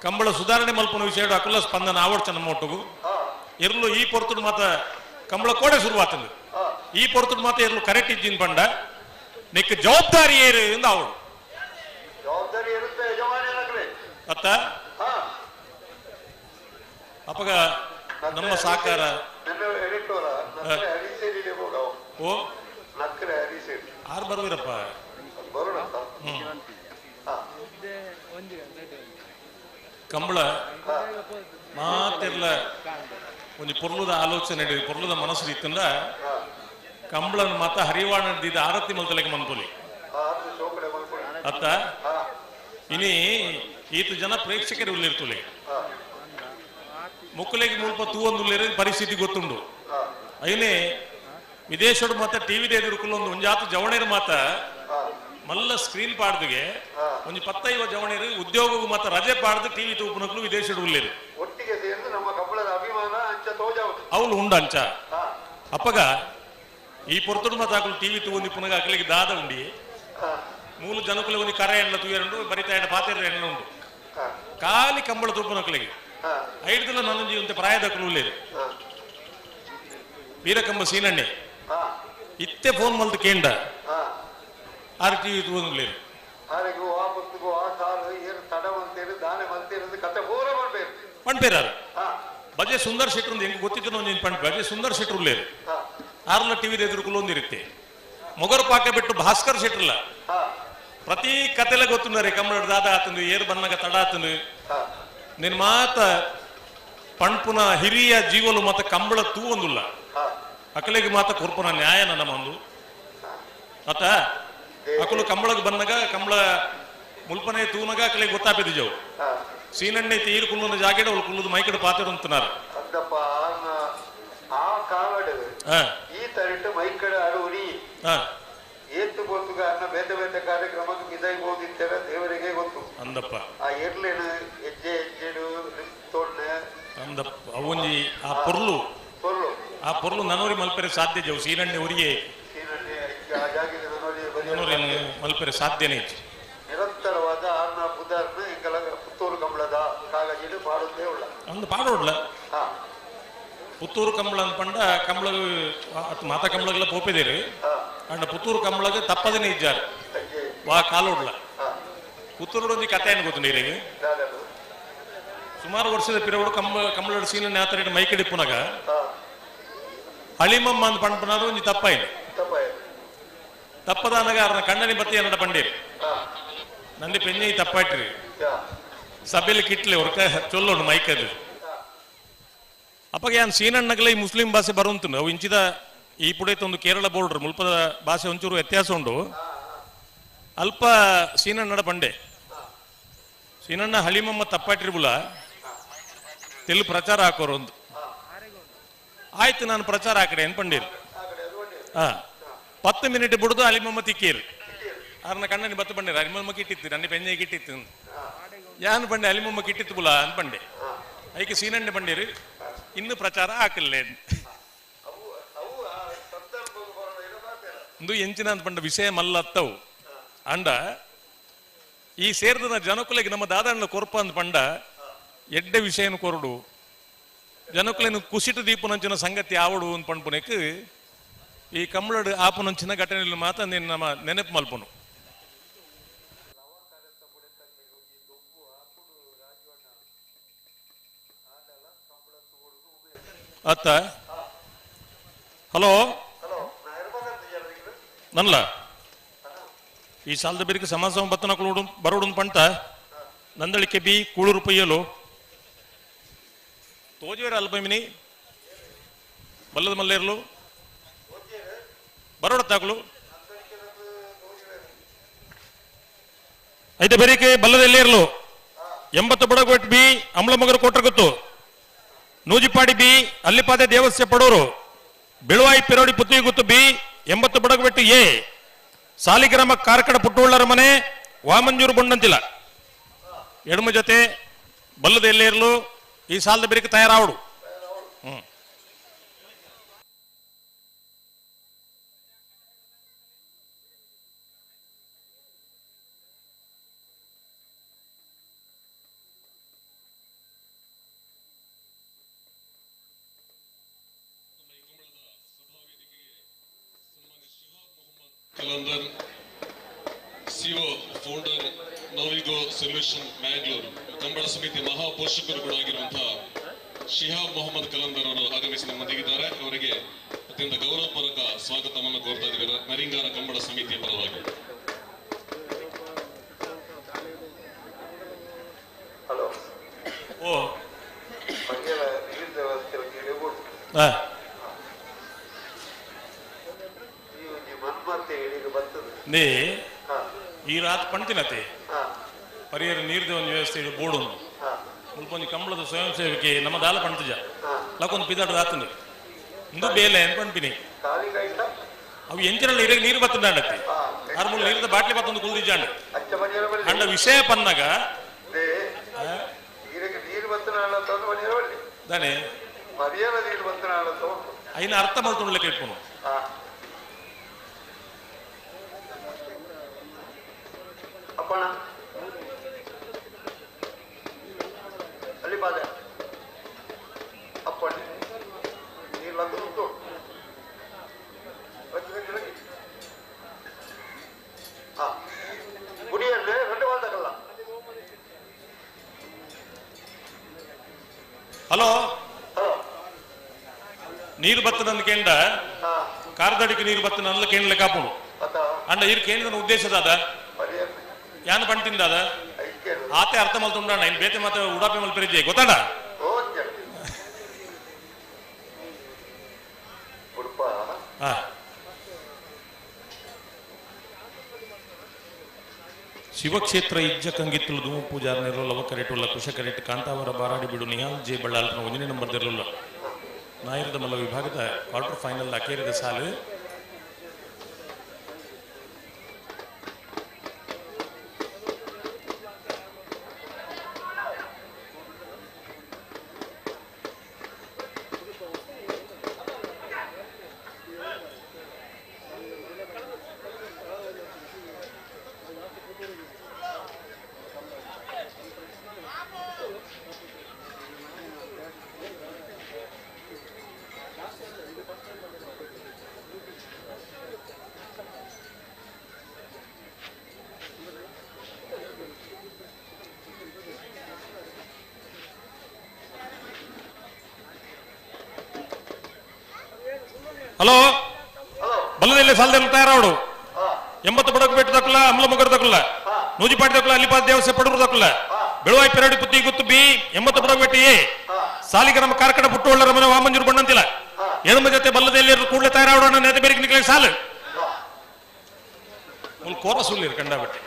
[SPEAKER 17] ಕಂಬಳ ಸುಧಾರಣೆ ಮಲ್ಪನ ವಿಷಯ ಅಕುಲ ಸ್ಪಂದನ ಆವಡ್ಚ ನಮ್ಮ ಒಟ್ಟುಗು ಎರ್ಲು ಈ ಪೊರ್ತುಡು ಮಾತ ಕಂಬಳ ಕೋಡೆ ಶುರುವಾತಂದು ಈ ಪೊರ್ತುಡು ಮಾತ ಎರ್ಲು ಕರೆಕ್ಟ್ ಇದ್ದಿನ ಪಂಡ ನಿಕ್ ಜವಾಬ್ದಾರಿ ಏರು ಎಂದು ಅವಳು
[SPEAKER 2] ಜವಾಬ್ದಾರಿ ಇರುತ್ತೆ ಯಜಮಾನರೇ
[SPEAKER 17] ಅತ್ತ ಅಪಗ ನಮ್ಮ ಸಹಕಾರ ಓ ಆರು ಬರುವಿರಪ್ಪ ಕಂಬಳ ಮಾತೆಲ್ಲ ಒಂದು ಪೊರ್ಲುದ ಆಲೋಚನೆ ಪೊರ್ಲುದ ಮನಸ್ಸು ಇತ್ತಂದ ಕಂಬಳನ ಮಾತ ಹರಿವಾಣ ಆರತಿ ಮಲ್ತಲೆಗೆ ಮನ್ಪೊಲಿ ಅತ್ತ ಇನಿ ಈತ ಜನ ಪ್ರೇಕ್ಷಕರು ಉಲ್ಲಿರ್ತುಲೆ ಮುಕ್ಕಲೆಗೆ ಮುಲ್ಪ ತೂವೊಂದುಲ್ಲೇರ ಪರಿಸ್ಥಿತಿ ಗೊತ್ತುಂಡು ಅಯ್ಯನೇ ವಿದೇಶಡು ಮಾತ ಟಿವಿ ಎದುರುಕುಲ್ಲ ಒಂದು ಒಂಜಾತ ಜವಣೇರು ಮಾತ ಮಲ್ಲ ಸ್ಕ್ರೀನ್ ಪಾಡ್ದುಗೆ ಒಂಜಿ 15 ಜವಣೇರು ಉದ್ಯೋಗಗೂ ಮಾತ ರಜೆ ಪಾಡ್ದು ಟಿವಿ ತೂಪುನಕ್ಲು ವಿದೇಶಡು ಉಲ್ಲೇರು
[SPEAKER 2] ಒಟ್ಟಿಗೆ ಸೇರಿದು ನಮ್ಮ ಕಂಬಳದ ಅಭಿಮಾನ ಅಂಚ ತೋಜಾವುದು
[SPEAKER 17] ಅವಳು ಉಂಡು ಅಂಚ ಅಪ್ಪಗ ಈ ಪೊರ್ತುಡು ಮಾತ ಅಕಲು ಟಿವಿ ತೂವೊಂದು ಪುನಗ ಅಕಲಿಗೆ ದಾದ ಉಂಡಿ ಮೂಲು ಜನಕುಲೆ ಒಂದು ಕರೆ ಎಣ್ಣ ತೂಯರುಂಡು ಬರಿತ ಎಣ್ಣ ಪಾತೆರ ಎಣ್ಣ ಉಂಡು ಖಾಲಿ ಕಂಬಳ ತೂಪುನಕ್ಲಿಗೆ ಐಡ್ದಲ್ಲ ನನ್ನೊಂಜಿ ಒಂತೆ ಪ್ರಾಯದಕ್ಕಲು ಉಲ್ಲೇರು ವೀರಕಂಬ ಸೀನಣ್ಣೆ ಇತ್ತೆ ಫೋನ್ ಮಲ್ತು ಕೇಂಡ ಆರ್ ಟಿವಿ ತೂವೊಂದುಲ್ಲೇರು ಪಣ್ಪೇರಾರು. ಬಜೆ ಸುಂದರ್ ಶೆಟ್ರು ಹೆಂಗೆ ಗೊತ್ತಿತ್ತು ಒಂದಿನ ಪಂಡ್ ಬಜೆ ಸುಂದರ್ ಶೆಟ್ರು ಉಳ್ಳೇರು ಆರ್ಲ ಟಿವಿ ಎದುರುಕುಲೊಂದಿರುತ್ತೆ ಮೊಗರು ಪಾಕ ಬಿಟ್ಟು ಭಾಸ್ಕರ್ ಶೆಟ್ರಲ್ಲ ಪ್ರತಿ ಕತೆಲ ಗೊತ್ತುಂಡರೆ ಕಮ್ಮಡ ದಾದ ಆತಂದು ಏರು ಬನ್ನಗ ತಡ ಆತಂದು ನಿನ್ ಮಾತ ಪಣ್ಪುನ ಹಿರಿಯ ಜೀವಲು ಮಾತ ಕಂಬಳ ತೂ ಒಂದುಲ್ಲ ಅಕಲೆಗೆ ಮಾತ ಕೊರ್ಪುನ ನ್ಯಾಯ ನನ್ನ ಮಂದು ಅತ ಅಕಲು ಕಂಬಳಗ್ ಬಂದಾಗ ಕಂಬಳ ಮುಲ್ಪನೆ ತೂನಗ ಅಕಲೆಗೆ ಗೊತ್ತಾಪಿದ್ದು ಜವು ಸೀನಣ್ಣೆ ತೀರು ಕುಲ್ಲೊಂದು ಜಾಗೆಡ್ ಅವಳು ಕುಲ್ಲುದು ಮೈಕಡೆ ಪಾತ್ರ ಅಂతున్నారు
[SPEAKER 2] ಅಂದಪ್ಪ ಆ ಕಾಲಡ್ ಈ ತರಿಟ್ಟು ಮೈಕಡೆ ಅಡುರಿ ಏತ್ತು ಗೊತ್ತುಗ ಅನ್ನ ಬೇತೆ ಬೇತೆ ಕಾರ್ಯಕ್ರಮಕ್ಕೆ ಬಿದೈಬಹುದಿತ್ತರ ದೇವರಿಗೆ ಗೊತ್ತು
[SPEAKER 17] ಅಂದಪ್ಪ
[SPEAKER 2] ಆ ಎರ್ಲೇನು ಹೆಜ್ಜೆ ಹೆಜ್ಜೆಡು ತೋಡ್ನೆ
[SPEAKER 17] ಅಂದಪ್ಪ ಅವೊಂಜಿ ಆ ಪೊರ್ಲು ಆ ಪೊರ್ಲು ನನೋರಿ ಮಲ್ಪೆರೆ ಸಾಧ್ಯ ಜವು ಸೀನಣ್ಣೆ ಊರಿಗೆ ನನೋರಿ ಮಲ್ಪೆರೆ ಸಾಧ್ಯನೇ ಇತ್ತು
[SPEAKER 2] ನಿರಂತರವಾದ ಆರ್ನ ಬುಧರ್ನ ಎಂಗಲ ಪುತ್ತೂರು ಕಂಬಳದ ಕಾಗಜಿಡು ಪಾಡುತ್ತೇ ಉಳ್ಳ
[SPEAKER 17] ಅಂದು ಪಾಡೋಡ್ಲ ಪುತ್ತೂರು ಕಂಬಳ ಅಂತ ಪಂಡ ಕಂಬಳ ಮಾತಾ ಕಂಬಳಗೆಲ್ಲ ಪೋಪಿದೇರಿ ಅಂಡ ಪುತ್ತೂರು ಕಂಬಳಗೆ ತಪ್ಪದನೇ ಇಜ್ಜಾರು ವಾ ಕಾಲೋಡ್ಲ ಪುತ್ತೂರು ಒಂಜಿ ಕತೆ ಏನು ಗೊತ್ತು ನೀರಿಗೆ ಸುಮಾರು ವರ್ಷದ ಪಿರವಡು ಕಂಬ ಕಂಬಳಡ್ ಸೀನ ಆತರ ಮೈಕಡಿಪ್ಪುನಾಗ ಹಳಿಮಮ್ಮ ಅಂತ ಪಂಪನಾರು ಒಂಜಿ ತಪ್ಪಾಯಿನ ತಪ್ಪದಾನಗ ಅರ್ನ ಕಣ್ಣನಿ ಬತ್ತಿ ಅನ್ನಡ ಪಂಡೇರಿ ನಂದಿ ಪೆಂಜೈ ತಪ್ಪಾಟ್ರಿ ಸಭೆಯಲ್ಲಿ ಕಿಟ್ಲೆ ಹೊರಕ ಚೊಲ್ಲೋಡು ಮೈಕದು ಅಪ್ಪಗೆ ಯಾನ್ ಸೀನಣ್ಣಗಲ ಈ ಮುಸ್ಲಿಂ ಭಾಷೆ ಬರುವಂತು ಅವು ಇಂಚಿದ ಈ ಪುಡೈತೊಂದು ಕೇರಳ ಬೋರ್ಡರ್ ಮುಲ್ಪದ ಭಾಷೆ ಒಂಚೂರು ವ್ಯತ್ಯಾಸ ಉಂಡು ಅಲ್ಪ ಸೀನಣ್ಣಡ ಪಂಡೆ ಸೀನಣ್ಣ ಹಳಿಮಮ್ಮ ತಪ್ಪಾಟಿರ್ಬುಲ ತೆಲು ಪ್ರಚಾರ ಹಾಕೋರು ಒಂದು ಆಯ್ತು ನಾನು ಪ್ರಚಾರ ಹಾಕಡೆ ಏನ್ ಪಂಡೀರ್ ಹಾ 10 ಮಿನಿಟ್ ಬಿಡುದು ಅಲಿಮಮ್ಮ ತಿಕ್ಕೀರು ಅರ್ನ ಕಣ್ಣನಿ ಬತ್ತು ಬಂಡೆ ಅಲಿಮಮ್ಮ ಕಿಟ್ಟಿತ್ತು ನನ್ನ ಪೆಂಜೆ ಕಿಟ್ಟಿತ್ತು ಯಾನ್ ಬಂಡೆ ಅಲಿಮಮ್ಮ ಕಿಟ್ಟಿತ್ತು ಬುಲ ಅಂತ ಬಂಡೆ ಐಕೆ ಸೀನಣ್ಣೆ ಬಂಡೀರು ಇನ್ನು ಪ್ರಚಾರ ಹಾಕಲ್ಲ ಇಂದು ಎಂಚಿನ ಅಂತ ಪಂಡ ವಿಷಯ ಮಲ್ಲತ್ತವು ಅಂಡ ಈ ಸೇರ್ದನ ಜನಕುಲೆಗೆ ನಮ್ಮ ದಾದಣ್ಣ ಕೊರ್ಪ ಅಂತ ಪಂಡ ಎಡ್ಡೆ ವಿಷಯನ ಕೊರಡು ಜನಕುಲೇನು ಕುಸಿಟು ದೀಪನಂಚಿನ ಸಂಗತಿ ಆವಡು ಅಂತ ಪಂಡ್ಪುನೆಕ್ ಈ ಕಂಬಳಡು ಆಪನಂಚಿನ ಘಟನೆಯಲ್ಲಿ ಮಾತ್ರ ನಿನ್ನ ನಮ್ಮ ನೆನಪು ಮಲ್ಪನು. ಅತ್ತ ಹಲೋ ನನ್ಲ ಈ ಸಾಲದ ಬೇರಿಗೆ ಸಮಾಜ ಬತ್ತನ ಬರೋಡು ಪಂಟ ನಂದಳಿಕೆ ಬಿ ಕೂಳೂರು ಪಯ್ಯಲು ತೋಜುವೇರ ಅಲ್ಪಮಿನಿ ಬಲ್ಲದ ಮಲ್ಲೇರ್ಲು ಬರೋಡ ತಾಕಲು ಐತೆ ಬೇರಿಕೆ ಬಲ್ಲದ ಎಲ್ಲೇರ್ಲು 80 ಬಡಗೋಟ್ ಬಿ ಅಮ್ಲಮಗರು ಕೊಟ್ರಗುತ್ತು ನೂಜಿಪಾಡಿ ಬಿ ಅಲ್ಲಿಪಾದೆ ದೇವಸ್ಯ ಪಡೋರು ಬೆಳುವಾಯಿ ಪಿರೋಡಿ ಪುತ್ತಿಗುತ್ತು ಬಿ 80 ಬಡಗಬೆಟ್ಟು ಎ ಸಾಲಿಗ್ರಾಮ ಕಾರ್ಕಡ ಪುಟ್ಟುಳ್ಳರ ಮನೆ ವಾಮಂಜೂರು ಬೊಂಡಂತಿಲ್ಲ ಎಡಮ ಜೊತೆ ಬಲ್ಲದ ಎಲ್ಲೇರ್ಲು ಈ ಸಾಲದ ಬೇರಿಕೆ ತಯಾರಾವಡು.
[SPEAKER 6] Kalandar, CEO founder Navigo solution Mangalore, Kambala ಸಮಿತಿ ಮಹಾಪೋಷಕರು ಕೂಡ ಆಗಿರುವಂತಹ ಶಿಹಾಬ್ ಮೊಹಮ್ಮದ್ ಕಲಂದರ್ ಅವರು ಆಗಮಿಸಿ ನಮ್ಮೊಂದಿಗಿದ್ದಾರೆ. ಅವರಿಗೆ ಅತ್ಯಂತ ಗೌರವಪೂರ್ವಕ ಸ್ವಾಗತವನ್ನು ಕೋರ್ತಾ ಇದ್ದೀವಿ ನರಿಂಗಾನ ಕಂಬಳ ಸಮಿತಿಯ ಪರವಾಗಿ.
[SPEAKER 2] ಹಲೋ.
[SPEAKER 17] ಓ.
[SPEAKER 2] ನೀರಿನ ವ್ಯವಸ್ಥೆ ಹೇಳ್ಬೋದು.
[SPEAKER 17] ನೇ ಈ ರಾತ್ ಪಣ್ತಿನತೆ ಪರಿಹಾರ ನೀರ್ದ ಒಂದು ವ್ಯವಸ್ಥೆ ಇದು ಬೋರ್ಡ್ ಒಂದು ಮುಲ್ಪ ಒಂಜಿ ಕಂಬಳದ ಸ್ವಯಂ ಸೇವಕಿ ನಮ್ಮ ದಾಲ ಪಣ್ತುಜ ಲಕ್ಕೊಂದು ಪಿದಾಡ ರಾತಂದು ಇಂದು ಬೇಲೆ ಅಂತ ಪಣ್ಪಿನಿ ಅವು ಎಂಚಿನಲ್ಲ ಇರಗೆ ನೀರು ಬತ್ತಂಡತ್ತೆ ಆರು ಮೂರು ನೀರದ ಬಾಟ್ಲಿ ಬತ್ತೊಂದು ಕುಲ್ದಿಜಾಂಡು ಅಂಡ ವಿಷಯ ಪನ್ನಾಗ ದಾನೆ ಐನ ಅರ್ಥ ಮಲ್ತುಂಡ್ಲಕ್ಕೆ ಇಪ್ಪುನು.
[SPEAKER 2] ಅಪ್ಪಣ ಅಲ್ಲಿ ಬಾದೆ ಅಪ್ಪಣೆ ನೀರು ಲಗ್ಗು ಉಂಟು. ಲಗ್ಗು ಲಗ್ಗು ಲಗ್ಗು. ಹಾ ಗುಡಿಯಲ್ಲಿ ರೆಂಡು ಬಾಲ್ದಕಲ್ಲ.
[SPEAKER 17] ಹಲೋ.
[SPEAKER 2] ಹಲೋ.
[SPEAKER 17] ನೀರು ಬತ್ತದಂದು ಕೇಂಡ ಕಾರ್ದಡಿಗೆ ನೀರು ಬತ್ತದ ಅಂದ್ಲ ಕೇಂಡ್ಲೆ ಕಾಪುಂಡು. ಅಂಡ ಇರ್ ಕೇಂದ್ರದ ಉದ್ದೇಶದಾದ ಯಾನ್ ಪಂಟಿಂದಾದ ಆತೆ ಅರ್ಥ ಮಲ್ತುಂಡಣ್ಣ ಇನ್ ಬೇತೆ ಮಾತ ಉಡಾಪಿ ಮಲ್ಪೆರಿಜೆ ಗೊತ್ತಾಡ. ಶಿವಕ್ಷೇತ್ರ ಇಜ್ಜ ಕಂಗಿತ್ತಲು ಧೂಮ ಪೂಜಾರ ನೆರಳು ಲವಕರೆಟುಲ್ಲ ಕುಶಕರೆಟ್ ಕಾಂತಾವರ ಬಾರಾಡಿ ಬಿಡು ನಿಹಾಲ್ ಜೆ ಬಳ್ಳಾಲ್ನ ಒಂದನೇ ನಂಬರ್ ದೆರಲುಲ್ಲ ನಾಯರದ ಮಲ್ಲ ವಿಭಾಗದ ಕ್ವಾರ್ಟರ್ ಫೈನಲ್ ಅಕೇರಿದ ಸಾಲು. ಹಲೋ ಬಲ್ಲದಲ್ಲಿ ಸಾಲದಲ್ಲಿ ತಯಾರಾವಡು 80 ಬಡಕ್ ಬೆಟ್ಟ ದಕ್ಕಲ್ಲ ಅಮ್ಲ ಮುಗರ್ ದಕ್ಕಲ್ಲ ನೂಜಿಪಾಟಿ ದಕ್ಕಲ್ಲ ಅಲ್ಲಿಪಾದ ದೇವಸ್ಥೆ ಪಡೂರು ದಕ್ಕಲ್ಲ ಬೆಳುವಾಯಿ ಪೆರಡಿ ಪುತ್ತಿ ಗುತ್ತು ಬಿ 80 ಬಡಕ್ ಬೆಟ್ಟ ಎ ಸಾಲಿಗೆ ನಮ್ಮ ಕಾರ್ಕಡ ಪುಟ್ಟುವಳ್ಳರ ಮನೆ ವಾಮಂಜೂರು ಬಣ್ಣಂತಿಲ್ಲ ಎಣಮ ಜೊತೆ ಬಲ್ಲದಲ್ಲಿ ಕೂಡಲೇ ತಯಾರಾವಡ ನೆತೆ ಬೇರೆ ನಿಕ್ಲೆ ಸಾಲು ಮುಲ್ ಕೋರ ಸುಳ್ಳಿರು ಕಂಡಾಬಟ್ಟೆ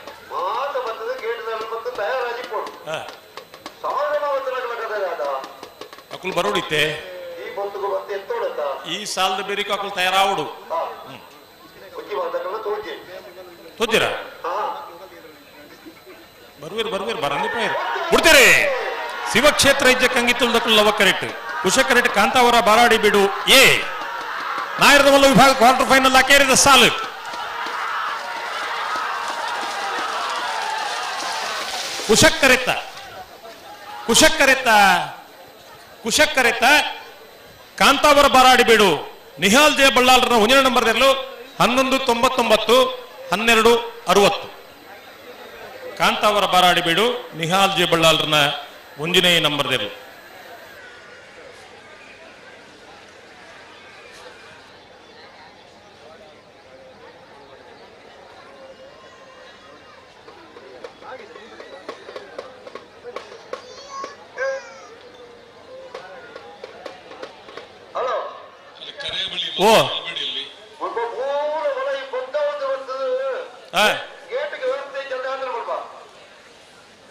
[SPEAKER 17] ಅಕುಲ್ ಬರೋಡಿತ್ತೆ ಈ ಸಾಲದ ಬೇರಿಕ ಅಕುಲ್ ತಯಾರಾವಡು ತೋಜಿರ ಬರ್ವೀರ್ ಬರ್ವೀರ್ ಬರಂದಿ ಪೈರ್ ಬಿಡ್ತೀರಿ. ಶಿವಕ್ಷೇತ್ರ ಇಜ್ಜ ಕಂಗಿತ್ತುಲ್ದಕ್ಕುಲ್ ಲವಕರೆಟ್ ಕುಶಕರೆಟ್ ಕಾಂತಾವರ ಬಾರಾಡಿ ಬಿಡು ಎ ನಾಯರದ ಮಲ್ಲ ವಿಭಾಗ ಕ್ವಾರ್ಟರ್ ಫೈನಲ್ ಅಕೇರಿದ ಸಾಲು. ಕುಶಕ್ಕರೆತ್ತ ಕುಶಕ್ಕರೆತ್ತ ಕುಶಕ್ಕರೆತ್ತ ಕಾಂತಾವರ ಬಾರಾಡಿ ಬೀಡು ನಿಹಾಲ್ ಜೆ ಬಳ್ಳಾಲ್ರನ ಒಂದನೇ ನಂಬರ್ 11.99 12.60. ಕಾಂತಾವರ ಬಾರಾಡಿ ಬೀಡು ನಿಹಾಲ್ ಜೆ ಬಳ್ಳಾಲ್ರನ ಒಂದನೇ ನಂಬರ್ ದೆರ್ಲು. ಓ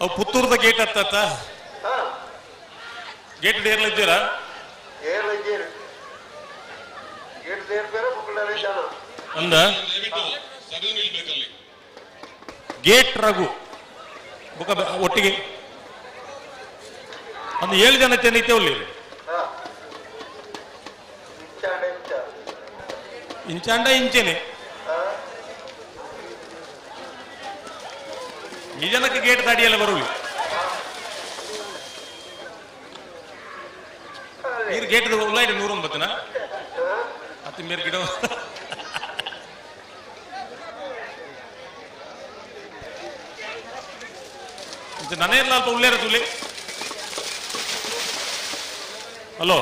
[SPEAKER 17] ಅವು ಪುತ್ತೂರ್ದ ಗೇಟ್ ಹತ್ತ ಗೇಟ್ ಏರ್ಲ ಇದ್ದೀರಾ? ಅಂದ ಗೇಟ್ ರಘು ಬುಕ್ಕ ಒಟ್ಟಿಗೆ ಒಂದು 7 ಜನ ಚೆನ್ನೈತೆ ಅಲ್ಲಿ ಇಂಚಾಂಡ ಇಂಚೆನೆ ಈ ಜನಕ್ಕೆ ಗೇಟ್ ದಾಡಿಯಲ್ಲ ಬರುವಿ ನೀರು ಗೇಟ್ ಉಲ್ಲ 109 ಅತ್ತಿ ಮೇರೆ ಗಿಡ ನನೇ ಇರಲ್ಲ ಅಲ್ಪ ಉಳ್ಳೇರ ತುಲಿ. ಹಲೋ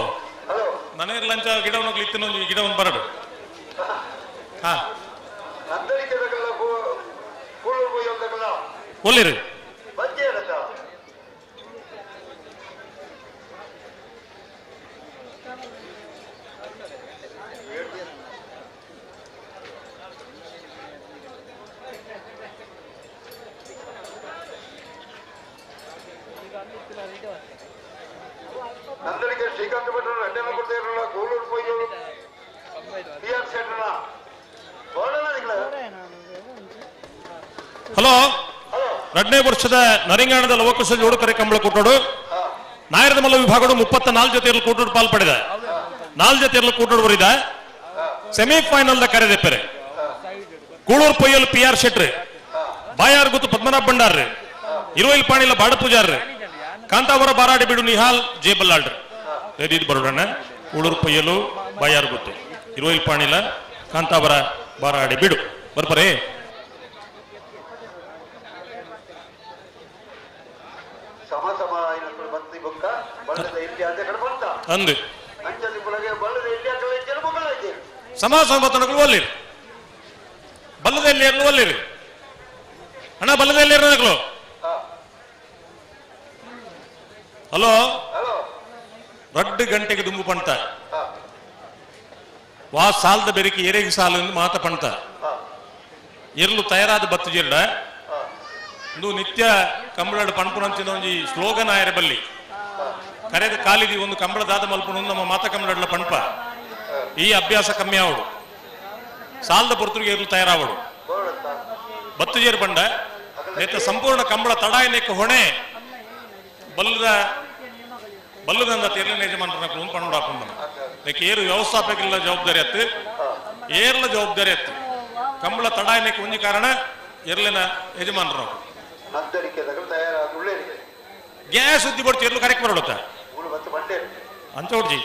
[SPEAKER 17] ನನೇ ಇರಲ್ಲ ಅಂಚ ಗಿಡವನ್ನು ಇತ್ತಿನ ಗಿಡವನ್ನು ಬರಡು. ಒಲ್ಲಿರು
[SPEAKER 2] ನಂದಳಿಕೆ ಶ್ರೀಕಾಂತ ಭಟ್ರು ಅಡ್ಡ ಕೊಡ್ತಾ ಕೋಲೂರು ಪೊಯ್ಯೋರು ಪಿ ಆರ್ ಶೆಟ್ಟರ.
[SPEAKER 17] ಹಲೋ 2ನೇ ವರ್ಷದ ನರಿಂಗಾಣದ ಲವಕುಶ ಜೋಡುಕರೆ ಕಂಬಳ ಕೂಟೋಡು ನಾಯರದ ಮಲ್ಲ ವಿಭಾಗಡು 34 ಜೊತೆಯಲ್ಲಿ ಕೂಟೋಡು ಪಾಲ್ಪಡಿದ 4 ಜೊತೆಯಲ್ಲಿ ಕೂಟೋಡು ಬರಿದ ಸೆಮಿಫೈನಲ್ the ಕರೆದೆಪ್ಪರೆ ಕೂಳೂರು ಪೊಯ್ಯಲ್ ಪಿ ಆರ್ ಶೆಟ್ರಿ ಬಾಯಾರ್ ಗುತ್ತು ಪದ್ಮನಾಭ ಭಂಡಾರ್ರಿ ಇರುವೈಲ್ ಪಾಣಿಲ ಬಾಡ ಪೂಜಾರ್ರಿ ಕಾಂತಾವರ ಬಾರಾಡಿ ಬಿಡು ನಿಹಾಲ್ ಜೆ ಬಲ್ಲಾಳ್ರಿ ರೆಡಿ ಬರೋಡಣ್ಣ ಕೂಳೂರು ಪೊಯ್ಯಲು ಬಾಯಾರ್ ಗುತ್ತು ಇರುವೈಲ್ ಪಾಣಿಲ ಕಾಂತಾವರ ಬಾರಾಡಿ ಬಿಡು ಬರ್ಪರೇ.
[SPEAKER 2] ಸಮ ಸಮ ಬತ್ತಿ ಬೊಕ್ಕ ಬಣ್ಣದ ಇಲ್ಲಿ ಅದೇ ಕಡೆ ಬಂತ
[SPEAKER 17] ಅಂದು
[SPEAKER 2] ಅಂಚಲ್ಲಿ
[SPEAKER 17] ಸಮಾಜ ಸಂಬಂಧಗಳು ಒಲ್ಲಿರಿ ಬಲ್ಲದಲ್ಲಿ ಏರ್ಲು ಒಲ್ಲಿರಿ ಅಣ್ಣ ಬಲ್ಲದಲ್ಲಿ ಏರ್ನಗಳು. ಹಲೋ ರಡ್ಡು ಗಂಟೆಗೆ ದುಂಬು ಪಂತ ವಾ ಸಾಲದ ಬೆರಿಕೆ ಏರೆಗೆ ಸಾಲು ಎಂದು ಮಾತ ಪಂತ ಎರ್ಲು ತಯಾರಾದ ಬತ್ತು ಜಿರಡ ಇಂದು ನಿತ್ಯ ಕಂಬಳಡು ಪಣಪುನಂಚಿನ ಒಂಜಿ ಸ್ಲೋಗನ್ ಆಯರ ಬಲ್ಲಿ ಕರೆದ ಕಾಲಿದಿ ಒಂದು ಕಂಬಳದಾದ ಮಲ್ಪುನ ನಮ್ಮ ಮಾತ ಕಂಬಳಡ್ಲ ಪಣಪ ಈ ಅಭ್ಯಾಸ ಕಮ್ಮಿ ಆವಡು ಸಾಲದ ಪೊರ್ತುಗೆ ಎರ್ಲು ತಯಾರಾವಡು ಬತ್ತು ಜೇರು ಬಂಡ ನೇತ ಸಂಪೂರ್ಣ ಕಂಬಳ ತಡಾಯನೇಕ ಹೊಣೆ ಬಲ್ಲದ ಬಲ್ಲದಂದ ತೇರ್ಲಿನ ಯಜಮಾನರನ್ನ ಪಣೋಡಾಪುಂಡ ನೆಕ್ ಏರು ವ್ಯವಸ್ಥಾಪಕರ ಜವಾಬ್ದಾರಿ ಅತ್ತು ಏರ್ಲ ಜವಾಬ್ದಾರಿ ಅತ್ತು ಕಂಬಳ ತಡಾಯನೇಕ ಒಂಜಿ ಕಾರಣ ಎರ್ಲಿನ ಯಜಮಾನರು ಗ್ಯಾಸ್ ಸುದ್ದಿ ಬಡ್ತಿ ಎರ್ಲು ಕರೆಕ್ಟ್ ಬರೋಡುತ್ತ ಅಂಚೋಡ್ಜಿ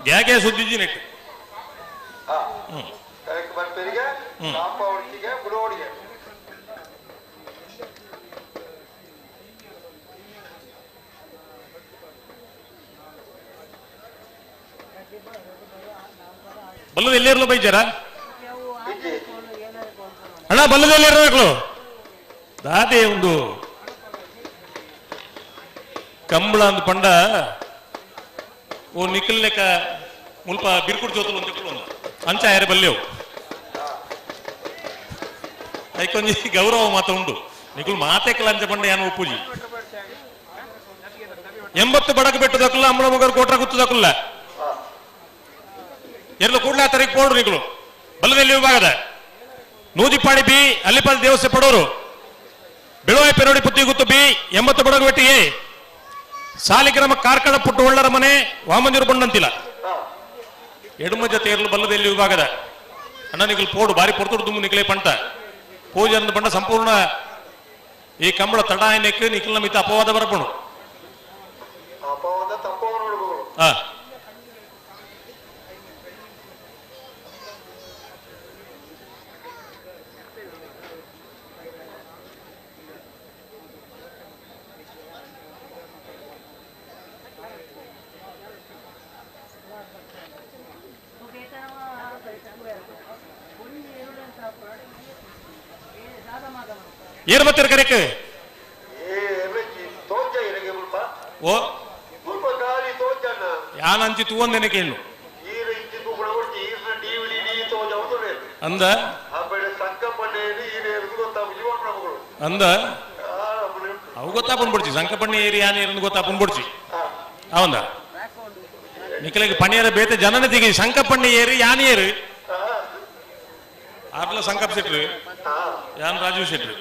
[SPEAKER 17] ಗ್ಯಾ ಗ್ಯಾ ಸುದ್ದಿ ನೆಕ್ ಬಲ್ಲದ ಎಲ್ಲಿರ್ಲು ಬೈಜಾರ ಅಣ್ಣ ಬಲ್ಲದ ಎಲ್ಲಿರ್ಬೇಕು ದಾದೆ ಒಂದು ಕಂಬಳ ಅಂದ್ ಪಂಡ ಓ ನಿಖಲ್ ಲೆಕ್ಕ ಮುಲ್ಪ ಬಿರ್ಕುಡ್ ಜೋತುಲು ಅಂತ ಅಂಚ ಯಾರು ಬಲ್ಲೆವು ಐಕೊಂಜಿ ಗೌರವ ಮಾತ ಉಂಡು ನಿಕುಲ್ ಮಾತೆಕಲ ಅಂಚ ಪಂಡ ಯಾನು ಒಪ್ಪುಜಿ 80 ಬಡಕ ಬೆಟ್ಟದಕ್ಕಲ್ಲ ಅಂಬಳ ಮುಗರ್ ಕೋಟ್ರ ಗುತ್ತದಕ್ಕಲ್ಲ ಎರಡು ಕೂಡಲೇ ತಾರೀಕು ಪೋಡ್ರು ನಿಕುಲು ಬಲ್ಲದಲ್ಲಿ ವಿಭಾಗದ ನೂಜಿಪಾಡಿ ಬಿ ಅಲ್ಲಿಪಾಡಿ ದೇವಸ್ಥೆ ಪಡೋರು ಬೆಳುವಾಯಿ ಪೆರೋಡಿ ಪುತ್ತಿ ಗುತ್ತು ಬಿ 80 ಬಡಗು ಬೆಟ್ಟಿ ಎ ಸಾಲಿಗ್ರಾಮ ಕಾರ್ಕಳ ಪುಟ್ಟು ಒಳ್ಳರ ಮನೆ ವಾಮಂಜೂರು ಬಂಡಂತಿಲ್ಲ ಎಡುಮಜ ತೇರ್ಲು ಬಲ್ಲದಲ್ಲಿ ವಿಭಾಗದ ಅಣ್ಣ ನಿಕಲ್ ಪೋಡು ಬಾರಿ ಪೊರ್ತುಡು ದುಮ್ಮು ನಿಕಲೆ ಪಂಟ ಪೂಜೆ ಅಂದ ಬಂಡ ಸಂಪೂರ್ಣ ಈ ಕಂಬಳ ತಡಾಯನೆಕ್ ನಿಖಲ್ ನಮಿತ ಅಪವಾದ ಬರಪಣು ಏರ್ ಬತ್ತಿರ ಕರೆಕ್ ಓ ಯಾನಂಚಿ ತೂವಂದೇನೆ ಕೇಳು ಅಂದ ಅಂದ ಅವು ಗೊತ್ತಾಪನ್ ಬಿಡ್ಚಿ ಸಂಕಪಣ್ಣಿ ಏರಿ ಯಾನ್ ಏರಂದು ಗೊತ್ತಾಪನ್ ಬಿಡ್ಚಿ ಅವಂದ ನಿಖಲಿಗೆ ಪಣಿಯರ ಬೇತೆ ಜನನ ತಿಗಿ ಸಂಕಪಣ್ಣಿ ಏರಿ ಯಾನ್ ಏರು ಆರ್ಲ ಸಂಕಪ್ ಶೆಟ್ರು ಯಾನ್ ರಾಜೀವ್ ಶೆಟ್ರು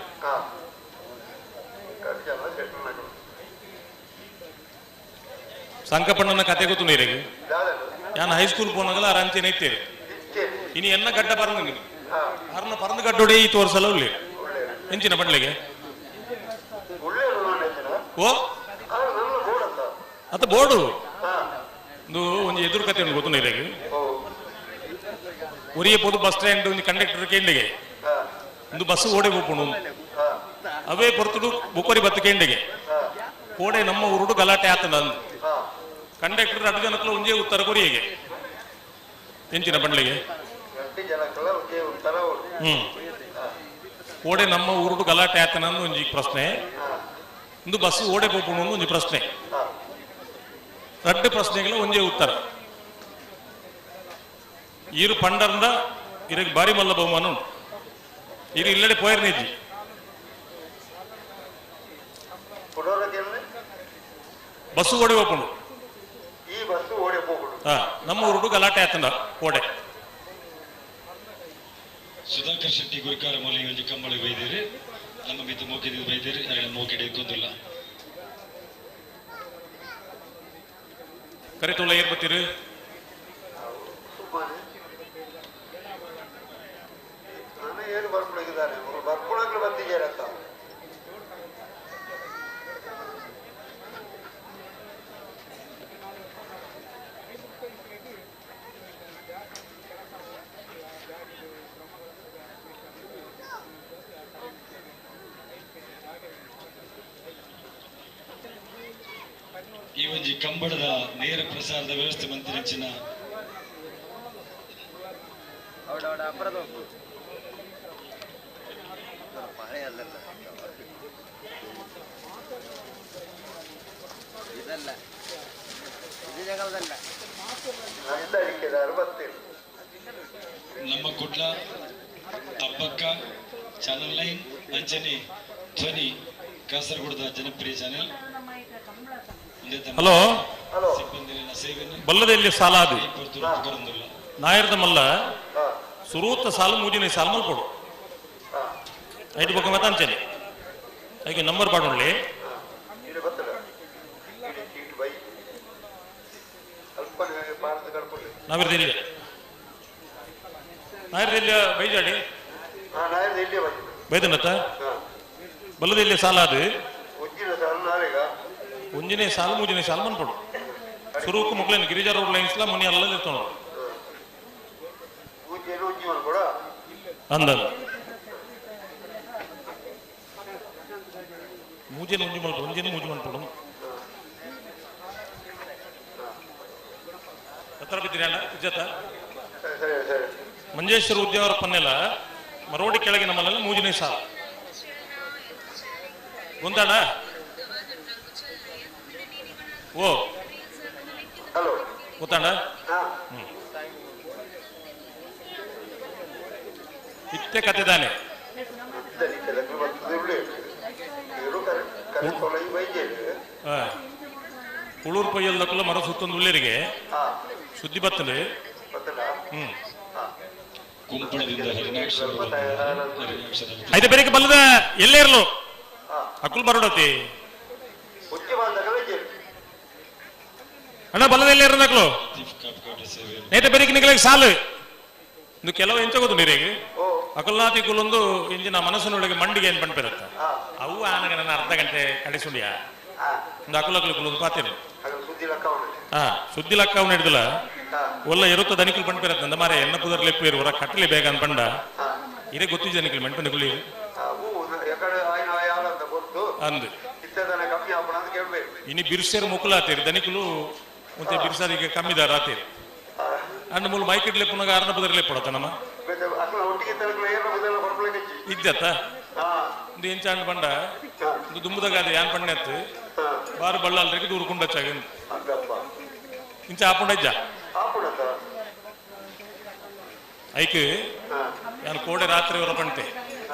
[SPEAKER 17] ಸಂಕಪಣ್ಣನ ಕತೆ ಗೊತ್ತು ನೀರಿಗೆ ಯಾನ್ ಹೈಸ್ಕೂಲ್ ಪೋನಾಗಲ ಆರಾಮ್ಚೇನೆ ಇತ್ತೇರಿ ಇನಿ ಎನ್ನ ಗಡ್ಡ ಪರಂದು ಅರ್ನ ಪರಂದು ಗಡ್ಡೋಡೆ ಈ ತೋರ್ಸಲ ಉಳ್ಳಿ ಎಂಚಿನ ಬಂಡ್ಲಿಗೆ ಓ ಅತ್ತ ಬೋರ್ಡು ಒಂದು ಒಂಜಿ ಎದುರು ಕತೆ ಉಂಟು ಗೊತ್ತು ನೀರಿಗೆ ಒರಿಯ ಪೋದು ಬಸ್ ಸ್ಟ್ಯಾಂಡ್ ಒಂಜಿ ಕಂಡಕ್ಟರ್ ಕೇಂಡಿಗೆ ಒಂದು ಬಸ್ ಓಡೆ ಹೋಗ್ಪುಣು ಅವೇ ಪೊರ್ತುಡು ಬುಕ್ಕೋರಿ ಬತ್ತು ಕೇಂಡಿಗೆ ಕೋಡೆ ನಮ್ಮ ಊರುಡು ಗಲಾಟೆ ಆತನ ಕಂಡಕ್ಟರ್ ಅಡು ಜನಕ್ಕೂ ಒಂಜೇ ಉತ್ತರ ಕೊರಿಯಗೆ ಎಂಚಿನ ಬಂಡ್ಲಿಗೆ ಕೋಡೆ ನಮ್ಮ ಊರುಡು ಗಲಾಟೆ ಆತನ ಒಂಜಿ ಪ್ರಶ್ನೆ ಒಂದು ಬಸ್ ಓಡೆ ಪೋಪುಣು ಒಂಜಿ ಪ್ರಶ್ನೆ ರಡ್ಡು ಪ್ರಶ್ನೆಗಳ ಒಂಜೇ ಉತ್ತರ ಈರು ಪಂಡರ್ದ ಇರಗ್ ಬಾರಿ ಮಲ್ಲ ಬಹುಮಾನ ಉಂಟು ಇರು ಇಲ್ಲಡೆ ಪೋಯರ್ ನಿಜ್ಜಿ ಬಸ್ಸು ಓಡಿ ಹೋಗ್ಕೊಂಡು ನಮ್ಮ ಊರುಡು ಗಲಾಟೆ ಆತಂದ ಕೋಡೆ
[SPEAKER 6] ಸುಧಾಕರ್ ಶೆಟ್ಟಿ ಗುರುಕಾರ ಮೊಲಿ ಒಂಜಿ ಕಂಬಳಿ ಬೈದಿರಿ ನಮ್ಮ ಮಿತ್ತು ಮೋಕಿದ ಬೈದಿರಿ ಅರೆನ ಮೋಕಿಡೆ ಇಕ್ಕೊಂದಿಲ್ಲ
[SPEAKER 17] ಕರೆತುಳ್ಳ ಏರ್ ಬತ್ತೀರಿ
[SPEAKER 2] ಏನು ಬರ್ಪುಣಗಿದ್ದಾರೆ ಬರ್ಪುಣಗಳು ಬಂದಿದ್ದಾರೆ ಅಂತ
[SPEAKER 6] ಈ ಒಂಜಿ ಕಂಬಳದ ನೇರ ಪ್ರಸಾರದ ವ್ಯವಸ್ಥೆ ಮಂತಿನಂಚಿನ ನಮ್ಮ ಕುಡ್ಲ ಅಬ್ಬಕ್ಕ ಚಾನಲ್ 9 ಅಂಚನೆ ಧ್ವನಿ ಕಾಸರಗೋಡದ ಜನಪ್ರಿಯ ಚಾನೆಲ್.
[SPEAKER 17] ಹಲೋ
[SPEAKER 6] ಸಿಬ್ಬಂದಿನ
[SPEAKER 17] ಬಲ್ಲದಲ್ಲಿ ಸಾಲಾದಿ ನಾಯರ್ದ ಮಲ್ಲ ಸುರೂತ ಸಾಲು ಮೂಜಿನ ಸಾಲು ಮಲ್ಪೊಡು ಐದು ಬೊಕ್ಕ ಮತ್ತೆ ಅಂಚನೆ ಐಕೆ ನಂಬರ್ ಪಾಡೊಂಡ್ಲಿ. ನಾವಿರ್ದಿಲ್ಲ ನಾಯರ್ದಿಲ್ಲ ಬೈಜಾಡಿ ಬೈದನತ್ತ ಬಲ್ಲದಲ್ಲಿ ಸಾಲ ಅದು ಒಂಜಿನೇ ಸಾಲು ಮೂಜಿನೇ ಸಾಲು ಮನ್ಪೊಡು ಸುರುಕು ಮುಕ್ಲೇನು ಗಿರಿಜಾ ರೋಡ್ ಲೈನ್ಸ್ಲ ಮುನಿ ಅಲ್ಲ ಇರ್ತಾವ ಅಂದ ಮೂಜೆನ ಒಂಜಿ ಮಲ್ಪ ಒಂಜಿನ ಮೂಜಿ ಮನ್ಪೊಡು ಹತ್ರ ಬಿದ್ದಿರಿ ಅಣ್ಣ ಇಜ್ಜತ ಮಂಜೇಶ್ವರ ಉದ್ಯಾವರ ಪನ್ನೆಲ ಮರೋಡಿ ಕೆಳಗಿನ ಮಲ್ಲ ಮೂಜಿನೇ ಸಾಲ ಗೊತ್ತಾಣ. ಓ ಗೊತ್ತಾಣ. ಇತ್ತೆ ಕತೆ ದಾನೆ ಕುಳೂರು ಪೈಯಲ್ದಕ್ಕಲ್ಲ ಮರ ಸುತ್ತೊಂದು ಉಳ್ಳೇರಿಗೆ ಸುದ್ದಿ ಬತ್ತಲು.
[SPEAKER 6] ಕುಂಪಳದಿಂದ ಹರಿನಾಕ್ಷರ
[SPEAKER 17] ಐತೆ ಬೇರೆ ಬಲ್ಲದ ಎಲ್ಲೇ ಇರಲು ಅಕ್ಕುಲ್ ಬರೋಡತಿ ಅಣ್ಣ ಬಲ್ಲದ ಎಲ್ಲೇ ಇರೋದಕ್ಲು ನೇತೆ ಬೆರಿಕೆ ನಿಗಲಿಗೆ ಸಾಲು ಇದು ಕೆಲವು ಎಂಚ ಗೊತ್ತು ನೀರಿಗೆ ಅಕಲ್ನಾತಿ ಕುಲೊಂದು ಇಂಜಿನ ಮನಸ್ಸಿನೊಳಗೆ ಮಂಡಿಗೆ ಏನ್ ಪಣ್ಪಿರತ್ತ ಅವು ಆನಗ ನನ್ನ ಅರ್ಧ ಗಂಟೆ ಕಡಿಸುಂಡಿಯಾ ಒಂದು ಅಕುಲಕಲು ಕುಲೊಂದು ಪಾತಿರು. ಹಾ ಸುದ್ದಿ ಲಕ್ಕ ಅವನು ಹಿಡ್ದಿಲ್ಲ ಒಲ್ಲ ಇರುತ್ತ ದನಿಕುಲು ಪಣ್ಪಿರತ್ತ ಅಂದ ಮಾರೆ ಎನ್ನ ಪುದರ್ ಲೆಪ್ಪು ಇರುವರ ಕಟ್ಟಲಿ ಬೇಗ ಅನ್ಪಂಡ ಪಂಡ ಇದೇ ಗೊತ್ತಿದ್ದ ದನಿಕುಲು ಮೆಂಟು ನಿಗುಲಿ ಅಂದು ಇನಿ ಬಿರ್ಸೇರು ಮುಕುಲಾತೀರಿ ದನಿಕುಲು ಮತ್ತೆ ಬಿರ್ಸಾರಿಗೆ ಕಮ್ಮಿದಾರ ಆತೀರಿ ಅಂಡ್ ಮೂಲ ಮೈಕ್ ಇಡ್ಲೆ ಪುನಗ ಅರ್ನ ಪುದರ್ಲೆ ಪಡತ ನಮ್ಮ ಇದ್ದತ್ತ ಒಂದು ಎಂಚ ಅಂಡ್ ಪಂಡ ಒಂದು ದುಂಬುದಗಾದೆ ಯಾನ್ ಪಣ್ಣೆತ್ತು ಬಾರು ಬಳ್ಳಾಲ್ರಿಗೆ ದೂರ ಕುಂಡಚ್ಚಾಗ ಇಂಚ ಆಪುಂಡಜ್ಜ ಐಕ್ ಯಾನ್ ಕೋಡೆ ರಾತ್ರಿ ಅವರ ಪಂಟೆ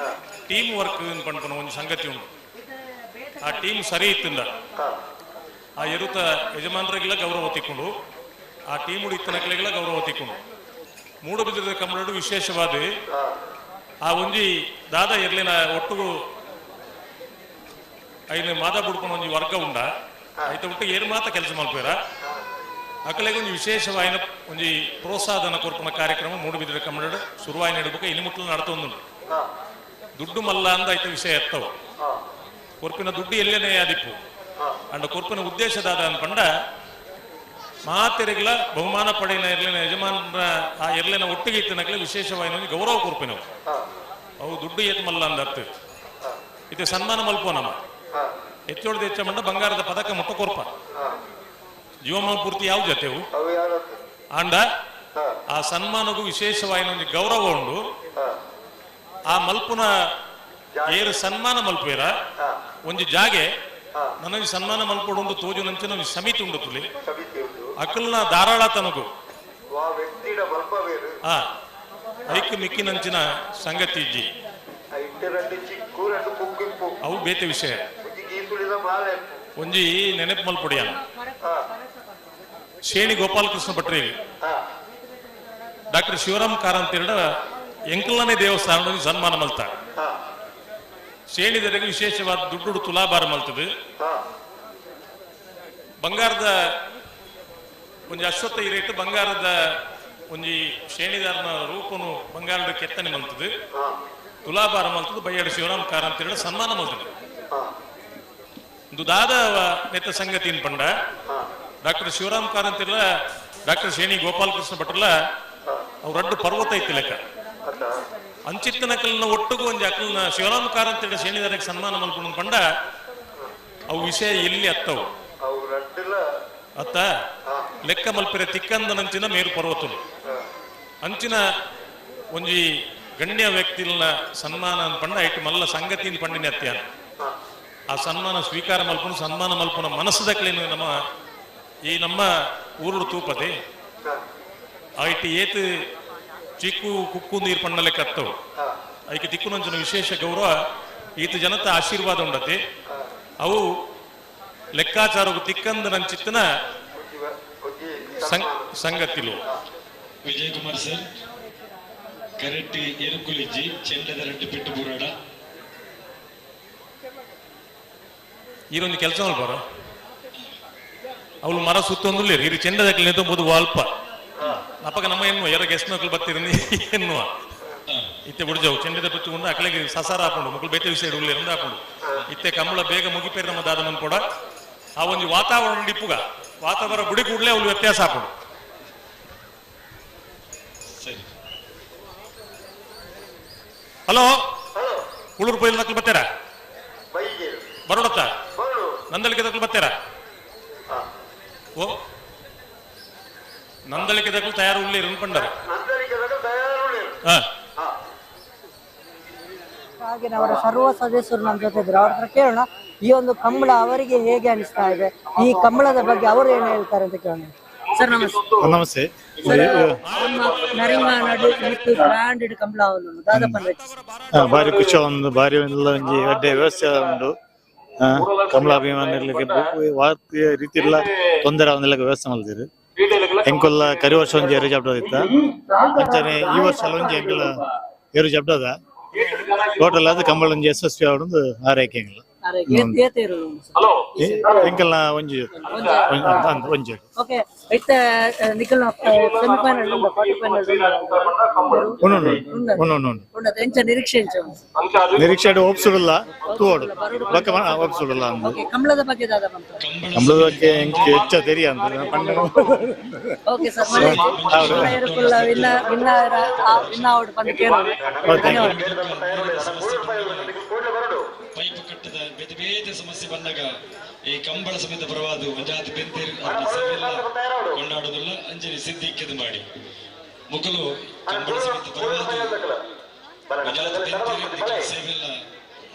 [SPEAKER 17] ಟೀಮ್ ವರ್ಕ್ ಪಂಪನ ಒಂದು ಸಂಗತಿ ಉಂಟು. ಆ ಟೀಮ್ ಸರಿ ಇತ್ತಿಂದ ಆ ಎರುತ ಯಜಮಾನರಿಗೆಲ್ಲ ಗೌರವ ತಿಕ್ಕೊಂಡು ಆ ಟೀಮ್ ಇತ್ತನಕ್ಲೆಗೆಲ್ಲ ಗೌರವ ತಿಕ್ಕೊಂಡು ಮೂಡುಬಿದಿರದ ಕಂಬಳಡು ವಿಶೇಷವಾದ ಆ ಒಂಜಿ ದಾದ ಎರ್ಲಿನ ಒಟ್ಟುಗು ಐನು ಮಾದ ಬುಡ್ಕೊಂಡು ಒಂಜಿ ವರ್ಗ ಉಂಡ ಐತ ಒಟ್ಟು ಏರು ಮಾತ ಕೆಲಸ ಮಲ್ಪೇರ ಅಕಲೆಗೆ ಒಂಜಿ ವಿಶೇಷವಾಯಿನ ಒಂಜಿ ಪ್ರೋತ್ಸಾಹಧನ ಕೊರ್ಪುನ ಕಾರ್ಯಕ್ರಮ ಮೂಡುಬಿದಿರೆ ಕಮ್ಮಡ ಶುರುವಾಯಿನ ಇಡಬೇಕು ಇನಿಮುಟ್ಲು ನಡತೊಂದುಂಡು. ದುಡ್ಡು ಮಲ್ಲ ಅಂದ ಐತ ವಿಷಯ ಎತ್ತವು ಕೊರ್ಪಿನ ದುಡ್ಡು ಎಲ್ಲೇನೆ ಆದಿಪ್ಪು ಅಂಡ ಕೊರ್ಪಿನ ಉದ್ದೇಶ ದಾದ ಅನ್ಪಂಡ ಮಾತೆರೆಗ್ಲ ಬಹುಮಾನ ಪಡೆಯಿನ ಎರ್ಲಿನ ಯಜಮಾನರ ಆ ಎರ್ಲಿನ ಒಟ್ಟಿಗೆ ಇತ್ತಿನಕ್ಲೆ ವಿಶೇಷವಾಯಿನ ಒಂಜಿ ಗೌರವ ಕೊರ್ಪಿನವು ಅವು ದುಡ್ಡು ಏತ್ ಮಲ್ಲ ಅಂದ ಅತ್ತು ಇದು ಸನ್ಮಾನ ಮಲ್ಪೋ ನಮ್ಮ ಹೆಚ್ಚೋಡ್ದು ಹೆಚ್ಚ ಮಂಡ ಬಂಗಾರದ ಪದಕ ಮುಟ್ಟ ಕೊರ್ಪ ಜೀವಮಾನ ಪೂರ್ತಿ ಯಾವ ಜೊತೆವು ಅಂಡ ಆ ಸನ್ಮಾನಗೂ ವಿಶೇಷವಾಯಿನ ಒಂದು ಗೌರವ ಉಂಡು. ಆ ಮಲ್ಪುನ ಏರು ಸನ್ಮಾನ ಮಲ್ಪೇರ ಒಂಜಿ ಜಾಗೆ ನನಗೆ ಸನ್ಮಾನ ಮಲ್ಪೊಡು ಒಂದು ತೋಜು ನಂಚಿನ ಒಂಜಿ ಸಮಿತಿ ಉಂಡು ತುಲಿ. ಅಕಲ್ನ ಧಾರಾಳ ತನಗು. ಐಕ್ ಮಿಕ್ಕಿನಂಚಿನ ಸಂಗತಿ ಇಜ್ಜಿ. ಅವು ಬೇತೆ ವಿಷಯ. ಒಂಜಿ ನೆನಪು ಮಲ್ಪೊಡಿಯಾನ ಶೇಣಿ ಗೋಪಾಲಕೃಷ್ಣ ಭಟ್ರಿ ಡಾಕ್ಟರ್ ಶಿವರಾಮ್ ಕಾರಂತಿರಡ ಎಂಕಲ್ನೇ ದೇವಸ್ಥಾನ ಸನ್ಮಾನ ಮಲ್ತ. ಶೇಣಿದರೆಗೆ ವಿಶೇಷವಾದ ದುಡ್ಡು ತುಲಾಭಾರ ಮಲ್ತದೆ. ಬಂಗಾರದ ಒಂಜಿ ಅಶ್ವತ್ಥ ಇರೇಟು ಬಂಗಾರದ ಒಂಜಿ ಶೇಣಿದಾರನ ರೂಪನು ಬಂಗಾರದ ಕೆತ್ತನೆ ಮಲ್ತದೆ. ತುಲಾಭಾರ ಮಲ್ತದೆ ಬಯ್ಯಾಡು ಶಿವರಾಮ್ ಕಾರಂತಿರಡ ಸನ್ಮಾನ ಮಲ್ತದೆ. ಒಂದು ದಾದ ನೆತ್ತ ಸಂಗತಿ ಪಂಡ ಡಾಕ್ಟರ್ ಶಿವರಾಮ್ ಕಾರಂತಿರ್ಲ ಡಾಕ್ಟರ್ ಶೇಣಿ ಗೋಪಾಲಕೃಷ್ಣ ಭಟ್ರಲ ಅವ್ರ ರಡ್ಡು ಪರ್ವತ ಐತಿ ಲೆಕ್ಕ. ಅಂಚಿತ್ತನ ಒಟ್ಟುಗು ಒಂಜಿ ಅಕಲ್ನ ಶಿವರಾಮ್ ಕಾರಂತಿರ ಶೇಣಿದಾರಕ್ಕೆ ಸನ್ಮಾನ ಮಲ್ಕೊಂಡು ಪಂಡ ಅವು ವಿಷಯ ಎಲ್ಲಿ ಅತ್ತವು. ಅತ್ತ ಲೆಕ್ಕ ಮಲ್ಪೆರೆ ತಿಕ್ಕಂದನಂಚಿನ ಮೇರು ಪರ್ವತುಲು ಅಂಚಿನ ಒಂಜಿ ಗಣ್ಯ ವ್ಯಕ್ತಿಲ್ನ ಸನ್ಮಾನ ಪಂಡ ಐಟ್ ಮಲ್ಲ ಸಂಗತಿ ಪಂಡಿನ ಅತ್ಯಾನ ಆ ಸನ್ಮಾನ ಸ್ವೀಕಾರ ಮಲ್ಪುನು ಸನ್ಮಾನ ಮಲ್ಪುನ ಮನಸ್ಸದಕ್ಲೇನು ನಮ್ಮ ಈ ನಮ್ಮ ಊರುಡು ತೂಪದೆ ಐಟ್ ಏತ್ ಚಿಕ್ಕು ಕುಕ್ಕು ನೀರು ಪಣ್ಣ ಲೆಕ್ಕ ಅತ್ತವು ಐಕೆ ದಿಕ್ಕುನಂಚಿನ ವಿಶೇಷ ಗೌರವ ಈತ ಜನತ ಆಶೀರ್ವಾದ ಉಂಡತೆ ಅವು ಲೆಕ್ಕಾಚಾರವು ತಿಕ್ಕಂದನಂಚಿತ್ತನ ಸಂಗತಿಲು.
[SPEAKER 6] ವಿಜಯ್ ಕುಮಾರ್ ಸರ್ ಕರೆಕ್ಟ್ ಎರುಕುಲಿಜ್ಜಿ ಚೆಂಡದ ರೆಡ್ಡು ಪೆಟ್ಟು ಬುರಾಡ
[SPEAKER 17] ಈರೊಂದು ಕೆಲಸ ಮಲ್ಪಾರ ಅವಳು ಮರ ಸುತ್ತೊಂದುಲ್ಲೇರು ಇರು ಚೆಂಡದಕ್ಲೆ ಬೋದು ಅಲ್ಪ ಅಪ್ಪಗ ನಮ್ಮ ಎನ್ನುವ ಯಾರ ಗೆಸ್ಟ್ ನಕ್ಲು ಬತ್ತೀರಿ ಎನ್ನುವ ಇತ್ತೆ ಬುಡ್ಜವು ಚೆಂಡದ ಪೆತ್ತುಕೊಂಡು ಅಕಲೆಗೆ ಸಸಾರ ಹಾಕೊಂಡು ಮಕ್ಕಳು ಬೇತೆ ವಿಷಯ ಉಳ್ಳೇರು ಹಾಕೊಂಡು ಇತ್ತೆ ಕಂಬಳ ಬೇಗ ಮುಗಿಪೇರು ನಮ್ಮ ದಾದ ಮನ್ಪೊಡ ಆ ಒಂದು ವಾತಾವರಣ ಇಪ್ಪುಗ ವಾತಾವರಣ ಬುಡಿ ಕೂಡಲೇ ಅವಳು ವ್ಯತ್ಯಾಸ ಹಾಕೊಂಡು.
[SPEAKER 6] ಸರಿ.
[SPEAKER 17] ಹಲೋ ಉಳುರು ಪೊಯ್ಲ್ ನಕ್ಲು ಬತ್ತೀರಾ ಬರೋಡತ್ತ ನಂದಳಿಕೆ ದಕ್ಲು ಬತ್ತೀರಾ ಓ ನಂದಳಿಕೆ ದಕ್ಲು ತಯಾರು ಉಳ್ಳೇರು ಅನ್ಕೊಂಡಾರೆ.
[SPEAKER 11] ಹಾಗೆ ಅವರ ಸರ್ವ ಸದಸ್ಯರು ನಮ್ಮ ಜೊತೆ ಇದ್ರು, ಅವ್ರ ಹತ್ರ ಕೇಳೋಣ ಈ ಒಂದು ಕಂಬಳ ಅವರಿಗೆ ಹೇಗೆ ಅನಿಸ್ತಾ ಇದೆ, ಈ ಕಂಬಳದ ಬಗ್ಗೆ ಅವರು ಏನು ಹೇಳ್ತಾರೆ ಅಂತ ಕೇಳೋಣ. ಸರ್ ನಮಸ್ತೆ.
[SPEAKER 18] ನಮಸ್ತೆ.
[SPEAKER 11] ಸರ್, ನಮ್ಮ ನರಿಂಗಾನಾಡು ಮತ್ತು ಬ್ರಾಂಡೆಡ್ ಕಂಬಳ ದಾದಾ ಪಂಡ್ರೆ.
[SPEAKER 18] ಭಾರಿ ಖುಷಿ ಒಂದು ಭಾರಿ ಒಂಜಿ ಅಡ್ಡೆ ವ್ಯವಸ್ಥೆ ಉಂಟು. ಕಮಲ ಅಭಿಮಾನಿಗಳಿಗೆ ರೀತಿ ಇಲ್ಲ ತೊಂದರೆ ಅವನ್ನೆಲ್ಲ ವ್ಯವಸ್ಥೆ ಮಲ್ದಿರು. ಎಂಕೊಲ್ಲ ಕರಿ ವರ್ಷ ಒಂಜಿ ಏರು ಜಬ್ಡದ ಇತ್ತ ಅಂಚನೆ ಈ ವರ್ಷ ಒಂಜಿ ಎಂಕಲ ಏರು ಜಬ್ಡದ ಟೋಟಲ್ ಅದು ಕಂಬಳ ಒಂಜಿ ಯಶಸ್ವಿ ಆವೊಂದು ಆರೈಕೆ ಎಂಕಲ. ಎಂಕಲ್ನ ಒಂಜಿ ಒಂಜಿ
[SPEAKER 11] ಓಕೆ ಇತ್ತೆ ನಿಕಲ್ನ ಸೆಮಿಫೈನಲ್ ಉಂಡು ಕ್ವಾರ್ಟರ್ ಫೈನಲ್
[SPEAKER 18] ಉಂಡು ಉಂಡು ಉಂಡು
[SPEAKER 11] ಉಂಡು ಎಂಚ ನಿರೀಕ್ಷೆ ಎಂಚ
[SPEAKER 18] ನಿರೀಕ್ಷೆ ಒಪ್ಸುಡಲ್ಲ ತೂವಡು ಬೊಕ್ಕ ಒಪ್ಸುಡಲ್ಲ
[SPEAKER 11] ಓಕೆ ಕಂಬಳದ ಬಗ್ಗೆ ದಾದಾ ಬಂತು.
[SPEAKER 18] ಕಂಬಳದ ಬಗ್ಗೆ ಎಂಕ್ ಹೆಚ್ಚ ತೆರಿಯ ಅಂತ
[SPEAKER 11] ಓಕೆ ಸರ್ ಮನೆ ವಿನ್ನ ವಿನ್ನ ವಿನ್ನ ಔಟ್ ಬಂದು ಕೇಳೋಣ. ಧನ್ಯವಾದ.
[SPEAKER 6] ಪೈಪ್ ಕಟ್ಟದ ಬೇತೆ ಬೇತೆ ಸಮಸ್ಯೆ ಬಂದಾಗ ಈ ಕಂಬಳ ಸಮೇತ ಬರವಾದು ಒಂಜಾತಿ ಬೆಂತೇರು ಸಭೆಲ್ಲ ಕೊಂಡಾಡೋದಿಲ್ಲ ಅಂಜಲಿ ಸಿದ್ಧಿಕ್ಕೆದು ಮಾಡಿ ಮುಗಲು ಕಂಬಳ ಸಮೇತ ಬರವಾದು ಒಂಜಾತಿ ಬೆಂತೇರು ಸೇವೆಲ್ಲ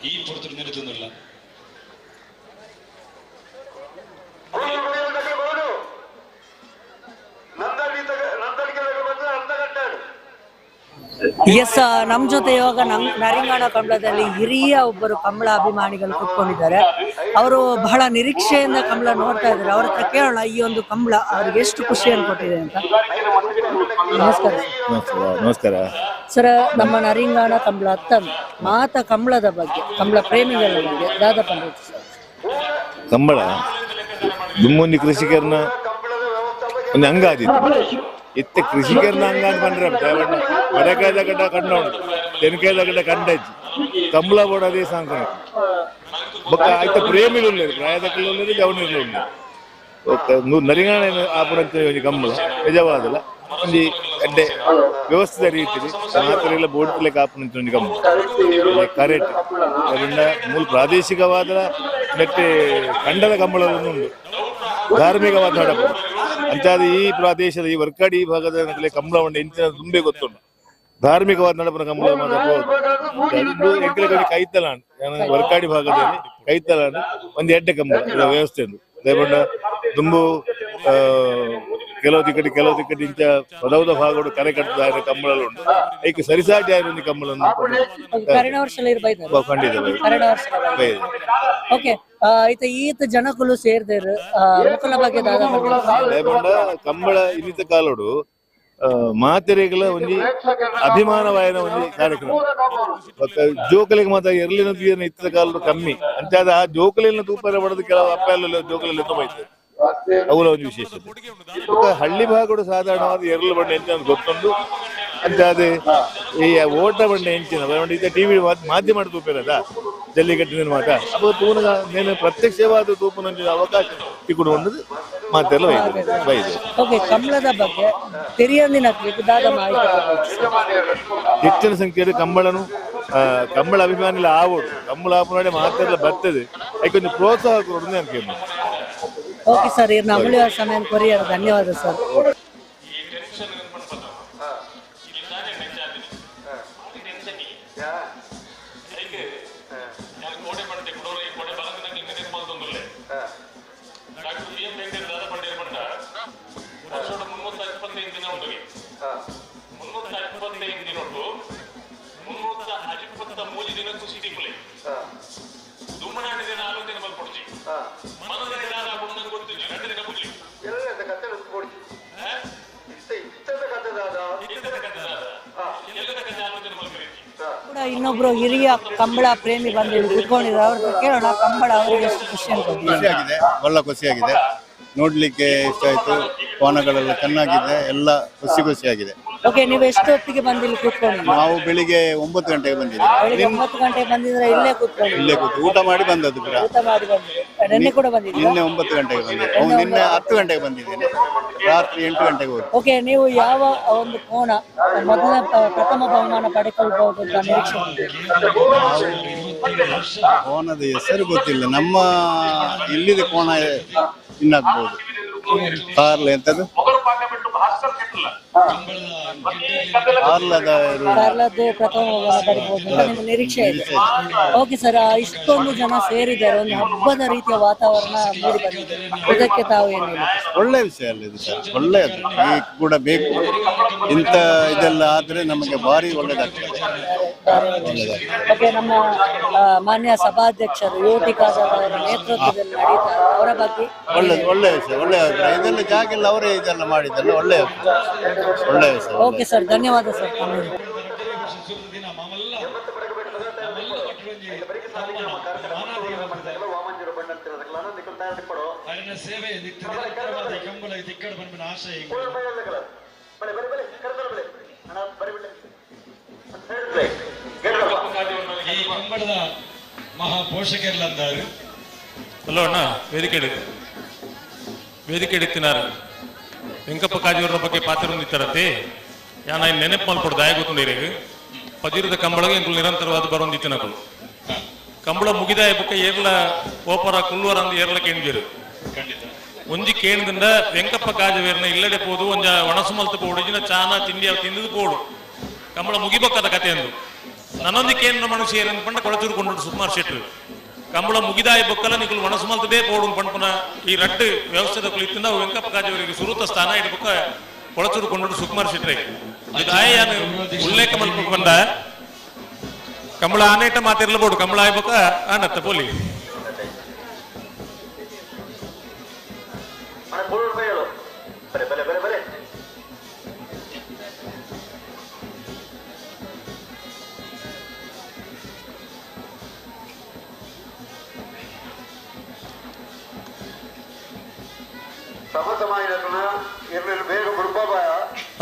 [SPEAKER 6] ಈ ಪೊರ್ತರು ನಿರುತ್ತೊಂದಿಲ್ಲ.
[SPEAKER 11] ಎಸ್, ನಮ್ ಜೊತೆ ಇವಾಗ ನರಿಂಗಾಣ ಕಂಬಳದಲ್ಲಿ ಹಿರಿಯ ಒಬ್ಬರು ಕಂಬಳ ಅಭಿಮಾನಿಗಳು ಕೂತ್ಕೊಂಡಿದ್ದಾರೆ. ಅವರು ಬಹಳ ನಿರೀಕ್ಷೆಯಿಂದ ಕಂಬಳ ನೋಡ್ತಾ ಇದ್ದಾರೆ. ಅವ್ರ ಹತ್ರ ಕೇಳೋಣ ಈ ಒಂದು ಕಂಬಳ ಅವ್ರಿಗೆ ಎಷ್ಟು ಖುಷಿಯನ್ನು ಕೊಟ್ಟಿದೆ ಅಂತ. ನಮಸ್ಕಾರ.
[SPEAKER 19] ನಮಸ್ಕಾರ
[SPEAKER 11] ಸರ್. ನಮ್ಮ ನರಿಂಗಾಣ ಕಂಬಳ ಅತ್ತ ಮಾತ ಕಂಬಳದ ಬಗ್ಗೆ, ಕಂಬಳ ಪ್ರೇಮಿಗಳ ಬಗ್ಗೆ ದಾದಾ ಪಂಡಿತ್ ಸರ್.
[SPEAKER 19] ಕಂಬಳ ದುಮ್ಮೊಂದು ಕೃಷಿಕರನ್ನ ಒಂದು ಅಂಗ ಆದಿತ್ತು. ಇತ್ತೆ ಕೃಷಿಕರನ್ನ ಅಂಗ ಅಂತ ಬಂದ್ರೆ ಬಡಕಾಯ್ದ ಗಡ್ಡ ಕಂಡ ಉಂಟು, ತೆನಕಾಯ್ದ ಗಡ್ಡ ಕಂಡಜ್ಜಿ ಕಂಬಳ ಬೋಡದೇ ಸಾಂಕಣ ಬೊಕ್ಕ ಆಯ್ತ ಪ್ರೇಮಿಲು ಉಳ್ಳೇರು, ಪ್ರಾಯದಕ್ಕಲು ಉಳ್ಳೇರು, ಜವನಿರ್ಲು ಉಳ್ಳೇರು. ನರಿಂಗಾಣ ಆಪುರಂತ ಒಂಜಿ ಕಂಬಳ ನಿಜವಾದಲ್ಲ ಒಂಜಿ ಅಡ್ಡೆ ವ್ಯವಸ್ಥಿತ ರೀತಿಯಲ್ಲಿ ಮಾತ್ರ ಎಲ್ಲ ಬೋಡ್ತಲೆ ಆಪುನಂತ ಒಂಜಿ ಕಂಬಳ ಕರೆಕ್ಟ್. ಅದರಿಂದ ಮೂಲ ಪ್ರಾದೇಶಿಕವಾದ ನೆಟ್ಟೆ ಖಂಡದ ಕಂಬಳವನ್ನು ಉಂಟು, ಧಾರ್ಮಿಕವಾದ ನಡಪು ಅಂತಾದ ಈ ಪ್ರದೇಶದ ಈ ವರ್ಕಾಡಿ ಈ ಭಾಗದ ಕಂಬಳ ಉಂಟು ಇಂಚಿನ ತುಂಬೆ ಗೊತ್ತುಂಟು. ಧಾರ್ಮಿಕವಾದ ನಡಪನ ಕಂಬಳ ಎಂಕಲೆ ಕೈತಲ ವರ್ಕಾಡಿ ಭಾಗದಲ್ಲಿ ಕೈತಲ ಒಂದು ಎಡ್ಡೆ ಕಂಬಳ ವ್ಯವಸ್ಥೆ ಉಂಟು. ದಯಪಂಡ ತುಂಬು ಕೆಲವು ತಿಕ್ಕಟಿ ಕೆಲವು ತಿಕ್ಕಟಿ ಇಂಚ ಪದವದ ಭಾಗಗಳು ಕರೆ ಕಟ್ಟದ ಕಂಬಳ ಉಂಟು. ಐಕ್ ಸರಿಸಾಟಿ ಆಯ್ತು ಕಂಬಳ ಖಂಡಿತ.
[SPEAKER 11] ಓಕೆ, ಈತ ಜನಕುಲು ಸೇರ್ದೇರು ಮುಕುಲ ಬಗ್ಗೆ
[SPEAKER 19] ದಯಪಂಡ ಕಂಬಳ ಇನ್ನಿತ ಕಾಲೋಡು ಮಾತೆರೆಗಳ ಒಂಜಿ ಅಭಿಮಾನವಾಯನ ಒಂಜಿ ಕಾರ್ಯಕ್ರಮ. ಜೋಕಲಿಗೆ ಮಾತ್ರ ಎರ್ಲಿನ ತೀರ್ನ ಇತ್ತದ ಕಾಲದ ಕಮ್ಮಿ ಅಂಚಾದ ಆ ಜೋಕಲಿನ ತೂಪರ ಬಡದು ಕೆಲವು ಅಪ್ಪ ಎಲ್ಲ ಜೋಕಲೆಲ್ಲ ತುಂಬ ಇತ್ತು. ಅವುಲ ಒಂದು ವಿಶೇಷತೆ. ಹಳ್ಳಿ ಭಾಗಗಳು ಸಾಧಾರಣವಾದ ಎರಲು ಬಣ್ಣ ಎಂಚಿನ ಗೊತ್ತುಂಟು. ಅಂಚಾದ ಈ ಓಟ ಬಣ್ಣ ಎಂಚಿನ ಈಗ ಟಿವಿ ಮಾಧ್ಯಮ ತೂಪಿರದ ಜಲ್ಲಿಕಟ್ಟಿನ ಮಾತ ಅಪ್ಪ ತೂನ ನೇನು ಪ್ರತ್ಯಕ್ಷವಾದ ತೂಪನ ಅವಕಾಶ ತಿಕ್ಕುಡು ಒಂದು ಮಾತೆಲ್ಲ ಬೈದು.
[SPEAKER 11] ಓಕೆ, ಕಂಬಳದ ಬಗ್ಗೆ ತೆರಿಯಂದಿನ ಮಾಹಿತಿ.
[SPEAKER 19] ಹೆಚ್ಚಿನ ಸಂಖ್ಯೆಯಲ್ಲಿ ಕಂಬಳನು ಕಂಬಳ ಅಭಿಮಾನಿಲ ಆವೋಡು ಕಂಬಳ ಆಪುನಾಡೆ ಮಾತೆಲ್ಲ ಬರ್ತದೆ. ಅದಕ್ಕೊಂದು ಪ್ರೋತ್ಸಾಹ ಕೊಡೋದು ನಾನು ಕೇಳಿ.
[SPEAKER 11] ಓಕೆ ಸರ್, ಇರ್ನ ಅಮೂಲ್ಯ ಸಮಯ ಕೊರಿಯರ್, ಧನ್ಯವಾದ ಸರ್. ಇನ್ನೊಬ್ರು ಹಿರಿಯ ಕಂಬಳ ಪ್ರೇಮಿ ಬಂದು ಇಲ್ಲಿ ಕೂತ್ಕೊಂಡಿದ್ದಾರೆ, ಅವ್ರ ಕೇಳೋಣ ಕಂಬಳ ಅವರಿಗೆ ಎಷ್ಟು ಖುಷಿ ಅಂತ.
[SPEAKER 20] ಖುಷಿಯಾಗಿದೆ, ಒಳ್ಳೆ ಖುಷಿಯಾಗಿದೆ, ನೋಡ್ಲಿಕ್ಕೆ ಇಷ್ಟ ಆಯ್ತು, ಕೋಣಗಳೆಲ್ಲ ಚೆನ್ನಾಗಿದೆ, ಎಲ್ಲ ಖುಷಿ ಖುಷಿಯಾಗಿದೆ.
[SPEAKER 11] ಓಕೆ, ನೀವು ಎಷ್ಟು ಹೊತ್ತಿಗೆ ಬಂದು ಇಲ್ಲಿ ಕೂತ್ಕೊಂಡಿದ್ದೀರಿ?
[SPEAKER 20] ನಾವು ಬೆಳಿಗ್ಗೆ 9 ಗಂಟೆಗೆ ಬಂದಿದ್ದೀವಿ.
[SPEAKER 11] ಬೆಳಿಗ್ಗೆ 9 ಗಂಟೆಗೆ ಬಂದಿದ್ರೆ ಇಲ್ಲೇ ಕೂತ್ಕೊಂಡಿದ್ದೀರಿ?
[SPEAKER 20] ಇಲ್ಲೇ ಕೂತು ಊಟ ಮಾಡಿ ಬಂದದ್ದು.
[SPEAKER 11] ಊಟ ಮಾಡಿ ಬಂದಿರಿ. ನಿನ್ನೆ ಕೂಡ ಬಂದಿದ್ದೀರಾ?
[SPEAKER 20] ನಿನ್ನೆ 9 ಗಂಟೆಗೆ ಬಂದಿದ್ದೆ, ನಿನ್ನೆ 10 ಗಂಟೆಗೆ ಬಂದಿದ್ದೇನೆ, ರಾತ್ರಿ 8 ಗಂಟೆಗೆ ಹೋಗಿ.
[SPEAKER 11] ಓಕೆ, ನೀವು ಯಾವ ಒಂದು ಕೋಣ ಮೊದಲ ಪ್ರಥಮ ಬಹುಮಾನ ಪಡೆದುಕೊಳ್ಳಬಹುದು ಅಂತ ನಿರೀಕ್ಷೆ?
[SPEAKER 20] ಕೋಣದ ಹೆಸರು ಗೊತ್ತಿಲ್ಲ, ನಮ್ಮ ಇಲ್ಲಿದ ಕೋಣ ಇನ್ನಾಗ್ಬೋದು, ಕಾರ್ಲ ಎಂತದ್ದು
[SPEAKER 11] ಕಾರ್ಲದ್ದು ಪ್ರಥಮ ಬಹುಮಾನ ಪಡೆಯಬಹುದು ಅಂತ ನಿಮ್ಮ ನಿರೀಕ್ಷೆ ಇದೆ. ಓಕೆ ಸರ್, ಇಷ್ಟೊಂದು ಜನ ಸೇರಿದ್ದಾರೆ, ಒಂದು ಹಬ್ಬದ ರೀತಿಯ ವಾತಾವರಣ ಮೂಡಿ ಬಂದಿದೆ, ಇದಕ್ಕೆ ತಾವು ಏನು ಹೇಳಿ?
[SPEAKER 20] ಒಳ್ಳೆ ವಿಷಯ ಅಲ್ಲ ಇದು ಸರ್, ಒಳ್ಳೆಯದು, ಈ ಕೂಡ ಬೇಕು, ಇಂಥ ಇದೆಲ್ಲ ಆದ್ರೆ ನಮಗೆ ಭಾರಿ ಒಳ್ಳೇದಾಗ್ತದೆ.
[SPEAKER 11] ಓಕೆ, ನಮ್ಮ ಮಾನ್ಯ ಸಭಾಧ್ಯಕ್ಷರು ಯು ಟಿ ಖಾದರ್ ಅವರ ನೇತೃತ್ವದಲ್ಲಿ ನಡೀತಾರೆ, ಅವರ ಬಗ್ಗೆ
[SPEAKER 20] ಒಳ್ಳೆ ಒಳ್ಳೆ ವಿಷಯ, ಒಳ್ಳೆ ಅಭಿಪ್ರಾಯ. ಇದೆಲ್ಲ ಜಾಗ ಎಲ್ಲ ಅವರೇ ಇದೆಲ್ಲ ಮಾಡಿದ್ದೆಲ್ಲ ಒಳ್ಳೆ ಒಳ್ಳೆ ವಿಷಯ.
[SPEAKER 11] ಓಕೆ ಸರ್, ಧನ್ಯವಾದ ಸರ್.
[SPEAKER 6] ಈ ಕಂಬಳದ ಮಹಾ ಪೋಷಕರೆಲ್ಲಂದಾರು.
[SPEAKER 17] ಹಲೋ ಅಣ್ಣ, ವೇದಿಕೆ ವೇದಿಕೆ ಇಡ್ತಿನಾರು ವೆಂಕಪ್ಪ ಕಾಜಿಯವರ ಬಗ್ಗೆ ಪಾತ್ರ ಹೊಂದಿತ್ತಾರತೆ ಯಾನ ನೆನಪು ಮಲ್ಪಡು ದಾಯ ಗೊತ್ತುಂಡಿರಿ. ಪದಿರದ ಕಂಬಳಗೆ ಎಂಕುಲು ನಿರಂತರವಾದ ಬರೊಂದಿತ್ತಿನಕುಲು ಕಂಬಳ ಮುಗಿದಾಯ ಬುಕ್ಕ ಏರ್ಲ ಓಪರ ಕುಲ್ಲುವರ ಅಂದ್ ಏರ್ಲ ಕೇಂದಿರು ಒಂಜಿ ಕೇಂದ್ರಿಂದ ವೆಂಕಪ್ಪ ಕಾಜವೇರ್ನ ಇಲ್ಲಡೆ ಪೋದು ಒಂಜ ಒಣಸುಮಲ್ತ ಪೋಡು ಇಜಿನ ಚಾನ ತಿಂಡಿ ತಿಂದದು ಪೋಡು ಕಂಬಳ ಮುಗಿಬಕ್ಕದ ಕತೆ ಅಂದು ನನ್ನೊಂದು ಕೇಂದ್ರ ಮನುಷ್ಯ ಏರಂದು ಪಂಡ ಕೊಳಚೂರು ಕೊಂಡು ಸುಕುಮಾರ್ ಶೆಟ್ರು ಕಂಬಳ ಮುಗಿದಾಯ ಬೊಕ್ಕಲ ನಿಕುಲು ಒಣಸುಮಲ್ತದೇ ಪೋಡು ಪಂಪನ ಈ ರಡ್ಡು ವ್ಯವಸ್ಥೆದ ಕುಳಿತಿಂದ ವೆಂಕಪ್ಪ ಕಾಜವರಿಗೆ ಸುರುತ ಸ್ಥಾನ ಇಡಬಕ್ಕ ಕೊಳಚೂರು ಕೊಂಡು ಸುಕುಮಾರ್ ಶೆಟ್ರೆ ಇದು ಉಲ್ಲೇಖ ಮಲ್ಪ ಬಂದ ಕಂಬಳ ಆನೇಟ ಮಾತಿರ್ಲಬೋಡು ಕಂಬಳ ಆಯ್ಬಕ್ಕ ಆನತ್ತ ಪೋಲಿ.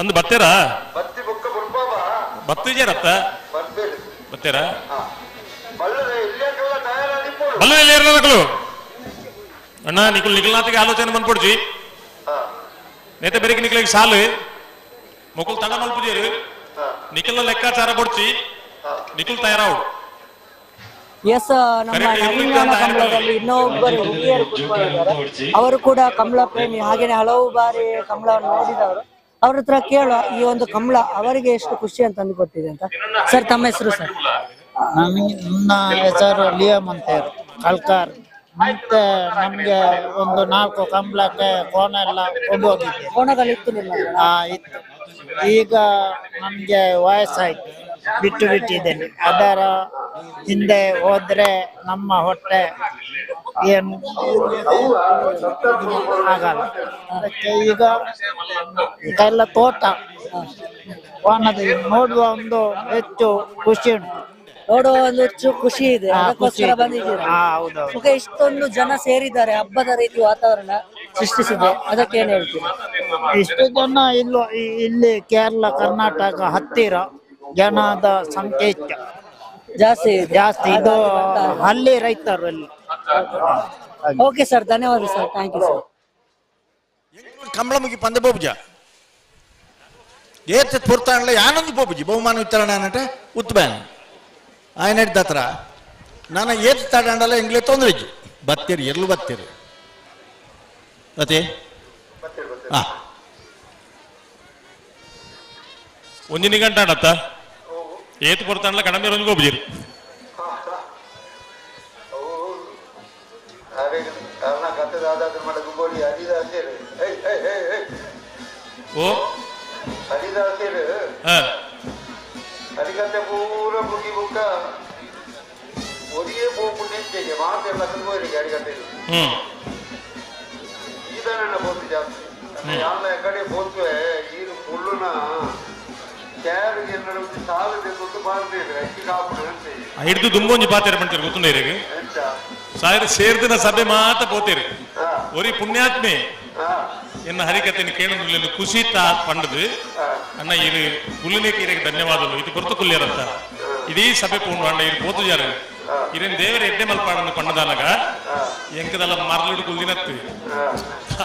[SPEAKER 17] ಅಂದು ಬತ್ತೀರಾ? ಬತ್ತಿಜೇರತ್ತ ಬತ್ತೀರಾ? ಬಲ್ಲ ಅಣ್ಣ ನಿಕುಲ್ ನಿಖಲ್ನಾಥಿಗೆ ಆಲೋಚನೆ ಮನ್ಪೊಡ್ಜಿ ನೇತೆ ಬೆರಿಕೆ ನಿಕ್ಲಿಗೆ ಸಾಲು ಮೊಕುಲ್ ತಡ ಮಲ್ಪುಜೇರು ನಿಖಲ್ನ ಲೆಕ್ಕಾಚಾರ ಬೊಡ್ಚಿ ನಿಖುಲ್ ತಯಾರಾವು.
[SPEAKER 11] ಎಸ್, ನಮ್ಮ ನವೀನ ಕಂಬಳದಲ್ಲಿ ಇನ್ನೊಬ್ಬರು ಹಿರಿಯರು ಕೂತ್ಕೊಂಡಿದ್ದಾರೆ, ಅವರು ಕೂಡ ಕಮಲ ಪ್ರೇಮಿ, ಹಾಗೇನೆ ಹಲವು ಬಾರಿ ಕಮಲವನ್ನು ನೋಡಿದವರು. ಅವ್ರ ಹತ್ರ ಕೇಳುವ ಈ ಒಂದು ಕಮಲ ಅವರಿಗೆ ಎಷ್ಟು ಖುಷಿ ಅಂತ ಅಂದುಕೊಟ್ಟಿದೆ ಅಂತ. ಸರ್, ತಮ್ಮ ಹೆಸರು ಸರ್?
[SPEAKER 21] ನನ್ನ ಹೆಸರು ಲಿಯಮ್ ಅಂತ ಹೇಳಿ, ಕಲ್ಕಾರ್. ಮತ್ತೆ ನಮ್ಗೆ ಒಂದು 4 ಕಂಬಳಕ್ಕೆ ಕೋಣ ಎಲ್ಲ ಕೊಂಡು ಹೋಗಿದ್ದೆ.
[SPEAKER 11] ಕೋಣಗಳಿತ್ತು ನಿಮ್ಮ?
[SPEAKER 21] ಹಾ, ಇತ್ತು. ಈಗ ನಮ್ಗೆ ವಯಸ್ಸಾಯ್ತು, ಬಿಟ್ಟು ಬಿಟ್ಟಿದ್ದೇನೆ. ಅದರ ಹಿಂದೆ ಹೋದ್ರೆ ನಮ್ಮ ಹೊಟ್ಟೆ ಏನು ಆಗಲ್ಲ. ಅದಕ್ಕೆ ಈಗ ಎಲ್ಲ ತೋಟ ಕೋಣದ ನೋಡುವ ಒಂದು ಹೆಚ್ಚು ಖುಷಿ ಉಂಟು.
[SPEAKER 11] ನೋಡುವ ಒಂದು ಹೆಚ್ಚು ಖುಷಿ ಇದೆ, ಅದಕ್ಕೋಸ್ಕರ ಬಂದಿದ್ದೀರಾ? ಓಕೆ, ಇಷ್ಟೊಂದು ಜನ ಸೇರಿದ್ದಾರೆ, ಹಬ್ಬದ ರೀತಿ ವಾತಾವರಣ ಸೃಷ್ಟಿಸಿದೆ, ಅದಕ್ಕೆ ಏನ್ ಹೇಳ್ತೀರಾ?
[SPEAKER 21] ಇಷ್ಟು ಜನ ಇಲ್ಲಿ ಕೇರಳ ಕರ್ನಾಟಕ ಹತ್ತಿರ ಜನದ ಸಂಖ್ಯೆ ಹೆಚ್ಚು
[SPEAKER 11] ಜಾಸ್ತಿ
[SPEAKER 21] ಜಾಸ್ತಿ. ಇದು ಅಲ್ಲಿ ರೈತರು ಅಲ್ಲಿ.
[SPEAKER 11] ಓಕೆ ಸರ್, ಧನ್ಯವಾದ sir, thank you sir.
[SPEAKER 3] Kambala ಮುಗಿ ಪಂದೆ ಬೋಬುಜ ಏತ್ ಪೊರ್ತಾಂಡ್ಲ ಯಾನೊಂದು ಪೋಪುಜಿ ಬಹುಮಾನ ವಿತರಣೆ ಅನ್ನಟ ಉತ್ಬ್ಯಾನ್ ఆయన ದತ್ರ ನಾನು ಏತ್ ತಡಂಡಲ ಎಂಗ್ಲೇ ತೊಂದರೆ ಇಜ್ಜಿ ಬತ್ತೀರಿ ಎಲ್ಲೂ ಬತ್ತೀರಿ. ಅತೆ ಹಾ
[SPEAKER 17] ಒಂಜಿನ ಗಂಟೆ ಆಡತ್ತ ಏತು ಕೊಡ್ತಾನಲ್ಲ ಕಡಮೆ ಒಂಜಿ ಗೋಬುಜಿರು ಓ ಹಾ
[SPEAKER 2] ಹರಿಕತೆ ಪೂರ ಬುಗಿ ಬುಕ್ಕ ಒರಿಯೇ ಪೋಪುಂಡೆ ಮಾತೆಲ್ಲ ಹೋರಿಗೆ ಹರಿಕತೆ
[SPEAKER 17] ಹ್ಮ್
[SPEAKER 2] ಈದಾನ ಪೋತು ಜಾಸ್ತಿ ಯಾನ ಕಡೆ ಪೋತುವೆ ಈರು ಫುಳ್ಳುನ ಕ್ಯಾರಿಗೆ ನಡುವೆ ಸಾಲದೆ ಗೊತ್ತು ಬಾರ್ದೇರು ಅಕ್ಕಿ ಕಾಪುಡು ಅಂತ
[SPEAKER 17] ಹಿಡ್ದು ದುಂಬೊಂಜಿ ಪಾತೆರ ಪಂತೀರು ಗೊತ್ತುಂಡ ಇರೆಗ್ ಸಾವಿರ ಸೇರ್ದಿನ ಸಭೆ ಮಾತ ಪೋತೇರು ಒರಿ ಪುಣ್ಯಾತ್ಮೆ ಎನ್ನ ಹರಿಕತೆಯನ್ನು ಕೇಳಲು ಖುಷಿ ತಾ ಪಂಡದು ಅಣ್ಣ ಇದು ಕುಲ್ಲಿನೇಕ ಇರೆಗೆ ಧನ್ಯವಾದಗಳು ಇದು ಗುರುತು ಕುಲ್ಯರಂತ ಇಡೀ ಸಭೆ ಪೂರ್ಣ ಅಣ್ಣ ಇದು ಪೋತುಜಾರು ಇರೇನು ದೇವರ ಎಡ್ಡೆ ಮಲ್ಪಾಡನ್ನು ಪಣ್ಣದಾನಗ ಎಂಕದಲ್ಲ ಮರಳುಡು ಕುಲ್ದಿನತ್ತು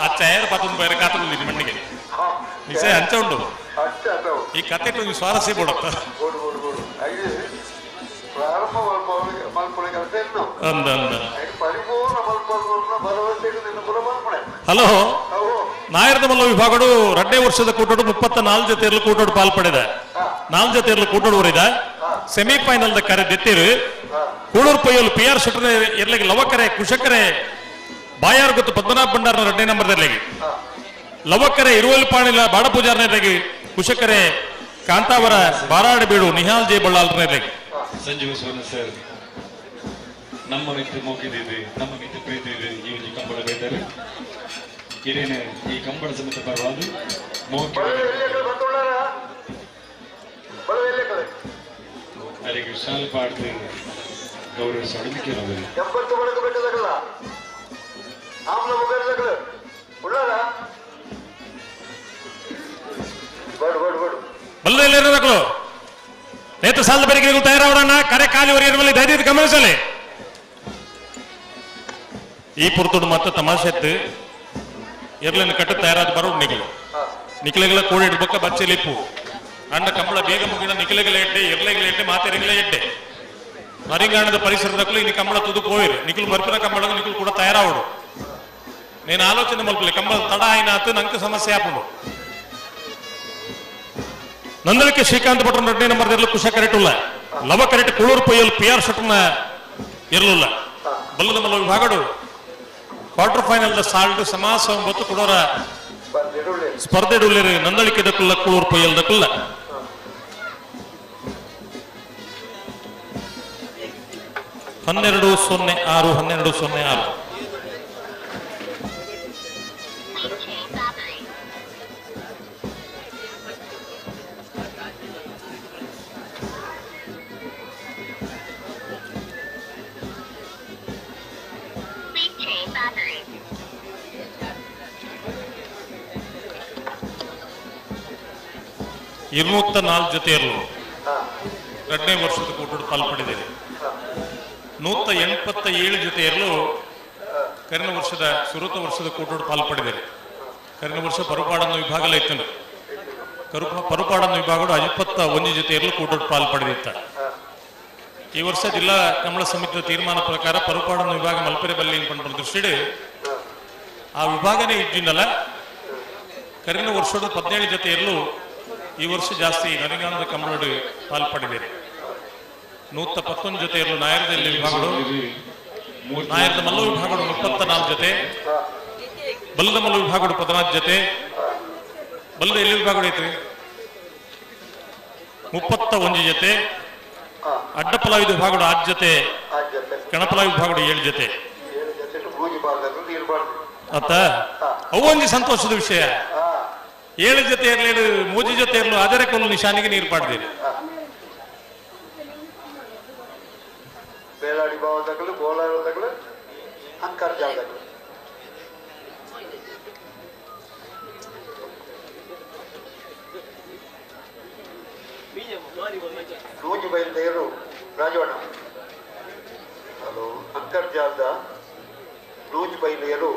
[SPEAKER 17] ಆ ಚೇರ್ ಪತ್ತೊಂದು ಬೈರ ಕಾತು ಕುಲ್ದಿನಿ ಮಣ್ಣಿಗೆ ನಿಜ ಅಂಚ ಉಂಡು ಈ ಕತೆ ಒಂದು ಸ್ವಾರಸ್ಯ ಕೊಡತ್ತ ಅಂದ ಅಂದ ಹಲೋ ನಾಯರದ ಮಲ್ಲ ವಿಭಾಗಡು ರಡ್ಡೇ ವರ್ಷದ ಕೂಟೋಡು 34 ಜೊತೆಯಲ್ಲೂ ಕೂಟೋಡು ಪಾಲ್ಪಡೆದ 4 ಜೊತೆಯಲ್ಲೂ ಕೂಟೋಡು ಊರಿದ ಸೆಮಿಫೈನಲ್ the ಕರೆ ದೆತ್ತಿರು ಕೂಳೂರು ಪೊಯ್ಯಲು ಪಿ ಆರ್ ಶೆಟ್ಟರ್ ಎರ್ಲಿಗೆ ಲವಕರೆ ಕುಶಕರೆ ಬಾಯಾರ್ ಗೊತ್ತು ಪದ್ಮನಾಭ ಭಂಡಾರನ ರಡ್ಡೇ ನಂಬರ್ ಎರ್ಲಿಗೆ ಲವಕರೆ ಇರುವಲ್ ಪಾಣಿಲ ಬಾಡಪೂಜಾರನ ಎರ್ಲಿಗೆ ಕುಶಕರೆ ಕಾಂತಾವರ ಬಾರಾಡು ಬೀಡು ನಿಹಾಲ್ ಜೆ ಬಳ್ಳಾಲ್ರನ ಎರ್ಲಿಗೆ
[SPEAKER 6] ಸಂಜೀವ ಸುವರ್ಣ ಸರ್ ನಮ್ಮ ಮಿತ್ರ ಮೋಕಿದಿದೆ ನಮ್ಮ ಮಿತ್ರ ಪ್ರೀತಿ ಇದೆ ಈ ಒಂದು ಕಂಬಳ ಬೈತಾರೆ ಹಿರೇನೆ ಈ ಕಂಬಳ ಸಮೇತ ಪರವಾದ ಮೋಕಿ ಅಲ್ಲಿಗೆ ವಿಶಾಲ ಪಾಡ್ದು ಗೌರವ ಸಡಲಿಕ್ಕೆ
[SPEAKER 2] 80 ಬಡಕು ಬೆಟ್ಟದಾಗಲ್ಲ ಆಮ್ಲ ಮುಗರ್ದಾಗಲ ಉಳ್ಳಾರ ಬಡು ಬಡು ಬಡು
[SPEAKER 17] ಬಲ್ಲ ಎಲ್ಲೇರದಾಗಲು ನೇತು ಸಾಲದ ಬೆರಕೆ ತಯಾರಾವರಣ್ಣ ಕರೆ ಖಾಲಿ ಇರುವಲ್ಲಿ ಧೈರ್ಯದ ಗಮನಿಸಲಿ ಈ ಪುರ್ತುಡು ಮತ್ತೆ ತಮಾಷೆ ಎತ್ತು ಎರ್ಲನ್ನು ಕಟ್ಟು ತಯಾರಾದ ಬರೋ ನಿಗಲು ನಿಖಲೆಗಳ ಕೋಡಿ ಇಡ್ಬೇಕ ಬಚ್ಚೆ ಲಿಪ್ಪು ಅಣ್ಣ ಕಂಬಳ ಬೇಗ ಮುಗಿದ ನಿಖಲೆಗಳ ಎಡ್ಡೆ ಎರ್ಲೆಗಳ ಎಡ್ಡೆ ಮಾತೆರೆಗಳ ಎಡ್ಡೆ ನರಿಂಗಾಣದ ಪರಿಸರದಕ್ಕೂ ಇನ್ನು ಕಂಬಳ ತುದು ಪೋಯಿರು ನಿಖಲು ಬರ್ಪಿನ ಕಂಬಳ ನಿಖಲು ಕೂಡ ತಯಾರಾವಡು నేను ಆಲೋಚನೆ ಮಲ್ಪಲೆ ಕಂಬಳ ತಡ ಆಯ್ನಾತು ನಂಗೆ ಸಮಸ್ಯೆ ಆಪುಂಡು ನಂದಳಿಕೆ ಶ್ರೀಕಾಂತ್ ಭಟ್ರ ಎರಡನೇ ನಂಬರ್ ಇರಲು ಕುಶ ಕರೆಕ್ಟ್ ಉಲ್ಲ ಲವ ಕರೆಕ್ಟ್ ಕುಳೂರು ಪೊಯ್ಯಲ್ ಪಿ ಆರ್ ಶೆಟ್ಟರ್ನ ಇರಲಿಲ್ಲ ಬಲ್ಲದ ಮಲ್ಲ ವಿಭಾಗಡು ಕ್ವಾರ್ಟರ್ ಫೈನಲ್ the salt ಸಮಾಸ ಒಂಬತ್ತು ಕುಡೋರ ಸ್ಪರ್ಧೆ ಡುಲ್ಲೇರು ನಂದಳಿಕೆ ದಕ್ಕುಲ್ಲ ಕುಳೂರು ಪೊಯ್ಯಲ್ ದಕ್ಕುಲ್ಲ 12-06 12-06 204 ಜೊತೆಯಲ್ಲೂ ಎರಡನೇ ವರ್ಷದ ಕೂಟಡು ಪಾಲ್ಪಡಿದ್ದೇನೆ 187 ಜೊತೆಯಲ್ಲೂ ಕರಿನ ವರ್ಷದ ಸುರುತ ವರ್ಷದ ಕೂಟಡು ಪಾಲ್ಪಡಿದ್ದೇನೆ ಕರಿನ ವರ್ಷ ಪರುಪಾಡನ್ನು ವಿಭಾಗಲ ಇತ್ತು ಪರುಪಾಡನ್ನು ವಿಭಾಗಡು 51 ಜೊತೆಯಲ್ಲೂ ಕೂಟಡು ಪಾಲ್ಪಡೆದಿತ್ತ ಈ ವರ್ಷ ಜಿಲ್ಲಾ ಕಮಲ ಸಮಿತಿಯ ತೀರ್ಮಾನ ಪ್ರಕಾರ ಪರುಪಾಡನ್ನು ವಿಭಾಗ ಮಲ್ಪೆರೆ ಬಲ್ಲಿ ಪಂಡ ದೃಷ್ಟಿಡು ಆ ವಿಭಾಗನೇ ಇದ್ದಿನಲ್ಲ ಕರಿನ ವರ್ಷದ 17 ಜೊತೆಯಲ್ಲೂ ಈ ವರ್ಷ ಜಾಸ್ತಿ ನರಿಂಗಾಣದ ಕಮಲಡು ಪಾಲ್ಪಡಿದೆ 111 ಜೊತೆ ಇರಲು ನಾಯರದಲ್ಲಿ ವಿಭಾಗಗಳು ನಾಯರದ ಮಲ್ಲ ವಿಭಾಗಗಳು 34 ಜೊತೆ ಬಲ್ಲದ ಮಲ್ಲ ವಿಭಾಗಗಳು 14 ಜೊತೆ ಬಲ್ಲದ ಎಲ್ಲಿ ವಿಭಾಗಗಳು ಐತ್ರಿ 31 ಜೊತೆ ಅಡ್ಡಪಲಾವಿ ವಿಭಾಗಗಳು 6 ಜೊತೆ ಕಣಪಲಾವಿ ವಿಭಾಗಗಳು 7 ಜೊತೆ ಅತ್ತ ಅವು ಒಂದು ಸಂತೋಷದ ವಿಷಯ 7 ಜೊತೆ ಇರಲಿ ಮೂಜಿ ಜೊತೆ ಇರಲು ಅದರ ಕೊಲ್ಲು ನಿಶಾನಿಗೆ ನೀರು ಪಾಡ್ದಿರಿ
[SPEAKER 2] ಬೇಲಾಡಿ ಬಾವದಗಳು ಬೋಲಾಡದಗಳು ಅಂಕರ್ ಜಾಗಗಳು ನೂಜಿ ಬಯಲ್ದೇರು ರಾಜವಣ್ಣ ಹಲೋ ಅಂತರ್ಜಾಲದ ನೂಜಿ ಬಯಲೇರು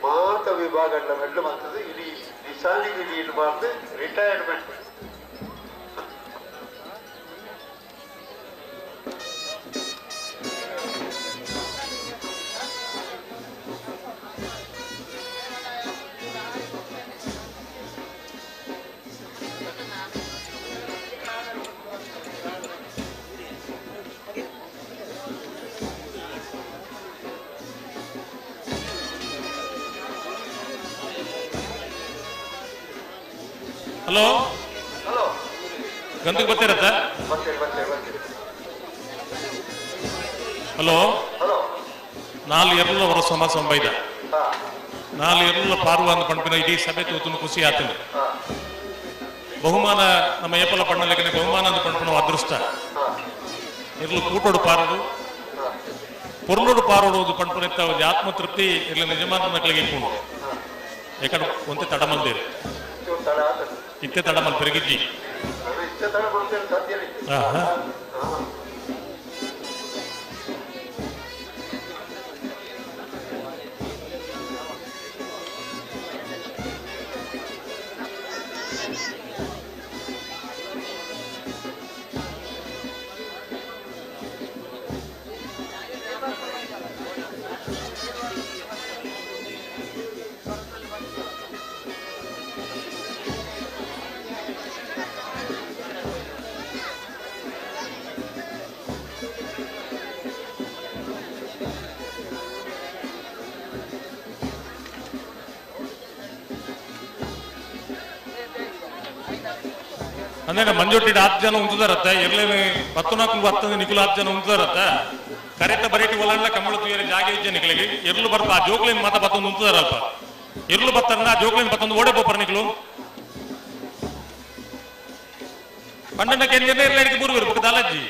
[SPEAKER 2] ಮಾತ ವಿಭಾಗಗಳ ಮೆಡ್ಲು ಮಾಡ್ತದೆ ಇಡೀ ನಿಶಾನಿಗೆ ಇಡೀ ಇಡಬಾರ್ದು ರಿಟೈರ್ಮೆಂಟ್
[SPEAKER 17] ಹಲೋ ಗಂಧಕ್ಕೆ ಬರ್ತೀರತ್ತ? ಹಲೋ, ನಾಲ್ ಎರಲ ವರ ಸಮ ಸಂಬೈದ ನಾಲ್ ಎರಲ ಪಾರುವ ಅಂದ ಪಂಪಿನ ಇಡೀ ಸಭೆ ತೂತುನು ಖುಷಿ ಆತನು. ಬಹುಮಾನ ನಮ್ಮ ಏಪಲ ಪಣ್ಣಲೆಕ್ಕನೆ ಬಹುಮಾನ ಅಂದ ಪಂಪನ ಅದೃಷ್ಟ. ಇರ್ಲು ಕೂಟೋಡು ಪಾರಡು ಪೊರ್ಲೋಡು ಪಾರೋಡು ಒಂದು ಪಂಪನ ಇತ್ತ ಒಂದು ಆತ್ಮತೃಪ್ತಿ ಇರ್ಲಿ ನಿಜಮಾನ ನಕಲಿಗೆ ಇಪ್ಪುಂಡು. ಯಾಕಂದ್ರೆ ಒಂತೆ ತಡಮಲ್ದೇರು ಇತ್ತೆ ತಡಮಲ್ ಪೆರಗಿಜ್ಜಿ. ಅಂದ್ರೆ ಮಂಜೊಟ್ಟಿಡ್ 10 ಜನ ಉಂಟುದಾರತ್ತ ಎರ್ಲೇನೆ 14 10 ನಿಕುಲು 10 ಜನ ಉಂಟುದಾರತ್ತ ಕರೆಕ್ಟ್ ಬರೇಟಿ ಒಲಂಡ್ಲ ಕಂಬಳ ತುಯರೆ ಜಾಗೆ ಇಜ್ಜೆ ನಿಕಲಿಗೆ ಎರ್ಲು ಬರ್ಪ ಆ ಜೋಕ್ಲಿನ ಮಾತ ಬತ್ತೊಂದು ಉಂಟುದಾರಲ್ಪ ಎರ್ಲು ಬತ್ತಂದ್ರೆ ಆ ಜೋಕ್ಲಿನ ಬತ್ತೊಂದು ಓಡೆ ಪೋಪರ್ ನಿಕಲು ಪಂಡನ ಕೆಂಜನೆ ಎರ್ಲ ಅಡಿಕೆ ಬೂರು ಬೊಕ್ಕ ದಾಲಜ್ಜಿ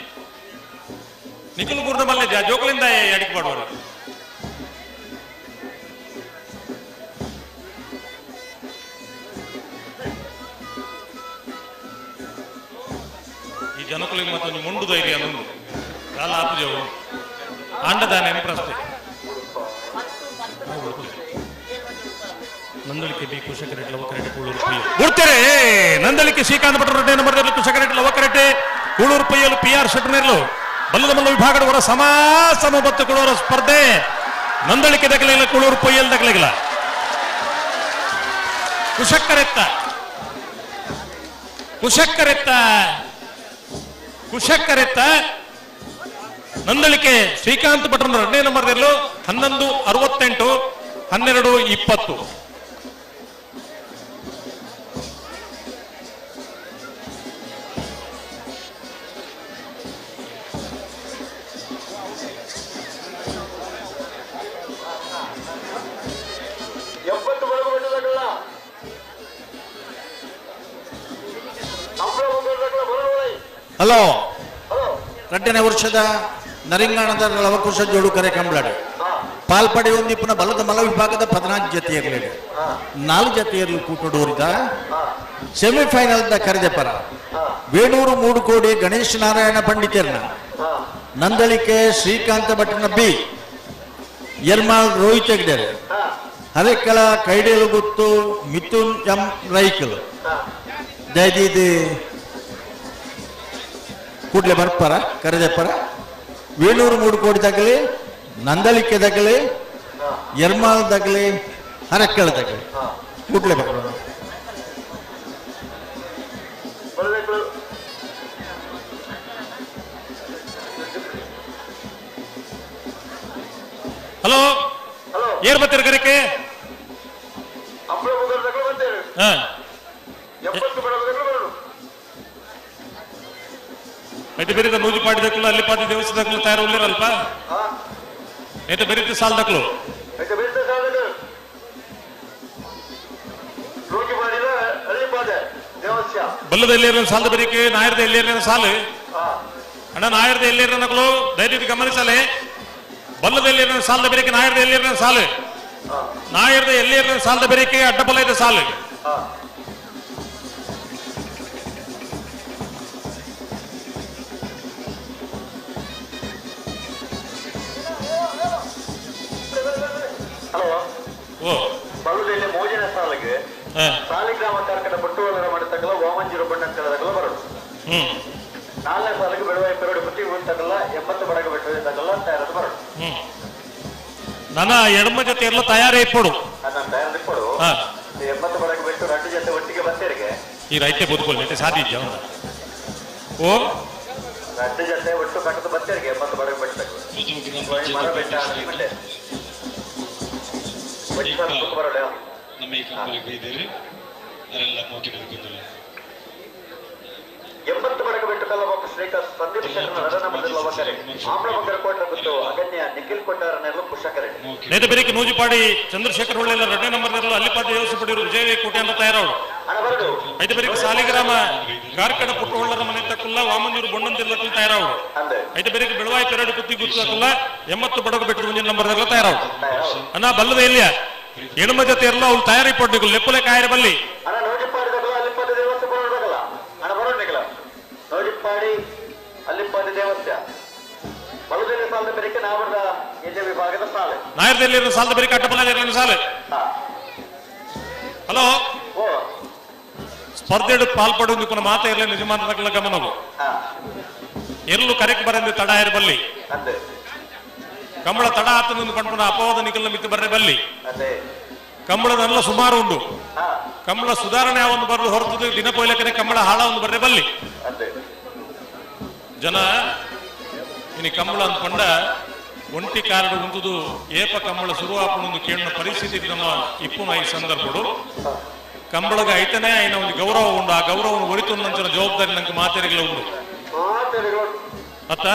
[SPEAKER 17] ನಿಕುಲು ಬೂರ್ನ ಮಲ್ಲೆಜ್ಜಿ ಆ ಜೋಕ್ಲಿಂದ ಅಡಿಕೆ ಮಾಡುವರು. ಈ ಜನಕುಲಿಗೆ ಮತ್ತೊಂದು ಮುಂಡು ಧೈರ್ಯ ಅನ್ನೊಂದು ಕಾಲ ಆಪುಜವು ಆಂಡದಾನೆ ಪ್ರಶ್ನೆ. ನಂದಳಿಕೆ ಬಿ ಕುಶಕರೆಡ್ಡಿ ಲವಕರೆಡ್ಡಿ ಕೂಳೂರು ಪಿ ಗುರ್ತಾರೆ. ನಂದಳಿಕೆ ಶ್ರೀಕಾಂತ ಭಟ್ರು ರೆಡ್ಡಿ ನಂಬರ್ ಕುಶಕರೆಡ್ಡಿ ಲವಕರೆಡ್ಡಿ ಕೂಳೂರು ಪೈಯಲು ಪಿ ಆರ್ ಶೆಟ್ಟರ್ನೇರ್ಲು ಬಲ್ಲದ ಮಲ್ಲ ವಿಭಾಗದ ಸಮ ಸಮ ಬತ್ತು ಕೊಡೋರ ಸ್ಪರ್ಧೆ. ನಂದಳಿಕೆ ದಕ್ಕಲಿಲ್ಲ, ಕೂಳೂರು ಪೈಯಲ್ ದಕ್ಕಲಿಲ್ಲ. ಕುಶಕ್ಕರೆತ್ತ ಕುಶಕ್ಕರೆತ್ತ ಕುಶಕ್ಕರೆತ್ತ ನಂದಳಿಕೆ ಶ್ರೀಕಾಂತ್ ಭಟ್ರನ ಎರಡನೇ ನಂಬರ್ 11 68 12 20.
[SPEAKER 3] ಹಲೋ, ರಡ್ಡನೇ ವರ್ಷದ ನರಿಂಗಾಣದ ಲವಕುಶ ಜೋಡು ಕರೆ ಕಂಬಳಾಡಿ ಪಾಲ್ಪಡೆ ಒಂದಿಪ್ಪನ ಬಲದ ಮಲ ವಿಭಾಗದ 14 ಜತೆಯರ್ಲೇಡು 4 ಜತೆಯರ್ಲು ಕೂಟಡೋರಿದ ಸೆಮಿಫೈನಲ್ the ಕರೆದೆಪರ ವೇಣೂರು ಮೂಡುಕೋಡಿ ಗಣೇಶ್ ನಾರಾಯಣ ಪಂಡಿತರ್ನ ನಂದಳಿಕೆ ಶ್ರೀಕಾಂತ ಭಟ್ನ ಬಿ ಯರ್ಮಾಲ್ ರೋಹಿತ್ ಹೆಗ್ಡೆರ್ ಹರೆಕಳ ಕೈಡೇಲು ಗುತ್ತು ಮಿಥುನ್ ಎಂ ರೈಕಲ್ ದಯದೀದಿ ಕೂಡ್ಲೆ ಬರ್ಪರ ಕರೆದೆಪ್ಪರ ವೇಣೂರು ಮೂಡುಕೋಡಿ ತಗಲಿ ನಂದಳಿಕೆ ತಗಲಿ ಯರ್ಮಾಲ್ ತಗಲಿ ಹರಕ್ಕಳ ತಗಲಿ ಕೂಡ್ಲೆ ಬರ್ಪರ.
[SPEAKER 17] ಹಲೋ, ಏರ್ ಬರ್ತೀರ ಕರೆಕ್ಕೆ? అయితే ಬೆರಿದ ನೂಜುಪಾಡಿ ದಕ್ಕಲು ಅಲ್ಲಿಪಾದಿ ದೇವಸ್ಥಾನ ದಕ್ಕಲು ತಯಾರು ಉಳ್ಳಿರಲ್ಪ అయితే ಬೆರಿತ ಸಾಲ್ ದಕ್ಕಲು ಬಲ್ಲದ ಎಲ್ಲಿರ ಸಾಲದ ಬೆರಿಕೆ ನಾಯರದ ಎಲ್ಲಿರ ಸಾಲು ಅಣ್ಣ ನಾಯರದ ಎಲ್ಲಿರ ನಕಲು ದಯವಿಟ್ಟು ಗಮನಿಸಲೇ. ಬಲ್ಲದ ಎಲ್ಲಿರ ಸಾಲದ ಬೆರಿಕೆ ನಾಯರದ ಎಲ್ಲಿರ ಸಾಲು ನಾಯರದ ಎಲ್ಲಿರ ಸಾಲದ ಬೆರಿಕೆ ಅಡ್ಡಬಲ ಇದೆ ಸಾಲು.
[SPEAKER 2] ಬಲ್ಲದಲ್ಲಿ ಮೋಜಿನ ಸಾಲಿಗೆ ಸಾಲಿಗ್ರಾಮ ಕಾರ್ಕಡ ಬಟ್ಟುವಲರ ಮಾಡತಕ್ಕಲ್ಲ ವಾಮಂಜಿರು ಬಣ್ಣ ತಗಲ ಬರಡು. ನಾಲ್ಕನೇ ಸಾಲಿಗೆ ಬೆಳವಾಯಿ ಪೆರಡು ಪ್ರತಿ ತಗಲ್ಲ 80 ಬಡಗ ಬೆಟ್ಟ ತಗಲ್ಲ ತಯಾರದ ಬರಡು.
[SPEAKER 17] ನನ್ನ ಎಡಮ ಜೊತೆ ಎಲ್ಲ ತಯಾರೇ ಇಪ್ಪಡು.
[SPEAKER 2] ನಾನು ತಯಾರು ಇಪ್ಪಡು 80 ಬಡಗ ಬೆಟ್ಟು 2 ಜೊತೆ ಒಟ್ಟಿಗೆ ಬರ್ತೇರಿಗೆ
[SPEAKER 17] ಈ ರೈತೆ ಬದುಕೊಳ್ಳಿ ಸಾಧ್ಯ ಇದ್ಯಾ ಓ
[SPEAKER 2] 2 ಜೊತೆ ಒಟ್ಟು ಕಟ್ಟದ ಬರ್ತೇರಿಗೆ 80 ಬಡಗ ಬೆಟ್ಟ ಮರ ಬೆಟ್ಟ
[SPEAKER 6] ನಮ್ಮ ಈ ಕಂಬಳಿಗೆ ಬೈದೇರಿ ಅದರೆಲ್ಲ ಮೋಕೆ ಬದುಕಿದ್ರು.
[SPEAKER 2] 80 ಬಡಕ ಬಿಟ್ಟು ಕಲ್ಲಬಾಬು ಶ್ರೀಕಾಂತ್ ಸಂದೀಪ್ ಶೆಟ್ಟರ್ ರಡನ ಬದಲು ಲವಕರೆ ಆಮ್ಲ ಬಂಗರ ಕೋಟರ ಬಿಟ್ಟು ಅಗಣ್ಯ ನಿಖಿಲ್ ಕೊಟ್ಟಾರನೆಲ್ಲ ಕುಶಕರೆ
[SPEAKER 17] ನೇತ ಬೆರಿಕೆ ನೂಜಿಪಾಡಿ ಚಂದ್ರಶೇಖರ್ ಹೊಳ್ಳೆಲ್ಲ ಎರಡನೇ ನಂಬರ್ ಇರಲು ಅಲ್ಲಿಪಾದ ದೇವಸ್ಥಾನ ಪಡೆಯರು ವಿಜಯ ಕೋಟೆ ಅಂತ ತಯಾರವಳು. ಐತೆ ಬೆರಿಕೆ ಸಾಲಿಗ್ರಾಮ ಗಾರ್ಕಡ ಪುಟ್ಟಹೊಳ್ಳರ ಮನೆ ತಕ್ಕಲ್ಲ ವಾಮಂಜೂರು ಬೊಣ್ಣಂದಿರ್ಲಕ್ಕಲ್ಲ ತಯಾರವಳು. ಐತೆ ಬೆರಿಕೆ ಬೆಳವಾಯಿ ಪೆರಡು ಕುತ್ತಿ ಗುತ್ತಕ್ಕಲ್ಲ 80 ಬಡಗು ಬಿಟ್ಟು ಮುಂದಿನ ನಂಬರ್ ಇರಲ್ಲ ತಯಾರವಳು. ಅಣ್ಣ ಬಲ್ಲದ ಎಲ್ಲಿಯ ಎಣುಮ ಜೊತೆ ಇರಲ್ಲ ಅವ್ಳು ತಯಾರಿ ಪಡ್ನಿಕಲ್ ಲೆಪ್ಪಲೆ ಕಾಯರ ಬಲ್ಲಿ.
[SPEAKER 2] ಅಣ್ಣ ನೋಜಿಪಾಡಿದಾಗಲ್ಲ ಅಲ್ಲಿಪಾದ ದೇವಸ್ಥಾನ ಬರೋದಾಗಲ್ಲ ಅಣ್ಣ ಬರೋಣಿಕಲ್ಲ ನೋಜಿಪಾಡಿ ಅಲ್ಲಿಪಾದ ದೇವಸ್ಥಾನ ಬಲದಲ್ಲಿ ಸಾಲದ ಬೆರಿಕೆ ನಾವರದ ಎಜೆ ವಿಭಾಗದ ಸಾಲೆ
[SPEAKER 17] ನಾಯರದಲ್ಲಿ ಸಾಲದ ಬೆರಿಕೆ ಅಡ್ಡಬಲ್ಲ ಸಾಲೆ. ಹಲೋ ಸ್ಪರ್ಧೆಡು ಪಾಲ್ಪಡು ಮಾತ ಇರಲಿ ನಿಜಮಾನ ಗಮನವು ಎಲ್ಲೂ ಕರೆಕ್ಟ್ ಬರಂದು ತಡ ಇರಬಲ್ಲಿ ಕಂಬಳ ತಡ ಆತನೊಂದು ಪಣ್ಪುನ ಅಪವಾದ ನಿಖಲ್ನ ಮಿತ್ತು ಬರ್ರೆ ಬಲ್ಲಿ. ಕಂಬಳದಲ್ಲ ಸುಮಾರು ಉಂಡು ಕಂಬಳ ಸುಧಾರಣೆ ಒಂದು ಬರಲು ಹೊರತು ದಿನ ಪೋಯ್ಲಕ್ಕನೆ ಕಂಬಳ ಹಾಳ ಒಂದು ಬರ್ರೆ ಬಲ್ಲಿ. ಜನ ಇನಿ ಕಂಬಳ ಅಂದ್ಕೊಂಡ ಒಂಟಿ ಕಾರಡು ಉಂಟುದು ಏಪ ಕಂಬಳ ಶುರು ಆಪುಣೊಂದು ಕೇಳಿನ ಪರಿಸ್ಥಿತಿ ನಮ್ಮ ಇಪ್ಪುನ ಈ ಸಂದರ್ಭಡು ಕಂಬಳಗ ಐತನೇ ಆಯ್ನ ಒಂದು ಗೌರವ ಉಂಡು. ಆ ಗೌರವವನ್ನು ಒರಿತು ನಂಚಿನ ಜವಾಬ್ದಾರಿ ನಂಗೆ ಮಾತೆರೆಗಳ ಉಂಡು ಅತ್ತ.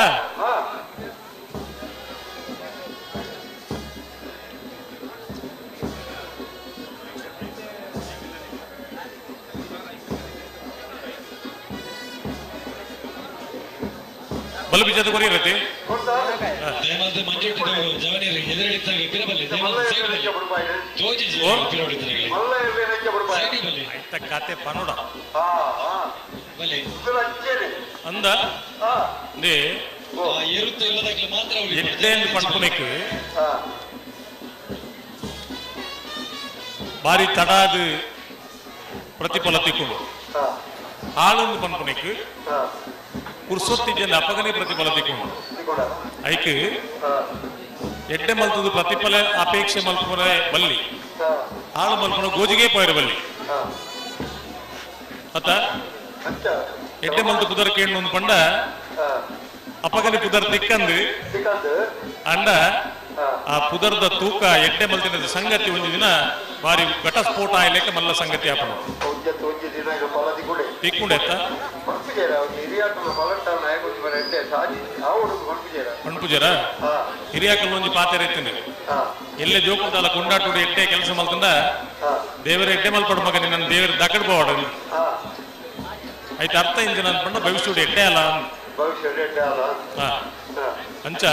[SPEAKER 17] ಬಲು ಬಿಜದ ಕೊರಿ ಇರತ್ತೆ.
[SPEAKER 6] ದಯಮಾಡಿ ಮಂಜೆಟ್ಟಿದವರು ಜವನಿಯರು ಎದುರಿಡಿದ್ದಾಗ ಪಿರಬಲ್ಲಿ ದಯಮಾಡಿ ಸೈಡ್ ತೋಜಿಜಿ ಪಿರಬಡಿದ್ದಾರೆ
[SPEAKER 17] ಐತ ಕಾತೆ ಪನುಡ
[SPEAKER 6] ಬಲ್ಲಿ
[SPEAKER 17] ಅಂದ they
[SPEAKER 6] ಏರುತ್ತೆ ಇಲ್ಲದಾಗಲೇ ಮಾತ್ರ
[SPEAKER 17] ಎಡ್ಡೆ ಪಣ್ಪುನೆಕ್ ಬಾರಿ ತಡಾದ ಪ್ರತಿಫಲ ತಿಕ್ಕೊಂಡು ಹಾಳೊಂದು ಪನ್ಪುನೆಕ್ ಕುರ್ಸೊತ್ತಿ ಜನ ಅಪಗನೆ ಪ್ರತಿಫಲ ತಿಕ್ಕೊಂಡು ಐಕ್ ಎಡ್ಡೆ ಮಲ್ತದ ಪ್ರತಿಫಲ ಅಪೇಕ್ಷೆ ಮಲ್ಪುನ ಬಲ್ಲಿ ಹಾಳು ಮಲ್ಪುನ ಗೋಜಿಗೆ ಪೋಯಿರ ಬಲ್ಲಿ ಅತ್ತ. ಎಡ್ಡೆ ಮಲ್ತು ಪುದರ್ ಕೇಂದ್ರ ಒಂದು ಪಂಡ ಅಪಗನೆ ಪುದರ್ ತಿಕ್ಕಂದು ಅಂಡ ಆ ಪುದರ್ದ ತೂಕ ಎಡ್ಡೆ ಮಲ್ತಿನ ಸಂಗತಿ ಒಂದು ದಿನ ಬಾರಿ ಘಟಸ್ಫೋಟ ಆಯ್ಲೆಕ್ಕ ಮಲ್ಲ ಸಂಗತಿ ಆಪಣ ತಿಕ್ಕೊಂಡೆತ್ತ ಪಣ್ಪುಜರ ಹಿರಿಯಾಕಲ್ ಒಂಜಿ ಪಾತೆರ ಇತ್ತಂದೆ ಎಲ್ಲೆ ಜೋಕುಂತಾಲ ಕೊಂಡಾಟುಡು ಎಡ್ಡೆ ಕೆಲಸ ಮಲ್ತಂದ ದೇವರ ಎಡ್ಡೆ ಮಲ್ಪಡು ಮಗ ನಿನ್ನ ದೇವರ ದಕಡ್ ಬೋಡ ಆಯ್ತು ಅರ್ಥ ಇಂಜಿನ ಅನ್ಪಂಡ ಭವಿಷ್ಯಡು ಎಡ್ಡೆ ಅಲ್ಲ. ಅಂಚ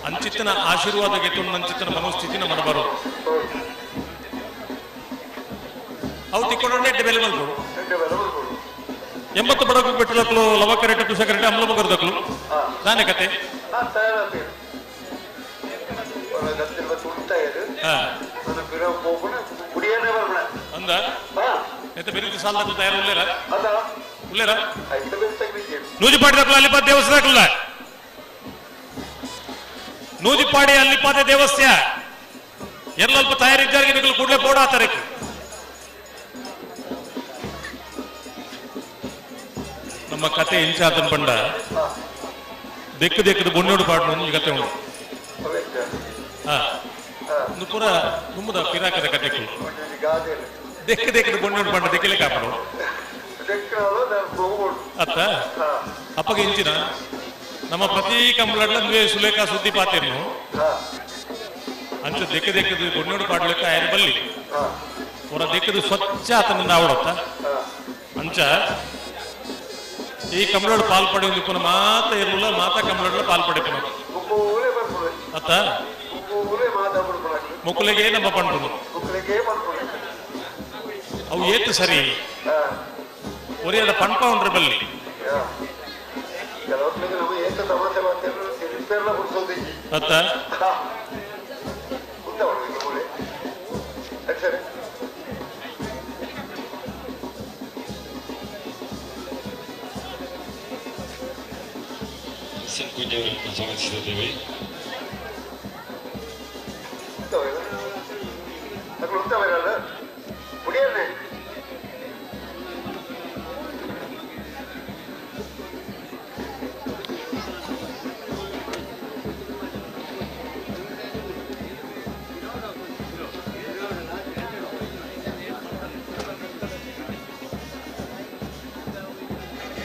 [SPEAKER 17] ಅಂಚಿತ್ತನ ಆಶೀರ್ವಾದ ಗೆತ್ತು ಅಂಚಿತ್ತನ ಮನೋಸ್ಥಿತಿ ನಮ್ಮ ಬರೋ ಅವು ತಿಕ್ಕೊಂಡು ಎಡ್ಡೆ ಬೆಲೆ ಮಲ್ಪಡು 80 ಬಡಗು ಪೆಟ್ಟಲಕ್ಲು ಲವಕರೆಟ ಕುಸಕರೆಟ ಅಮ್ಲ ಮಗರ್ದಕ್ಲು ನಾನೇ ಕತೆ. ಅಂದ ಎತ್ತ ಬೆರಿದು ಸಾಲದಕ್ಲು ತಯಾರು ಉಲ್ಲೇರ ಉಲ್ಲೇರ ನೂಜಿಪಾಡಿ ದಕ್ಲು ಅಲ್ಲಿಪಾದ ದೇವಸ್ಥಾನ ನೂಜಿಪಾಡಿ ಅಲ್ಲಿಪಾದ ದೇವಸ್ಥಾನ ಎಲ್ಲಲ್ಪ ತಯಾರಿದ್ದಾರಿಗೆ ನಿಗಲು ಕೂಡಲೇ ಬೋರ್ಡ್ ಆತಾರೆ. ನಮ್ಮ ಕತೆ ಇಂಚಾತನ್ ಪಂಡ ದೆಕ್ಕು ದೆಕ್ಕದ ಬೊಣ್ಣೋಡು ಪಾಡ್ನು ಈ ಕತೆ ಉಂಡು. ಒಂದು ಪೂರ ತುಂಬದ ಪಿರಾಕದ ಕತೆ ದೆಕ್ಕು ದೆಕ್ಕದ ಬೊಣ್ಣೋಡು ಪಂಡ ದೆಕ್ಕಲೆ ಕಾಪಡು ಅತ್ತ ಅಪ್ಪಗೆ ಇಂಚಿನ ನಮ್ಮ ಪ್ರತಿ ಕಂಬಳಡ್ಲ ಸುಲೇಖಾ ಸುದ್ದಿ ಪಾತಿರ್ನು ಅಂಚ ದೆಕ್ಕ ದೆಕ್ಕದ ಬೊಣ್ಣೋಡು ಪಾಡ್ಲಿಕ್ಕೆ ಆಯನ ಬಲ್ಲಿ ಪೂರ ದೆಕ್ಕದ ಸ್ವಚ್ಛ ಆತನ ಆವಡತ್ತ. ಅಂಚ ಈ ಕಂಬಳೋಡು ಪಾಲ್ ಪಡೆಯುವುದು ಪುನಃ ಮಾತ ಇರಲಿಲ್ಲ ಮಾತಾ ಕಂಬಳೋಡ್ಲ ಪಾಲ್ ಪಡೆಪುನ ಅತ್ತ ಮುಕ್ಕುಲಿಗೆ ನಮ್ಮ ಪಂಡ್ರು ಅವು ಏತು ಸರಿ ಒರಿಯದ ಪಂಪ ಉಂಡ್ರ ಬಲ್ಲಿ ಅತ್ತ
[SPEAKER 6] ಕುಂಜವರನ್ನು ಸ್ವಾಗತಿಸುತ್ತಿದ್ದೇವೆ.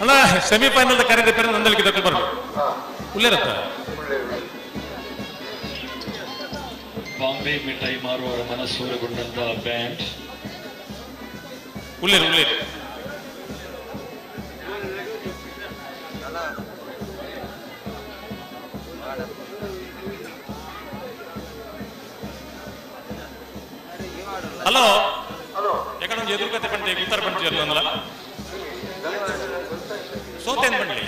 [SPEAKER 17] ಅಲ್ಲ, ಸೆಮಿಫೈನಲ್ ಕರೆದ ಪೇರು ನಂದಳಿಕೆ ದಕ್ಕಲು ಬರಲು ಉಳ್ಳೇರತ್ತ.
[SPEAKER 6] ಬಾಂಬೆ ಮಿಠಾಯಿ ಮಾರುವವರ ಮನಸ್ಸೂರೆಗೊಂಡಂತ ಬ್ಯಾಂಡ್.
[SPEAKER 17] ಉಳ್ಳೇರು ಉಳ್ಳೇರು. ಹಲೋ, ಎಕಡೆ ಒಂಜಿ ಎದುರುಕತೆ ಪಂಡೆ ಉತ್ತರ ಪಂಚಿ ಅಂದಲ್ಲ ಸೋತೇನ್ ಪಂಡ್ಲಿ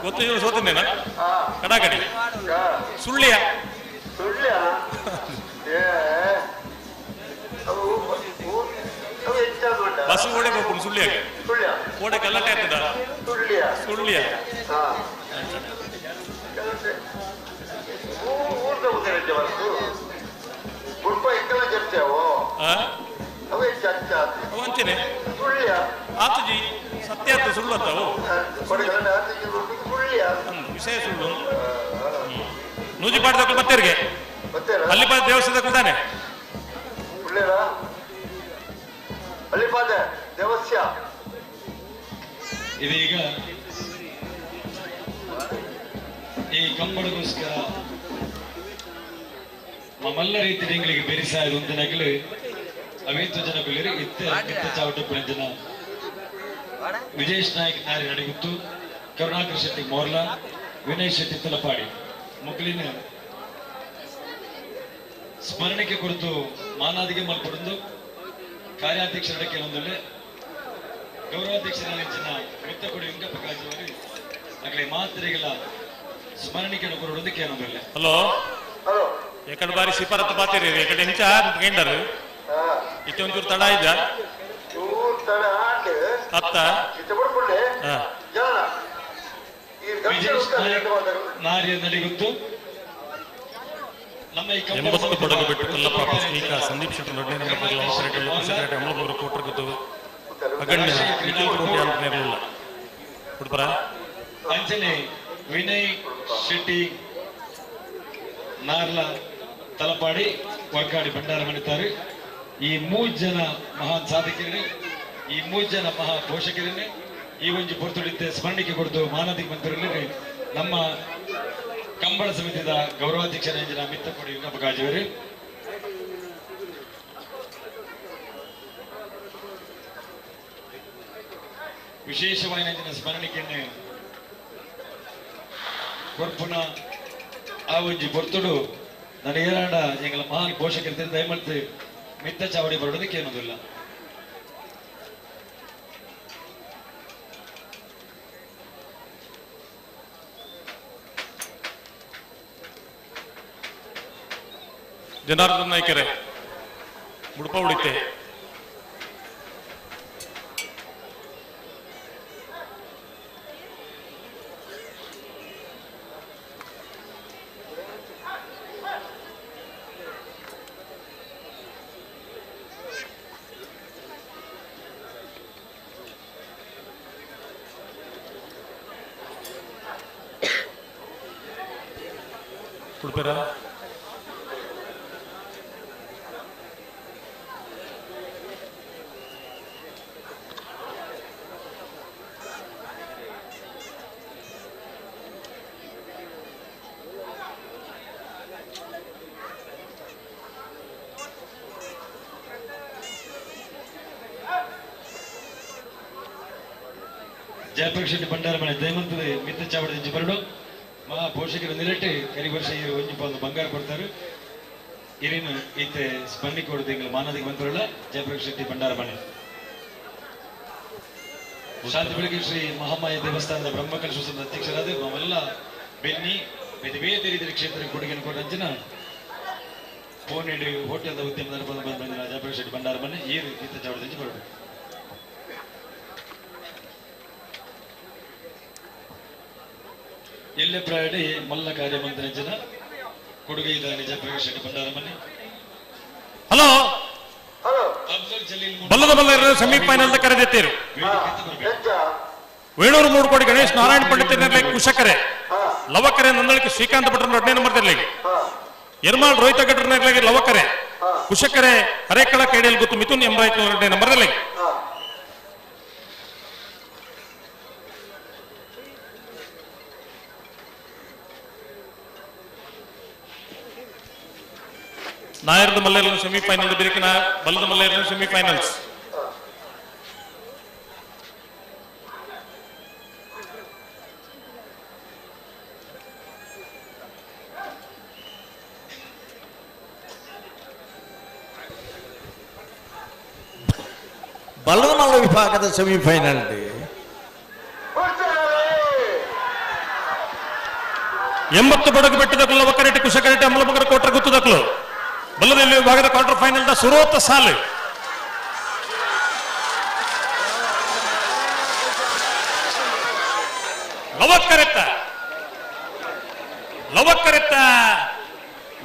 [SPEAKER 17] ಗೊತ್ತು ಸೋತೇನೇನ ಕಡಾಕಡಿ ಸುಳ್ಳಿಯ
[SPEAKER 2] ಸುಳ್ಯ.
[SPEAKER 17] ಬಸ್ ಓಡೆ ಹೋಗ್ಕೊಂಡು ಸುಳ್ಳಿಯಾಗ ಓಡೆ ಗಲಾಟೆ ಆಗ್ತದ.
[SPEAKER 2] ಸುಳ್ಯ.
[SPEAKER 17] ಸುಳ್ಳಿಯ. ಅಂಚನೆ ಆತುಜಿ ಸತ್ಯ ಆತು ಸುಳ್ಳು ಅಂತಾವು ವಿಷಯ ಸುಳ್ಳು. ನೂಜಿಪಾಡ್ದಕ್ಕೂ ಮತ್ತೆರಿಗೆ ಅಲ್ಲಿಪಾದ ದೇವಸ್ಥಾನಕ್ಕೂ ತಾನೆ.
[SPEAKER 2] ಅಲ್ಲಿಪಾದ ದೇವಸ್ಯ.
[SPEAKER 6] ಇದೀಗ ಈ ಕಂಬಳಗೋಸ್ಕರ ಮಲ್ಲ ರೀತಿ ಎಂಗಳಿಗೆ ಬೆರಿಸಾಯದು ನಗಲು ಅವೇತು ಜನ ಬಿಲ್ಲಿರಿ ಇತ್ತ ಇತ್ತ ಚಾವಟಪ್ಪನ ಜನ ವಿಜೇಶ್ ನಾಯಕ್ ನಾರಿ ನಡಿಗುತ್ತು, ಕರುಣಾಕರ್ ಶೆಟ್ಟಿ ಮೋರ್ಲಾ, ವಿನಯ್ ಶೆಟ್ಟಿ ತಲಪಾಡಿ ಮುಗ್ಲಿನ ಸ್ಮರಣಿಕೆ ಕುರಿತು ಮಾನಾದಿಗೆ ಮಲ್ಪಡೊಂದು ಕಾರ್ಯಾಧ್ಯಕ್ಷರ ಕೆಲವೊಂದಲ್ಲಿ ಗೌರವಾಧ್ಯಕ್ಷರ ನೆಚ್ಚಿನ ಮಿತ್ತಕೊಡಿ ವೆಂಕಪ್ಪ ಕಾಜಿಯವರು ಆಗಲೇ ಮಾತ್ರೆಗಳ ಸ್ಮರಣಿಕೆಯನ್ನು ಕೊಡುವುದು ಕೇಳೊಂದಿಲ್ಲ.
[SPEAKER 17] ಹಲೋ, ಎಕಡೆ ಬಾರಿ ಸಿಫಾರತ್ತು ಬಾತಿರಿ ಎಕಡೆ ಹೆಂಚ ಕೇಂಡರು ಇತ್ತೆ ಒಂಚೂರು ತಡ ಇದ್ದ ಅತ್ತ.
[SPEAKER 6] ವಿಜೇಶ್ ನಾಯಕ್ ನಾರಿಯ ನಡಿಗುತ್ತು ನಮ್ಮ ಈ
[SPEAKER 17] 80 ಬಡಗು ಬಿಟ್ಟು ಕಲ್ಲಪ್ಪ ಶ್ರೀಕಾ ಸಂದೀಪ್ ಶೆಟ್ಟಿ ಎರಡನೇ ನಂಬರ್ ಸೆಕ್ರೆಟರಿ ಅಮಲಪುರ ಕೋಟರ್ಗುತ್ತು ಅಗಣ್ಯ ನಿಖಿಲ್ ಕೋಟೆ ಅಂತ ಇರಲಿಲ್ಲ ಉಡುಪರ.
[SPEAKER 6] ಅಂಚನೆ ವಿನಯ್ ಶೆಟ್ಟಿ ನಾರ್ಲ ತಲಪಾಡಿ ವರ್ಕಾಡಿ ಭಂಡಾರ ಮಣಿತಾರೆ. ಈ ಮೂರು ಜನ ಮಹಾನ್ ಸಾಧಕರೇ, ಈ ಮೂರು ಜನ ಮಹಾ ಪೋಷಕರನ್ನೇ ಈ ಒಂಜಿ ಪೊರ್ತುಡಿತ್ತೆ ಸ್ಮರಣಿಕೆ ಕೊಡ್ತು ಮಾನದಿಗೆ ಮಂತ್ರಿಗಳಲ್ಲಿ ನಮ್ಮ ಕಂಬಳ ಸಮಿತಿಯ ಗೌರವಾಧ್ಯಕ್ಷರ ಮಿತ್ತಕೋಡಿ ವೆಂಕಪ್ಪ ಕಾಜಿಯವರು. ವಿಶೇಷವಾಗಿ ನಂಜಿನ ಸ್ಮರಣಿಕೆಯನ್ನು ಕೊರ್ಪುನ ಆ ಒಂಜಿ ಪೊರ್ತುಡು ನನಗೇನಾಡ ಎಂಗಳ ಮಹಾನ್ ಪೋಷಕರು ದಯಮಾಡಿ ಮಿತ್ತ ಚಾವಡಿ ಬರೋದಕ್ಕೆ ಏನೋದಿಲ್ಲ.
[SPEAKER 17] ಜನಾರ್ದನ್ ನಾಯ್ಕರೇ ಮುಡುಪ ಉಡಿತೆ. ಉಡುಪೇರ
[SPEAKER 6] ಜಯಪ್ರಕಾಶ್ ಶೆಟ್ಟಿ ಭಂಡಾರ ಮನೆ ದಯಮಂತದ ಮಿತ್ತ ಚಾವಡಿ ಬರಡು ಮಹಾ ಪೋಷಕರ ನಿರಟೆ ಕರಿ ವರ್ಷ ಇರು ಒಂಜಿ ಒಂದು ಬಂಗಾರ ಕೊಡ್ತಾರೆ. ಇರಿನು ಈತೆ ಸ್ಪಂದಿಕೆ ಕೊಡುದು ಎಂಗಳ ಮಾನದಿಗೆ ಬಂದಿರಲ್ಲ ಜಯಪ್ರಕಾಶ್ ಶೆಟ್ಟಿ ಭಂಡಾರ ಮನೆ. ಶಾಂತಿ ಬೆಳಗ್ಗೆ ಶ್ರೀ ಮಹಾಮಾಯ ದೇವಸ್ಥಾನದ ಬ್ರಹ್ಮಕಲಶೋತ್ಸವದ ಅಧ್ಯಕ್ಷರಾದ ನಾವೆಲ್ಲ ಬೆನ್ನಿ ಬೇರೆ ಬೇರೆ ರೀತಿಯ ಕ್ಷೇತ್ರಕ್ಕೆ ಕೊಡುಗೆಯನ್ನು ಕೊಟ್ಟ ಪೋನೇಡು ಹೋಟೆಲ್ದ ಉದ್ಯಮದ ಬಂದ ಬಂದ ಜಯಪ್ರಕಾಶ್ ಶೆಟ್ಟಿ ಭಂಡಾರ ಮನೆ ಈ ರೀತಿ ಚಾವಡಿ ಬರಡು. ಎಲ್ಲೆ ಪ್ರಾಯಡಿ ಮಲ್ಲ ಕಾರ್ಯಮಂತ್ರಿ ಜನ ಕೊಡುಗೆ ಇದ್ದಾನೆ ಜಯಪ್ರಕಾಶ್ ಶೆಟ್ಟಿ ಭಂಡಾರ ಮನೆ.
[SPEAKER 17] ಹಲೋ,
[SPEAKER 6] ಅಫ್ಜಲ್ ಜಲೀಲ್
[SPEAKER 17] ಬಲ್ಲದ ಬಲ್ಲ ಸೆಮಿಫೈನಲ್ ಕರೆದಿತ್ತೀರು ವೇಣೂರು ಮೂಡುಕೋಡಿ ಗಣೇಶ್ ನಾರಾಯಣ ಪಂಡಿತ್ ಕುಶಕರೆ ಲವಕರೆ ನಂದಳಿಕೆ ಶ್ರೀಕಾಂತ ಭಟ್ರ ಎರಡನೇ ನಂಬರ್ ಇರಲಿಗೆ ಎರ್ಮಾಳ್ ರೋಹಿತ ಗಡ್ರನಾಗ್ಲಾಗಿ ಲವಕರೆ ಕುಶಕರೆ ಹರೇಕಳ ಕೈಡಿಯಲ್ಲಿ ಗೊತ್ತು ಮಿಥುನ್ ಎಂ ರಾಯ್ ಎರಡನೇ ನಂಬರ್ ಇರಲಿಗೆ. ನಾಯರ್ದ ಮಲ್ಲೇರ್ನ ಸೆಮಿಫೈನಲ್ ಬಿರಿಕಿನ ಬಲ್ಲದ ಮಲ್ಲೇರ್ನ ಸೆಮಿಫೈನಲ್ಸ್.
[SPEAKER 3] ಬಲ್ಲದ ವಿಭಾಗದ ಸೆಮಿಫೈನಲ್
[SPEAKER 17] 80 ಬಡಗು ಬೆಟ್ಟದಕ್ಕಲು ಲವಕರೆಟ್ಟಿ ಕುಶಕರೆಟ್ಟಿ ಅಮಲಮಗರ ಕೋಟ್ರ ಗುತ್ತದಕ್ಕಲು ಬಲ್ಲದಲ್ಲಿ ವಿಭಾಗದ ಕ್ವಾರ್ಟರ್ ಫೈನಲ್ the ಸುರೋತ ಸಾಲು. ಲವಕರೆತ್ತ ಲವಕರೆತ್ತ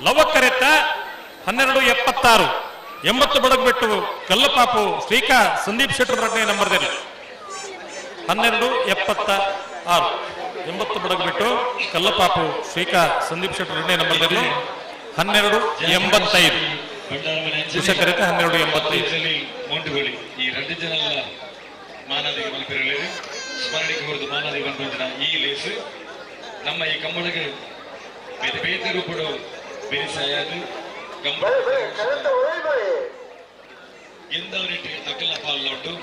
[SPEAKER 17] ಲವಕರೆತ್ತ 12.76. 80 ಬಡಗು ಬೆಟ್ಟು ಕಲ್ಲಪಾಪು ಶ್ರೀಕಾ ಸಂದೀಪ್ ಶೆಟ್ಟರ್ ರಡ್ನೇ ನಂಬರ್ದಲ್ಲಿ 12.76. 80 ಬಡಗು ಬಿಟ್ಟು ಕಲ್ಲಪಾಪು ಶ್ರೀಕಾ ಸಂದೀಪ್ ಶೆಟ್ಟರ್ ಎರಡನೇ ನಂಬರ್ದಲ್ಲಿ 12.85. ಕುಶಕರಿತ 12.85.
[SPEAKER 6] ಮೋಂಟುಗೋಳಿ ಈ ಎರಡು ಜನ ಮಾನಾದಿಗೆ ಮಲ್ಪಿರಲಿರಿ ಸ್ಮರಣಿಕೆ ಹೊರದು ಮಾನಾದಿಗೆ ಬಂದ ಈ ಲೇಸು ನಮ್ಮ ಈ ಕಂಬಳಗೆ ಬೇರೆ ಬೇರೆ ರೂಪಡು ಬೇರೆ ಕಂಬಳ ಎಂದವರಿಟ್ಟು ಅಕಲ ಪಾಲ್ ಉಂಟು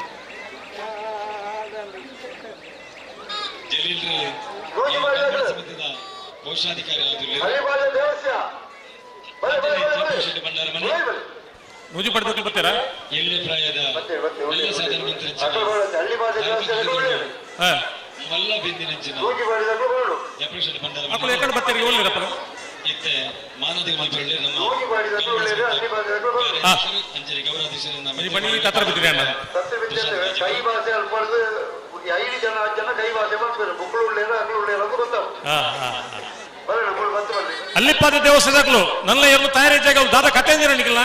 [SPEAKER 6] ಜಲೀಲ್ ಸಮಿತಿದ ಕೋಶಾಧಿಕಾರಿ
[SPEAKER 17] ನೂಜು ಪಡೆದಕ್ಕೆ ಬರ್ತೀರಾ?
[SPEAKER 6] ಎಳ್ಳೆ ಪ್ರಾಯದ ಎಲ್ಲ ಸಾಧನ ಮಂತ್ರಿ ಮಲ್ಲ ಬಿಂದಿನಂಚಿನ ಜಯಪ್ರಸಾದ್ ಭಂಡಾರ
[SPEAKER 17] ಅಕ್ಕಳು ಎಕಡೆ ಬರ್ತೀರಿ ಓಲ್ಲಿರಪ್ಪ
[SPEAKER 6] ಇತ್ತೆ ಮಾನದಿಗೆ ಮಲ್ಪರಳ್ಳಿ ನಮ್ಮ ಅಂಜಲಿ ಗೌರವಾಧ್ಯಕ್ಷರಿಂದ
[SPEAKER 17] ಬನ್ನಿ ತತ್ರ ಬಿದ್ದಿರಿ ಅಣ್ಣ.
[SPEAKER 2] ಕೈ ಭಾಷೆ ಅಲ್ಪಡ್ದು 5 ಜನ 6 ಜನ ಕೈ ಭಾಷೆ ಮಾಡ್ತಾರೆ. ಬುಕ್ಕಳು ಉಳ್ಳೇರ ಅಗಳು ಉಳ್ಳೇರ ಅಂತ ಗೊತ್ತಾಗ
[SPEAKER 17] ಅಲ್ಲಿಪ್ಪಾದ ದೇವಸ್ಥಾನಗಳು ನನ್ನ ಎರಡು ತಯಾರಿ ಜಾಗ ದಾದ ಕತೆ ನಿಕ್ಕಿಲ್ಲ.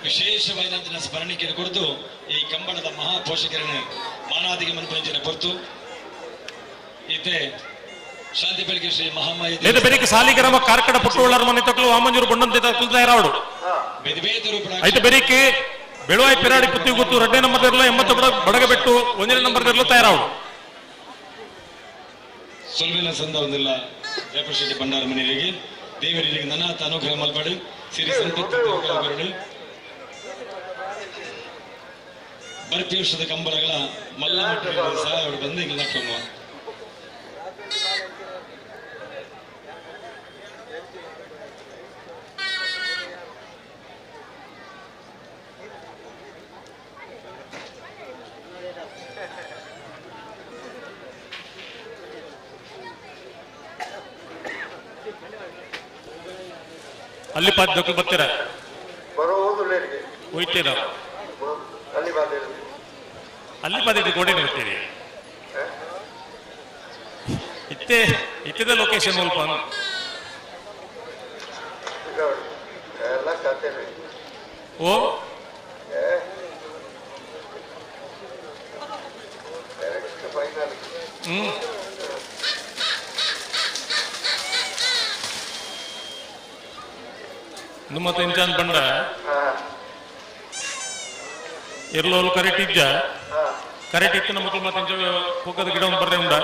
[SPEAKER 6] ವಿಶೇಷವಾದಂತಹ ಸ್ಮರಣಿಕೆಯನ್ನು ಕೊಡ್ತು ಈ ಕಂಬಳದ ಮಹಾ ಪೋಷಕರನ್ನು ಮಾನಾದಿಗೆ ಮನ್ಪಂಚನೆ ಹೊರತು ಇತ್ತೆ ಶಾಂತಿ ಬೆಳಗ್ಗೆ ಶ್ರೀ ಮಹಾಮಾಯಿ
[SPEAKER 17] ಲೇದ ಬೆರಿಕೆ ಸಾಲಿಗ್ರಾಮ ಕಾರ್ಕಡ ಪುಟ್ಟುಳ್ಳರ ಮನೆ ತಕ್ಕಲು ವಾಮಂಜೂರು ಬಣ್ಣಂತೆ ತಕ್ಕಲು ತಯಾರಾವಡು ಐತೆ ಬೆರಿಕೆ ಬೆಳುವಾಯಿ ಪಿರಾಡಿ ಪುತ್ತಿ ಗೊತ್ತು 2ನೇ ನಂಬರ್ ಇರಲ್ಲ 80 ಬಡಗ ಬೆಟ್ಟು 1ನೇ ನಂಬರ್ ಇರಲು ತಯಾರಾವಡು.
[SPEAKER 6] ಸೊಲ್ವಿನ ಸಂದ ಒಂದಿಲ್ಲ ಜಯಪ್ರಶೆಟ್ಟಿ ಭಂಡಾರ ಮನೆಯವರಿಗೆ ದೇವರಿಗೆ ನನ್ನ ಅನುಗ್ರಹ ಮಲ್ಪಡು ಸಿರಿ ಸಂಪತ್ತು ಬರ್ಪಿ ವರ್ಷದ ಕಂಬಳಗಳ ಮಲ್ಲ ಮಟ್ಟದ ಸಹಾಯ ಬಂದು ಹಿಂಗೆ ನಕ್ಕಮ್ಮ.
[SPEAKER 17] ಅಲ್ಲಿ ಪಾದ ಬರ್ತೀರಾ? ಹೋಯ್ತೀರಾ? ಅಲ್ಲಿ ಪಾದ ಗೋಡೆ ನಿಲ್ತೀರಿ. ಇತ್ತೆ ಇತ್ತಿದ ಲೊಕೇಶನ್ ಸ್ವಲ್ಪ ಓ ಹ್ಮ್ ನಿಮ್ಮ ಇಂಚಾನ್ ಬಂಡ ಎರ್ಲೋಲ್ ಕರೆಕ್ಟ್ ಇಜ್ಜ ಕರೆಕ್ಟ್ ಇತ್ತು ನಮ್ಮ ಮಕ್ಕಳು ಮತ್ತೆ ಇಂಚ ಪೊಕ್ಕದ ಗಿಡ ಒಂದು ಬರ್ರೆ ಉಂಡ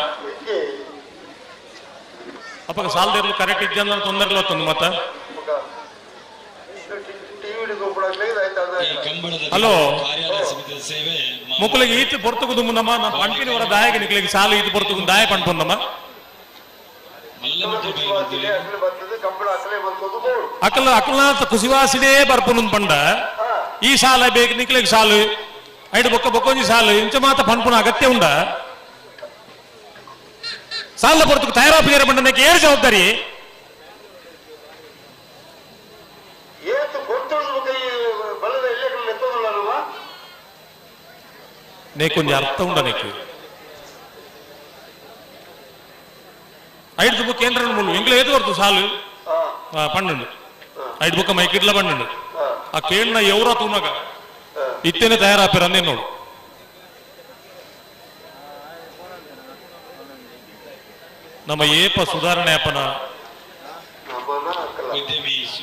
[SPEAKER 17] ಅಪ್ಪ ಸಾಲದ ಇರ್ಲು ಕರೆಕ್ಟ್ ಇಜ್ಜ ಅಂದ್ರೆ ತೊಂದರೆ ಇಲ್ಲ ತಂದು ಮತ್ತ. ಹಲೋ ಮಕ್ಕಳಿಗೆ ಈತ ಪೊರ್ತುಕು ನಮ್ಮ ಪಂಪಿನ ಹೊರ ದಾಯಕ ನಿಕ್ಲಿಗೆ ಸಾಲು ಈತ ಪೊರ್ತುಕು ದಾಯ ಪಂಪೊಂದಮ್ಮ ಅಕಲ ಅಕಲ್ನಾಥ ಕುಸಿವಾಸಿನೇ ಬರ್ಪುನ ಪಂಡ ಈ ಸಾಲ ಬೇಕು ನಿಕ್ಲಿಗೆ ಸಾಲು ಐಡು ಬೊಕ್ಕ ಬೊಕ್ಕೊಂಜಿ ಸಾಲು ಇಂಚ ಮಾತ ಪನ್ಪುನ ಅಗತ್ಯ ಉಂಡ ಸಾಲ ಪೊರ್ತುಕು ತಯಾರಾಪು ಪಂಡನಕ್ಕೆ ಏರು ಜವಾಬ್ದಾರಿ. ನೇಕೊಂಜಿ ಅರ್ಥ ಉಂಡ ನೀಕು ಐದು ಬುಕ್ ಏನ್ರ ಮುಳ್ಳು ಎಂಗ್ಲ ಏದು ಬರ್ತು ಸಾಲು ಪಣ್ಣುಂಡು ಐದು ಬುಕ್ಕ ಮೈಕಿಡ್ಲ ಪಣ್ಣುಂಡು ಆ ಕೇಳ್ನ ಎವರ ತೂನಗ ಇತ್ತೇನೆ ತಯಾರಾಪಿರ ಅಂದೇ ನೋಡು. ನಮ್ಮ ಏಪ ಸುಧಾರಣೆ ಅಪ್ಪನ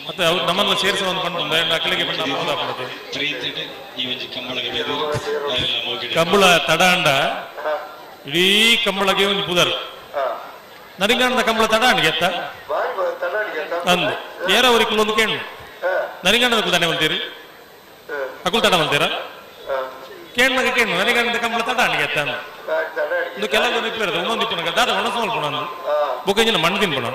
[SPEAKER 17] ಮತ್ತೆ ಅವ್ರು ನಮ್ಮನ್ನ ಸೇರಿಸ ಒಂದು ಪಂಡ ಅಕ್ಕಲಿಗೆ ಪಂಡ ಕಂಬಳ ತಡಾಂಡ ಇಡೀ ಕಂಬಳಗೆ ಒಂದು ಪುದರ್ ನರಿಂಗಾಣದ ಕಂಬಳ ತಡ ಅಣ್ಗೆ ಎತ್ತ ಅಂದು ಏರವರಿಕಲ್ ಒಂದು ಕೇಳು. ನರಿಗಣ್ಣದ ದಾನೆ ಮಲ್ತೀರಿ ಅಕುಲ್ ತಡ ಮಲ್ತೀರಾ ಕೇಣ್ಮಗ ಕೇಣು ನರಿಗಣ್ಣದ ಕಂಬಳ ತಡ ಅಣಿಗೆ ಎತ್ತಾನು ಇಂದು ಕೆಲವು ನಿಪ್ಪಿರೋದು ಒಂದೊಂದು ಇಪ್ಪುನಗ ದಾದ ಒಣಸು ಮಲ್ಪುಣ ಬೊಕ್ಕ ಇಂಜಿನ ಮಣ್ಣು ತಿನ್ಪುಣ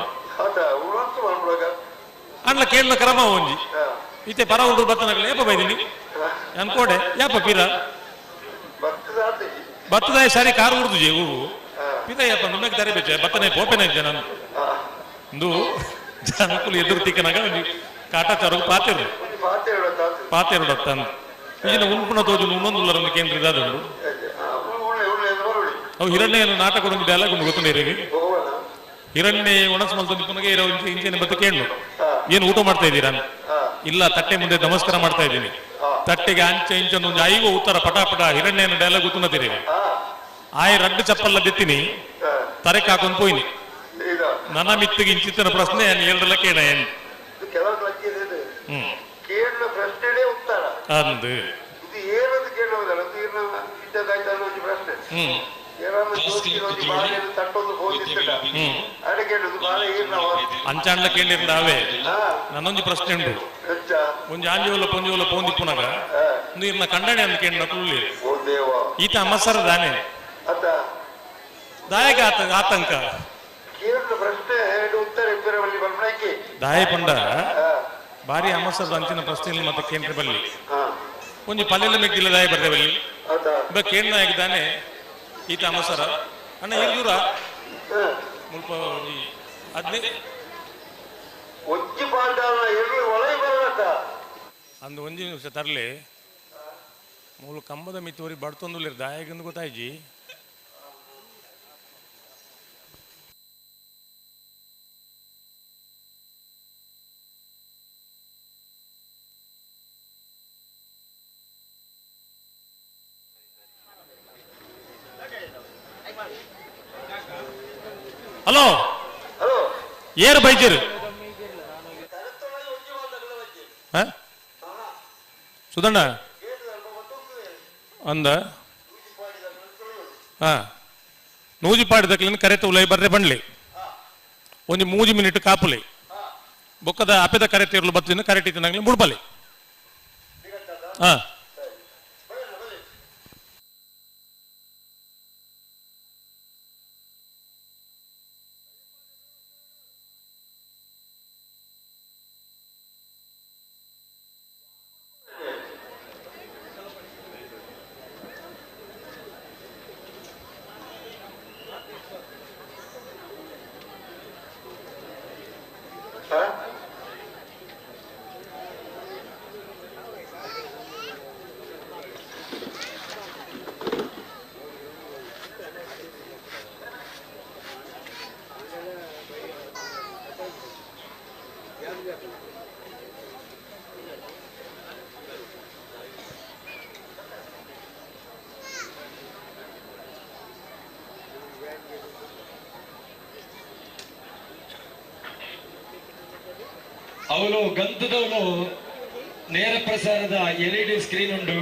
[SPEAKER 17] ಅಂಡ್ಲ ಕೇಳ್ನ ಕ್ರಮ ಒಂಜಿ ಇತ್ತೆ ಪರ ಉಂಡು ಬತ್ತನಗಲ ಏಪ ಬೈದಿನಿ ಅನ್ಕೋಡೆ ಯಾಪ ಪೀರ ಬತ್ತದ ಸರಿ ಕಾರು ಉರ್ದು ಜೆ ಊರು ಪಿತ ಯಾಪ ನುಣ್ಣಗೆ ದರೆ ಬೆಚ್ಚ ಬತ್ತನೆ ಪೋಪೆನ ಇದ್ದೆ ನಾನು ಇಂದು ಜನಕುಲು ಎದುರು ತಿಕ್ಕನಾಗ ಒಂಜಿ ಕಾಟಾಚಾರ ಪಾತೆರು ಪಾತೆರು ಡತ್ತಾನು ಈಗಿನ ಉಂಪುನ ತೋಜು ಉನ್ನೊಂದುಲ್ಲರ ಒಂದು ಕೇಂದ್ರ ಇದಾದುಂಡು ಅವು ಹಿರಣ್ಯ ನಾಟಕ ಒಂದು ಡೈಲಾಗ್ ಉಂಡು ಗೊತ್ತು ನೀರಿಗೆ. ಹಿರಣ್ಯ ಒಣಸು ಮಲ್ತೊಂದು ಪುನಗೆ ಇರೋ ಇಂಚೆನೆ ಬತ್ತು ಕೇಳು, ಏನು ಊಟ ಮಾಡ್ತಾ ಇದ್ದೀರಾ? ಇಲ್ಲ, ತಟ್ಟೆ ಮುಂದೆ ನಮಸ್ಕಾರ ಮಾಡ್ತಾ ಇದ್ದೀನಿ. ತಟ್ಟೆಗೆ ಅಂಚೆ ಇಂಚೆ ಒಂದು ಐವ ಉತ್ತರ ಪಟಾಪಟ ಹಿರಣ್ಯನ ಡೈಲಾಗ್ ಗೊತ್ತುನ್ನತೀರಿ. ಆಯ್ ರಡ್ಡು ಚಪ್ಪಲ್ಲ ದೆತ್ತಿನಿ ತರೆಕ್ ಹಾಕೊಂಡು ಪೋಯಿನಿ. ನನ್ನ ಮಿತ್ತಿಗೆ ಇಂಚಿತ್ತನ ಪ್ರಶ್ನೆ ಏಳರಲ್ಲ ಕೇಳ ಹ್ಮ್ ಅಂದು ಹ್ಮ್ ಅಂಚಾಂಡ್ಲ ಕೇಳಿರ್ಲ ಅವೇ ನನ್ನೊಂದು ಪ್ರಶ್ನೆ ಉಂಟು. ಒಂಜಿ ಆಂಜೋಲ ಪೊಂಜೋಲ ಪೋಂದಿಪ್ಪುನಾಗ ನೀರ್ನ ಕಂಡಣೆ ಅಂತ ಕೇಳಿನ ಕುಳ್ಳಿ ಈತ ಅಮಸರ ದಾನೆ ದಾಯಕ ಆತಂಕ ದಾಯ ಪಂಡ ಬಾರಿ ಅಮಸರದ ಅಂಚಿನ ಪ್ರಶ್ನೆ ಇಲ್ಲ ಮತ್ತೆ ಕೇಂದ್ರ ಬಲ್ಲಿ ಒಂಜಿ ಪಲ್ಲೆಲ್ಲ ಮೆಗ್ಗಿಲ್ಲ ದಾಯ ಬರ್ದೆ ಬಲ್ಲಿ ಬ ಕೇಳಿನ ದಾನೆ ಈತ ಅಮಸರ ಅಣ್ಣ ಏನ್ ದೂರ ಮುಲ್ಪ ಒಂಜಿ ಅದ್ನೇ ಅಂದು ಒಂಜಿ ನಿಮಿಷ ತರಲಿ ಮೂಲು ಕಂಬದ ಮಿತ್ತೋರಿ ಬಡ್ತೊಂದುಲ್ಲೇರು ದಾಯಗಂದು ಗೊತ್ತಾಯ್ಜಿ. ಹಲೋ ಏರು ಬೈಜಿರು ಸುಧಣ್ಣ ಅಂದ ಹಾ ನೂಜಿ ಪಾಡಿದಕ್ಲಿನ ಕರೆತ ಉಲೈ ಬರ್ರೆ ಬಂಡ್ಲಿ ಒಂಜಿ ಮೂಜಿ ಮಿನಿಟ್ ಕಾಪುಲಿ ಬೊಕ್ಕದ ಅಪೆದ ಕರೆ ತೀರ್ಲು ಬತ್ತಿನ ಕರೆಕ್ಟ್ ಇತ್ತಿನಾಗ್ಲಿ ಮುಡ್ಬಲಿ. ಹಾ
[SPEAKER 6] ಅವಳು ಗಂಧದವನು ನೇರ ಪ್ರಸಾರದ ಎಲ್ಇಡಿ ಸ್ಕ್ರೀನ್ ಉಂಟು.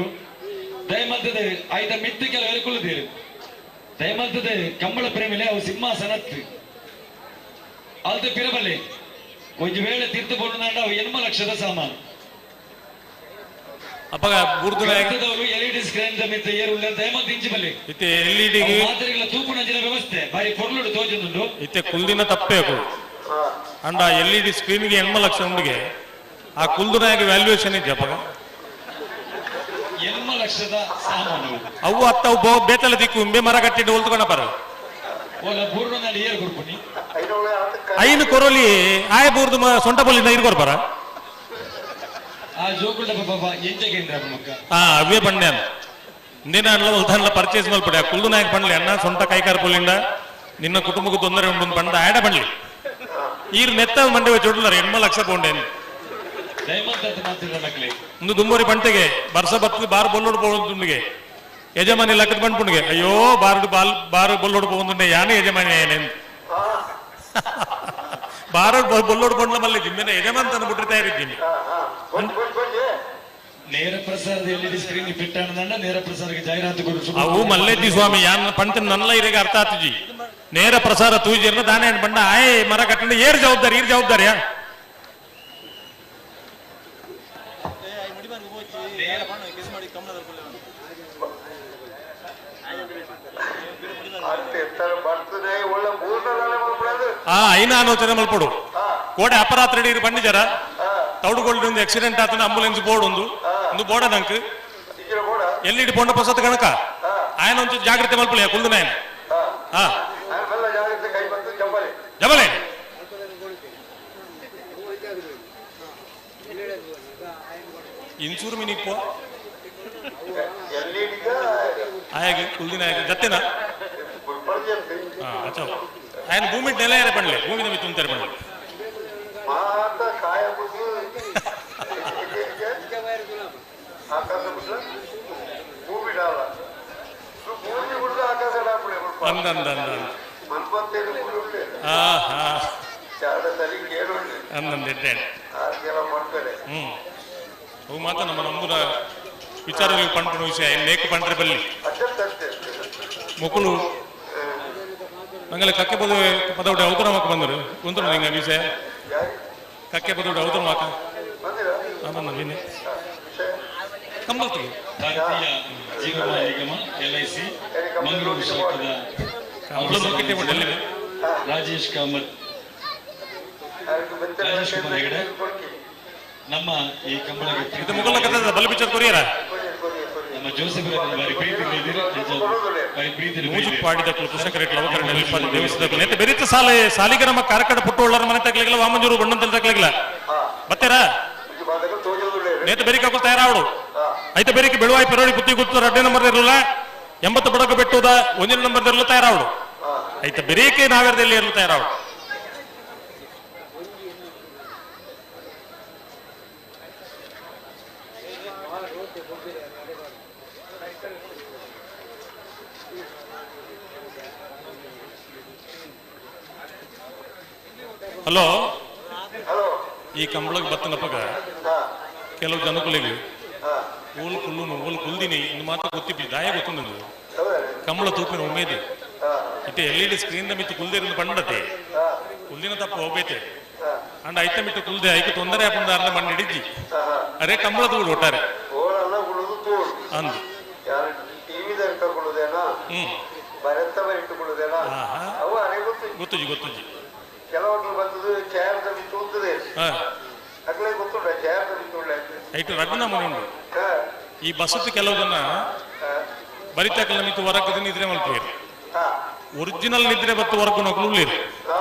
[SPEAKER 6] ದಯಮಲ್ತದೆ ಆಯ್ತ ಮಿತ್ತು ಕೆಲವರು ಕುಳ್ಳುತ್ತೀರು. ದಯಮಲ್ತದೆ ಕಂಬಳ ಪ್ರೇಮಿಲೆ ಅವು ಸಿಂಹಾಸನತ್ತು ಅಲ್ತ ಪಿರಬಲೆ ಒಂಜಿ ವೇಳೆ ತೀರ್ತು ಕೊಂಡು ಅವು 8 ಲಕ್ಷದ ಸಾಮಾನು.
[SPEAKER 17] ಅಪ್ಪಗ
[SPEAKER 6] ಗಂಧದವರು ಎಲ್ಇಡಿ ಸ್ಕ್ರೀನ್ ಮಿತ್ತ ಏರುಳ್ಳ ದಯಮಲ್ತ ಇಂಚಿ ಬಲ್ಲೆ
[SPEAKER 17] ಇತ್ತೆ ಎಲ್ಇಡಿ
[SPEAKER 6] ಮಾತ್ರೆಗಳ ತೂಪುನಂಚಿನ ವ್ಯವಸ್ಥೆ ಬಾರಿ ಪೊರ್ಲುಡು ತೋಜುಂಡು.
[SPEAKER 17] ಇತ್ತೆ ಕುಲ್ದಿನ ತಪ್ಪೇ ಅಂಡ ಎಲ್ ಇ ಡಿ ಸ್ಕ್ರೀನ್ಗೆ 8 ಲಕ್ಷ ಉಂಡಿಗೆ ಆ ಕುಲ್ದುನಾಗ ವ್ಯಾಲ್ಯೂಯೇಷನ್ ಇದ್ದೆ ಅಪ್ಪಗ
[SPEAKER 6] 8 ಲಕ್ಷದ ಸಾಮಾನು
[SPEAKER 17] ಅವು ಅತ್ತವು ಬೇತಲ ದಿಕ್ಕು ಇಂಬೆ ಮರ ಕಟ್ಟಿಟ್ಟು ಹೊಲ್ತ್ಕೊಂಡ ಪರ ಐನು ಕೊರೋಲಿ ಆಯ ಬೂರ್ದು ಸೊಂಟ ಬಲ್ಲಿ ನೀರು ಕೊರ್ಪರ
[SPEAKER 6] ಆ ಜೋಕುಲ್ಡ ಪಾಪ ಎಂಜ ಮಕ್ಕ
[SPEAKER 17] ಹಾ ಅವೇ ಬಂಡೆ ಇಂದಿನ ಉದಾಹರಣೆ ಪರ್ಚೇಸ್ ಮಲ್ಪಡೆ ಆ ಕುಲ್ದುನಾಯಕ ಬಂಡ್ಲಿ ಅಣ್ಣ ಸೊಂಟ ಕೈಕಾರ ಪೊಲಿಂಡ ನಿನ್ನ ಕುಟುಂಬಕ್ಕೆ ತೊಂದರೆ ಉಂಟು ಬಂಡ ಆಡ ಬಂಡ್ಲಿ ಈರ್ ನೆತ್ತ ಮಂಡೆ ಚೊಡ್ಲಾರ 8 ಲಕ್ಷ ಪೌಂಡೇನು ಒಂದು ದುಂಬೋರಿ ಬಂಟೆಗೆ ಬರ್ಸ ಬತ್ತು ಬಾರ್ ಬೊಲ್ಲೋಡು ಪೋದುಂಡಿಗೆ ಯಜಮಾನಿ ಲಕ್ಕದ ಬಂಡ್ಪುಂಡಿಗೆ ಅಯ್ಯೋ ಬಾರು ಬಾಲ್ ಬಾರು ಬೊಲ್ಲೋಡು ಪೋಂದುಂಡೆ ಯಾನೇ ಯಜಮಾನಿ ಏನೇನು ಬಾರ ಬೊಲ್ಲೋಡು ಪೊಂಡ್ಲ ಮಲ್ಲೆ ಜಿಮ್ಮೆನ ಯಜಮಾನ್ ತನ್ನ ಬಿಟ್ಟರೆ ತಯಾರಿದ್ದೀನಿ.
[SPEAKER 6] ನೇರ ಪ್ರಸಾರದ ಎಲ್ಇಡಿ ಸ್ಕ್ರೀನ್ ಫಿಟ್ ಆನಂದ ನೇರ ಪ್ರಸಾರಕ್ಕೆ ಜಾಹೀರಾತು ಕೊಡು.
[SPEAKER 17] ಅವು ಮಲ್ಲೆದ್ದಿ ಸ್ವಾಮಿ ಯಾನ್ ಪಂತ ನಲ್ಲ ಇರೆಗೆ ಅರ್ಥ ಆತುಜಿ ನೇರ ಪ್ರಸಾರ ತೂಜಿರ್ನ ದಾನೆ ಬಂಡ ಆಯ್ ಮರ ಕಟ್ಟಂಡ ಏರ್ ಜವಾಬ್ದಾರಿ ಈರ್ ಜವಾಬ್ದಾರಿಯಾ. ಐನ ಆಲೋಚನೆ ಮಲ್ಪಡು ಕೋಡೆ ಅಪರಾತ್ರಿ ನೀರು ಬಂದಿಜಾರ ತೌಡುಗೋಲ್ಡ್ ಒಂದು ಆಕ್ಸಿಡೆಂಟ್ ಆತನ ಆಂಬುಲೆನ್ಸ್ ಬೋರ್ಡ್ ಒಂದು ಒಂದು ಬೋರ್ಡ್ ನಂಕ್ ಎಲ್ಲಿ ಪೊಂಡ ಪಸತ್ ಕಣಕ ಆಯನ ಒಂಚೂರು ಜಾಗ್ರತೆ ಮಲ್ಪಳಿ ಕುಲ್ದು ನಾಯನ. ಹಾ ಜಬಲೆ ಇನ್ಸೂರ್ ಮಿನಿ ಪೋ ಆಯಾಗ ಕುಲ್ದಿನ ಆಯಾಗ ಜತ್ತೆನಾ. ಹಾ ಅಚ್ಚಾ ఆయన భూమి నెల ఏర్పడలే భూమి మీద తుంటారు పండలే. ಅಂದ ಅಂದ ಅಂದ ಅಂದಂದ ಅವು ಮಾತ್ರ ನಮ್ಮ ನಮ್ಮದ ವಿಚಾರ ಪಂಪನ ವಿಷಯ ಲೇಖ ಪಂಡ್ರೆ ಬಲ್ಲಿ ಮೊಕಲು ನಂಗಲೆ ಕಕ್ಕೆ ಪದ ಪದವಡೆ ಅವತರ ಮಾಕ ಬಂದರು ಕುಂತರು ನಿಂಗ ವಿಷಯ ಕಕ್ಕೆ ಪದವಡೆ ಅವತರ ಮಾಕ ಬಂದ ವಿನೆ ಕಂಬಲ್ತಿಗೆ
[SPEAKER 6] ಭಾರತೀಯ ಜೀವ ನಿಗಮ ಎಲ್ಐಸಿ ಮಂಗಳೂರು ಶಾಖದ ರಾಜೇಶ್ ಕಾಮತ್ ರಾಜೇಶ್ ಕುಮಾರ್ ಹೆಗಡೆ ನಮ್ಮ ಈ ಕಂಬಳಕ್ಕೆ ನಮ್ಮ ಜೋಸೆಫ್ ಬಾರಿ ಪ್ರೀತಿ
[SPEAKER 17] ಬೆರಿತ ಸಾಲೆ ಸಾಲಿಗೆ ನಮ್ಮ ಕಾರ್ಕಡ ಪುಟ್ಟುಳ್ಳರ ಮನೆ ತಗ್ಲಿಲ್ಲ ವಾಮಂಜೂರು ಬಣ್ಣಂತಲ್ಲಿ ತಗ್ಲಿಲ್ಲ ಬತ್ತೀರಾ ನೇತ ಬೆರಿಕೆ ಹಾಕೋ ತಯಾರಾವಡು ಐತೆ ಬೆರಿಕೆ ಬೆಳುವಾಯಿ ಪೆರೋಡಿ ಬುತ್ತಿ ಗುತ್ತು ರಡ್ಡೆ ನಂಬರ್ ಇರಲ್ಲ 80 ಬಡಕ ಬೆಟ್ಟುದ ಒಂದಿನ ನಂಬರ್ ಇರಲ್ಲ ತಯಾರಾವಡು ಐತೆ ಬೆರಿಕೆ ನಾವೇರದಲ್ಲಿ ಇರಲು ತಯಾರಾವಡು. ಹಲೋ, ಈ ಕಂಬಳಕ್ಕೆ ಬತ್ತನಪ್ಪಗ ಕೆಲವು ಜನಗಳಿಗೆ ಓಲ್ ಕುಲ್ಲುನು ಓಲ್ ಕುಲ್ದಿನಿ ಇನ್ನು ಮಾತ್ರ ಗೊತ್ತಿಪ್ಪಿ ದಾಯ ಗೊತ್ತುಂದು ಕಂಬಳ ತೂಪಿನ ಉಮೇದಿ ಇತ್ತೆ ಎಲ್ ಇ ಡಿ ಸ್ಕ್ರೀನ್ ಮಿತ್ತು ಕುಲ್ದಿರನ್ನು ಪಂಡತೆ ಕುಲ್ದಿನ ತಪ್ಪು ಹೋಗೈತೆ ಅಂಡ್ ಐತೆ ಮಿಟ್ಟು ಕುಲ್ದೆ ಐಕೆ ತೊಂದರೆ ಆಪುಂದಾರನ ಮಣ್ಣು ಹಿಡಿಜಿ ಅರೆ ಕಂಬಳ ತೂಡು ಒಟ್ಟಾರೆ ಅಂದು ಗೊತ್ತುಜಿ ಗೊತ್ತುಜಿ
[SPEAKER 2] ಕೆಲವೊಂದು ಬಂದದ್ದು ಚೇರ್ ತೂತದೆ ಅಗ್ಲೇ ಗೊತ್ತುಂಟ ಚೇರ್ ತೂಳೆ
[SPEAKER 17] ಐಟು ರಡ್ಡು ನಮೂನೆ ಉಂಡು ಈ ಬಸತ್ತು ಕೆಲವು ಜನ ಬರಿತಕಲ ಮಿತ್ತು ಹೊರಕದ ನಿದ್ರೆ ಮಲ್ಪೇರು ಒರಿಜಿನಲ್ ನಿದ್ರೆ ಬತ್ತು ಹೊರಕು ನೋಕಲು ಉಳ್ಳೀರು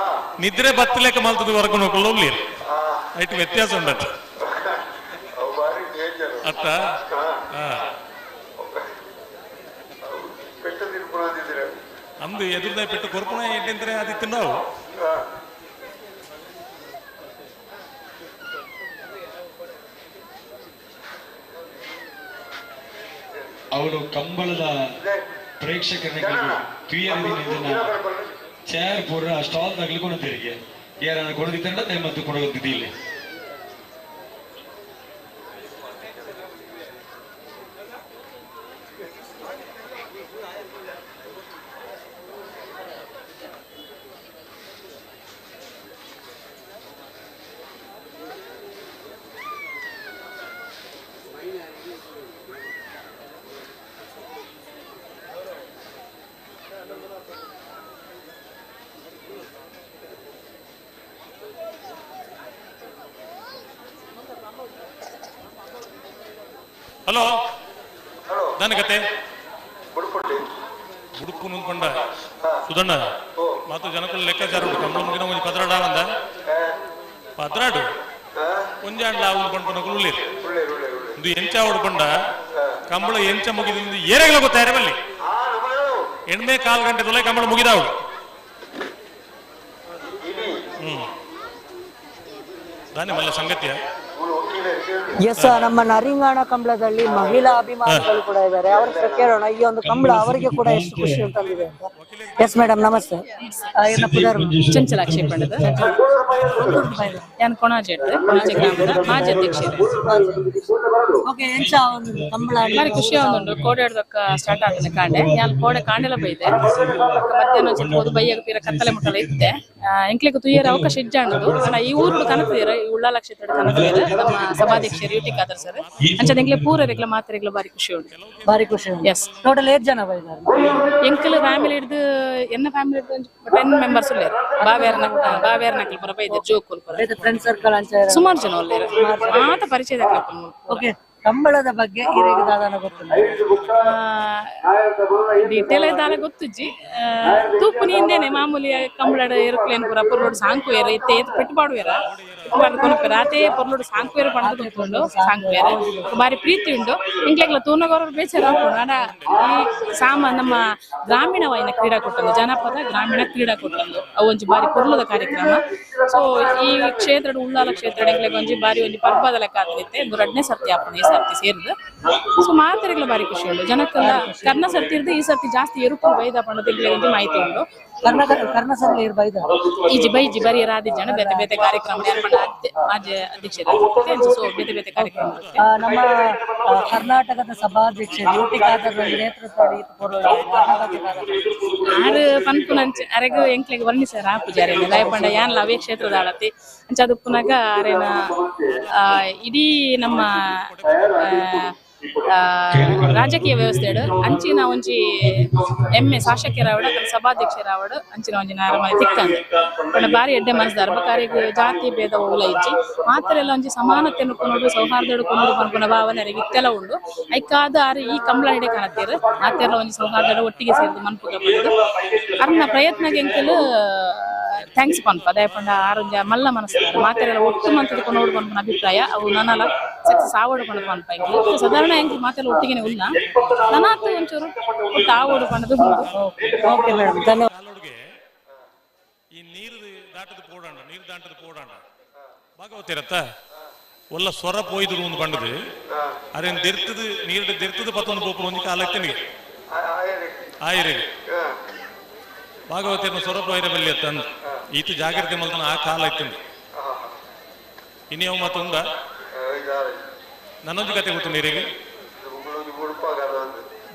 [SPEAKER 17] ನಿದ್ರೆ ಬತ್ತಲೇಕ ಮಲ್ತದ ಹೊರಕು ನೋಕಲು ಉಳ್ಳೀರು ಐಟು ವ್ಯತ್ಯಾಸ ಉಂಡತ್ತ ಅತ್ತ ಅಂದು ಎದುರ್ದ ಪೆಟ್ಟು ಕೊರ್ಪುಣ ಎಂಟಂದ್ರೆ ಅದಿತ್ತು ನಾವು.
[SPEAKER 6] ಅವರು ಕಂಬಳದ ಪ್ರೇಕ್ಷಕರಿಗೆ ಚೇರ್ ಪೂರ ಸ್ಟಾಲ್ ತಗಲಿಕೊಂಡು ತೆರಿಗೆ ಯಾರನ್ನ ಕೊಡದಿತ್ತಂಡ ಮತ್ತು ಕೊಡೋದಿದ್ದಿ ಇಲ್ಲಿ.
[SPEAKER 17] ಹಲೋ, ನನ್ನ ಕತೆ ಬುಡುಕು ನುಂದ್ಕೊಂಡ ಸುಧಣ್ಣ ಮತ್ತು ಜನಕುಲ ಲೆಕ್ಕಾಚಾರ ಉಂಟು ಕಂಬಳ ಮುಗಿನ ಒಂಜಿ ಪದ್ರಾಡ ಅಂದ ಪದ್ರಾಡು ಒಂಜಾಂಡ್ಲ ಉಂಡು ನಕಲು ಉಳ್ಳೀರು ಇದು ಎಂಚ ಉಡ್ಕೊಂಡ ಕಂಬಳ ಎಂಚ ಮುಗಿದ ಏರೆಗಲ ಗೊತ್ತಾರೆ ಬಲ್ಲಿ ಎಣ್ಮೆ ಕಾಲು ಗಂಟೆ ತೊಲೆ ಕಂಬಳ ಮುಗಿದಾವಳು. ದಾನೆ ಮಲ್ಲ ಸಂಗತಿಯ.
[SPEAKER 11] ಎಸ್, ನಮ್ಮ ನರಿಂಗಾಣ ಕಂಬಳದಲ್ಲಿ ಮಹಿಳಾ ಅಭಿಮಾನಿಗಳು ಕೂಡ ಇದ್ದಾರೆ. ಅವ್ರ ಹತ್ರ ಕೇಳೋಣ ಈ ಒಂದು ಕಂಬಳ ಅವರಿಗೆ ಕೂಡ ಎಷ್ಟು ಖುಷಿ ತಂದಿದೆ ಅಂತ. ಎಸ್ ಮೇಡಮ್, ನಮಸ್ತೆ.
[SPEAKER 4] ಚಂಚಲಾಕ್ಷಿ ಪಂಡದ ಯಾನ್ ಕೊಣಾಜೆ ಕೊಣಾಜೆ ಗ್ರಾಮದ ಮಾಜಿ ಅಧ್ಯಕ್ಷರು. ಬಾರಿ ಖುಷಿ ಆವೊಂದುಂಡು ಕೋಡೆ ಸ್ಟಾರ್ಟ್ ಆಗ್ತದೆ ಕಾಂಡೆ ಯಾನ್ ಕೋಡೆ ಕಾಂಡೆಲ ಬೈದೆ ಮಧ್ಯಾಹ್ನ ಒಂಚೂರು ಬೈಯಾಗ ತೀರ ಕತ್ತಲೆ ಮುಟ್ಟಲ ಇತ್ತೆ ಎಂಕ್ಲೆಗ್ ತುಯ್ಯರ ಅವಕಾಶ ಇಜ್ಜಾಂಡುದು. ಆಂಡ ಈ ಊರುಡು ಕನತಿದೆರ್, ಈ ಉಳ್ಳಾಲ ಕ್ಷೇತ್ರ ಕನತಿದೆರ್ ನಮ್ಮ ಸಭಾಧ್ಯಕ್ಷ ಸಭಾಧ್ಯಕ್ಷರು ಯುಟಿ ಖಾದರ್ ಸರ್ ಅಂಚ ಎಂಕ್ಲೆ ಪೂರರೆಗ್ಲ ಮಾತೆರೆಗ್ಲ ಬಾರಿ ಖುಷಿ ಉಂಟು.
[SPEAKER 11] ಬಾರಿ ಖುಷಿ ಉಂಟು.
[SPEAKER 4] ಎಸ್.
[SPEAKER 11] ಟೋಟಲ್ ಏತ್ ಜನ ಬೈದಾರೆ?
[SPEAKER 4] ಎಂಕಲ್ ಫ್ಯಾಮಿಲಿ ಹಿಡ್ದು ಎನ್ನ ಫ್ಯಾಮಿಲಿ ಹಿಡ್ದು ಒಂಜಿ 10 ಮೆಂಬರ್ಸ್ ಉಲ್ಲೇರು. ಬಾವೇರ್ನ ಬಾವೇರ್ನಕ್ಲ್ ಪೂರ ಬೈದೆರ್ ಜೋಕುಲು ಪೂರ.
[SPEAKER 11] ಫ್ರೆಂಡ್ ಸರ್ಕಲ್ ಅಂಚ
[SPEAKER 4] ಸುಮಾರು ಜನ ಉಲ್ಲೇರು, ಮಾತ ಪರಿಚಯದಕ್ಲ್.
[SPEAKER 11] ಓಕೆ, ಕಂಬಳದ ಬಗ್ಗೆ ಇರೆಗ್ ದಾದಾನ ಗೊತ್ತುಂಡು?
[SPEAKER 4] ಡೀಟೇಲ್ ದಾಲ ಗೊತ್ತುಜ್ಜಿ. ತೂಪು ನೀಂದೇನೆ ಮಾಮೂಲಿ ಕಂಬಳಡ್ ಏರುಪ್ಲೇನ್ ಪೂರ ಪೊರ್ಲೋಡು ಸಾಂಕುವೇರ್ ಇತ್ತೆ ಏತ್ ಪೆಟ್ಟು ಪಾಡುವೆರ, ಪೆಟ್ಟು ಪಾಡ್ದು ಕೊನಪೆರ್ ಆತೇ ಪೊರ್ಲೋಡು ಸಾಂಕುವೇರ್ ಪಂಡ್ದ್ ಗೊತ್ತುಂಡು. ಸಾಂಕುವೇರ್ ಬಾರಿ ಪ್ರೀತಿ ಉಂಡು ಎಂಕ್ಲೆಗ್ಲ ತೂನಗವ್ರ ಬೇಜಾರ್ ಆಪುಂಡು. ಆಂಡ ಈ ಸಾಮ ನಮ್ಮ ಗ್ರಾಮೀಣವಾಯಿನ ಕ್ರೀಡಾಕೂಟ ಉಂಡು, ಜನಪದ ಗ್ರಾಮೀಣ ಕ್ರೀಡಾಕೂಟ ಉಂಡು, ಅವು ಒಂಜಿ ಬಾರಿ ಪೊರ್ಲುದ ಕಾರ್ಯಕ್ರಮ. ಸೊ ಈ ಕ್ಷೇತ್ರಡ್ ಉಳ್ಳಾಲ ಕ್ಷೇತ್ರಡ್ ಎಂಕ್ಲೆಗ್ ಒಂಜಿ ಬಾರಿ ಒಂಜಿ ಪರ್ಬದ ಲೆಕ್ಕ ಆತಿತ್ತೆ. ಉಂದು ರಡ್ಡನೇ ಸರ್ತಿ ಆಪುಂಡು ಈ ಸರ್ತಿ ಸೇರ್ದು. ಸೊ ಮಾತೆರೆಗ್ಲ ಬಾರಿ ಖುಷಿ ಉಂಡು. ಜನಕ್ಕೆಲ್ಲ ಕರ್ನ ಸರ್ತಿ ಇರ್ದು ಈ ಸರ್ತಿ ಜಾಸ್ತಿ ಎರುಪು ಬೈದ ಪಂಡದ ಎಂಕ್ಲೆಗ್ ಒಂಜಿ ಮಾಹಿತಿ ಉಂಡು.
[SPEAKER 11] ಕರ್ನ ಸರ್ತಿ ಏರ್ ಬೈದ?
[SPEAKER 4] ಈಜಿ ಬೈಜಿ ಬರಿ ರಾದಿ ಜನ ಬೇತೆ ಬೇತೆ ಕಾರ್ಯಕ್ರಮ ಏರ್ಪಂಡ ಮಾಜಿ ಅಧ್ಯಕ್ಷರು. ಸೊ ಬೇತೆ ಬೇತೆ ಕಾರ್ಯಕ್ರಮ ಇರುತ್ತೆ.
[SPEAKER 11] ನಮ್ಮ ಕರ್ನಾಟಕದ ಸಭಾಧ್ಯಕ್ಷರು ಯುಟಿ ಖಾದರ್ ನೇತೃತ್ವ
[SPEAKER 4] ಆರು ಪನ್ಪುನಂಚ ಅರೆಗ್ ಎಂಕ್ಲೆಗ್ ವರ್ಣಿಸರ್ ಆಪುಜಾರೇನೆ ದಾಯೆ ಪಂಡ ಯಾನ್ಲ ಅವೇ ಕ್ಷೇತ್ರದ ಆಳತಿ ಅಂಚ ಅದು ಪುನಗ ಅರೆನ ಇಡೀ ನಮ್ಮ ರಾಜಕೀಯ ವ್ಯವಸ್ಥೆಡ್ ಅಂಚಿನ ಒಂಜಿ ಎಮ್ಮೆ ಶಾಸಕರಾವಡು ಅಕಲ್ ಸಭಾಧ್ಯಕ್ಷರಾವಡು ಅಂಚಿನ ಒಂಜಿ ನಾರಮನೆ ತಿಕ್ಕಂದು ಪಂಡ ಬಾರಿ ಎಡ್ಡೆ ಮನಸ್ದಾರ. ಬೊಕ ಜಾತಿ ಭೇದ ಓಲ ಇಜ್ಜಿ, ಮಾತೆರೆಲ್ಲ ಒಂಜಿ ಸಮಾನತೆಯನ್ನು ಕೊನೊಡು ಸೌಹಾರ್ದಡು ಕೊನೊಡು ಪನ್ಪುನ ಭಾವನೆ ಅರೆಗ್ ಇತ್ತೆಲ ಉಂಡು. ಐಕಾದ ಆರ್ ಈ ಕಂಬಳ ಹಿಡೆ ಕಾಣತ್ತೀರ್ ಮಾತೆರೆಲ್ಲ ಒಂಜಿ ಸೌಹಾರ್ದಡು ಒಟ್ಟಿಗೆ ಸೇರ್ದು ಮನ್ಪುಗ ಪಂಡುದು ಅರ್ನ ಪ್ರಯತ್ನಗೆ ಎಂಕುಲು thanks ಪನ್ಪ. ದಾಯೆ ಪಂಡ ಆರೊಂಜ ಮಲ್ಲ ಮನಸ್ಸು ಮಾತೆರೆಲ್ಲ ಒಟ್ಟು ಮಂತದ ಕೊನೊಡು ಪನ್ಪುನ ಅಭಿಪ್ರಾಯ ಅವು ನನಲ ಸಕ್ಸಸ್ ಆವಡು ಪಂಡ ಪನ್ಪ. ಎಂಕುಲು ಸಾಧಾರಣ ಎಂಕುಲು ಮಾತೆಲ್ಲ ಒಟ್ಟಿಗೆನೆ ಉಲ್ಲ ನನಾತ್ ಒಂಚೂರು ಒಟ್ಟು ಆವಡು ಪಂಡದು.
[SPEAKER 11] ಓಕೆ ಮೇಡಮ್, ಧನ್ಯವಾದ.
[SPEAKER 17] ಈ ನೀರು ದಾಟದ ಪೋಡಾಂಡ, ನೀರು ದಾಟದ ಪೋಡಾಂಡ ಭಾಗವತಿರತ್ತ ಒಲ್ಲ ಸ್ವರ ಪೋಯ್ದು ಒಂದು ಬಂಡದು ಅರೇನು ದೆರ್ತದ ನೀರು ದೆರ್ತದ ಪತ್ತೊಂದು ಪೋಪುನ ಒಂಜಿ ಕಾಲ ಇತ್ತನಿಗೆ ಆಯಿರಿ ಭಾಗವತಿಯರ್ನ ಸ್ವರ ಪೋಯ್ರ ಬಲ್ಲಿ ತಂದು ಈತ ಜಾಗ್ರತೆ ಮಲ್ತನ ಆ ಕಾಲ ಇತ್ತಂದು. ಇನ್ಯಾವ ಮತ್ತೊಂದ ನನ್ನೊಂದು ಕತೆ ಗೊತ್ತು ನೀರಿಗೆ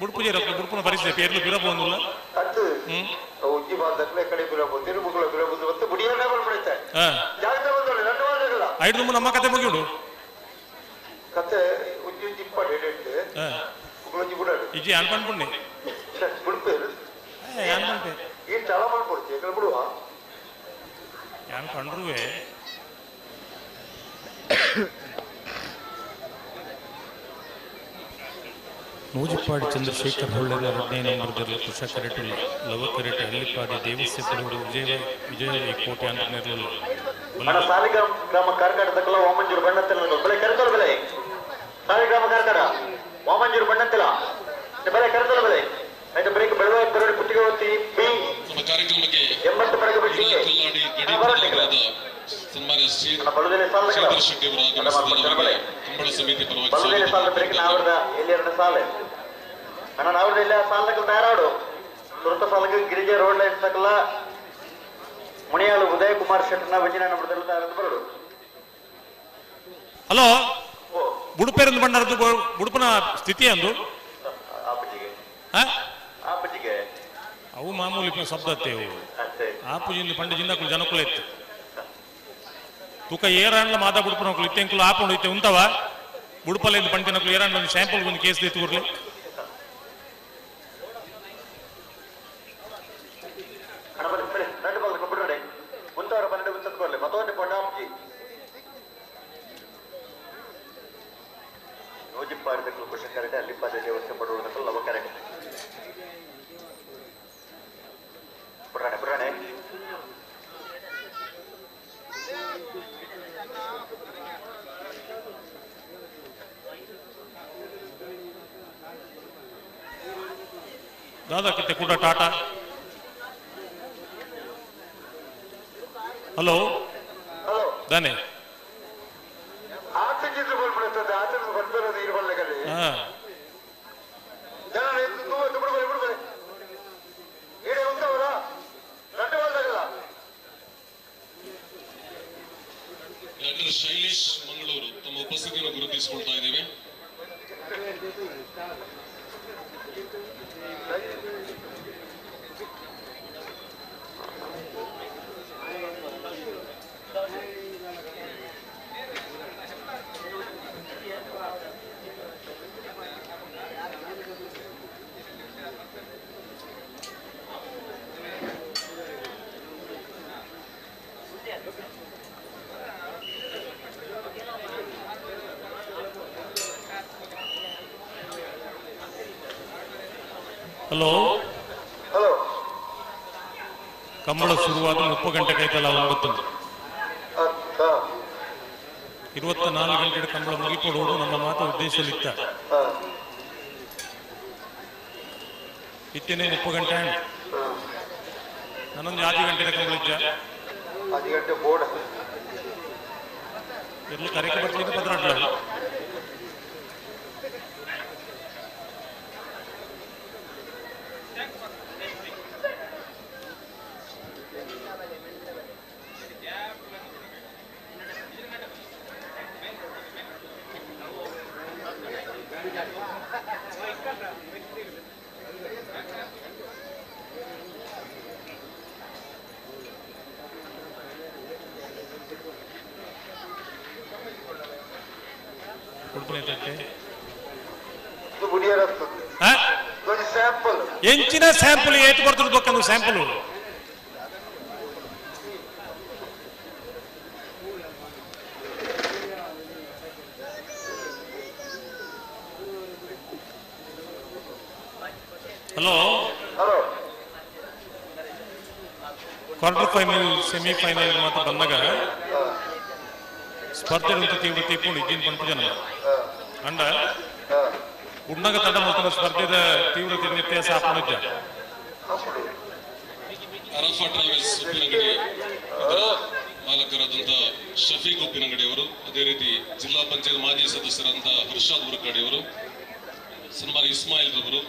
[SPEAKER 17] ಬುಡ್ಪು ಜೇರ ಬುಡ್ಪುನ ಪರಿಸ್ಥಿತಿ ಪೇರ್ಲು ಪಿರ ಪೋಂದುಲ್ಲ. ಐದು ನಮ್ಮ ಕತೆ ಮುಗಿಯುಡು ಇಜ್ಜಿ ಅನ್ಪನ್ಪುಣ್ಣೆ ಯಾನ್ ಕಂಡ್ರುವೆ. ನೂಜಿಪ್ಪಾಡಿ ಚಂದ್ರಶೇಖರ್ ಹೊಳ್ಳೆರ ಎರಡನೇ ನಂಬರ್ದಲ್ಲಿ ಕುಶ ಕರೆಟುಲ್ಲ ಲವ ಕರೆಟೆ ಹಳ್ಳಿಪಾಡಿ ದೇವಸ್ಯ ಪಡವರು ವಿಜಯ ವಿಜಯ ಕೋಟೆ ಅಂತ ನೆರಳಲ್ಲ.
[SPEAKER 2] ಸಾಲಿಗ್ರಾಮ ಗ್ರಾಮ ಕಾರ್ಕಳದಕ್ಕೆಲ್ಲ ವಾಮಂಜೂರು ಬಣ್ಣತ್ತಿಲ್ಲ ಬೆಲೆ ಕರೆತಲು ಬೆಲೆ ಸಾಲಿಗ್ರಾಮ ಕಾರ್ಕಳ ವಾಮಂಜೂರು ಬಣ್ಣತ್ತಿಲ್ಲ ಬೆಲೆ ಕರೆತಲು ಬೆಲೆ ಆಯ್ತು ಬ್ರೇಕ್ ಬೆಳಗಾವಿ ಕರಡಿ ಪುಟ್ಟಿಗೆ ಹೊತ್ತಿ ಬಿ
[SPEAKER 5] ಕಾರ್ಯಕ್ರಮಕ್ಕೆ
[SPEAKER 2] 80 ಪಡಕ ಬಿಟ್ಟು
[SPEAKER 5] ಸನ್ಮಾನ್ಯ ಶ್ರೀ ಶ್ರೀಧರ್ ಶೆಟ್ಟಿ ಅವರು ಆಗಮಿಸಿದ್ದಾರೆ. ಕಂಬಳ ಸಮಿತಿ ಪರವಾಗಿ
[SPEAKER 2] ಬಲುದೇನೆ ಸಾಲ ಬ್ರೇಕ್ ನಾವರದ ಎಲ್ಲಿ ಎರಡು ಸಾಲೆ ಅಣ್ಣ ನಾವರದ ಇಲ್ಲಿ ಸಾಲಕ್ಕೆ ತಯಾರಾಡು ಸುರತ ಸಾಲಕ್ಕೆ ಗಿರಿಜಾ ರೋಡ್ ಲೈನ್ ಸಕಲ ಮುನಿಯಾಳು ಉದಯ ಕುಮಾರ್ ಶೆಟ್ಟರ್ನ ವಜಿನ ನಂಬರ್ದಲ್ಲಿ ತಯಾರಾದ ಬರಡು.
[SPEAKER 17] ಹಲೋ, ಬುಡುಪೇರಂದು ಬಂಡಾರದ್ದು ಬುಡುಪನ ಸ್ಥಿತಿ ಅಂದು ಅವು ಮಾಮೂಲಿ ಶಬ್ದ ಅವು ಆಪುಜಿಂದ ಪಂಡ ಜಿಂದಕುಲು ಜನಕುಲ ಇತ್ತು ತುಕ ಏರಾಂಡ್ಲ ಮಾದ ಬುಡುಪನಕುಲು ಇತ್ತೆ ಎಂಕುಲು ಆಪುಂಡು ಇತ್ತೆ ಉಂತವ ಬುಡುಪಲ್ಲ ಇಂದು ಪಂಡಿನಕುಲು ಏರಾಂಡ್ಲ ಒಂದು ಸ್ಯಾಂಪಲ್ ಒಂದು ಕೇಸ್ ದೇತು ಕೂರ್ಲಿ. ದಾದಾ ಕಿತ್ತೆ ಕೂಡ ಟಾಟಾ. ಹಲೋ ದಾನೆ
[SPEAKER 5] ಡಾಕ್ಟರ್ ಶೈಲೇಶ್ ಮಂಗಳೂರು ತಮ್ಮ ಉಪಸ್ಥಿತಿಯನ್ನು ಗುರುತಿಸಿಕೊಳ್ತಾ ಇದ್ದೇವೆ.
[SPEAKER 17] ಹಲೋ ಕಂಬಳ ಶುರುವಾದ 30 ಗಂಟೆ ಕೈತಲ್ಲ 9 24 ಗಂಟೆ ಕಂಬಳ ಮುಗಿಪಡುವುದು ನಮ್ಮ ಮಾತು ಉದ್ದೇಶಲಿತ್ತ ಇತ್ತೇನೆ 30 ಗಂಟೆ ನಾನೊಂದು 6 ಗಂಟೆ ಕಂಬಳ ಇದ್ದ
[SPEAKER 2] 6 ಗಂಟೆ ಬೋರ್ಡ್
[SPEAKER 17] ಎಲ್ಲ ಕರೆಗೆ ಬರ್ತೀನಿ ಪದ್ರಾಡ್ಲ ಎಂಚಿನ ಸ್ಯಾಂಪಲ್ ಏಟ್ ಬರ್ತಿರ್ಬೇಕಂದ್ರೆ sample hello quarter final semifinal ಮಾತ್ರ ಬಂದಾಗ ಸ್ಪರ್ಧೆ ತೀವ್ರತೆ ಇಪ್ಪುಂಡು ಇದ್ದೀನಿ ಪಂಪು ಜನ ಅಂಡ ಉಣ್ಣಗ ತಂಡ ಮತ್ತು ಸ್ಪರ್ಧೆದ ತೀವ್ರತೆ ವ್ಯತ್ಯಾಸ ಆಪುಣಿದ್ದ
[SPEAKER 5] ಅರಫಾ ಟ್ರಾವೆಲ್ಸ್ ಉಪ್ಪಿನಂಗಡಿ ಇದರ ಮಾಲಕರಾದಂತಹ ಶಫೀಕ್ ಉಪ್ಪಿನಂಗಡಿ ಅವರು, ಅದೇ ರೀತಿ ಜಿಲ್ಲಾ ಪಂಚಾಯತ್ ಮಾಜಿ ಸದಸ್ಯರಾದಂತಹ ಹರ್ಷಾದ್ ಹುರ್ಕಾಡಿ ಅವರು, ಸನ್ಮಾನ್ಯ ಇಸ್ಮಾಯಿಲ್ ರವರು,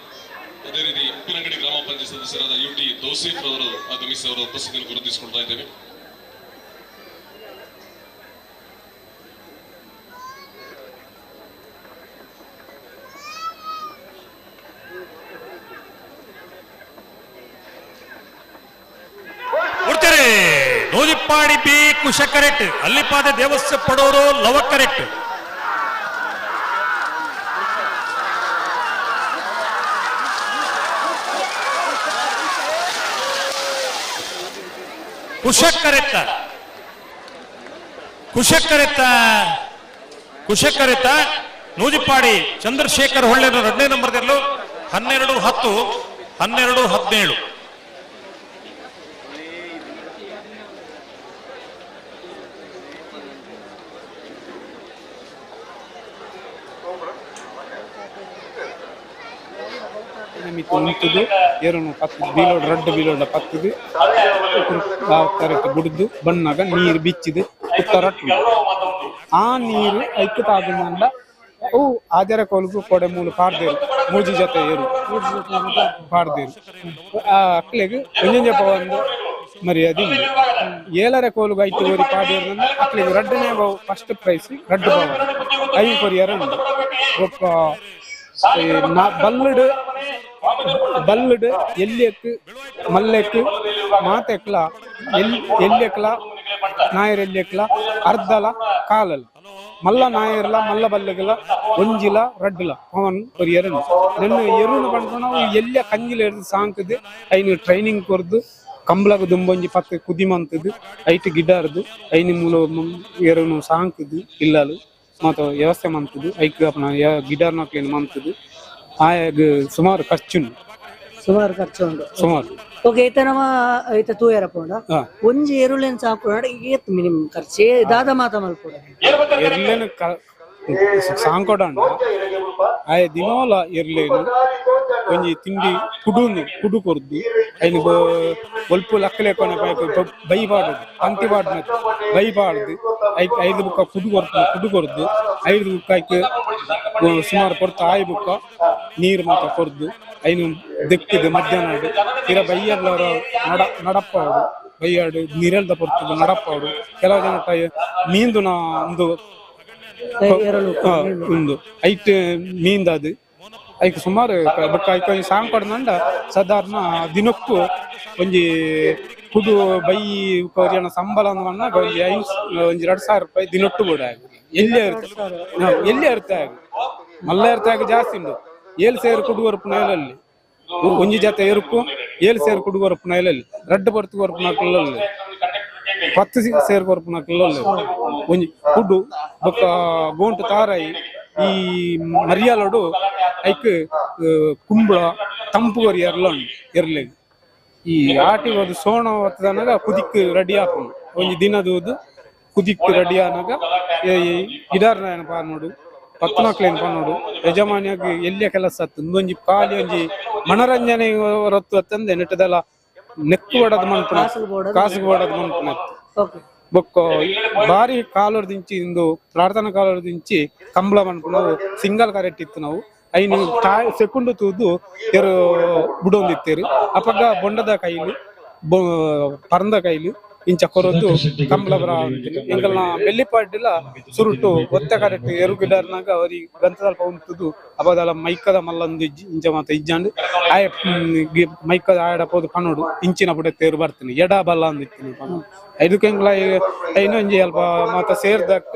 [SPEAKER 5] ಅದೇ ರೀತಿ ಉಪ್ಪಿನಂಗಡಿ ಗ್ರಾಮ ಪಂಚಾಯತ್ ಸದಸ್ಯರಾದ ಯು ಟಿ ದೋಸೀಫ್ ರವರು ಆಗಮಿಸಿ ಅವರ ಉಪಸ್ಥಿತಿಯನ್ನು ಗುರುತಿಸಿಕೊಳ್ತಾ ಇದ್ದೇವೆ.
[SPEAKER 17] ನೂಜಿಪ್ಪಾಡಿ ಬಿ ಕುಶ ಕರೆಕ್ಟ್, ಅಲ್ಲಿಪಾದ ದೇವಸ್ವ ಪಡೋರು ಲವ ಕರೆಕ್ಟ್. ಕುಶಕರೆತ್ತ ಕುಶಕರೆತ್ತ ಕುಶಕರೆತ್ತ ನೂಜಿಪ್ಪಾಡಿ ಚಂದ್ರಶೇಖರ್ ಹೊಳ್ಳೆ 2ನೇ ನಂಬರ್ದಲ್ಲೂ 12 10 12 17.
[SPEAKER 7] ಉಂಟುದು ಏರನು ಪತ್ತದು ಬೀಲೋಡ್ ರಡ್ಡು ಬೀಲೋಡ ಪತ್ತದು ಕರೆಕ್ಟ್ ಬುಡ್ದು ಬಣ್ಣಾಗ ನೀರು ಬಿಚ್ಚಿದು ಉತ್ತರ ಆ ನೀರು ಐಕ್ಯತಾಗುಂಡ ಅವು ಆಜರ ಕೋಲ್ಗು ಕೊಡೆ ಮೂಲು ಪಾಡ್ದೇರು ಮೂಜಿ ಜೊತೆ ಏರು ಪಾಡ್ದೇರು ಆ ಅಕ್ಲೆಗ್ ಒಂಜೊಂಜಪ್ಪ ಒಂದು ಮರ್ಯಾದೆ ಉಂಡು. ಏಳರ ಕೋಲುಗು ಐತು ಓರಿ ಪಾಡೇರು ಅಕ್ಲೆಗ್ ರಡ್ಡನೇ ಬಾವು ಫಸ್ಟ್ ಪ್ರೈಸ್ ರಡ್ಡು ಬಾವು I courier ಉಂಡು. ಬೊಕ್ಕ ಬಲ್ಲುಡು ಬಲ್ಲುಡು ಎಲ್ಲಿಯಕ್ ಮಲ್ಲೆಕ್ ಮಾತೆಕ್ಲ ಎಲ್ಲಿಯಕ್ಲ ನಾಯರ್ ಎಲ್ಲಿಯಕ್ಲ ಅರ್ಧಲ ಕಾಲಲ್ ಮಲ್ಲ ನಾಯರ್ಲ ಮಲ್ಲ ಬಲ್ಲಗಲ ಒಂಜಿಲ ರಡ್ಡುಲ ಪವನ್ ಕೊರಿಯರ್ ನನ್ನ ಎರುನು ಪಂಡ್ಪುನ ಎಲ್ಲ ಕಂಜಿಲ ಎಡ್ದು ಸಾಂಕುದು ಐನು ಟ್ರೈನಿಂಗ್ ಕೊರ್ದು ಕಂಬ್ಲಗ ದುಂಬೊಂಜಿ ಪತ್ತೆ ಕುದಿ ಮಂತುದು ಐಟ್ ಗಿಡಾರ್ದು ಐನು ಮೂಲ ಎರುನು ಸಾಂಕುದು ಇಲ್ಲಲು ಮಾತ ವ್ಯವಸ್ಥೆ ಮಂತುದು ಐಕ್ ಅಪನ ಗಿಡಾರ್ನಕ್ಲೇನು ಮಂತುದು ಆಯಾಗ ಸುಮಾರು ಖರ್ಚು
[SPEAKER 11] ಸುಮಾರು ಖರ್ಚು ಉಂಟು
[SPEAKER 7] ಸುಮಾರು.
[SPEAKER 11] ಓಕೆ ಈತ ನಮ್ಮ ಈತ ತೂಯರ ಪೋಂಡ ಒಂಜಿ ಎರುಳೆನ್ ಸಾಪುಡ ಏತ್ ಮಿನಿಮಮ್ ಖರ್ಚು ದಾದ ಮಾತ ಮಲ್ಪುಡ
[SPEAKER 7] ಎರ್ಲೆನ್ ಸಾಂಕೊಡ ಆಯ ದಿನೋಲ ಎರ್ಲೇನು ಒಂಜಿ ತಿಂಡಿ ಕುಡುನು ಕುಡು ಕೊರ್ದು ಐನು ಒಲ್ಪು ಲಕ್ಕಲೆ ಕೊನೆ ಬೈ ಪಾಡದು ಪಂತಿ ಪಾಡ್ನ ಬೈ ಪಾಡ್ದು ಐಕ್ 5 ಬುಕ್ಕ ಕುಡು ಕೊರ್ದು ಕುಡು ಕೊರ್ದು 5 ಬುಕ್ಕ ಐಕ್ ಸುಮಾರು ಕೊರ್ತು ಆಯ್ ಬುಕ್ಕ ನೀರು ಮಾತ್ರ ಕೊರ್ದು ಐನು ದೆಕ್ಕಿದು ಮಧ್ಯಾಹ್ನ ಇರ ಬೈಯರ್ಲವರ ನಡ ನಡಪ್ಪಾಡು ಬೈಯಾಡು ನೀರೆಲ್ದ ಪೊರ್ತುದು ನಡಪ್ಪಾಡು ಕೆಲವು ಜನ ಮೀಂದುನ ಒಂದು ಉಂದು ಐಟ್ ಮೀಂದದು ಐಕ್ ಸುಮಾರು ಬೊಕ್ಕ ಐಕ್ ಒಂಜಿ ಸಾಂಕೊಡ್ನಂಡ ಸಾಧಾರಣ ದಿನಕ್ಕೂ ಒಂಜಿ ಕುಡು ಬೈ ಕೊರಿಯನ ಸಂಬಳ ಅಂದ್ ಒಂಜಿ ಒಂಜಿ 2000 ರೂಪಾಯಿ ದಿನೊಟ್ಟು ಬೋಡ ಎಲ್ಲಿ ಎಲ್ಲಿ ಅರ್ಥ ಆಗ ಮಲ್ಲ ಅರ್ಥ ಆಗ ಜಾಸ್ತಿ ಉಂಡು 7 ಸೇರು ಕುಡು ವರಪುನ ಒಂಜಿ ಜಾತೆ ಎರುಕು 7 ಸೇರು ಕುಡು ವರಪುನ ರಡ್ಡು ಪರ್ತು ವರಪುನ 10 ಸೇರು ಕೊರ್ಪುನ ಒಂಜಿ ಕುಡು ಬೊಕ್ಕ ಗೋಂಟು ತಾರಾಯಿ ಈ ಮರಿಯಾಲೋಡು ಐಕ್ ಕುಂಬಳ ತಂಪು ಕೊರಿಯರ್ಲ ಉಂಡು ಎರ್ಲೆಗ್ ಈ ಆಟಿ ಒಂದು ಸೋಣ ಹೊತ್ತದನಾಗ ಕುದಿಕ್ ರೆಡಿ ಆಪುಂಡು ಒಂಜಿ ದಿನ ದೂದು ಕುದಿಕ್ ರೆಡಿ ಆನಾಗ ಗಿಡಾರ್ನ ಪಾನೋಡು ಪತ್ನಾಕ್ಲೇನ್ ಪಾನೋಡು ಯಜಮಾನಿಯಾಗಿ ಎಲ್ಲಿಯ ಕೆಲಸ ಆತು ಒಂಜಿ ಖಾಲಿ ಒಂಜಿ ಮನರಂಜನೆ ಹೊರತು ಅತ್ತಂದೆ ನೆಟ್ಟದೆಲ್ಲ ನೆಕ್ಕು ಬಡದ್ ಮನ್ಪುನ ಕಾಸು ಬಡದ್ ಮನ್ಪುನ ಬೊಕ್ಕ ಬಾರಿ ಕಾಲೊರ್ದಿಂಚಿ ಇಂದು ಪ್ರಾರ್ಥನಾ ಕಾಲೊರ್ದಿಂಚಿ ಕಂಬಳ ಮನ್ಪುನವು ಸಿಂಗಲ್ ಕರೆಕ್ಟ್ ಇತ್ತು ನಾವು ಐನು ಸೆಕುಂಡು ತೂದು ಎರು ಬುಡೊಂದಿತ್ತೇರು ಅಪಗ ಬೊಂಡದ ಕೈಲು ಪರಂದ ಕೈಲು ಇಂಚ ಕೊರೊಂದು ಕಂಬಳ ಬರ ಎಂಕಲ್ನ ಬೆಳ್ಳಿಪಾಟಿಲ ಸುರುಟು ಒತ್ತೆ ಕರೆಕ್ಟ್ ಎರು ಗಿಡರ್ನಾಗ ಅವರಿ ಗಂತದಲ್ಪ ಉಂತುದು ಅಪದಲ ಮೈಕದ ಮಲ್ಲಂದು ಇಂಚ ಮಾತ ಇಜ್ಜಾಂಡು ಆಯ ಮೈಕದ ಆಯಡ ಪೋದು ಪನೋಡು ಇಂಚಿನ ಪುಡೆ ತೇರು ಬರ್ತೀನಿ ಎಡ ಬಲ್ಲ ಅಂದಿತ್ತೀನಿ ಐದಕ್ಕೆ ಎಂಕಲ ಐನೊಂಜಿ ಅಲ್ಪ ಮಾತ ಸೇರ್ದಕ್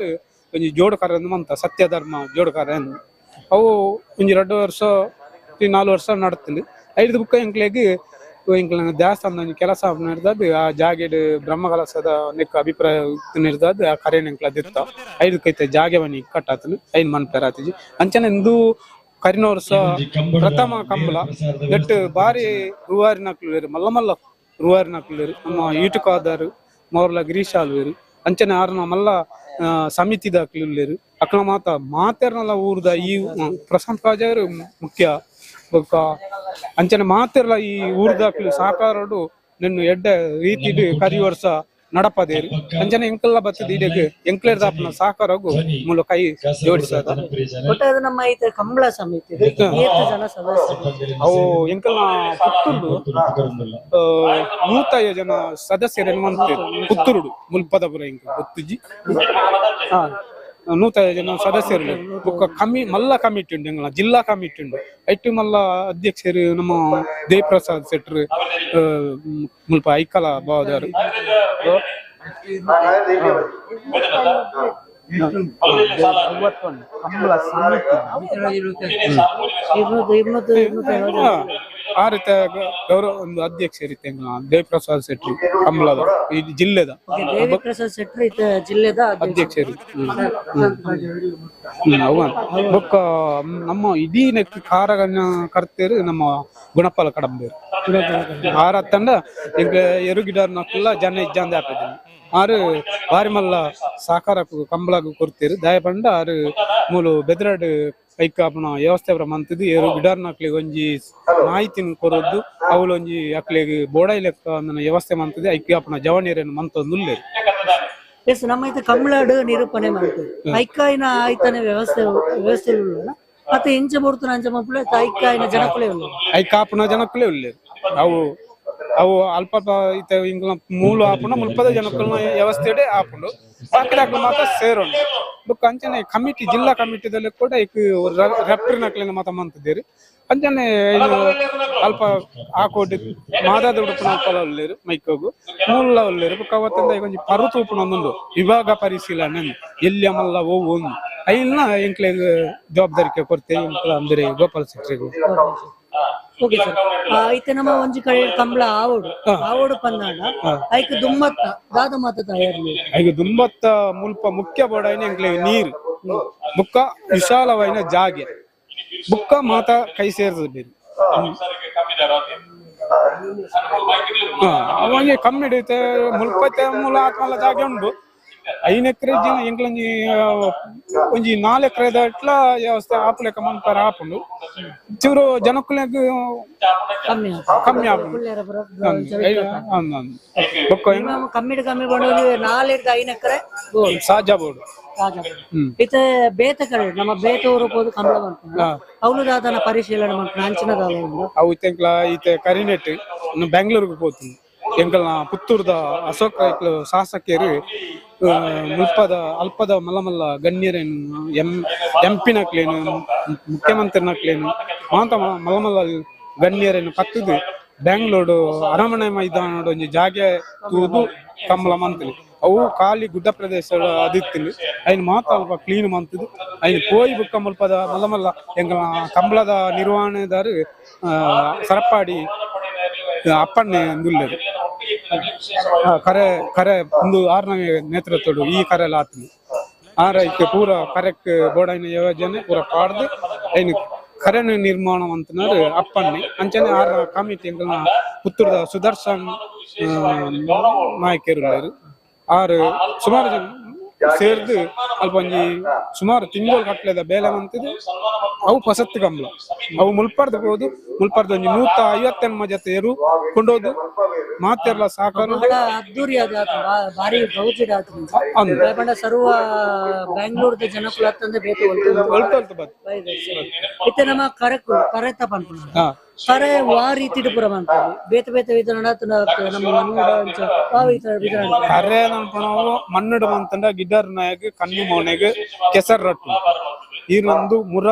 [SPEAKER 7] ಒಂಜಿ ಜೋಡುಕಾರ ಮಂತ ಸತ್ಯ ಧರ್ಮ ಜೋಡುಕಾರ ಅವು ಒಂಜಿ 2 ವರ್ಷ 4 ವರ್ಷ ನಡ್ತೀನಿ ಐದು ಬುಕ್ಕ ಎಂಕ್ಲೆಗ್ ಎಂಕ್ಲೆನ ದೇವಸ್ಥಾನ ಒಂಜಿ ಕೆಲಸ ನಡೆದದ್ದು ಆ ಜಾಗೆಡ್ ಬ್ರಹ್ಮ ಕಲಸದ ನೆಕ್ ಅಭಿಪ್ರಾಯ ನಿರ್ದದ್ದು ಆ ಕರೆನ ಎಂಕ್ಲ ದಿತ್ತ ಐದು ಕೈತ ಜಾಗೆ ಬನ್ನಿ ಕಟ್ಟಾತನು ಐನ್ ಮನ್ಪೆರಾತಿಜಿ ಅಂಚನೆ ಇಂದು ಕರಿನ ವರ್ಷ ಪ್ರಥಮ ಕಂಬಳ ನೆಟ್ ಬಾರಿ ರೂವಾರಿನಕ್ಲು ಮಲ್ಲ ಮಲ್ಲ ರೂವಾರಿನಕ್ಲು ನಮ್ಮ ಈಟುಕಾದಾರು ಮೌರ್ಲ ಗಿರೀಶ್ ಆಲ್ವೇರು ಅಂಚನೆ ಆರ್ನ ಮಲ್ಲ ಸಮಿತಿದ ಅಕ್ಲು ಅಕ್ಲ ಮಾತ ಮಾತೆರ್ನಲ ಊರ್ದ ಈ ಪ್ರಶಾಂತ್ ಕಾಜಾರು ಮುಖ್ಯ ಬೊಕ್ಕ ಅಂಚನೆ ಮಾತೆರ್ಲ ಈ ಊರ್ದಾಕ್ಲು ಸಹಕಾರಡು ನಿನ್ನ ಎಡ್ಡೆ ರೀತಿಡ್ ಕರಿ ವರ್ಷ ನಡಪದೇರು ಅಂಚನೆ ಎಂಕಲ್ಲ ಬತ್ತದ ಇಡಗ್ ಎಂಕ್ಲೇರ್ ದಾಪನ ಸಹಕಾರಗು ಮೂಲ ಕೈ ಜೋಡಿಸದ
[SPEAKER 11] ಒಟ್ಟಾರೆ ನಮ್ಮ ಐತೆ ಕಂಬಳ ಸಮಿತಿ ಏತ್ ಜನ ಸದಸ್ಯರು
[SPEAKER 7] ಅವು ಎಂಕಲ್ನ ಪುತ್ತೂರು 105 ಜನ ಸದಸ್ಯರು ಮಂತೇರು ಪುತ್ತೂರುಡು ಮುಲ್ಪದಪುರ ಎಂಕ ಗೊತ್ತುಜಿ 105 ಜನ ಸದಸ್ಯರು ಬೊಕ್ಕ ಕಮಿ ಮಲ್ಲ ಕಮಿಟಿ ಉಂಡು ಎಂಕಲ್ನ ಜಿಲ್ಲಾ ಕಮಿಟಿ ಉಂಡು ಐಟು ಮಲ್ಲ ಅಧ್ಯಕ್ಷರು ನಮ್ಮ ದೇವಪ್ರಸಾದ್ ಶೆಟ್ರು ಮುಲ್ಪ ಐಕಲ ಬಾವದಾರು ಆ ರೀತಿ ಗೌರವ ಒಂದು ಅಧ್ಯಕ್ಷ ರೀತಿ ದೇವಪ್ರಸಾದ್ ಶೆಟ್ಟಿ ಕಂಬಳದ ಈ ಜಿಲ್ಲೆದ
[SPEAKER 11] ದೇವಿಪ್ರಸಾದ್ ಶೆಟ್ಟಿ ಜಿಲ್ಲೆದ
[SPEAKER 7] ಅಧ್ಯಕ್ಷರು ಬೊಕ್ಕ ನಮ್ಮ ಇಡೀ ನೆಕ್ ಕಾರಗನ್ನ ಕರ್ತೇರು ನಮ್ಮ ಗುಣಪಾಲ ಕಡಂಬೇರು ಆರ ತಂಡ ಎಂಕ್ ಎರು ಗಿಡರ್ನಕ್ಕೆಲ್ಲ ಜನ ಇಜ್ಜಾಂದೆ ಆಪೆದಿನಿ ಆರು ಬಾರಿ ಮಲ್ಲ ಸಹಕಾರ ಕಂಬಳಗು ಕೊಡ್ತೀರು ದಯಪಂಡ ಆರು ಮೂಲು ಬೆದ್ರಾಡ್ ಐಕಾಪುನ ವ್ಯವಸ್ಥೆ ಮಂತದ್ದು ಏರು ಗಿಡರ್ನಕ್ಲಿಗೆ ಒಂಜಿ ಮಾಹಿತಿನ ಕೊರೊದ್ದು ಅವ್ಲು ಒಂಜಿ ಅಕ್ಲಿಗ್ ಬೋಡೈ ಲೆಕ್ಕ ವ್ಯವಸ್ಥೆ ಮಂತದ್ದು ಐಕಾಪುನ ಜವನಿಯರನ್ನು ಮಂತೊಂದು ಉಲ್ಲೇರು.
[SPEAKER 11] ಎಸ್ ನಮ್ಮ ಐತೆ ಕಂಬಳಡು ನಿರೂಪಣೆ ಮಾಡ್ತೀವಿ ಐಕಾಯಿನ ಆಯ್ತಾನೆ ವ್ಯವಸ್ಥೆ ವ್ಯವಸ್ಥೆ ಉಳ್ಳಲ್ಲ ಮತ್ತೆ ಇಂಚ ಬರ್ತನ ಅಂಚ ಮಕ್ಕಳು ಐಕಾಯಿನ ಜನಕುಲೇ ಉಳ್ಳ
[SPEAKER 7] ಐಕಾಪುನ ಜನಕುಲೇ ಉಲ್ಲೇರು ಅವು ಅವು ಅಲ್ಪ ಇತ್ತ ಇಂಗ್ಲ ಮೂಲ ಆಪುಂಡ ಮುಲ್ಪದ ಜನಕುಲ್ನ ವ್ಯವಸ್ಥೆಡೆ ಆಪುಂಡು ಬಾಕಿದಾಕ್ಲು ಮಾತ್ರ ಸೇರೋಣ ಬೊಕ್ಕ ಅಂಚನೆ ಕಮಿಟಿ ಜಿಲ್ಲಾ ಕಮಿಟಿದಲ್ಲಿ ಕೂಡ ಇಕ್ ರೆಪ್ರಿನಕ್ಲಿನ ಮಾತ ಮಂತಿದ್ದೀರಿ ಅಂಚನೆ ಅಲ್ಪ ಆಕೋಟಿ ಮಾದಾದ ಉಡುಪುನ ಅಲ್ಪ ಉಲ್ಲೇರು ಮೈಕೋಗು ಮೂಲ ಉಲ್ಲೇರು ಬೊಕ್ಕ ಅವತ್ತಿಂದ ಒಂಜಿ ಪರುತು ಉಪ್ಪುನ ಒಂದುಂಡು ವಿಭಾಗ ಪರಿಶೀಲನೆ ಎಲ್ಲಿ ಅಮಲ್ಲ ಓವು ಒಂದು ಐಲ್ನ ಎಂಕ್ಲೆಗ್ ಜವಾಬ್ದಾರಿಕೆ ಕೊಡ್ತೇವೆ ಎಂಕ್ಲ ಅಂದ್ರೆ ಗೋಪಾಲ ಶೆಟ್ರಿಗೂ.
[SPEAKER 11] ಓಕೆ ಸರ್ ಐತೆ ನಮ್ಮ ಒಂಜಿ ಕಡೆ ಕಂಬಳ ಆವೋಡು ಆವೋಡು ಪಂದಾಂಡ ಐಕ್ ದುಮ್ಮತ್ತ ದಾದ ಮಾತ ತಯಾರಿ
[SPEAKER 7] ಐಕ್ ದುಮ್ಮತ್ತ ಮುಲ್ಪ ಮುಖ್ಯ ಬೋಡೈನ ಎಂಕ್ಲೆ ನೀರು ಬುಕ್ಕ ವಿಶಾಲವೈನ ಜಾಗೆ ಬುಕ್ಕ ಮಾತ ಕೈ ಸೇರ್ತದೆ ಬೇರೆ ಅವಂಗೆ ಕಮ್ಮಿ ಹಿಡಿಯುತ್ತೆ ಮುಲ್ಪತ್ತೆ ಮೂಲ ಆತ್ಮಲ ಜಾಗೆ ಉಂಡು 5 ಎಕರೆ ಜನ ಎಂಕ್ಲಂಜಿ ಒಂಜಿ 4 ಎಕರೆ ದಟ್ಲ ವ್ಯವಸ್ಥೆ ಆಪುಲೆಕ ಮನ್ಪರ ಆಪುಂಡು ಚೂರು ಜನಕ್ಕುಲೆಗ್ ಕಮ್ಮಿ ಆಪುಂಡು
[SPEAKER 11] ಕಮ್ಮಿ ಕಮ್ಮಿ ಬಡೋದು 4 5 ಎಕರೆ
[SPEAKER 7] ಸಾಜ ಬೋರ್ಡ್
[SPEAKER 11] ಇತ್ತೆ ಬೇತೆ ಕಡೆ ನಮ್ಮ ಬೇತೆ ಊರು ಪೋದು ಕಂಬಳ ಮನ್ಪುಂಡು ಅವ್ಲು ದಾದನ ಪರಿಶೀಲನೆ ಮನ್ಪುಂಡು ಅಂಚಿನ ದಾದ ಉಂಡು
[SPEAKER 7] ಅವು ಇತ್ತೆ ಇತ್ತೆ ಕರಿನೆಟ್ ಬೆಂಗಳೂರಿಗೆ ಪೋತುಂಡು ಎಂಕಲ್ನ ಪುತ್ತೂರ್ದ ಅಶೋಕ್ ರೈಕ್ಲು ಶಾಸಕಿಯರು ಮುಲ್ಪದ ಅಲ್ಪದ ಮಲ್ಲ ಮಲ್ಲ ಗಣ್ಯರೇನು ಎಂ ಪಿನಕ್ಲೇನು ಮುಖ್ಯಮಂತ್ರಿನಕ್ಲೇನು ಮಾತ ಮಲ್ಲ ಮಲ್ಲ ಗಣ್ಯರೇನು ಕತ್ತದು ಬೆಂಗಳೂರು ಅರಮನೆ ಮೈದಾನಡು ಒಂಜಿ ಜಾಗೆ ತೂದು ಕಂಬಳ ಮಂತ್ಲಿ ಅವು ಖಾಲಿ ಗುಡ್ಡ ಪ್ರದೇಶ ಅದಿತ್ತಿನಿ ಐನ್ ಮಾತ ಅಲ್ಪ ಕ್ಲೀನ್ ಮಂತದು ಐನ್ ಪೋಯಿ ಬುಕ್ಕ ಮುಲ್ಪದ ಮಲ್ಲ ಮಲ್ಲ ಎಂಕಲ್ನ ಕಂಬಳದ ನಿರ್ವಹಣೆದಾರು ಸರಪಾಡಿ ಅಪ್ಪಣ್ಣೆ ದುಲ್ಲೇರು ಕರೆ ಕರೆ ಒಂದು ಆರನೇ ನೇತೃತ್ವಡು ಈ ಕರೆ ಆತನು ಆರ ಐಕ್ ಪೂರ ಕರೆಕ್ಟ್ ಬೋಡೈನ ಯೋಜನೆ ಪೂರ ಪಾಡ್ದು ಐನ್ ಕರೆನ್ ನಿರ್ಮಾಣ ಮಂತನರ್ ಅಪ್ಪಣ್ಣೆ ಅಂಚನೆ ಆರ್ ಕಮಿಟಿ ಎಂಕಲ್ನ ಪುತ್ತೂರ್ದ ಸುದರ್ಶನ್ ನಾಯಕರು ಉಲ್ಲೆರ್ ಆರ್ ಸುಮಾರು ಜನ ಸೇರ್ದು ಅಲ್ಪ ಒಂಜಿ ಸುಮಾರು ತಿಂಗಳು ಕಟ್ಲೆದ ಬೇಲೆ ಮಂತುದು ಅವು ಪೊಸತ್ತು ಕಂಬಳ ಅವು ಮುಲ್ಪರ್ದು ಪೋದು ಮುಲ್ಪರ್ದು ಒಂಜಿ 158 ಜೊತೆ ಎರು ಕೊಂಡೋದು ಮಾತೆರ್ಲ ಸಾಕಾರ
[SPEAKER 11] ಬಹಳ ಅದ್ದೂರಿಯಾದ ಆತು, ಭಾರಿ ಗೌಜಿಡ್ ಆತು.
[SPEAKER 7] ಅಂದ್.
[SPEAKER 11] ಪಂಡ ಸರ್ವ ಬ್ಯಾಂಗ್ಳೂರ್ದ ಜನಕುಲು ಅತ್ತಂದೆ ಬೇತೆ ಒಲ್ತು
[SPEAKER 7] ಒಲ್ತು ಒಲ್ತು ಬತ್ತು.
[SPEAKER 11] ಇತ್ತೆ ನಮ್ಮ ಕರೆಕು ಕರೆತ ಪನ್ಪುನ ಕರೆ ವಾ ರೀತಿಡ್ ಪೂರ ಮನ್ಪೊಲಿ ಬೇತೆ ಬೇತೆ ವಿಧಾನ ನಮ್ಮ ಮಣ್ಣುಡ ಅಂಚ ವಾ ವಿಧಾನ
[SPEAKER 7] ಕರೆ ನನ್ಪಣವು ಮಣ್ಣುಡು ಮಂತಂಡ ಗಿಡ್ಡರ್ ನಾಯಕ್ ಕಣ್ಣು ಮೋನೆಗ್ ಕೆಸರ್ ರಟ್ಟು ಈರೊಂದು ಮುರ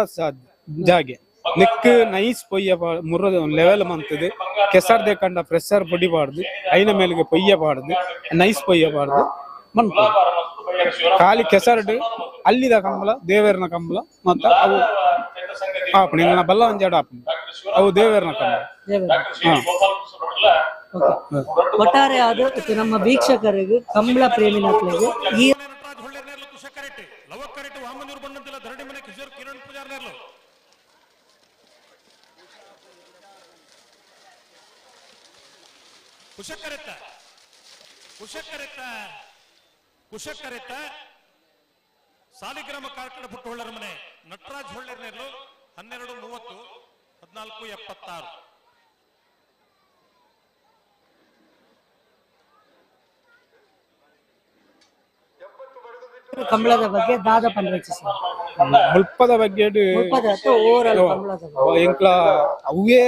[SPEAKER 7] ಜಾಗೆ ನೆಕ್ ನೈಸ್ ಪೊಯ್ಯ ಮುರ ಲೆವೆಲ್ ಮಂತದು ಕೆಸರ್ ದೇಕಂಡ ಪ್ರೆಷರ್ ಪೊಡಿಬಾರ್ದು ಐನ ಮೇಲ್ಗೆ ಪೊಯ್ಯಬಾರ್ದು ನೈಸ್ ಪೊಯ್ಯಬಾರ್ದು ಮನ್ಪೊಡು ಖಾಲಿ ಕೆಸರ್ಡ್ ಅಲ್ಲಿದ ಕಂಬಳ ದೇವೇರ್ನ ಕಂಬಳ ಮತ್ತ ಅವು ಆಪಣೆ ಇಂಗ್ಲ ಬಲ್ಲ ಒಂಜಾಡ ಆಪಣೆ ಅವು ದೇವೇರ್ನ ಕಂಬಳ. ಹಾ.
[SPEAKER 11] ಒಟ್ಟಾರೆ ಅದು ಇತ್ತೆ ನಮ್ಮ ವೀಕ್ಷಕರಿಗೆ ಕಂಬಳ ಪ್ರೇಮಿನಕ್ಲೆಗ್ ಈ
[SPEAKER 17] ಕುಶಕರೆತ್ತ ಕುಶಕರೆತ್ತ ಕುಶಕರೆತ್ತ ಸಾಲಿಗ್ರಾಮ ಕಾರ್ಕಳ ಪುಟ್ಟಹೊಳ್ಳರ ಮನೆ ನಟರಾಜ್ ಹೊಳ್ಳೆರ್ನೆರ್ಲು 12:30 14:76.
[SPEAKER 11] ಕಂಬಳದ ಬಗ್ಗೆ ದಾದ ಪನ್ರೆಚಿ ಸರ್.
[SPEAKER 7] ಮುಲ್ಪದ ಬಗ್ಗೆ
[SPEAKER 11] ಮುಲ್ಪದ ಅಥವಾ ಓವರಾಲ್ ಕಂಬಳದ ಬಗ್ಗೆ.
[SPEAKER 7] ಎಂಕ್ಲ ಅವೇ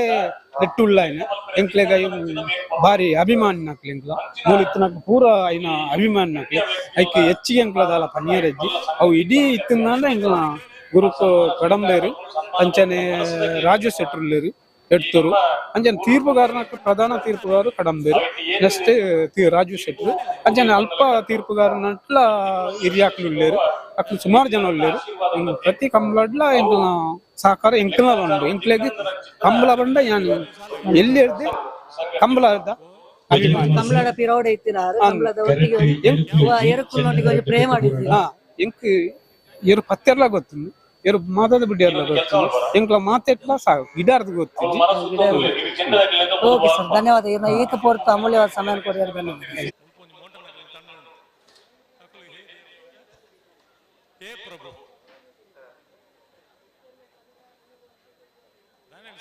[SPEAKER 7] ನೆಟ್ಟುಳ್ಳ ಎಂಕ್ಲೆಗ ಭಾರಿ ಅಭಿಮಾನಿ ನಕ್ಲು ಎಂಕ್ಲ ಮೂಲಿತ್ತನಕ್ ಪೂರ ಐನ ಅಭಿಮಾನಿ ನಕ್ಲು ಐಕ್ ಹೆಚ್ಚಿಗೆ ಎಂಕ್ಲದಾಲ ಪನ್ನಿಯರಜ್ಜಿ ಅವು ಇಡೀ ಇತ್ತಿಂದ ಎಂಕ್ಲ ಗುರುಕು ಕಡಂಬೇರು ಅಂಚನೆ ರಾಜು ಶೆಟ್ರುಲ್ಲೇರು ಎಡ್ತೂರು ಅಂಚನೆ ತೀರ್ಪುಗಾರನ ಪ್ರಧಾನ ತೀರ್ಪುಗಾರರು ಕಡಂಬೇರು ನೆಕ್ಸ್ಟ್ ರಾಜು ಶೆಟ್ರು ಅಂಚನೆ ಅಲ್ಪ ತೀರ್ಪುಗಾರನಟ್ಲ ಹಿರಿಯಾಕ್ಲು ಉಲ್ಲೇರು ಅಕ್ಲು ಸುಮಾರು ಜನ ಉಲ್ಲೇರು ಪ್ರತಿ ಕಂಬಳಡ್ಲ ಎಂಕ್ಲ ಸಹಕಾರ ಎಂಕ್ಲ ಉಂಡು ಎಂಕ್ಲೆಗ್ ಕಂಬಳ ಬಂಡ ಯಾನ್ ಎಲ್ಲಿ ಹಿಡ್ದು ಕಂಬಳ ಅರ್ಧ ಅಭಿಮಾನಿ.
[SPEAKER 11] ಕಂಬಳದ ಪಿರೋಡೆ ಇತ್ತಿನಾರು ಕಂಬಳದ ಒಟ್ಟಿಗೆ ಎರುಕುಲೊಟ್ಟಿಗೆ ಒಂಜಿ ಪ್ರೇಮ ಆಡಿದ್ದೀರಿ.
[SPEAKER 7] ಹಾ ಎಂಕ್ ಎರು ಪತ್ತೆರ್ಲ ಗೊತ್ತುಂಡು ಎರು ಮಾತಾದ ಬಿಡ್ಡಿಯರ್ಲ ಗೊತ್ತು ಎಂಕ್ಲ ಮಾತೆಟ್ಲ ಸಾಕು ಗಿಡಾರ್ದು ಗೊತ್ತು.
[SPEAKER 11] ಓಕೆ ಸರ್, ಧನ್ಯವಾದ. ಇನ್ನು ಈತ ಪೋರ್ತು ಅಮೂಲ್ಯವಾದ ಸಮಯ ಕೊಡಿಯಾರ ಧನ್ಯವಾದ.
[SPEAKER 17] ಹೇ ಪ್ರಭು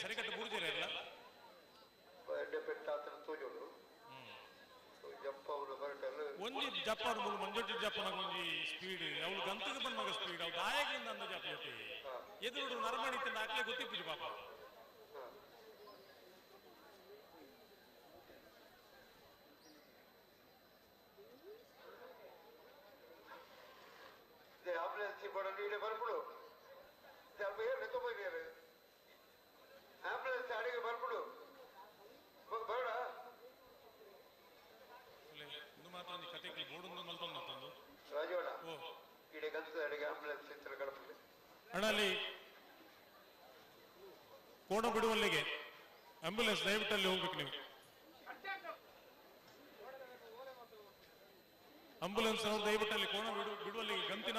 [SPEAKER 17] ಸರಿಕಟ್ಟು ಬೂರ್ಜಿರ ಇಲ್ಲ ಒಂಜಿ ಜಪ್ಪಾಡು ಮೂಲು ಮಂಜೊಟ್ಟಿ ಜಪ್ಪನಾಗ ಒಂಜಿ ಸ್ಪೀಡ್ ಅವಳು ಗಂತಕ್ಕೆ ಬಂದಾಗ ಸ್ಪೀಡ್ ಅವ್ಳು ದಾಯಕಿಂದ ಅಂದ ಜಪ್ಪ ಎದುರು ನರಮಣಿ ತಿಂದ ಹಾಕ್ಲೆ ಗೊತ್ತಿಪ್ಪುಜಿ ಪಾಪ. ಅಣ್ಣ ಅಲ್ಲಿ ಕೋಣ ಬಿಡುವಲ್ಲಿಗೆ ಆಂಬ್ಯುಲೆನ್ಸ್ ದಯವಿಟ್ಟು ಅಲ್ಲಿ ಹೋಗ್ಬೇಕು ನೀವು. ಆಂಬ್ಯುಲೆನ್ಸ್ ಅವರು ದಯವಿಟ್ಟು ಅಲ್ಲಿ ಕೋಣ ಬಿಡುವಲ್ಲಿಗೆ ಗಂತಿನ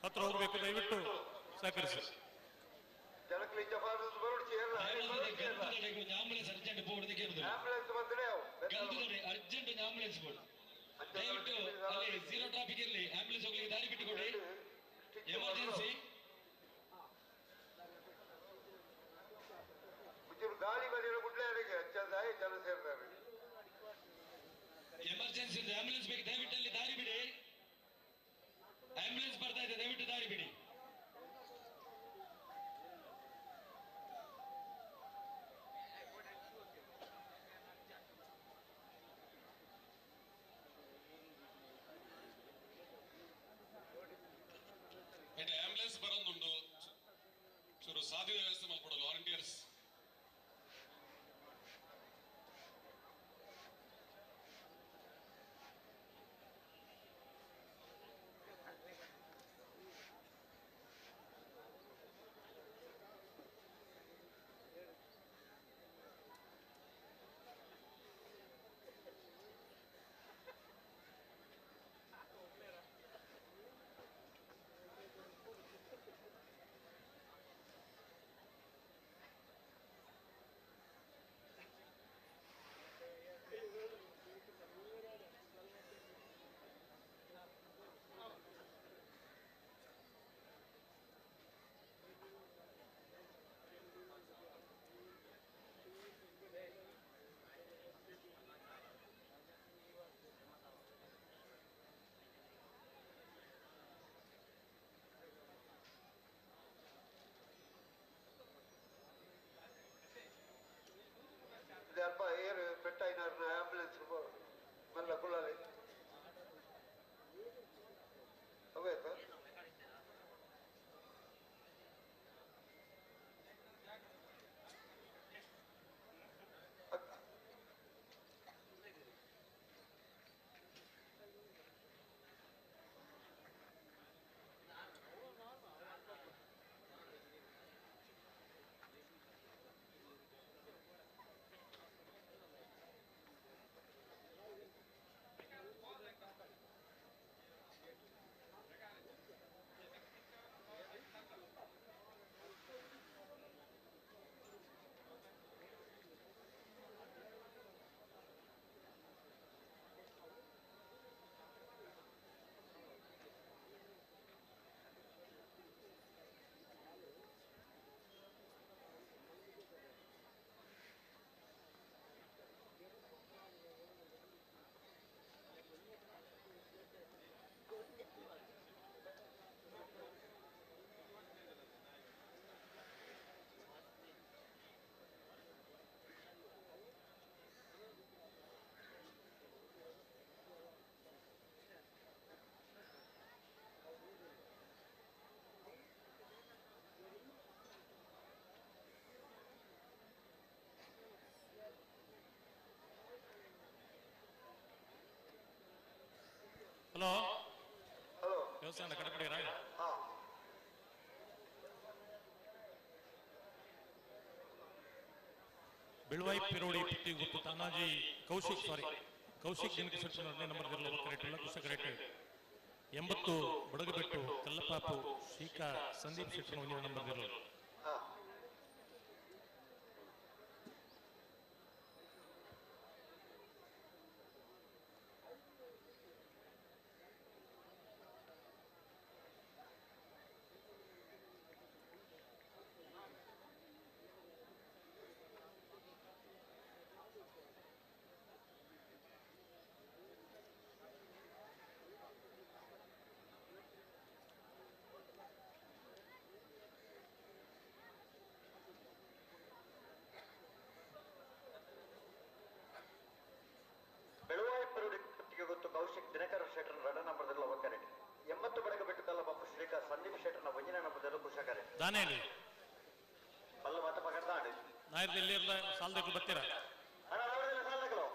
[SPEAKER 17] ಹತ್ರ ಹೋಗ್ಬೇಕು, ದಯವಿಟ್ಟು ಸಹಕರಿಸಿ.
[SPEAKER 6] ದಯವಿಟ್ಟು ಅಲ್ಲಿ ಝೀರೋ ಟ್ರಾಫಿಕ್ ಇರಲಿ, ಆಂಬ್ಯುಲೆನ್ಸ್ ಹೋಗ್ಲಿಕ್ಕೆ ದಾರಿ ಬಿಟ್ಟುಕೊಡಿ. ಎಮರ್ಜೆನ್ಸಿ ಎಮರ್ಜೆನ್ಸಿ ಆಂಬ್ಯುಲೆನ್ಸ್ ಬೇಕು, ದಯವಿಟ್ಟು ಅಲ್ಲಿ ದಾರಿ ಬಿಡಿ. ಆಂಬ್ಯುಲೆನ್ಸ್ ಬರ್ತಾ ಇದೆ, ದಯವಿಟ್ಟು ದಾರಿ ಬಿಡಿ.
[SPEAKER 5] ಆಂಬ್ಯುಲೆನ್ಸ್ ಬರೋದುಂಟು, ಚೂರು ಸಾಧ್ಯ ವ್ಯವಸ್ಥೆ ಮಾಡ್ಕೊಡೋದು ವಾಲಂಟಿಯರ್ಸ್.
[SPEAKER 17] ವ್ಯವಸಾಯ ಕಡಪಡಿರ ಬೆಳುವಾಯಿ ಪಿರೋಡಿ ಪುತ್ತಿ ಗುತ್ತು ತಾನಾಜಿ ಕೌಶಿಕ್ ಸಾರಿ ಕೌಶಿಕ್ ದಿನಕ್ಕೆ ಸೆಟ್ ನಂಬರ್ ಕರೆಕ್ಟ್ ಇಲ್ಲ ಕುಶ ಕರೆಕ್ಟ್ 80 ಬಡಗಬೆಟ್ಟು ಕಲ್ಲಪಾಪು ಶ್ರೀಕಾ ಸಂದೀಪ್ ಶೆಟ್ಟಿ ಒಂದಿನ ನಂಬರ್ ಇರಲು
[SPEAKER 2] ಗೊತ್ತು ಕೌಶಿಕ್ ದಿನಕರ ಶೆಟ್ಟರ್ ರಡ ನಂಬರ್ದಲ್ಲಿ ಒಕ್ಕರೆಟ್ 80 ಬಡಗ ಬಿಟ್ಟು ಕಲ್ಲಬಾಪು ಶ್ರೀಕಾ ಸಂದೀಪ್ ಶೆಟ್ಟರ್ನ ಒಂಜಿನ ನಂಬರ್ದಲ್ಲಿ ಕುಶಕರೆ
[SPEAKER 17] ದಾನೇಲಿ
[SPEAKER 2] ಬಲ್ಲ ಮಾತ ಪಕಡ್ದಾಂಡು
[SPEAKER 17] ನಾಯರ್ದಲ್ಲಿ ಇರ್ಲ ಸಾಲದಕ್ಕೂ ಬರ್ತೀರಾ
[SPEAKER 2] ಅಣ್ಣ ಅವರದೆಲ್ಲ ಸಾಲದಕ್ಕಲು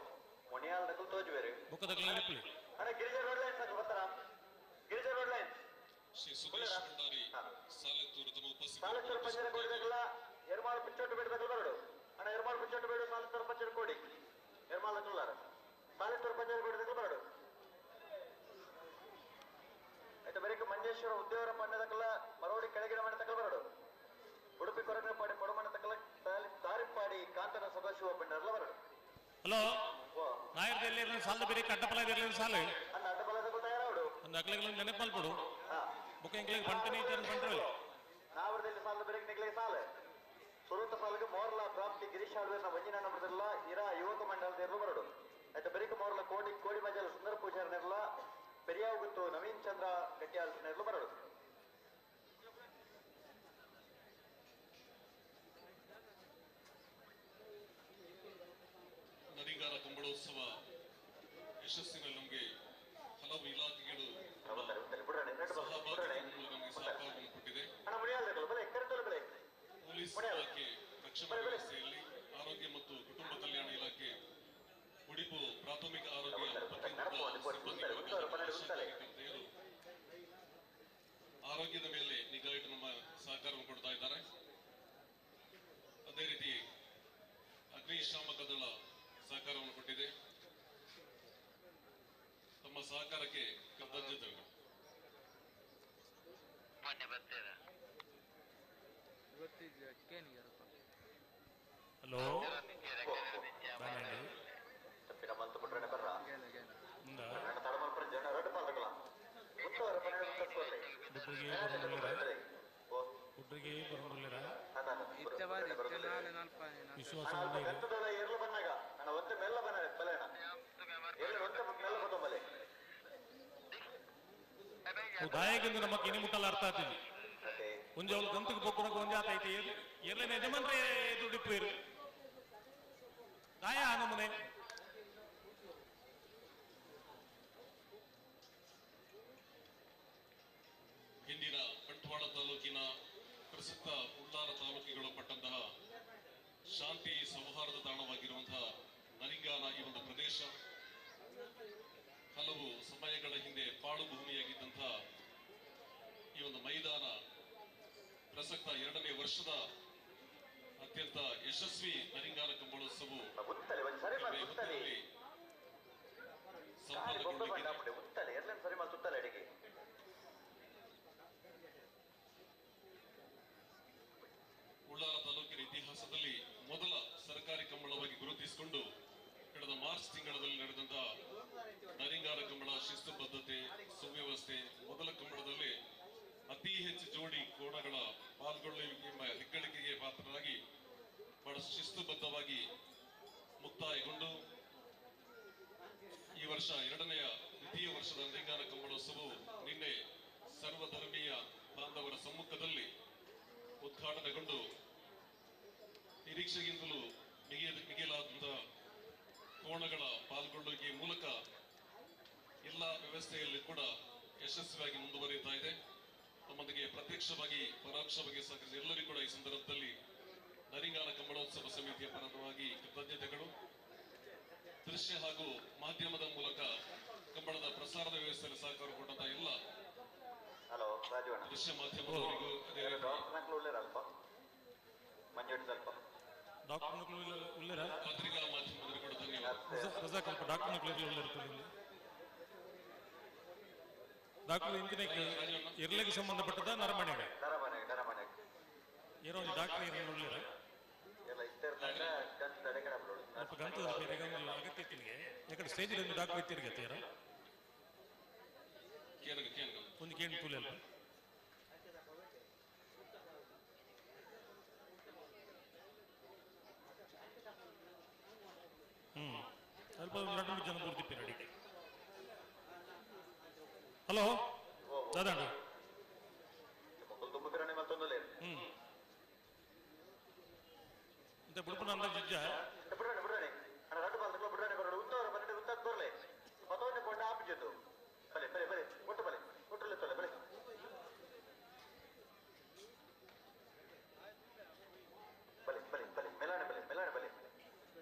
[SPEAKER 2] ಮುನಿಯಾಲ್ ದಕ್ಕಲು ತೋಜುವೇರು
[SPEAKER 17] ಬುಕ್ಕದಕ್ಕಲು ನೆನಪಲಿ
[SPEAKER 2] ಅಣ್ಣ ಗಿರಿಜಾ ರೋಡ್ ಲೈನ್ಸ್ ಅಂತ ಬರ್ತಾರ ಗಿರಿಜಾ ರೋಡ್ ಲೈನ್ಸ್
[SPEAKER 5] ಶ್ರೀ ಸುರೇಶ್ ಭಂಡಾರಿ ಸಾಲೆತ್ತೂರು ತಮ್ಮ ಉಪಸ್ಥಿತಿ
[SPEAKER 2] ಸಾಲತ್ತೂರು ಪಂಚರ ಕೋಡಿ ದಕ್ಕಲ ಎರ್ಮಾಳು ಪಿಚ್ಚೋಟು ಬೇಡ ದಕ್ಕಲು ಬರಡು ಅಣ್ಣ ಎರ್ಮಾಳು ಪಿಚ್ಚೋಟು ಬೇಡ ಸಾಲತ್ತೂರು ಪಂಚರ ಕೋಡಿ ಎರ್ಮಾಳು ದಕ್ಕಲಾರ ಸಾಲತ್ತೂರು ಪಂಚರ ಕೋಡಿ ದಕ್ಕಲು ಬರಡು ಆಯ್ತು ಬರೀಕ ಮಂಜೇಶ್ವರ ಉದ್ಯೋಗರ ಪಣ್ಣದಕ್ಕಲ್ಲ ಮರೋಡಿ ಕೆಳಗಿನ ಮನೆ ತಕ್ಕಲ ಬರಡು ಉಡುಪಿ ಕೊರಗನಪಾಡಿ ಕೊಡಮಣ ತಕ್ಕಲ ತಾರಿಪಾಡಿ ಕಾಂತನ ಸದಾಶಿವ ಪಣ್ಣರ್ಲ ಬರಡು
[SPEAKER 17] ಹಲೋ ನಾಯರ್ದಲ್ಲಿ ಸಾಲದ ಬೇರೆ ಅಡ್ಡಪಲ ಇರಲಿ ಸಾಲ
[SPEAKER 2] ಅಣ್ಣ ಅಡ್ಡಪಲ ತಕ್ಕಲು ತಯಾರಾವಡು
[SPEAKER 17] ಒಂದು ಅಕ್ಲೆಗಳು ನೆನಪು ಮಲ್ಪಡು ಬುಕ್ಕ ಎಂಕ್ಲೆಗ್ ಬಂಟನೆ ಇದ್ದಾರೆ ಬಂಟ್ರಲ್ಲ
[SPEAKER 2] ನಾವರದಲ್ಲಿ ಸಾಲದ ಬೇರೆ ನಿಗ್ಲೆ ಸಾಲ ಸುರೂತ ಸಾಲಗೆ ಮೋರ್ಲ ಪ್ರಾಪ್ತಿ ಗಿರೀಶ್ ಆಳ್ವೇರ್ನ ವಂಜಿನ ನಂಬರ್ದಲ್ಲ ಇರಾ ಯುವಕ ಮಂಡಲದ ಇರಲು ಬರಡು ಆಯ್ತು ಬರೀಕ ಮೋರ್ಲ ಕೋಡಿ ಕೋಡಿ ಮಜಲ್ ಸುಂದರ ಪೂಜಾರನಿರಲ ಪೆರಿಯಾಗುತ್ತು ನವೀನ್ ಚಂದ್ರ ಗಟ್ಟಿಯಾಲ್ ಬರಡು
[SPEAKER 5] ನದಿಗಾರ ಕಂಬಳೋತ್ಸವ ಯಶಸ್ಸಿನಲ್ಲಿ ನಮಗೆ ಹಲವು ಇಲಾಖೆಗಳು ಸಹಭಾಗಿತ್ವದ ಮೂಲಕ ನಮಗೆ ಸಹಕಾರವನ್ನು ಕೊಟ್ಟಿದೆ. ಪೊಲೀಸ್ ಇಲಾಖೆ ರಕ್ಷಣಾ ವ್ಯವಸ್ಥೆಯಲ್ಲಿ, ಆರೋಗ್ಯ ಮತ್ತು ಕುಟುಂಬ ಕಲ್ಯಾಣ ಇಲಾಖೆ, ಉಡುಪು ಪ್ರಾಥಮಿಕ ಆರೋಗ್ಯ ಸಿಬ್ಬಂದಿ ವರ್ಗದ ಆರೋಗ್ಯದ ಮೇಲೆ ನಿಗಾ ಇಟ್ಟು ನಮ್ಮ ಸಹಕಾರವನ್ನು ಕೊಡ್ತಾ ಇದ್ದಾರೆ. ಅದೇ ರೀತಿ ಅಗ್ನಿಶಾಮಕ ದಳ ಸಹಕಾರವನ್ನು ಕೊಟ್ಟಿದೆ. ತಮ್ಮ ಸಹಕಾರಕ್ಕೆ ಕೃತಜ್ಞತೆಗಳು.
[SPEAKER 17] ಹಲೋ ಗುಡ್ರಿಗೆ ಬರೋದಿಲ್ಲ ವಿಶ್ವಾಸ ದಾಯಕಿಂದ ನಮ್ಮ ಕಿನಿ ಮುಟ್ಟಲ್ಲ ಅರ್ಥ ಆಗ್ತಿದೆ. ಒಂಜಿ ಅವಳು ಗಂತಕ್ಕೆ ಬೊಕ್ಕುನಗ ಒಂಜಿ ಆತ ಐತಿ ಎರ್ಲೇನ ಯಜಮಾನ್ರೇ ದುಡಿಪು ಇರು ದಾಯ ನಮ್ಮನೆ.
[SPEAKER 5] ಹಿಂದಿನ ಬಂಟ್ವಾಳ ತಾಲೂಕಿನ ಪ್ರಸಿದ್ಧ ಉಳ್ಳಾಲ ತಾಲೂಕಿಗಳು ಪಟ್ಟಂತಹ ಶಾಂತಿ ಸೌಹಾರ್ದ ತಾಣವಾಗಿರುವಂತಹ ನರಿಂಗಾನ ಈ ಒಂದು ಪ್ರದೇಶ ಹಲವು ಸಮಯಗಳ ಹಿಂದೆ ಪಾಳು ಭೂಮಿಯಾಗಿದ್ದಂತಹ ಈ ಒಂದು ಮೈದಾನ ಪ್ರಸಕ್ತ ಎರಡನೇ ವರ್ಷದ ಅತ್ಯಂತ ಯಶಸ್ವಿ ನರಿಂಗಾನ ಕಂಬಳೋತ್ಸವವು ಸಂಪನ್ನಗೊಂಡಿದೆ. ಉಳ್ಳಾಲ ತಾಲೂಕಿನ ಇತಿಹಾಸದಲ್ಲಿ ಮೊದಲ ಸರ್ಕಾರಿ ಕಂಬಳವಾಗಿ ಗುರುತಿಸಿಕೊಂಡು ಕಳೆದ ಮಾರ್ಚ್ ತಿಂಗಳಲ್ಲಿ ನಡೆದಂತಹ ನರಿಂಗಾರ ಕಂಬಳ ಶಿಸ್ತುಬದ್ಧತೆ ಸುವ್ಯವಸ್ಥೆ ಮೊದಲ ಕಂಬಳದಲ್ಲಿ ಅತಿ ಹೆಚ್ಚು ಜೋಡಿ ಕೋಣಗಳ ಪಾಲ್ಗೊಳ್ಳುವಿಕೆ ಎಂಬ ಹೆಗ್ಗಳಿಕೆಗೆ ಪಾತ್ರರಾಗಿ ಬಹಳ ಶಿಸ್ತುಬದ್ಧವಾಗಿ ಮುಕ್ತಾಯಗೊಂಡು ಈ ವರ್ಷ ಎರಡನೆಯ ದ್ವಿತೀಯ ವರ್ಷದ ನರಿಂಗಾರ ಕಂಬಳೋತ್ಸವವು ನಿನ್ನೆ ಸರ್ವಧರ್ಮೀಯ ಬಾಂಧವರ ಸಮ್ಮುಖದಲ್ಲಿ ಉದ್ಘಾಟನೆಗೊಂಡು ನಿರೀಕ್ಷೆಗಿಂತಲೂ ಮಿಗಿಲಾದಂತಹ ಕೋಣಗಳ ಪಾಲ್ಗೊಳ್ಳುವಿಕೆ ಮೂಲಕ ಎಲ್ಲ ವ್ಯವಸ್ಥೆಯಲ್ಲಿ ಕೂಡ ಯಶಸ್ವಿಯಾಗಿ ಮುಂದುವರಿಯುತ್ತಾ ಇದೆ. ತಮ್ಮೊಂದಿಗೆ ಪ್ರತ್ಯಕ್ಷವಾಗಿ ಪರೋಕ್ಷವಾಗಿ ಸಹಕರಿಸಿದ ಎಲ್ಲರಿಗೂ ಕೂಡ ಈ ಸಂದರ್ಭದಲ್ಲಿ ನರಿಂಗಾನ ಕಂಬಳೋತ್ಸವ ಸಮಿತಿಯ ಪರವಾಗಿ ಕೃತಜ್ಞತೆಗಳು. ದೃಶ್ಯ ಹಾಗೂ ಮಾಧ್ಯಮದ ಮೂಲಕ ಕಂಬಳದ ಪ್ರಸಾರದ ವ್ಯವಸ್ಥೆಯಲ್ಲಿ ಸಹಕಾರ ಕೊಟ್ಟಂತಹ ಎಲ್ಲ
[SPEAKER 2] ಹಲೋ ರಾಜು ಅಣ್ಣ.
[SPEAKER 5] ದೃಶ್ಯ ಮಾಧ್ಯಮದವರಿಗೂ ಅದೇ ರೀತಿ
[SPEAKER 2] ಡಾಕ್ಟರ್ ಉಳ್ಳೇರ ಅಲ್ಪ ಮಂಜುಡಿ ಸ್ವಲ್ಪ.
[SPEAKER 17] ಡಾಕ್ಟರ್ ಉಳ್ಳೇರ?
[SPEAKER 5] ಪತ್ರಿಕಾ ಮಾಧ್ಯಮದವರಿಗೂ ಕೂಡ ಧನ್ಯವಾದ.
[SPEAKER 17] ರಜಾಕ್ ಅಲ್ಪ ಡಾಕ್ಟರ್ ಉಳ್ಳೇರ. ಡಾಕ್ಟರ್ ಇಂದಿನ ಇರ್ಲಿಗೆ ಸಂಬಂಧಪಟ್ಟದ ನರಮಣೆಗೆ
[SPEAKER 2] ನರಮನೆ ನರಮನೆ.
[SPEAKER 17] ಏನೋ ಒಂದು ಡಾಕ್ಟರ್ ಇರಲಿ ಉಳ್ಳೇರ.
[SPEAKER 2] ಎಲ್ಲ ಇತ್ತೆರ್ದಾಗ ಗಂತದ ಕಡೆ ಬಿಡೋದು.
[SPEAKER 17] ಸ್ವಲ್ಪ ಗಂತದ ಬೇರೆ ಒಂದು ಅಗತ್ಯ ಇತ್ತಿಗೆ, ಯಾಕಂದ್ರೆ ಸ್ಟೇಜ್ ಒಂದು ಡಾಕ್ಟರ್ ಇತ್ತಿರ್ಗತ್ತೆ ಯಾರ
[SPEAKER 5] ಕೇನಗ ಕೇನಗ
[SPEAKER 17] ಒಂದು ಕೇಳಿ ತೂಲೆ ಅಲ್ಪ. ಅಲ್ಪ ಒಂದು ಎರಡು ಮೂರು ಜನ ಬರ್ತಿಪ್ಪ ರೆಡಿ. ಹಲೋ ದಾದಾಂಡ.
[SPEAKER 2] ತುಂಬ ಪಿರಾಣಿ ಮತ್ತೊಂದು.
[SPEAKER 17] ಮತ್ತೆ ಬುಡುಪನ ಅಂದಾಜು ಇಜ್ಜ.
[SPEAKER 2] ಬಿಡೋಣ ಬಿಡೋಣ ಅಣ್ಣ, ರಡ್ಡು ಬಾಲ್ ತಗೋ ಬಿಡೋಣ ಬರೋಣ ಉತ್ತವರ ಬನ್ನಿ ಉತ್ತದ ಬರ್ಲೆ ಮತ್ತೊಂದು ಕೊಂಡ ಆಪಿಜದ್ದು. ಬಲೆ ಬಲೆ ಬಲೆ ಕೊಟ್ಟು ಬಲೆ ಕೊಟ್ಟುಲೆ ತೊಲೆ ಬಲೆ ಬಲೆ ಬಲೆ ಬಲೆ ಮೆಲಾಣೆ ಬಲೆ ಮೆಲಾಣೆ ಬಲೆ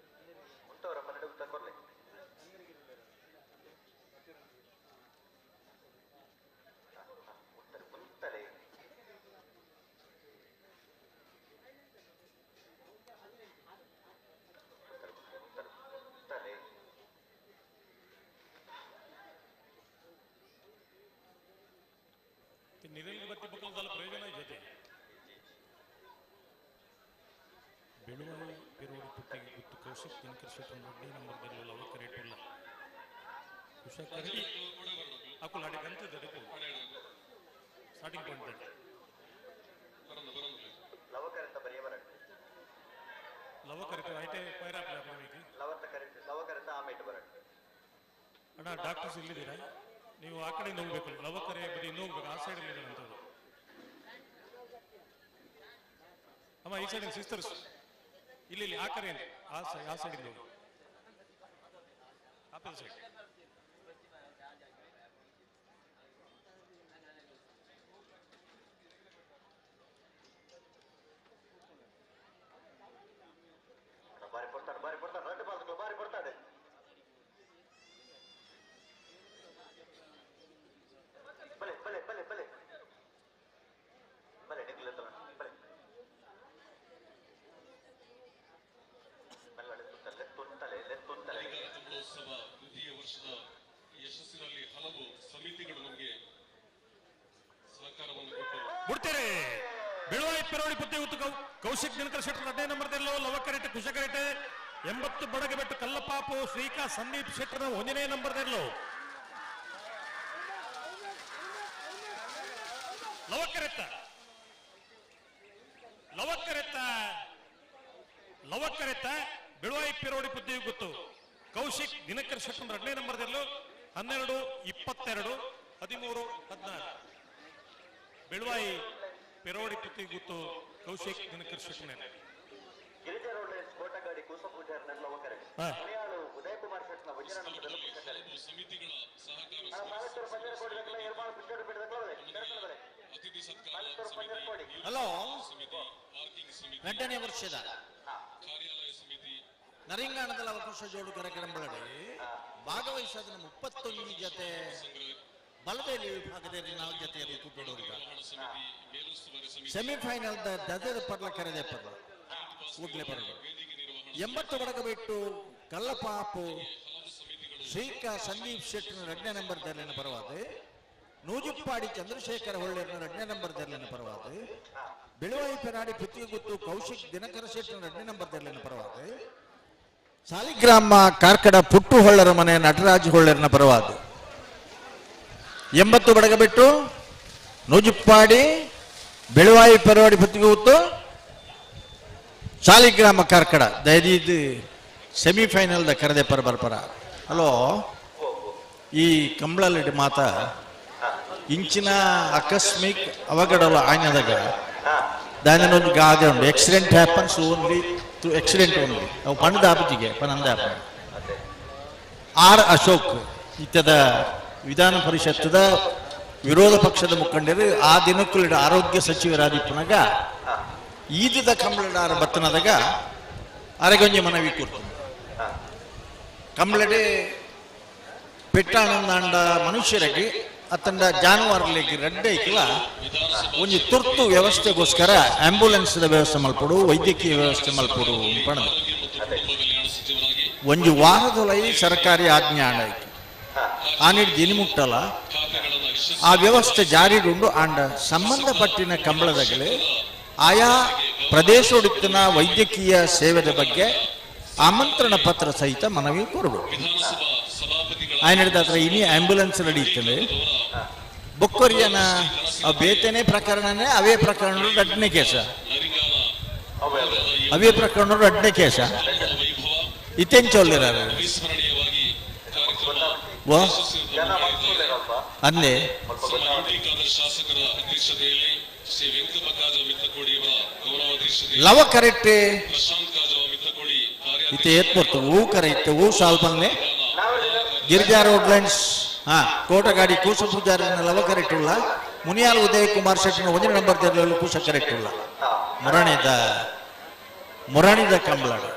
[SPEAKER 2] ಉತ್ತವರ 12 ಉತ್ತ ಕೊರ್ಲೆ. ಉತ್ತಲೆ ಉತ್ತಲೆ.
[SPEAKER 17] ನಿರಲ್ಲಿ ಬತ್ತಿ ಬಕ್ಕಲ್ದಲ್ಲ ಪ್ರಯೋಜನ ಜೊತೆ. ಬೆಳುವಾಯಿ ಪೆರೋಡು ಪುಟ್ಟಿಗೆ ಗುತ್ತು ಕೌಶಿಕ್ ದಿನಕರ್ ಶೆಟ್ಟಿ ರೆಡ್ಡಿ ನಂಬರ್ದಲ್ಲಿ ಲವಕ ರೇಟ್ ಇಲ್ಲ ಉಷಾ ಕರಡಿ ಅಕುಲ್ ಅಡೆ ಗಂತದ ಸ್ಟಾರ್ಟಿಂಗ್ ಪಾಯಿಂಟ್.
[SPEAKER 5] ಬರಂದ ಬರಂದ.
[SPEAKER 2] ಲವಕರಂತ ಬರೆಯ ಬರ.
[SPEAKER 17] ಲವಕರಿತ ಐಟೆ ಪೈರಾಪ್ಲ ಬೇಕು.
[SPEAKER 2] ಲವರ್ತ ಕರೆಂಟ್ ಲವಕರಂತ ಆಮೇಟ್ ಬರ.
[SPEAKER 17] ಅಣ್ಣ, ಡಾಕ್ಟರ್ಸ್ ಇಲ್ಲಿದ್ದೀರಾ ನೀವು? ಆ ಕಡೆಯಿಂದ ಹೋಗ್ಬೇಕು, ಲವಕರೆ ಬದಿಯಿಂದ ಹೋಗ್ಬೇಕು, ಆ ಸೈಡ್ ಇಲ್ಲಿ ಅಂತವ್ರು. ಅಮ್ಮ, ಈ ಸೈಡ್ ಸಿಸ್ಟರ್ಸ್ ಇಲ್ಲಿ ಇಲ್ಲಿ ಆ ಕಡೆ ಆ ಸೈಡ್, ಆ ಸೈಡ್ ಹೋಗಿ, ಆಪೋಸಿಟ್ ಸೈಡ್.
[SPEAKER 2] ಬಾರಿ ಕೊಡ್ತಾನೆ ಬಾರಿ ಕೊಡ್ತಾನೆ ರಡ್ಡು ಬಾಲ್ ತಗೋ ಬಾರಿ ಕೊಡ್ತಾನೆ. ಬಲೆ ಬಲೆ ಬಲೆ ಬಲೆ ಬಲೆ ನಿಗ್ಲ ಬಲೆ ಮೆಲ್ಲಡೆ ತುತ್ತಲೆ ತುತ್ತಲೆ ತುತ್ತಲೆ.
[SPEAKER 5] ನರಿಗಾನ ಕಂಬಳೋತ್ಸವ ದ್ವಿತೀಯ ವರ್ಷದ ಯಶಸ್ಸಿನಲ್ಲಿ ಹಲವು ಸಮಿತಿಗಳು ನಮಗೆ ಸಹಕಾರವನ್ನು ಕೊಟ್ಟು
[SPEAKER 17] ಬಿಡ್ತೀರಿ. ಬೆಳುವಾಯಿ ಪೆರೋಡಿ ಪುತ್ತಿ ಉತ್ತು ಕೌಶಿಕ್ ದಿನಕರ್ ಶೆಟ್ಟರ್ 2ನೇ ನಂಬರ್ದಲ್ಲೋ ಲವಕರೇಟೆ ಕುಶಕರೇಟೆ 80 ಬಡಗಬೆಟ್ಟು ಕಲ್ಲಪಾಪು ಶ್ರೀಕಾ ಸಂದೀಪ್ ಶೆಟ್ಟರ್ 1ನೇ ನಂಬರ್ದಲ್ಲೋ ಲವಕರೆತ್ತ ಲವಕರೆತ್ತ ಲವಕರೆತ್ತ ಬೆಳುವಾಯಿ ಪೆರೋಡಿ ಪುತ್ತಿ ಗೊತ್ತು ಕೌಶಿಕ್ ದಿನಕರ್ ಶೆಟ್ಟರ್ 2ನೇ ನಂಬರ್ದಲ್ಲೋ 12 22 13 16 ಬೆಳುವಾಯಿ ಪೆರೋಡಿ ಪುತ್ತಿ ಗುತ್ತು ಕೌಶಿಕ್ ದಿನಕರ್ ಶೆಟ್ಟರ್.
[SPEAKER 2] ಗಿರಿಜಾ ರೋಡ್ ಕೋಟಗಾಡಿ ಕೂಸ ಪೂಜಾರ್ ಲವಕರೆ ಮಲಯಾಳು ಉದಯ್ ಕುಮಾರ್ ಶೆಟ್ಟನ ವಜ್ರ ನಂಬರ್ದಲ್ಲಿ ಕುಶಕರೆ.
[SPEAKER 5] ಹಲವು ಸಮಿತಿಗಳ ಸಹಕಾರ
[SPEAKER 2] ಮಾಲತ್ತೂರು ಪಂಜರ ಕೋಡಿ ದಕ್ಕಲ ಎರ್ಮಾಳು ಪಿಚ್ಚೋಡು ಬಿಟ್ಟು ದಕ್ಕಲ ಬಲೆ
[SPEAKER 5] ಅತಿಥಿ ಸತ್ಕಾರ ಸಮಿತಿ,
[SPEAKER 3] ಹಲೋ
[SPEAKER 5] ಸಮಿತಿ, ಪಾರ್ಕಿಂಗ್ ಸಮಿತಿ,
[SPEAKER 3] 2ನೇ ವರ್ಷದ
[SPEAKER 5] ಕಾರ್ಯಾಲಯ ಸಮಿತಿ,
[SPEAKER 3] ನರಿಂಗಾಣದಲ್ಲಿ ಅವಕಾಶ ಜೋಡು ಕರೆಕರಂಬಳಡಿ ಭಾಗವಹಿಸೋದನ್ನ 31 ಜೊತೆ ಬಲದಲ್ಲಿ ವಿಭಾಗದಲ್ಲಿ ನಾವು ಜೊತೆಯಲ್ಲಿ ಕೂತ್ಕೊಳ್ಳೋರು.
[SPEAKER 5] ನಿರ್ವಹಣಾ ಸಮಿತಿ, ಮೇಲುಸ್ತುವಾರಿ ಸಮಿತಿ,
[SPEAKER 3] ಸೆಮಿಫೈನಲ್ ದದದ ಪರ್ಲ ಕರೆದೆ ಪರ್ಲ ಕೂಡ್ಲೆ ಬರಲು 80 ಬಡಗಬಿಟ್ಟು ಕಲ್ಲಪಾಪು ಶ್ರೀಕಾ ಸಂದೀಪ್ ಶೆಟ್ಟಿನ 2ನೇ ನಂಬರ್ ದರ್ಲಿನ ಪರವಾದ, ನೂಜುಪ್ಪಾಡಿ ಚಂದ್ರಶೇಖರ ಹೊಳ್ಳೇರಿನ 2ನೇ ನಂಬರ್ ದರ್ಲಿನ ಪರವಾದ, ಬೆಳುವಾಯಿ ಪೆರಾಡಿ ಪುತ್ತಿಗುತ್ತು ಕೌಶಿಕ್ ದಿನಕರ ಶೆಟ್ಟಿನ 2ನೇ ನಂಬರ್ ದರ್ಲಿನ ಪರವಾದ, ಸಾಲಿಗ್ರಾಮ ಕಾರ್ಕಡ ಪುಟ್ಟು ಹೊಳ್ಳರ ಮನೆ ನಟರಾಜ್ ಹೊಳ್ಳೇರಿನ ಪರವಾದ 80 ಬಡಗಬೆಟ್ಟು ನೂಜುಪ್ಪಾಡಿ ಬೆಳುವಾಯಿ ಪೆರಾಡಿ ಪುತ್ತಿಗುತ್ತು ಸಾಲಿಗ್ರಾಮ ಕಾರ್ಕಡ ದಯದೀದ್ ಸೆಮಿಫೈನಲ್ the ಕರೆದೆ ಪರ ಬರ್ಪರ. ಹಲೋ, ಈ ಕಂಬಳಲ್ಲಿ ಮಾತ ಇಂಚಿನ ಆಕಸ್ಮಿಕ್ ಅವಘಡಲ ಆಯ್ನದಾಗ ದಾನೊಂದು ಗಾದೆ ಉಂಟು, accident happens only to accident only. ಅವು ಪಣದ ಆಪಜಿಗೆ ಪನಂದ ಆಪ. ಆರ್ ಅಶೋಕ್ ಇತ್ತದ ವಿಧಾನ ಪರಿಷತ್ತದ ವಿರೋಧ ಪಕ್ಷದ ಮುಖಂಡರು ಆ ದಿನಕ್ಕೂ ಆರೋಗ್ಯ ಸಚಿವರಾದಿಪ್ಪನಾಗ ಈದದ ಕಂಬಳಡಾರ ಬತ್ತನದಾಗ ಅರೆಗೊಂಜಿ ಮನವಿ ಕೊಡ್ತು. ಕಂಬಳಡೆ ಪೆಟ್ಟಾನಂದಾಂಡ ಮನುಷ್ಯರಿಗೆ ಅತ್ತಂಡ ಜಾನುವಾರುಗಳಿಗೆ ರಡ್ಡೆ ಐಕ್ಲ ಒಂಜಿ ತುರ್ತು ವ್ಯವಸ್ಥೆಗೋಸ್ಕರ ಆಂಬ್ಯುಲೆನ್ಸ್ ವ್ಯವಸ್ಥೆ ಮಲ್ಪೊಡು, ವೈದ್ಯಕೀಯ ವ್ಯವಸ್ಥೆ ಮಲ್ಪೊಡು ಪಣದು ಒಂಜಿ ವಾರದೊಲೈ ಸರ್ಕಾರಿ ಆಜ್ಞೆ ಆಂಡಾಯ್ತು. ಆನಿಡ್ ದಿನ ಮುಟ್ಟಲ ಆ ವ್ಯವಸ್ಥೆ ಜಾರಿಡುಂಡು. ಆಂಡ ಸಂಬಂಧಪಟ್ಟಿನ ಕಂಬಳದಗಲೆ ಆಯಾ ಪ್ರದೇಶೋಡಿತ್ತಿನ ವೈದ್ಯಕೀಯ ಸೇವೆದ ಬಗ್ಗೆ ಆಮಂತ್ರಣ ಪತ್ರ ಸಹಿತ ಮನವಿ ಕೊರಡು. ఆయన ಹಿಡಿದ ಇನಿ ಆಂಬ್ಯುಲೆನ್ಸ್ ನಡೀತದೆ. ಬೊಕ್ಕೊರಿಯನ ಬೇತನೆ ಪ್ರಕರಣನೇ ಅವೇ ಪ್ರಕರಣ ರಡ್ಡನೇ ಕೇಸ, ಅವೇ ಪ್ರಕರಣ ರಡ್ಡನೇ ಕೇಸ ಇತ್ತೆಂಚೊಲ್ಲಿರ ಅಂದೆ ಲವ ಕರೆಕ್ಟ್ ಇತ್ತೆ ಏತ್ಪೊರ್ತು ಹೂ ಕರೆಕ್ಟ್ ಹೂ ಸಾಲ್ ಬಂದೆ ಗಿರಿಜಾ ರೋಡ್ ಲೈನ್ಸ್ ಹಾ ಕೋಟಗಾಡಿ ಕೂಸ ಪೂಜಾರಿನ ಲವ ಕರೆಕ್ಟ್ ಉಲ್ಲ. ಮುನಿಯಾಲ್ ಉದಯ ಕುಮಾರ್ ಶೆಟ್ಟಿನ ಒಂದೇ ನಂಬರ್ ತೆರಲು ಕೂಸ ಕರೆಕ್ಟ್ ಉಲ್ಲ. ಮುರಾಣಿದ ಮುರಾಣಿದ ಕಂಬಳಾಡು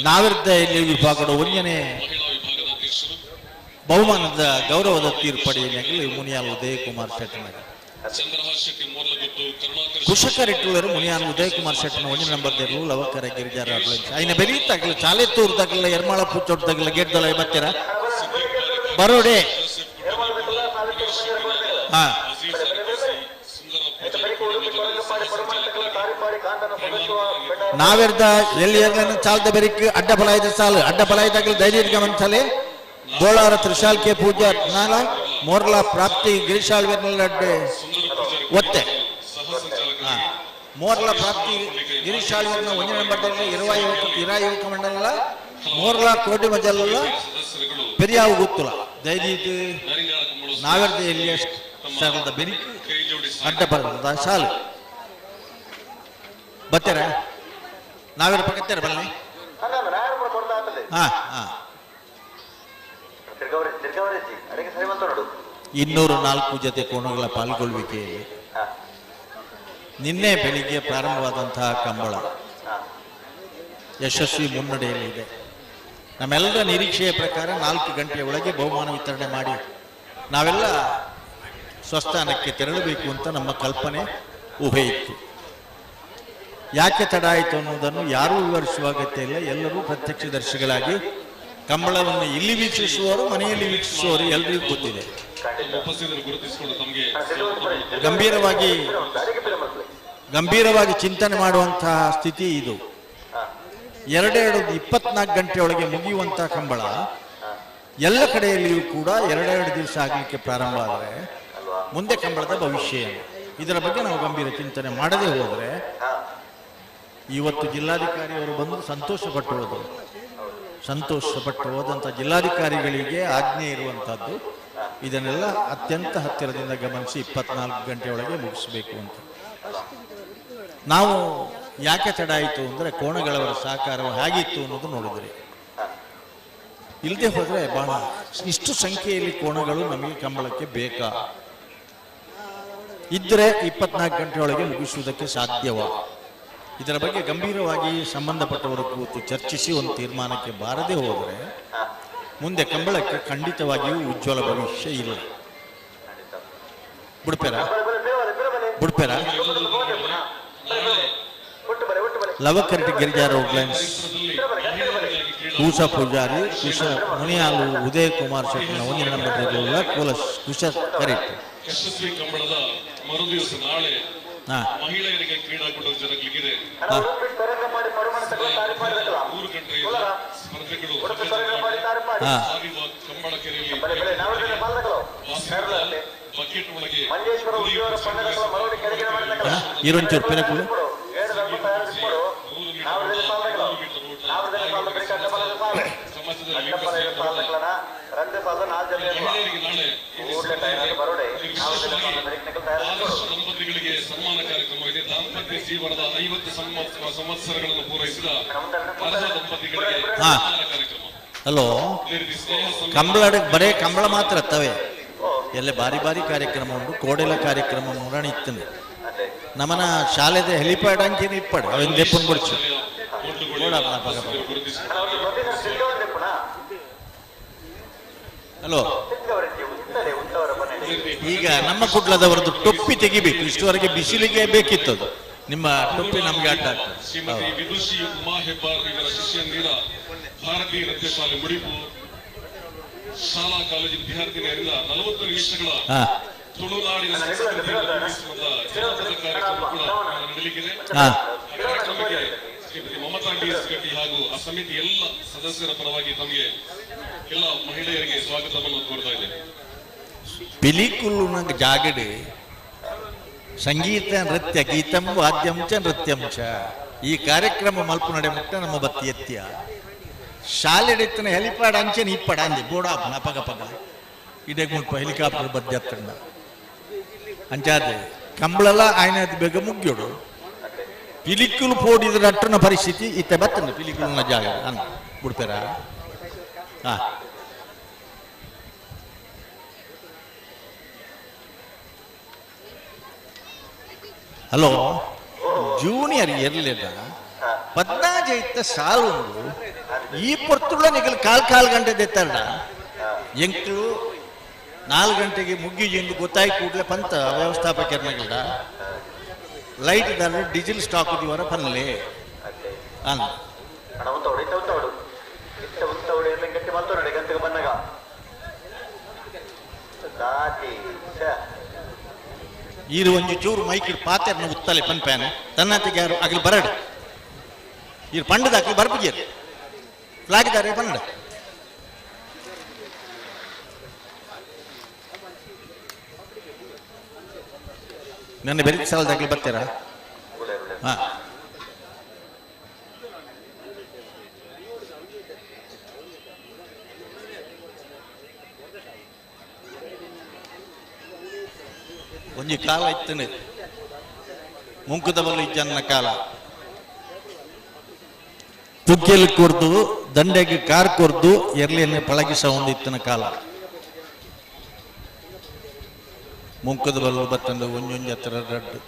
[SPEAKER 3] ನಾವಿರ್ದ ಇಲ್ಲಿ ವಿಭಾಗದ ಒಂಜನೇ ಬಹುಮಾನದ ಗೌರವದ ತೀರ್ಪಡಿಯಲ್ಲಿ ಮುನಿಯಾಲ್ ಉದಯ ಕುಮಾರ್ ಶೆಟ್ಟಿನ ಕುಶಕರಿಟ್ಟುಳ್ಳರು ಮುನಿಯಾಲ್ ಉದಯ ಕುಮಾರ್ ಶೆಟ್ಟಿನ ಒಂಜಿ ನಂಬರ್ ತೆರಲು ಲವಕರ ಗಿರಿಜಾ ರೋಡ್ ಲೈನ್ಸ್ ಐನ ಬೆರೀತಾಗಲ ಚಾಲೆತ್ತೂರು ತಗಲ ಎರ್ಮಾಳ ಪುಚ್ಚೊಟ್ಟು ತಗಲ ಗೆಡ್ದಲ ಬತ್ತೀರ ಬರೋಡೆ ಹಾ ನಾವೆರ್ದ ಎಲ್ಲಿ ಚಾಲ್ದ ಬೆರಿಕ್ ಅಡ್ಡ ಬಲಾಯ್ದ ಸಾಲು ಅಡ್ಡ ಬಲಾಯ್ದಾಗಲ ಧೈರ್ಯ ಗಮನಿಸಲೆ ಬೋಳಾರ ತ್ರಿಶಾಲ್ ಕೆ ಪೂಜಾ ನಾಲ ಮೋರ್ಲಾ ಪ್ರಾಪ್ತಿ ಗಿರಿಶಾಲ್ ಅಡ್ಡೆ ಒತ್ತೆ ಮೋರ್ಲಾ ಪ್ರಾಪ್ತಿ ಗಿರಿಶಾಲ್ ಒಂದೇ ನಂಬರ್ ಇರುವ ಯುವಕ ಇರಾ ಯುವಕ ಮಂಡಲ ಮೋರ್ಲಾ ಕೋಟಿ ಮಜಲ್ಲ ಪೆರಿಯಾವು ಗೊತ್ತಲ್ಲ ಧೈರ್ಯ ನಾವೆರ್ದ ಎಲ್ಲಿ ಸಾಲದ ಬೆರಿಕ್ ಅಡ್ಡ ಬರದ ಸಾಲು ಬತ್ತೀರ ನಾವೆಲ್ಲ ಪಕ್ಕತ್ತೀರ ಬನ್ನಿ ಹಾ ಹಾ 204 ಜೊತೆ ಕೋಣಗಳ ಪಾಲ್ಗೊಳ್ಳುವಿಕೆಯಲ್ಲಿ ನಿನ್ನೆ ಬೆಳಿಗ್ಗೆ ಪ್ರಾರಂಭವಾದಂತಹ ಕಂಬಳ ಯಶಸ್ವಿ ಮುನ್ನಡೆಯಲ್ಲಿದೆ. ನಮ್ಮೆಲ್ಲರ ನಿರೀಕ್ಷೆಯ ಪ್ರಕಾರ 4 ಗಂಟೆಯ ಒಳಗೆ ಬಹುಮಾನ ವಿತರಣೆ ಮಾಡಿ ನಾವೆಲ್ಲ ಸ್ವಸ್ಥಾನಕ್ಕೆ ತೆರಳಬೇಕು ಅಂತ ನಮ್ಮ ಕಲ್ಪನೆ ಊಹೆ ಇತ್ತು. ಯಾಕೆ ತಡ ಆಯಿತು ಅನ್ನೋದನ್ನು ಯಾರೂ ವಿವರಿಸುವ ಅಗತ್ಯ ಇಲ್ಲ. ಎಲ್ಲರೂ ಪ್ರತ್ಯಕ್ಷದರ್ಶಿಗಳಾಗಿ ಕಂಬಳವನ್ನು ಇಲ್ಲಿ ವೀಕ್ಷಿಸುವವರು ಮನೆಯಲ್ಲಿ ವೀಕ್ಷಿಸುವವರು ಎಲ್ಲರಿಗೂ ಗೊತ್ತಿದೆ. ಗಂಭೀರವಾಗಿ ಗಂಭೀರವಾಗಿ ಚಿಂತನೆ ಮಾಡುವಂತಹ ಸ್ಥಿತಿ ಇದು. 2 24 ಗಂಟೆಯೊಳಗೆ ಮುಗಿಯುವಂತಹ ಕಂಬಳ ಎಲ್ಲ ಕಡೆಯಲ್ಲಿಯೂ ಕೂಡ 2 ದಿವಸ ಆಗಲಿಕ್ಕೆ ಪ್ರಾರಂಭ ಆದರೆ ಮುಂದೆ ಕಂಬಳದ ಭವಿಷ್ಯ ಏನು? ಇದರ ಬಗ್ಗೆ ನಾವು ಗಂಭೀರ ಚಿಂತನೆ ಮಾಡದೇ ಹೋದರೆ ಇವತ್ತು ಜಿಲ್ಲಾಧಿಕಾರಿಯವರು ಬಂದು ಸಂತೋಷಪಟ್ಟು ಹೋದರು. ಸಂತೋಷಪಟ್ಟು ಹೋದಂಥ ಜಿಲ್ಲಾಧಿಕಾರಿಗಳಿಗೆ ಆಜ್ಞೆ ಇರುವಂಥದ್ದು ಇದನ್ನೆಲ್ಲ ಅತ್ಯಂತ ಹತ್ತಿರದಿಂದ ಗಮನಿಸಿ 24 ಗಂಟೆಯೊಳಗೆ ಮುಗಿಸಬೇಕು ಅಂತ. ನಾವು ಯಾಕೆ ತಡ ಆಯಿತು ಅಂದರೆ ಕೋಣಗಳವರ ಸಹಕಾರವು ಹೇಗಿತ್ತು ಅನ್ನೋದು ನೋಡಿದ್ರಿ. ಇಲ್ಲದೆ ಹೋದರೆ ಬಹಳ ಇಷ್ಟು ಸಂಖ್ಯೆಯಲ್ಲಿ ಕೋಣಗಳು ನಮಗೆ ಕಂಬಳಕ್ಕೆ ಬೇಕಾ? ಇದ್ದರೆ 24 ಗಂಟೆಯೊಳಗೆ ಮುಗಿಸುವುದಕ್ಕೆ ಸಾಧ್ಯವಾ? ಇದರ ಬಗ್ಗೆ ಗಂಭೀರವಾಗಿ ಸಂಬಂಧಪಟ್ಟವರು ಕೂತು ಚರ್ಚಿಸಿ ಒಂದು ತೀರ್ಮಾನಕ್ಕೆ ಬಾರದೆ ಹೋದರೆ ಮುಂದೆ ಕಂಬಳಕ್ಕೆ ಖಂಡಿತವಾಗಿಯೂ ಉಜ್ವಲ ಭವಿಷ್ಯ ಇಲ್ಲ. ಬುಡ್ಪೇರ ಬುಡ್ಪೇರ ಲವಕರಟಿ ಗಿರಿಜಾ ರೋಡ್ ಲೈನ್ಸ್ ಕೂಸ ಪೂಜಾರಿ ಕುಶ ಮುನಿಯಾಲು ಉದಯ ಕುಮಾರ್ ಶೆಟ್ಟಿನ ಒಂದಿನ ನಂಬರ್ ಕುಲ ಕುಶ ಕರೆಕ್ಟ್.
[SPEAKER 5] ಯಶಸ್ವಿ ಕಂಬಳದ ಮರುದಿವಸ ನಾಳೆ ಮಹಿಳೆಯರಿಗೆ ಕ್ರೀಡಾಕೂಟ ಜರುಗಲಿದೆ. 3 ಗಂಟೆಯಿಂದ ಸ್ಪರ್ಧೆಗಳು ಕಂಬಳ ಕೆರೆಯಲ್ಲಿ ಬಕೆಟ್ ಒಳಗೆ ಆದರ್ಶ ದಂಪತಿಗಳಿಗೆ ಸನ್ಮಾನ ಕಾರ್ಯಕ್ರಮ ಇದೆ. ದಾಂಪತ್ಯ ಜೀವನದ 50 ಸಂವತ್ಸರಗಳನ್ನು ಪೂರೈಸಿದ ಅರ್ಹ ದಂಪತಿಗಳಿಗೆ ಸನ್ಮಾನ ಕಾರ್ಯಕ್ರಮ.
[SPEAKER 3] ಹಲೋ, ಕಂಬಳ ಬರೇ ಕಂಬಳ ಮಾತ್ರ ತವೆ ಎಲ್ಲ ಬಾರಿ ಬಾರಿ ಕಾರ್ಯಕ್ರಮ ಉಂಟು. ಕೋಡೆಲ ಕಾರ್ಯಕ್ರಮ ಮುರಣಿ ಇತ್ತು. ನಮ್ಮನ ಶಾಲೆದ ಹೆಲಿಪ್ಯಾಡ್ ಅಂಕೇನು ಇಪ್ಪಡು ಅವೆನ್ ದೆಪ್ಪನ್ ಬಡ್ಚು ಹಲೋ ಈಗ ನಮ್ಮ ಕುಡ್ಲದವರದ್ದು ಟೊಪ್ಪಿ ತೆಗಿಬೇಕು. ಇಷ್ಟುವರೆಗೆ ಬಿಸಿಲಿಗೆ ಬೇಕಿತ್ತದು. ನಿಮ್ಮ ಟೊಪ್ಪಿ ನಮ್ಗೆ ಅಡ್ಡ ಆಗ್ತದೆ.
[SPEAKER 5] ಶ್ರೀಮತಿ ವಿದುಷಿ ಉಮಾ ಹೆಬ್ಬಾರ್ ಇವರ ಶಿಷ್ಯಂದಿರ ಭಾರತೀಯ ನೃತ್ಯ ಶಾಲೆ ಮುಡಿಪು ಶಾಲಾ ಕಾಲೇಜು ವಿದ್ಯಾರ್ಥಿನಿಯರಿಂದ 40 ನಿಮಿಷಗಳ ತುಳುನಾಡಿನ ಸಂಸ್ಕೃತಿಯನ್ನು ಬಿಂಬಿಸುವಂತಹ ಜನಪದ ಕಾರ್ಯಕ್ರಮ ಕೂಡ ನಡೆಯಲಿಕ್ಕಿದೆ. ಆ ಕಾರ್ಯಕ್ರಮಕ್ಕೆ ಶ್ರೀಮತಿ ಮಮತಾ ಡಿ ಎಸ್ ಗಟ್ಟಿ ಹಾಗೂ ಆ ಸಮಿತಿ ಎಲ್ಲ ಸದಸ್ಯರ ಪರವಾಗಿ ತಮಗೆ ಎಲ್ಲ ಮಹಿಳೆಯರಿಗೆ ಸ್ವಾಗತವನ್ನು ಕೋರ್ತಾ ಇದ್ದೇನೆ.
[SPEAKER 3] ಪಿಲಿಕುಲ್ಲುನ ಜಾಗಡೆ ಸಂಗೀತ ನೃತ್ಯ ಗೀತಂ ವಾದ್ಯಂ ಚ ನೃತ್ಯಂ ಚ ಈ ಕಾರ್ಯಕ್ರಮ ಮಲ್ಪು ನಡೆ ಮುಟ್ಟ ನಮ್ಮ ಬತ್ತಿ ಎತ್ತಿಯ ಶಾಲೆಡೆತ್ತನ ಹೆಲಿಪ್ಯಾಡ್ ಅಂಚೆನ ಇಪ್ಪಡ ಅಂದೆ ಬೋಡ ಅಪಗ ಪಗ ಇದೇ ಮುಲ್ಪ ಹೆಲಿಕಾಪ್ಟರ್ ಬದ್ದೆ ಹತ್ತಂಡ ಅಂಚಾದೆ ಕಂಬಳಲ ಆಯ್ನ ಬೇಗ ಮುಗ್ಯೋಡು ಪಿಲಿಕುಲು ಪೋಡಿದ್ರೆ ಅಟ್ಟನ ಪರಿಸ್ಥಿತಿ ಇತ್ತೆ ಬತ್ತಂಡ ಪಿಲಿಕುಲನ ಜಾಗ ಅನ್ನ ಬಿಡ್ತಾರ. ಹಾ ಹಲೋ ಜೂನಿಯರ್ ಎರ್ಲಿಲ್ಲ ಪದ್ನಾಜ ಇತ್ತ ಸಾಲುಂಡು ಈ ಪೊರ್ತುಳ್ಳ ನಿಗಲ್ ಕಾಲ್ ಕಾಲ್ ಗಂಟೆ ದೆತ್ತಡ ಎಂಕ್ಲು 4 ಗಂಟೆಗೆ ಮುಗ್ಗಿ ಎಂದು ಗೊತ್ತಾಯಿ ಕೂಡಲೇ ಪಂತ ವ್ಯವಸ್ಥಾಪಕರ್ನಗಲ್ಡ ಲೈಟ್ ದಾರ ಡೀಸೆಲ್ ಸ್ಟಾಕ್ ದಿವರ ಪನ್ಲೆ ಅನ್ ಈರು ಒಂಜಿ ಚೂರು ಮೈಕ್ ಪಾತೆರ್ನ ಉತ್ತಲೆ ಪನ್ಪ್ಯಾನೆ ತನ್ನತಿಗೆ ಯಾರು ಅಗಲು ಬರಡು ಈರು ಪಂಡದ ಅಗಲು ಬರ್ಪುಜೇರು ಫ್ಲಾಗ್ ದಾರೆ ಪನ್ನಡ ನನ್ನ ಬೆರಿಕ್ ಸಾಲದ ಅಗಲು ಬರ್ತೀರಾ? ಹಾ ಒಂಜಿ ಕಾಲ ಇತ್ತನೆ ಮುಂಕುದ ಬಲ್ಲ ಇಜ್ಜನ್ನ ಕಾಲ ತುಗ್ಗೆಲ್ ಕೊರ್ದು ದಂಡೆಗೆ ಕಾರ್ ಕೊರ್ದು ಎರ್ಲಿಯನ್ನು ಪಳಗಿಸ ಒಂದು ಇತ್ತನ ಕಾಲ ಮುಂಕದ ಬಲ್ಲ ಬತ್ತಂದು ಒಂಜೊಂಜಿ ಹತ್ರ ರಡ್ಡು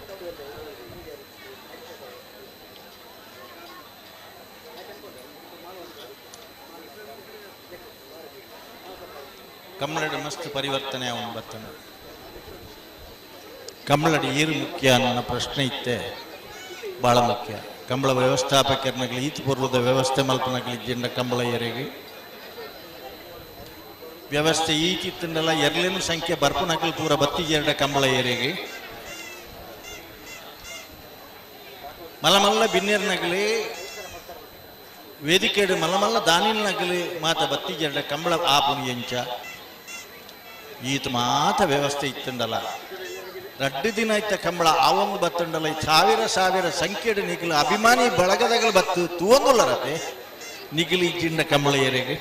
[SPEAKER 3] ಕಮ್ಮಳಡು ಮಸ್ತ್ ಪರಿವರ್ತನೆ ಅವನು ಬತ್ತನ ಕಂಬಳಡಿ ಏರು ಮುಖ್ಯ ಅನ್ನೋ ಪ್ರಶ್ನೆ ಇತ್ತೆ ಭಾಳ ಮುಖ್ಯ. ಕಂಬಳ ವ್ಯವಸ್ಥಾಪಕರ್ನಗಲಿ ಈತ ಪೂರ್ವದ ವ್ಯವಸ್ಥೆ ಮಲ್ಪನಗಲಿ ಜಿಂಡ ಕಂಬಳ ಏರಿಗೆ ವ್ಯವಸ್ಥೆ ಈತಿತ್ತಂಡಲ್ಲ ಎರ್ಲೇನು ಸಂಖ್ಯೆ ಬರ್ಪುನಗಲಿ ಪೂರ ಬತ್ತಿ ಎರಡ ಕಂಬಳ ಏರಿಗೆ ಮಲಮಲ್ಲ ಬಿನ್ನೇರ್ನಗಲಿ ವೇದಿಕೆಡು ಮಲಮಲ್ಲ ದಾನಿಲ್ನಗಲಿ ಮಾತ ಬತ್ತಿ ಎರಡ ಕಂಬಳ ಆಪುನು ಎಂಚ ಈತ ಮಾತ ವ್ಯವಸ್ಥೆ ಇತ್ತಂಡಲ್ಲ ರಡ್ಡು ದಿನ ಇತ್ತ ಕಂಬಳ ಆವೊಂದು ಬತ್ತಂಡಲ್ಲ ಸಾವಿರ ಸಾವಿರ ಸಂಖ್ಯೆಡು ನಿಗಲು ಅಭಿಮಾನಿ ಬಳಗದಗಳು ಬತ್ತು ತೂವೊಂದುಲ್ಲರತೆ ನಿಗಲಿ ಜಿಂಡ ಕಂಬಳ ಏರಿಗೆ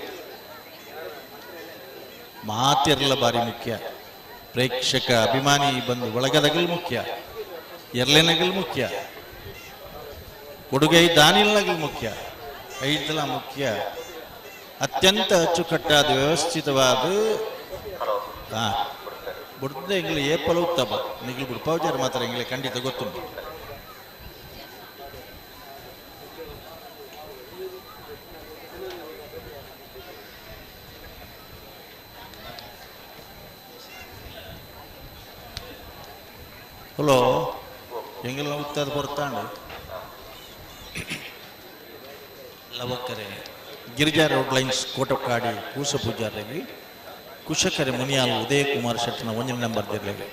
[SPEAKER 3] ಮಾತಿರಲ್ಲ ಬಾರಿ ಮುಖ್ಯ. ಪ್ರೇಕ್ಷಕ ಅಭಿಮಾನಿ ಬಂದು ಒಳಗದಗಲು ಮುಖ್ಯ, ಎರ್ಲೆನಗಲು ಮುಖ್ಯ, ಕೊಡುಗೆ ದಾನಿಲ್ನಗಲು ಮುಖ್ಯ, ಐದಲ ಮುಖ್ಯ. ಅತ್ಯಂತ ಅಚ್ಚುಕಟ್ಟಾದ ವ್ಯವಸ್ಥಿತವಾದ ಬುಡ್ದ ಎಂಗ್ಲ ಏಪಲ ಉತ್ತಮ ನಿಗ್ಲು ಬುಡ್ಪಾವಜಾರ ಮಾತ್ರ ಎಂಗ್ಲೆ ಖಂಡಿತ ಗೊತ್ತುಂಟು. ಹಲೋ ಎಂಗೆಲ್ಲ ಉತ್ತದ ಹೊರತಾಂಡು ಲವಕರೆ ಗಿರಿಜಾ ರೋಡ್ ಲೈನ್ಸ್ ಕೋಟಕ್ಕಾಡಿ ಕೂಸ ಪೂಜಾರಿಗೆ ಕುಶಕರೆ ಮುನಿಯಾಲ್ ಉದಯ ಕುಮಾರ್ ಶೆಟ್ಟನ 1 ನಂಬರ್ ಜಿಲ್ಲೆಗೆ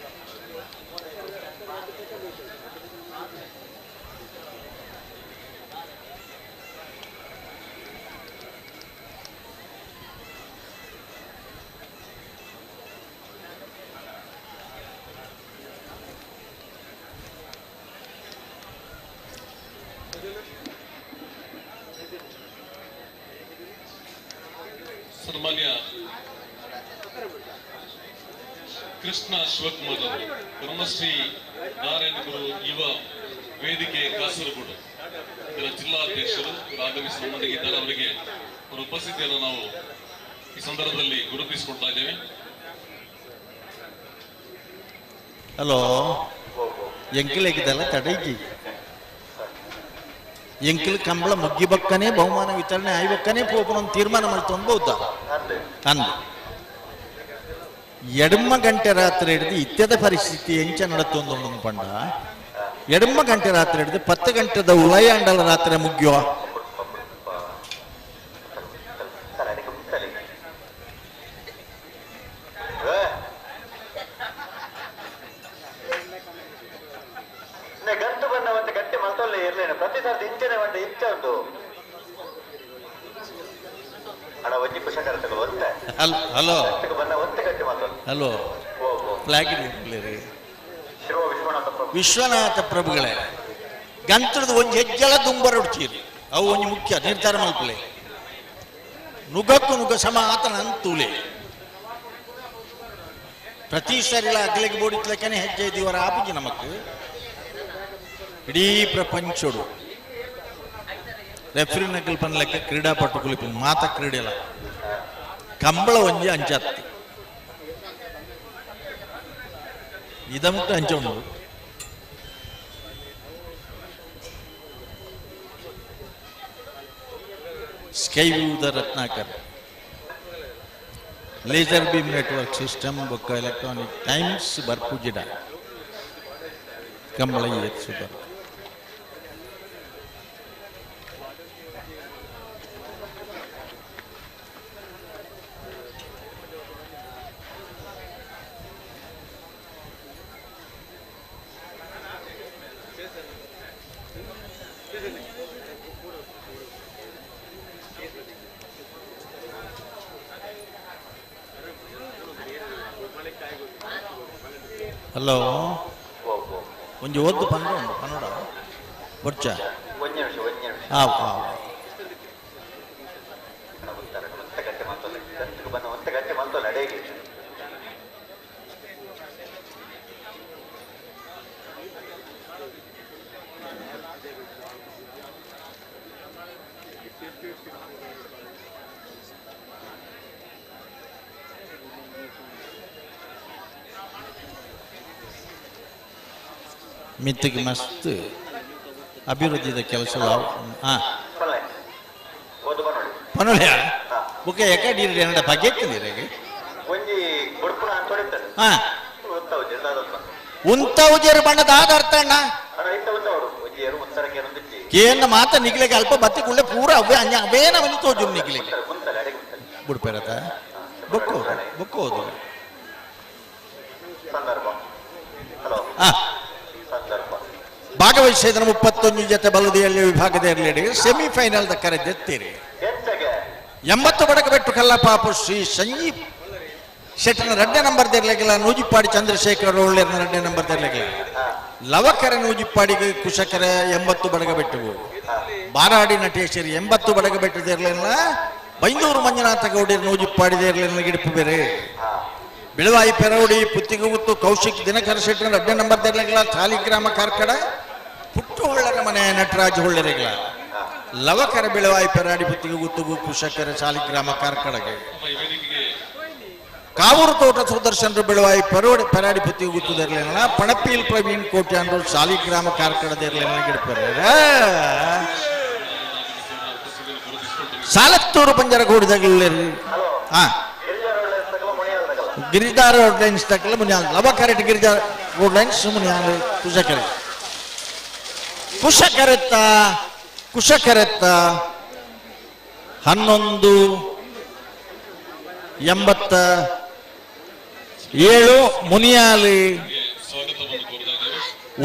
[SPEAKER 5] ಸನ್ಮಾನ್ಯ ಕೃಷ್ಣ ಶಿವಕುಮಾರ್ ಅವರು ಬ್ರಹ್ಮಶ್ರೀ ನಾರಾಯಣ ಗುರು ಯುವ ವೇದಿಕೆ ಕಾಸರಗೋಡು ಇದರ ಜಿಲ್ಲಾಧ್ಯಕ್ಷರು ಆಗಮಿಸಿ ನಮ್ಮೊಂದಿಗಿದ್ದಾರೆ. ಅವರಿಗೆ ಅವರ ಉಪಸ್ಥಿತಿಯನ್ನು ನಾವು ಈ ಸಂದರ್ಭದಲ್ಲಿ ಗುರುತಿಸಿಕೊಳ್ತಾ ಇದ್ದೇವೆ.
[SPEAKER 3] ಹಲೋ ಎಂಕಿಲೆಗಿದಲ್ಲ ತಡೈಜಿ ಎಂಕಿಲ್ ಕಂಬಳ ಮುಗ್ಗಿ ಬಕ್ಕನೆ ಬಹುಮಾನ ವಿತರಣೆ ಆಯ್ಬಕ್ಕನೆ ಪೋಪನ ಒಂದು ತೀರ್ಮಾನ ಮಾಡ್ತೊಂದು ಬೌದ್ಧ ಅಂದು ಎಡಮ ಗಂಟೆ ರಾತ್ರಿ ಹಿಡಿದು ಇತ್ಯದ ಪರಿಸ್ಥಿತಿ ಎಂಚ ನಡತ್ತೊಂದು ಪಂಡ ಎಡಮ ಗಂಟೆ ರಾತ್ರಿ ಹಿಡಿದು 10 ಗಂಟೆದ ಉಲಯ ಅಂಡಲ ರಾತ್ರಿ ಮುಗ್ಯೋ
[SPEAKER 2] ಗಂಟು ಬಣ್ಣ ಮತ್ತೆ ಗಟ್ಟಿ ಮಲ್ತೊಲ್ಲೆ ಇರ್ಲೇನು ಪ್ರತಿ ಸರ್ತಿ ಇಂಚನೆ ಬಂಡ ಇಂಚ ಉಂಟು ಅಣ್ಣ ಒಂಜಿ ಕುಶಕರ ತಗೋ ಒತ್ತೆ
[SPEAKER 3] ಹಲೋ
[SPEAKER 2] ಬಣ್ಣ ಒತ್ತೆ ಗಟ್ಟಿ ಮಾತೊಲ್ಲೆ
[SPEAKER 3] ಹಲೋ ಫ್ಲಾಗ್ ವಿಶ್ವನಾಥ ಪ್ರಭುಗಳೇ ಗಂತ್ರದ ಒಂಜಿ ಹೆಜ್ಜೆಲ ದುಂಬರ ಉಡ್ಚೀರಿ ಅವು ಒಂಜಿ ಮುಖ್ಯ ನಿರ್ಧಾರ ಮಲ್ಪಲೆ ನುಗಕ್ಕೂ ನುಗ ಸಮ ಆತನ ಅಂತೂಲೆ ಪ್ರತಿ ಸರಿಲ ಅಗ್ಲಿಗೆ ಬೋಡಿತ್ಲಕ್ಕನೆ ಹೆಜ್ಜೆ ಇದೀವರ ಆಪುಜಿ ನಮಕ್ ಇಡೀ ಪ್ರಪಂಚೋಡು ರೆಫ್ರಿ ನಕಲ್ ಪನ್ಲೆಕ್ಕ ಕ್ರೀಡಾಪಟು ಕುಲಿಪು ಮಾತ ಕ್ರೀಡೆಲ್ಲ ಕಂಬಳ ಒಂಜಿ ಅಂಚತ್ತು ಇದಮುಟ್ಟು ಅಂಚ ಉಂಡು ಸ್ಕೈ ವ್ಯೂದ Ratnakar laser beam network system ಬೊಕ್ಕ ಎಲೆಕ್ಟ್ರಾನಿಕ್ ಟೈಮ್ಸ್ ಬರ್ಪುಜಿಡ ಕಂಬಳ ಸುಬರ್ ಹಲೋ ಒಂಜಿ ಓದ್ದು ಪಂಡ ಉಂಡು ಪನ್ನಡ ಬೊಡ್ಚ
[SPEAKER 2] ಒಂಜಿ ನಿಮಿಷ ಒಂಜಿ ನಿಮಿಷ
[SPEAKER 3] ಆವ್ ಆವ್
[SPEAKER 2] ಒತ್ತೆ ಗಟ್ಟಿ ಮಾತೊಲ್ಲೆ ಗಂಟು ಬಣ್ಣ ಒತ್ತೆ ಗಟ್ಟಿ ಮಾತೊಲ್ಲೆ ಅಡೇಗೆ
[SPEAKER 3] ಮಿತ್ತಿಗೆ ಮಸ್ತ್ ಅಭಿವೃದ್ಧಿದ ಕೆಲಸ ಹಾಂ ಪನೊಲೆ ಬುಕ್ಕ ಎಕಡೆ ಎನ್ನಡ ಬಗೆತ್ತಿದ್ದೀರ
[SPEAKER 2] ಒಂಜಿ ಬುಡ್ಪುನ ಅಂತ ಹೊಡಿತಾರೆ
[SPEAKER 3] ಹಾಂ
[SPEAKER 2] ಉಂತಾವು ದಾದಲ್ಪ
[SPEAKER 3] ಉಂತಾವುಜೇರು ಬಣ್ಣದ ಆದ ಅರ್ಥ ಅಣ್ಣ
[SPEAKER 2] ಅಣ್ಣ ಇತ್ತ ಉಂತಾವಡು ಒಂಜಿ ಏರು ಉತ್ತರಕ್ಕೆ ಏನೊಂದಿಚ್ಚಿ
[SPEAKER 3] ಕೇನ ಮಾತ ನಿಗ್ಲಿಗೆ ಅಲ್ಪ ಬತ್ತಿ ಕುಳ್ಳೆ ಪೂರ ಅವೇ ಅಂಜ ಅವೇ ನವನಿ ತೋಜು ನಿಗ್ಲಿಗೆ
[SPEAKER 2] ಉಂತಲೆ ಅಡೆಗೆ ಉಂತಲೆ
[SPEAKER 3] ಬುಡ್ಪೇರತ ಬೊಕ್ಕೋ ಬೊಕ್ಕೋ ಹೋದು
[SPEAKER 2] ಸಂದರ್ಭ ಹಲೋ
[SPEAKER 3] ಹಾ
[SPEAKER 2] ಸಂದರ್ಭ
[SPEAKER 3] ಭಾಗವಹಿಸಿದ 31 ಜೊತೆ ಬಲುದಿಯಲ್ಲಿ ವಿಭಾಗದ ಇರಲಿ ಸೆಮಿಫೈನಲ್ the ಕರೆದೆತ್ತೀರಿ
[SPEAKER 2] ಎಂತಗೆ
[SPEAKER 3] 80 ಬಡಕ ಬೆಟ್ಟು ಕಲ್ಲಪಾಪು ಶ್ರೀ ಸಂಜೀವ್ ಶೆಟ್ಟನ ರಡ್ಡೆ ನಂಬರ್ ತೆರಲಿಕ್ಕಿಲ್ಲ ನೂಜಿಪ್ಪಾಡಿ ಚಂದ್ರಶೇಖರ್ ಒಳ್ಳೆಯರ್ನ ರಡ್ಡೆ ನಂಬರ್ ತೆರಲಿಕ್ಕಿಲ್ಲ ಲವಕರ ನೂಜಿಪ್ಪಾಡಿಗೆ ಕುಶಕರ 80 ಬಡಗ ಬೆಟ್ಟುವು ಬಾರಾಡಿ ನಟೇಶ್ವರಿ 80 ಬಡಗ ಬೆಟ್ಟು ತೆರಲಿಲ್ಲ ಬೈಂದೂರು ಮಂಜುನಾಥ ಗೌಡಿಯರ್ ನೂಜಿಪ್ಪಾಡಿ ತೆರಲಿಲ್ಲ ಗಿಡಪು ಬೇರೆ ಬೆಳವಾಯಿ ಪೆರೌಡಿ ಪುತ್ತಿಗುತ್ತು ಕೌಶಿಕ್ ದಿನಕರ ಶೆಟ್ಟನ ರಡ್ಡೆ ನಂಬರ್ ತೆರಲಿಕ್ಕಿಲ್ಲ ಸಾಲಿಗ್ರಾಮ ಕಾರ್ಕಡ ಪುಟ್ಟು ಹೊಳ್ಳರ ಮನೆ ನಟರಾಜ ಹೊಳ್ಳರಿಗಳ ಲವಕರ ಬೆಳವಾಯಿ ಪೆರಾಡಿ ಪುತ್ತಿಗುತ್ತುಗು ಕುಶಕರ ಸಾಲಿಗ್ರಾಮ ಕಾರ್ಕಡಗೆ ಕಾವೂರು ತೋಟ ಸುದರ್ಶನರು ಬೆಳವಾಯಿ ಪರೋಡಿ ಪೆರಾಡಿ ಪುತ್ತಿಗುತ್ತದಿರಲಿಲ್ಲ ಪಣಪೀಲ್ ಪ್ರವೀಣ್ ಕೋಟ್ಯಾನ್ರು ಸಾಲಿಗ್ರಾಮ ಕಾರ್ಕಡದಿರಲಿಲ್ಲ ಗಿಡಪೆರ ಸಾಲತ್ತೂರು ಪಂಜರಗೂಡಿದಾಗಲಿ ಹಾ ಗಿರಿಜಾರ ರೋಡ್ ಲೈನ್ಸ್ ತಕ್ಕಲ್ಲ ಮುನಿಯಾಲ್ ಲವಕರೆಟ್ ಗಿರಿಜಾ ರೋಡ್ ಲೈನ್ಸ್ ಮುನಿಯಾಲ್ ಕುಶಕರೆ ಕುಶಕರೆತ್ತ ಕುಶಕರೆತ್ತ 1187 ಮುನಿಯಾಲಿ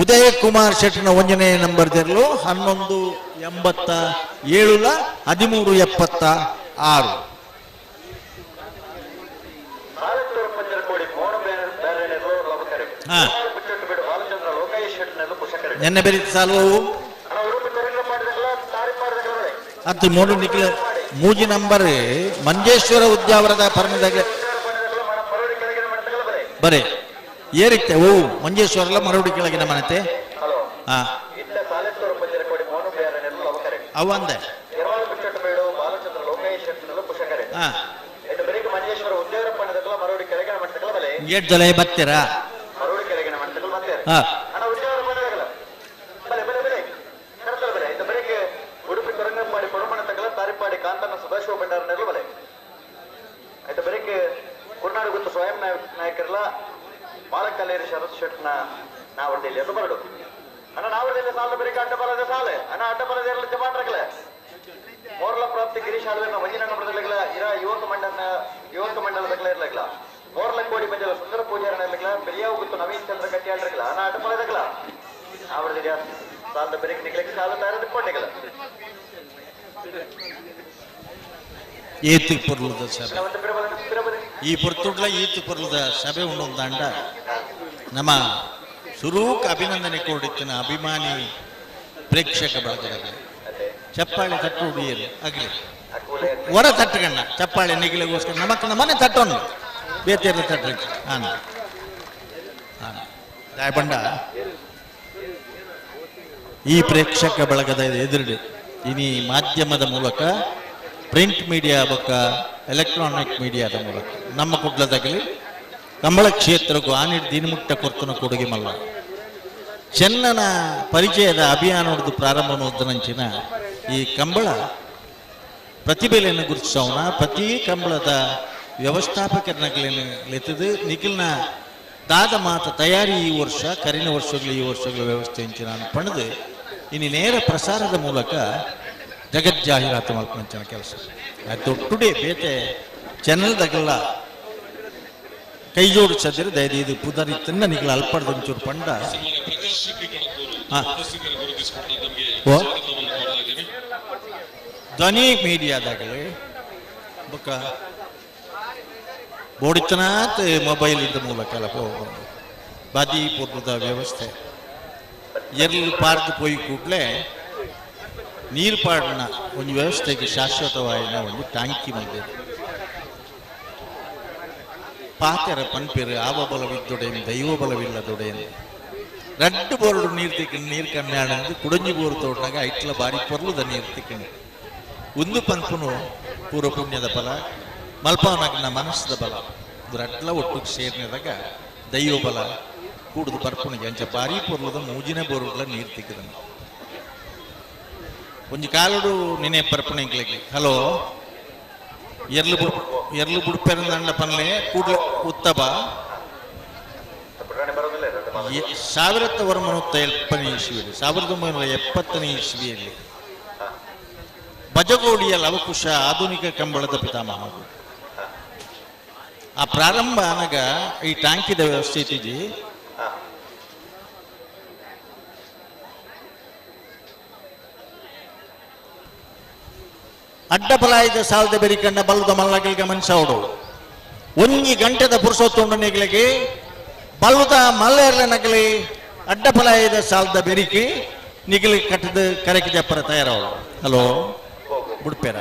[SPEAKER 3] ಉದಯ ಕುಮಾರ್ ಶೆಟ್ಟನ ಒಂದನೇ ನಂಬರ್ ತೆರಲು 1187 1376. ನಿನ್ನೆ ಬೇರೆ ಸಾಲು ಅದು ಮೂರು ನಿಖಿಲ ಮೂಜಿ ನಂಬರ್ ಮಂಜೇಶ್ವರ ಉದ್ಯಾವರದ ಪರ್ಮದಾಗ ಬರೇ ಏರಿತ್ತೆ ಓ ಮಂಜೇಶ್ವರ ಮರವಡಿ ಕೆಳಗಿನ ಮನತೆ. ಹಾ ಅವು ಅಂದೆ. ಹಾ ಏಟ್ ಜಲ ಬತ್ತೀರಾ? ಹಾ
[SPEAKER 2] ಬರಡು ಅಣ್ಣ ನಾವಲ್ಲಿ ಸಾಲ ಬರೀ ಅಡ್ಡ ಬರದ ಸಾಲೆ ಅಣ್ಣ ಅಡ್ಡ ಬರದ ಇರಲಿ ಜಮಾನ್ರಗಲೆ ಮೋರ್ಲ ಪ್ರಾಪ್ತಿ ಗಿರೀಶ್ ಆಳ್ವೆನ ವಜಿನ ನಂಬರದಲ್ಲಿಗಳ ಇರ ಯುವಕ ಮಂಡಲ ಯುವಕ ಮಂಡಲದಗಳ ಇರಲಿಲ್ಲ ಮೋರ್ಲ ಕೋಡಿ ಮಂಜಲ ಸುಂದರ ಪೂಜಾರನ ಇರಲಿಲ್ಲ ಪೆರಿಯಾವು ಗುತ್ತು ನವೀನ್ ಚಂದ್ರ ಕಟ್ಟಿಯಾಳ್ರಗಲ ಅಣ್ಣ ಅಡ್ಡ ಬರದಗಳ ಆವರದಿರ ಸಾಲದ ಬೆರಕೆ ನಿಗಲಕ್ಕೆ ಸಾಲ ತಯಾರದ ಕೋಟೆಗಳ
[SPEAKER 3] ಏತಿ ಪೊರ್ಲದ ಸಭೆ ಈ ಪೊರ್ತುಡ್ಲ ಈತು ಪೊರ್ಲದ ಸಭೆ ಉಂಡೊಂದಾಂಡ ನಮ್ಮ ಸುರೂಕ್ ಅಭಿನಂದನೆ ಕೊಡಿತ್ತಿನ ಅಭಿಮಾನಿ ಪ್ರೇಕ್ಷಕ ಬಳಗದಲ್ಲಿ ಚಪ್ಪಾಳೆ ತಟ್ಟು ಉಡಿಯರು ಅಗ್ಲಿ ಹೊರ ತಟ್ಟುಗಣ್ಣ ಚಪ್ಪಾಳೆ ನಿಗಿಲಿಗೋಸ್ಕರ ನಮಕ್ ನಮ್ಮನೆ ತಟ್ಟೋನು ಬೇತಿಯರ್ಲ ತಟ್ಟು ಹಾಂ ಹಾಂ ಬಂಡ ಈ ಪ್ರೇಕ್ಷಕ ಬಳಗದ ಎದುರುಡು ಇನಿ ಮಾಧ್ಯಮದ ಮೂಲಕ ಪ್ರಿಂಟ್ ಮೀಡಿಯಾ ಬೊಕ್ಕ ಎಲೆಕ್ಟ್ರಾನಿಕ್ ಮೀಡಿಯಾದ ಮೂಲಕ ನಮ್ಮ ಕುಡ್ಲದಾಗಲಿ ಕಂಬಳ ಕ್ಷೇತ್ರಕ್ಕೂ ಆನಿಡ್ ದಿನಮುಟ್ಟ ಕೊರ್ತನ ಕೊಡುಗೆ ಮಲ್ಲ ಚೆನ್ನನ ಪರಿಚಯದ ಅಭಿಯಾನದ ಪ್ರಾರಂಭ ನಂಚಿನ ಈ ಕಂಬಳ ಪ್ರತಿಭೆಯನ್ನು ಗುರುತಿಸೋಣ ಪ್ರತಿ ಕಂಬಳದ ವ್ಯವಸ್ಥಾಪಕರನಗಲೇನು ಲೆತ್ತದು ನಿಖಿಲ್ನ ದಾದ ಮಾತ ತಯಾರಿ ಈ ವರ್ಷ ಕರಿನ ವರ್ಷಗಳು ಈ ವರ್ಷಗಳ ವ್ಯವಸ್ಥೆ ಅಂಚಿನ ಪಣದು ಇನ್ನು ನೇರ ಪ್ರಸಾರದ ಮೂಲಕ ಜಗತ್ ಜಾಹೀರಾತು ಮಲ್ಪಂಚಿನ ಕೆಲಸ ಅದು ಟುಡೇ ಬೇತೆ ಚಾನೆಲ್ದಾಗೆಲ್ಲ ಕೈ ಜೋಡಿಸದಿರ ದಯದು ಪುದರಿತ್ತನ್ನ ನಿಖಿಲ ಅಲ್ಪಡ್ದ ಒಂಚೂರು ಪಂಡ ಧ್ವನಿ ಮೀಡಿಯಾದಾಗಲಿ ಬೊಕ್ಕ ಬೋಡಿತನಾತ್ ಮೊಬೈಲ್ ಇದ್ದ ಮೂಲಕ ಅಲ್ಲ ಬಾದಿ ಪೂರ್ಣದ ವ್ಯವಸ್ಥೆ ಎರ್ಲು ಪಾರ್ಕ್ ಪೋಯಿ ಕೂಡಲೇ ನೀರು ಪಾಡನ ಒಂದು ವ್ಯವಸ್ಥೆಗೆ ಶಾಶ್ವತವಾಯಿನ ಒಂದು ಟ್ಯಾಂಕಿ ಮಂದಿರ ಪಾತೆರ ಪನ್ಪೇರು ಆವ ಬಲವಿದ್ದೊಡೆಯನ್ ದೈವ ಬಲವಿಲ್ಲದೊಡೆಯನ್ ರಡ್ಡು ಬೋರ್ಡು ನೀರು ತಿಕ್ಕಣಿ ನೀರು ಕಮ್ಮಿ ಆಡಂದು ಕುಡಂಜಿ ಬೋರು ತೋಟನಾಗ ಐಟ್ಲ ಬಾರಿ ಪೊರ್ಲುದ ನೀರು ತಿಕ್ಕಣಿ ಒಂದು ಪನ್ಪುನು ಪೂರ್ವ ಪುಣ್ಯದ ಫಲ ಮಲ್ಪವನಾಗ ಮನಸ್ಸದ ಬಲ ರಡ್ಲ ಒಟ್ಟು ಸೇರಿದಾಗ ದೈವ ಬಲ ಕೂಡುದು ಬರ್ಪುಣಿಗೆ ಅಂಚ ಬಾರಿ ಪೊರ್ಲುದ ಮೂಜಿನ ಬೋರುಡ್ಲ ನೀರು ತಿಕ್ಕದನು ಒಂಜಿ ಕಾಲುಡು ನಿನೆ ಪರ್ಪುಣಿಗ್ಲಿಗೆ ಹಲೋ ಎರ್ಲು ಬುಡ್ ಎರ್ಲು ಬುಡ್ಪೆರಂದಂಡ ಪನ್ಲೆ ಕೂಡ್ಲ ಉತ್ತಬ 1970ನೇ ಇಸ್ವಿಯಲ್ಲಿ 1970ನೇ ಇಸ್ವಿಯಲ್ಲಿ ಬಜಗೋಡಿಯ ಲವಕುಶ ಆಧುನಿಕ ಕಂಬಳದ ಪಿತಾಮಹ. ಆ ಪ್ರಾರಂಭ ಅನಗ ಈ ಟ್ಯಾಂಕಿದ ವ್ಯವಸ್ಥೆ ಇತ್ತಿಜಿ. ಅಡ್ಡ ಬಲಾಯದ ಸಾಲದ ಬೆರಿಕಂಡ ಬಲ್ಲದ ಮಲ್ಲಗಳಿಗೆ ಮನ್ಸಾವಡು ಒಂಜಿ ಗಂಟೆದ ಪುರುಷೋತ್ತುಂಡು ನಿಗಲಿಗೆ ಬಲ್ಲದ ಮಲ್ಲೇರ್ಲ ನಗಲಿ ಅಡ್ಡ ಬಲಾಯದ ಸಾಲದ ಬೆರಿಕಿ ನಿಗಲಿ ಕಟ್ಟದ ಕರೆಕಿ ಜಪ್ಪರ ತಯಾರವಳು. ಹಲೋ ಬುಡ್ಪೇರ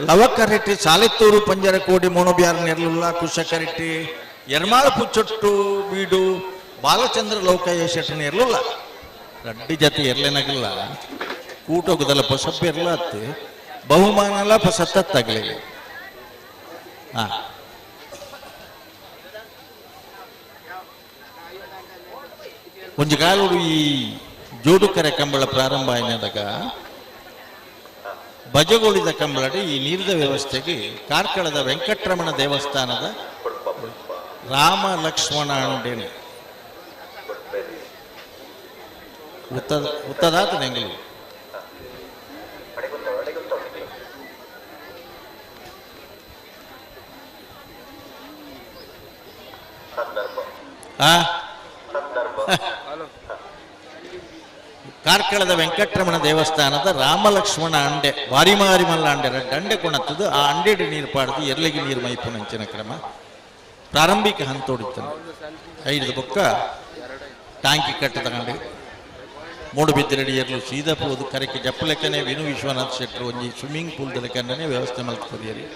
[SPEAKER 3] ಲವಕರೆಟ್ಟಿ ಸಾಲೆತ್ತೂರು ಪಂಜರ ಕೋಡಿ ಮೋನೋಬ್ಯಾರ ನೆರ್ಲುಲ್ಲ ಕುಶಕರೆಟ್ಟಿ ಎರ್ಮಾಳ ಪುಚ್ಚೊಟ್ಟು ಬೀಡು ಬಾಲಚಂದ್ರ ಲೋಕಯ್ಯ ಶೆಟ್ಟನ ಇರ್ಲಿಲ್ಲ ರಡ್ಡಿ ಜೊತೆ ಎರ್ಲೇನಾಗಿಲ್ಲ ಕೂಟೋಗದಲ್ಲ ಪಸಪ್ಪಿರ್ಲ ಅತ್ತು ಬಹುಮಾನಲ್ಲ ಪಸತ್ತತ್ತಾಗಲಿ. ಹಾ ಒಂಜಿ ಕಾಲುಡು ಈ ಜೋಡುಕರೆ ಕಂಬಳ ಪ್ರಾರಂಭ ಆಯ್ನದಾಗ ಬಜಗೋಳಿದ ಕಂಬಳಡಿ ಈ ನೀರಿನ ವ್ಯವಸ್ಥೆಗೆ ಕಾರ್ಕಳದ ವೆಂಕಟರಮಣ ದೇವಸ್ಥಾನದ ರಾಮ ಲಕ್ಷ್ಮಣ ಅಂಡೇನೆ ಉತ್ತದಾತ ನೆಂಗಲು ಕಾರ್ಕಳದ ವೆಂಕಟರಮಣ ದೇವಸ್ಥಾನದ ರಾಮಲಕ್ಷ್ಮಣ ಅಂಡೆ ವಾರಿ ಮಾರಿ ಮಲ್ಲ ಅಂಡೆ ರಡ್ಡು ಅಂಡೆ ಕೊಣತ್ತದು ಆ ಅಂಡೆಡು ನೀರು ಪಾಡ್ದು ಎರ್ಲಿಗೆ ನೀರು ಮೈಪುನಂಚಿನ ಕ್ರಮ ಪ್ರಾರಂಭಿಕ ಹಂತೋಡಿತ್ತನು. ಐದು ಬೊಕ್ಕ ಟ್ಯಾಂಕಿ ಕಟ್ಟ ತಗೊಂಡು ಮೂಡು ಬಿದ್ದಿರಡಿ ಎರ್ಲು ಸೀದಾ ಪೋದು ಕರೆಕ್ಕೆ ಜಪ್ಪಲೆಕ್ಕನೆ ವಿನು ವಿಶ್ವನಾಥ್ ಶೆಟ್ಟರು ಒಂಜಿ ಸ್ವಿಮ್ಮಿಂಗ್ ಪೂಲ್ ಲೆಕ್ಕನೇ ವ್ಯವಸ್ಥೆ ಮಲ್ತೊರಿಯರಿ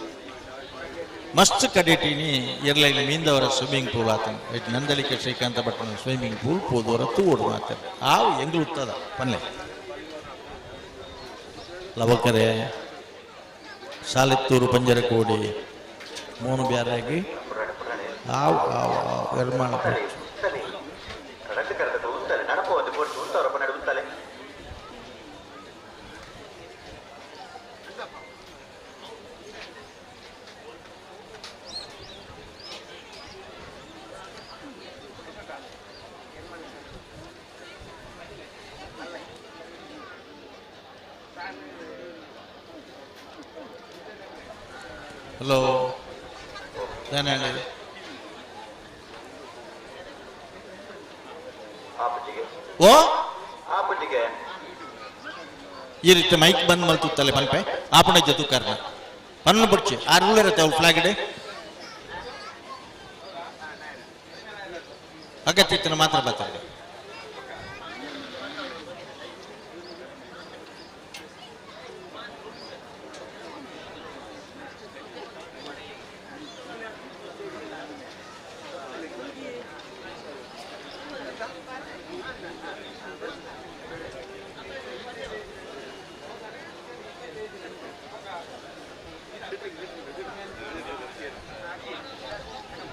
[SPEAKER 3] ಮಸ್ತ್ ಕಡೆಟೀನಿ ಎರ್ಲೈನ್ ಮೀಂದವರ ಸ್ವಿಮ್ಮಿಂಗ್ ಪೂಲ್ ಆತನ it Nandalike Srikantha ಭಟ್ಟನ ಸ್ವಿಮ್ಮಿಂಗ್ ಪೂಲ್ ಪೋದವರ ತೂಡು ಮಾತಾರೆ ಆವು ಎಂಗ್ಲು ಉತ್ತದ ಪನ್ಲೆ ಲವಕರೆ ಸಾಲೆತ್ತೂರು ಪಂಜರಕೋಡಿ ಮೂನು ಬ್ಯಾರಾಗಿ ಆವು ಆವು ಆವು ಎರ್ಮಾಳ
[SPEAKER 8] ಹಲೋ ದಾನೆ ಓ ಈ ರೀತಿ ಮೈಕ್ ಬಂದ್ ಮಲ್ತುತ್ತಲೆ ಮಲ್ಪೆ ಆಪಣ ಜೊತೆ ಕಾರಣ ಪನ್ನು ಬುಡ್ಚಿ ಆರು ಇರುತ್ತೆ ಅವ್ಳು ಫ್ಲಾಗ್ ಇಡೆ ಅಗತ್ಯ ಮಾತ್ರ ಬರ್ತಾರೆ.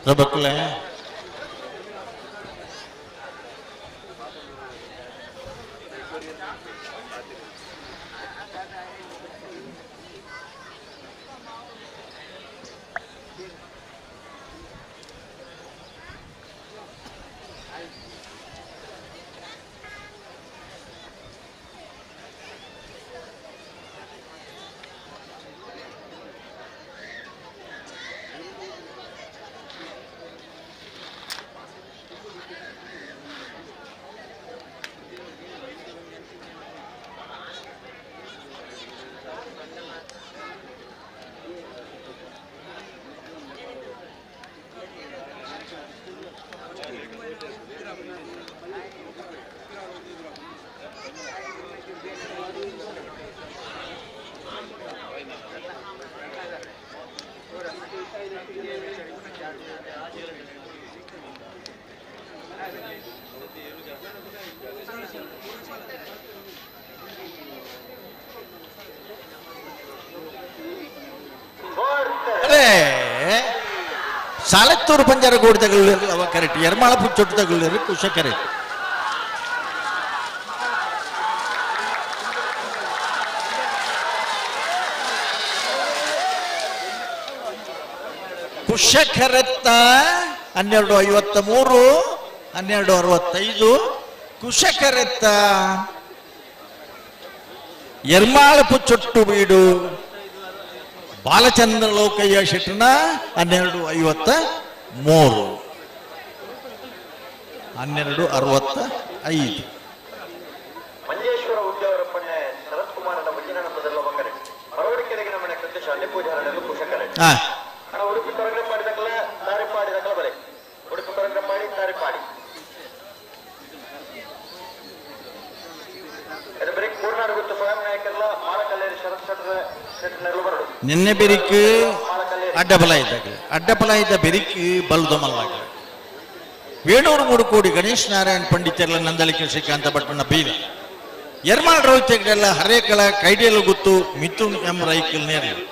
[SPEAKER 8] ಪ್ರಭುಕುಲೇ ಸಾಲತ್ತೂರು ಪಂಜಾರ ಗೋಡು ತಗೊಳ್ಳಿರು ಅವ ಕರೆಕ್ಟ್, ಎರ್ಮಾಳ ಚೊಟ್ಟು ತಗೊಳ್ಳಿರು ಕುಶ ಕರೆಕ್ಟ್. ಕುಶ ಕರೆತ್ತ 12:53, 12:65. ಕುಶ ಕರೆತ್ತ ಎರ್ಮಾಳಪು ಚೊಟ್ಟು ಬೀಡು ಬಾಲಚಂದ್ರ ಲೋಕಯ್ಯ ಶೆಟ್ಟನ 12:53, 12:65.
[SPEAKER 2] ಮಂಜೇಶ್ವರ ಉದ್ಯಾವರಪ್ಪಣ್ಣೆ ಶರತ್ ಕುಮಾರನ ವಜಿನ ಬದಲ ಮರವಡಿಕೆರೆಗೆ ನಮ್ಮನೆ ಕೃತ್ಯ ಶಾಲೆ ಪೂಜಾರನೆಲ್ಲ ಕುಶಕರೆ. ಅಣ್ಣ ಉಡುಪಿ ಕೊರಗಂಪಾಡಿ ದಕ್ಕಲ ತಾರಿಪಾಡಿ ದಕ್ಕಲ ಬಲೆ ಉಡುಪಿ ಕೊರಗಂಪಾಡಿ ತಾರಿಪಾಡಿ
[SPEAKER 8] ನಿನ್ನೆ ಬೆರಿಕ್ ಅಡ್ಡಬಲ ಇದ್ದಾಗ ಅಡ್ಡಬಲ ಇದ್ದ ಬೆರಿಕ್ ಬಲ್ದಮಲ್ಲಾಗ ವೇಣೂರು ಮೂಡುಕೋಡಿ ಗಣೇಶ್ ನಾರಾಯಣ್ ಪಂಡಿತರೆಲ್ಲ ನಂದಳಿಕೆ ಶ್ರೀಕಾಂತ ಭಟ್ಟನ ಬೀರ ಎರ್ಮಾಳ್ ರವಿತೆಗಡೆಲ್ಲ ಹರೇಕಳ ಕೈಡಿಯಲು ಗೊತ್ತು ಮಿಥುನ್ ಎಂ ರೈಕಲ್ ನೇರಲು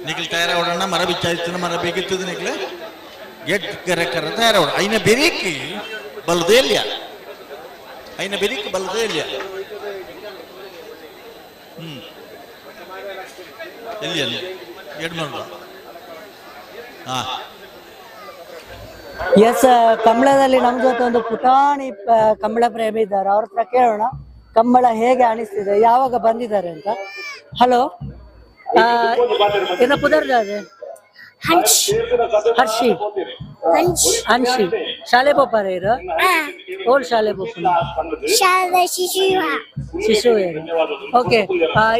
[SPEAKER 8] ನಿಖಲ್ ತಯಾರಾವಡಣ್ಣ ಮರ ಬಿಚ್ಚಾಯ್ತು ಮರ ಬೇಕಿತ್ತದ ನಿಖಲ ಗೇಟ್ ಕರೆ ಕರ ತಯಾರಾವಡ ಐನ ಬೆರಿಕ್ ಬಲ್ದೇಲ್ಯ ಐನ ಬೆರಿಕ್ ಬಲ್ದೇಲ್ಯ ಎಲ್ಲಿ ಅಲ್ಲಿ ಎಡ್ಮಂಡ ಹಾ.
[SPEAKER 11] ಎಸ್, ಕಂಬಳದಲ್ಲಿ ನಮ್ಮ ಜೊತೆ ಒಂದು ಪುಟಾಣಿ ಕಂಬಳ ಪ್ರೇಮಿ ಇದ್ದಾರೆ, ಅವ್ರ ಹತ್ರ ಕೇಳೋಣ ಕಂಬಳ ಹೇಗೆ ಅನಿಸ್ತಿದೆ, ಯಾವಾಗ ಬಂದಿದ್ದಾರೆ ಅಂತ. ಹಲೋ, ಏನ ಪುದರ್ದಾದೆ? ಹರ್ಷಿ ಹನ್ಷಿ ಶಾಲೆ ಪೋಪಾರ ಇರು ಓಲ್ಡ್ ಶಾಲೆ ಪೋಪುನ ಶಿಶು ಓಕೆ.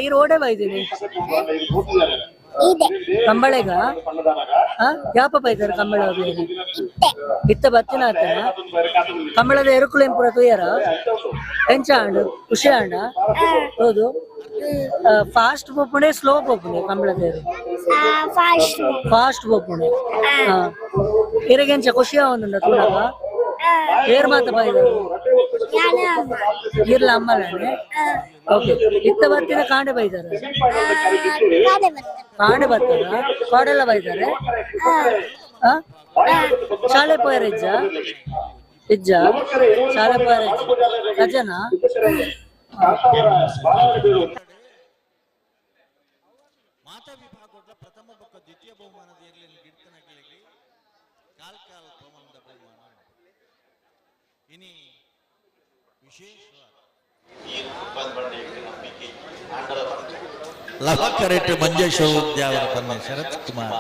[SPEAKER 11] ಇರು ಓಡೆ ಬೈದೀನಿ ಕಂಬಳೆಗ ಯಾಪ ಬೈದಾರ ಕಂಬಳ ಇತ್ತ ಬತ್ತಿನ ಆತನ ಕಂಬಳದ ಎರುಕುಲೇನ್ ಪೂರ ತುಯ್ಯರ ಎಂಚ ಆಂಡು ಖುಷಿ ಆಂಡ ಹೌದು. ಫಾಸ್ಟ್ ಪೋಪುಣೆ ಸ್ಲೋ ಪೋಪುಣೆ ಕಂಬಳದ ಎರು ಫಾಸ್ಟ್ ಪೋಪುಣೆ ಇರಗೆಂಚ ಖುಷಿ ಆವೊಂದುಂಡ ತೂನಗ ಏರ್ ಮಾತ ಬೈದಾರ ಇರ್ಲ ಅಮ್ಮಲನೆ ಓಕೆ. ಇತ್ತ ಬತ್ತಿನ ಕಾಂಡೆ ಬೈದಾರ ಕಾಂಡೆ ಬರ್ತಾರ ಕಾಡೆಲ್ಲ ಬೈದಾರೆ ಶಾಲೆ ಪೋಯರ ಇಜ್ಜ ಇಜ್ಜ ಶಾಲೆ ಪೋಯರ ಇಜ್ಜ ರಜನಾ
[SPEAKER 8] ಮಾತಾ ವಿಭಾಗದ ಪ್ರಥಮ ಬೊಕ್ಕ ದ್ವಿತೀಯ ಬಹುಮಾನದ ಏರ್ಲಿನ ಗಿಡ್ತನಗಳಿಗೆ ಕಾಲ್ ಕಾಲ್ ಪ್ರಮಾಣದ ಬಹುಮಾನ. ಇನಿ ವಿಶೇಷ ಲವಕರೆಟ್ ಮಂಜೇಶ್ವರ ಉದ್ಯಾವರ ಪನ್ನೆ ಶರತ್ ಕುಮಾರ್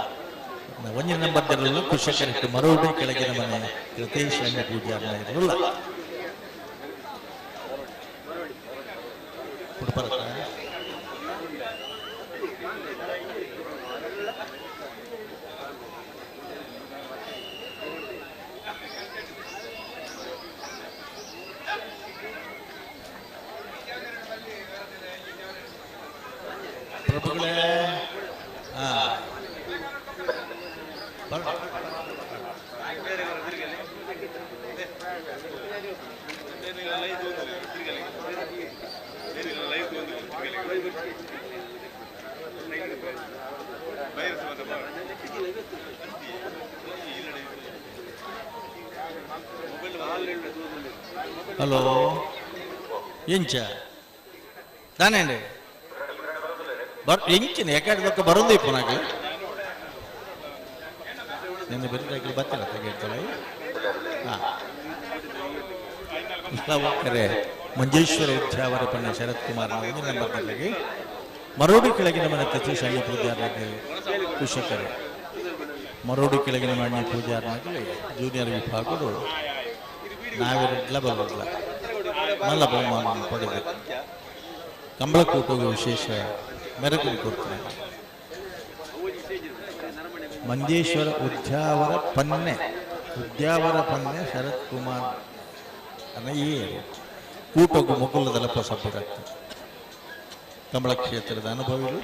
[SPEAKER 8] ಒಂಜಿ ನಂಬರ್ ಇರಲಿಲ್ಲ. ಕುಶಕರೆಟ್ ಮರೋಡಿ ಕೆಳಗಿನ ಮನೆ ಕೃತೇಶ್ ಅಣ್ಣ ಪೂಜಾರ್ನ ಇರಲಿಲ್ಲ. ಪ್ರಭುಗಳೇ, ಹಲೋ ಎಂಚ ತಾನೇಂడి ಬರ್ ಎಂಚಿನ ಎಕಾಡ್ದೊಕ್ಕ ಬರೋದು ಇಪ್ಪನಾಗಲಿ ನಿನ್ನೆ ಬೆರಿದಾಗಲಿ ಬತ್ತಿಲ್ಲ ತೆಗೆಡ್ತಾಳೆ. ಹಾಂ, ಕರೆ ಮಂಜೇಶ್ವರ ಉದ್ಯಾವರ ಪಣ್ಣ ಶರತ್ ಕುಮಾರ್ ಒಂದನೇ ನಂಬರ್ ನಲ್ಲಿ ಮರೋಡಿ ಕೆಳಗಿನ ಮನೆ ಕಚೇಶ್ ಅಯ್ಯ ಪೂಜಾರ್ನಾಗಲಿ ಕುಶಕರೆ ಮರೋಡಿ ಕೆಳಗಿನ ಮನೆ ಪೂಜಾರ್ನಾಗಲಿ ಜೂನಿಯರ್ ವಿಭಾಗಗಳು ನಾವಿರಡ್ಲ ಬರೋಡ್ಲ ಮಲ್ಲ ಬಹುಮಾನ ಪಡೆದು ಕಂಬಳಕೂಟದ ವಿಶೇಷ ಮೆರಗು ಕೊಡ್ತಾರೆ. ಮಂಜೇಶ್ವರ ಉದ್ಯಾವರ ಪನ್ನೆ ಉದ್ಯಾವರ ಪನ್ನೆ ಶರತ್ ಕುಮಾರ್ ಅನ್ನ ಈ ಕೂಟಕ್ಕೂ ಮುಕುಲದಲ್ಲಪ್ಪ ಸಪೋರ್ಟ್ ಆಗ್ತದೆ. ಕಂಬಳ ಕ್ಷೇತ್ರದ ಅನುಭವಿಗಳು.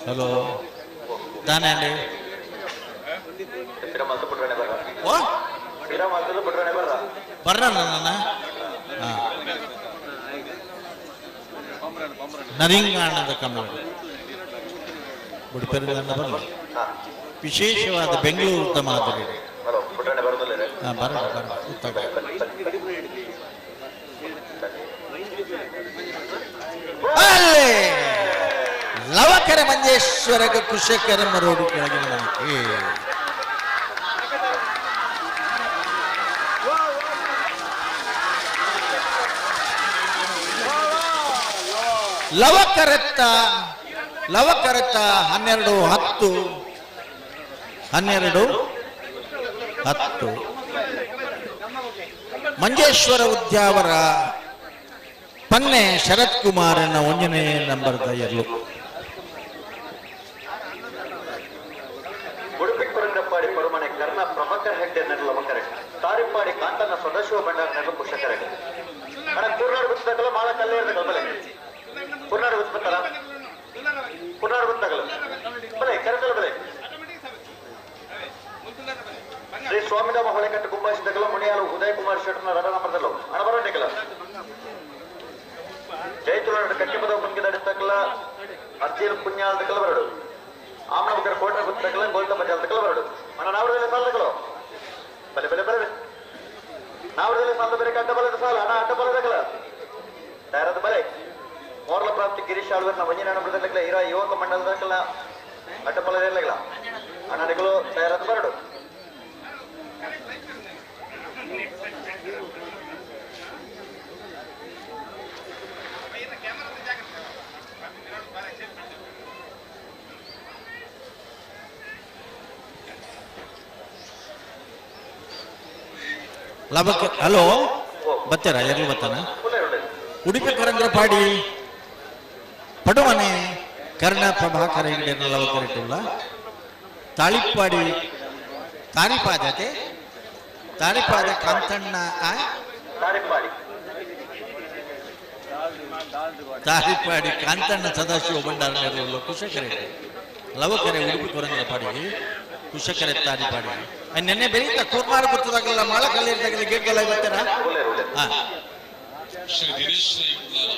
[SPEAKER 8] ಹಲೋ ತಾನೇ ಬರ್ರ ನನ್ನ ನರಿಂಗಾಣದ ಕಮಲ ಬುಡುಪೆರಗನ್ನ ಬರಲಿ ವಿಶೇಷವಾದ ಬೆಂಗಳೂರು ಮಾದರಿ. ಬರಲ್ಲ ಬರಲ್ಲ ಅಲ್ಲೇ ಲವಕರ ಮಂಜೇಶ್ವರ ಕುಶಕರ ಮರೋಡು ಕೆಳಗಿನ ಮನೆಗೆ ಲವಕರತ್ತ ಲವಕರತ್ತ 12 10 12 10 ಮಂಜೇಶ್ವರ ಉದ್ಯಾವರ ಪನ್ನೆ ಶರತ್ ಕುಮಾರನ ಒಂದನೇ ನಂಬರ್ ದಯರ್ಲು.
[SPEAKER 2] ಉಡುಪಿ ಕೊರಂಗಪ್ಪಾಡಿ ಪರುಮನೆ ಕರ್ಣ ಪ್ರಭಾಕರ್ ಹೆಗ್ಡೆ ನೆರಳು ಲವಕರೆ ತಾರಿಪ್ಪಾಡಿ ಕಾಂತನ ಸದಾಶಿವ ಭಂಡಾರ ನೆರಳು ಕುಶಕರೆ. ಅಣ್ಣ ಕೂರ್ನಾಡು ಗುತ್ತಗಲ ಮಾಳ ಕಲ್ಲೇರ್ದ ಬಲೆ ಕೂರ್ನಾಡು ಗುತ್ತಲ್ಲ ಕೂರ್ನಾಡು ಗುತ್ತಗಲ ಬಲೆ ಕರೆತಲ ಬಲೆ ಶ್ರೀ ಸ್ವಾಮಿಧಾಮ ಹೊಳೆಕಟ್ಟು ಕುಂಬಾಯಿಸಿದಗಲ ಮುನಿಯಾಲು ಉದಯ್ ಕುಮಾರ್ ಶೆಟ್ಟರ್ನ ರಡ ನಂಬರ್ದಲ್ಲ ಹಣ ಬರೋಟೆಗಲ ಜೈತುಳ ಕಟ್ಟಿಪದ ಪಂಕಿದಡಿಸ್ತಕಲ ಅರ್ಜಿಲ್ ಪುಣ್ಯಾಲ್ದಕಲ ಬರಡು ಆಮ್ನ ಬಕರ ಕೋಟೆ ಗುತ್ತಕಲ ಗೋಲ್ತ ಬಜಾಲ್ದಕಲ ಬರಡು ಅಣ್ಣ ನಾವಡದಲ್ಲಿ ಸಾಲದಕಲು ಬಲೆ ಬಲೆ ಬಲೆ ನಾವಡದಲ್ಲಿ ಸಾಲದ ಬೇರೆ ಅಡ್ಡ ಬಲದ ಸಾಲ ಹಣ ಅಡ್ಡ ಬಲದಕಲ ತಯಾರದ ಬಲೆ ಮೋರ್ಲ ಪ್ರಾಪ್ತಿ ಗಿರೀಶ್ ಆಳ್ವರ್ನ ವಂಜನ ನಂಬರ್ದಲ್ಲಕಲ ಇರಾ ಯುವಕ ಮಂಡಲದಕಲ ಅಡ್ಡ ಬಲದಿರ್ಲಕಲ ಅಣ್ಣನಿಗಳು ತಯಾರದ ಬರಡು.
[SPEAKER 8] ಲವಕ ಹಲೋ ಬತ್ತಾರ ಎಲ್ಲಿ ಬತ್ತಾನ ಉಡುಪಿ ಕರಂದ್ರಪಾಡಿ ಪಡುವನೆ ಕರ್ಣ ಪ್ರಭಾಕರ ಹೆಗ್ಡೆ ಲವಕರಿಟ್ಟುಲ್ಲ ತಾಳಿಪ್ಪಾಡಿ ತಾರಿಪಾದತೆ ತಾರಿಪಾದ ಕಾಂತಣ್ಣ ತಾರಿಪಾಡಿ ಕಾಂತಣ್ಣ ಸದಾಶಿವ ಭಂಡಾರ ನೆರಳು ಕುಶಕರೆ ಲವಕರೆ ಉಡುಪಿ ಕೊರಂದ್ರಪಾಡಿ ಕುಶಕರೆ ತಾರಿಪಾಡಿ ನೆನ್ನೆ ಬೆರೀತ ಕೂರ್ಮಾರ ಗೊತ್ತದಾಗಲ್ಲ ಮಾಳ ಕಲ್ಲಿರ್ದಾಗಲ್ಲ ಗೇಟ್ಗೆಲ್ಲ ಬರ್ತಾರ.
[SPEAKER 5] ಶ್ರೀ ದಿನೇಶ್ ರೈ ಉಳ್ಳಾಲ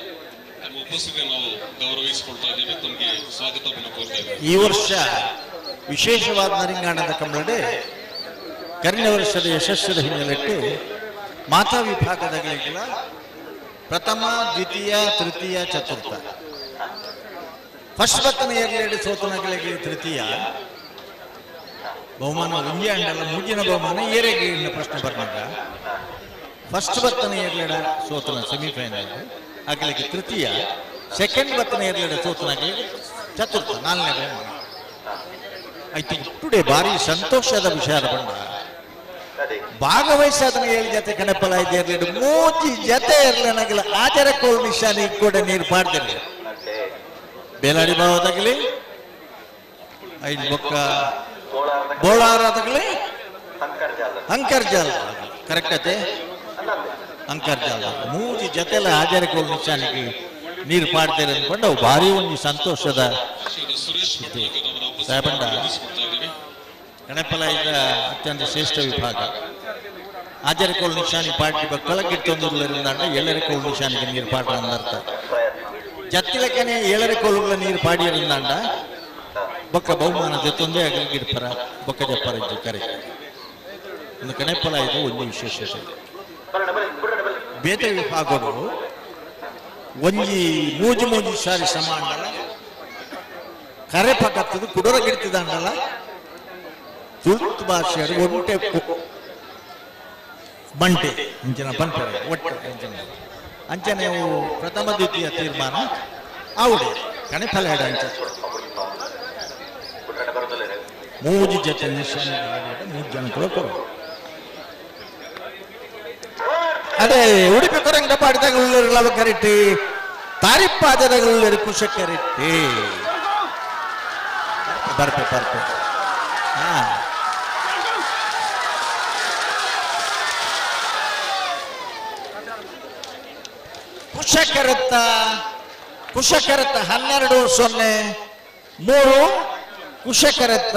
[SPEAKER 5] ತಮ್ಮ ಉಪಸ್ಥಿತಿಯನ್ನು ನಾವು ಗೌರವಿಸಿಕೊಳ್ತಾ ಇದ್ದೇವೆ. ತಮಗೆ ಸ್ವಾಗತವನ್ನು ಕೋರ್ತಾ ಇದ್ದೇವೆ.
[SPEAKER 8] ಈ ವರ್ಷ ವಿಶೇಷವಾದ ನರಿಂಗಾಣದ ಕಂಬಳಡೆ ಕರಿನ ವರ್ಷದ ಯಶಸ್ಸಿನ ಹಿನ್ನೆಲೆಟ್ಟು ಮಾತಾ ವಿಭಾಗದ ಪ್ರಥಮ ದ್ವಿತೀಯ ತೃತೀಯ ಚತುರ್ಥ ಫಸ್ಟ್ ಬತ್ತನ ಎರಡು ಸೋತನಗಳಿಗೆ ತೃತೀಯ ಬಹುಮಾನ ಒಂಜಿ ಅಂಡಲ್ಲ ಮೂಜಿನ ಬಹುಮಾನ ಏರೆಗೆ ಪ್ರಶ್ನೆ ಬರ್ನಾಗ
[SPEAKER 3] ಫಸ್ಟ್ ಬತ್ತನ ಏರ್ಲೆಡ ಸೋತನ ಸೆಮಿಫೈನಲ್ ಅಗಲಿಗೆ ತೃತೀಯ, ಸೆಕೆಂಡ್ ಬತ್ತನ ಏರ್ಲೆಡ ಸೋತನ ಅಗಲಿಗೆ ಚತುರ್ಥ, ನಾಲ್ಕನೇ ಬಹುಮಾನ. ಆಯ್ತು, ಟುಡೇ ಭಾರಿ ಸಂತೋಷದ ವಿಷಯ ಬಂಡ ಭಾಗವಹಿಸಾದನ ಏಳು ಜೊತೆ ಕಣಪಲ ಇರ್ಲಿಡು ಮೂಜಿ ಜೊತೆ ಇರ್ಲೇನಾಗಿಲ್ಲ. ಆಚರ ಕೋಲ್ ನಿಶಾನಿ ಕೂಡ ನೀರು ಪಾಡ್ತಿರ್ಲಿ ಬೇಲಾಡಿ ಭಾವದಾಗಲಿ ಐದು ಬೊಕ್ಕ ಬೋಳಾರದಾಗಲಿ ಅಂಕರ್ಜಾಲ ಕರೆಕ್ಟ್ ಅತೆ ಅಂಕರ್ಜಾಲ ಮೂಜಿ ಜೊತೆಲ್ಲ ಆಚಾರ ಕೋಲ್ ನಿಶಾನಿಗೆ ನೀರು ಪಾಡ್ತಾರೆ ಅನ್ಕೊಂಡು ಅವು ಭಾರಿ ಒಂದು ಸಂತೋಷದ ಸಾಹೇಬಂಡ. ಗಣಪಲ ಈಗ ಅತ್ಯಂತ ಶ್ರೇಷ್ಠ ವಿಭಾಗ. ಆಚಾರ್ಯ ನಿಶಾನಿ ಪಾಟಿ ಕಳಗಿಟ್ಟೊಂದು ಏಳರೆ ಕೋಲ್ ನಿಶಾನಿಗೆ ನೀರು ಪಾಡ್ರ ಅಂದರ್ಥ. ಜತ್ತಿಲಕ್ಕನೆ ಏಳರೆ ಕೋಲುಗಳ ನೀರು ಪಾಡಿಯರಿಂದಾಂಡ ಬೊಕ್ಕ ಬಹುಮಾನ ಜೊತ್ತೊಂದೇ ಅಗಲಿಗಿಡ್ಪರ ಬೊಕ್ಕ ಜಪ್ಪರ ಕರೆ ಒಂದು ಗಣಪಲ ಇದು ಒಂದು ವಿಶೇಷತೆ. ಬೇತೆ ವಿಭಾಗಗಳು ಒಂಜಿ ಮೂಜಿ ಮೂಜಿ ಸಾರಿ ಸಮಾನ ಕರೆ ಪಕ್ಕತ್ತದು ಕುಡರ ಗಿಡ್ತಿದಂಡಲ್ಲ ತುರ್ತು ಭಾಷೆಯರು ಒಂಟೆ ಬಂಟೆ ಅಂಚನ ಬಂಟೆ ಒಟ್ಟೆ ಅಂಚನ ಅಂಚನೆ ಅವು ಪ್ರಥಮ ದ್ವಿತೀಯ ತೀರ್ಮಾನ ಆವುಡೆ ಕಣೆ ಫಲ ಹೇಳ ಅಂಚ ಮೂಜಿ ಜೊತೆ ನಿಶಾನೆ ಮೂರು ಜನ ಕೂಡ ಕೊರು. ಅದೇ ಉಡುಪಿ ಕೊರಂಗ ಪಾಡಿದಾಗ ಲವ ಕರೆಟ್ಟಿ ತಾರಿಪ್ಪಾದದಾಗ ಕುಶ ಕರೆಟ್ಟಿ ಬರ್ಪೆ ಬರ್ಪೆ. ಹಾ ಕುಶಕರತ್ತ ಕುಶಕರತ್ತ 12-0-3 ಕುಶಕರತ್ತ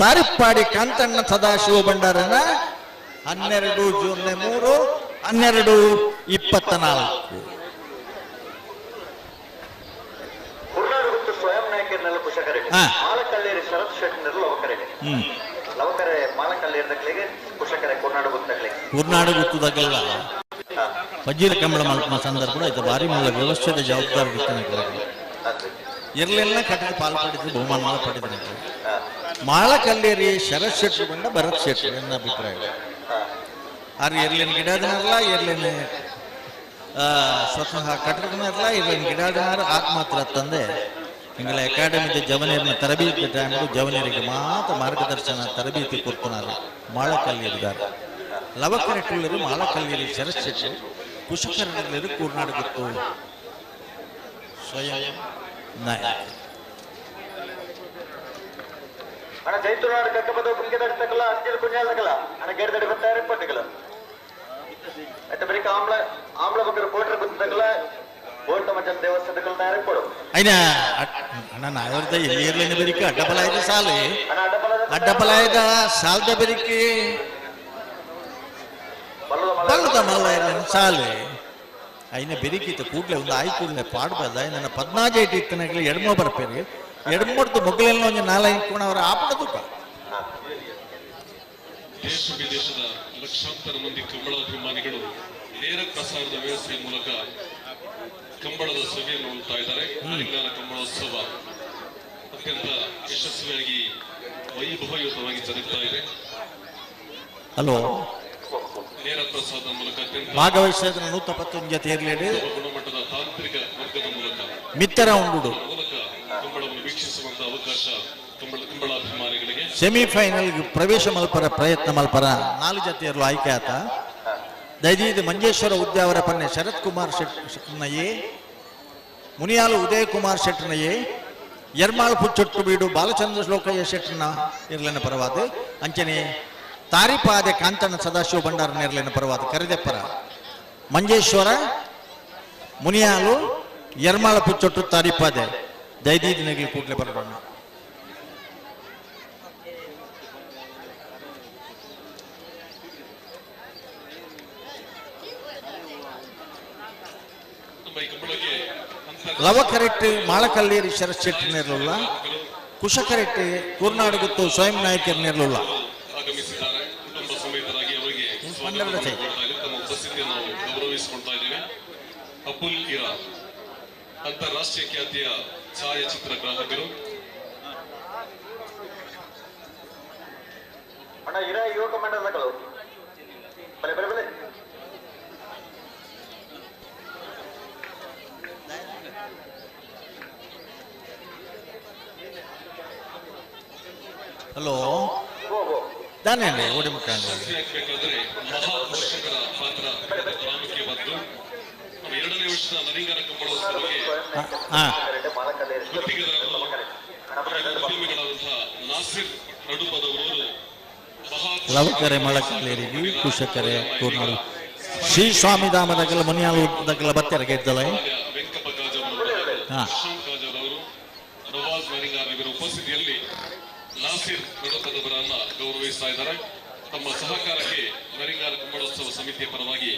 [SPEAKER 3] ತಾರಿಪ್ಪಾಡಿ ಕಾಂತಣ್ಣ ಸದಾಶಿವ ಭಂಡಾರನ 12-03 12-24.
[SPEAKER 2] ಸ್ವಯಂ ನಾಯಕರನ್ನೆಲ್ಲ ಕುಶಕರೆ ಮಾಲಕಲ್ಲೇರಿ ಶರತ್ ಶೆಟ್ಟಿನರು ಲವಕರೆ ಲವಕರೆ ಮಾಲಕಲ್ಲೇರಿದಗಳಿಗೆ ಕುಶಕರೆ ಕುರ್ನಾಡು ಗುತ್ತಗಳಿಗೆ
[SPEAKER 3] ಕುರ್ನಾಡು ಗುತ್ತದಾಗಲ್ಲ ಪಜ್ಜಿರ ಕಂಬಳ ಮಲ್ಪನ ಸಂದರ್ಭ ಇದು ಭಾರಿ ಮೂಲ ವ್ಯವಸ್ಥೆದ ಜವಾಬ್ದಾರಿ ಇರ್ಲೆಲ್ಲ ಕಟ್ಟಿದ ಪಾಲು ಪಡೆದು ಬಹುಮಾನ ಪಡೆದ ಮಾಳಕಲ್ಲೇರಿ ಶರತ್ ಶೆಟ್ರು ಬಂಡ ಭರತ್ ಶೆಟ್ರು ಎನ್ನ ಅಭಿಪ್ರಾಯ. ಆರು ಎರ್ಲೇನು ಗಿಡದನಲ್ಲ ಎರ್ಲೇನು ಸ್ವತಃ ಕಟ್ಟದನಲ್ಲ ಎರ್ಲೇನು ಗಿಡದನಾರ ಆತ್ಮಾತ್ರ ತಂದೆ ಎಂಗಳ ಅಕಾಡೆಮಿದ ಜವನಿಯರನ್ನ ತರಬೇತಿ ಟೈಮ್ ಜವನಿಯರಿಗೆ ಮಾತ್ರ ಮಾರ್ಗದರ್ಶನ ತರಬೇತಿ ಕೊಡ್తున్నారు ಮಾಳಕಲ್ಲೇರಿದ್ದಾರೆ. ಲವಕರೆಟ್ಟುಳ್ಳರು ಮಾಳಕಲ್ಲೇರಿ ಶರತ್ ಶೆಟ್ರು ಕುಶಕರಲ್ಲರು ಕೂರ್ನಾಡು ಗೊತ್ತು ಸ್ವಯಂ ನಾಯಕ.
[SPEAKER 2] ಅಣ್ಣ ಜೈತುನಾಡು ಕಕ್ಕಪದ ಕುಂಕೆದಡ್ತಕ್ಕಲ್ಲ ಅಂಜಿಲ್ ಕುಂಜಾಲ್ದಕ್ಕಲ್ಲ ಅಣ್ಣ ಗೇರ್ದಡಿ ಬರ್ತಾರೆ ಪಟ್ಟಿಗಲ ಆಯ್ತು ಬರೀಕ ಆಮ್ಲ ಆಮ್ಲ ಬಗ್ಗರ ಕೋಟ್ರ ಗುತ್ತಕ್ಕಲ್ಲ ಬೋಟ ಮಜಲ್ ದೇವಸ್ಥಾನಕ್ಕಲ್ಲ ತಯಾರಿ ಕೊಡು.
[SPEAKER 3] అయినా ಅಣ್ಣ ನಾಯರ್ದ ಎಲ್ಲಿ ಇರ್ಲೇನೆ ಬರೀಕ ಅಡ್ಡಬಲಾಯದ ಸಾಲೆ ಅಡ್ಡಬಲಾಯದ ಸಾಲದ ಬರೀಕೆ ಬಲ್ಲದ ಮಲ್ಲ ಇರ್ಲೇನೆ ಸಾಲೆ అయిన ಬೆರಿಕಿತ್ತು ಕೂಡಲೇ ಒಂದು ಆಯ್ ಕೂಡಲೇ ಪಾಡ್ಬಾರ್ದ. ನನ್ನ ಪದ್ನಾಜೈಟ್ ಇತ್ತನಾಗಲಿ ಎಡ್ಮೋ ಬರ್ಪೇರಿ ಎಡ್ಮೊಡ್ದು ಮೊಗ್ಲೆಲ್ಲ ಒಂದು ನಾಲ್ಕು ಕೋಣ ಅವರ ಆಪಡದುಕ.
[SPEAKER 5] ದೇಶ ವಿದೇಶದ ಲಕ್ಷಾಂತರ ಮಂದಿ ಕಂಬಳಾಭಿಮಾನಿಗಳು ನೇರ ಪ್ರಸಾರದ ವ್ಯವಸ್ಥೆಯ ಮೂಲಕ ಕಂಬಳದ ಸವಿಯನ್ನು ಉಣ್ತಾ ಇದ್ದಾರೆ. ತೆಲಂಗಾಣ ಕಂಬಳೋತ್ಸವ ಅತ್ಯಂತ ಯಶಸ್ವಿಯಾಗಿ ವೈಭವಯುತವಾಗಿ ಜರುಗ್ತಾ ಇದೆ.
[SPEAKER 3] ಹಲೋ
[SPEAKER 5] ನೇರ ಪ್ರಸಾರದ ಮೂಲಕ ಅತ್ಯಂತ
[SPEAKER 3] ಭಾಗವಹಿಸಿದ 171 ಜೊತೆ ಇರಲಿ
[SPEAKER 5] ಗುಣಮಟ್ಟದ ತಾಂತ್ರಿಕ ವರ್ಗದ ಮೂಲಕ
[SPEAKER 3] ಮಿತ್ರ ಉಂಡು
[SPEAKER 5] ಮೂಲಕ ಕಂಬಳವನ್ನು ವೀಕ್ಷಿಸುವಂತಹ ಅವಕಾಶ ಕಂಬಳಾಭಿಮಾನಿಗಳಿಗೆ.
[SPEAKER 3] ಸೆಮಿಫೈನಲ್ ಪ್ರವೇಶ ಮಲ್ಪರ ಪ್ರಯತ್ನ ಮಲ್ಪರ 4 ಜೊತೆಯರು ಆಯ್ಕೆ ಆತ. ದೈದೀದ್ ಮಂಜೇಶ್ವರ ಉದ್ಯಾವರ ಪನ್ನೆ ಶರತ್ ಕುಮಾರ್ ಶೆಟ್ನಯೇ, ಮುನಿಯಾಲು ಉದಯ ಕುಮಾರ್ ಶೆಟ್ನಯೇ, ಎರ್ಮಾಳ್ ಪುಚ್ಚೊಟ್ಟು ಬೀಡು ಬಾಲಚಂದ್ರ ಶ್ಲೋಕಯ್ಯ ಶೆಟ್ನ ಇರ್ಲನ ಪರವಾದ, ಅಂಚನೆ ತಾರಿಪಾದೆ ಕಾಂತಣ್ಣ ಸದಾಶಿವ ಭಂಡಾರ ನೇರ್ಲನ ಪರವಾದ ಕರೆದೆಪ್ಪರ ಮಂಜೇಶ್ವರ ಮುನಿಯಾಲು ಎರ್ಮಾಳ ಪುಚ್ಚೊಟ್ಟು ತಾರಿಪಾದೆ ದೈದೀದ್ ನೆಗಲಿ ಕೂಡ್ಲೆ ಬರೋಣ. ಲವ ಕರೆಕ್ಟ್ ಮಾಳಕಲ್ಲೇರಿ ಶರತ್ ಶೆಟ್ಟಿ ನೇರ್ಲುಲ್ಲ, ಕುಶ ಕರೆಕ್ಟ್ ಕೂರ್ನಾಡು ಗುತ್ತು ಸ್ವಯಂ ನಾಯಕರು ನೇರ್ಲುಲ್ಲ.
[SPEAKER 5] ಆಗಮಿಸಿದ್ದಾರೆ ಕುಟುಂಬ ಸಮೇತರಾಗಿ ಅವರಿಗೆ ತಮ್ಮ ಉಪಸ್ಥಿತಿಯನ್ನು ನಾವು ಗೌರವಿಸಿಕೊಳ್ತಾ ಇದ್ದೇವೆ. ಅಬುಲ್ ಇರಾ ಅಂತಾರಾಷ್ಟ್ರೀಯ ಖ್ಯಾತಿಯ ಛಾಯಾಚಿತ್ರ ಗ್ರಾಹಕರು.
[SPEAKER 2] ಅಣ್ಣ ಇರಾ ಯುವಕ ಮಂಡಲಗಳು ಬಲೆ ಬಲೆ ಬಲೆ.
[SPEAKER 3] ಹಲೋ ದಾನೆ ಓಡಿ ಮುಖಾಂಡ
[SPEAKER 5] ಯಶಸ್ವಿಯಾಗಬೇಕಾದ್ರೆ ಮಹಾಪೋಷಕರ ಪಾತ್ರ ಅತ್ಯಂತ ಪ್ರಾಮುಖ್ಯವಾದ್ದು. ನಮ್ಮ ಎರಡನೇ ವರ್ಷದ ನರಿಂಗಾನ ಕಂಬಳೋತ್ಸವಕ್ಕೆ ಗುತ್ತಿಗೆದಾರರು ಉದ್ಯಮಿಗಳಾದಂತಹ ನಾಸಿರ್ ನಡುಪದವರು
[SPEAKER 3] ಲವಕರೆ ಮಳಕಲೇರಿಗೆ ಕುಶಕರೆ ಕೂರ್ನಾಡು ಶ್ರೀ ಸ್ವಾಮಿ ಧಾಮದಗಲ ಮುನಿಯಾಲು ದಗಲ ಬತ್ತೆರ ಗೆದ್ದಲ.
[SPEAKER 5] ವೆಂಕಪ್ಪ ಕಾಜಾರ್ ಪ್ರಶಾಂತ್ ಕಾಜಾರ್ ಅವರು, ನವಾಜ್ ನರಿಂಗಾರ್ ಇವರ ಉಪಸ್ಥಿತಿಯಲ್ಲಿ ನಾಸಿರ್ ನಡುಪದವರನ್ನ ಗೌರವಿಸ್ತಾ ಇದ್ದಾರೆ. ತಮ್ಮ ಸಹಕಾರಕ್ಕೆ ನರಿಂಗಾರ ಕಂಬಳೋತ್ಸವ ಸಮಿತಿಯ ಪರವಾಗಿ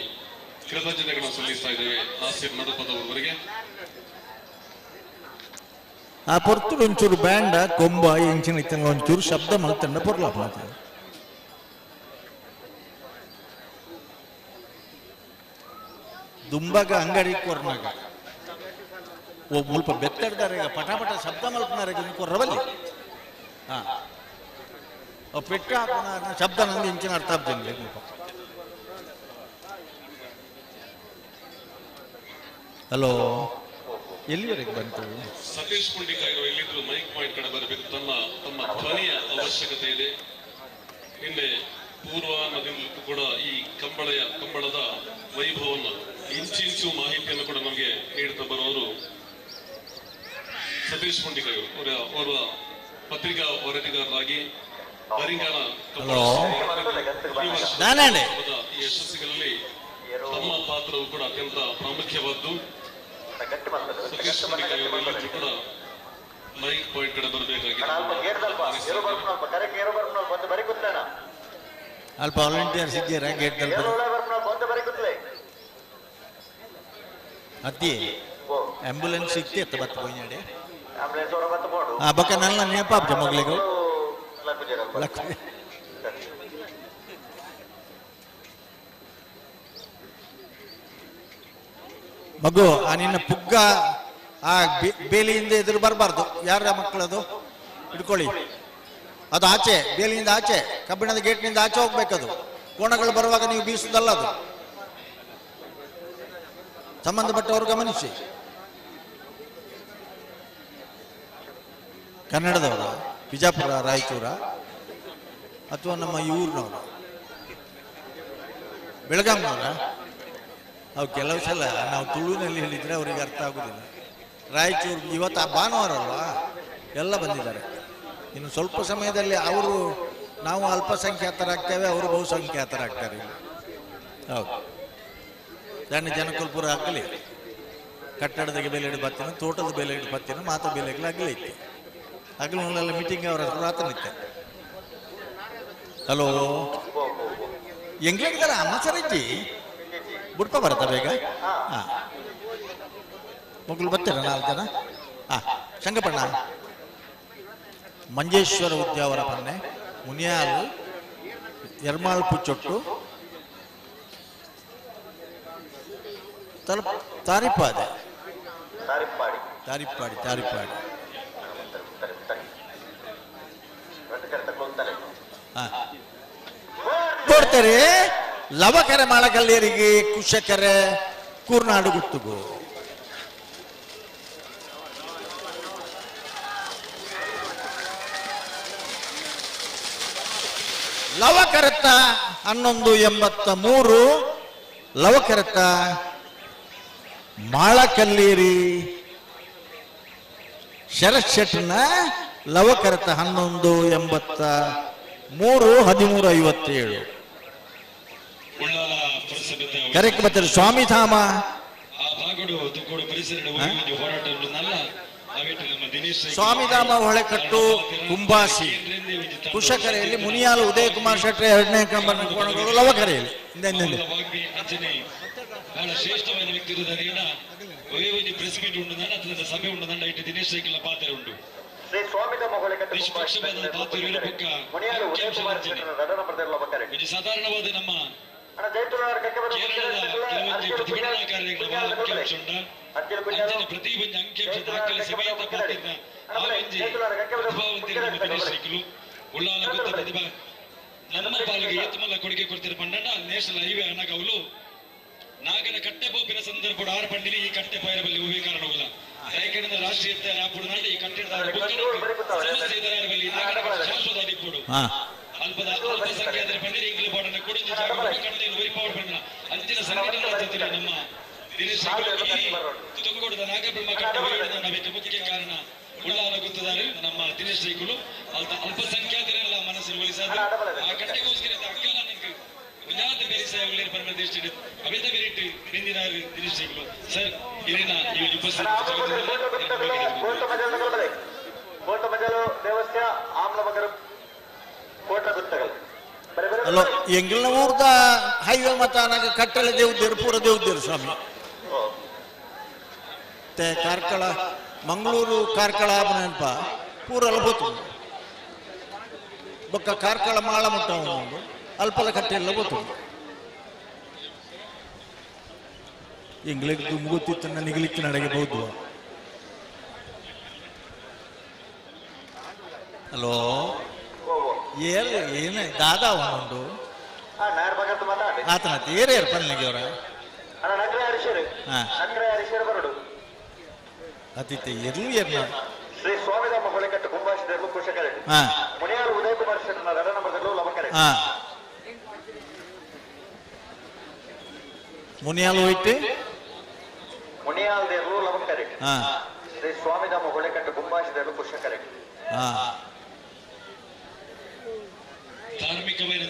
[SPEAKER 5] ಕೃತಜ್ಞತೆಗಳನ್ನು ಸಲ್ಲಿಸ್ತಾ ಇದ್ದೇವೆ ನಾಸಿರ್ ನಡುಪದವರವರಿಗೆ.
[SPEAKER 3] ಆ ಪೊರ್ತುಡು ಒಂಚೂರು ಬ್ಯಾಂಡ ಕೊಂಬ ಎಂಚಿನ ಇತ್ತಂಗ ಒಂಚೂರು ಶಬ್ದ ಮಲ್ತಂಡ ಪೊರ್ಲಾಪ. ದುಂಬಾಗ ಅಂಗಡಿ ಕೊರ್ನಾಗ ಓ ಮುಲ್ಪ ಬೆತ್ತಡ್ದಾರೆ ಪಟ ಪಟ ಶಬ್ದ ಮಲ್ಪನಾರೆ ಕೊರ್ರವಲ್ಲಿ. ಹಾ ಪೆಟ್ಟು ಹಾಕೋಣ ಶಬ್ದ ನಂದು ಇಂಚಿನ ಅರ್ಥ ಆಗ್ತದೆ ಮುಲ್ಪ. ಹಲೋ, ಎಲ್ಲಿವರೆಗೆ ಬಂತು?
[SPEAKER 5] ಸತೀಶ್ ಪುಂಡಿಕಾಯರು ಎಲ್ಲಿದ್ರು ಮೈಕ್ ಪಾಯಿಂಟ್ ಕಡೆ ಬರಬೇಕು. ತಮ್ಮ ತಮ್ಮ ಧ್ವನಿಯ ಅವಶ್ಯಕತೆ ಇದೆ. ಹಿಂದೆ ಪೂರ್ವ ನದಿಯಲ್ಲೂ ಕೂಡ ಈ ಕಂಬಳದ ವೈಭವವನ್ನು ಇಂಚಿಂಚು ಮಾಹಿತಿಯನ್ನು ಕೂಡ ನಮಗೆ ನೀಡುತ್ತಾ ಬರುವವರು ಸತೀಶ್ ಪುಂಡಿಕಾಯರು. ಅವರ ಪತ್ರಿಕಾ ವರದಿಗಾರರಾಗಿ ನರಿಂಗಾನ ಈ ಯಶಸ್ಸುಗಳಲ್ಲಿ ತಮ್ಮ ಪಾತ್ರವು ಕೂಡ ಅತ್ಯಂತ ಪ್ರಾಮುಖ್ಯವಾದ್ದು. ಸತೀಶ್ ಪುಂಡಿಕಾಯವರು ಎಲ್ಲಿದ್ರು ಕೂಡ ಮೈಕ್ ಪಾಯಿಂಟ್ ಕಡೆ ಬರಬೇಕಾಗಿದೆ.
[SPEAKER 3] ಅಲ್ಪ ವಾಲಂಟಿಯರ್ಸ್ ಇದ್ದೀರಾ ಗೇಟ್ ಅತ್ತಿ? ಆಂಬ್ಯುಲೆನ್ಸ್ ಸಿಕ್ತಿ ಅತ್ತ ಬತ್ತ ಪೋಯಿನಾಡೆ. ಆ ಬೊಕ್ಕ ನಲ್ಲ ನೇಪಾಪ್ಜ ಮಗಳಿಗೆ. ಮಗು, ಆ ನಿನ್ನ ಪುಗ್ಗ ಆ ಬೇಲಿಯಿಂದ ಎದುರು ಬರಬಾರ್ದು. ಯಾರ ಮಕ್ಕಳದು ಹಿಡ್ಕೊಳ್ಳಿ. ಅದು ಆಚೆ, ಬೇಲಿಯಿಂದ ಆಚೆ, ಕಬ್ಬಿಣದ ಗೇಟ್ನಿಂದ ಆಚೆ ಹೋಗ್ಬೇಕದು. ಕೋಣಗಳು ಬರುವಾಗ ನೀವು ಬೀಸುದಲ್ಲ ಅದು. ಸಂಬಂಧಪಟ್ಟವರು ಗಮನಿಸಿ. ಕನ್ನಡದವರ, ಬಿಜಾಪುರ, ರಾಯಚೂರ ಅಥವಾ ನಮ್ಮ ಈ ಊರಿನವರ, ಬೆಳಗಾಂನವರ? ಅವು ಕೆಲವು ಸಲ ನಾವು ತುಳುವಿನಲ್ಲಿ ಹೇಳಿದರೆ ಅವರಿಗೆ ಅರ್ಥ ಆಗುವುದಿಲ್ಲ. ರಾಯಚೂರು ಇವತ್ತು ಭಾನುವಾರ ಅಲ್ವಾ, ಎಲ್ಲ ಬಂದಿದ್ದಾರೆ. ಇನ್ನು ಸ್ವಲ್ಪ ಸಮಯದಲ್ಲಿ ಅವರು, ನಾವು ಅಲ್ಪಸಂಖ್ಯಾತರಾಗ್ತೇವೆ, ಅವರು ಬಹುಸಂಖ್ಯಾತರಾಗ್ತಾರೆ. ಹೌದು, ಸಣ್ಣ ಜನಕುಲ್ಪುರ ಆಗಲಿ, ಕಟ್ಟಡದ ಬೆಲೆ ಹಿಡಿದು ಬರ್ತೀನಿ, ತೋಟದ ಬೆಲೆ ಹಿಡಿದು ಬರ್ತೀನಿ, ಮಾತಾ ಬೆಲೆಗಳು ಆಗಲಿ ಇತ್ತು. ಹಗಲು ಮೀಟಿಂಗ್ ಅವರ ಹತ್ರ ಇತ್ತೆ. ಹಲೋ, ಎಂಗ್ಲಿದ್ದಾರ ಅಮ್ಮ ಸರಿಜ್ಜಿ ಬುಡ್ಪ ಬರತ್ತಾ ಬೇಗ? ಹಾಂ, ಮಗಳು ಬರ್ತೀರ ನಾಲ್ಕು ಜನ? ಹಾಂ, ಶಂಕಪಣ್ಣ, ಮಂಜೇಶ್ವರ ಉದ್ಯಾವರ ಪನ್ನೆ, ಮುನಿಯಾಲ್, ಎರ್ಮಾಳ್ ಪುಚ್ಚೊಟ್ಟು, ತಾರಿಪಾದೆ, ತಾರಿಪ್ಪಾಡಿ, ತಾರಿಪ್ಪಾಡಿ. ಕೊಡ್ತಾರೆ ಲವಕರೆ ಮಾಳಕಲ್ಲೇರಿಗೆ, ಕುಶಕರೆ ಕೂರ್ನಾಡು ಗುತ್ತುಗು. ಲವಕರತ 1183, ಲವಕರತ ಮಾಳಕಲ್ಲೇರಿ ಶರತ್ ಶೆಟ್ನ ಲವಕರತ 1183, 1357. ಕರೆಕ್ಟ್ ಬರ್ತಾರೆ ಸ್ವಾಮಿಧಾಮ. ಸ್ವಾಮಿಧಾಮ ಹೊಳೆಕಟ್ಟು ಕುಂಬಾಸಿ ಕುಶಕರೆಯಲ್ಲಿ ಮುನಿಯಾಲು ಉದಯ ಕುಮಾರ್ ಶೆಟ್ಟರ್ ಎರಡನೇ ಕಂಬನ ಕೋಣಗಳು ಲವಕರೆಯಲ್ಲಿ.
[SPEAKER 6] ಬಹಳ ಶ್ರೇಷ್ಠವಾದ ವ್ಯಕ್ತಿ ಒಂಜಿ ಪ್ರೆಸ್ ಮೀಟ್ ಉಂಡು ನನ್ನ ಸಭೆ ಉಂಡು ನನ್ನ ಇಟ್ಟು ದಿನೇಶ್ ಸೈಕಲ್ ಪಾತ್ರ ಉಂಟು. ನಿಷ್ಪಕ್ಷವಾದ ಪಾತ್ರ ಸಾಧಾರಣವಾದ ನಮ್ಮ ಕೇರಳದ ಕೆಲವೊಂದು ಪ್ರತಿಭಟನಾ ಕಾರ್ಯಗಳ ಬಹಳ ಮುಖ್ಯಾಂಶ ಉಂಟು. ಅಂಚನೆ ಪ್ರತಿ ಒಂಜಿ ಅಂಕಿಅಂಶ ದಾಖಲೆ ಸಮೇತ ಪಾತ್ರ ಆ ಒಂಜಿ ಪ್ರತಿಭಾವಂತರು ನಮ್ಮ ದಿನೇಶ್ ಸೈಕಲು ಉಳ್ಳಾಲ ಗೊತ್ತ ಪ್ರತಿಭಾ ನಮ್ಮ ಪಾಲಿಗೆ ಏತಮಲ್ಲ ಕೊಡುಗೆ ಕೊಡ್ತಿರ ಪಂಡಣ್ಣ ನ್ಯಾಷನಲ್ ಹೈವೇ ಅನಗೌಲು ನಾಗನ ಕಟ್ಟೆ ಬೋಪಿನ ಸಂದರ್ಭ ಆರು ಪಂಡಿಲಿ ಈ ಕಟ್ಟೆ ಪೈರಬಲ್ಲಿ ಹೂವೇ ಕಾರಣವಿಲ್ಲ. ರಾಷ್ಟ್ರೀಯ ಈ ಕಟ್ಟಡದ ಸಮಸ್ಯೆ ಇದರ ಶಾಶ್ವತ ದಿಪ್ಪುಡು ಅಲ್ಪದ ಅಲ್ಪಸಂಖ್ಯಾತರ ಪಂಡಿರ ಇಂಗ್ಲಿ ಬೋರ್ಡನ್ನ ಕೊಡೊಂಜಿ ಜಾಗ ಕಟ್ಟೆಯನ್ನು ಒರಿಪಾವಡ್ ಪಂಡಿನ ಅಂಚಿನ ಸಂಘಟನೆ ನಮ್ಮ ದಿನೇಶ್ ತುಮಕೂಡದ ನಾಗಬ್ರಹ್ಮ ಕಟ್ಟೆ ನಮಗೆ ಮುಖ್ಯ ಕಾರಣ ಉಳ್ಳಾಲ ಗುತ್ತದಾರು ನಮ್ಮ ದಿನೇಶ್ ಶ್ರೀಗಳು. ಅಲ್ಪ ಅಲ್ಪಸಂಖ್ಯಾತರೆಲ್ಲ ಮನಸ್ಸನ್ನು ಒಲಿಸಾದ ಆ ಕಟ್ಟೆಗೋಸ್ಕರ ಅಕ್ಕಲ ನನಗೆ ಉನ್ನಾತ ಬೇರೆ ಸೇವೆಗಳು ಪರಮ ದೇಶದಲ್ಲಿ ಅಮಿತ ಬೇರಿಟ್ಟು ಹಿಂದಿನ ದಿನೇಶ್ ಶ್ರೀಗಳು ಸರ್ ಇರಿನ ಈ ಉಪಸ್ಥಿತಿ
[SPEAKER 3] ಹಲೋ, ಎಂಗಿಲ್ನ ಊರ್ದ ಹೈವೇ ಮತ ಕಟ್ಟಳೆ ದೇವ್ದೇರು ಪೂರ ದೇವ್ದೇರು ಸ್ವಾಮಿ. ಮತ್ತೆ ಕಾರ್ಕಳ, ಮಂಗಳೂರು ಕಾರ್ಕಳ ನೆನಪ ಪೂರೆಲ್ಲ ಬೋತು ಬೊಕ್ಕ ಕಾರ್ಕಳ ಮಾಳ ಮುಟ್ಟ ಒಂದು ಅಲ್ಪಲ ಕಟ್ಟೆಲ್ಲ ಬೋತು. ಎಂಗ್ಲಿಗ್ ದುಮ್ಗುತ್ತಿತ್ತು ನನಗಿಲಿತ್ತು ನಡೆಗೆ ಬಹುದು. ಹಲೋ, ಏರ್ ಏನ ದಾದಾ ಉಂಟು ಆತನ ಏರ್ ಏರ್ ಪನ್ನಿಗೆ ಅವರ ಅತಿಥಿ ಎರ್ಲು ಏರ್ನ
[SPEAKER 2] ಶ್ರೀ ಸ್ವಾಮಿಧಾಮ ಹೊಳೆಕಟ್ಟು ಕುಂಭಾಶಿದರು ಕುಶಕರೆಡ್ಡಿ ಮುನಿಯಾರು ಉದಯ ಕುಮಾರ್ ಶೆಟ್ಟನ ರಡನಂಬರ್ಗಳು ಲವಕರೆ.
[SPEAKER 3] ಮುನಿಯಾಲ್ ಹೋಯ್ತು
[SPEAKER 2] ಮುನಿಯಾಲ್ ದೇವರು ಲವಕರೆಡ್ಡಿ ಶ್ರೀ ಸ್ವಾಮಿಧಾಮ ಹೊಳೆಕಟ್ಟು ಕುಂಭಾಶಿದರು ಕುಶಕರೆಡ್ಡಿ.
[SPEAKER 6] ಧಾರ್ಮಿಕವಾದ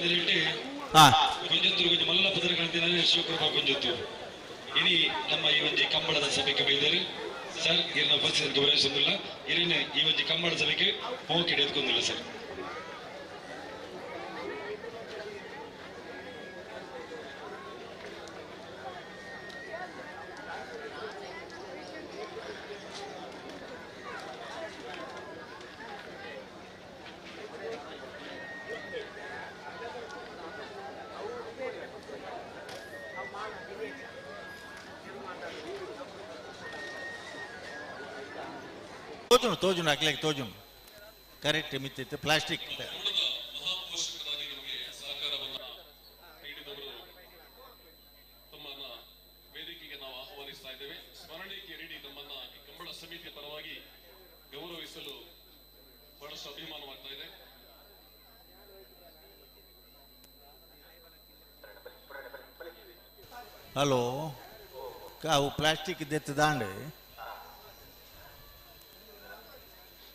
[SPEAKER 6] ಕೊಂಜತ್ತೂರು ಕೊಂಚ ಮಲ್ಲ ಪದರ ಕಾಣ್ತಿದ್ದಾರೆ ಶಿವಕೃಪಾ ಕೊಂಜತ್ತೂರು. ಇನಿ ನಮ್ಮ ಈ ಒಂಜಿ ಕಂಬಳದ ಸಭೆಗೆ ಬೈದರು ಸರ್. ಇರಿನ ಉಪಸ್ಥಿತ ಗೌರವಿಸೊಂದಿಲ್ಲ ಇರಿನ ಈ ಒಂಜಿ ಕಂಬಳ ಸಭೆಗೆ ಹೋಗಿ ಎತ್ಕೊಂಡಿಲ್ಲ ಸರ್.
[SPEAKER 3] ತೋಜುನು ತೋಜುನು ಅಕ್ಲೆಗ್ ತೋಜುನು ಕರೆಕ್ಟ್ ಮಿತ್ತಿತ್ತು ಪ್ಲಾಸ್ಟಿಕ್.
[SPEAKER 5] ಮಹಾಪೋಷಕರಾಗಿ ನಮಗೆ ಸಹಕಾರವನ್ನ ನೀಡಿದವರು ತಮ್ಮನ್ನ ವೇದಿಕೆಗೆ ನಾವು ಆಹ್ವಾನಿಸ್ತಾ ಇದ್ದೇವೆ. ಸ್ಮರಣೀಯ ರೆಡಿ ತಮ್ಮನ್ನ ಈ ಕಂಬಳ ಸಮಿತಿಯ ಪರವಾಗಿ ಗೌರವಿಸಲು ಬಹಳಷ್ಟು ಅಭಿಮಾನವಾಗ್ತಾ ಇದೆ.
[SPEAKER 3] ಹಲೋ, ಅವು ಪ್ಲಾಸ್ಟಿಕ್ ದೆತ್ತದಾಂಡ್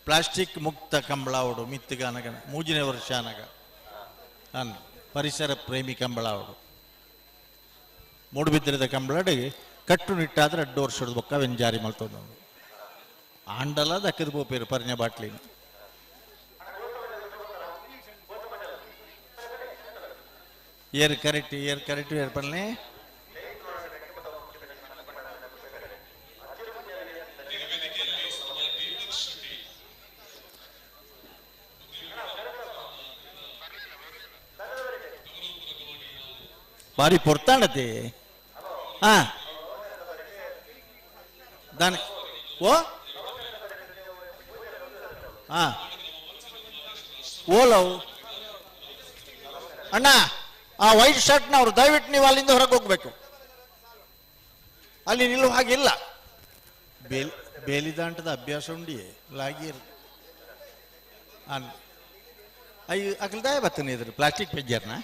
[SPEAKER 3] ಪ್ಲಾಸ್ಟಿಕ್ ಮುಕ್ತ ಕಂಬಳಾವಡು ಮಿತ್ತುಗಾನಗನ ಮೂಜನೇ ವರ್ಷ ಅನಗ ಅನ್ ಪರಿಸರ ಪ್ರೇಮಿ ಕಂಬಳಾವಡು ಮೂಡುಬಿದ್ರದ ಕಂಬಳಾಡಿ ಕಟ್ಟುನಿಟ್ಟಾದ್ರೆ ಅಡ್ಡು ವರ್ಷದ ಬೊಕ್ಕ ಜಾರಿ ಮಲ್ತೊಂದು ಆಂಡಲ ದಕ್ಕದ ಪೋಪೇರು ಪರಿಣ ಬಾಟ್ಲಿನ. ಏರ್ ಕರೆಕ್ಟ್ ಏರ್ ಕರೆಕ್ಟ್ ಏರ್ ಪನ್ನೆ ಬಾರಿ ಪೊರ್ತಾಣತೆ. ಹಾ ದಾನೆ ಓ ಹಾ ಓಲವ್ ಅಣ್ಣ, ಆ ವೈಟ್ ಶರ್ಟ್ನವರು ದಯವಿಟ್ಟು ನೀವು ಅಲ್ಲಿಂದ ಹೊರಗೆ ಹೋಗ್ಬೇಕು, ಅಲ್ಲಿ ನಿಲ್ಲುವ ಹಾಗಿಲ್ಲ. ಬೇಲಿದಾಂಟದ ಅಭ್ಯಾಸ ಉಂಡಿಯೇ ಲಾಗಿಯರ್ ಅಯ್ಯೋ ಅಕಲ್ದಾಯ ಬತ್ತನೆ ಇದ್ರು ಪ್ಲಾಸ್ಟಿಕ್ ಪೆಜ್ಜರ್ನ.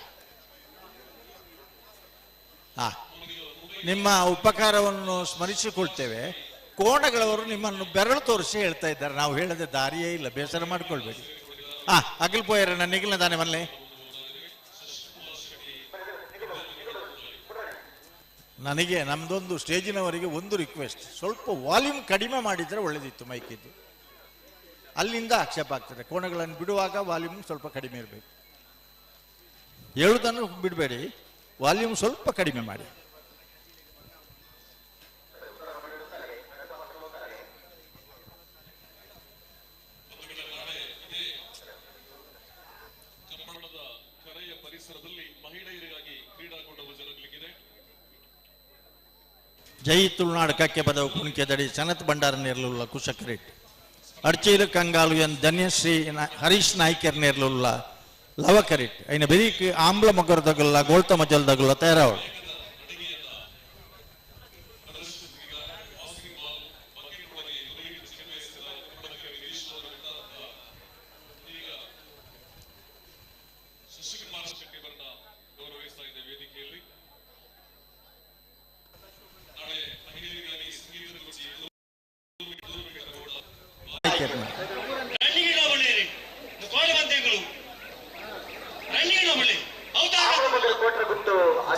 [SPEAKER 3] ನಿಮ್ಮ ಉಪಕಾರವನ್ನು ಸ್ಮರಿಸಿಕೊಳ್ತೇವೆ. ಕೋಣಗಳವರು ನಿಮ್ಮನ್ನು ಬೆರಳು ತೋರಿಸಿ ಹೇಳ್ತಾ ಇದ್ದಾರೆ, ನಾವು ಹೇಳದೆ ದಾರಿಯೇ ಇಲ್ಲ, ಬೇಸರ ಮಾಡ್ಕೊಳ್ಬೇಡಿ. ಅಗಲ್ ಪೋಯರ ನಿಗಿಲ್ನ ತಾನೆ ಮಲ್ಲೆ. ನನಗೆ ನಮ್ಮದೊಂದು ಸ್ಟೇಜಿನವರಿಗೆ ಒಂದು ರಿಕ್ವೆಸ್ಟ್, ಸ್ವಲ್ಪ ವಾಲ್ಯೂಮ್ ಕಡಿಮೆ ಮಾಡಿದರೆ ಒಳ್ಳೆದಿತ್ತು ಮೈಕಿದ್ದು. ಅಲ್ಲಿಂದ ಆಕ್ಷೇಪ ಆಗ್ತದೆ. ಕೋಣಗಳನ್ನು ಬಿಡುವಾಗ ವಾಲ್ಯೂಮ್ ಸ್ವಲ್ಪ ಕಡಿಮೆ ಇರಬೇಕು. ಹೇಳುವುದನ್ನು ಬಿಡಬೇಡಿ, ವಾಲ್ಯೂಮ್ ಸ್ವಲ್ಪ ಕಡಿಮೆ ಮಾಡಿ.
[SPEAKER 5] ಕಂಬಳದ ಕರೆಯ ಪರಿಸರದಲ್ಲಿ ಮಹಿಳೆಯರಿಗಾಗಿ ಕ್ರೀಡಾಕೂಟವು ಜರುಗಲಿದೆ.
[SPEAKER 3] ಜೈ ತುಳುನಾಡು ಕಕ್ಕೆ ಪದವು ಕುಣಿಕೆದಡಿ ಸನತ್ ಭಂಡಾರ ನೇರ್ಲುಲ್ಲ ಕುಶಕರೇಟ್ ಅಡ್ಚೀಲು ಕಂಗಾಲು ಎನ್ ಧನ್ಯಶ್ರೀ ಹರೀಶ್ ನಾಯ್ಕರ್ ನೇರ್ಲುಲ್ಲ ಲವಕರಿಟ್ ಐನ ಬೆರೀಕ್ ಆಂಬ್ಲ ಮೊಗರದಗಲ್ಲ ಗೋಳ್ತ ಮಜಲ್ದಗಲ್ಲ ತಯಾರಾವಳು.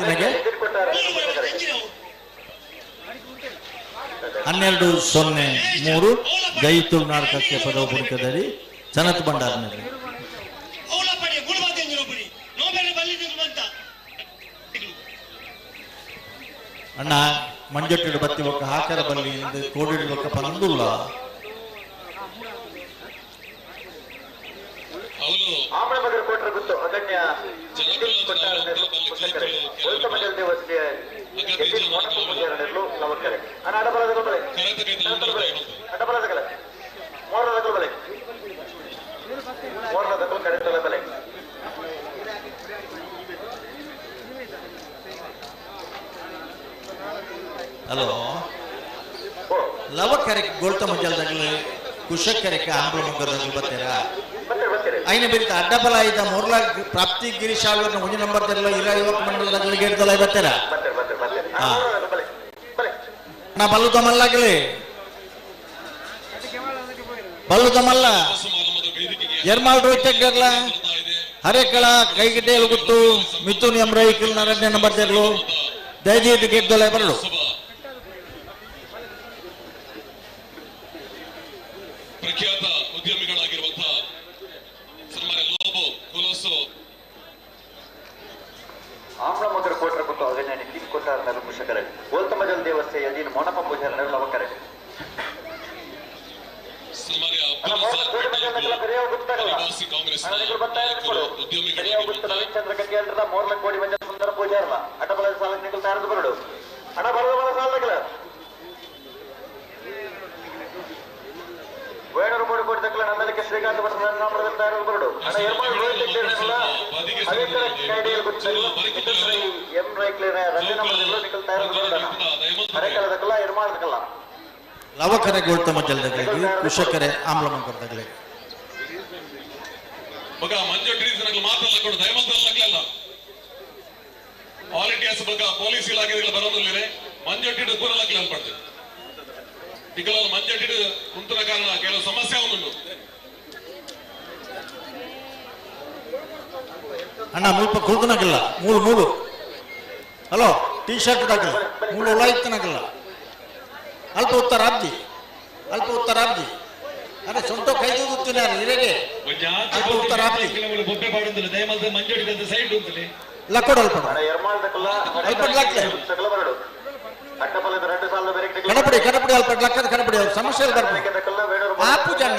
[SPEAKER 3] ಜನಗೆ 12-03 ಜೈ ತುಳುನಾಡಕ್ಕೆ ಪದವು ಪುಣಿಕದಲ್ಲಿ ಸನತ್ ಭಂಡಾರನಲ್ಲಿ. ಅಣ್ಣ ಮಂಜಟ್ಟಿಡು ಬತ್ತಿ ಬೊಕ್ಕ ಹಾಕರ ಬಲ್ಲಿ ಎಂದು ಕೋಡಿಡು ಬೊಕ್ಕ ಪಂದುಲ್ಲ. ಹಲೋ ಲವಕರೆ ಗೋಲ್ತ ಮಂಜಲ್ದಾಗಲಿ ಕುಶಕರೆಕ್ಕೆ ಆಂಬ್ಲ ಮುಂಗದಾಗಲಿ ಬರ್ತೀರಾ? ಐನ ಬೇರೆ ಅಡ್ಡಬಲ ಇದ್ದ ಮೊರ್ಲ ಪ್ರಾಪ್ತಿ ಗಿರೀಶ್ ಆಳ್ವರ್ನ ಒಂಜಿ ನಂಬರ್ ತೆರಲ ಇರ ಯುವಕ ಮಂಡಲದಾಗಲಿ ಗೇಟ್ದಲ್ಲ ಬರ್ತೀರಾ? ನಾ ಬಲ್ಲು ತಮಲ್ಲಾಗಲಿ ಬಲ್ಲು ತಮಲ್ಲ ಎರ್ಮಾಲ್ ರೋಹಿತ್ ಹರೇಕಳ ಕೈಗಿಡ್ಡೆಯಲ್ಲಿ ಗುತ್ತು ಮಿಥುನ್ ಎಂ ರೈಕಲ್ ನಾರಾಯಣ ನಂಬರ್ ತೆರಲು ದಯದೀಟ್ ಗೇಟ್ದಲ್ಲ ಬರಲು.
[SPEAKER 5] ಪ್ರಖ್ಯಾತ ಉದ್ಯಮಿಗಳಾಗಿರುವಂತಹ ಸನ್ಮಾನ್ಯ ಲೋಬೋ ಕೊಲೋಸೋ
[SPEAKER 2] ಆಮ್ಲಮುದ್ರ ಕೋಟ್ರ ಗುತ್ತು ಅಗಣ್ಯ ನಿತಿನ್ ಕೊಟ್ಟಾರ್ ನರು ಮುಷಕರೆ ಓಲ್ತಮಜಲ್ ದೇವಸ್ಥೆ ಯದೀನ್ ಮೋನಪ್ಪ ಪೂಜಾರ ನರು ಲವಕರೆ.
[SPEAKER 5] ಸನ್ಮಾನ್ಯ ಅನಿವಾಸಿ ಕಾಂಗ್ರೆಸ್
[SPEAKER 2] ರವಿಚಂದ್ರ ಕಟ್ಟಿಯಲ್ರ ಮೋರ್ಲ ಕೋಡಿ ಮಂಜ ಸುಂದರ ಪೂಜಾರಲ ಅಡ್ಡಬಲ ಸಾಲ ನಿಕಲ್ ತಾರದು ಬರಡು ಅಣ್ಣ ಬರದ ಬಲ ಸಾಲದಗಲ ವೇಣೂರು ಮೂಡು ಕೋಟಿ ತಕ್ಕಲ ನಂದಲಿಕ್ಕೆ ಶ್ರೀಕಾಂತ ಭಟ್ರ ನಾಮದಲ್ಲಿ ತಯಾರು ಬರಡು ಅಣ್ಣ ಎರ್ಮಾಳ್ ರೋಹಿತ್ ಹೆಗ್ಡೆ ಹರಿಕರ ಕೈಡಿಯಲ್ಲಿ ಗುತ್ತು ಎಂ ರೈಕ್ಲೇನ ರಂಜನ ನಿಕಲ್ ತಯಾರು ಬರಡು ಹರೇಕಳ ತಕ್ಕಲ ಎರ್ಮಾಳ್ ತಕ್ಕಲ
[SPEAKER 3] ಲವಕರೆ ಗೋಳ್ತ ಮಜ್ಜಲ್ದಾಗಲಿ ಕುಶಕರೆ ಆಮ್ಲ ಮಂಕರ್ದಾಗಲಿ
[SPEAKER 5] ಬಗ ಮಂಜು ಟ್ರೀಸ್ ಮಾತ್ರ ಕೊಡು ದಯಮಂತಲ್ಲ ವಾಲಂಟಿಯರ್ಸ್ ಬಗ ಪೊಲೀಸ್ ಇಲಾಖೆ ಬರೋದಿಲ್ಲ ಮಂಜಟ್ಟಿಡು ಕೂರಲಾಗಲಿ ಅನ್ಪಡ್ತದೆ. ಈಗ ಮಂಜಟ್ಟಿಡು ಕುಂತನ ಕಾರಣ ಕೆಲವು ಸಮಸ್ಯೆ ಅವನು.
[SPEAKER 3] ಅಣ್ಣ ಮುಲ್ಪ ಕುಲ್ದನಾಗಿಲ್ಲ ಮೂರು ಮೂರು ಹಲೋ ಟೀ ಶರ್ಟ್ ದಾಗಲ್ಲ ಮೂರು ಒಳಾಯ್ತನಾಗಲ್ಲ ಅಲ್ಪ ಉತ್ತರ ಅಬ್ಜಿ ಅಲ್ಪ ಉತ್ತರ ಅಬ್ಜಿ ಅರೆ ಸೊಂಟ ಕೈದು ಗೊತ್ತಿಲ್ಲ ಇರೆಗೆ ಅಲ್ಪ ಉತ್ತರ ಅಬ್ಜಿ
[SPEAKER 6] ಬೊಬ್ಬೆ ಪಾಡುಂದಿಲ್ಲ ದಯಮಲ್ದ ಮಂಜೋಡಿ ಸೈಡ್ ಉಂತಲೆ
[SPEAKER 3] ಲಕ್ಕೋಡು ಅಲ್ಪ ಅಲ್ಪ ಲಕ್ಲೆ ಕಡಪಡಿ ಕಡಪಡಿ ಅಲ್ಪ ಲಕ್ಕದ ಕಡಪಡಿ ಅವ್ರ ಸಮಸ್ಯೆ ಬರ್ಬೋದು ಆಪು ಜನ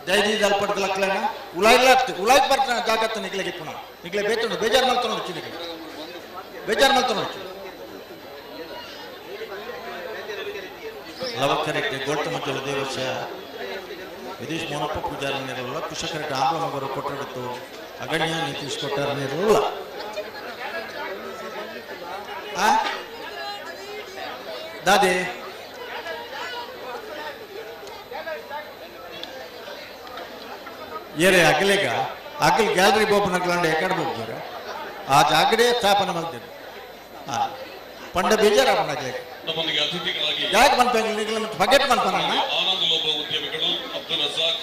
[SPEAKER 3] ದಯದೀದ ಅಲ್ಪಡ್ದು ಲಕ್ಲನ ಉಲಾಯ್ಲ ಉಲಾಯ್ಕ್ ಬರ್ತಾನೆ ಜಾಗತ್ತ ನಿಗ್ಲೆಗೆ ಪುನಃ ನಿಗ್ಲೆ ಬೇತುಂಡು ಬೇಜಾರು ಮಲ್ತಾನೆ వచ్చి ನಿಗ್ಲೆ ಬೇಜಾರು ಮಲ್ತಾನೆ వచ్చి. ಲವಕರೆಕ್ಕೆ ಗೋಲ್ತ ಮಜ್ಜಲ ದೇವಸ್ಯ ಯದೀಶ್ ಮೋನಪ್ಪ ಪೂಜಾರಿ ನೀರಲ್ಲ ಕುಶಕರೆಕ್ಕೆ ಆಂಬ್ಲ ಮಗರು ಕೊಟ್ಟಡಿತ್ತು ಅಗಣ್ಯ ನಿತೀಶ್ ಕೊಟ್ಟಾರ ನೀರಲ್ಲ ಆ ದಾದೆ ಏರೆ ಅಗಲೇಗ ಅಗಲ್ ಗ್ಯಾಲರಿ ಬೋಪನಗ್ಲಾಂಡ ಎಕಡೆ ಹೋಗ್ತಾರೆ ಆ ಜಾಗಡೆ ಸ್ಥಾಪನೆ ಮಾಡ್ತಾರೆ. ಹಾಂ ಪಂಡ ಬೇಜಾರ
[SPEAKER 5] ನಮ್ಮೊಂದಿಗೆ ಅತಿಥಿಗಳಾಗಿ
[SPEAKER 3] ಯಾಕೆ ಮನ್ಪಂಗಿಲ್ಲ ಫಗೆಟ್ ಮನ್ಪನ
[SPEAKER 5] ಆನಂದ್ ಲೋಬೋ ಉದ್ಯಮಿಗಳು, ಅಬ್ದುಲ್ ರಜಾಕ್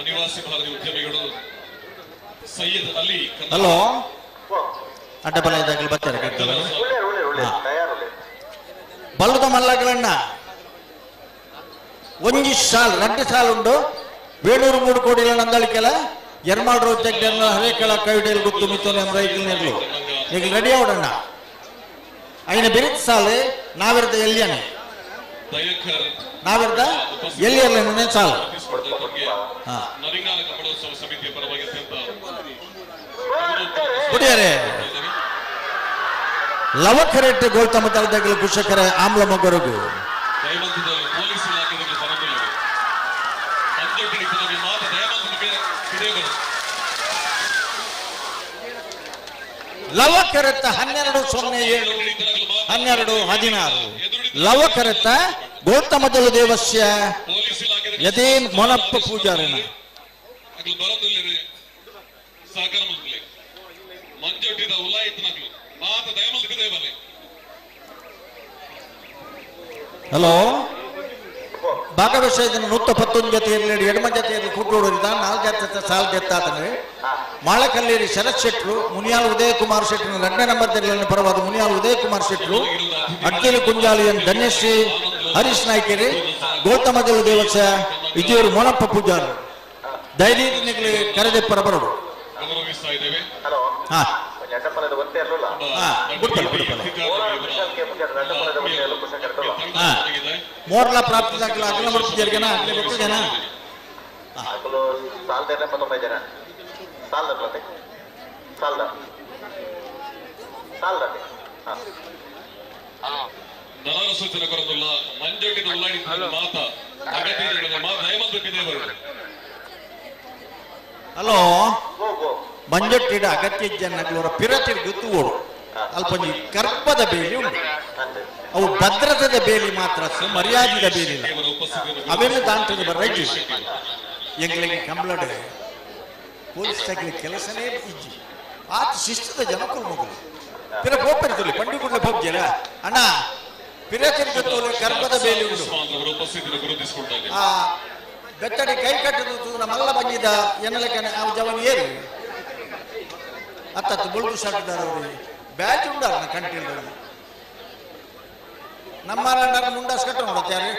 [SPEAKER 5] ಅನಿವಾಸಿ ಭಾರತಿ ಉದ್ಯಮಿಗಳು, ಸೈಯದ್ ಅಲಿ
[SPEAKER 3] ಹಲೋ ಅಡ್ಡಬಲ ಇದ್ದಾಗಲೂ ಬರ್ತಾರೆ ಬಲ್ಲದ ಮಲ್ಲಗಳನ್ನ ಒಂಜಿ ಸಾಲ್ ರಡ್ಡು ಸಾಲ್ ಉಂಡು ವೇಣೂರು ಮೂಡು ಕೋಡಿ ನಂದಳಿಕೆಲ ಎರ್ಮಾಳ್ ರೋಡ್ ತೆಗ್ಡೆರ್ನ ಹರೇಕಳ ಕೈಡೇಲ್ ಗುತ್ತು ಮಿತ್ತೋನೆ ಎಂಬ ರೈಕಲ್ ನೆರ್ಲು ಈಗ ರೆಡಿ ಅವಡಣ್ಣ ಐನ ಬೆರಿತ್ ಸಾಲು ನಾವಿರ್ದ ಎಲ್ಲಿಯನೆ ನಾವಿರ್ದ ಎಲ್ಲಿ ಸಾಲು
[SPEAKER 5] ನರಿಂಗಾನ ಕನ್ನಡೋತ್ಸವ ಸಮಿತಿಯ ಪರವಾಗಿ ಅತ್ಯಂತ
[SPEAKER 3] ಕುಡಿಯರೆ ಲವಕರೆಟ್ಟಿ ಗೋಲ್ತಮ್ಮ ತಲದಗಲು ಕುಶಕರೆ ಆಮ್ಲ ಮಗರುಗು
[SPEAKER 5] ದಯಮಂತದಲ್ಲಿ ಪೊಲೀಸ್ ಇಲಾಖೆಯಲ್ಲಿ ಬರೋದಿಲ್ಲ ಅಂಜೊಟ್ಟಿಗೆ ಮಾತ್ರ ದಯಮಂತಕ್ಕೆ ಹಿಡಿಯಬರು
[SPEAKER 3] ಲವಕರೆತ್ತ 12:07 12:16 ಲವಕರೆತ್ತ ಗೌತಮದಲು ದೇವಸ್ಯ ಯದೇನ್ ಮೊನಪ್ಪ ಪೂಜಾರಿನ
[SPEAKER 5] ಬರೋದಿಲ್ಲ ಸಹಕಾರ ಮಂಜೊಟ್ಟಿದ ಉಲಾಯಿತನಾಗ್ಲು
[SPEAKER 3] ಹಲೋ ಭಾಗವಹಿಸಿದ 111 ಜೊತೆ ಇರಲಿ, ಎಡಮ ಜೊತೆ ಇರಲಿ, ಕೂಟೋಡಿದ 4 ಜೊತೆ ಸಾಲು ಜೊತ್ತಾತಂದ್ರೆ ಮಾಳಕಲ್ಲೇರಿ ಶರತ್ ಶೆಟ್ರು, ಮುನಿಯಾಲ್ ಉದಯಕುಮಾರ್ ಶೆಟ್ರು 2ನೇ ನಂಬರ್ ತೆರಳಿನ ಪರವಾದ ಮುನಿಯಾಲ್ ಉದಯಕುಮಾರ್ ಶೆಟ್ರು, ಅಡ್ಕೇಲಿ ಕುಂಜಾಲಿಯನ್ ಧನ್ಯಶ್ರೀ ಹರೀಶ್ ನಾಯ್ಕೇರಿ, ಗೌತಮಜಲ ದೇವಸ ವಿಜಯರು ಮೋನಪ್ಪ ಪೂಜಾರು ಧೈರ್ಯ ಕರೆದೆ ಪರಬರಡು. ಹಾ ಮೋರ್ಲ ಪ್ರಾಪ್ತಿ ದಾಖಲೆ ಅಗಲ ಬರ್ತಿದ್ದೀರಿಗೆನಾ ಅಗಲ ಗೊತ್ತಿದೆನಾ?
[SPEAKER 5] ನರರ ಸೂಚನೆ ಕೊರದುಲ್ಲ ಮಂಜೊಟ್ಟಿದ ಉಳ್ಳಾಡಿ ಮಾತ ಅಗತ್ಯ ಮಾತ.
[SPEAKER 3] ಹಲೋ ಮಂಜೊಟ್ಟಿಡ ಅಗತ್ಯ ಜನಗಳವರ ಪಿರತಿರ್ ಗೊತ್ತು ಓಡು ಅಲ್ಪಂಜಿ ಕರ್ಪದ ಬೇಲಿ ಉಂಟು, ಅವು ಭದ್ರತೆದ ಬೇಲಿ ಮಾತ್ರ, ಮರ್ಯಾದಿದ ಬೇಲಿ ಇಲ್ಲ. ಅವೆಲ್ಲ ದಾಂಟದ ಬರ್ರಜ್ಜಿ ಎಂಗ್ಲಿಗೆ ಕಂಬ್ಲಡೆ ಪೊಲೀಸ್ ತಗಲಿ ಕೆಲಸನೇ ಇಜ್ಜಿ ಆತ ಶಿಸ್ತದ ಜನಕುಲ್ ಮಗಲು ಪಿರ ಪೋಪೆರ್ತುಲಿ ಪಂಡಿ ಕೂಡಲೇ ಹೋಗ್ಯಲ್ಲ ಅಣ್ಣ ಪಿರತಿರ್ ಗೊತ್ತು ಕರ್ಪದ ಬೇಲಿ ಉಂಟು. ಆ ಬೆತ್ತಡಿ ಕೈ ಕಟ್ಟದು ನಮ್ಮೆಲ್ಲ ಬಂದಿದ್ದ ಎನ್ನಲೆಕ್ಕನೆ ಅವು ಜವನ್ ಏರು ಅತ್ತತ್ತು ಬೊಳ್ದು ಸಾಕಿದ್ದಾರೆ ಅವ್ರಿಗೆ ಬ್ಯಾಚ್ ಉಂಡಾರ ಕಂಟಿಲ್ದಲ್ಲಿ ನಮ್ಮ ಮುಂಡಾಸ್ ಕಟ್ಟ ನೋಡತ್ಯಾರು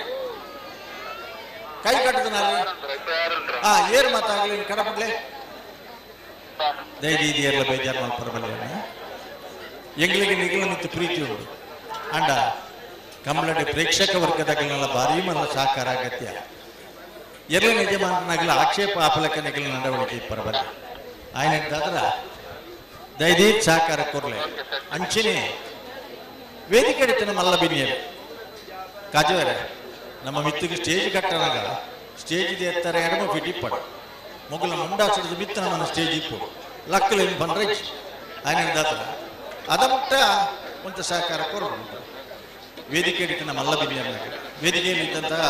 [SPEAKER 3] ಕೈ ಕಟ್ಟದ ನಾನು ಹಾ ಏರು ಮಾತಾಗಲಿ ಕಡಪಡ್ಲೆ ದಯದೀದಿ ಎಲ್ಲ ಬೇಜಾರು ಮಲ್ಪರಬಲ್ಲ ಎಂಗ್ಲಿಗೆ ನಿಗಲ ಮತ್ತು ಪ್ರೀತಿ ಉಂಟು ಅಂಡ ಕಂಬಳಡಿ ಪ್ರೇಕ್ಷಕ ವರ್ಗದಾಗಲೆಲ್ಲ ಭಾರೀ ಮಲ್ಲ ಸಹಕಾರ ಅಗತ್ಯ. ಎಲ್ಲ ಯಜಮಾನನಾಗಲ ಆಕ್ಷೇಪ ಆಪಲಕ ನಿಗಲ ನಡವಳಿಕೆ ಪರಬಲ್ಲ ಆಯ್ನಂತಾದ್ರ ದಯದೀದ್ ಸಹಕಾರ ಕೊರ್ಲೆ ಅಂಚನೆ ವೇದಿಕೆ ನಮ್ಮ ಮಲ್ಲ ಬಿನ್ನಿಯರು ಕಾಜುವರೆ ನಮ್ಮ ಮಿತ್ತಿಗೆ ಸ್ಟೇಜ್ ಕಟ್ಟನಾಗ ಸ್ಟೇಜ್ ಇದೆ ಎತ್ತಾರೆ ಎಡಮ ಫಿಟ್ ಇಪ್ಪಡು ಮೊಗಲ ಮುಂಡಾಸಿಡಿದು ಮಿತ್ತ ನಮ್ಮನ್ನು ಸ್ಟೇಜ್ ಇಪ್ಪು ಲಕ್ಕಲೇನು ಬಂದ್ರೆ ಆಯ್ನಂತಾದ್ರ ಅದ ಮುಟ್ಟ ಒಂದು ಸಹಕಾರ ಕೊರಬೇಕು. ವೇದಿಕೆ ಹಿಡಿತ ನಮ್ಮ ಮಲ್ಲ ಬಿನ್ನಿಯರ್ನಾಗ ವೇದಿಕೆಯಲ್ಲಿ ಇದ್ದಂತಹ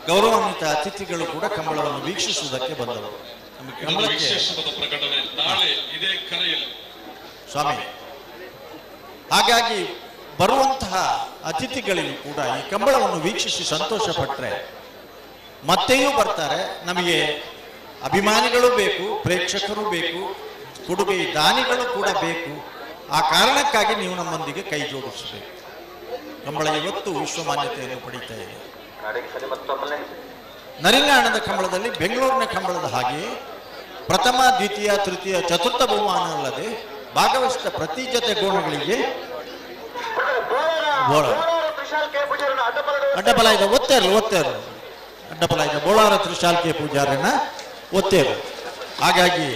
[SPEAKER 3] ಗೌರವಾನ್ವಿತ ಅತಿಥಿಗಳು ಕೂಡ ಕಂಬಳವನ್ನು ವೀಕ್ಷಿಸುವುದಕ್ಕೆ ಬಂದವರು.
[SPEAKER 5] ಪ್ರಕಟಣೆ ನಾಳೆ ಇದೇ ಕರೆಯಲ್ಲಿ
[SPEAKER 3] ಸ್ವಾಮಿ. ಹಾಗಾಗಿ ಬರುವಂತಹ ಅತಿಥಿಗಳಿಗೂ ಕೂಡ ಈ ಕಂಬಳವನ್ನು ವೀಕ್ಷಿಸಿ ಸಂತೋಷ ಪಟ್ಟರೆ ಮತ್ತೆಯೂ ಬರ್ತಾರೆ. ನಮಗೆ ಅಭಿಮಾನಿಗಳು ಬೇಕು, ಪ್ರೇಕ್ಷಕರು ಬೇಕು, ಕೊಡುಗೆ ದಾನಿಗಳು ಕೂಡ ಬೇಕು. ಆ ಕಾರಣಕ್ಕಾಗಿ ನೀವು ನಮ್ಮೊಂದಿಗೆ ಕೈ ಜೋಡಿಸಬೇಕು. ಕಂಬಳ ಇವತ್ತು ವಿಶ್ವಮಾನ್ಯತೆಯನ್ನು ಪಡೀತಾ ಇದೆ. ನರಿಂಗಾಣದ ಕಂಬಳದಲ್ಲಿ ಬೆಂಗಳೂರಿನ ಕಂಬಳದ ಹಾಗೆಯೇ ಪ್ರಥಮ, ದ್ವಿತೀಯ, ತೃತೀಯ, ಚತುರ್ಥ ಬಹುಮಾನ ಅಲ್ಲದೆ ಭಾಗವಹಿಸಿದ ಪ್ರತಿ ಜೊತೆ ಗೋಣಗಳಿಗೆ ಅಡ್ಡಬಲ ಇದೆ. ಒತ್ತೇರು ಒತ್ತೇರು ಅಡ್ಡಬಲ ಇದೆ. ಬೋಳಾರ ತ್ರಿಶಾಲ್ಕೆ ಪೂಜಾರನ್ನ ಒತ್ತೇರು. ಹಾಗಾಗಿ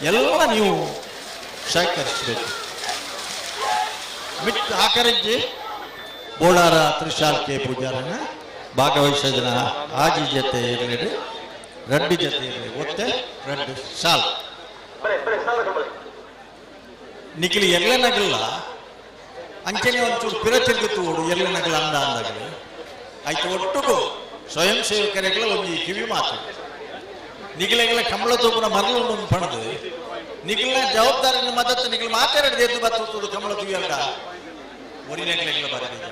[SPEAKER 3] ಎಲ್ಲ ನೀವು ಸಹಕರಿಸಬೇಕು. ಮಿಟ್ ಆಕರಜ್ಜಿ ಬೋಳಾರ ತ್ರಿಶಾಲ್ಕೆ ಪೂಜಾರನ್ನ ಭಾಗವಹಿಸಿದ ಆಜಿ ಜೊತೆ ಇರಲಿ, ರೆಡ್ಡಿ ಜೊತೆ ಇರಲಿ, ಒತ್ತೆ ರೆಡ್ಡು ಸಾಲ್ ನಿಖಿಲಿ ಎಲ್ಲ ನಗಲ್ಲ ಅಂಚನೆ ಒಂಚೂರು ಪಿರ ತಿರುಗುತ್ತು ಓಡು ಎಲ್ಲ ನಗಲ ಅಂದ ಅಂದಾಗಲಿ ಆಯ್ತು. ಒಟ್ಟುಗು ಸ್ವಯಂ ಸೇವಕರಿಗೆಲ್ಲ ಒಂದು ಕಿವಿ ಮಾತು ನಿಗಿಲೆಗಳ ಕಂಬಳ ತೂಪುನ ಮರಳು ಒಂದು ಪಣದು ನಿಗಿಲ್ನ ಜವಾಬ್ದಾರಿ ಮದತ್ತು ನಿಗಿಲ್ ಮಾತಾಡದೆ ಎದ್ದು ಬತ್ತು ಕಂಬಳ ತೂಯಲ್ಲ ಒರಿನೆಗಳೆಲ್ಲ ಬರಬೇಕು.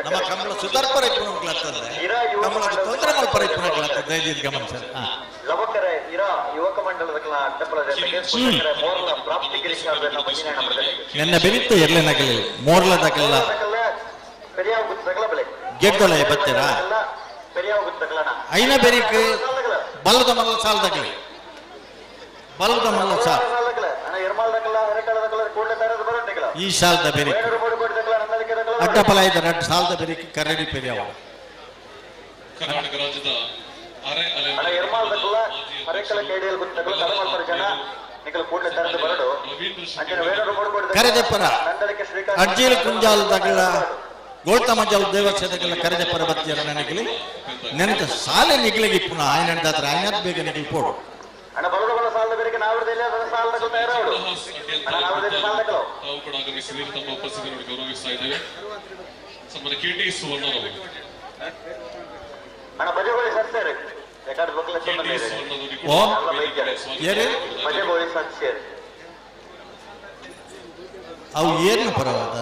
[SPEAKER 3] ನಮ್ಮ ಕಂಬಳ ಸುಧಾರ್ಪರ ಇಪ್ಪುನಗ್ಲಾಗ್ತದೆ, ಕಂಬಳದ ತೊಂದರೆ ಮಲ್ಪರ ಇಪ್ಪುನಗ್ಲಾಗ್ತದೆ. ದಯವಿಟ್ಟು ಗಮನಿಸ. ನಿನ್ನೆ ಬೆರಿತ್ತು ಎರ್ಲೆನಗಲಿ ಮೋರ್ಲದಾಗಲ್ಲ ಗೆಡ್ಡೊಲೆ ಬತ್ತೀರಾ ಐನ ಬೆರಿಕ್ ಬಲ್ಲದ ಮಲ್ಲ ಸಾಲದಾಗಲಿ ಬಲ್ಲದ ಮಲ್ಲ ಸಾಲ ಈ ಸಾಲದ ಬೆರಿಕ್ ಅಡ್ಡಪಲ ಇದ್ದಾರೆ ಅಡ್ಡ ಸಾಲದ ಬೆರಿಕ್ ಕರಡಿ ಪೆರಿಯವ.
[SPEAKER 5] ಕರ್ನಾಟಕ ರಾಜ್ಯದ ಅರೆ ಅಲೆ
[SPEAKER 3] ಕರೆದೆಪ್ಪರ ಅರ್ಜಿಲ್ ಕುಂಜಾಲ್ ದಗಳ ಗೋಳ್ತಮಜಾಲ್ ದೇವಕ್ಷೇತ್ರಗಳ ಕರೆದೆಪ್ಪರ ಬತ್ತಿಯರ ನನಗಲಿ ನೆನತ ಸಾಲೆ ನಿಗ್ಲಿಗೆ ಪುನಃ ಆಯ್ನಂದಾತ್ರ ಆಯ್ನಾತ್ ಬೇಗ ನಿಗ್ಲಿ ಪೋಡು.
[SPEAKER 5] ತಾವು ಕೂಡ ಆಗಮಿಸಿದ್ದೀರಿ, ತಮ್ಮ ಉಪಸ್ಥಿತಿಯನ್ನು ಗೌರವಿಸ್ತಾ ಇದ್ದೇವೆ. ಸನ್ಮಾನ್ಯ ಕೆ ಟಿ ಸುವರ್ಣರವರು
[SPEAKER 3] ಅವು ಏನು ಪರವಾದ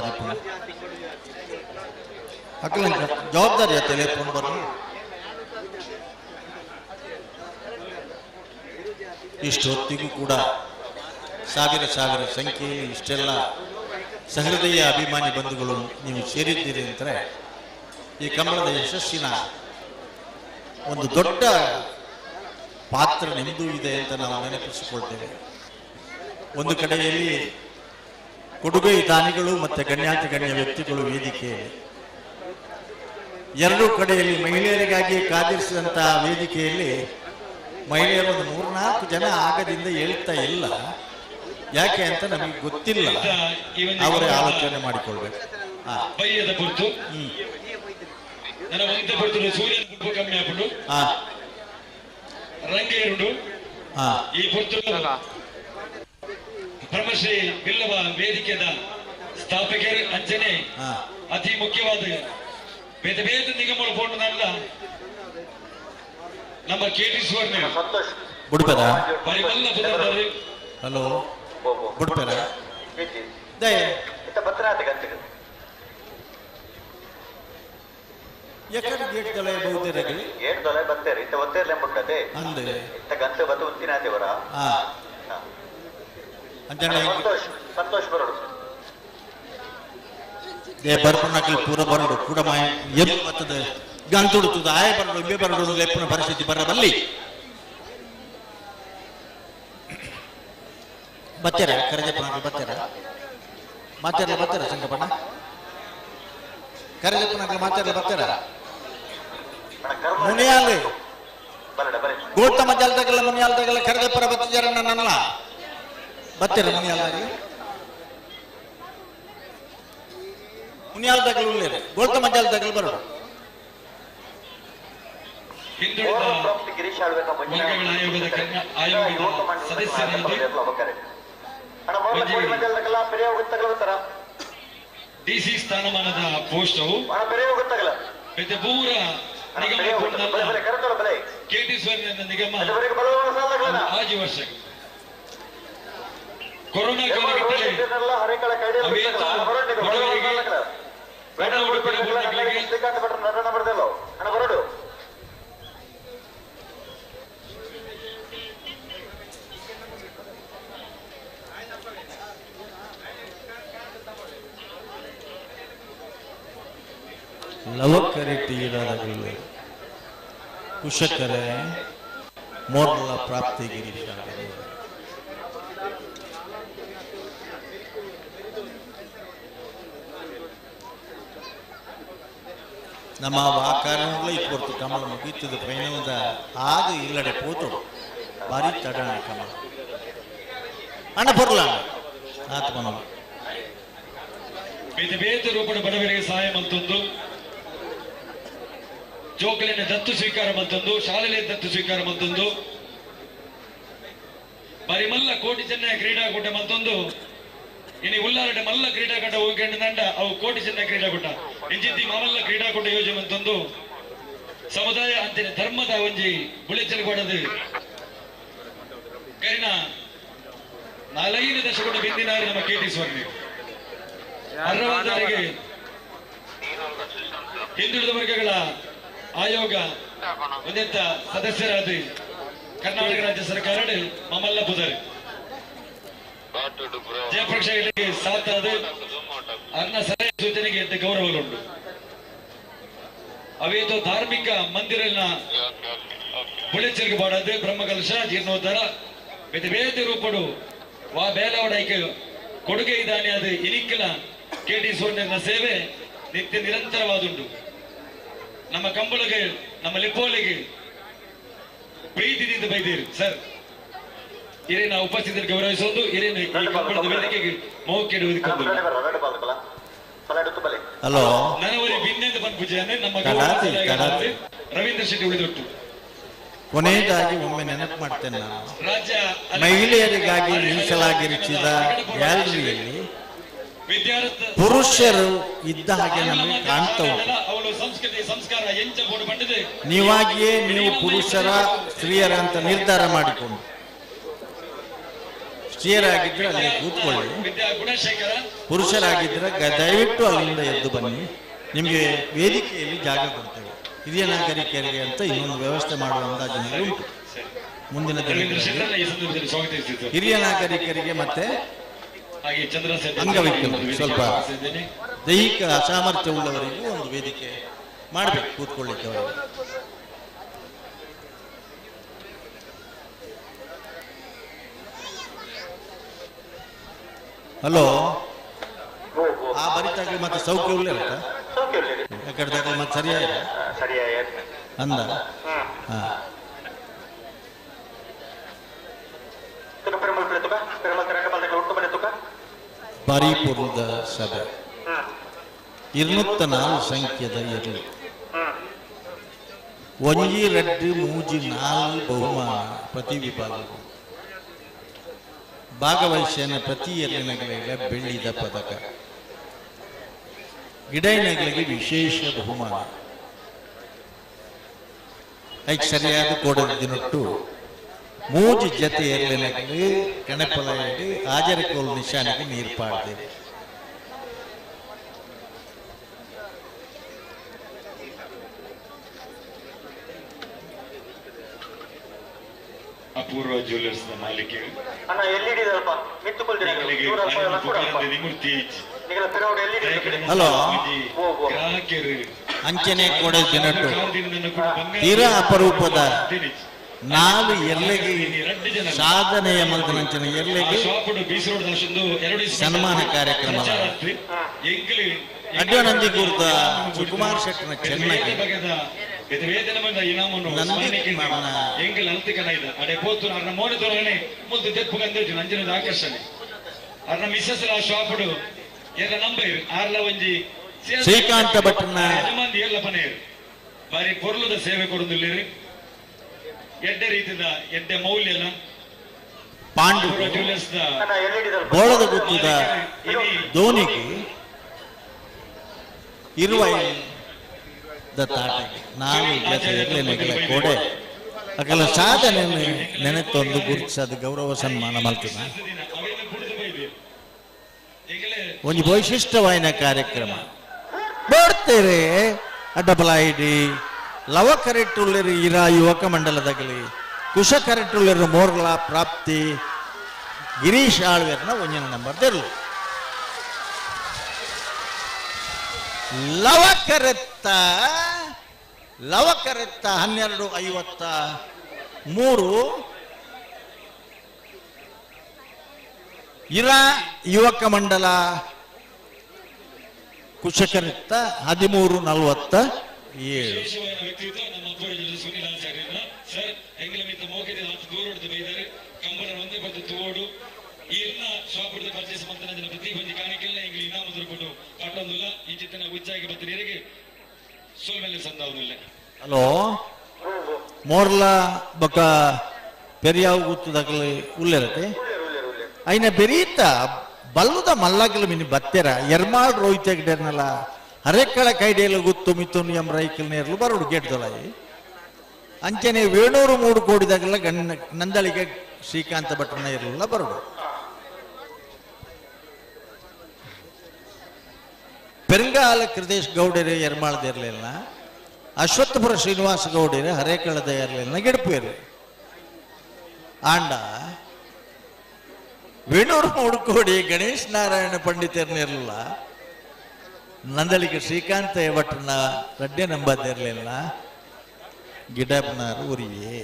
[SPEAKER 3] ಅಕಲ ಜವಾಬ್ದಾರಿ ಆತಲೆ ಫೋನ್ ಬರ. ಇಷ್ಟು ಹೊತ್ತಿಗೂ ಕೂಡ ಸಾವಿರ ಸಾವಿರ ಸಂಖ್ಯೆಯಲ್ಲಿ ಇಷ್ಟೆಲ್ಲ ಸಹೃದಯ ಅಭಿಮಾನಿ ಬಂಧುಗಳು ನೀವು ಸೇರಿದ್ದೀರಿ ಅಂದರೆ ಈ ಕಂಬಳದ ಯಶಸ್ಸಿನ ಒಂದು ದೊಡ್ಡ ಪಾತ್ರ ನಿಮ್ಮದು ಇದೆ ಅಂತ ನಾವು ನೆನಪಿಸಿಕೊಳ್ತೇವೆ. ಒಂದು ಕಡೆಯಲ್ಲಿ ಕೊಡುಗೈ ದಾನಿಗಳು ಮತ್ತು ಗಣ್ಯಾತಿ ಗಣ್ಯ ವ್ಯಕ್ತಿಗಳು ವೇದಿಕೆಯಲ್ಲಿ, ಎರಡು ಕಡೆಯಲ್ಲಿ ಮಹಿಳೆಯರಿಗಾಗಿ ಕಾದಿರಿಸಿದಂತಹ ವೇದಿಕೆಯಲ್ಲಿ ಮಹಿಳೆಯರು ಒಂದು 3-4 ಜನ ಆಗದಿಂದ ಹೇಳ್ತಾ ಇಲ್ಲ, ಯಾಕೆ ಅಂತ ನಮಗೆ ಗೊತ್ತಿಲ್ಲ, ಅವರೇ ಆಲೋಚನೆ ಮಾಡಿಕೊಳ್ಬೇಕು.
[SPEAKER 6] ಬ್ರಹ್ಮಶ್ರೀ ಬಿಲ್ಲವ ವೇದಿಕೆದ ಸ್ಥಾಪಕರು ಅಂಚನೆ ಅತಿ ಮುಖ್ಯವಾದ ಬೇರೆ ಬೇರೆ ನಿಗಮಗಳು ಪೋಂಡು ನಮ್ಮ ಕೆ ಟಿ ಸುವರ್ಣ
[SPEAKER 3] ಬುಡ್ಪೆರ
[SPEAKER 6] ಪರಿಮಲ್ಲ ಪುದರ್ದಾರು.
[SPEAKER 3] ಹಲೋ ಬುಡ್ಪೆರ ಎಕಡೆ ಗೇಟ್ ದೊಲೆ ಬಹುತೇರಗಿ
[SPEAKER 2] ಗೇಟ್ ದೊಲೆ ಬತ್ತೇರಿ ಇತ್ತ ಒತ್ತೇರ್ಲೆ ಎಂಬುಟ್ಟದೆ
[SPEAKER 3] ಅಂದೆ
[SPEAKER 2] ಇತ್ತ ಗಂತೆ ಬತ್ತು ಉಂತಿನಾದೇವರ. ಸಂತೋಷ್ ಸಂತೋಷ್ ಬರೋಡು
[SPEAKER 3] they ಬರ್ಪುನಕಲ್ ಪೂರ ಬರಡು ಕೂಡ ಮಾಯ ಎಲ್ಲಿ ಬರ್ತದೆ ಗಂತುಡುತ್ತದ ಆಯ ಬರಡು ಇಂಬೆ ಬರಡು ಲೆಪ್ಪನ ಪರಿಸ್ಥಿತಿ ಬರಬಲ್ಲಿ ಬತ್ತೀರ ಕರೆಜಪ್ಪನ ಬತ್ತೀರ ಮಾತಾಡಲ ಬತ್ತೀರ ಸಂಗಪಣ್ಣ ಕರೆಜಪ್ಪನ ಮಾತಾಡಲ ಬತ್ತೀರ ಮುನಿಯಾಲು ಗೌತಮ ಜಲದಾಗಲ್ಲ ಮುನಿಯಾಲ್ದಾಗಲ್ಲ ಕರೆಜಪ್ಪರ ಬತ್ತಿಜಾರ ನನ್ನಲ್ಲ ಬತ್ತೀರ ಮುನಿಯಾಲ್ದಾಗ ಮುನಿಯಾಲ್ದಾಗಲ ಉಳ್ಳೇರು ಗೌತಮ ಜಲದಾಗಲ ಬರೋಡು.
[SPEAKER 2] ಗಿರೀಶ್ ಆಳ್ವೆಕ
[SPEAKER 6] ಆಯೋಗದ ಸದಸ್ಯರಾದ ಡಿಸಿ ಸ್ಥಾನಮಾನದ ಪೋಸ್ಟ್ ಪೂರ ನಿಗಮ ಕೆಟಿ ಸ್ವರ್ಣ ನಿಗಮ ಆಜಿ ವರ್ಷ ಕೊರೋನಾ ಕಾಲಘಟ್ಟದಲ್ಲಿ
[SPEAKER 3] ಲವಕರೆಟ್ಟಿ ಇಡಾದಗಳು ಕುಶಕರೆ ಮೋರ್ಲ ಪ್ರಾಪ್ತಿ ಗಿರೀಶ. ನಮ್ಮ ವಾಕಾರಣಗಳ ಇಪ್ಪತ್ತು ಕಮಲ ಮುಗೀತದ ಫೈನಲ್ದ ಆಗ ಇಲ್ಲಡೆ ಪೋತು ಭಾರಿ ತಡಣ ಕಮಲ ಅಣ್ಣ ಬರಲ ಆತ್ಮನ
[SPEAKER 6] ಬೇತೆ ಬೇತೆ ರೂಪದ ಬಡವರಿಗೆ ಸಹಾಯ ಮಂತೊಂದು ಜೋಕಲಿನ ದತ್ತು ಸ್ವೀಕಾರ ಮಂತೊಂದು ಶಾಲೆಯ ದತ್ತು ಸ್ವೀಕಾರ ಮಂತೊಂದು ಬರಿಮಲ್ಲ ಕೋಟಿ ಚೆನ್ನೈ ಕ್ರೀಡಾಕೂಟ ಮಂತೊಂದು ಇನಿ ಉಲ್ಲಾರಟ ಮಲ್ಲ ಕ್ರೀಡಾಕೂಟ ಹೋಗಿ ದಂಡ ಅವು ಕೋಟಿ ಚೆನ್ನೈ ಕ್ರೀಡಾಕೂಟ ಇಂಜಿತಿ ಮಾಮಲ್ಲ ಕ್ರೀಡಾಕೂಟ ಯೋಜನೆ ಮಂತೊಂದು ಸಮುದಾಯ ಅಂತಿನ ಧರ್ಮದ ಒಂಜಿ ಬುಳೆಚಲ್ ಕೊಡದು ಕರಿನ 4-5 ದಶಕದ ಬಿಂದಿನಾರು ನಮ್ಮ ಕೆಟಿ ಸ್ವಾಮಿ ಅರ್ಹವಾದವರಿಗೆ ಹಿಂದುಳಿದ ವರ್ಗಗಳ ಆಯೋಗ ಒಂದೆಂತ ಸದಸ್ಯರಾದ ಕರ್ನಾಟಕ ರಾಜ್ಯ ಸರ್ಕಾರ ಮಮಲ್ಲ ಪುದರ್ ಜಯಪ್ರಕಾಶ್ ಸಾತಾದ ಅರ್ಣ ಸಲಹೆ ಸೂಚನೆಗೆ ಎಂತ ಗೌರವಗಳುಂಟು. ಅವೇತೋ ಧಾರ್ಮಿಕ ಮಂದಿರನ ಬುಳೆಚಲ್ಗೆ ಬಾಡದು ಬ್ರಹ್ಮಕಲಶ ಜೀರ್ಣೋದ್ಧಾರ ಬೇತೆ ಬೇತೆ ರೂಪಡು ವಾ ಬೇಲವಡೈಕೆ ಕೊಡುಗೆ ಇದ್ದಾನೆ ಅದು ಇನಿಕ್ಕಲ ಕೆಟಿ ಸೋಣ್ಯನ ಸೇವೆ ನಿತ್ಯ ನಿರಂತರವಾದುಂಟು. ನಮ್ಮ ಕಂಬಳಿಗೆ ನಮ್ಮ ಲಿಪ್ಪೋಲಿಗೆ ಪ್ರೀತಿಯಿಂದ ಬೈದೀರಿ ಸರ್. ಹಿರಿಯ ಉಪಸ್ಥಿತರು ಗೌರವಿಸೋದು ಹಿರಿಯ ಕಂಬಳದ ವೇದಿಕೆಗೆ ಮೋಕೆಡುವುದಕ್ಕೆ
[SPEAKER 3] ಹಲೋ
[SPEAKER 6] ನನವರಿ ಭಿನ್ನೆಂದು ಬಂದ ಪೂಜೆಯನ್ನೇ ನಮ್ಮ ರವೀಂದ್ರ ಶೆಟ್ಟಿ ಉಳಿದೊಟ್ಟು.
[SPEAKER 3] ಕೊನೆಯದಾಗಿ ಒಮ್ಮೆ ನೆನಪು ಮಾಡ್ತೇನೆ ನಾನು,
[SPEAKER 6] ರಾಜ್ಯ
[SPEAKER 3] ಮಹಿಳೆಯರಿಗಾಗಿ ಮೀಸಲಾಗಿರಿಸಿದ ಗ್ಯಾಲರಿಯಲ್ಲಿ ಪುರುಷರು ಇದ್ದ ಹಾಗೆ ನಮಗೆ ಕಾಣ್ತಾ ಉಂಟು. ನೀವಾಗಿಯೇ ನೀವು ಪುರುಷರ ಸ್ತ್ರೀಯರ ಅಂತ ನಿರ್ಧಾರ ಮಾಡಿಕೊಂಡು ಸ್ತ್ರೀಯರಾಗಿದ್ದರೆ ಅಲ್ಲಿ ಕೂತ್ಕೊಳ್ಳಿ, ಪುರುಷರಾಗಿದ್ದರೆ ದಯವಿಟ್ಟು ಅಲ್ಲಿಂದ ಎದ್ದು ಬನ್ನಿ. ನಿಮಗೆ ವೇದಿಕೆಯಲ್ಲಿ ಜಾಗ ಕೊಡ್ತೇವೆ. ಹಿರಿಯ ನಾಗರಿಕರಿಗೆ ಅಂತ ಇನ್ನೊಂದು ವ್ಯವಸ್ಥೆ ಮಾಡುವ ಅಂದಾಜಿನಲ್ಲಿ ಉಂಟು ಮುಂದಿನ ದಿನಗಳಲ್ಲಿ. ಹಿರಿಯ ನಾಗರಿಕರಿಗೆ ಮತ್ತೆ ಅಂಗವಿಕಲರು, ಸ್ವಲ್ಪ ದೈಹಿಕ ಅಸಾಮರ್ಥ್ಯ ಉಳ್ಳವರಿಗೂ ಒಂದು ವೇದಿಕೆ ಮಾಡಬೇಕು ಕೂತ್ಕೊಳ್ಳಿಕ್ಕೆ ಅವರಿಗೆ. ಹಲೋ, ಆ ಬರಿತಾಗಲಿ ಮತ್ತೆ ಸೌಖ್ಯ ಉಳ್ಳ ಯಾಕಡೆ ಮತ್ತೆ ಸರಿಯಾದ ಅಂದ. ಹಾ, ಬಾರಿಪುರದ ಸಭೆ 204 ಸಂಖ್ಯೆದ ಇರಲಿ. 1 2 3 4 ಬಹುಮಾನ ಪ್ರತಿ ವಿಭಾಗಕ್ಕೂ. ಭಾಗವಹಿಸಿನ ಪ್ರತಿ ಎರಡನಗಳಿಗೆ ಬೆಳ್ಳಿದ ಪದಕ, ಗಿಡೈನಗಳಿಗೆ ವಿಶೇಷ ಬಹುಮಾನ. ಐಕ್ ಸರಿಯಾದ ಕೋಡದ ದಿನಟ್ಟು ಮೂಜು ಜತೆ ಎರಡನಗಲಿ ಕಣಪಲ ಹಾಜರಕೋಲು ನಿಶಾನೆಗೆ ನೀರು ಪಾಡ್ದೇವೆ.
[SPEAKER 6] ಅಪೂರ್ವ ಜ್ಯುವೆಲ್ಲರ್ಸ್ ನ ಮಾಲೀಕರು
[SPEAKER 3] ಹಲೋ, ಅಂಚನೆ ಕೋಡೆ ದಿನಟ್ಟು ತೀರಾ ಅಪರೂಪದ 4 ಎರ್ಲೆಗೆ ಸಾಧನೆಯ ಮಲ್ದನಂಚನೆ ಎರ್ಲೆಗೆ ಸನ್ಮಾನ ಕಾರ್ಯಕ್ರಮ. ಅಡ್ಡನಂದಿ ಗುರುದ ಸುಕುಮಾರ್ ಶೆಟ್ಟನ ಚೆನ್ನಾಗಿ ಶ್ರೀಕಾಂತ ಭಟ್ನ
[SPEAKER 6] ಬಾರಿ ಪೊರ್ಲುದ ಸೇವೆ ಕೊಡುದಿಲ್ಲ, ಎಡ್ಡೆ ರೀತಿದ ಎಡ್ಡೆ ಮೌಲ್ಯನ
[SPEAKER 3] ಪಾಂಡು ಬೋಳದ ಗುತ್ತದ ಧೋನಿಗೆ ಇರುವ ತಾಟಗೆ 4 ಜೊತೆ ಎರ್ಲೆನೆಗಳ ಕೋಡೆ ಅಕಲ ಸಾಧನೆ ನೆನೆತೊಂದು ಗುರುತಿಸದ ಗೌರವ ಸನ್ಮಾನ ಮಲ್ತದ ಒಂದು ವೈಶಿಷ್ಟವಾಯಿನ ಕಾರ್ಯಕ್ರಮ ಬರ್ತೀರಿ. ಅಡ್ಡಬಲ ಐಡಿ ಲವ ಕರೆಟ್ಟುಳ್ಳಿರು ಇರಾ ಯುವಕ ಮಂಡಲದಾಗಲಿ, ಕುಶ ಕರೆಟ್ಟುಳ್ಳಿರು ಮೋರ್ಲ ಪ್ರಾಪ್ತಿ ಗಿರೀಶ್ ಆಳ್ವೇರ್ನ ಒಂದನೇ ನಂಬರ್ ತೆರಲು. ಲವಕರೆತ್ತ ಲವಕರೆತ್ತ 12:53 ಇರಾ ಯುವಕ ಮಂಡಲ ಕುಶಕರೆತ್ತ 13:47. ಹಲೋ, ಮೋರ್ಲ ಬೊಕ ಪೆರಿಯಾವು ಗುತ್ತದಾಗಲಿ ಉಳ್ಳಿರತ್ತೆ ಐನ ಬೆರೀತ ಬಲ್ಲದ ಮಲ್ಲಗಲು ಮಿನಿ ಬತ್ತೆರ ಎರ್ಮಾಳ್ ರೋಹಿತ ಗಿಡರ್ನಲ್ಲ ಹರೆಕ್ಕಳ ಕೈಡೇಲು ಗುತ್ತು ಮಿತ್ತುನು ಎಂ ರೈಕಲ್ ನೇರ್ಲು ಬರೋಡು ಗೇಟ್ದೊಳಗೆ. ಅಂಚನೆ ವೇಣೂರು 3 ಕೋಡಿದಾಗಲ್ಲ ಗಣ್ಣ ನಂದಳಿಗೆ ಶ್ರೀಕಾಂತ ಭಟ್ರನ ಇರಲಿಲ್ಲ ಬರೋಡು. ಪೆರಂಗಾಲ ಕೃದೇಶ್ ಗೌಡರು ಎರ್ಮಾಳ್ದ ಇರಲಿಲ್ಲ, ಅಶ್ವತ್ಥಪುರ ಶ್ರೀನಿವಾಸ ಗೌಡರು ಹರೇಕಳದ ಇರಲಿಲ್ಲ ಗಿಡಪೇರು. ಆಂಡ ವೇಣೂರು 3 ಕೋಡಿ ಗಣೇಶ್ ನಾರಾಯಣ ಪಂಡಿತರನ್ನ ಇರಲಿಲ್ಲ, ನಂದಳಿಗೆ ಶ್ರೀಕಾಂತ ಭಟ್ರನ ರಡ್ಡೆ ನಂಬದಿರಲಿಲ್ಲ, ಗಿಡಪ್ನಾರು ಉರಿಯೇ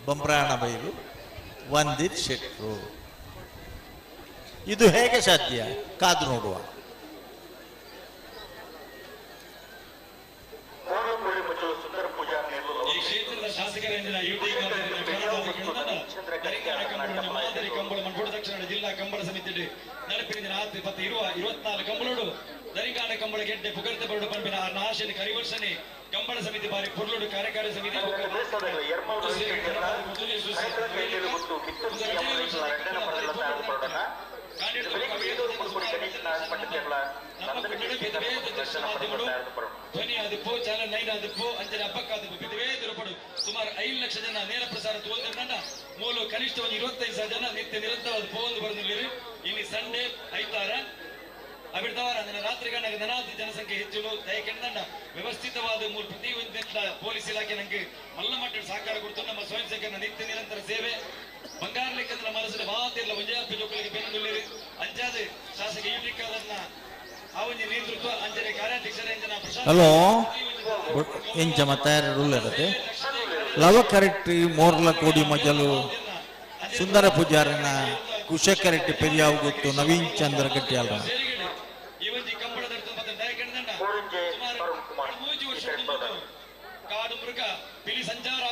[SPEAKER 3] ಬಂಬ್ರಾಣ ಬೈಲು ವಂದಿತ್ ಶೆಟ್ರು. ಇದು ಹೇಗೆ ಸಾಧ್ಯ? ಕಾದು ನೋಡುವ.
[SPEAKER 6] ಜಿಲ್ಲಾ ಕಂಬಳ ಸಮಿತಿ ನಡಪಿನ ರಾತ್ರಿ 24 ಕಂಬಳೋಡು ದರಿಂಗಾಡ ಕಂಬಳ ಗೆಡ್ಡೆ ಪುಗರ್ತೆ ಬರಡು ಪಂಪಿನ ಆಶೆಯಲ್ಲಿ ಕರಿವರ್ಷನೆ ಕಂಬಳ ಸಮಿತಿ ಬಾರಿ ಪುರ್ಲೋಡು ಕಾರ್ಯಕಾರಿ ಸಮಿತಿ ಧ್ವನಿ ಆದಿಪ್ಪು ಚಾನಲ್ 9 ಆದಿಪ್ಪು ಅಂಚನೆ ಹಬ್ಬಕ್ಕಾದಿಪ್ಪು ಬೇರೆ ಬೇರೆ ಸುಮಾರು ಸುಮಾರು 5 ಲಕ್ಷ ಜನ ನೇರ ಪ್ರಸಾರ ತೋಂದ ಮೂಲ ಕನಿಷ್ಠ ಒಂದು 25,000 ಜನ ನಿತ್ಯ ನಿರಂತರವಾದ ಪೋಂದು ಬರದಿಲ್ಲಿರಿ. ಇಲ್ಲಿ ಸಂಡೇ ಐತಾರ ಅಬಿಡ್ದವರ ನನ್ನ ರಾತ್ರಿ ಗಂಡ ನನಾತಿ ಜನಸಂಖ್ಯೆ ಹೆಚ್ಚು ದಯಕೆಂಡ ವ್ಯವಸ್ಥಿತವಾದ ಮೂಲ ಪ್ರತಿ ಒಂದು ಪೊಲೀಸ್ ಇಲಾಖೆ ನಂಗೆ ಮಲ್ಲ ಮಟ್ಟದ ಸಹಕಾರ ಕೊಡ್ತು. ನಮ್ಮ ಸ್ವಯಂ ಸೇವಕರ ನಿತ್ಯ ನಿರಂತರ ಸೇವೆ ಬಂಗಾರ ಲೆಕ್ಕದ ಮನಸ್ಸಿನ ಮಾತಿಲ್ಲ ಒಂಜಾಪಿ ಜೋಕಲಿಗೆ ಬೆನ್ನುಲ್ಲಿರಿ. ಅಂಜಾದ ಶಾಸಕ ಯುಟಿಕಾರನ್ನ ಆ ಒಂದು ನೇತೃತ್ವ ಅಂಜನೆ ಕಾರ್ಯಾಧ್ಯಕ್ಷರ ಪ್ರಶಾಂತ್
[SPEAKER 3] ಹಲೋ ಎಂಚ ಮತ್ತಾರುಳ್ಳರತೆ ಲವ ಕರೆಕ್ಟ್ ಮೋರ್ಲ ಕೋಡಿ ಮಜಲು ಸುಂದರ ಪೂಜಾರನ ಕುಶಕರೆಟ್ಟಿ ಪೆರಿಯಾವು ಗೊತ್ತು ನವೀನ್ ಚಂದ್ರ ಗಟ್ಟಿಯಾಲ.
[SPEAKER 6] ಕಾಡು ಮೃಗ ಪಿಲಿ ಸಂಚಾರ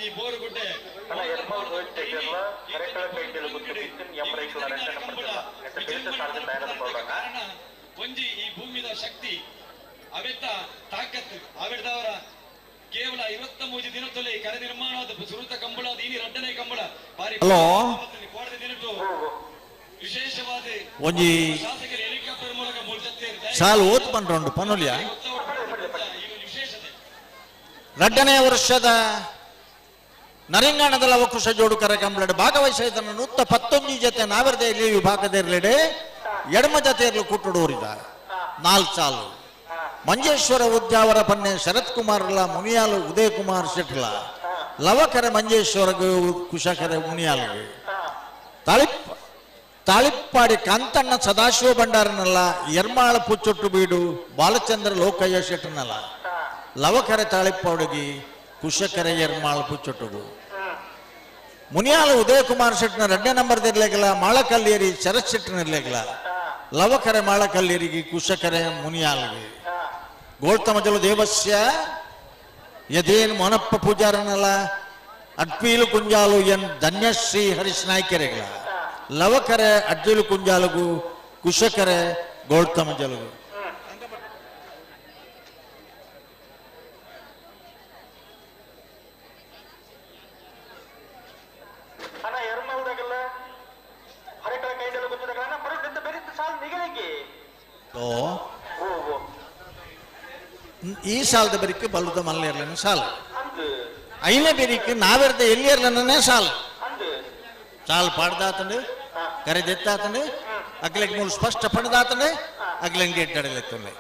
[SPEAKER 6] ಈ ಬೋರುಗುಡ್ಡೆ ಕಾರಣ ಒಂಜಿ ಈ ಭೂಮಿದ ಶಕ್ತಿ ಅವೆತ್ತ ತಾಕತ್ತು ಅವೆಡ್ದವರ ಕೇವಲ 23 ದಿನದಲ್ಲೇ ಕರೆ ನಿರ್ಮಾಣವಾದ ಸುರುತ ಕಂಬಳ ಇನಿ ರಡ್ಡನೇ ಕಂಬಳ ಬಾರಿ
[SPEAKER 3] ಹಲೋ
[SPEAKER 6] ದಿನಟ್ಟು ವಿಶೇಷವಾದ
[SPEAKER 3] ಒಂಜಿ
[SPEAKER 6] ಶಾಸಕರ ಹೆಲಿಕಾಪ್ಟರ್ ಮೂಲಕ
[SPEAKER 3] ಸಾಲು ಓತ್ ಪಂಡ್ರೊಂಡು ಪನೊಲಿಯ ರಡ್ಡನೇ ವರ್ಷದ ನರಿಂಗಾಣದ ಲವಕುಶ ಜೋಡುಕರ ಕಂಬಳಡ್ ಭಾಗವಹಿಸಿದ 119 ಜೊತೆ ನಾವರ್ದೆ ಇಲ್ಲಿ ವಿಭಾಗದ ಇರಲಿಡೆ ಎಡಮ ಜೊತೆ ಇರಲು ಕೂಟುಡೋರಿದ 4 ಸಾಲು ಮಂಜೇಶ್ವರ ಉದ್ಯಾವರ ಪನ್ನೆ ಶರತ್ ಕುಮಾರ್ಲ ಮುನಿಯಾಲು ಉದಯ ಕುಮಾರ್ ಶೆಟ್ಲ ಲವಕರ ಮಂಜೇಶ್ವರಗು ಕುಶಕರ ಮುನಿಯಾಲ್ಗೆ ತಾಳಿಪ್ಪಾಡಿ ಕಾಂತಣ್ಣ ಸದಾಶಿವ ಭಂಡಾರನಲ್ಲ ಎರ್ಮಾಳ ಪುಚ್ಚೊಟ್ಟು ಬೀಡು ಬಾಲಚಂದ್ರ ಲೋಕಯ್ಯ ಶೆಟ್ಟನಲ್ಲ ಲವಕರೆ ತಾಳಿಪ್ಪಾಡುಗಿ ಕುಶಕರೆ ಎರ್ಮಾಳ ಪುಚ್ಚೊಟ್ಟುಗು ಮುನಿಯಾಲ ಉದಯ ಕುಮಾರ್ ಶೆಟ್ಟನ 2ನೇ ನಂಬರ್ ಇರ್ಲೇಕಲ್ಲ ಮಾಳಕಲ್ಲೇರಿ ಶರತ್ ಶೆಟ್ಟನ ಇರ್ಲೇಕಲ್ಲ ಲವಕರೆ ಮಾಳಕಲ್ಲೇರಿಗೆ ಕುಶಕರೆ ಮುನಿಯಾಲ್ಗೆ ಗೋಳ್ತಮಜಲು ದೇವಸ್ಯ ಯದೇನ್ ಮೊನಪ್ಪ ಪೂಜಾರನಲ್ಲ ಅಡ್ಪೀಲು ಕುಂಜಾಲು ಎನ್ ಧನ್ಯಶ್ರೀ ಹರೀಶ್ ನಾಯ್ಕರೆಗಳ ಲವಕರೆ ಅಡ್ಜಲು ಕುಂಜಾಲುಗು ಕುಶಕರೆ ಗೋಳ್ತಮಜಲುಗು. ಈ ಸಾಲದ ಬೆರಿಕೆ ಬಲ್ಲದ ಮಲ್ಲೇರ್ಲನ ಸಾಲ ಐನೇ ಬೆರಿಕೆ ನಾವೆರ್ದ ಎಲ್ಲಿಯರ್ಲನೇ ಸಾಲ ಸಾಲು ಪಾಡ್ದಾತಂಡು ಕರೆದೆತ್ತಾತಂಡು ಅಗ್ಲೆಗ್ ಮೂಲು ಸ್ಪಷ್ಟ ಪಣದಾತಂಡು ಅಗ್ಲೆನ್ ಗೇಟ್ ದಡಲೆತ್ತೊಲ್ಲೆ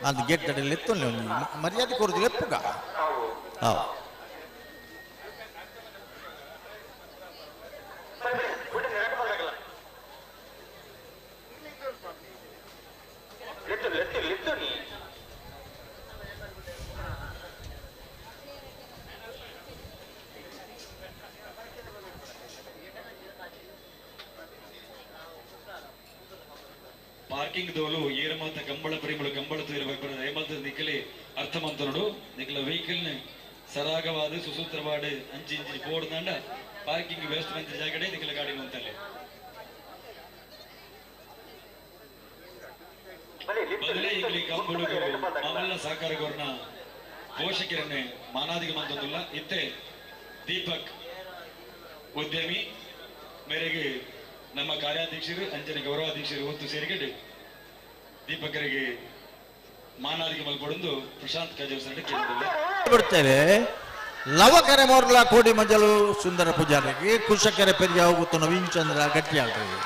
[SPEAKER 3] ಅದು ಗೇಟ್ ದಡಲೆತ್ತೊಲ್ಲೆ ಮರ್ಯಾದೆ ಕೊರುದಿಲ್ಲ ಎಪ್ಪುಗ. ಹಾವು
[SPEAKER 6] ಪಾರ್ಕಿಂಗ್ ದೋಲು ಏರಮಾತ ಕಂಬಳ ಪರಿಮಳು ಕಂಬಳ ಏಮಾತ ನಿಕ್ಕಲಿ ಅರ್ಥಮಂತನುಡು ನಿಕ್ಕಲ ವೆಹಿಕಲ್ ಸರಾಗವಾದ ಸುಸೂತ್ರವಾದ ಅಂಚಿ ಇಂಚಿ ಬೋರ್ಡ್ ಪಾರ್ಕಿಂಗ್ ವೇಸ್ಟ್ ಮಂತ್ ಜಾಗಡೆ ನಿಕ್ಕಲ ಗಾಡಿ ಅಂತಲ್ಲಿ ಮೊದಲೇ ಇಲ್ಲಿ ಕಂಬಳುಗಳು ಮಾಮಲ್ಲ ಸಹಕಾರಗೌರನ ಪೋಷಕರನ್ನೇ ಮಾನಾದಿಗೆ ಮಂತೊಂದುಲ್ಲ ಇತ್ತೆ ದೀಪಕ್ ಉದ್ಯಮಿ ಮೇರೆಗೆ ನಮ್ಮ ಕಾರ್ಯಾಧ್ಯಕ್ಷರು ಅಂಜನೆ ಗೌರವಾಧ್ಯಕ್ಷರು ಒತ್ತು ಸೇರಿಕೊಂಡು ದೀಪಕರಿಗೆ ಮಾನಾದಿಗೆ ಮಲ್ಕೊಡೊಂದು ಪ್ರಶಾಂತ್ ಕಾಜವಸರ
[SPEAKER 3] ಬಿಡ್ತೇವೆ. ಲವಕರೆ ಮೋರ್ಲಾ ಕೋಡಿ ಮಜಲು ಸುಂದರ ಪೂಜಾರಿಗೆ ಕುಶಕರೆ ಪೆರಿಯ ಹೋಗುತ್ತ ನವೀನ್ ಚಂದ್ರ ಗಟ್ಟಿಯಾಳ್ರಿಗೆ.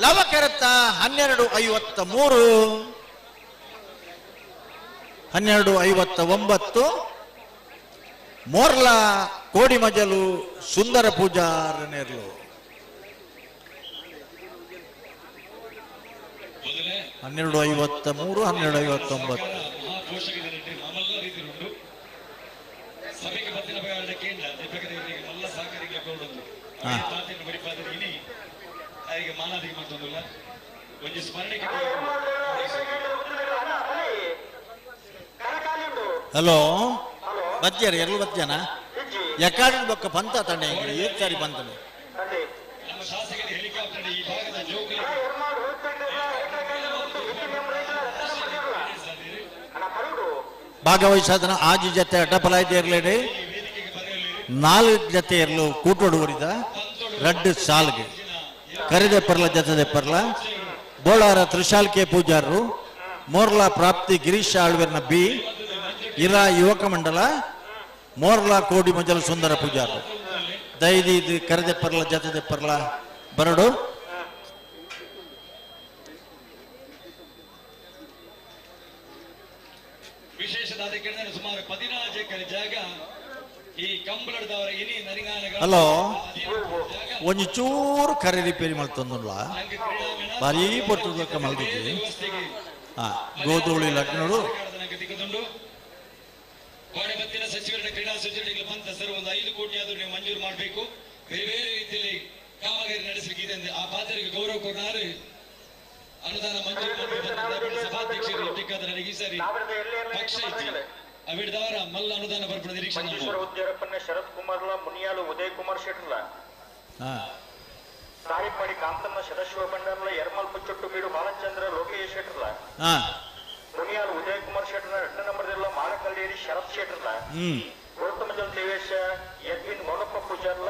[SPEAKER 3] ಲವಕರತ್ತ 12:53 12:59 ಮೋರ್ಲಾ ಕೋಡಿ ಮಜಲು ಸುಂದರ ಪೂಜಾರನೇರ್ಲು. 12:53 12:59. ಹಲೋ ಬತ್ತಿಯಾರ ಎರಡು ಬತ್ತಿಯಾನ ಎಕಾಡಿನ ಬೊಕ್ಕ ಪಂತ ತಂಡೆ ಏತ್ ಸಾರಿ ಪಂತನೆ. ಭಾಗವಹಿಸಾದನ ಆಜಿ ಜತೆ ಅಡ್ಡಪಲಾಯ್ತು ಇರ್ಲೇಡಿ 4 ಜತೆ ಇರಲು ಕೂಟೋಡು ಊರಿದ ರಡ್ಡು ಸಾಲ್ಗೆ ಕರಿದೆ ಪರ್ಲ ಜತದೆ ಪರ್ಲ ಬೋಳಾರ ತ್ರಿಶಾಲ್ಕೆ ಪೂಜಾರರು ಮೋರ್ಲಾ ಪ್ರಾಪ್ತಿ ಗಿರೀಶ್ ಆಳ್ವೆರ್ನ ಬಿ ಇರಾ ಯುವಕ ಮಂಡಲ ಮೋರ್ಲಾ ಕೋಡಿ ಮಂಜಲ ಸುಂದರ ಪೂಜಾರರು ದೈದಿ ಇದು ಕರೆದೆ ಪರ್ಲ ಜತದೆ ಪರ್ಲ ಬರಡು.
[SPEAKER 6] ವಿಶೇಷ ಸುಮಾರು 14 ಎಕರೆ ಜಾಗ ಈ ಕಂಬಳದವರ ಇನಿ ನರಿಂಗಾನ
[SPEAKER 3] ಹಲೋ, ಒಂಜಿ ಚೂರು ಕರೆ ರಿಪೇರಿ ಮಲ್ತೊಂದುಲ್ಲ ಭಾರೀ ಪೊರ್ತುದಕ್ಕ ಮಲ್ದಿದ್ದಿ. ಹಾ, ಗೋಧೂಳಿ ಲಗ್ನಡು
[SPEAKER 6] ಕೋಡೆ ಬತ್ತಿನ ಸಚಿವರ ಕ್ರೀಡಾ ಸಚಿವರಿಗೆ ಬಂತ ಸರ್ ಒಂದು 5 ಕೋಟಿ ಆದ್ರೂ ನೀವು ಮಂಜೂರು ಮಾಡಬೇಕು. ಬೇರೆ ಬೇರೆ ರೀತಿಯಲ್ಲಿ ಕಾಮಗಾರಿ ನಡೆಸಲಿಕ್ಕೆ ಇದೆ ಆ ಪಾತ್ರರಿಗೆ ಗೌರವ ಕೊಡ್ನಾರು ಅನುದಾನ ಮಂಜೂರು ಮಾಡಬೇಕು. ಸಭಾಧ್ಯಕ್ಷರು ಟಿಕ್ಕಾದ್ರೆ ಈ ಸಾರಿ ಪಕ್ಷ ಇತ್ತು ಅವಿಡ್ದವರ ಮಲ್ಲ ಅನುದಾನ ಬರ್ಪಣ ನಿರೀಕ್ಷೆ.
[SPEAKER 2] ಉದ್ಯಾರಪ್ಪನ ಶರತ್ ಕುಮಾರ್ಲ ಮುನಿಯಾಲು ಉದಯ್ ಕುಮಾರ್ ಶೆಟ್ಟರ್ಲ ತಾರಿಪಾಡಿ ಕಾಂತಮ್ಮ ಸದಾಶಿವ ಭಂಡಾರ್ಲ ಯರ್ಮಲ್ ಪುಚ್ಚೊಟ್ಟು ಬೀಡು ಬಾಲಚಂದ್ರ ಲೋಕೇಶ್ ಶೆಟ್ಟರ್ಲ ಮುನಿಯಾಲು ಉದಯ್ ಕುಮಾರ್ ಶೆಟ್ಟರ್ಲ 2 ನಂಬರ್ದಿಲ್ಲ ಮಾಳಕಲ್ಲೇರಿ ಶರತ್ ಶೆಟ್ಟರ್ಲ ಗೌತಮಜಲ್ ದೇವೇಶ ಎಡ್ವಿನ್ ಮೌನಪ್ಪ ಪೂಜಾರ್ಲ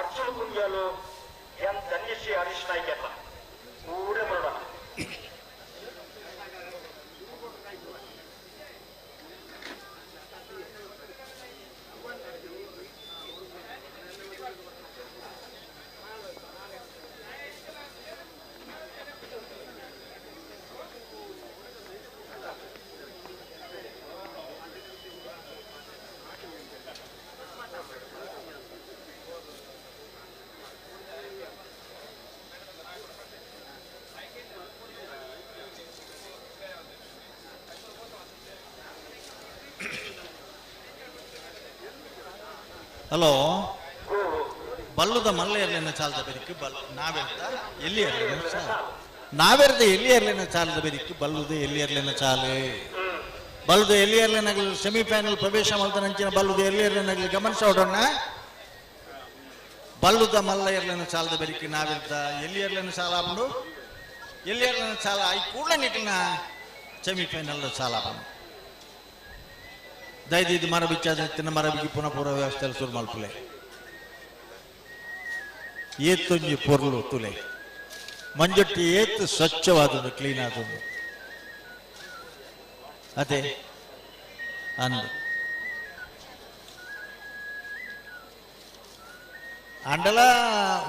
[SPEAKER 2] ಅರ್ಜುನ್ ಕುಂಜಾಲು ಎಂ ಧನ್ಯಶ್ರೀ ಹರೀಶ್ ನಾಯ್ಕರ್ಲ ಊರೇ ಬರೋಣ.
[SPEAKER 3] ಹಲೋ, ಬಲ್ಲುದ ಮಲ್ಲ ಎರ್ಲಿನ ಚಾಲದ ಬೆರಿಕ್ ಬಲ್ ನಾವೆರ್ದ ಎಲ್ಲಿ ಎರ್ಲಿನ ಚಾಲ ನಾವೆರ್ದ ಎಲ್ಲಿ ಎರ್ಲಿನ ಚಾಲದ ಬೆರಿಕ್ ಬಲ್ಲುದ ಎಲ್ಲಿ ಎರ್ಲಿನ ಚಾಲೆ ಬಲ್ಲುದ ಎಲ್ಲಿ ಎರ್ಲಿನಾಗಲಿ ಸೆಮಿಫೈನಲ್ ಪ್ರವೇಶ ಮಲ್ತನಂಚಿನ ಬಲ್ಲುದ ಎಲ್ಲಿ ಎರ್ಲಿನಾಗಲಿ ಗಮನಿಸ ಹೊಡೋಣ. ಬಲ್ಲುದ ಮಲ್ಲ ಎರ್ಲಿನ ಚಾಲದ ಬೆರಿಕ್ ನಾವೆರ್ದ ಎಲ್ಲಿ ಎರ್ಲಿನ ಚಾಲ ಆಪುಂಡು ಎಲ್ಲಿ ಎರ್ಲಿನ ಚಾಲ I ಕೂಡಲೇ ನಿಟ್ಟಿನ ಸೆಮಿಫೈನಲ್ ಚಾಲ ಆಪುಂಡು. ದಯದಿದ್ದು ಮರ ಬಿಚ್ಚಾದ ತಿನ್ನ ಮರ ಬಿಗಿ ಪುನಃ ಪೂರ ವ್ಯವಸ್ಥೆ ಶುರು ಮಲ್ಪುಲೆ ಏತ್ತೊಂಜಿ ಪೊರ್ಲು ತುಲೆ ಮಂಜೊಟ್ಟಿ ಏತ್ ಸ್ವಚ್ಛವಾದದ್ದು ಕ್ಲೀನ್ ಆದದ್ದು ಅದೇ ಅಂದು ಅಂಡಲ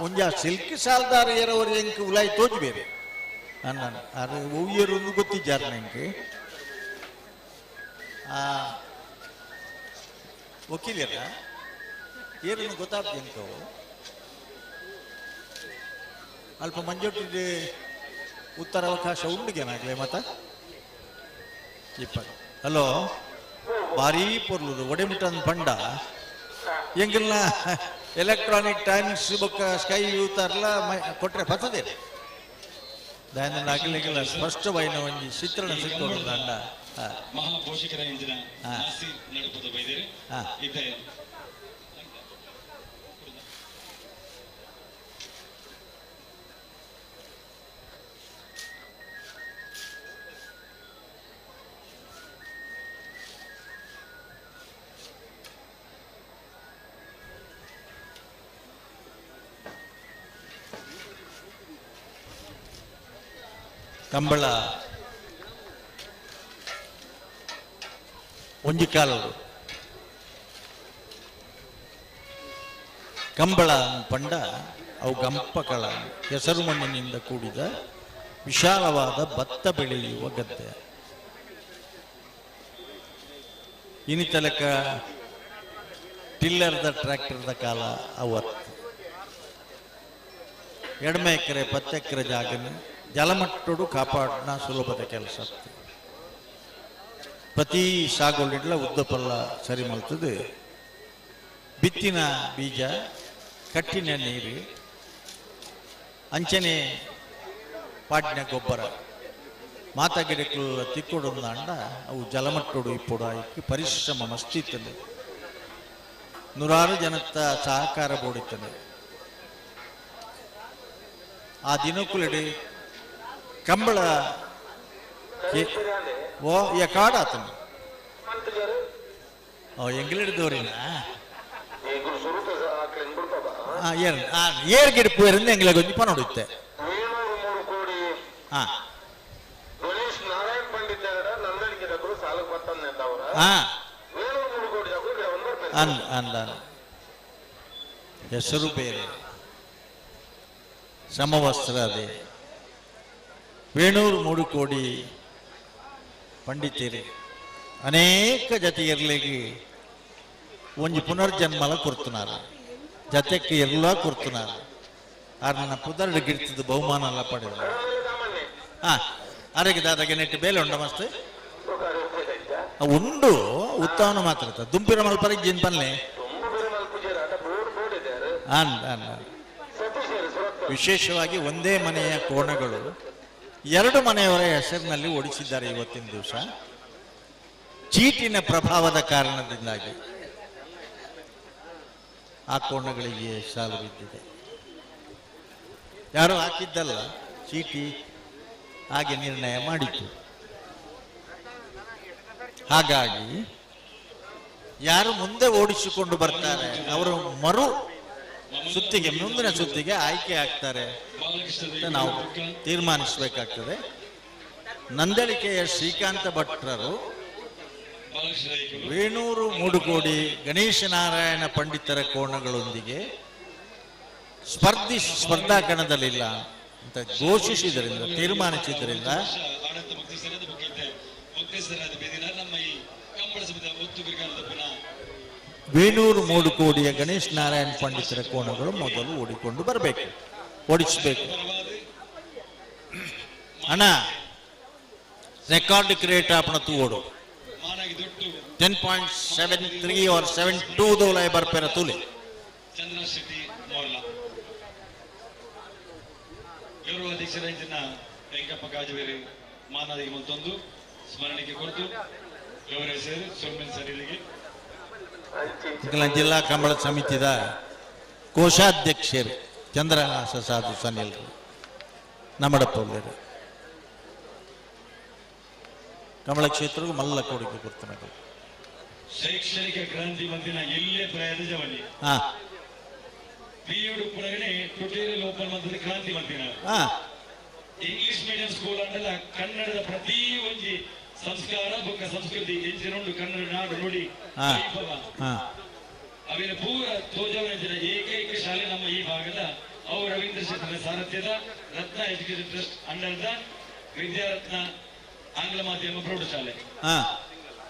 [SPEAKER 3] ಒಂಜ ಸಿಲ್ಕ್ ಸಾಲ್ದಾರ ಏರವರು ಎಂಕ್ ಉಲಾಯಿ ತೋಜಿ ಬೇರೆ ಅನ್ನ ಅದು ಒವ್ಯರು ಒಂದು ಗೊತ್ತಿದ್ದಾರೆ ನಂಗೆ ಆ ವಕೀಲರ ಏರನ್ನು ಗೊತ್ತಾಗ್ತದೆ ಎಂಕವು ಅಲ್ಪ ಮಂಜೊಟ್ಟಿಗೆ ಉತ್ತರ ಅವಕಾಶ ಉಂಡುಗೆನಾಗ್ಲೆ ಮತ್ತ ಇಪ್ಪ. ಹಲೋ, ಭಾರೀ ಪೊರ್ಲುದು ಒಡೆಮುಟ್ಟನ್ ಪಂಡ ಎಂಗಿಲ್ಲ ಎಲೆಕ್ಟ್ರಾನಿಕ್ ಟೈಮ್ಸ್ ಬೊಕ್ಕ ಸ್ಕೈ ಯೂತರ್ಲ ಕೊಟ್ರೆ ಬರ್ತದೆ ದಯಾನಂದ ಅಗಲಿಗೆಲ್ಲ ಸ್ಪಷ್ಟವಾಯಿನ ಒಂಜಿ ಚಿತ್ರಣ ಸಿಕ್ಕೋಡು ದಂಡ.
[SPEAKER 6] ಮಹಾಪೋಷಕರ ಇಂಜಿನ ನಡುಪದ ಬೈದೇರಿ ಇದೆ.
[SPEAKER 3] ಕಂಬಳ ಒಂಜಿ ಕಾಲರು ಕಂಬಳ ಪಂಡ ಅವು ಗಂಪಕಳ ಹೆಸರು ಮಣ್ಣಿನಿಂದ ಕೂಡಿದ ವಿಶಾಲವಾದ ಭತ್ತ ಬೆಳೆಯುವ ಗದ್ದೆ. ಇನಿ ತಲಕ ಟಿಲ್ಲರ್ದ ಟ್ರ್ಯಾಕ್ಟರ್ದ ಕಾಲ ಅವತ್ತು. 2 ಎಕರೆ 10 ಎಕರೆ ಜಾಗನ ಜಲಮಟ್ಟಡು ಕಾಪಾಡನ ಸುಲಭದ ಕೆಲಸ. ಪ್ರತಿ ಸಾಗೋಳಿಡ್ಲ ಉದ್ದಪಲ್ಲ ಸರಿ ಮಲ್ತದೆ. ಬಿತ್ತಿನ ಬೀಜ ಕಟ್ಟಿನ ನೀರು ಅಂಚನೆ ಪಾಟ್ನ ಗೊಬ್ಬರ ಮಾತಾಗಿಡಕ್ಕಲ್ಲ ತಿಕ್ಕೊಡೊಂದಾಂಡ ಅವು ಜಲಮಟ್ಟೋಡು ಇಪ್ಪೊಡು ಆಯ್ಕೆ ಪರಿಶ್ರಮ ಮಸ್ತಿತ್ತದೆ. ನೂರಾರು ಜನತ್ತ ಸಹಕಾರ ಬೋಡಿತ್ತದೆ. ಆ ದಿನಕ್ಕುಲಡಿ ಕಂಬಳ ಓ ಈ ಕಾಡಾತನು ಓ ಎಂಗ್ಲಿಡ್ದವ್ರಿನ ಏರ್ ಏರ್ ಗಿಡಪು ಎಂಗ್ಲೆ ಗೊಂಜಿ ಪನೊಡುತ್ತೆ. ಹಾಂ
[SPEAKER 2] ಗಣೇಶ್ ನಾರಾಯಣ್ ಪಂಡಿತ್ ನಂದಳಿಕೆ ದಕ್ಕಲು ಸಾಲಕ್ಕೆ ಬರ್ತಾನೆ ಅವರ
[SPEAKER 3] ಹಾಂ
[SPEAKER 2] ವೇಣೂರು ಮೂಡುಕೋಡಿ ದಕ್ಕಲು ಗಿಡ ಒಂದು
[SPEAKER 3] ಅಂದ ಅಂದ ಹೆಸರು ಬೇರೆ, ಸಮವಸ್ತ್ರ ಅದೇ. ವೇಣೂರು ಮೂಡುಕೋಡಿ ಪಂಡಿತೇರಿ ಅನೇಕ ಜತೆಯರ್ಲಿಗೆ ಒಂಜಿ ಪುನರ್ಜನ್ಮಲ ಕೊಡ್తున్నారు, ಜತೆಕ್ಕೆ ಎಲ್ಲ ಕೊಡ್తున్నారు. ಆರ್ ನನ್ನ ಪುದರ್ಡು ಗಿಡ್ತದ ಬಹುಮಾನ ಎಲ್ಲ ಪಡೆದ. ಹಾಂ ಆರೋಗ್ಯ ದಾದಾಗೆ ನೆಟ್ಟು ಬೇಲೆ ಉಂಡ ಮಸ್ತ್ ಉಂಡು ಉತ್ತವನ ಮಾತ್ರ ದುಂಪಿರ ಮಲ್ಪರ ಜಿನ್ ಪನ್ಲೆ ಅನ್ ಅನ್. ವಿಶೇಷವಾಗಿ ಒಂದೇ ಮನೆಯ ಕೋಣಗಳು ಎರಡು ಮನೆಯವರ ಹೆಸರಿನಲ್ಲಿ ಓಡಿಸಿದ್ದಾರೆ ಇವತ್ತಿನ ದಿವಸ, ಚೀಟಿನ ಪ್ರಭಾವದ ಕಾರಣದಿಂದಾಗಿ ಆ ಕೋಣಗಳಿಗೆ ಸಾಲು ಬಿದ್ದಿದೆ. ಯಾರು ಹಾಕಿದ್ದಲ್ಲ, ಚೀಟಿ ಹಾಗೆ ನಿರ್ಣಯ ಮಾಡಿತು. ಹಾಗಾಗಿ ಯಾರು ಮುಂದೆ ಓಡಿಸಿಕೊಂಡು ಬರ್ತಾರೆ ಅವರು ಮರು ಸುತ್ತಿಗೆ, ಮುಂದಿನ ಸುತ್ತಿಗೆ ಆಯ್ಕೆ ಆಗ್ತಾರೆ ಅಂತ ನಾವು ತೀರ್ಮಾನಿಸಬೇಕಾಗ್ತದೆ. ನಂದಳಿಕೆಯ ಶ್ರೀಕಾಂತ ಭಟ್ರರು ವೇಣೂರು ಮೂಡುಕೋಡಿ ಗಣೇಶ ನಾರಾಯಣ ಪಂಡಿತರ ಕೋಣಗಳೊಂದಿಗೆ ಸ್ಪರ್ಧಾ ಕಣದಲ್ಲಿಲ್ಲ ಅಂತ ಘೋಷಿಸಿದ್ರಿಂದ, ತೀರ್ಮಾನಿಸಿದ್ರಿಂದ ವೇಣೂರು ಮೂಡುಕೋಡಿಯ ಗಣೇಶ್ ನಾರಾಯಣ ಪಂಡಿತರ ಕೋಣಗಳು ಮೊದಲು ಓಡಿಕೊಂಡು ಬರಬೇಕು, ಓಡಿಸಬೇಕು. ಅಣ್ಣ ರೆಕಾರ್ಡ್ ಕ್ರಿಯೇಟ್ ಆಪಣ ಓಡು 10.73 or 72 ದೋಲಾಯ ಬರ್ಪೇರ ತೂಲೆ.
[SPEAKER 6] ಚಂದ್ರ ಶೆಟ್ಟಿ ಮೋರ್ಲಾ ಗೌರವ ಅಧ್ಯಕ್ಷರ ವೆಂಕಪ್ಪ ಕಾಜವೇರಿ ಮಾನಾದಿಗೆ ಮತ್ತೊಂದು ಸ್ಮರಣೆಗೆ ಕೊರತು ಗೌರವ ಸೇರಿ ಸೊಮ್ಮೆನ್ ಸರಿಲಿಗೆ.
[SPEAKER 3] ಜಿಲ್ಲಾ ಕಂಬಳ ಸಮಿತಿದ ಕೋಶಾಧ್ಯಕ್ಷರು ಚಂದ್ರಹಾಸ ಸಾಧು ಸನಿಲ್ರು ನಮ್ಮಡಪ್ಪರು ಕಮಲ ಕ್ಷೇತ್ರಗೂ ಮಲ್ಲ ಕೊಡುಗೆ ಕೊಡ್ತಾನೆ.
[SPEAKER 6] ಶೈಕ್ಷಣಿಕ ಕ್ರಾಂತಿ ಮಂದಿನ ಎಲ್ಲೇ ಪ್ರಾಯದ ಜವನಿ ಪಿಯುಡು ಪುನಗನೆ ಟ್ಯುಟೋರಿಯಲ್ ಓಪನ್ ಮಂತ್ರಿ ಕ್ರಾಂತಿ ಮಂದಿನ ಇಂಗ್ಲಿಷ್ ಮೀಡಿಯಂ ಸ್ಕೂಲ್ ಅಂಡಲ ಕನ್ನಡದ ಪ್ರತಿ ಒಂಜಿ ಸಂಸ್ಕಾರ ಬೊಕ್ಕ ಸಂಸ್ಕೃತಿ ಎಂಚಿನುಂಡು ಕನ್ನಡ ನಾಡು ನುಡಿ ವೈಭವ ಅವಿನ ಪೂರ ತೋಜವನ ಏಕೈಕ ಶಾಲೆ ನಮ್ಮ ಈ ಭಾಗದ ಅವು ರವೀಂದ್ರ ಶೆಟ್ಟರ ಸಾರಥ್ಯದ ರತ್ನ ಎಜುಕೇಶನ್ ಟ್ರಸ್ಟ್ ಅಂಡರ್ದ ವಿದ್ಯಾರತ್ನ ಆಂಗ್ಲ ಮಾಧ್ಯಮ ಪ್ರೌಢಶಾಲೆ.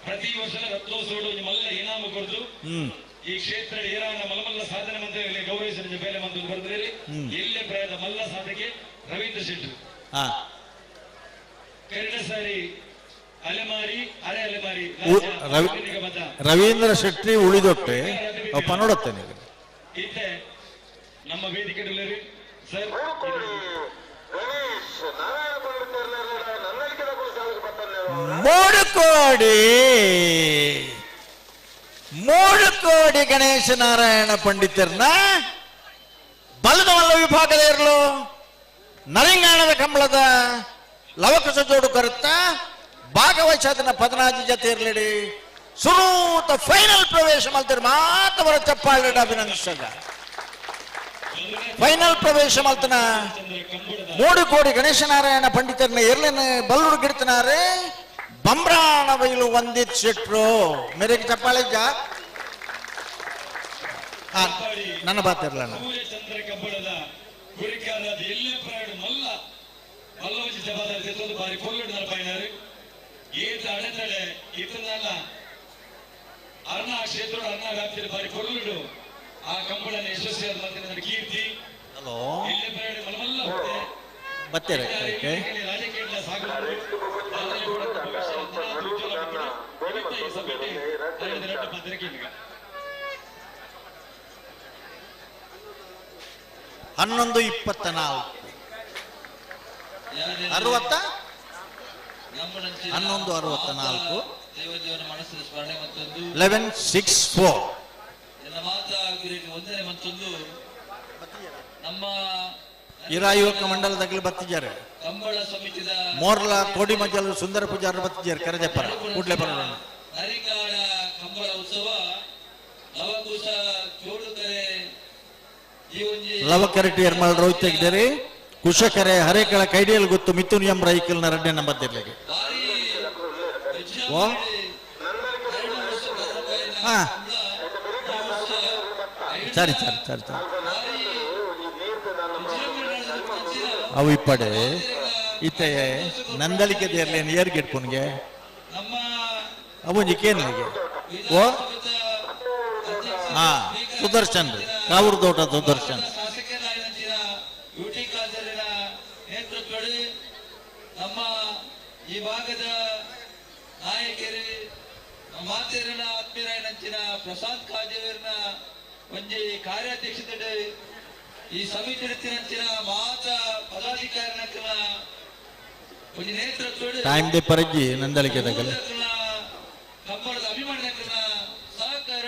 [SPEAKER 6] ಪ್ರತಿ ವರ್ಷ ರತ್ನೋತ್ಸವ ಮಲ್ಲ ಇನಾಮ ಕೊಡ್ದು ಈ ಕ್ಷೇತ್ರ ಏರಾನ ಮಲಮಲ್ಲ ಸಾಧನೆ ಮಂತ್ರಿಗಳಿಗೆ ಗೌರವಿಸಿದ ಬೇಲೆ ಮಂತ್ರಿ ಬರೆದಿರಿ. ಎಲ್ಲೇ ಪ್ರಾಯದ ಮಲ್ಲ ಸಾಧಕೆ ರವೀಂದ್ರ ಶೆಟ್ಟರು. ಕನ್ನಡ ಸಾರಿ ಅಲೆಮಾರಿ ಅರೆ ಅಲೆಮಾರಿ
[SPEAKER 3] ರವೀಂದ್ರ ಶೆಟ್ಟಿ ಉಳಿದೊಟ್ಟೆ ನೋಡುತ್ತೇನೆ.
[SPEAKER 6] ಇತ್ತೆ ನಮ್ಮ ವೇದಿಕೆ ಸರ್
[SPEAKER 3] ಮೂಡುಕೋಡಿ ಮೂಡುಕೋಡಿ ಗಣೇಶ ನಾರಾಯಣ ಪಂಡಿತರನ್ನ ಬಲದ ಮಲ್ಲ ವಿಭಾಗದ ಇರಲು ನರಿಂಗಾಣದ ಕಂಬಳದ ಲವಕುಶ ಜೋಡು ಕರುತ್ತ ಭಾಗವಹಿಸಾದನ ಪದನಾಜಿ ಜೊತೆ ಇರಲಿಡಿ ಸುರೂತ ಫೈನಲ್ ಪ್ರವೇಶ ಮಲ್ತಿರು ಮಾತವರ ಚಪ್ಪಾಳೆ ಅಭಿನಂದಿಸದ ಫೈನಲ್ ಪ್ರವೇಶ ಮಲ್ತನ ಮೂಡುಕೋಡಿ ಗಣೇಶನಾರಾಯಣ ಪಂಡಿತರನ್ನ ಎರ್ಲಿನ ಬಲ್ಲುಡು ಗಿಡ್ತನಾರೆ ಬಂಬ್ರಾಣ ಬೈಲು ವಂದಿತ್ ಶೆಟ್ರು ಮೇರೆಗೆ ಚಪ್ಪಾಳೆ ಜಾ ನನ್ನ ಬಾತಿರ್ಲ
[SPEAKER 6] ಸೂರ್ಯಚಂದ್ರ ಕಬ್ಬಳದ ಗುರಿಕಾರದ ಎಲ್ಲೇ ಪ್ರಾಯಡು ಮಲ್ಲ ಮಲ್ಲವಜಿ ಜವಾಬ್ದಾರಿ ತೆತ್ತೊಂದು ಬಾರಿ ಪೊರ್ಲುಡು ನರಪಾಯಿನಾರು ಏತ ಅಡೆತಡೆ ಇತ್ತದಲ್ಲ ಅರ್ಣ ಕ್ಷೇತ್ರದ ಅರ್ಣ ವ್ಯಾಪ್ತಿಯಲ್ಲಿ ಬಾರಿ ಪೊರ್ಲುಡು ಆ ಕಂಬಳನ ಯಶಸ್ವಿಯಾದ ಮತ್ತಿನ ಕೀರ್ತಿ
[SPEAKER 3] ಹಲೋ
[SPEAKER 6] ಎಲ್ಲೇ ಪ್ರಾಯಡು ಮಲಮಲ್ಲ ಹೋಗುತ್ತೆ
[SPEAKER 3] ಬತ್ತೀರ
[SPEAKER 6] ರಾಜಕೀಯ ಸಾಗು
[SPEAKER 3] 11:24 60 11:64 11:64 ಇರಾ ಯುವಕ ಮಂಡಲದಾಗಲಿ ಬತ್ತಿದ್ದಾರೆ. ಮೋರ್ಲ ಕೋಡಿಮಜಲು ಸುಂದರ ಪೂಜಾರ ಬತ್ತಿದ್ದಾರೆ. ಕರೆದೆಪ್ಪರ ಕೂಡ್ಲೆ ಬರೋಣ. ಲವಕರಟಿ ಎರ್ಮಲ್ ರೋಹಿತ್ ತೆಗ್ದಿರಿ. ಕುಶಕರೆ ಹರೇಕಳ ಕೈಡಿಯಲ್ ಗೊತ್ತು ಮಿಥುನ್ ಎಂ ರೈಕಲ್ನ 2ನೇ ನಂಬರ್ ದೇರ್ಲೆಗೆ. ಓ ಹಾ ಸರಿ ಸರಿ ಸರಿ ಸರಿ ಅವು ಇಪ್ಪಡೆ ಇತ್ತೆ ನಂದಳಿಕೆ ದೇರ್ಲೇನು ಏರ್ಗೆ ಇಟ್ಕೊನ್ಗೆ ಅವೊಂಜಿ ಕೇನ್ಲಿಗೆ. ಓ ಹಾ ಸುದರ್ಶನ್ ರೀ, ಕಾವೂರು ತೋಟ ಸುದರ್ಶನ್.
[SPEAKER 8] ನಮ್ಮ ಈ ಭಾಗದ ನಾಯಕರು ಮಾತೇರಿನ ಆತ್ಮೀಯರಾಯನಂಚಿನ ಪ್ರಸಾದ್ ಕಾಜೇವರ್ನ ಒಂಜಿ ಕಾರ್ಯಾಧ್ಯಕ್ಷತೆ ಈ ಸಮಿತಿ ನಂಚಿನ ಮಾತ ಪದಾಧಿಕಾರಿನ ಒಂಜಿ ನೇತೃತ್ವ
[SPEAKER 3] ಟೈಮ್ ದೆ ಪರಜ್ಜಿ ನಂದಳಿಕೆ ತಗಲೆ
[SPEAKER 8] ಕಂಬಳದ ಅಭಿಮಾನಿನ ಸಹಕಾರ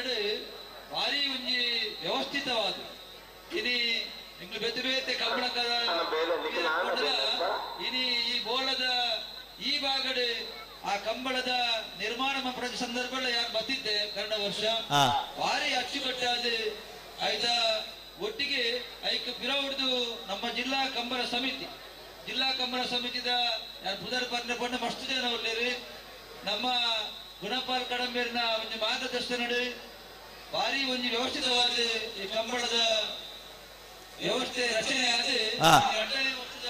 [SPEAKER 8] ಭಾರಿ ಒಂಜಿ ವ್ಯವಸ್ಥಿತವಾದ ಇನಿ ಎಂಗ್ಲು ಬೇತೆ ಬೇತೆ ಕಂಬಳಕದ ಇನಿ ಈ ಬೋಳದ ಈ ಭಾಗಡೆ ಆ ಕಂಬಳದ ನಿರ್ಮಾಣ ಮಾಡಿದ ಸಂದರ್ಭ ಯಾರು ಬತ್ತಿದ್ದೆ ಕನ್ನಡ ವರ್ಷ ಭಾರಿ ಅಚ್ಚುಕಟ್ಟಾದ ಆಯ್ತಾ ಒಟ್ಟಿಗೆ ಐಕ್ ಬಿರವುಡ್ದು ನಮ್ಮ ಜಿಲ್ಲಾ ಕಂಬಳ ಸಮಿತಿ, ಜಿಲ್ಲಾ ಕಂಬಳ ಸಮಿತಿದ ಯಾರು ಪುದರ್ ಪರ್ನೆ ಪಂಡ ಮಸ್ತ್ ಜನ ಉಳ್ಳೇರಿ. ನಮ್ಮ ಗುಣಪಾಲ್ ಕಡಂಬೇರಿನ ಒಂದು ಮಾರ್ಗದರ್ಶನ ಭಾರಿ ಒಂದು ವ್ಯವಸ್ಥಿತವಾದ ಈ ಕಂಬಳದ ವ್ಯವಸ್ಥೆ ರಚನೆ ಆದ 2ನೇ ವರ್ಷದ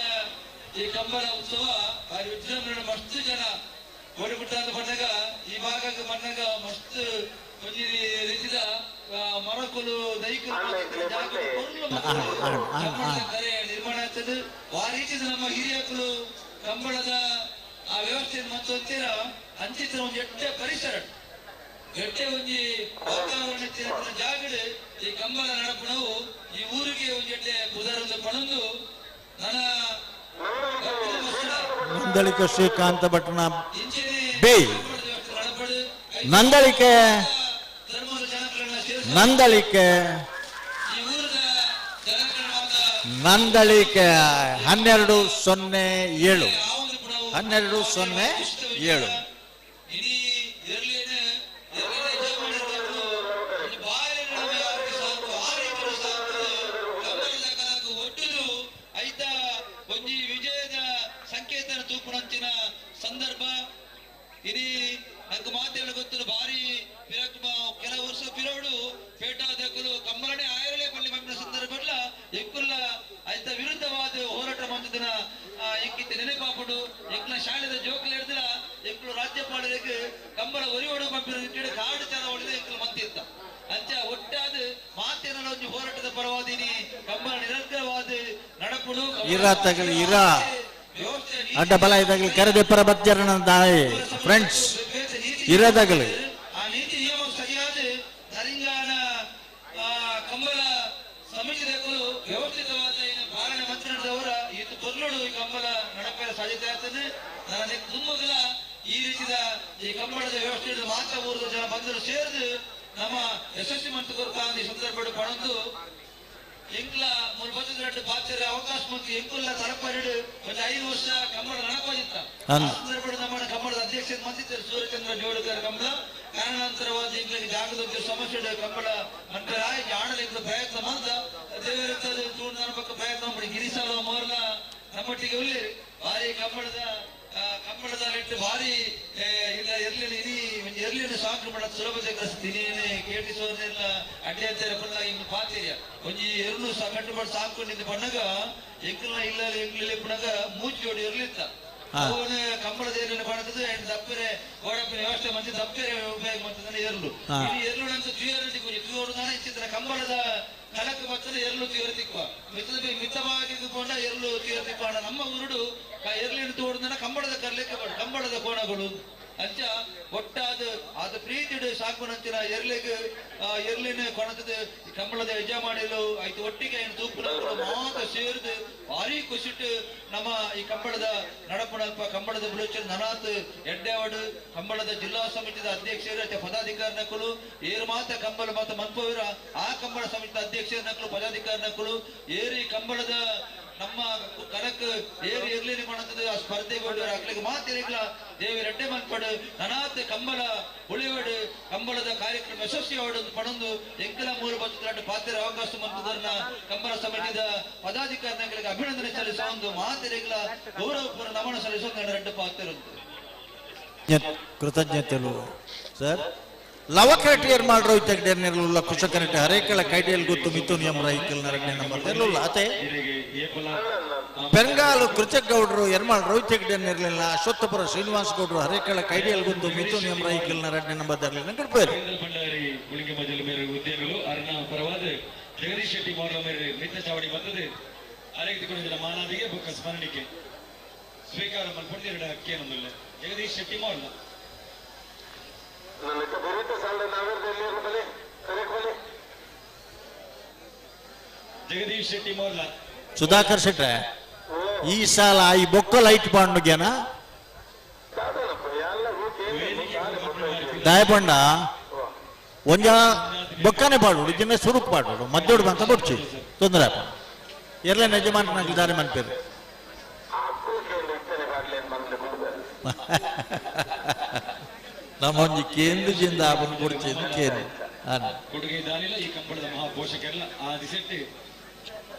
[SPEAKER 8] ಈ ಕಂಬಳ ಉತ್ಸವ ಭಾರಿ ವಿಜೃಂಭಣೆ ಮಸ್ತ್ ಜನ ಕೋಡಿಗುಟ್ಟ ಅಂತ ಬಂದಾಗ ಈ ಭಾಗಕ್ಕೆ ಬಂದಾಗ ಮಸ್ತ್ ಒಂಜಿ ರೀತಿದ ಮರಕುಲು ದೈಕುಲು ಕರೆ ನಿರ್ಮಾಣ ಆಗ್ತದೆ. ಆ ರೀತಿದ ನಮ್ಮ ಹಿರಿಯಕುಲು ಕಂಬಳದ ಆ ವ್ಯವಸ್ಥೆ ಮತ್ತು ಅಂತೀರ ಅಂಚಿತ್ರ ಒಂದು ಎಟ್ಟೆ ಪರಿಸರ ಎಟ್ಟೆ ಒಂಜಿ ವಾತಾವರಣ ಜಾಗಡೆ ಈ ಕಂಬಳ ನಡಪಣವು ಈ ಊರಿಗೆ ಒಂದು ಎಟ್ಟೆ ಪುದರೊಂದು ಪಣಂದು ನನ್ನ
[SPEAKER 3] ನಂದಳಿಕೆ ಶ್ರೀಕಾಂತ ಭಟ್ನ ಬಿ ನಂದಳಿಕೆ ನಂದಳಿಕೆ ನಂದಳಿಕೆ 12-07 12-07.
[SPEAKER 8] ಒಂಜಿ ವಿಜಯದ ಸಂಕೇತ ತೂಪುಣಂಚಿನ ಸಂದರ್ಭ ಇಡೀ ನಂಗೆ ಮಾತೆಲ್ಲ ಗೊತ್ತು. ಭಾರಿ ಕೆಲವು ವರ್ಷ ಪಿರವಡು ಪೇಟಾದಕಲು ಕಂಬಳನೆ ಆಯರಲೇ ಪಳ್ಳಿ ಮಂಪಿನ ಸಂದರ್ಭ ಎಂಕುಲ್ಲ ಐತ ವಿರುದ್ಧವಾದ ಹೋರಾಟ ಮಂತದಿನ ಎಂಕಿತ್ತ ನೆನಪಾಪಡು ಎಂಕ್ಲ ಶಾಲೆದ ಜೋಕುಲು ಹಿಡ್ದಿರ ಎಂಕುಲು ರಾಜ್ಯಪಾಲರಿಗೆ ಕಂಬಳ ಒರಿವಡು ಪಂಪಿನ ನಿಟ್ಟಿಡು ಕಾಡು ಚಾರ ಹೊಡೆದ ಎಂಕುಲು ಮಂತಿತ್ತ ಅಂಚ ಒಟ್ಟಾದ ಮಾತೇನ ಒಂಜಿ ಹೋರಾಟದ ಪರವಾದಿನಿ ಕಂಬಳ ನಿರರ್ಗವಾದ ನಡಪುಡು
[SPEAKER 3] ಇರ ತಗಲಿ ಇರ ಅಡ್ಡ ಬಲ ಇದಾಗಲಿ ಕರೆದೆಪ್ಪರ ಬಜ್ಜರಣ ದಾಯಿ ಫ್ರೆಂಡ್ಸ್ ಇರದಗಲಿ
[SPEAKER 8] ಆ ನೀತಿ ನಿಯಮ ಸರಿಯಾದ ತೆಲಂಗಾಣ ಕಂಬಳ ಸಮಿತಿದವರು ವ್ಯವಸ್ಥಿತವಾದ ಪಾಲನೆ ಮಂತ್ರಿದವರ ಇದು ಕೊಲ್ಲೋಡು ಈ ಕಂಬಳ ನಡಪೆಯ ಸಾಧ್ಯತೆ ಆಗ್ತದೆ. ನನಗೆ ತುಂಬಗಲ ಈ ರೀತಿಯ ಈ ಕಂಬಳದ ವ್ಯವಸ್ಥೆ ಮಾತ್ರ ಊರದ ಜನ ಬಂದರು ಸೇರಿದು ನಮ್ಮ ಯಶಸ್ವಿ ಮಂತ್ ಕೊರತ ಈ ಸಂದರ್ಭ ಪಣಂದು ಎಂಕ್ಲ ಮುಲ್ಬತ್ತು ಪಾತ್ರ ಅವಕಾಶ ಮತ್ತು ಎಂಕುಲ್ಲ ತಲಪರಿಡು ಒಂದು 5 ವರ್ಷ ಕಂಬಳ ನಡಪಾದಿತ್ತ ಆ ಸಂದರ್ಭ ನಮ್ಮ ಕಂಬಳದ ಅಧ್ಯಕ್ಷ ಮಂತಿದ್ದರು ಸೂರ್ಯಚಂದ್ರ ಜೋಡುಕರ್ ಕಂಬಳ. ಕಾರಣಾಂತರವಾದ ಎಂಕ್ಲಿಗೆ ಜಾಗದ ಸಮಸ್ಯೆ ಕಂಬಳ ಮಂಟರಾಯ್ ಆಡಲು ಎಂಕ್ಲ ಪ್ರಯತ್ನ ಮಂದ ದೇವರ ತೂಣ ಪ್ರಯತ್ನ ಮಾಡಿ ಗಿರಿಸಾಲ ಮೋರ್ಲ ನಮ್ಮೊಟ್ಟಿಗೆ ಉಳ್ಳಿ ಭಾರಿ ಕಂಬಳದ ಕಂಬಳದ ನೆಟ್ಟು ಭಾರಿ ಇಲ್ಲ ಎರ್ಲಿನ ಇಡೀ ಎರ್ಲಿನ ಸಾಕು ಮಾಡ ಸುಲಭದ ಕಳಿಸ್ತೀನಿ ಕೇಟಿಸೋದೆಲ್ಲ ಅಡ್ಡಿ ಅಂತಾರೆ ಪುಲ್ಲ ಇಂಗ್ ಪಾತಿರ್ಯ ಒಂಜಿ ಎರ್ಲು ಸಹ ಕಟ್ಟುಪಾಡು ಸಾಕೊಂಡಿದ್ದು ಪಣ್ಣಗ ಎಂಕಲ್ನ ಇಲ್ಲ ಎಂಕ್ಲ ಪುಣಗ ಮೂಚಿ ಜೋಡಿ ಎರ್ಲಿತ್ತ ಅವನ ಕಂಬಳದ ಏರಿನ ಪಣತದ ದಪ್ಪರೆ ಗೋಡಪ್ಪಿನ ವ್ಯವಸ್ಥೆ ಮಂದಿ ದಪ್ಪರೆ ಉಪಯೋಗ ಮಾಡ್ತದ ಎರ್ಲು ಇಡೀ ಎರ್ಲು ನಂತ ತುಯರು ತಿಕ್ಕು ತುಯೋಡು ನಾನೇ ಇಚ್ಚಿದ್ರ ಕಂಬಳದ ಕಲಕ ಬರ್ತದೆ ಎರ್ಲು ತುಯರು ತಿಕ್ಕುವ ಮಿತ್ತದ ಮಿತ್ತವಾಗಿ ಕೊಂಡ ಎರ್ಲು ತುಯರು ತಿಕ್ಕುವ ನಮ್ಮ ಊರುಡು ಎರ್ಲಿನ ತೋಡುದನ್ನ ಕಂಬಳದ ಕರ್ಲಿಕ್ಕೆ ಕಂಬಳದ ಕೋಣಗಳು ಅಂಚ ಒಟ್ಟಾದ ಆದ ಪ್ರೀತಿಡು ಸಾಕುನಂಚಿನ ಎರ್ಲಿಗೆ ಎರ್ಲಿನ ಕೊಣತದ ಕಂಬಳದ ಯಜಮಾನಿಲು ಆಯ್ತು ಒಟ್ಟಿಗೆ ತೂಪುನವರು ಮಾತ ಸೇರಿದು ಭಾರಿ ಖುಷಿಟ್ಟು ನಮ್ಮ ಈ ಕಂಬಳದ ನಡಪುಣಲ್ಪ ಕಂಬಳದ ಬುಲೋಚರ್ ನನಾಥ್ ಎಡ್ಡೆವಾಡು ಕಂಬಳದ ಜಿಲ್ಲಾ ಸಮಿತಿದ ಅಧ್ಯಕ್ಷರು ಅಥವಾ ಪದಾಧಿಕಾರಿ ನಕಲು ಏರು ಮಾತ ಕಂಬಳ ಮಾತ ಮನ್ಪವಿರ ಆ ಕಂಬಳ ಸಮಿತಿದ ಅಧ್ಯಕ್ಷರ ನಕಲು ಪದಾಧಿಕಾರಿ ನಕಲು ಏರಿ ಕಂಬಳದ
[SPEAKER 15] ನಮ್ಮ ಕನಕ್ ಏರು ಎರ್ಲಿನ ಕೊಣತದ ಆ ಸ್ಪರ್ಧೆಗೊಂಡು ಅಕ್ಲಿಗೆ ಮಾತಿರಿಗ್ಲ ದೇವಿ ರಡ್ಡೆ ಮನ್ಪಡು ನನಾತ್ ಕಂಬಳ ಉಳಿವಡು ಕಂಬಳದ ಕಾರ್ಯಕ್ರಮ ಯಶಸ್ವಿ ಅವಡು ಪಣೊಂದು ಎಂಕಲ ಮೂರು ಬತ್ತು ಪಾತ್ರ ಅವಕಾಶ ಮಂತದನ್ನ ಕಂಬಳ ಸಮಿತಿದ ಪದಾಧಿಕಾರಿಗಳಿಗೆ ಅಭಿನಂದನೆ ಸಲ್ಲಿಸುವ ಒಂದು ಮಾತಿರಿಗ್ಲ ಗೌರವಪೂರ್ಣ ನಮನ ಸಲ್ಲಿಸುವ ನನ್ನ ರೆಡ್ಡು ಪಾತ್ರ
[SPEAKER 3] ಕೃತಜ್ಞತೆಗಳು ಸರ್. ಲವಕರೆಟಿ ಎರ್ಮಾಳ್ ರೋಹಿತ್ ಹೆಗ್ಡೆ ಕುಶಕರೆಟಿ ಹರೇಕಳ ಕೈಡಿಯಲ್ ಗೊತ್ತು ಮಿಥುನ್ ಎಂ ರೈಕಲ್ ನರಗ್ನೆ ನಂಬರ್ ಇರಲಿಲ್ಲ ಅತೆ. ಬೆಂಗಾಲು ಕೃಚಗೌಡರು ಎರ್ಮಾಳ್ ರೋಹಿತ್ ಹೆಗ್ಡೆ ಇರಲಿಲ್ಲ. ಅಶ್ವತ್ಥಪುರ ಶ್ರೀನಿವಾಸ ಗೌಡರು ಹರೇಕಳ ಕೈಡಿಯಲ್ ಗೊತ್ತು ಮಿಥುನ್ ಎಂ ರೈಕಲ್ ನರಗ್ನೆ ನಂಬರ್ ಇರಲಿಲ್ಲ. ಕಡ್ಪೇರು
[SPEAKER 6] ಭಂಡಾರಿ ಉಳಿಂಗ ಮಜಲು ಮೇರೆ ಉದ್ಯಮಿಗಳು ಅರ್ಣ ಪರವಾದ ಜಗದೀಶ್ ಶೆಟ್ಟಿ ಮೌರ್ಯ ಮೇರೆ ಮಿತ್ತ ಚಾವಡಿ ಬಂದது ಅರೆಗೆದುಕೊಂಡಿದ್ದ ಮಾನಾದಿಗೆ ಬೊಕ್ಕ ಸ್ಮರಣಿಕೆ ಸ್ವೀಕಾರ ಮಲ್ಪೊಂದು ಅಕ್ಕಿ ನಮ್ಮಲ್ಲ ಜಗದೀಶ್ ಶೆಟ್ಟಿ ಮೌರ್ಯ. ಜಗದೀಶ್ ಶೆಟ್ಟಿ ಮೌರ್ಯ.
[SPEAKER 3] ಸುಧಾಕರ್ ಶೆಟ್ರೆ ಈ ಸಾಲ ಈ ಬೊಕ್ಕ ಲೈಟ್ ಬಾಂಡ್ಗೆನ ದಾಯಬಂಡ ಒಂಜ ಬೊಕ್ಕನೆ ಪಾಡೋಡು ಜಿನ್ನ ಸುರುಕ್ ಪಾಡೋಡು ಮದ್ದೋಡು ಬಂತ ಬೊಡ್ಚಿ ತೊಂದರೆ ಅಪ್ಪ ಎಲ್ಲ ಯಜಮಾನನಾಗಿ ದಾರಿ ಮನ್ಪೇರು. ನಮ್ಮೊಂಜಿ ಕೇಂದ್ರದಿಂದ ಆಪನ್ ಕೊಡ್ಚಿ ಕೇಂದ್ರ
[SPEAKER 6] ಕೊಡುಗೆ ದಾನಿಲ ಈ ಕಂಬಳದ ಮಹಾಪೋಷಕರಲ್ಲ ಆ ದಿಸೆಟ್ಟಿ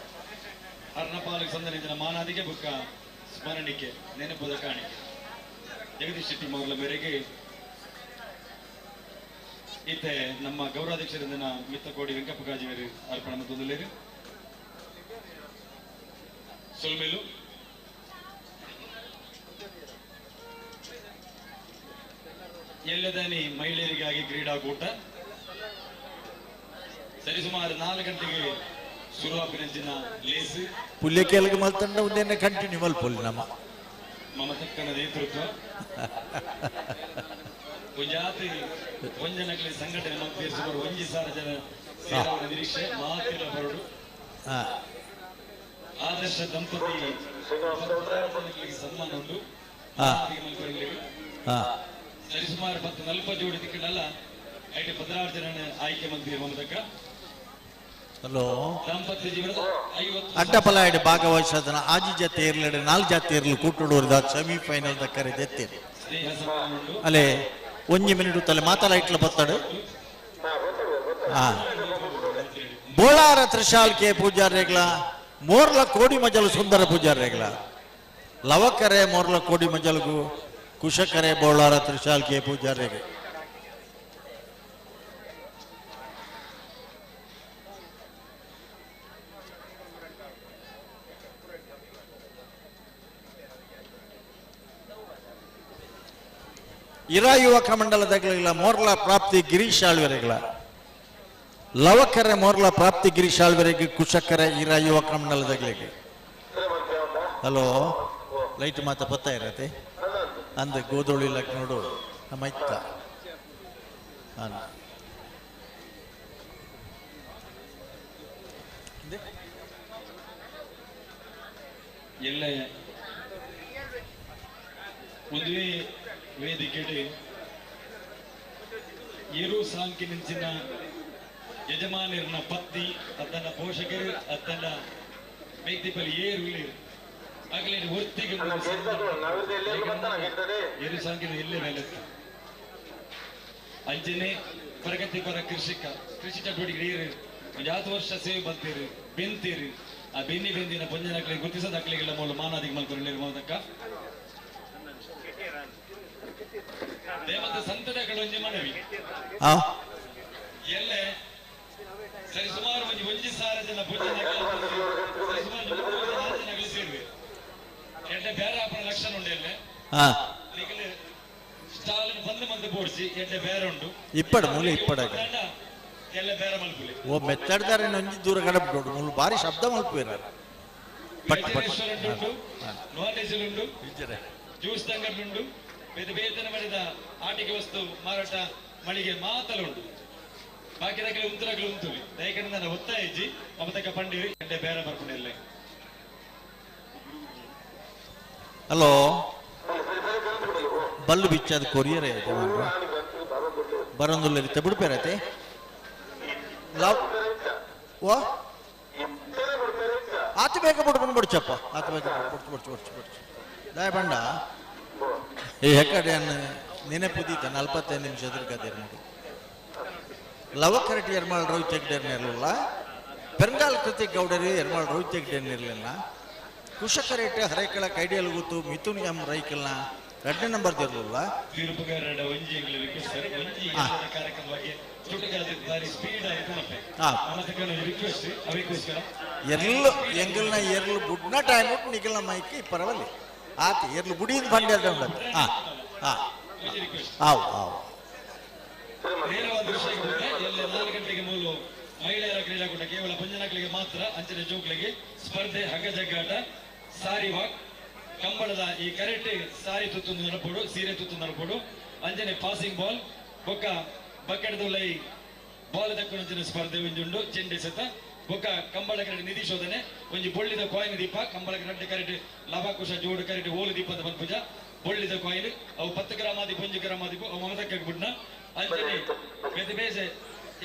[SPEAKER 6] ಅರ್ಣಪಾಲಕ ಸಂದನಿಂದ ಮಾನಾದಿಗೆ ಬುಕ್ಕ ಸ್ಮರಣಿಕೆ ನೆನಪುದ ಕಾಣಿಕೆ ಜಗದೀಶ್ ಶೆಟ್ಟಿ ಮೌರ್ಲ ಮೇರೆಗೆ ಈತೆ ನಮ್ಮ ಗೌರವಾಧ್ಯಕ್ಷರಿಂದ ಮಿತ್ತಕೋಡಿ ವೆಂಕಪ್ಪ ಕಾಜಿ ಮೇರೆ ಅರ್ಪಣೆ ಮತ್ತೊಂದು ಸೊಲ್ಮೇಲು. ಎಲ್ಲದಾನಿ ಮಹಿಳೆಯರಿಗಾಗಿ ಕ್ರೀಡಾಕೂಟ ಸರಿಸುಮಾರು 4 ಗಂಟೆಗೆ ಶುರುವಾಪಿನಂಚಿನ ಲೇಸ್
[SPEAKER 3] ಪುಲ್ಯಕೇಲಿಗೆ ಮಲ್ತಂಡ ಒಂದೇನೆ ಕಂಟಿನ್ಯೂ ಮಲ್ಪೊಲಿ ನಮ್ಮ
[SPEAKER 6] ಮಮತಕ್ಕನ ನೇತೃತ್ವ ಒಂಜಾತಿ ಒಂಜನಕಲಿ ಸಂಘಟನೆ ಮಲ್ತೇರ್ ಸುಮಾರು 1,000 ಜನ ಸೇರಾವಣ ನಿರೀಕ್ಷೆ ಮಾತಿನ ಬರಡು ಆದರ್ಶ ದಂಪತಿ ಸನ್ಮಾನ ಉಂಟು. ಸರಿಸುಮಾರು 10-40 ಜೋಡಿ ದಿಕ್ಕಲ್ಲ ಐಟಿ 16 ಜನ ಆಯ್ಕೆ ಮಂತ್ರಿ ಮಮತಕ್ಕ.
[SPEAKER 3] ಹಲೋ
[SPEAKER 6] ದಾಂಪತ್ಯ ಜೀವನದ 50
[SPEAKER 3] ಅಡ್ಡಪಲಾಯಡ್ ಭಾಗವಹಿಸೋದನ್ನ ಆಜಿ ಜಾತಿ ಇರ್ಲಿಡ 4 ಜಾತಿ ಇರ್ಲಿ ಕೂಟುಡೋರ್ದ ಸೆಮಿಫೈನಲ್ the ಕರೆ ದೆತ್ತೇನೆ ಅಲ್ಲೇ 1 ಮಿನಿಟ್ ತಲೆ ಮಾತಲ್ಲ ಇಟ್ಲ ಬತ್ತಾಡು. ಬೋಳಾರ ತ್ರಿಶಾಲ್ ಕೆ ಪೂಜಾರಿಗಳ ಮೋರ್ಲ ಕೋಡಿ ಮಜಲು ಸುಂದರ ಪೂಜಾರಿಗಳ ಲವಕರೆ ಮೋರ್ಲ ಕೋಡಿ ಮಜಲ್ಗು ಕುಶಕರೆ ಬೋಳಾರ ತ್ರಿಶಾಲ್ ಕೆ ಪೂಜಾರಿಗೆ. ಇರಾ ಯುವಕ ಮಂಡಲದಗಳಿಲ್ಲ ಮೋರ್ಲ ಪ್ರಾಪ್ತಿ ಗಿರೀಶ್ ಆಳ್ವೆರೆಗಳ ಲವಕರೆ ಮೋರ್ಲ ಪ್ರಾಪ್ತಿ ಗಿರೀಶ್ ಆಳ್ವೆರೆಗೆ ಕುಶಕರೆ ಇರಾ ಯುವಕ ಮಂಡಲದಗಳಿಗೆ. ಹಲೋ ಲೈಟ್ ಮಾತ ಪತ್ತ ಇರತ್ತೆ ಅಂದ ಗೋಧೋಳಿ ಲಕ್ ನೋಡು ನಮ್ಮ ಇತ್ತ
[SPEAKER 6] ಎಲ್ಲ ಒಂದುವೇ ವೇದಿಕೆಡೆ ಏರು ಸಾಂಕಿನಿಂಚಿನ ಯಜಮಾನರನ್ನ ಪತ್ನಿ ಅದನ್ನ ಪೋಷಕರು ಅದನ್ನ ವ್ಯಕ್ತಿ ಏರು ಇಲ್ಲಿರು ಆಗಲೇ ಒತ್ತಿಗೆ ಏರು ಸಾಂಕಿನ ಎಲ್ಲೇ ಮೇಲೆ ಅಂಜನೆ ಪ್ರಗತಿಪರ ಕೃಷಿಕ ಕೃಷಿ ಚಟುವಟಿಕೆ ಏರು ಒಂದು 50 ವರ್ಷ ಸೇವೆ ಬಂತೀರಿ ಬೆಂತೀರಿ ಆ ಬೆನ್ನಿ ಬೆಂದಿನ ಪಂಜನಕ್ಲಿಗೆ ಗುರುತಿಸದ ಅಕ್ಲಿಗೆಲ್ಲ ಮೂಲ ಮಾನಾದಿಗೆ ಮಲ್ಕೊಂಡು ದೇವದ ಸಂತದಗಳು ಮನವಿ ಎಲ್ಲೆ ಸರಿಸುಮಾರು 1,000 ಜನ ಸರಿಸುಮಾರು 3 ಜನ ಸೇರುವೆ ಎಡ್ಡೆ ಬೇರೆ ಅಪ್ಪನ ಲಕ್ಷಣ ಉಂಟು ಎಲ್ಲೆ ಸ್ಟಾಲ್ ಬಂದು ಮಂದಿ ಬೋಡ್ಸಿ ಎಡ್ಡೆ ಬೇರೆ ಉಂಟು
[SPEAKER 3] ಇಪ್ಪಡ ಮೂಲೆ ಇಪ್ಪಡ
[SPEAKER 6] ಎಲ್ಲ ಬೇರೆ ಮಲ್ಪುಲಿ
[SPEAKER 3] ಓ ಮೆತ್ತಾಡ್ತಾರೆ ನಂಜಿ ದೂರ ಕಡಬಿಟ್ಟು ಮೂಲು ಭಾರಿ ಶಬ್ದ ಮಲ್ಪುವಿರ ಪಟ್ ಪಟ್
[SPEAKER 6] ರೆಸ್ಟೋರೆಂಟ್ ಉಂಟು, ನಾನ್ ವೆಜ್ ಉಂಟು, ಜ್ಯೂಸ್ ಅಂಗಡಿ ಉಂಟು, ಬೇರೆ ಬೇರೆ ಮಾಡಿದ ಆಟಿಕೆ ವಸ್ತು ಮಾರಾಟ ಮಳಿಗೆ ಮಾತಲ ಉಂಟು. ಬಾಕಿ ದಾಖಲೆ ಉಂತುಲಗಳು ಉಂಟು. ದಯಕಡೆ ನನ್ನ ಒತ್ತಾಯ ಇಜ್ಜಿ ಮಮತಕ್ಕ ಪಂಡಿ ಎಡ್ಡೆ ಬೇರೆ ಬರ್ಕೊಂಡಿಲ್ಲ.
[SPEAKER 3] ಹಲೋ ಬಲ್ಲು ಬಿಚ್ಚಾದ ಕೊರಿಯರ್ ಯಜಮಾನ್ರು ಬರೋಂದುಲ್ಲ ಇರುತ್ತೆ ಬಿಡ್ಪೇರೈತೆ ಲವ್ ಓ ಆತ ಬೇಗ ಬಿಡ್ಕೊಂಡು ಬಿಡ್ಚಪ್ಪ, ಆತ ಬೇಗ ಬಿಡ್ಚು ಬಿಡ್ಚು ಬಿಡ್ಚು ಬಿಡ್ಚು. ದಾಯ ಬಂಡ ಈ ಹೆಕ್ಕಡೆ ನೆನಪುದೀತ 45 ನಿಮಿಷ ಎದುರು ನೋಡಿ. ಲವಕರಟಿ ಎರ್ಮಾಳ್ ರೋಹಿತ್ ಹೆಗ್ಡೇರ್ನಿರ್ಲಿಲ್ಲ, ಪೆರಂಗಾಲ್ ಕೃತಿಕ್ ಗೌಡರಿ ಎರ್ಮಾಳ್ ರೋಹಿತ್ ಹೆಗ್ಡೇರ್ನಿರ್ಲಿಲ್ಲ, ಕುಶಕರೇಟೆ ಹರೇಕಳ ಕೈಡಿಯಲ್ ಗೊತ್ತು ಮಿಥುನ್ ಎಂ ರೈಕಲ್ನ 2ನೇ ನಂಬರ್ ಇರಲಿಲ್ಲ. ಎರ್ಲು ಎಂಗಲ್ನ ಎರ್ಲು ಬುಡ್ನ ಟೈಮ್ ನಿಗಲ್ನ ಮೈಕ್ ಪರವಲ್ಲಿ ಆತ ಎರ್ಲು ಬುಡಿದ ಬಂಡೆ ಹಾ ಹಾ ಆವು ಆವು.
[SPEAKER 6] 4 ಗಂಟೆಗೆ ಮೂಲ ಮಹಿಳೆಯರ ಕ್ರೀಡಾಕೂಟ ಕೇವಲ ಪಂಜನಕಲಿಗೆ ಮಾತ್ರ, ಅಂಚನೆ ಜೋಕ್ಲಿಗೆ ಸ್ಪರ್ಧೆ, ಹಗ್ಗ ಜಗ್ಗಾಟ, ಸಾರಿ ವಾಕ್, ಕಂಬಳದ ಈ ಕರೆಕ್ಟ್ ಸಾರಿ ತುತ್ತು ನಡಪೋಡು, ಸೀರೆ ತುತ್ತು ನಡಪೋಡು, ಅಂಜನೆ ಪಾಸಿಂಗ್ ಬಾಲ್, ಬೊಕ್ಕ ಬಕೆಟ್ ಲೈ ಬಾಲ್ ದಕ್ಕುನಂಚಿನ ಸ್ಪರ್ಧೆ ಒಂಜುಂಡು, ಚೆಂಡೆ ಸತ ಬೊಕ್ಕ ಕಂಬಳ ಕರೆಕ್ಟ್ ನಿಧಿ ಶೋಧನೆ, ಒಂಜಿ ಬೊಳ್ಳಿದ ಕಾಯಿನ್ ದೀಪ, ಕಂಬಳ ಕರೆಕ್ಟ್ ಕರೆಕ್ಟ್ ಲವಾಕುಶ ಜೋಡು ಕರೆಕ್ಟ್ ಓಲು ದೀಪದ ಪಂಪುಜ ಬೊಳ್ಳಿದ ಕಾಯಿನ್ ಅವು 10 ಗ್ರಾಮ್ ಆದಿಪ್ಪು 1 ಗ್ರಾಮ್ ಆದಿಪ್ಪು ಅವು ಮಮತಕ್ಕೆ ಬಿಡ್ನ. ಅಂಜನೆ ಬೇತೆ ಬೇಸೆ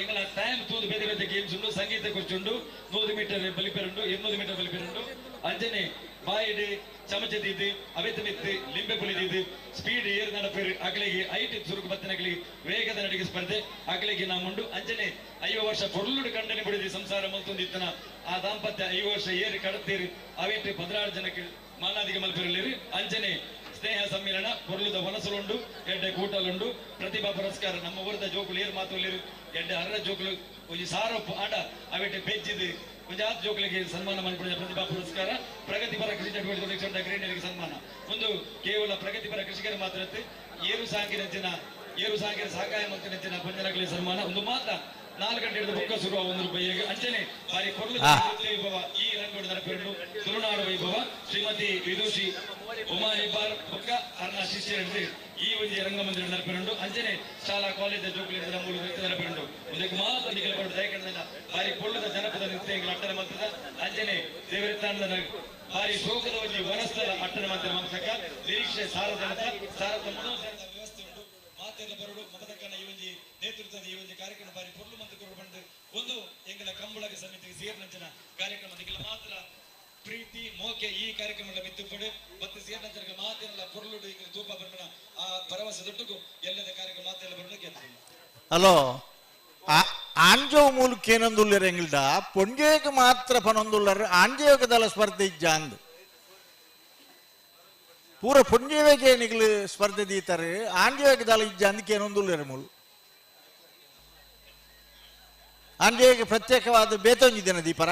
[SPEAKER 6] ಎಂಗಳ ಟೈಮ್ ತೂದು ಬೇತೆ ಬೇತೆ ಗೇಮ್ಸ್ ಉಂಡು, ಸಂಗೀತ ಕುರ್ಚುಂಡು, 100 ಮೀಟರ್ ಬಲಿಪೆರುಂಡು, 200 ಮೀಟರ್ ಬಲಿಪೆರುಂಡು, ಅಂಜನೆ ಬಾಯಿಡ್ ಚಮಚ ದೀದು ಅವೆತ ಮಿತ್ತು ಲಿಂಬೆ ಪುಳಿ ದೀದು ಸ್ಪೀಡ್ ಏರ್ ನಡಪೇರು ಅಗಲಿಗೆ ಐಟ್ ಸುರುಕು ಬತ್ತನಗಲಿಗೆ ವೇಗದ ನಡಿಗೆ ಸ್ಪರ್ಧೆ ಅಗಲಿಗೆ ನಾಮುಂಡು. ಅಂಜನೆ 50 ವರ್ಷ ಪೊರ್ಲುಡು ಕಂಡನೆ ಬಿಡಿದಿ ಸಂಸಾರ ಮಲ್ತೊಂದಿತ್ತನ ಆ ದಾಂಪತ್ಯ 50 ವರ್ಷ ಏರು ಕಡತೇರು ಅವೇಟ್ 16 ಜನಕ್ಕೆ ಮಾನಾದಿಗೆ ಮಲ್ಪೆರಲಿರು. ಅಂಜನೆ ಸ್ನೇಹ ಸಮ್ಮೇಳನ ಪೊರ್ಲುದ ವನಸುಲುಂಡು, ಎಡ್ಡೆ ಕೂಟಲುಂಡು, ಪ್ರತಿಭಾ ಪುರಸ್ಕಾರ ನಮ್ಮ ಊರದ ಜೋಕುಲು ಏರ್ ಮಾತುಲಿರು ಎಡ್ಡೆ ಅರ್ರ ಜೋಕುಲು ಒಂಜಿ ಸಾರೊಪ್ಪು ಆಟ ಅವೆಟ್ಟೆ ಬೆಜ್ಜಿದು ಒಂಜಿ ಆತ್ ಜೋಕುಲಿಗೆ ಸನ್ಮಾನ ಮಲ್ಪುನ ಪ್ರತಿಭಾ ಪುರಸ್ಕಾರ, ಪ್ರಗತಿಪರ ಕೃಷಿ ಚಟುವಟಿಕೆ ಗ್ರೇಡಿಯರಿಗೆ ಸನ್ಮಾನ. ಒಂದು ಕೇವಲ ಪ್ರಗತಿಪರ ಕೃಷಿಕರು ಮಾತ್ರ ಏರು ಸಾಂಗಿನ ಏರು ಸಾಂಗಿನ ಸಹಕಾಯ ಮಂತ್ರಿನ ಪಂಜನಗಳಿಗೆ ಸನ್ಮಾನ. ಒಂದು ಮಾತ್ರ 4 ಗಂಟೆ ಹಿಡಿದು ಬುಕ್ಕ ಶುರು 1 ರೂಪಾಯಿ. ಅಂಚನೆ ಬಾರಿ ಕೊರಲು ವೈಭವ ಈ ರಂಗೋಡು ನಡಪಿರುಂಡು ತುಳುನಾಡು ವೈಭವ ಶ್ರೀಮತಿ ವಿದೂಷಿ ಉಮಾ ಹೆಬ್ಬಾರ್ ಬೊಕ್ಕ ಅರ್ನ ಶಿಷ್ಯರು ಈ ಒಂಜಿ ರಂಗಮಂದಿರ ನಡಪಿರುಂಡು. ಅಂಚನೆ ಶಾಲಾ ಕಾಲೇಜ್ ಜೋಕುಲು ಮೂಲ ನೃತ್ಯ ನಡಪಿರುಂಡು. ಒಂದಕ್ಕೆ ಮಾತ್ರ ನಿಗಲ ಪಡು ದಯಕಂಡ ಬಾರಿ ಪೊಳ್ಳುದ ಜನಪದ ನೃತ್ಯ ಅಟ್ಟನೆ ಮಂತ್ರದ ಅಂಚನೆ ದೇವರಿತಾಂಡದ ಬಾರಿ ಶೋಕದ ಒಂಜಿ ವನಸ್ಥಳ ಅಟ್ಟನೆ ಮಂತ್ರ ಮಂತ್ರಕ ನಿರೀಕ್ಷೆ ಸಾರಜನತ ಸಾರದ ವ್ಯವಸ್ಥೆ ಉಂಟು. ಮಾತೆಲ್ಲ ಬರಡು ಮಮತಕ್ಕನ ಈ ಒಂಜಿ ನೇತೃತ್ವದ ಈ ಒಂಜಿ ಕಾರ್ಯಕ್ರಮ ಬಾರಿ ಪೊರ್ಲು ಮಂತ್ರ ಕೊಡು ಬಂದು ಒಂದು ಎಂಗಳ ಕಂಬಳಗ ಸಮಿತಿಗೆ ಸೇರ್ನಂಚಿನ ಕಾರ್ಯಕ್ರಮ ನಿಗಲ ಮಾತ್ರ ಪ್ರೀತಿ ಮೋಕೆ ಈ ಕಾರ್ಯಕ್ರಮದ ಮಿತ್ತುಪಡು ಮತ್ತೆ ಸೇರ್ನಂಚನ ಮಾತೆಲ್ಲ ಪೊರ್ಲುಡು ಈಗ ತೂಪ ಬರ್ಮಣ ಆ ಭರವಸೆ ದೊಡ್ಡಗೂ ಎಲ್ಲದ ಕಾರ್ಯಕ್ರಮ ಮಾತೆಲ್ಲ ಬರಲು ಕೇಳ್ತೀನಿ.
[SPEAKER 3] ಹಲೋ ಆಂಜೋ ಮೂಲಕ ಏನಂದುಲ್ಲರ ಎಂಗಿಲ್ದ ಪೊಂಜೇಗ ಮಾತ್ರ ಪನೊಂದುಲ್ಲರು ಆಂಜೇಗದಲ ಸ್ಪರ್ಧೆ ಇಜ್ಜ ಅಂದು ಪೂರ ಪೊಂಜೇವಿಗೆ ನಿಗ್ಲು ಸ್ಪರ್ಧೆ ದೀತಾರೆ ಆಂಜೇಗದಲ ಇಜ್ಜ ಅಂದಕ್ಕೆ ಏನೊಂದುಲ್ಲರ ಮೂಲು ಆಂಜೇಗೆ ಪ್ರತ್ಯೇಕವಾದ ಬೇತೊಂಜಿದ್ದೇನೆ ದೀಪರ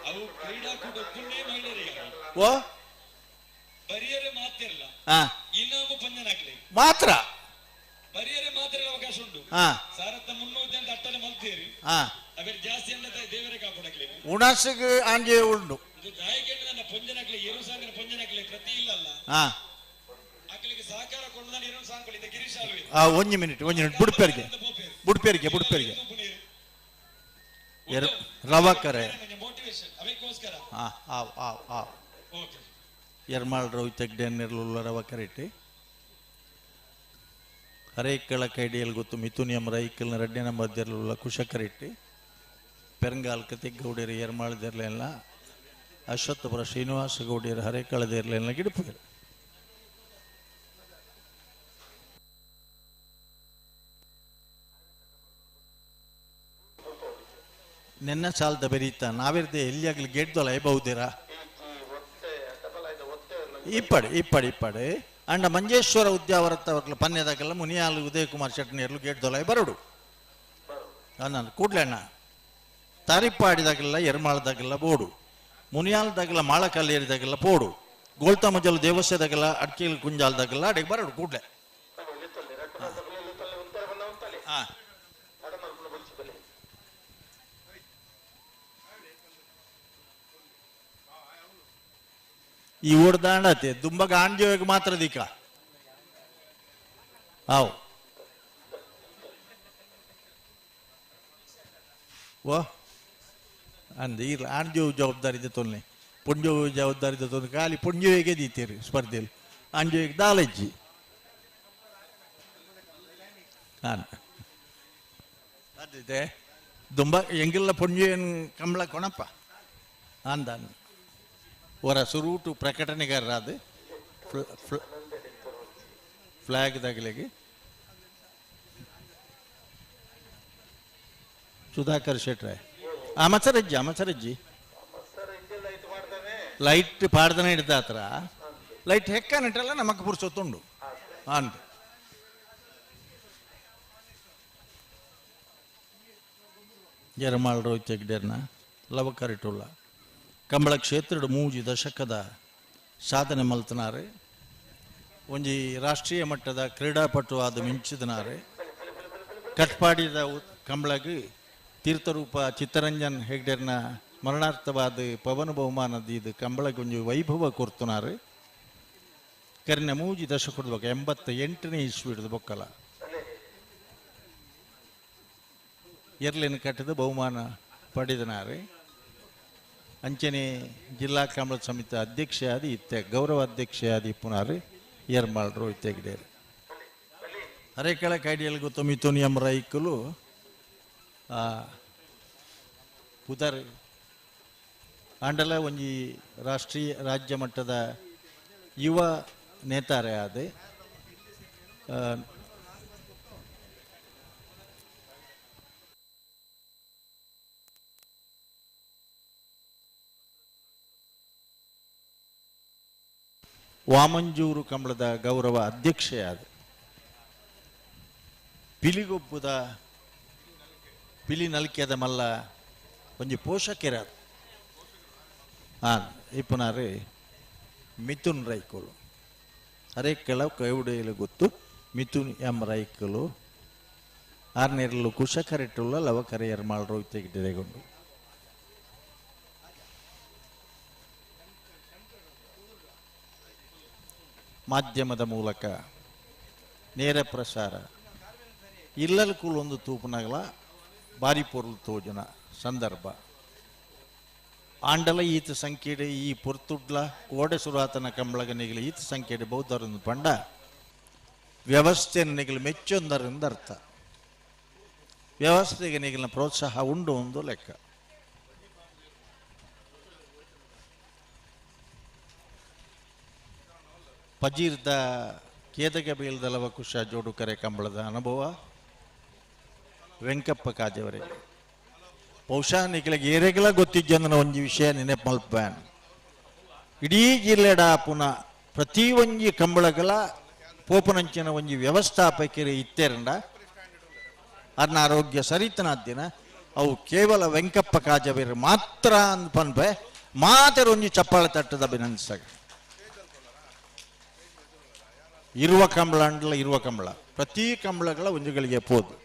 [SPEAKER 6] ಅವು ಕ್ರೀಡಾಕೂಟ ಮಹಿಳೆಯರಿಗೆ
[SPEAKER 3] ಓ
[SPEAKER 6] ಬರಿಯರೆ ಮಾತಿರಲ್ಲ ಇನ್ನಾಮು ಪಂಜನಾಗ್ಲಿ
[SPEAKER 3] ಮಾತ್ರ
[SPEAKER 6] ಬರಿಯರೆ ಮಾತ್ರ ಅವಕಾಶ ಉಂಟು. ಸಾರತ್ತ 300 ಜನ ಅಟ್ಟನೆ ಮಲ್ತೀರಿ ಅವೇರ್ ಜಾಸ್ತಿ ಅಂದ ದೇವರೇ ಕಾಪಾಡಕ್ಲಿ
[SPEAKER 3] ಉಣಸಿಗೆ ಆಂಜೆ ಉಂಡು
[SPEAKER 6] ಇದು ನಾಯಕನ ನನ್ನ ಪಂಜನಾಗ್ಲಿ ಏರು ಸಾಂಗನ ಪಂಜನಾಗ್ಲಿ ಪ್ರತಿ ಇಲ್ಲಲ್ಲ ಅಕ್ಲಿಗೆ ಸಹಕಾರ ಕೊಂಡು ನಾನು ಏರು ಸಾಂಗ್ ಇದೆ ಗಿರೀಶ್ ಆಲ್ವೆ.
[SPEAKER 3] ಒಂಜಿ ಮಿನಿಟ್ ಒಂಜಿ ಮಿನಿಟ್ ಬುಡ್ಪೇರಿಗೆ ಬುಡ್ಪೇರಿಗೆ ಬುಡ್ಪೇರಿಗೆ ರವಕರೆ
[SPEAKER 6] ಮೋಟಿವೇಶನ್ ಅದಕ್ಕೋಸ್ಕರ
[SPEAKER 3] ಆವ್ ಆವ್ ಆವ್
[SPEAKER 6] ಓಕೆ
[SPEAKER 3] ಎರ್ಮಾಳ್ ರೋಹಿತ್ ಹೆಗ್ಡೆ ರವಕರೆಟ್ಟಿ ಹರೇಕಳ ಕೈಡಿಯಲ್ ಗೊತ್ತು ಮಿಥುನ್ ಎಂ ರೈಕಲ್ನ 2ನೇ ನಂಬರ್ ದೆರ್ಲುಲ್ಲ ಕುಶಕರೆಟ್ಟಿ ಪೆರಂಗಾಲ್ ಕತಿಗೌಡಿಯರು ಎರ್ಮಾಳ್ ದೆರ್ಲೆಲ್ಲ ಅಶ್ವತ್ಥಪುರ ಶ್ರೀನಿವಾಸ ಗೌಡಿಯರು ಹರೇಕಳ ದೆರ್ಲೆಲ್ಲ ಗಿಡಪುಗರು. ನಿನ್ನ ಸಾಲದ ಬೆರೀತ ನಾವಿರ್ದೆ ಎಲ್ಲಿಯಾಗಲಿ ಗೇಟ್ದೊಲ ಬಹುದಿರಾ ಇಪ್ಪಡಿ ಇಪ್ಪಡಿ ಇಪ್ಪಡಿ ಅಂಡ ಮಂಜೇಶ್ವರ ಉದ್ಯಾವರತ್ತವರ್ಲ ಪನ್ಯದಾಗೆಲ್ಲ ಮುನಿಯಾಲು ಉದಯಕುಮಾರ್ ಶೆಟ್ನಿಯರ್ಲು ಗೇಟ್ ದೊಲೈ ಬರಡು ನಾನು ಕೂಡ್ಲೆ ಅಣ್ಣ ತಾರಿಪ್ಪಾಡಿದಾಗೆಲ್ಲ ಎರ್ಮಾಳದಾಗೆಲ್ಲ ಬೋಡು ಮುನಿಯಾಲ್ದಾಗೆಲ್ಲ ಮಾಳಕಲ್ಲೇರಿದಾಗೆಲ್ಲ ಪೋಡು ಗೋಲ್ತಮಜಲು ದೇವಸ್ಥಾನದಾಗೆಲ್ಲ ಅಡ್ಕೇಲ್ ಕುಂಜಾಲ್ದಾಗೆಲ್ಲ ಅಡಿಗೆ ಬರಡು ಕೂಡ್ಲೆ. ಹಾ ಈ ಓಡ್ದಾಂಡತೆ ದುಂಬಗ ಆಂಜೋಗ ಮಾತ್ರ ದಿಕ್ಕ ಆವ್ ಓ ಅಂದ ಇರ್ಲ ಆಂಜೋ ಜವಾಬ್ದಾರಿ ತೊನ್ನೆ ಪುಂಜೋ ಜವಾಬ್ದಾರಿ ತೊಂದ್ರೆ ಖಾಲಿ ಪುಂಜೋವಿಗೆ ದೀತೀರಿ ಸ್ಪರ್ಧೆಯಲ್ಲಿ ಆಂಜೋವಿಗೆ ದಾಲಜ್ಜಿ ನಾನು ಅದಿದೆ. ದುಂಬ ಎಂಗಿಲ್ಲ ಪೊಂಜೇನ್ ಕಂಬಳ ಕೊಣಪ್ಪ ಅಂದಾನ್ ವರ ಸುರೂಟು ಪ್ರಕಟಣೆಗಾರರಾದ ಫ್ಲಾಗ್ ದಾಗಲಿಗೆ ಸುಧಾಕರ್ ಶೆಟ್ರೆ ಆ ಮಸರಜ್ಜಿ, ಆ ಮಸರಜ್ಜಿ ಲೈಟ್ ಪಾಡ್ದನೆ ಹಿಡ್ದ ಹತ್ರ ಲೈಟ್ ಹೆಕ್ಕ ನೆಟ್ಟಲ್ಲ ನಮಕ್ ಪುರ್ಸೊತ್ತುಂಡು ಅಂದ್ ಜರಮಾಳ್ ರೋಹಿತ್ ಹೆಗ್ಡೇರ್ನ ಲವಕರಿಟುಲ್ಲ ಕಂಬಳ ಕ್ಷೇತ್ರದ ಮೂಜಿ ದಶಕದ ಸಾಧನೆ ಮಲ್ತನಾರೆ ಒಂಜಿ ರಾಷ್ಟ್ರೀಯ ಮಟ್ಟದ ಕ್ರೀಡಾಪಟು ಆದ ಮಿಂಚಿದನಾರೆ ಕಟ್ಪಾಡಿದ ಕಂಬಳಗೆ ತೀರ್ಥರೂಪ ಚಿತ್ತರಂಜನ್ ಹೆಗ್ಡೇರ್ನ ಸ್ಮರಣಾರ್ಥವಾದ ಪವನ ಬಹುಮಾನದ ಇದು ಕಂಬಳಗೆ ಒಂಜಿ ವೈಭವ ಕೊರ್ತುನಾರೆ ಕರಿನ ಮೂಜಿ ದಶಕದ ಬೊಕ್ಕ 88ನೇ ಇಸ್ವಿಡ್ದು ಬೊಕ್ಕಲ ಎರ್ಲಿನ ಕಟ್ಟಿದ ಬಹುಮಾನ ಪಡೆದನಾರೆ ಅಂಚನೆ ಜಿಲ್ಲಾ ಕಂಬಳ ಸಮಿತಿ ಅಧ್ಯಕ್ಷ ಆದಿ ಇತ್ತೆ ಗೌರವ ಅಧ್ಯಕ್ಷ ಆದಿ ಇಪ್ಪುನಾರು ಎರ್ಮಾಳ್ ರೋಹಿತ್ ಹೆಗ್ಡೇರು ಅರೆಕಳ ಕೈಡಿಯಲ್ ಗೊತ್ತು ಮಿಥುನ್ ಎಂ ರೈಕುಲು ಪುದರ್ ಆಂಡಲ ಒಂಜಿ ರಾಷ್ಟ್ರೀಯ ರಾಜ್ಯ ಮಟ್ಟದ ಯುವ ನೇತಾರೆ ಆದೆ ವಾಮಂಜೂರು ಕಂಬಳದ ಗೌರವ ಅಧ್ಯಕ್ಷೆಯಾದ ಪಿಲಿಗೊಬ್ಬುದ ಪಿಲಿ ನಲ್ಕೆದ ಮಲ್ಲ ಒಂಜಿ ಪೋಷಕರ ಇಪ್ಪನಾರು ಮಿಥುನ್ ರೈಕುಲು ಅರೆ ಕೆಲವು ಕೈವುಡೆಯಲು ಗೊತ್ತು ಮಿಥುನ್ ಎಂ ರೈಕುಲು ಆರ್ನೇರಲು ಕುಶಕರೆಟ್ಟುಲ್ಲ ಲವಕರೆಯರ್ ಮಾಳ್ ರೋಹಿತ್ ಗಿಡಗೊಂಡು ಮಾಧ್ಯಮದ ಮೂಲಕ ನೇರ ಪ್ರಸಾರ ಇಲ್ಲಲ್ ಒಂದು ತೂಪುನಗಲ ಬಾರಿ ಪೊರುಲು ತೋಜುನ ಸಂದರ್ಭ ಆಂಡಲ ಈತ ಸಂಖ್ಯೆಡೆ ಈ ಪೊರ್ತುಡ್ಲ ಕೋಡೆ ಸುರಾತನ ಕಂಬಳಗ ನಿಗಲು ಈತ ಸಂಖ್ಯೆಡೆ ಬೌದ್ಧರೊಂದು ಪಂಡ ವ್ಯವಸ್ಥೆ ನಿಗಲು ಮೆಚ್ಚೊಂದರಿಂದ ಅರ್ಥ ವ್ಯವಸ್ಥೆಗೆ ನಿಗಲಿನ ಪ್ರೋತ್ಸಾಹ ಉಂಡು ಒಂದು ಲೆಕ್ಕ. ಪಜೀರ್ದ ಕೇದಗ ಬೀಲ್ದಲವ ಕುಶ ಜೋಡುಕರೆ ಕಂಬಳದ ಅನುಭವ ವೆಂಕಪ್ಪ ಕಾಜವರೇ ಬಹುಶಃ ನಿಕಲಿಗೆ ಏರೆಗಲ ಗೊತ್ತಿಜ್ಜಂದನ ಒಂಜಿ ವಿಷಯ ನೆನಪು ಮಲ್ಪನ್ ಇಡೀ ಜಿಲ್ಲೆಡ ಪುನಃ ಪ್ರತಿ ಒಂಜಿ ಕಂಬಳಗಳ ಪೋಪನಂಚಿನ ಒಂಜಿ ವ್ಯವಸ್ಥಾಪಕರು ಇತ್ತೇರಂಡ ಅರ್ನ ಆರೋಗ್ಯ ಸರಿತನಾದ್ದಿನ ಅವು ಕೇವಲ ವೆಂಕಪ್ಪ ಕಾಜವೇರು ಮಾತ್ರ ಅಂದ್ ಪನ್ಪೆ ಮಾತೆರ ಒಂಜಿ ಚಪ್ಪಾಳೆ ತಟ್ಟದ ಅಭಿನಂದಿಸಾಗ ಇರುವ ಕಂಬಳ ಅಂಡಲ ಇರುವ ಕಂಬಳ ಪ್ರತಿ ಕಂಬಳಗಳ ಒಂಜುಗಳಿಗೆ ಪೋದು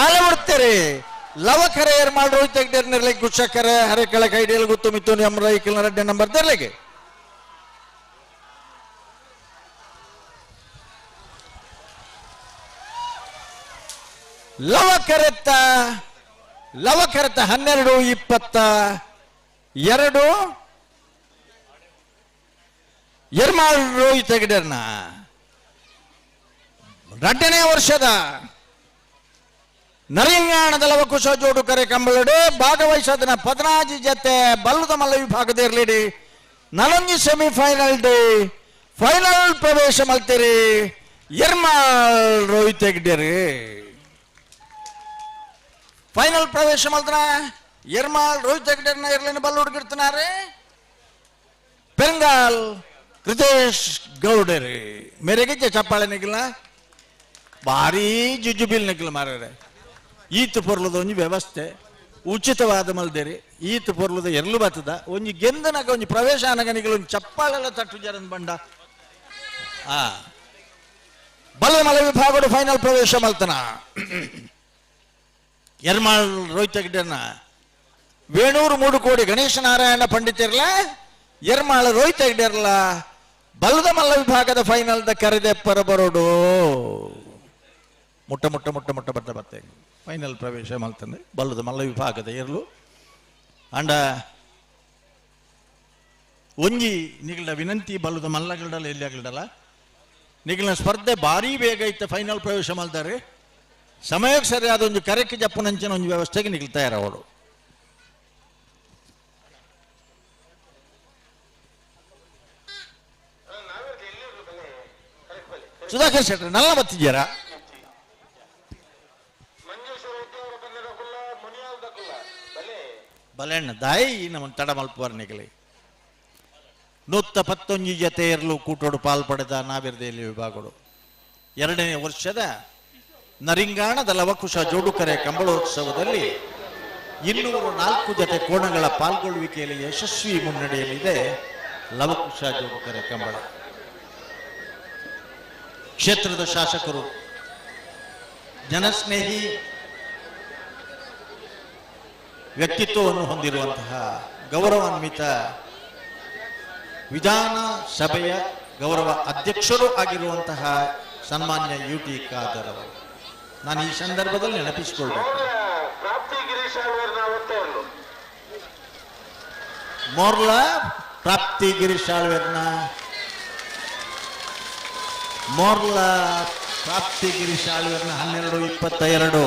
[SPEAKER 3] ಆಲೆ ಬಿಡ್ತಾರೆ ಲವಕರೆ ಏರ್ ಮಾಡಿ ರೋಹಿತ್ ಹೆಗ್ಡೇರ್ ನಿರ್ಲಕ್ಕೆ ಕುಶಕರೆ ಹರೆಕಳ ಕೈಡಿಯಲ್ಲಿ ಗೊತ್ತು ಮಿಥುನ್ ಎಂ ರೈಕಲ್ ರೆಡ್ಡಿ ನಂಬರ್ ತೆರ್ಲಿಗೆ ಲವಕರೆತ್ತ ಲವಕರೆತ್ತ 12 22 ಎರ್ಮಾಳ್ ರೋಹಿತ್ ಹೆಗ್ಡೇರ್ನ 2ನೇ ವರ್ಷದ ನರಿಂಗಾಣದ ಲವಕುಶ ಜೋಡುಕರೆ ಕಂಬಳಡು ಭಾಗವಹಿಸೋದನ್ನ 14 ಜತೆ ಬಲ್ಲದ ಮಲ್ಲ ವಿಭಾಗದ ಇರಲಿಡಿ ನಲೊಂಜಿ ಸೆಮಿಫೈನಲ್ ಡಿ ಫೈನಲ್ ಪ್ರವೇಶ ಮಲ್ತೀರಿ ಎರ್ಮಾಳ್ ರೋಹಿತ್ ಹೆಗ್ಡೇರಿ ಫೈನಲ್ ಪ್ರವೇಶ ಮಲ್ತನ ಎರ್ಮಾಳ್ ರೋಹಿತ್ ಹೆಗ್ಡೇರ್ನ ಇರ್ಲಿನ ಬಲ್ಲ ಹುಡುಗಿರ್ತಾನೆ ಪೆರಂಗಾಲ್ ಕೃತೇಶ್ ಗೌಡರಿ ಮೇರೆಗೆ ಚಪ್ಪಾಳೆ ನಿಗಲ ಭಾರೀ ಜುಜುಬಿಲ್ ನಿಗಲ ಮಾರ್ರೆ ಈತ ಪೊರ್ಲದ ಒಂಜಿ ವ್ಯವಸ್ಥೆ ಉಚಿತವಾದ ಮಲ್ದೇರಿ ಈತ ಪೊರ್ಲದ ಎರ್ಲು ಬತ್ತದ ಒಂಜಿ ಗೆಂದನಗ ಒಂಜಿ ಪ್ರವೇಶ ಅನಗ ನಿಗಲ ಒಂಜಿ ಚಪ್ಪಾಳೆಲ್ಲ ತಟ್ಟು ಜರನ್ ಬಂಡ ಆ ಬಲಮಲ ವಿಭಾಗಡು ಫೈನಲ್ ಪ್ರವೇಶ ಮಲ್ತನ ಎರ್ಮಾಳ್ ರೋಹಿತ್ ಹೆಗ್ಡೇರ್ನ ವೇಣೂರು ಮೂಡುಕೋಡಿ ಗಣೇಶ ನಾರಾಯಣ ಪಂಡಿತಿರ್ಲ ಎರ್ಮಾಳ ರೋಹಿತ್ ಹೆಗ್ಡೇರ್ಲ ಬಲದ ಮಲ್ಲ ವಿಭಾಗದ ಫೈನಲ್ the ಕರೆದೆ ಪರಬರೋಡು ಮುಟ್ಟ ಮುಟ್ಟ ಮುಟ್ಟ ಮುಟ್ಟ ಬತ್ತ ಬತ್ತೆ ಫೈನಲ್ ಪ್ರವೇಶ ಮಲ್ತಂದೆ ಬಲ್ಲದ ಮಲ್ಲ ವಿಭಾಗದ ಎರ್ಲು ಅಂಡ ಒಂಜಿ ನಿಗಲ ವಿನಂತಿ ಬಲ್ಲದ ಮಲ್ಲಗಲ್ಡಲ್ಲ ಎಲ್ಲಿ ಆಗಲ್ಡಲ್ಲ ನಿಗಲಿನ ಸ್ಪರ್ಧೆ ಭಾರಿ ಬೇಗ ಇತ್ತು ಫೈನಲ್ ಪ್ರವೇಶ ಮಲ್ತಾರೆ. ಸಮಯಕ್ಕೆ ಸರಿಯಾದ ಒಂದು ಕರೆಕ್ಕೆ ಜಪ್ಪುನಂಚಿನ ಒಂದು ವ್ಯವಸ್ಥೆಗೆ ನಿಗಲ್ ತಯಾರಾವಡು. ಸುಧಾಕರ್ ಶೆಟ್ಟರ್ ನಲ್ಲ ಬತ್ತಿದ್ದೀರಾ? ಬಲೆಣ್ಣ ದಾಯಿ ನಮ್ಮ ತಡ ಮಲ್ಪುವರ್ ನಿಗಲಿ. 111 ಜತೆ ಇರಲು ಕೂಟೋಡು ಪಾಲ್ಪಡೆದ ನಾವಿರದೆಯಲ್ಲಿ ವಿಭಾಗಗಳು ಎರಡನೇ ವರ್ಷದ ನರಿಂಗಾಣದ ಲವಕುಶ ಜೋಡುಕರೆ ಕಂಬಳೋತ್ಸವದಲ್ಲಿ 204 ಜತೆ ಕೋಣಗಳ ಪಾಲ್ಗೊಳ್ಳುವಿಕೆಯಲ್ಲಿ ಯಶಸ್ವಿ ಮುನ್ನಡೆಯಲ್ಲಿದೆ ಲವಕುಶ ಜೋಡುಕರೆ ಕಂಬಳ. ಕ್ಷೇತ್ರದ ಶಾಸಕರು, ಜನಸ್ನೇಹಿ ವ್ಯಕ್ತಿತ್ವವನ್ನು ಹೊಂದಿರುವಂತಹ ಗೌರವಾನ್ವಿತ ವಿಧಾನ ಸಭೆಯ ಗೌರವ ಅಧ್ಯಕ್ಷರು ಆಗಿರುವಂತಹ ಸನ್ಮಾನ್ಯ ಯು ಟಿ ಖಾದರ್ ಅವರು ನಾನು ಈ ಸಂದರ್ಭದಲ್ಲಿ ನೆನಪಿಸಿಕೊಳ್ಬೇಕು. ಮೋರ್ಲಾ ಪ್ರಾಪ್ತಿ ಗಿರೀಶ್ ಆಳ್ವೇರ್ನ ಮೋರ್ಲಾ ಪ್ರಾಪ್ತಿ ಗಿರೀಶ್ ಆಳ್ವೇರ್ನ 12:22.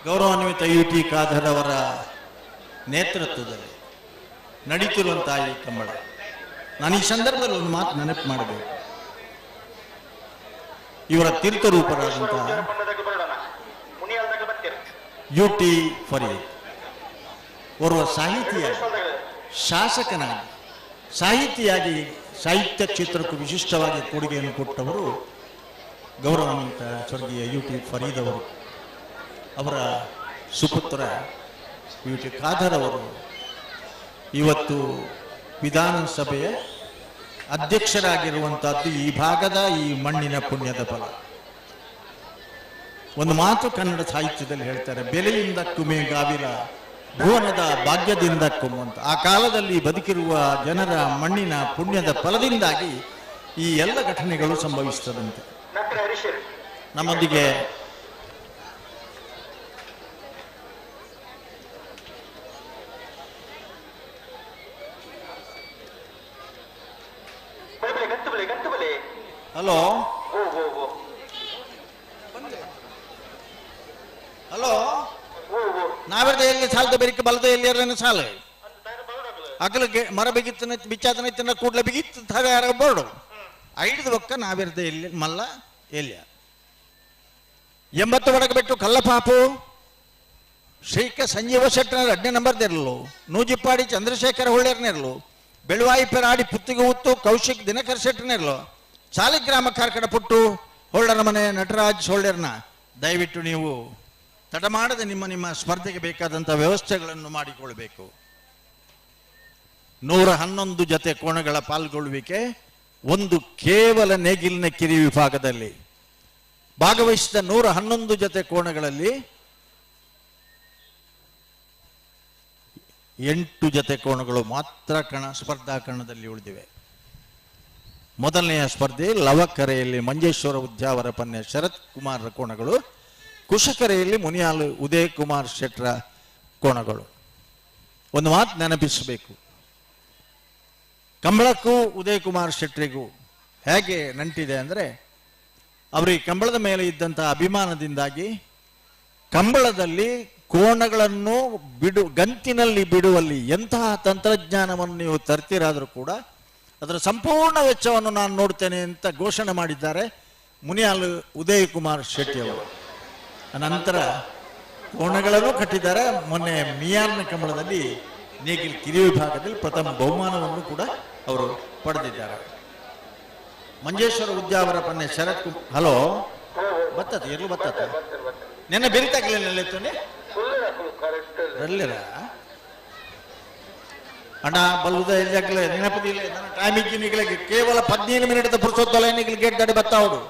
[SPEAKER 3] ಗೌರವಾನ್ವಿತ ಯು ಟಿ ಖಾದರ್ ಅವರ ನೇತೃತ್ವದಲ್ಲಿ ನಡೀತಿರುವಂತಹ ಈ ಕಂಬಳ ನಾನು ಈ ಸಂದರ್ಭದಲ್ಲಿ ಒಂದು ಮಾತು ನೆನಪು ಮಾಡಬೇಕು. ಇವರ ತೀರ್ಥರೂಪರಾದಂತಹ ಯು ಟಿ ಫರೀದ್ ಓರ್ವ ಸಾಹಿತಿಯಾಗಿ, ಶಾಸಕನಾಗಿ, ಸಾಹಿತಿಯಾಗಿ ಸಾಹಿತ್ಯ ಕ್ಷೇತ್ರಕ್ಕೂ ವಿಶಿಷ್ಟವಾಗಿ ಕೊಡುಗೆಯನ್ನು ಕೊಟ್ಟವರು ಗೌರವಾನ್ವಿತ ಸ್ವರ್ಗೀಯ ಯು ಟಿ ಫರೀದ್ ಅವರು. ಅವರ ಸುಪುತ್ರ ಯು ಟಿ ಖಾದರ್ ಅವರು ಇವತ್ತು ವಿಧಾನಸಭೆಯ ಅಧ್ಯಕ್ಷರಾಗಿರುವಂತಹದ್ದು ಈ ಭಾಗದ ಈ ಮಣ್ಣಿನ ಪುಣ್ಯದ ಫಲ. ಒಂದು ಮಾತು ಕನ್ನಡ ಸಾಹಿತ್ಯದಲ್ಲಿ ಹೇಳ್ತಾರೆ, ಬೆಲೆಯಿಂದ ಕುಮೆ ಗಾವಿಲ ಭುವನದ ಭಾಗ್ಯದಿಂದ ಕುಮ್ಮು ಅಂತ. ಆ ಕಾಲದಲ್ಲಿ ಬದುಕಿರುವ ಜನರ ಮಣ್ಣಿನ ಪುಣ್ಯದ ಫಲದಿಂದಾಗಿ ಈ ಎಲ್ಲ ಘಟನೆಗಳು ಸಂಭವಿಸ್ತದಂತೆ. ನಮ್ಮೊಂದಿಗೆ ಹಲೋ ಹಲೋ ನಾವೆಲ್ಲ ಎಲ್ಲಿ ಸಾಲದ ಬೆರಿಕೆ ಬಲದ ಎಲ್ಲಿ ಸಾಲ ಅಗಲಕ್ಕೆ ಮರ ಬಿಗಿತ್ತನ ಬಿಚ್ಚಾತನ ಇತ್ತನ ಕೂಡಲೇ ಬಿಗಿತ್ತು ಯಾರ ಬೋರ್ಡು ಐದು ಒಕ್ಕ ನಾವಿರ್ದ ಎಲ್ಲಿ ಮಲ್ಲ ಎಲ್ಲಿಯ 80 ಒಡಗ ಬಿಟ್ಟು ಕಲ್ಲಪಾಪು ಶ್ರೀಕ ಸಂಜೀವ ಶೆಟ್ಟನ 2ನೇ ನಂಬರ್ದಿರಲು, ನೂಜಿಪ್ಪಾಡಿ ಚಂದ್ರಶೇಖರ ಹೊಳ್ಳೇರ್ನಿರ್ಲು, ಬೆಳುವಾಯಿ ಪೆರಾಡಿ ಪುತ್ತಿಗೆ ಉತ್ತು ಕೌಶಿಕ್ ದಿನಕರ್ ಶೆಟ್ಟನಿರ್ಲು, ಸಾಲಿಗ್ರಾಮ ಕಾರ್ಕಡ ಪುಟ್ಟು ಹೊಳ್ಳರ ಮನೆ ನಟರಾಜ್ ಹೊಳ್ಳೇರ್ನ ದಯವಿಟ್ಟು ನೀವು ತಡ ಮಾಡದೆ ನಿಮ್ಮ ನಿಮ್ಮ ಸ್ಪರ್ಧೆಗೆ ಬೇಕಾದಂಥ ವ್ಯವಸ್ಥೆಗಳನ್ನು ಮಾಡಿಕೊಳ್ಬೇಕು. 111 ಜತೆ ಕೋಣಗಳ ಪಾಲ್ಗೊಳ್ಳುವಿಕೆ ಒಂದು ಕೇವಲ ನೇಗಿಲಿನ ಕಿರಿ ವಿಭಾಗದಲ್ಲಿ ಭಾಗವಹಿಸಿದ 111 ಜತೆ ಕೋಣಗಳಲ್ಲಿ 8 ಜತೆ ಕೋಣಗಳು ಮಾತ್ರ ಸ್ಪರ್ಧಾ ಕಣದಲ್ಲಿ ಉಳಿದಿವೆ. ಮೊದಲನೆಯ ಸ್ಪರ್ಧೆ ಲವಕರೆಯಲ್ಲಿ ಮಂಜೇಶ್ವರ ಉದ್ಯಾವರ ಪನ್ಯ ಶರತ್ ಕುಮಾರ್ ಕೋಣಗಳು, ಕುಶಕರೆಯಲ್ಲಿ ಮುನಿಯಾಲು ಉದಯ್ ಕುಮಾರ್ ಶೆಟ್ಟರ ಕೋಣಗಳು. ಒಂದು ಮಾತು ನೆನಪಿಸಬೇಕು, ಕಂಬಳಕ್ಕೂ ಉದಯ್ ಕುಮಾರ್ ಶೆಟ್ಟರಿಗೂ ಹೇಗೆ ನಂಟಿದೆ ಅಂದರೆ, ಅವರಿಗೆ ಕಂಬಳದ ಮೇಲೆ ಇದ್ದಂಥ ಅಭಿಮಾನದಿಂದಾಗಿ ಕಂಬಳದಲ್ಲಿ ಕೋಣಗಳನ್ನು ಗಂತಿನಲ್ಲಿ ಬಿಡುವಲ್ಲಿ ಎಂತಹ ತಂತ್ರಜ್ಞಾನವನ್ನು ನೀವು ತರ್ತೀರಾದರೂ ಕೂಡ ಅದರ ಸಂಪೂರ್ಣ ವೆಚ್ಚವನ್ನು ನಾನು ನೋಡ್ತೇನೆ ಅಂತ ಘೋಷಣೆ ಮಾಡಿದ್ದಾರೆ ಮುನಿಯಾಲು ಉದಯ್ ಕುಮಾರ್ ಶೆಟ್ಟಿ ಅವರು. ನಂತರ ಕೋಣಗಳನ್ನು ಕಟ್ಟಿದ್ದಾರೆ. ಮೊನ್ನೆ ಮಿಯಾರ್ನ ಕಂಬಳದಲ್ಲಿ ನೇಗಿಲ್ ಕಿರಿ ವಿಭಾಗದಲ್ಲಿ ಪ್ರಥಮ ಬಹುಮಾನವನ್ನು ಕೂಡ ಅವರು ಪಡೆದಿದ್ದಾರೆ. ಮಂಜೇಶ್ವರ ಉದ್ಯಾವರ ಪನ್ನೆ ಶರತ್ ಕುಮಾರ್. ಹಲೋ ಬರ್ತದೆ, ಎಲ್ಲೂ ಬರ್ತದೆ. ನಿನ್ನೆ ಬೆರಿತಾಗಲಿಲ್ಲ ಅಣ್ಣ ಬಲ್ಲುದ ಎಲ್ಲಿ ನೆನಪದಿಲ್ಲ. ನನ್ನ ಟೈಮ್ ಇಜ್ಜಿ ಕೇವಲ 15 ಮಿನಿಟ್ ಪುರ್ಸೊತ್ತಲ್ಲ ನಿಗಲಿ ಗೇಟ್ ದಾಡಿ ಬತ್ತಾವಡು.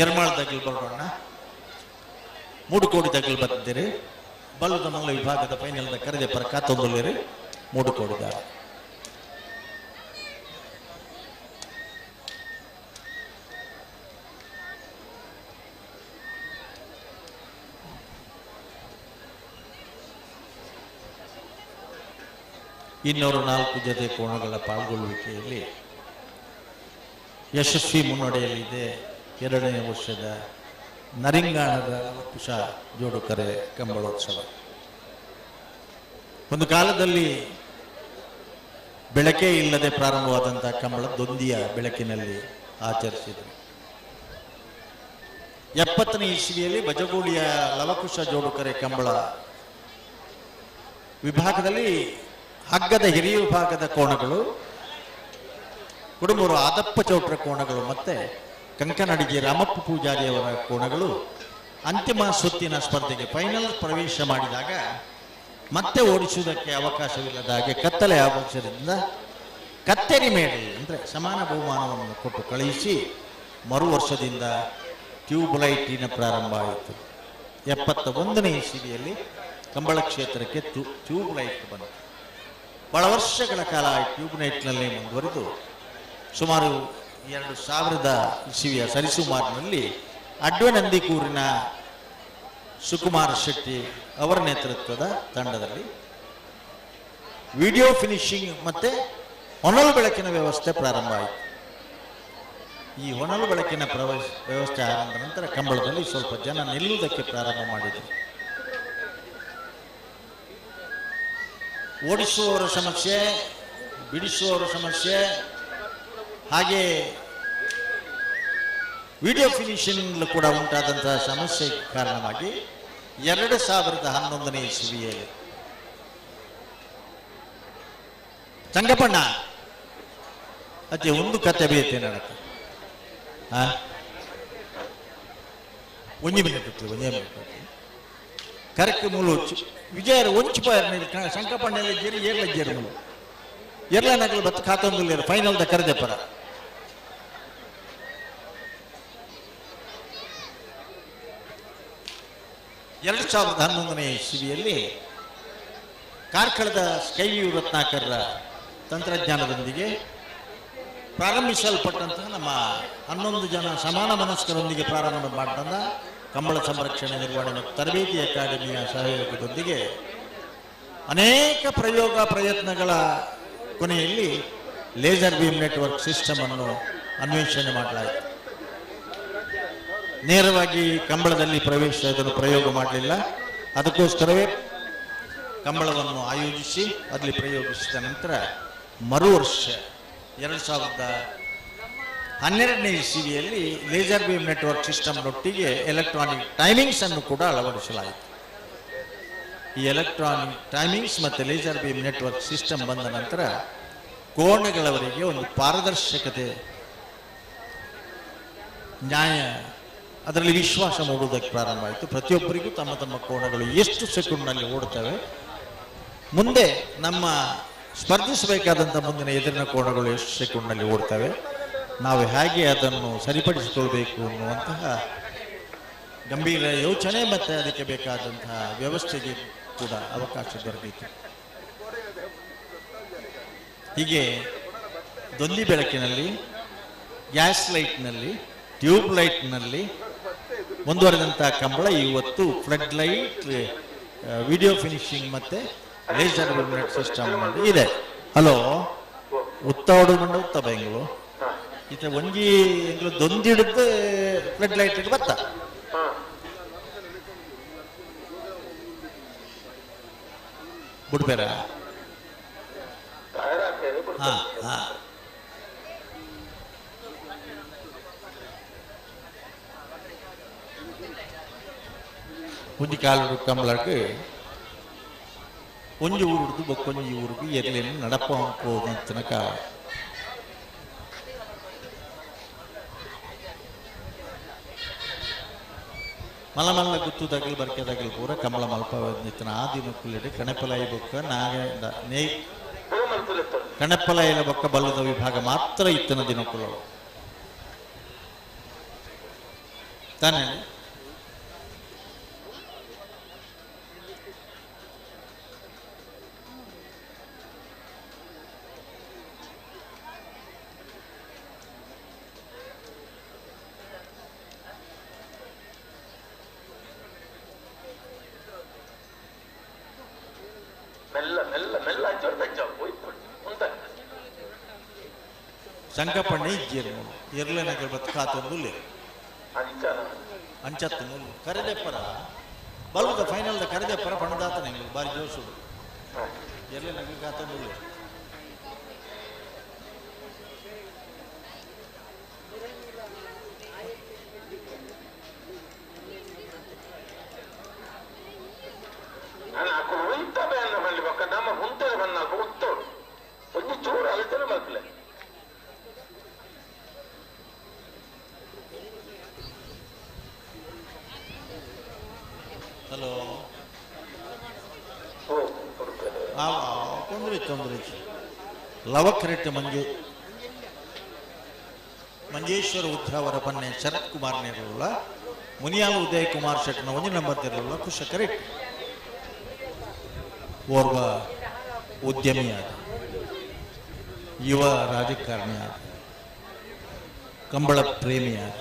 [SPEAKER 3] ಎರ್ಮಾಳ್ ದಗಲ್ ಬರೋಣ ಮೂಡುಕೋಡಿ ದಗಲ್ ಬರ್ತಿದ್ದೀರಿ. ಬಲ್ಲದ ಮಲ್ಲ ವಿಭಾಗದ ಫೈನಲ್ದ ಕರೆದೆ ಪರ ಕಾತೊಂದುಲ್ಲೇರಿ ಮೂಡುಕೋಡಿದ. 204 ಜೊತೆ ಕೋಣಗಳ ಪಾಲ್ಗೊಳ್ಳುವಿಕೆಯಲ್ಲಿ ಯಶಸ್ವಿ ಮುನ್ನಡೆಯಲ್ಲಿದೆ ಎರಡನೇ ವರ್ಷದ ನರಿಂಗಾಣದ ಕುಶ ಜೋಡುಕರೆ ಕಂಬಳೋತ್ಸವ. ಒಂದು ಕಾಲದಲ್ಲಿ ಬೆಳಕೇ ಇಲ್ಲದೆ ಪ್ರಾರಂಭವಾದಂಥ ಕಂಬಳ ದೊಂದಿಯ ಬೆಳಕಿನಲ್ಲಿ ಆಚರಿಸಿದರು. 70ನೇ ಇಸ್ವಿಯಲ್ಲಿ ಬಜಗೋಳಿಯ ಲವಕುಶ ಜೋಡುಕರೆ ಕಂಬಳ ವಿಭಾಗದಲ್ಲಿ ಹಗ್ಗದ ಹಿರಿಯ ವಿಭಾಗದ ಕೋಣಗಳು, ಕುಡುಮೂರು ಆದಪ್ಪ ಚೌಟ್ರ ಕೋಣಗಳು ಮತ್ತು ಕಂಕನಡಿಗೆ ರಾಮಪ್ಪ ಪೂಜಾರಿಯವರ ಕೋಣಗಳು ಅಂತಿಮ ಸುತ್ತಿನ ಸ್ಪರ್ಧೆಗೆ ಫೈನಲ್ ಪ್ರವೇಶ ಮಾಡಿದಾಗ ಮತ್ತೆ ಓಡಿಸುವುದಕ್ಕೆ ಅವಕಾಶವಿಲ್ಲದ ಹಾಗೆ ಕತ್ತಲೆ ಆಗೋಚರದಿಂದ ಕತ್ತೆರಿ ಮೇಡಲ್ ಅಂದರೆ ಸಮಾನ ಬಹುಮಾನವನ್ನು ಕೊಟ್ಟು ಕಳುಹಿಸಿ ಮರು ವರ್ಷದಿಂದ ಟ್ಯೂಬ್ಲೈಟಿನ ಪ್ರಾರಂಭ ಆಯಿತು. 71ನೇ ಇಸವಿಯಲ್ಲಿ ಕಂಬಳ ಕ್ಷೇತ್ರಕ್ಕೆ ಟ್ಯೂಬ್ಲೈಟ್ ಬಂತು. ಬಹಳ ವರ್ಷಗಳ ಕಾಲ ಟ್ಯೂಬ್ಲೈಟ್ನಲ್ಲಿ ಮುಂದುವರೆದು ಸುಮಾರು 2000 ಇಸವಿಯ ಸರಿಸುಮಾರಿನಲ್ಲಿ ಅಡ್ವನಂದಿಕೂರಿನ ಸುಕುಮಾರ್ ಶೆಟ್ಟಿ ಅವರ ನೇತೃತ್ವದ ತಂಡದಲ್ಲಿ ವಿಡಿಯೋ ಫಿನಿಶಿಂಗ್ ಮತ್ತು ಹೊನಲು ಬೆಳಕಿನ ವ್ಯವಸ್ಥೆ ಪ್ರಾರಂಭ ಆಯಿತು. ಈ ಹೊನಲು ಬೆಳಕಿನ ವ್ಯವಸ್ಥೆ ಆರಂಭ ನಂತರ ಕಂಬಳದಲ್ಲಿ ಸ್ವಲ್ಪ ಜನ ನಿಲ್ಲುವುದಕ್ಕೆ ಪ್ರಾರಂಭ ಮಾಡಿದರು. ಓಡಿಸುವವರ ಸಮಸ್ಯೆ, ಬಿಡಿಸುವವರ ಸಮಸ್ಯೆ, ಹಾಗೆ ವಿಡಿಯೋ ಫಿನಿಶಿಂಗ್ ಕೂಡ ಉಂಟಾದಂತಹ ಸಮಸ್ಯೆ ಕಾರಣವಾಗಿ 2011ನೇ ಇಸವಿಯಲ್ಲಿ ಸಂಗಪ್ಪಣ್ಣ ಅದೇ ಒಂದು ಕತೆ ಬೇತೆ ನಡಕ ಒಂಜಿ ಮಿನಿಟ್ ಒಂಜೇ ಮಿನಿಟ್ ಕರೆಕ್ಟ್ ಮೂಲು ವಿಜಯರ ಒಂಚು ಶಂಕಪಣ್ಣಲ್ಲಿ ಜೇರಿ ಏರ್ಲ ಜೇರು ಮೂಲು ಎರ್ಲ ನಗಲು ಬತ್ತು ಖಾತೊಂದು ಫೈನಲ್ the ಕರೆದೆ ಪರ. 2011ನೇ ಇಸವಿಯಲ್ಲಿ ಕಾರ್ಕಳದ ಸ್ಕೈವ್ಯೂ ರತ್ನಾಕರ್ರ ತಂತ್ರಜ್ಞಾನದೊಂದಿಗೆ ಪ್ರಾರಂಭಿಸಲ್ಪಟ್ಟಂತಹ ನಮ್ಮ 11 ಜನ ಸಮಾನ ಮನಸ್ಕರೊಂದಿಗೆ ಪ್ರಾರಂಭ ಮಾಡಿದಂಥ ಕಂಬಳ ಸಂರಕ್ಷಣೆ ನಿರ್ವಹಣೆ ಮತ್ತು ತರಬೇತಿ ಅಕಾಡೆಮಿಯ ಸಹಯೋಗದೊಂದಿಗೆ ಅನೇಕ ಪ್ರಯೋಗ ಪ್ರಯತ್ನಗಳ ಕೊನೆಯಲ್ಲಿ ಲೇಸರ್ ಬೀಮ್ ನೆಟ್ವರ್ಕ್ ಸಿಸ್ಟಮ್ ಅನ್ನು ಅನ್ವೇಷಣೆ ಮಾಡಲಾಯಿತು. ನೇರವಾಗಿ ಕಂಬಳದಲ್ಲಿ ಪ್ರವೇಶ ಇದನ್ನು ಪ್ರಯೋಗ ಮಾಡಲಿಲ್ಲ. ಅದಕ್ಕೋಸ್ಕರವೇ ಕಂಬಳವನ್ನು ಆಯೋಜಿಸಿ ಅಲ್ಲಿ ಪ್ರಯೋಗಿಸಿದ ನಂತರ ಮರು ವರ್ಷ 2012ನೇ ಇಸವಿಯಲ್ಲಿ ಲೇಸರ್ ಬೀಮ್ ನೆಟ್ವರ್ಕ್ ಸಿಸ್ಟಮ್ನೊಟ್ಟಿಗೆ ಎಲೆಕ್ಟ್ರಾನಿಕ್ ಟೈಮಿಂಗ್ಸ್ ಅನ್ನು ಕೂಡ ಅಳವಡಿಸಲಾಯಿತು. ಈ ಎಲೆಕ್ಟ್ರಾನಿಕ್ ಟೈಮಿಂಗ್ಸ್ ಮತ್ತು ಲೇಸರ್ ಬೀಮ್ ನೆಟ್ವರ್ಕ್ ಸಿಸ್ಟಮ್ ಬಂದ ನಂತರ ಕೋಣಗಳವರಿಗೆ ಒಂದು ಪಾರದರ್ಶಕತೆ, ನ್ಯಾಯ, ಅದರಲ್ಲಿ ವಿಶ್ವಾಸ ಮೂಡುವುದಕ್ಕೆ ಪ್ರಾರಂಭ ಆಯಿತು. ಪ್ರತಿಯೊಬ್ಬರಿಗೂ ತಮ್ಮ ತಮ್ಮ ಕೋಣಗಳು ಎಷ್ಟು ಸೆಕೆಂಡ್ನಲ್ಲಿ ಓಡ್ತವೆ, ಮುಂದೆ ನಮ್ಮ ಸ್ಪರ್ಧಿಸಬೇಕಾದಂಥ ಮುಂದಿನ ಎದುರಿನ ಕೋಣಗಳು ಎಷ್ಟು ಸೆಕೆಂಡ್ನಲ್ಲಿ ಓಡ್ತವೆ, ನಾವು ಹೇಗೆ ಅದನ್ನು ಸರಿಪಡಿಸಿಕೊಳ್ಬೇಕು ಅನ್ನುವಂತಹ ಗಂಭೀರ ಯೋಚನೆ ಮತ್ತು ಅದಕ್ಕೆ ಬೇಕಾದಂತಹ ವ್ಯವಸ್ಥೆಗೆ ಕೂಡ ಅವಕಾಶ ದೊರಕಿತು. ಹೀಗೆ ದೊಂದಿ ಬೆಳಕಿನಲ್ಲಿ, ಗ್ಯಾಸ್ ಲೈಟ್ನಲ್ಲಿ, ಟ್ಯೂಬ್ ಲೈಟ್ನಲ್ಲಿ ಮುಂದುವರೆದಂಥ ಕಂಬಳ ಇವತ್ತು ಫ್ಲಡ್ ಲೈಟ್, ವಿಡಿಯೋ ಫಿನಿಶಿಂಗ್ ಮತ್ತು ಲೇಸರ್ ನೆಟ್ ಸಿಸ್ಟಮ್ ಇದೆ. ಹಲೋ, ಉತ್ತೋಡು ಮಂಡ ಉತ್ತ ಬೆಂಗಳೂರು ಈತ ಒಂಜಿ ಎಂಗ್ಲು ದೊಂದಿಡ್ದು ಫ್ಲಡ್ ಲೈಟ್ ಬತ್ತ ಬಿಡ್ಬೇರ. ಹಾ ಹಾ ಒಂಜಿ ಕಾಲುಡು ಕಂಬಳಕ್ಕೆ ಒಂಜಿ ಊರುಡ್ದು ಬೊಕ್ಕೊಂಜಿ ಊರಿಗೆ ಎರ್ಲೇನು ನಡಪ ತನಕ ಮಲ್ಲ ಮಲ್ಲ ಗುತ್ತು ತಗಲು ಬರ್ಕೆ ತಗಲು ಪೂರ ಕಮಲ ಮಲ್ಪ ನಿತ್ತನ ಆ ದಿನಕ್ಕುಲ್ಲಿಡೆ ಕಣಪಲಾಯಿ ಬೊಕ್ಕ ನಾಗ ನೇ ಕಣಪಲಾಯಿನ ಬೊಕ್ಕ ಬಲ್ಲದ ವಿಭಾಗ ಮಾತ್ರ ಇತ್ತನ ದಿನಕ್ಕುಲ್ಲಳು. ತಾನೆ
[SPEAKER 2] ಮೆಲ್ಲ ಮೆಲ್ಲ ಮೆಲ್ಲ ಅಂಚೋಡ್ತಂಚ ಹೋಯ್ತು ಉಂಟ.
[SPEAKER 3] ಸಂಕಪಣ್ಣೆ ಇಜ್ಜೇರು ಎರ್ಲೆನಗಲ್ ಬತ್ ಕಾತೊಂದುಲ್ಲೆ ಅಂಚತ್ತು ಮೂಲು ಕರೆದೆಪ್ಪರ ಬಲ್ಬದ ಫೈನಲ್ದ ಕರೆದೆಪ್ಪರ ಪಣದಾತನೆ ಬಾರಿ ಜೋಶು ಎರ್ಲೆನಗಲ್ ಕಾತೊಂದುಲ್ಲೆ.
[SPEAKER 2] ನಾನು ಅಕ್ಕಳು ಉಂಟ ಬೇನ ಬಲ್ಲಿ ಬೊಕ್ಕ ನಮ್ಮ ಉಂಟದ ಬನ್ನ ಉತ್ತೋಡು ಒಂಜಿ ಚೂರು ಅಲಚನೆ ಮಲ್ಪಲೆ.
[SPEAKER 3] ಹಲೋ, ತೊಂದರೆ ತೊಂದರೆ. ಲವಕರೆಟ್ಟ ಮಂಜು ಮಂಜೇಶ್ವರ ಉದ್ಯಾವರ ಬನ್ನೆ ಶರತ್ ಕುಮಾರ್ ನೇರಲ್ಲ ಮುನಿಯಾಲ ಉದಯ್ ಕುಮಾರ್ ಶೆಟ್ನ ಒಂದು ನಂಬರ್ ತೆರಲ್ಲ ಕುಶಕರೆಟ್ ಓರ್ವ ಉದ್ಯಮಿಯಾದ ಯುವ ರಾಜಕಾರಣಿಯಾದ ಕಂಬಳ ಪ್ರೇಮಿಯಾದ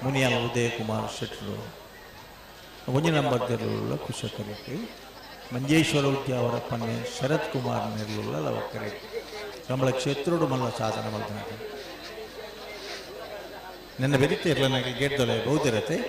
[SPEAKER 3] ಮುನಿಯಾಲ ಉದಯ್ ಕುಮಾರ್ ಶೆಟ್ರು ಒಂಜಿ ನಂಬರ್ ತೆರಳುಳ್ಳ ಕುಶಕರೆಟ್ಟಿ ಮಂಜೇಶ್ವರ ಉದ್ಯಾವರ ಪನ್ನೆ ಶರತ್ ಕುಮಾರ್ ನೆರಳುಳ್ಳ ಲವಕರೆಟ್ಟಿ ಕಂಬಳ ಕ್ಷೇತ್ರೋಡು ಮಲ್ಲ ಸಾಧನ ಮಲ್ತನಾಗ ನನ್ನ ಬೆರಿತೆ ಇರಲನಾಗ ಗೇಟ್ ದೊಲೆ ಬಹುದಿರತೆ.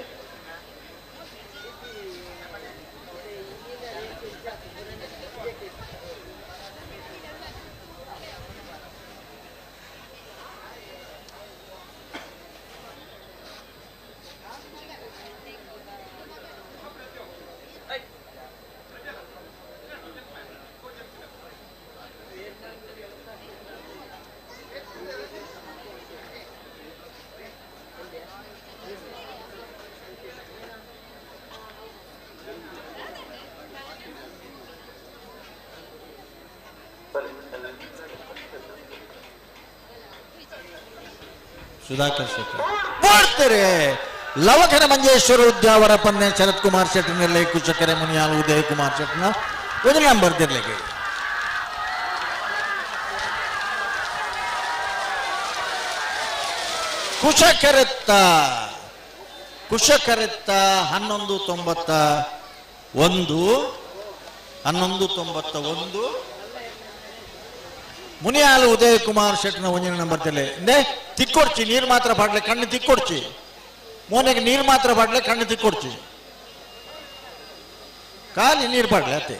[SPEAKER 3] ಸುಧಾಕರ್ ಶೆಟ್ಟಿ ಮಾಡ್ತಾರೆ. ಲವಕರ ಮಂಜೇಶ್ವರ ಉದ್ಯಾವರ ಪನ್ನೆ ಶರತ್ ಕುಮಾರ್ ಶೆಟ್ಟನಲ್ಲಿ ಕುಶಕರೆ ಮುನಿಯಾಲ್ ಉದಯ್ ಕುಮಾರ್ ಶೆಟ್ಟನ ಒಂದು ನಂಬರ್ ತಿರ್ಲಿಕ್ಕೆ. ಕುಶಕರೆತ್ತ ಕುಶಕರೆತ್ತ 11.91 11.91 ಮುನಿಯಾಲು ಉದಯ್ ಕುಮಾರ್ ಶೆಟ್ಟನ ಒಂದಿನ ನಂಬರ್ ತಿರ್ಲೆ. ಇಂದೆ ತಿಕ್ಕೊಡ್ಚಿ ನೀರು ಮಾತ್ರ ಪಾಡ್ಲೆ ಕಣ್ಣು ತಿಕ್ಕೊಡ್ಚಿ ಮೋನೆಗೆ ನೀರು ಮಾತ್ರ ಪಾಡ್ಲೆ ಕಣ್ಣು ತಿಕ್ಕೊಡ್ಚಿ ಖಾಲಿ ನೀರು ಪಾಡ್ಲೆ ಅತ್ತೆ.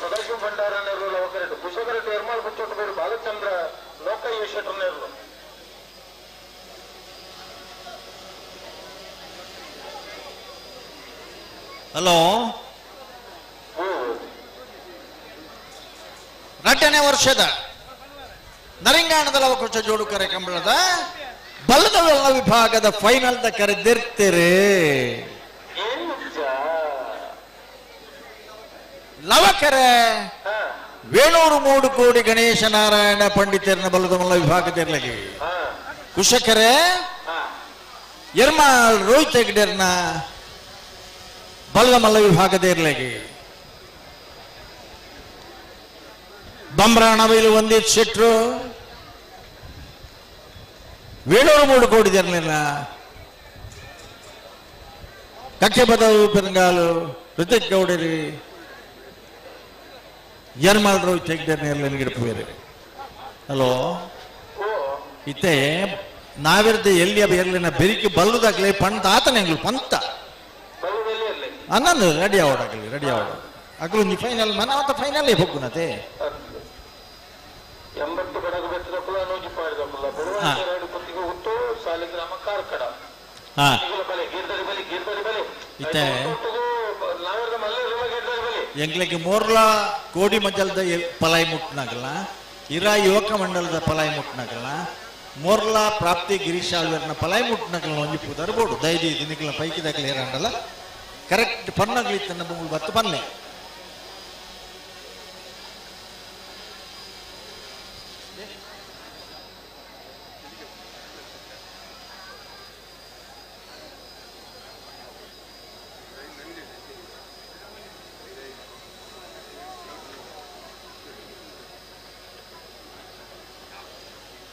[SPEAKER 2] ಸದಾಶಿವ ಭಂಡಾರ ನೆರಳು ಲವಕರೆಡ್ಡು ಕುಶಕರೆಡ್ಡು ಎರ್ಮಾಲ್ ಬುಚ್ಚೊಟ್ಟು ಬಾಲಚಂದ್ರ ಲೋಕಯ್ಯ ಶೆಟ್ಟರ್ ನೆರಳು.
[SPEAKER 3] ಹಲೋ, 2ನೇ ವರ್ಷದ ನರಿಂಗಾಣದ ಲವಕುಶ ಜೋಡುಕರೆ ಕಂಬಳದ ಬಲದ ವಿಭಾಗದ ಫೈನಲ್ the ಕರೆದಿರ್ತೀರಿ. ಲವಕರೆ ವೇಣೂರು 3 ಕೋಡಿ ಗಣೇಶ ನಾರಾಯಣ ಪಂಡಿತರನ್ನ ಬಲದ ಮಲ್ಲ ವಿಭಾಗದಿರ್ಲಗಿ ಕುಶಕರೆ ಎರ್ಮಾಳ್ ರೋಹಿತ್ ಹೆಗ್ಡೆರ್ನ ಬಲದ ಮಲ್ಲ ವಿಭಾಗದಿರ್ಲಗಿ ಬಂಬ್ರಾಣಬೈಲು ಒಂದಿತ್ ಶೆಟ್ರು ವೇಣೂರು 3 ಕೋಡಿ ಇರಲಿಲ್ಲ ಕಕ್ಕೆ ಬದವು ಪೆರಂಗಾಲು ಋತಿಕ್ ಗೌಡರಿ ಎರ್ಮಾಳ್ ರೋಹಿತ್ ಹೆಗ್ಡೆರ್ನ ಗಿಡಪುವೇರು. ಹಲೋ, ಇತ್ತೆ ನಾವಿರ್ದ ಎಲ್ಲಿ ಎಲ್ಲಿನ ಬೆರಿಕೆ ಬಲ್ಲದಾಗ್ಲಿ ಪಂತ ಆತನ ಎಂಗ್ಲು ಪಂತ ಅನ್ನಂದು ರೆಡಿ ಆವಡಾಗಲಿ ರೆಡಿ ಆವಡ ಅಗ್ಲು ಒಂಜಿ ಫೈನಲ್ ಮನ ಫೈನಲ್ ಬೊಕ್ಕುನತೆ.
[SPEAKER 2] 80 ಬಡಗು ಬೆಟ್ಟದಪ್ಪಲ ನೂಜಿ ಪಾಡಿದಪ್ಪಲ ಬಡವಾಡಿ ಪತ್ತಿಗೆ ಉತ್ತು ಸಾಲಿಗ್ರಾಮ ಕಾರ್ಕಡ ಬಲೆ ಗೀರ್ದರಿ ಬಲಿ ಗೀರ್ದರಿ ಬಲಿ
[SPEAKER 3] ಇತ್ತೆ
[SPEAKER 2] ನಾವಿರ್ದ ಮಲ್ಲ ಗೀರ್ದರಿ ಬಲಿ
[SPEAKER 3] ಎಂಗ್ಲಿಗೆ ಮೋರ್ಲ ಕೋಡಿ ಮಜಲ್ದ ಪಲಾಯಿ ಮುಟ್ನಾಗಲ್ಲ ಇರಾ ಯುವಕ ಮಂಡಲದ ಪಲಾಯಿ ಮುಟ್ನಾಗಲ್ಲ ಮೊರ್ಲಾ ಪ್ರಾಪ್ತಿ ಗಿರೀಶ್ ಆಳ್ವೆರ್ನ ಪಲಾಯಿ ಮುಟ್ಟನಕಲ್ನ ಒಂಜಿ ಪೂದಾರು ಬೋಡು ದಯದಿ ನಿಕ್ಲ ಪೈಕಿದಾಕಲಿ ಹೇರಂಡಲ್ಲ ಕರೆಕ್ಟ್ ಪನ್ನಗ್ಲಿ ತನ್ನ ಬೊಂಗುಳು ಬತ್ತು ಪನ್ನೆ.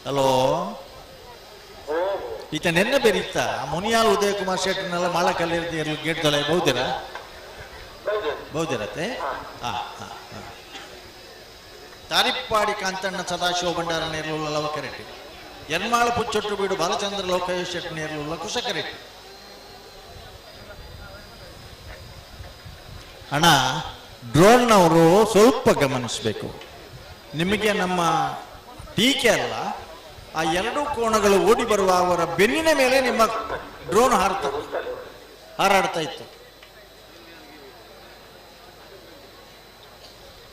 [SPEAKER 3] ಹಲೋ, ಈತ ನೆನ್ನೆ ಬೇರಿತ್ತ ಮುನಿಯಾಲ್ ಉದಯ ಕುಮಾರ್ ಶೆಟ್ಟರ್ನೆಲ್ಲ ಮಾಳ ಕಲ್ಲಿರ್ತಿ ಗೇಟ್ ದೊಲೆ ಬಹುದಿರ ಬಹುದಿರತ್ತೆ. ಹಾ ಹಾ ಹಾ ತಾರಿಪ್ಪಾಡಿ ಕಾಂತಣ್ಣ ಸದಾಶಿವ ಭಂಡಾರ ನೇರ್ಲುಲ್ಲ ಲವಕರೆಡ್ಡಿ, ಎರ್ಮಾಳ ಪುಚ್ಚೊಟ್ಟು ಬೀಡು ಬಾಲಚಂದ್ರ ಲೋಕೇಶ್ ಶೆಟ್ಟಿ ನೇರ್ಲುಲ್ಲ ಕುಶಕರೆಡ್ಡಿ. ಅಣ್ಣ, ಡ್ರೋನ್ನವರು ಸ್ವಲ್ಪ ಗಮನಿಸಬೇಕು. ನಿಮಗೆ ನಮ್ಮ ಟೀಕೆ ಅಲ್ಲ, ಆ ಎರಡು ಕೋಣಗಳು ಓಡಿ ಬರುವ ಅವರ ಬೆನ್ನಿನ ಮೇಲೆ ನಿಮ್ಮ ಡ್ರೋನ್ ಹಾರಾಡ್ತಾ ಇತ್ತು.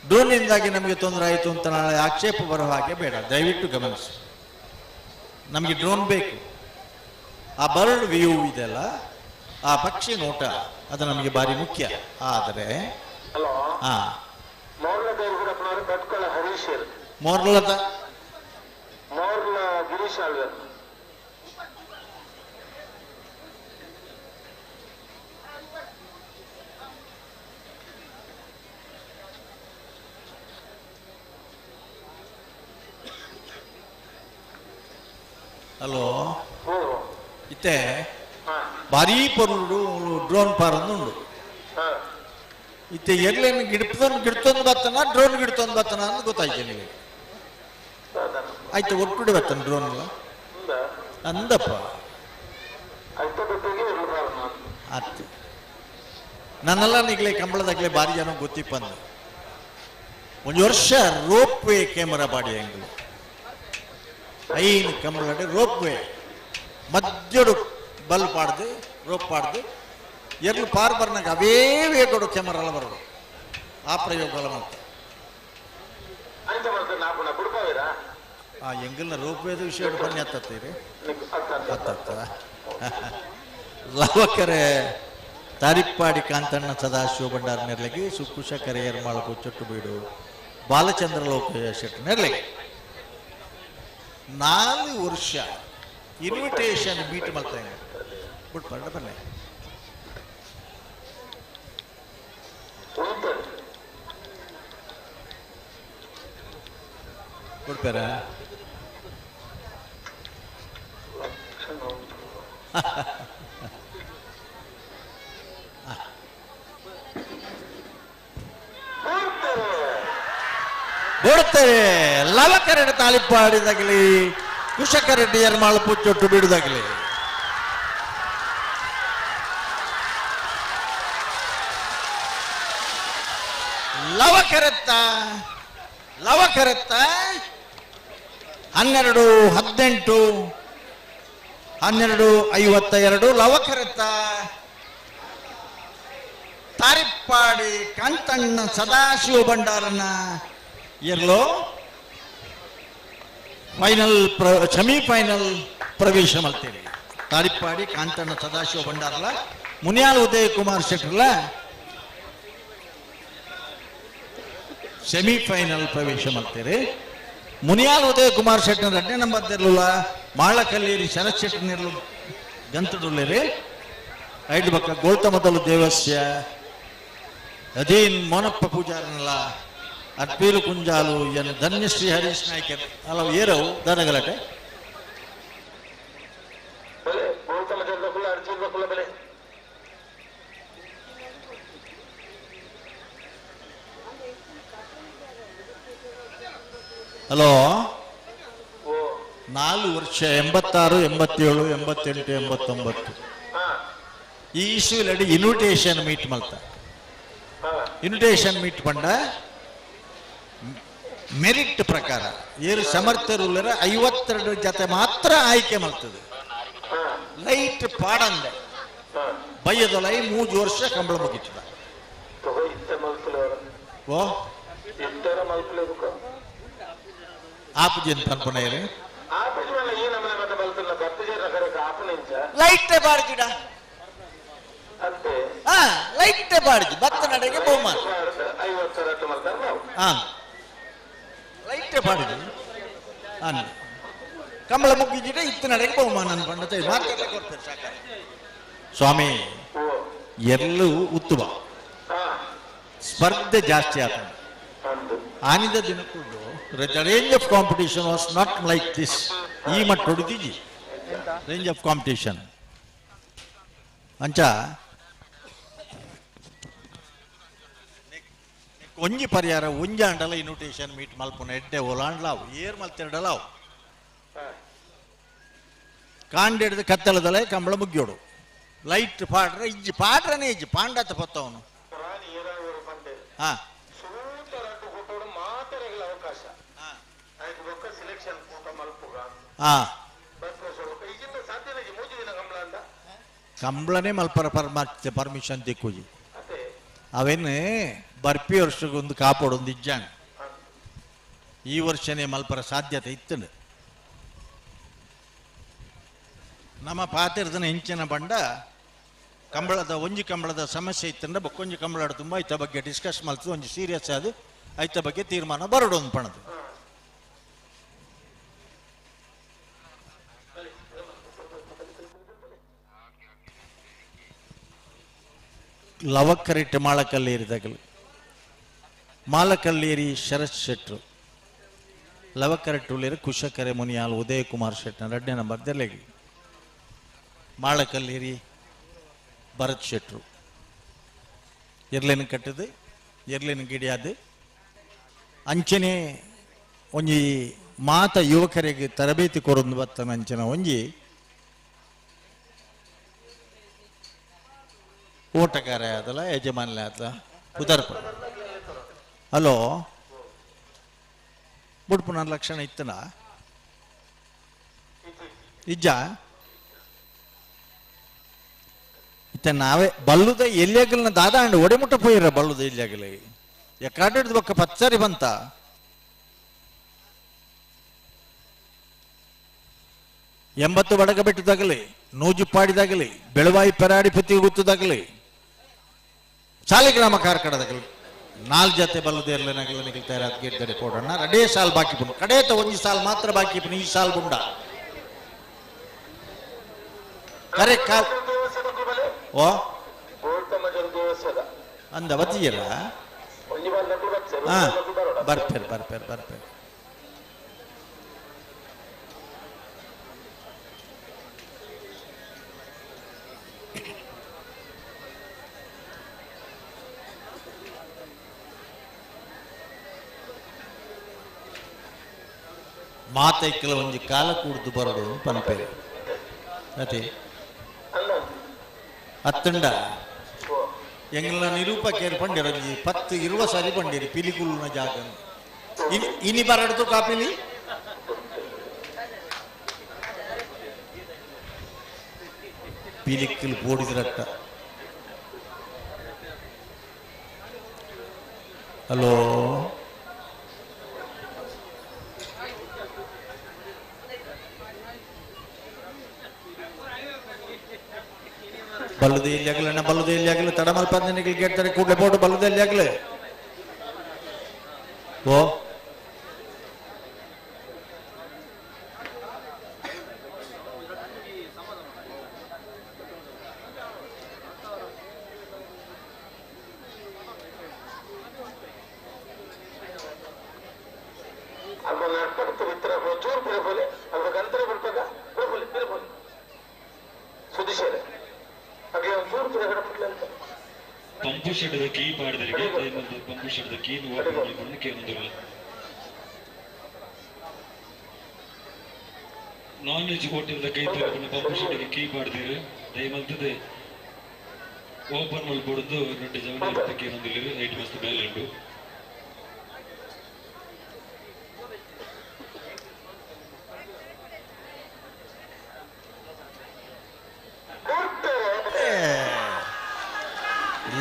[SPEAKER 3] ಡ್ರೋನ್ನಿಂದಾಗಿ ನಮಗೆ ತೊಂದರೆ ಆಯಿತು ಅಂತ ನಾಳೆ ಆಕ್ಷೇಪ ಬರುವ ಹಾಗೆ ಬೇಡ, ದಯವಿಟ್ಟು ಗಮನಿಸಿ. ನಮಗೆ ಡ್ರೋನ್ ಬೇಕು. ಆ ಬರ್ಡ್ ವ್ಯೂ ಇದೆಲ್ಲ, ಆ ಪಕ್ಷಿ ನೋಟ, ಅದು ನಮಗೆ ಭಾರಿ ಮುಖ್ಯ. ಆದರೆ ಹಾ ಮೋರ್ಲದ ಹಲೋ, ಇತ್ತೆ ಭಾರೀ ಪೊರ್ಲುಡು ಡ್ರೋನ್ ಪಾರೊಂದು ಉಂಡು. ಇತ್ತೆ ಎರ್ಲೇನು ಗಿಡ್ತೊಂದು ಗಿಡ್ತೊಂದು ಬತ್ತನ ಡ್ರೋನ್ ಗಿಡ್ತೊಂದು ಬತ್ತನ ಅಂತ ಗೊತ್ತಾಯ್ತು ನಿಮಗೆ. ಆಯ್ತು, ಒಟ್ಟುಡೆ ಬತ್ತನ ಡ್ರೋನ್ ಅಲ್ಲ ಅಂದಪ್ಪ. ಆಯ್ತು, ನನ್ನೆಲ್ಲ ನಿಗ್ಲೆ ಕಂಬಳದಾಗ್ಲೆ ಭಾರಿ ಜನ ಗೊತ್ತಿಪ್ಪಂದು. ಒಂದು ವರ್ಷ ರೋಪ್ ವೇ ಕ್ಯಾಮರಾ ಬಾಡಿ ಹೆಂಗಲು ಐನು ಕಂಬಳಡೆ ರೋಪ್ ವೇ ಮಧ್ಯಡು ಬಲ್ ಪಾಡ್ದು ರೋಪ್ ಪಾಡ್ದು ಎರ್ಲು ಪಾರ್ ಬರ್ನಾಗ ಅವೇ ವೇಗಡು ಕ್ಯಾಮರಾ ಬರೋದು. ಆ ಪ್ರಯೋಗ ಮಾಡ್ತಾರೆ. ಆ ಎಂಗಲ್ನ ರೋಪ್ ವೇದ ವಿಷಯ ಬನ್ನಿ ಹತ್ತೀರಿ ಹತ್ತ. ಲವಕರೆ ತಾರಿಪ್ಪಾಡಿ ಕಾಂತಣ್ಣ ಸದಾಶಿವ ಭಂಡಾರ ನೆರ್ಲೆಗೆ, ಸುಕುಶ ಕರೆಯರ್ ಮಾಳಕು ಚೊಟ್ಟು ಬೀಡು ಬಾಲಚಂದ್ರ ಲೋಕ ಶೆಟ್ಟಿ ನೆರ್ಲೆಗೆ 4 ವರ್ಷ ಇನ್ವಿಟೇಷನ್ ಮೀಟ್ ಮಾಡ್ತಾ ಬಿಟ್ಟು ಬಣ್ಣ ಬನ್ನಿ. ಕೊಡ್ತಾರ ಬೋಡ್ತಾರೆ. ಲವಕರೆಡ್ಡಿ ತಾಳಿಪ್ಪಾಡಿದಾಗಲಿ, ಕುಶಕರೆಡ್ಡಿ ಎರ್ಮಾಳು ಪುಚ್ಚೊಟ್ಟು ಬಿಡುದಾಗಲಿ. ಲವಕರೆತ್ತ ಲವಕರೆತ್ತ 12 18 12 52 ಲವಕರೆತ್ತ ತಾರಿಪ್ಪಾಡಿ ಕಾಂತಣ್ಣ ಸದಾಶಿವ ಭಂಡಾರನ ಎಲ್ಲೋ ಫೈನಲ್ ಸೆಮಿಫೈನಲ್ ಪ್ರವೇಶ ಮಾಡ್ತೀರಿ. ತಾರಿಪ್ಪಾಡಿ ಕಾಂತಣ್ಣ ಸದಾಶಿವ ಭಂಡಾರಲ ಮುನಿಯಾಲ್ ಉದಯ ಕುಮಾರ್ ಶೆಟ್ಟರ್ಲ ಸೆಮಿಫೈನಲ್ ಪ್ರವೇಶ ಮಾಡ್ತೀರಿ. ಮುನಿಯಾಲ್ ಉದಯ ಕುಮಾರ್ ಶೆಟ್ಟರ್ 2ನೇ ನಂಬರ್ ಇರಲಿಲ್ಲ, ಮಾಳಕಲ್ಲೇರಿ ಶರತ್ ಶೆಟ್ಟರ್ನಿರ್ಲು ಗಂತಡುಳ್ಳೇರಿ. ಐದು ಬಕ್ಕ ಗೋಲ್ತಮದಲು ದೇವಸ್ಯ ಅಧೀನ್ ಮೋನಪ್ಪ ಪೂಜಾರನಲ್ಲ ಅಟ್ಪೀಲು ಕುಂಜಾಲು ಎನ್ ಧನ್ಯಶ್ರೀ ಹರೀಶ್ ನಾಯ್ಕರ್ ಅಲ್ಲ ಏರವು ದಾನಗಲಾಟೆ. ಹಲೋ, 4 ವರ್ಷ 86 87 88 89 ಈ ಇಶ್ಯೂಲಡಿ ಇನ್ವಿಟೇಷನ್ ಮೀಟ್ ಮಲ್ತ. ಇನ್ವಿಟೇಷನ್ ಮೀಟ್ ಪಂಡ ಮೆರಿಟ್ ಪ್ರಕಾರ ಏರು ಸಮರ್ಥರುಲ್ಲರ 52 ಜೊತೆ ಮಾತ್ರ ಆಯ್ಕೆ ಮಾಡ್ತದೆ. ಲೈಟ್ ಪಾಡಂದೆ ಬಯ್ಯದೊಲೈ 3 ವರ್ಷ ಕಂಬಳ ಮುಗಿತದ. ಓ ಆಪುಜಿ ಅಂತ ಅನ್ಕೊಂಡೇರಿ. ಲೈಟ್ ಬಾರ್ಜಿಡ ಹಾ ಲೈಟ್ ಬಾರ್ಜಿ ಬತ್ತ ನಡೆಗೆ ಬಹುಮಾನ. ಹಾ ಲೈಟ್ ಬಾರ್ಜಿ ಅನ್ನ ಕಂಬಳ ಮುಗ್ಗಿಜಿಡ ಇತ್ತು ನಡೆಗೆ ಬಹುಮಾನ ಅನ್ಕೊಂಡ ಮಾತ್ರ ಕೊಡ್ತಾರೆ ಸಾಕಾರ. ಸ್ವಾಮಿ ಎಲ್ಲೂ ಉತ್ತಮ ಸ್ಪರ್ಧೆ ಜಾಸ್ತಿ ಆಗ್ತದೆ. ಆನಿದ ದಿನಕ್ಕೂ the range of competition was not like this. ಈ ಮಟ್ಟ ಹೊಡಿದಿಜಿ ರೇಂಜ್ ಆಫ್ ಕಾಂಪಿಟೇಷನ್ ಅಂಚ ಒಂಜಿ ಪರಿಹಾರ ಒಂಜಿ ಆಂಡಲ ಇನ್ವಿಟೇಷನ್ ಮೀಟ್ ಮಲ್ಪುನ ಎಡ್ಡೆ ಓಲಾಂಡ್ಲಾವು ಏರ್ ಮಲ್ತಿರಡಲಾವು ಕಾಂಡೆಡ್ದು ಕತ್ತಲದಲೆ ಕಂಬಳ ಮುಗ್ಯೋಡು ಲೈಟ್ ಪಾಡ್ರೆ ಇಜ್ಜಿ ಪಾಡ್ರನೇ ಇಜ್ಜಿ ಪಾಂಡತ ಪತ್ತವನು. ಹಾ ಹಾ ಕಂಬಳನೇ ಮಲ್ಪರ ಪರ್ಮಿಷನ್ ತಿಕ್ಕುಜಿ ಅವೇನು ಬರ್ಪಿ ವರ್ಷಕ್ಕೊಂದು ಕಾಪಾಡೊಂದು ಇಜ್ಜಾಣ ಈ ವರ್ಷನೇ ಮಲ್ಪರ ಸಾಧ್ಯತೆ ಇತ್ತು. ನಮ್ಮ ಪಾತಿರ್ದನ ಹೆಂಚಿನ ಬಂಡ ಕಂಬಳದ ಒಂಜಿ ಕಂಬಳದ ಸಮಸ್ಯೆ ಇತ್ತಂಡ ಬೊಕ್ಕೊಂಜಿ ಕಂಬಳ ತುಂಬ ಐತ ಬಗ್ಗೆ ಡಿಸ್ಕಸ್ ಮಲ್ತು ಒಂಜಿ ಸೀರಿಯಸ್ ಅದು ಐತ ಬಗ್ಗೆ ತೀರ್ಮಾನ ಬರೋಡು ಒಂದು ಪಣದು. ಲವಕರಿಟ್ ಮಾಳಕಲ್ಲೇರಿ ತಗಲು ಮಾಲಕಲ್ಲೇರಿ ಶರತ್ ಶೆಟ್ರು ಲವಕರೆಟ್ಟುಳ್ಳೇರಿ ಕುಶಕರೆ ಮುನಿಯಾಲ್ ಉದಯ ಕುಮಾರ್ ಶೆಟ್ನ ಎರಡನೇ ನಂಬರ್ ದೆಲೆಗಿ ಮಾಳಕಲ್ಲೇರಿ ಭರತ್ ಶೆಟ್ರು ಎರ್ಲೇನು ಕಟ್ಟದು ಎರ್ಲೇನು ಗಿಡಿಯಾದು ಅಂಚನೆ ಒಂಜಿ ಮಾತ ಯುವಕರಿಗೆ ತರಬೇತಿ ಕೊರೊಂದು ಬತ್ತನ ಅಂಚನ ಒಂಜಿ ಓಟಗಾರ ಆದಲ್ಲ ಯಜಮಾನ್ಲೆ ಆದಲ ಉದರ್ಪ ಹಲೋ ಬುಡ್ಪುನ ಲಕ್ಷಣ ಇತ್ತನ ಇಜ್ಜ ಇತ್ತ ನಾವೇ ಬಲ್ಲುದ ಎಲ್ಲಿಯಾಗಲ್ನ ದಾದಾ ಅಂಡ್ ಒಡೆಮುಟ್ಟ ಪೋಯಿರ ಬಲ್ಲುದ ಎಲ್ಲಿಯಾಗಲಿ ಎಕ್ಕಾಡಿದ ಬೊಕ್ಕ ಪಚ್ಚರಿ ಬಂತ 80 ಬಡಗ ಬೆಟ್ಟದಾಗಲಿ ನೂಜುಪ್ಪಾಡಿದಾಗಲಿ ಬೆಳವಾಯಿ ಪೆರಾಡಿ ಪತಿ ಗುತ್ತದಾಗಲಿ ಸಾಲಿಗ್ರಾಮ ಕಾರ್ಕಡದಾಗಲಿ ನಾಲ್ ಜತೆ ಬಲ್ಲದೆ ಇರಲಿ ನಗಲಿ ತಯಾರಾದ ಗೇಟ್ ಕೊಡೋಣ ರಡೇ ಸಾಲ್ ಬಾಕಿ ಪುಂಡು ಕಡೇತ ಒಂಜಿ ಸಾಲ್ ಮಾತ್ರ ಬಾಕಿ ಪುಂಡು ಈ ಸಾಲ್ ಬುಂಡ ಕರೆ ಕಾಲ್ ಓ ಅಂದ ಬತ್ತಿಯಲ್ಲ ಹಾ ಬರ್ಪೇರ್ ಬರ್ಪೇರ್ ಬರ್ಪೇರ್ ಮಾತೈಕಲ ಒಂಜಿ ಕಾಲ ಕೂಡ್ದು ಬರಡು ಪನ್ಪೇರು ಅದೇ ಅತ್ತಂಡ ಎಂಗ್ಲ ನಿರೂಪಕೇರು ಪಂಡಿರ ಒಂಜಿ 10 20 ಸಾರಿ ಪಂಡಿರಿ ಪಿಲಿಕುಲ್ಲುನ ಜಾಗ ಇನಿ ಬರಡ್ದು ಕಾಪಿಲಿ ಪಿಲಿಕ್ಕಲ್ ಪೋಡಿದ್ರಟ್ಟ. ಹಲೋ ಬಲ್ಲದೆ ಇಲ್ಲಿ ಆಗಲ್ಲ ಬಲ್ಲದೆ ಇಲ್ಲಿ ಆಗಲ್ಲ ತಡಮಲ್ ಪಂದನಿಗೆ ಕೇಳ್ತಾರೆ ಕೂಡಲೇ ಬೋರ್ಡ್ ಬಲ್ಲದೆ ಇಲ್ಲಿ ಆಗಲೇ ಓ
[SPEAKER 6] ಪಂಪು ಶೆಡ್ದ ಕೀ ಪಾಡ್ದರಿಗೆ ಪಂಪು ಶೆಡ್ದ ಕೀ ಓಪನ್ ಮಾಡಿಕೊಂಡು ಕೇಳೊಂದಿಲ್ಲ. ನಾನ್ ವೆಜ್ ಹೋಟೆಲ್ ಕೈ ತಗೊಂಡು ಪಂಪು ಶೆಡ್ಗೆ ಕೀ ಪಾಡ್ದಿರು ದಯಮಲ್ತದೆ ಓಪನ್ ಮಲ್ಪೊಡ್ದು ರೊಟ್ಟಿ ಜವನ ಕೇಳೊಂದಿಲ್ಲ ಐಟ್ ಮಸ್ತ್ ಬೇಲೆ ಉಂಟು.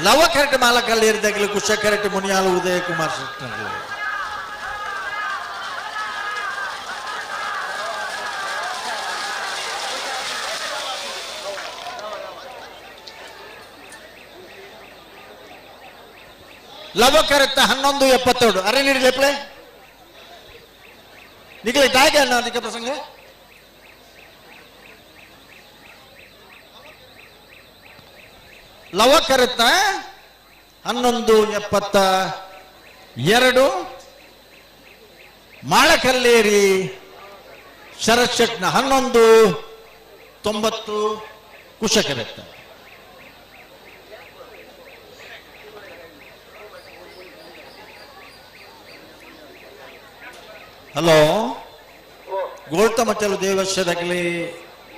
[SPEAKER 3] ಲವ ಕರೆಕ್ಟ್ ಮಾಲಕಲ್ಲಿ ಇರ್ದಾಗಲಿ ಕುಶ ಕರೆಕ್ಟ್ ಮುನಿಯಾಲು ಉದಯ ಕುಮಾರ್ ಶೆಟ್ಟರ್ಲಿ. ಲವಕರತ್ತ 11:72. ಅರೆ ನೀಡಿ ಲೆಪ್ಲೆ ನಿಗಲೆ ದಾಗೆ ಅಣ್ಣ ಅದಕ್ಕೆ ಪ್ರಸಂಗ. ಲವಕರತ್ತ 11:72. ಮಾಳಕಲ್ಲೇರಿ ಶರತ್ ಶೆಟ್ನ 11:90 ಕುಶಕರತ್ತ. ಹಲೋ ಗೋಳ್ತಮಚಲು ದೇವಸ್ಯದಾಗಲಿ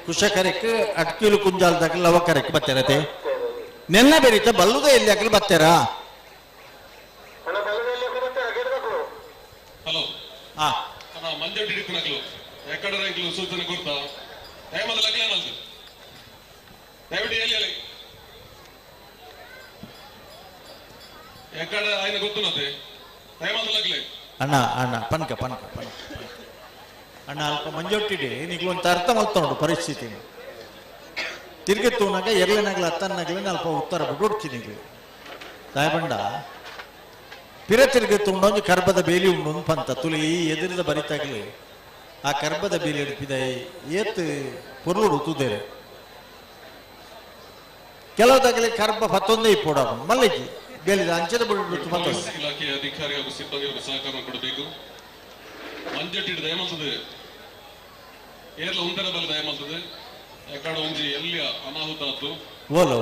[SPEAKER 3] ಕುಶಕರಕ್ಕೆ ಅಟ್ಕಿಲು ಕುಂಜಾಲದಾಗಲಿ ಲವಕರಕ್ಕೆ ಬತ್ತಾರತೆ ನೆನ್ನ ಬೆರೀತ ಬಲ್ಲುದೇ ಎಲ್ಲಿ ಹಾಕಲಿ ಬತ್ತಾರಾ?
[SPEAKER 5] ಹಲೋ
[SPEAKER 3] ಹಾ
[SPEAKER 5] ಅಣ್ಣ ಮಂಜೊಟ್ಟಿ ಹಿಡಿತನಕ್ಲು ಎಕ್ಕಡ ಎಂಕ್ಲು ಸೂಚನೆ ಕೊಡ್ತಾ ಟೈಮಲ್ಲಿ ಲಗ್ನ ಮಲ್ತು ದಯವಿಟ್ಟು ಎಲ್ಲಿ ಎಲ್ಲಿ ಎಕ್ಕಡ ఆయన ಗೊತ್ತುನತೆ ಟೈಮಲ್ಲಿ ಲಗ್ಲೆ.
[SPEAKER 3] ಅಣ್ಣ ಅಣ್ಣ ಪನ್ಕ ಪನ್ಕ ಪನ್ಕ ಅಣ್ಣ ಅಲ್ಪ ಮಂಜೊಟ್ಟಿಡಿ ನಿಗ್ಲು ಅರ್ಥ ಮಲ್ತೊಂಡು ಪರಿಸ್ಥಿತಿ ತಿರುಗಿ ತೂನಾಗ ಎರಲನಾಗ್ಲ ಹತ್ತನ್ನಾಗ್ಲಿ ಅಲ್ಪ ಉತ್ತರ ಬಿಡೋಡ್ಚಿ ನಿಗ್ಲು ತಾಯಬಂಡ ಪಿರ ತಿರುಗಿ ತುಂಡೊಂದು ಕರ್ಬದ ಬೇಲಿ ಉಂಡು ಪಂತ ತುಲಿ ಎದುರಿದ ಬರಿತಾಗ್ಲಿ ಆ ಕರ್ಬದ ಬೇಲಿ ಹಿಡಿಪಿದ ಏತ್ ಪೊರ್ಲುಡು ತೂದೇರೆ ಕೆಲವುದಾಗಲಿ ಕರ್ಬ ಪತ್ತೊಂದೇ ಇಪ್ಪೋಡ ಮಲ್ಲಿಗೆ ಬೇಲಿದ ಅಂಚದ ಬಿಡು
[SPEAKER 5] ಪೊಲೀಸ್ ಇಲಾಖೆಯ ಅಧಿಕಾರಿ ಹಾಗೂ ಸಿಬ್ಬಂದಿಯವರ ಸಹಕಾರ ಕೊಡಬೇಕು. ಮಂಜೊಟ್ಟಿಡು ದಯಮಲ್ತದೆ ಏರ್ಲ ಉಂಟರ ಬಲ ದಯಮಲ್ತದೆ ಎಕ್ಕಡ ಒಂಜಿ ಎಲ್ಲಿ ಅನಾಹುತ ಆತು
[SPEAKER 3] ಓಲೋ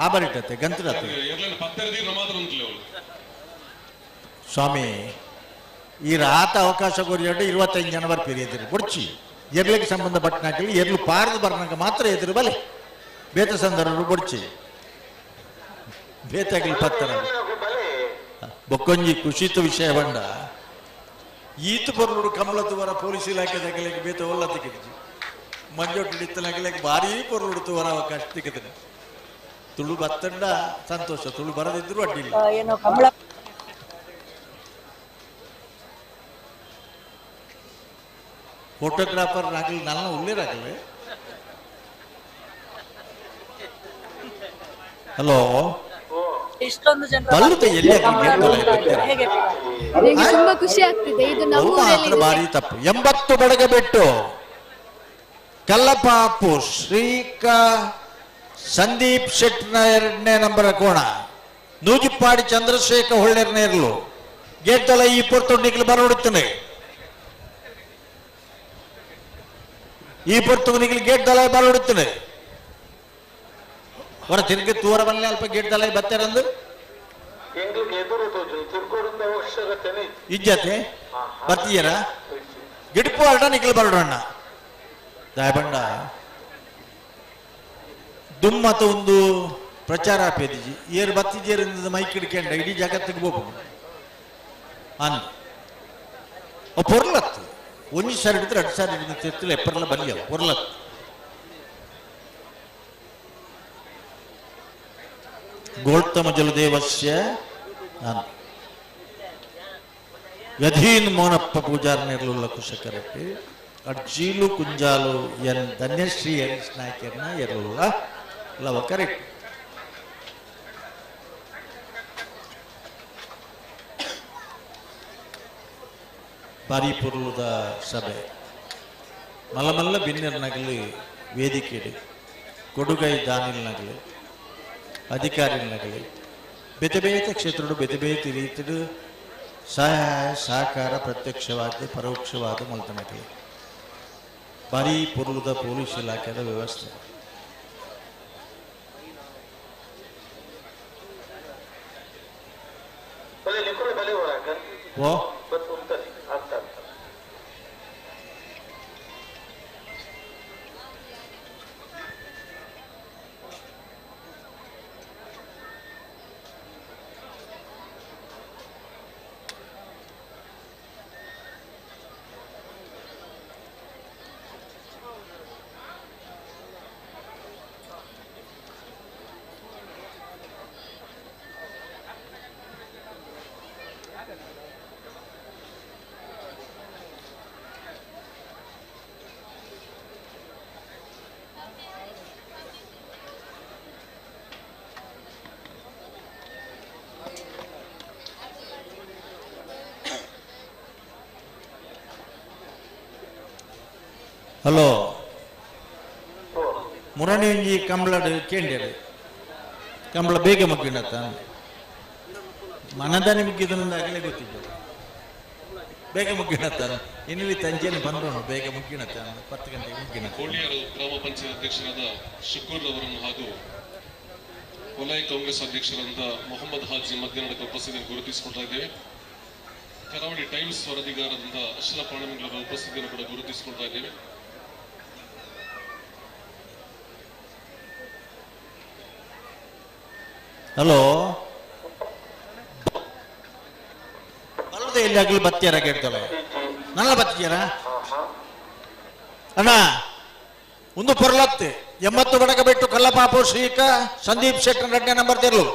[SPEAKER 3] ಆ ಬರಿಟತೆ ಗಂತ್ರತೆ
[SPEAKER 5] ಎರ್ಲನ ಪತ್ತೆರ ದೀರ್ನ ಮಾತ್ರ ಉಂಟು ಅವಳು.
[SPEAKER 3] ಸ್ವಾಮಿ ಈ ರಾತ ಅವಕಾಶ ಕೊರಿಯಂಡು 25 ಜನ ಬರ್ತೀರಿ ಎದುರು ಕೊಡ್ಚಿ ಎರ್ಲಿಗೆ ಸಂಬಂಧಪಟ್ಟನಾಗಲಿ ಎರ್ಲು ಪಾರದು ಬರ್ನಾಗ ಮಾತ್ರ ಎದುರು ಬಲೆ ಬೇತ ಸಂದರ್ಭ ಕೊಡ್ಚಿ ಬೇತಾಗಲಿ ಪತ್ತರ ಬೊಕ್ಕೊಂಜಿ ಖುಷಿತ ವಿಷಯ ಬಂಡ ಈತು ಬರಲುಡು ಕಮಲತುವರ ಪೊಲೀಸ್ ಇಲಾಖೆ ತಗಲಿಕ್ಕೆ ಬೇತ ಒಲ್ಲ ತಿಕ್ಕಿದ್ವಿ ಮಂಜೊಟ್ಟು ಇತ್ತಲಾಗಲಿಕ್ಕೆ ಭಾರೀ ಪೊರ್ಲುಡು ತುವರ ಅವಕಾಶ ತಿಕ್ಕಿದ್ರೆ ತುಳು ಬತ್ತಂಡ ಸಂತೋಷ ತುಳು ಬರದಿದ್ರು ಅಡ್ಡಿಲ್ಲ.
[SPEAKER 11] ಏನು ಕಮಲ
[SPEAKER 3] ಫೋಟೋಗ್ರಾಫರ್ ಆಗಲಿ ನನ್ನ ಉಳ್ಳೇರಾಗಲಿ. ಹಲೋ
[SPEAKER 11] ಇಷ್ಟೊಂದು ಜನರ
[SPEAKER 3] ಬಲ್ಲುದ ಎಲ್ಲಿ
[SPEAKER 11] ಹೇಗೆ
[SPEAKER 10] ನನಗೆ ತುಂಬಾ ಖುಷಿ ಆಗ್ತಿದೆ. ಇದು ನಮ್ಮ ಊರಲ್ಲಿ
[SPEAKER 3] ಭಾರಿ ತಪ್ಪು. 80 ಬಡಗ ಬಿಟ್ಟು ಕಲ್ಲಪಾಪು ಶ್ರೀಕ ಸಂದೀಪ್ ಶೆಟ್ನ 2ನೇ ನಂಬರ್ ಕೋಣ ನೂಜಿಪ್ಪಾಡಿ ಚಂದ್ರಶೇಖರ್ ಹೊಳ್ಳೆರ್ನೇರ್ಲು ಗೇಟಲ ಈ ಪೊರ್ತುಂಡಿಗೆ ಬರೋಡುತ್ತಾನೆ ಈ ಪೊರ್ತುನಿಗೆ ಗೇಟ್ ದಲ ಬರೋಡುತ್ತಾನೆ ಹೊರ ತಿರುಗಿ ತೂರ ಬನ್ನಿ ಅಲ್ಪ ಗೇಟ್ ದಲ ಬತ್ತಾರಂದು ಇಜ್ಜತೆ ಬರ್ತೀಯರ ಗಿಡ್ಪು ಅರ್ಡ ನಿಖಲ್ ಬರೋಣ ದಾಯಬಂಡ ದುಮ್ಮತ ಒಂದು ಪ್ರಚಾರ ಆಪೇದಿಜಿ ಏರು ಬತ್ತಿಜೇರಿಂದ ಮೈಕ್ ಹಿಡ್ಕೊಂಡ ಇಡೀ ಜಗತ್ತಿಗೆ ಹೋಗ್ಬೋದು ಅನ್ ಪೊರ್ಲತ್ತು ಒಂಜಿ ಸಾರಿ ಹಿಡಿದ್ರೆ 2 ಸಾರಿ ಹಿಡಿದ್ರೆ ತಿರ್ತಿಲ್ಲ ಎಪ್ಪರ್ಲ ಬಲ್ಲಿ ಪೊರ್ಲತ್ತು. ಗೋಳ್ತಮ ಜಲದೇವಸ್ಯ ನಾನು ಯಧೀನ್ ಮೋನಪ್ಪ ಪೂಜಾರನಿರ್ಲುಲ್ಲ ಕುಶಕರಕ್ಕೆ ಅಡ್ಜೀಲು ಕುಂಜಾಲು ಎನ್ ಧನ್ಯಶ್ರೀ ಎನ್ ನಾಯಕರ್ನ ಎರ್ಲುಲ್ಲ ಲವ ಕರೆಕ್ಟ್. ಬಾರಿ ಪುರ್ಲುದ ಸಭೆ ಮಲ್ಲ ಮಲ್ಲ ಬಿನ್ನೆರ್ನಗಲಿ ವೇದಿಕೆಡು ಕೊಡುಗೈ ದಾನಿಲ್ನಗಲಿ ಅಧಿಕಾರಿನಗಲಿ ಬೇತೆ ಬೇತೆ ಕ್ಷೇತ್ರಡು ಬೇತೆ ಬೇತೆ ರೀತಿಡು ಸಹಾಯ ಸಹಕಾರ ಪ್ರತ್ಯಕ್ಷವಾದ ಪರೋಕ್ಷವಾದ ಮೊಲ್ತನಗಲಿ ಬಾರಿ ಪುರ್ಲುದ ಪೊಲೀಸ್ ಇಲಾಖೆಯ ವ್ಯವಸ್ಥೆ. ಓ ಹಲೋ ಮುರಣಿ ಒಂಜಿ ಕಂಬಳಡ್ ಕೇಂಡೇರು ಕಂಬಳ ಬೇಗ ಮುಗ್ಗಿಣತ್ತ ಮನದಾನಿ ಮುಗ್ಗಿದನಂದಾಗಲೇ ಗೊತ್ತಿದ್ದು ಬೇಗ ಮುಗ್ಗಿಣತ್ತ ಇನ್ನಿಲ್ಲಿ ತಂಜೆನೆ ಬಂದವನು ಬೇಗ ಮುಗ್ಗಿಣತ್ತ 10 ಗಂಟೆಗೆ ಮುಗ್ಗಿಣ.
[SPEAKER 5] ಕೋಳಿಯಾರು ಗ್ರಾಮ ಪಂಚಾಯತ್ ಅಧ್ಯಕ್ಷರಾದ ಶುಕೂರ್ ಅವರನ್ನು ಹಾಗೂ ವಲಯ ಕಾಂಗ್ರೆಸ್ ಅಧ್ಯಕ್ಷರಾದ ಮೊಹಮ್ಮದ್ ಹಾಜಿ ಮಧ್ಯಾಹ್ನದ ಉಪಸ್ಥಿತಿಯನ್ನು ಗುರುತಿಸಿಕೊಳ್ತಾ ಇದ್ದೇವೆ. ಕರಾವಳಿ ಟೈಮ್ಸ್ ವರದಿಗಾರರಾದ ಅಶ್ರಫ್ ಪಾಣಮಂಗಲರ ಉಪಸ್ಥಿತಿಯನ್ನು ಕೂಡ ಗುರುತಿಸಿಕೊಳ್ತಾ ಇದ್ದೇವೆ.
[SPEAKER 3] ಹಲೋ ಬಲ್ಲದೆ ಎಲ್ಲಿ ಆಗಲಿ ಬತ್ತಿಯಾರ ಕೇಳ್ತಾಳೆ ನನ್ನ ಬತ್ತಿಯಾರ ಅಣ್ಣ ಒಂದು ಪೊರ್ಲತ್ತೆ 80 ಬಡಕ ಬಿಟ್ಟು ಕಲ್ಲಪಾಪು ಶ್ರೀಕ ಸಂದೀಪ್ ಶೆಟ್ಟರ್ 2ನೇ ನಂಬರ್ ತೆರಲು.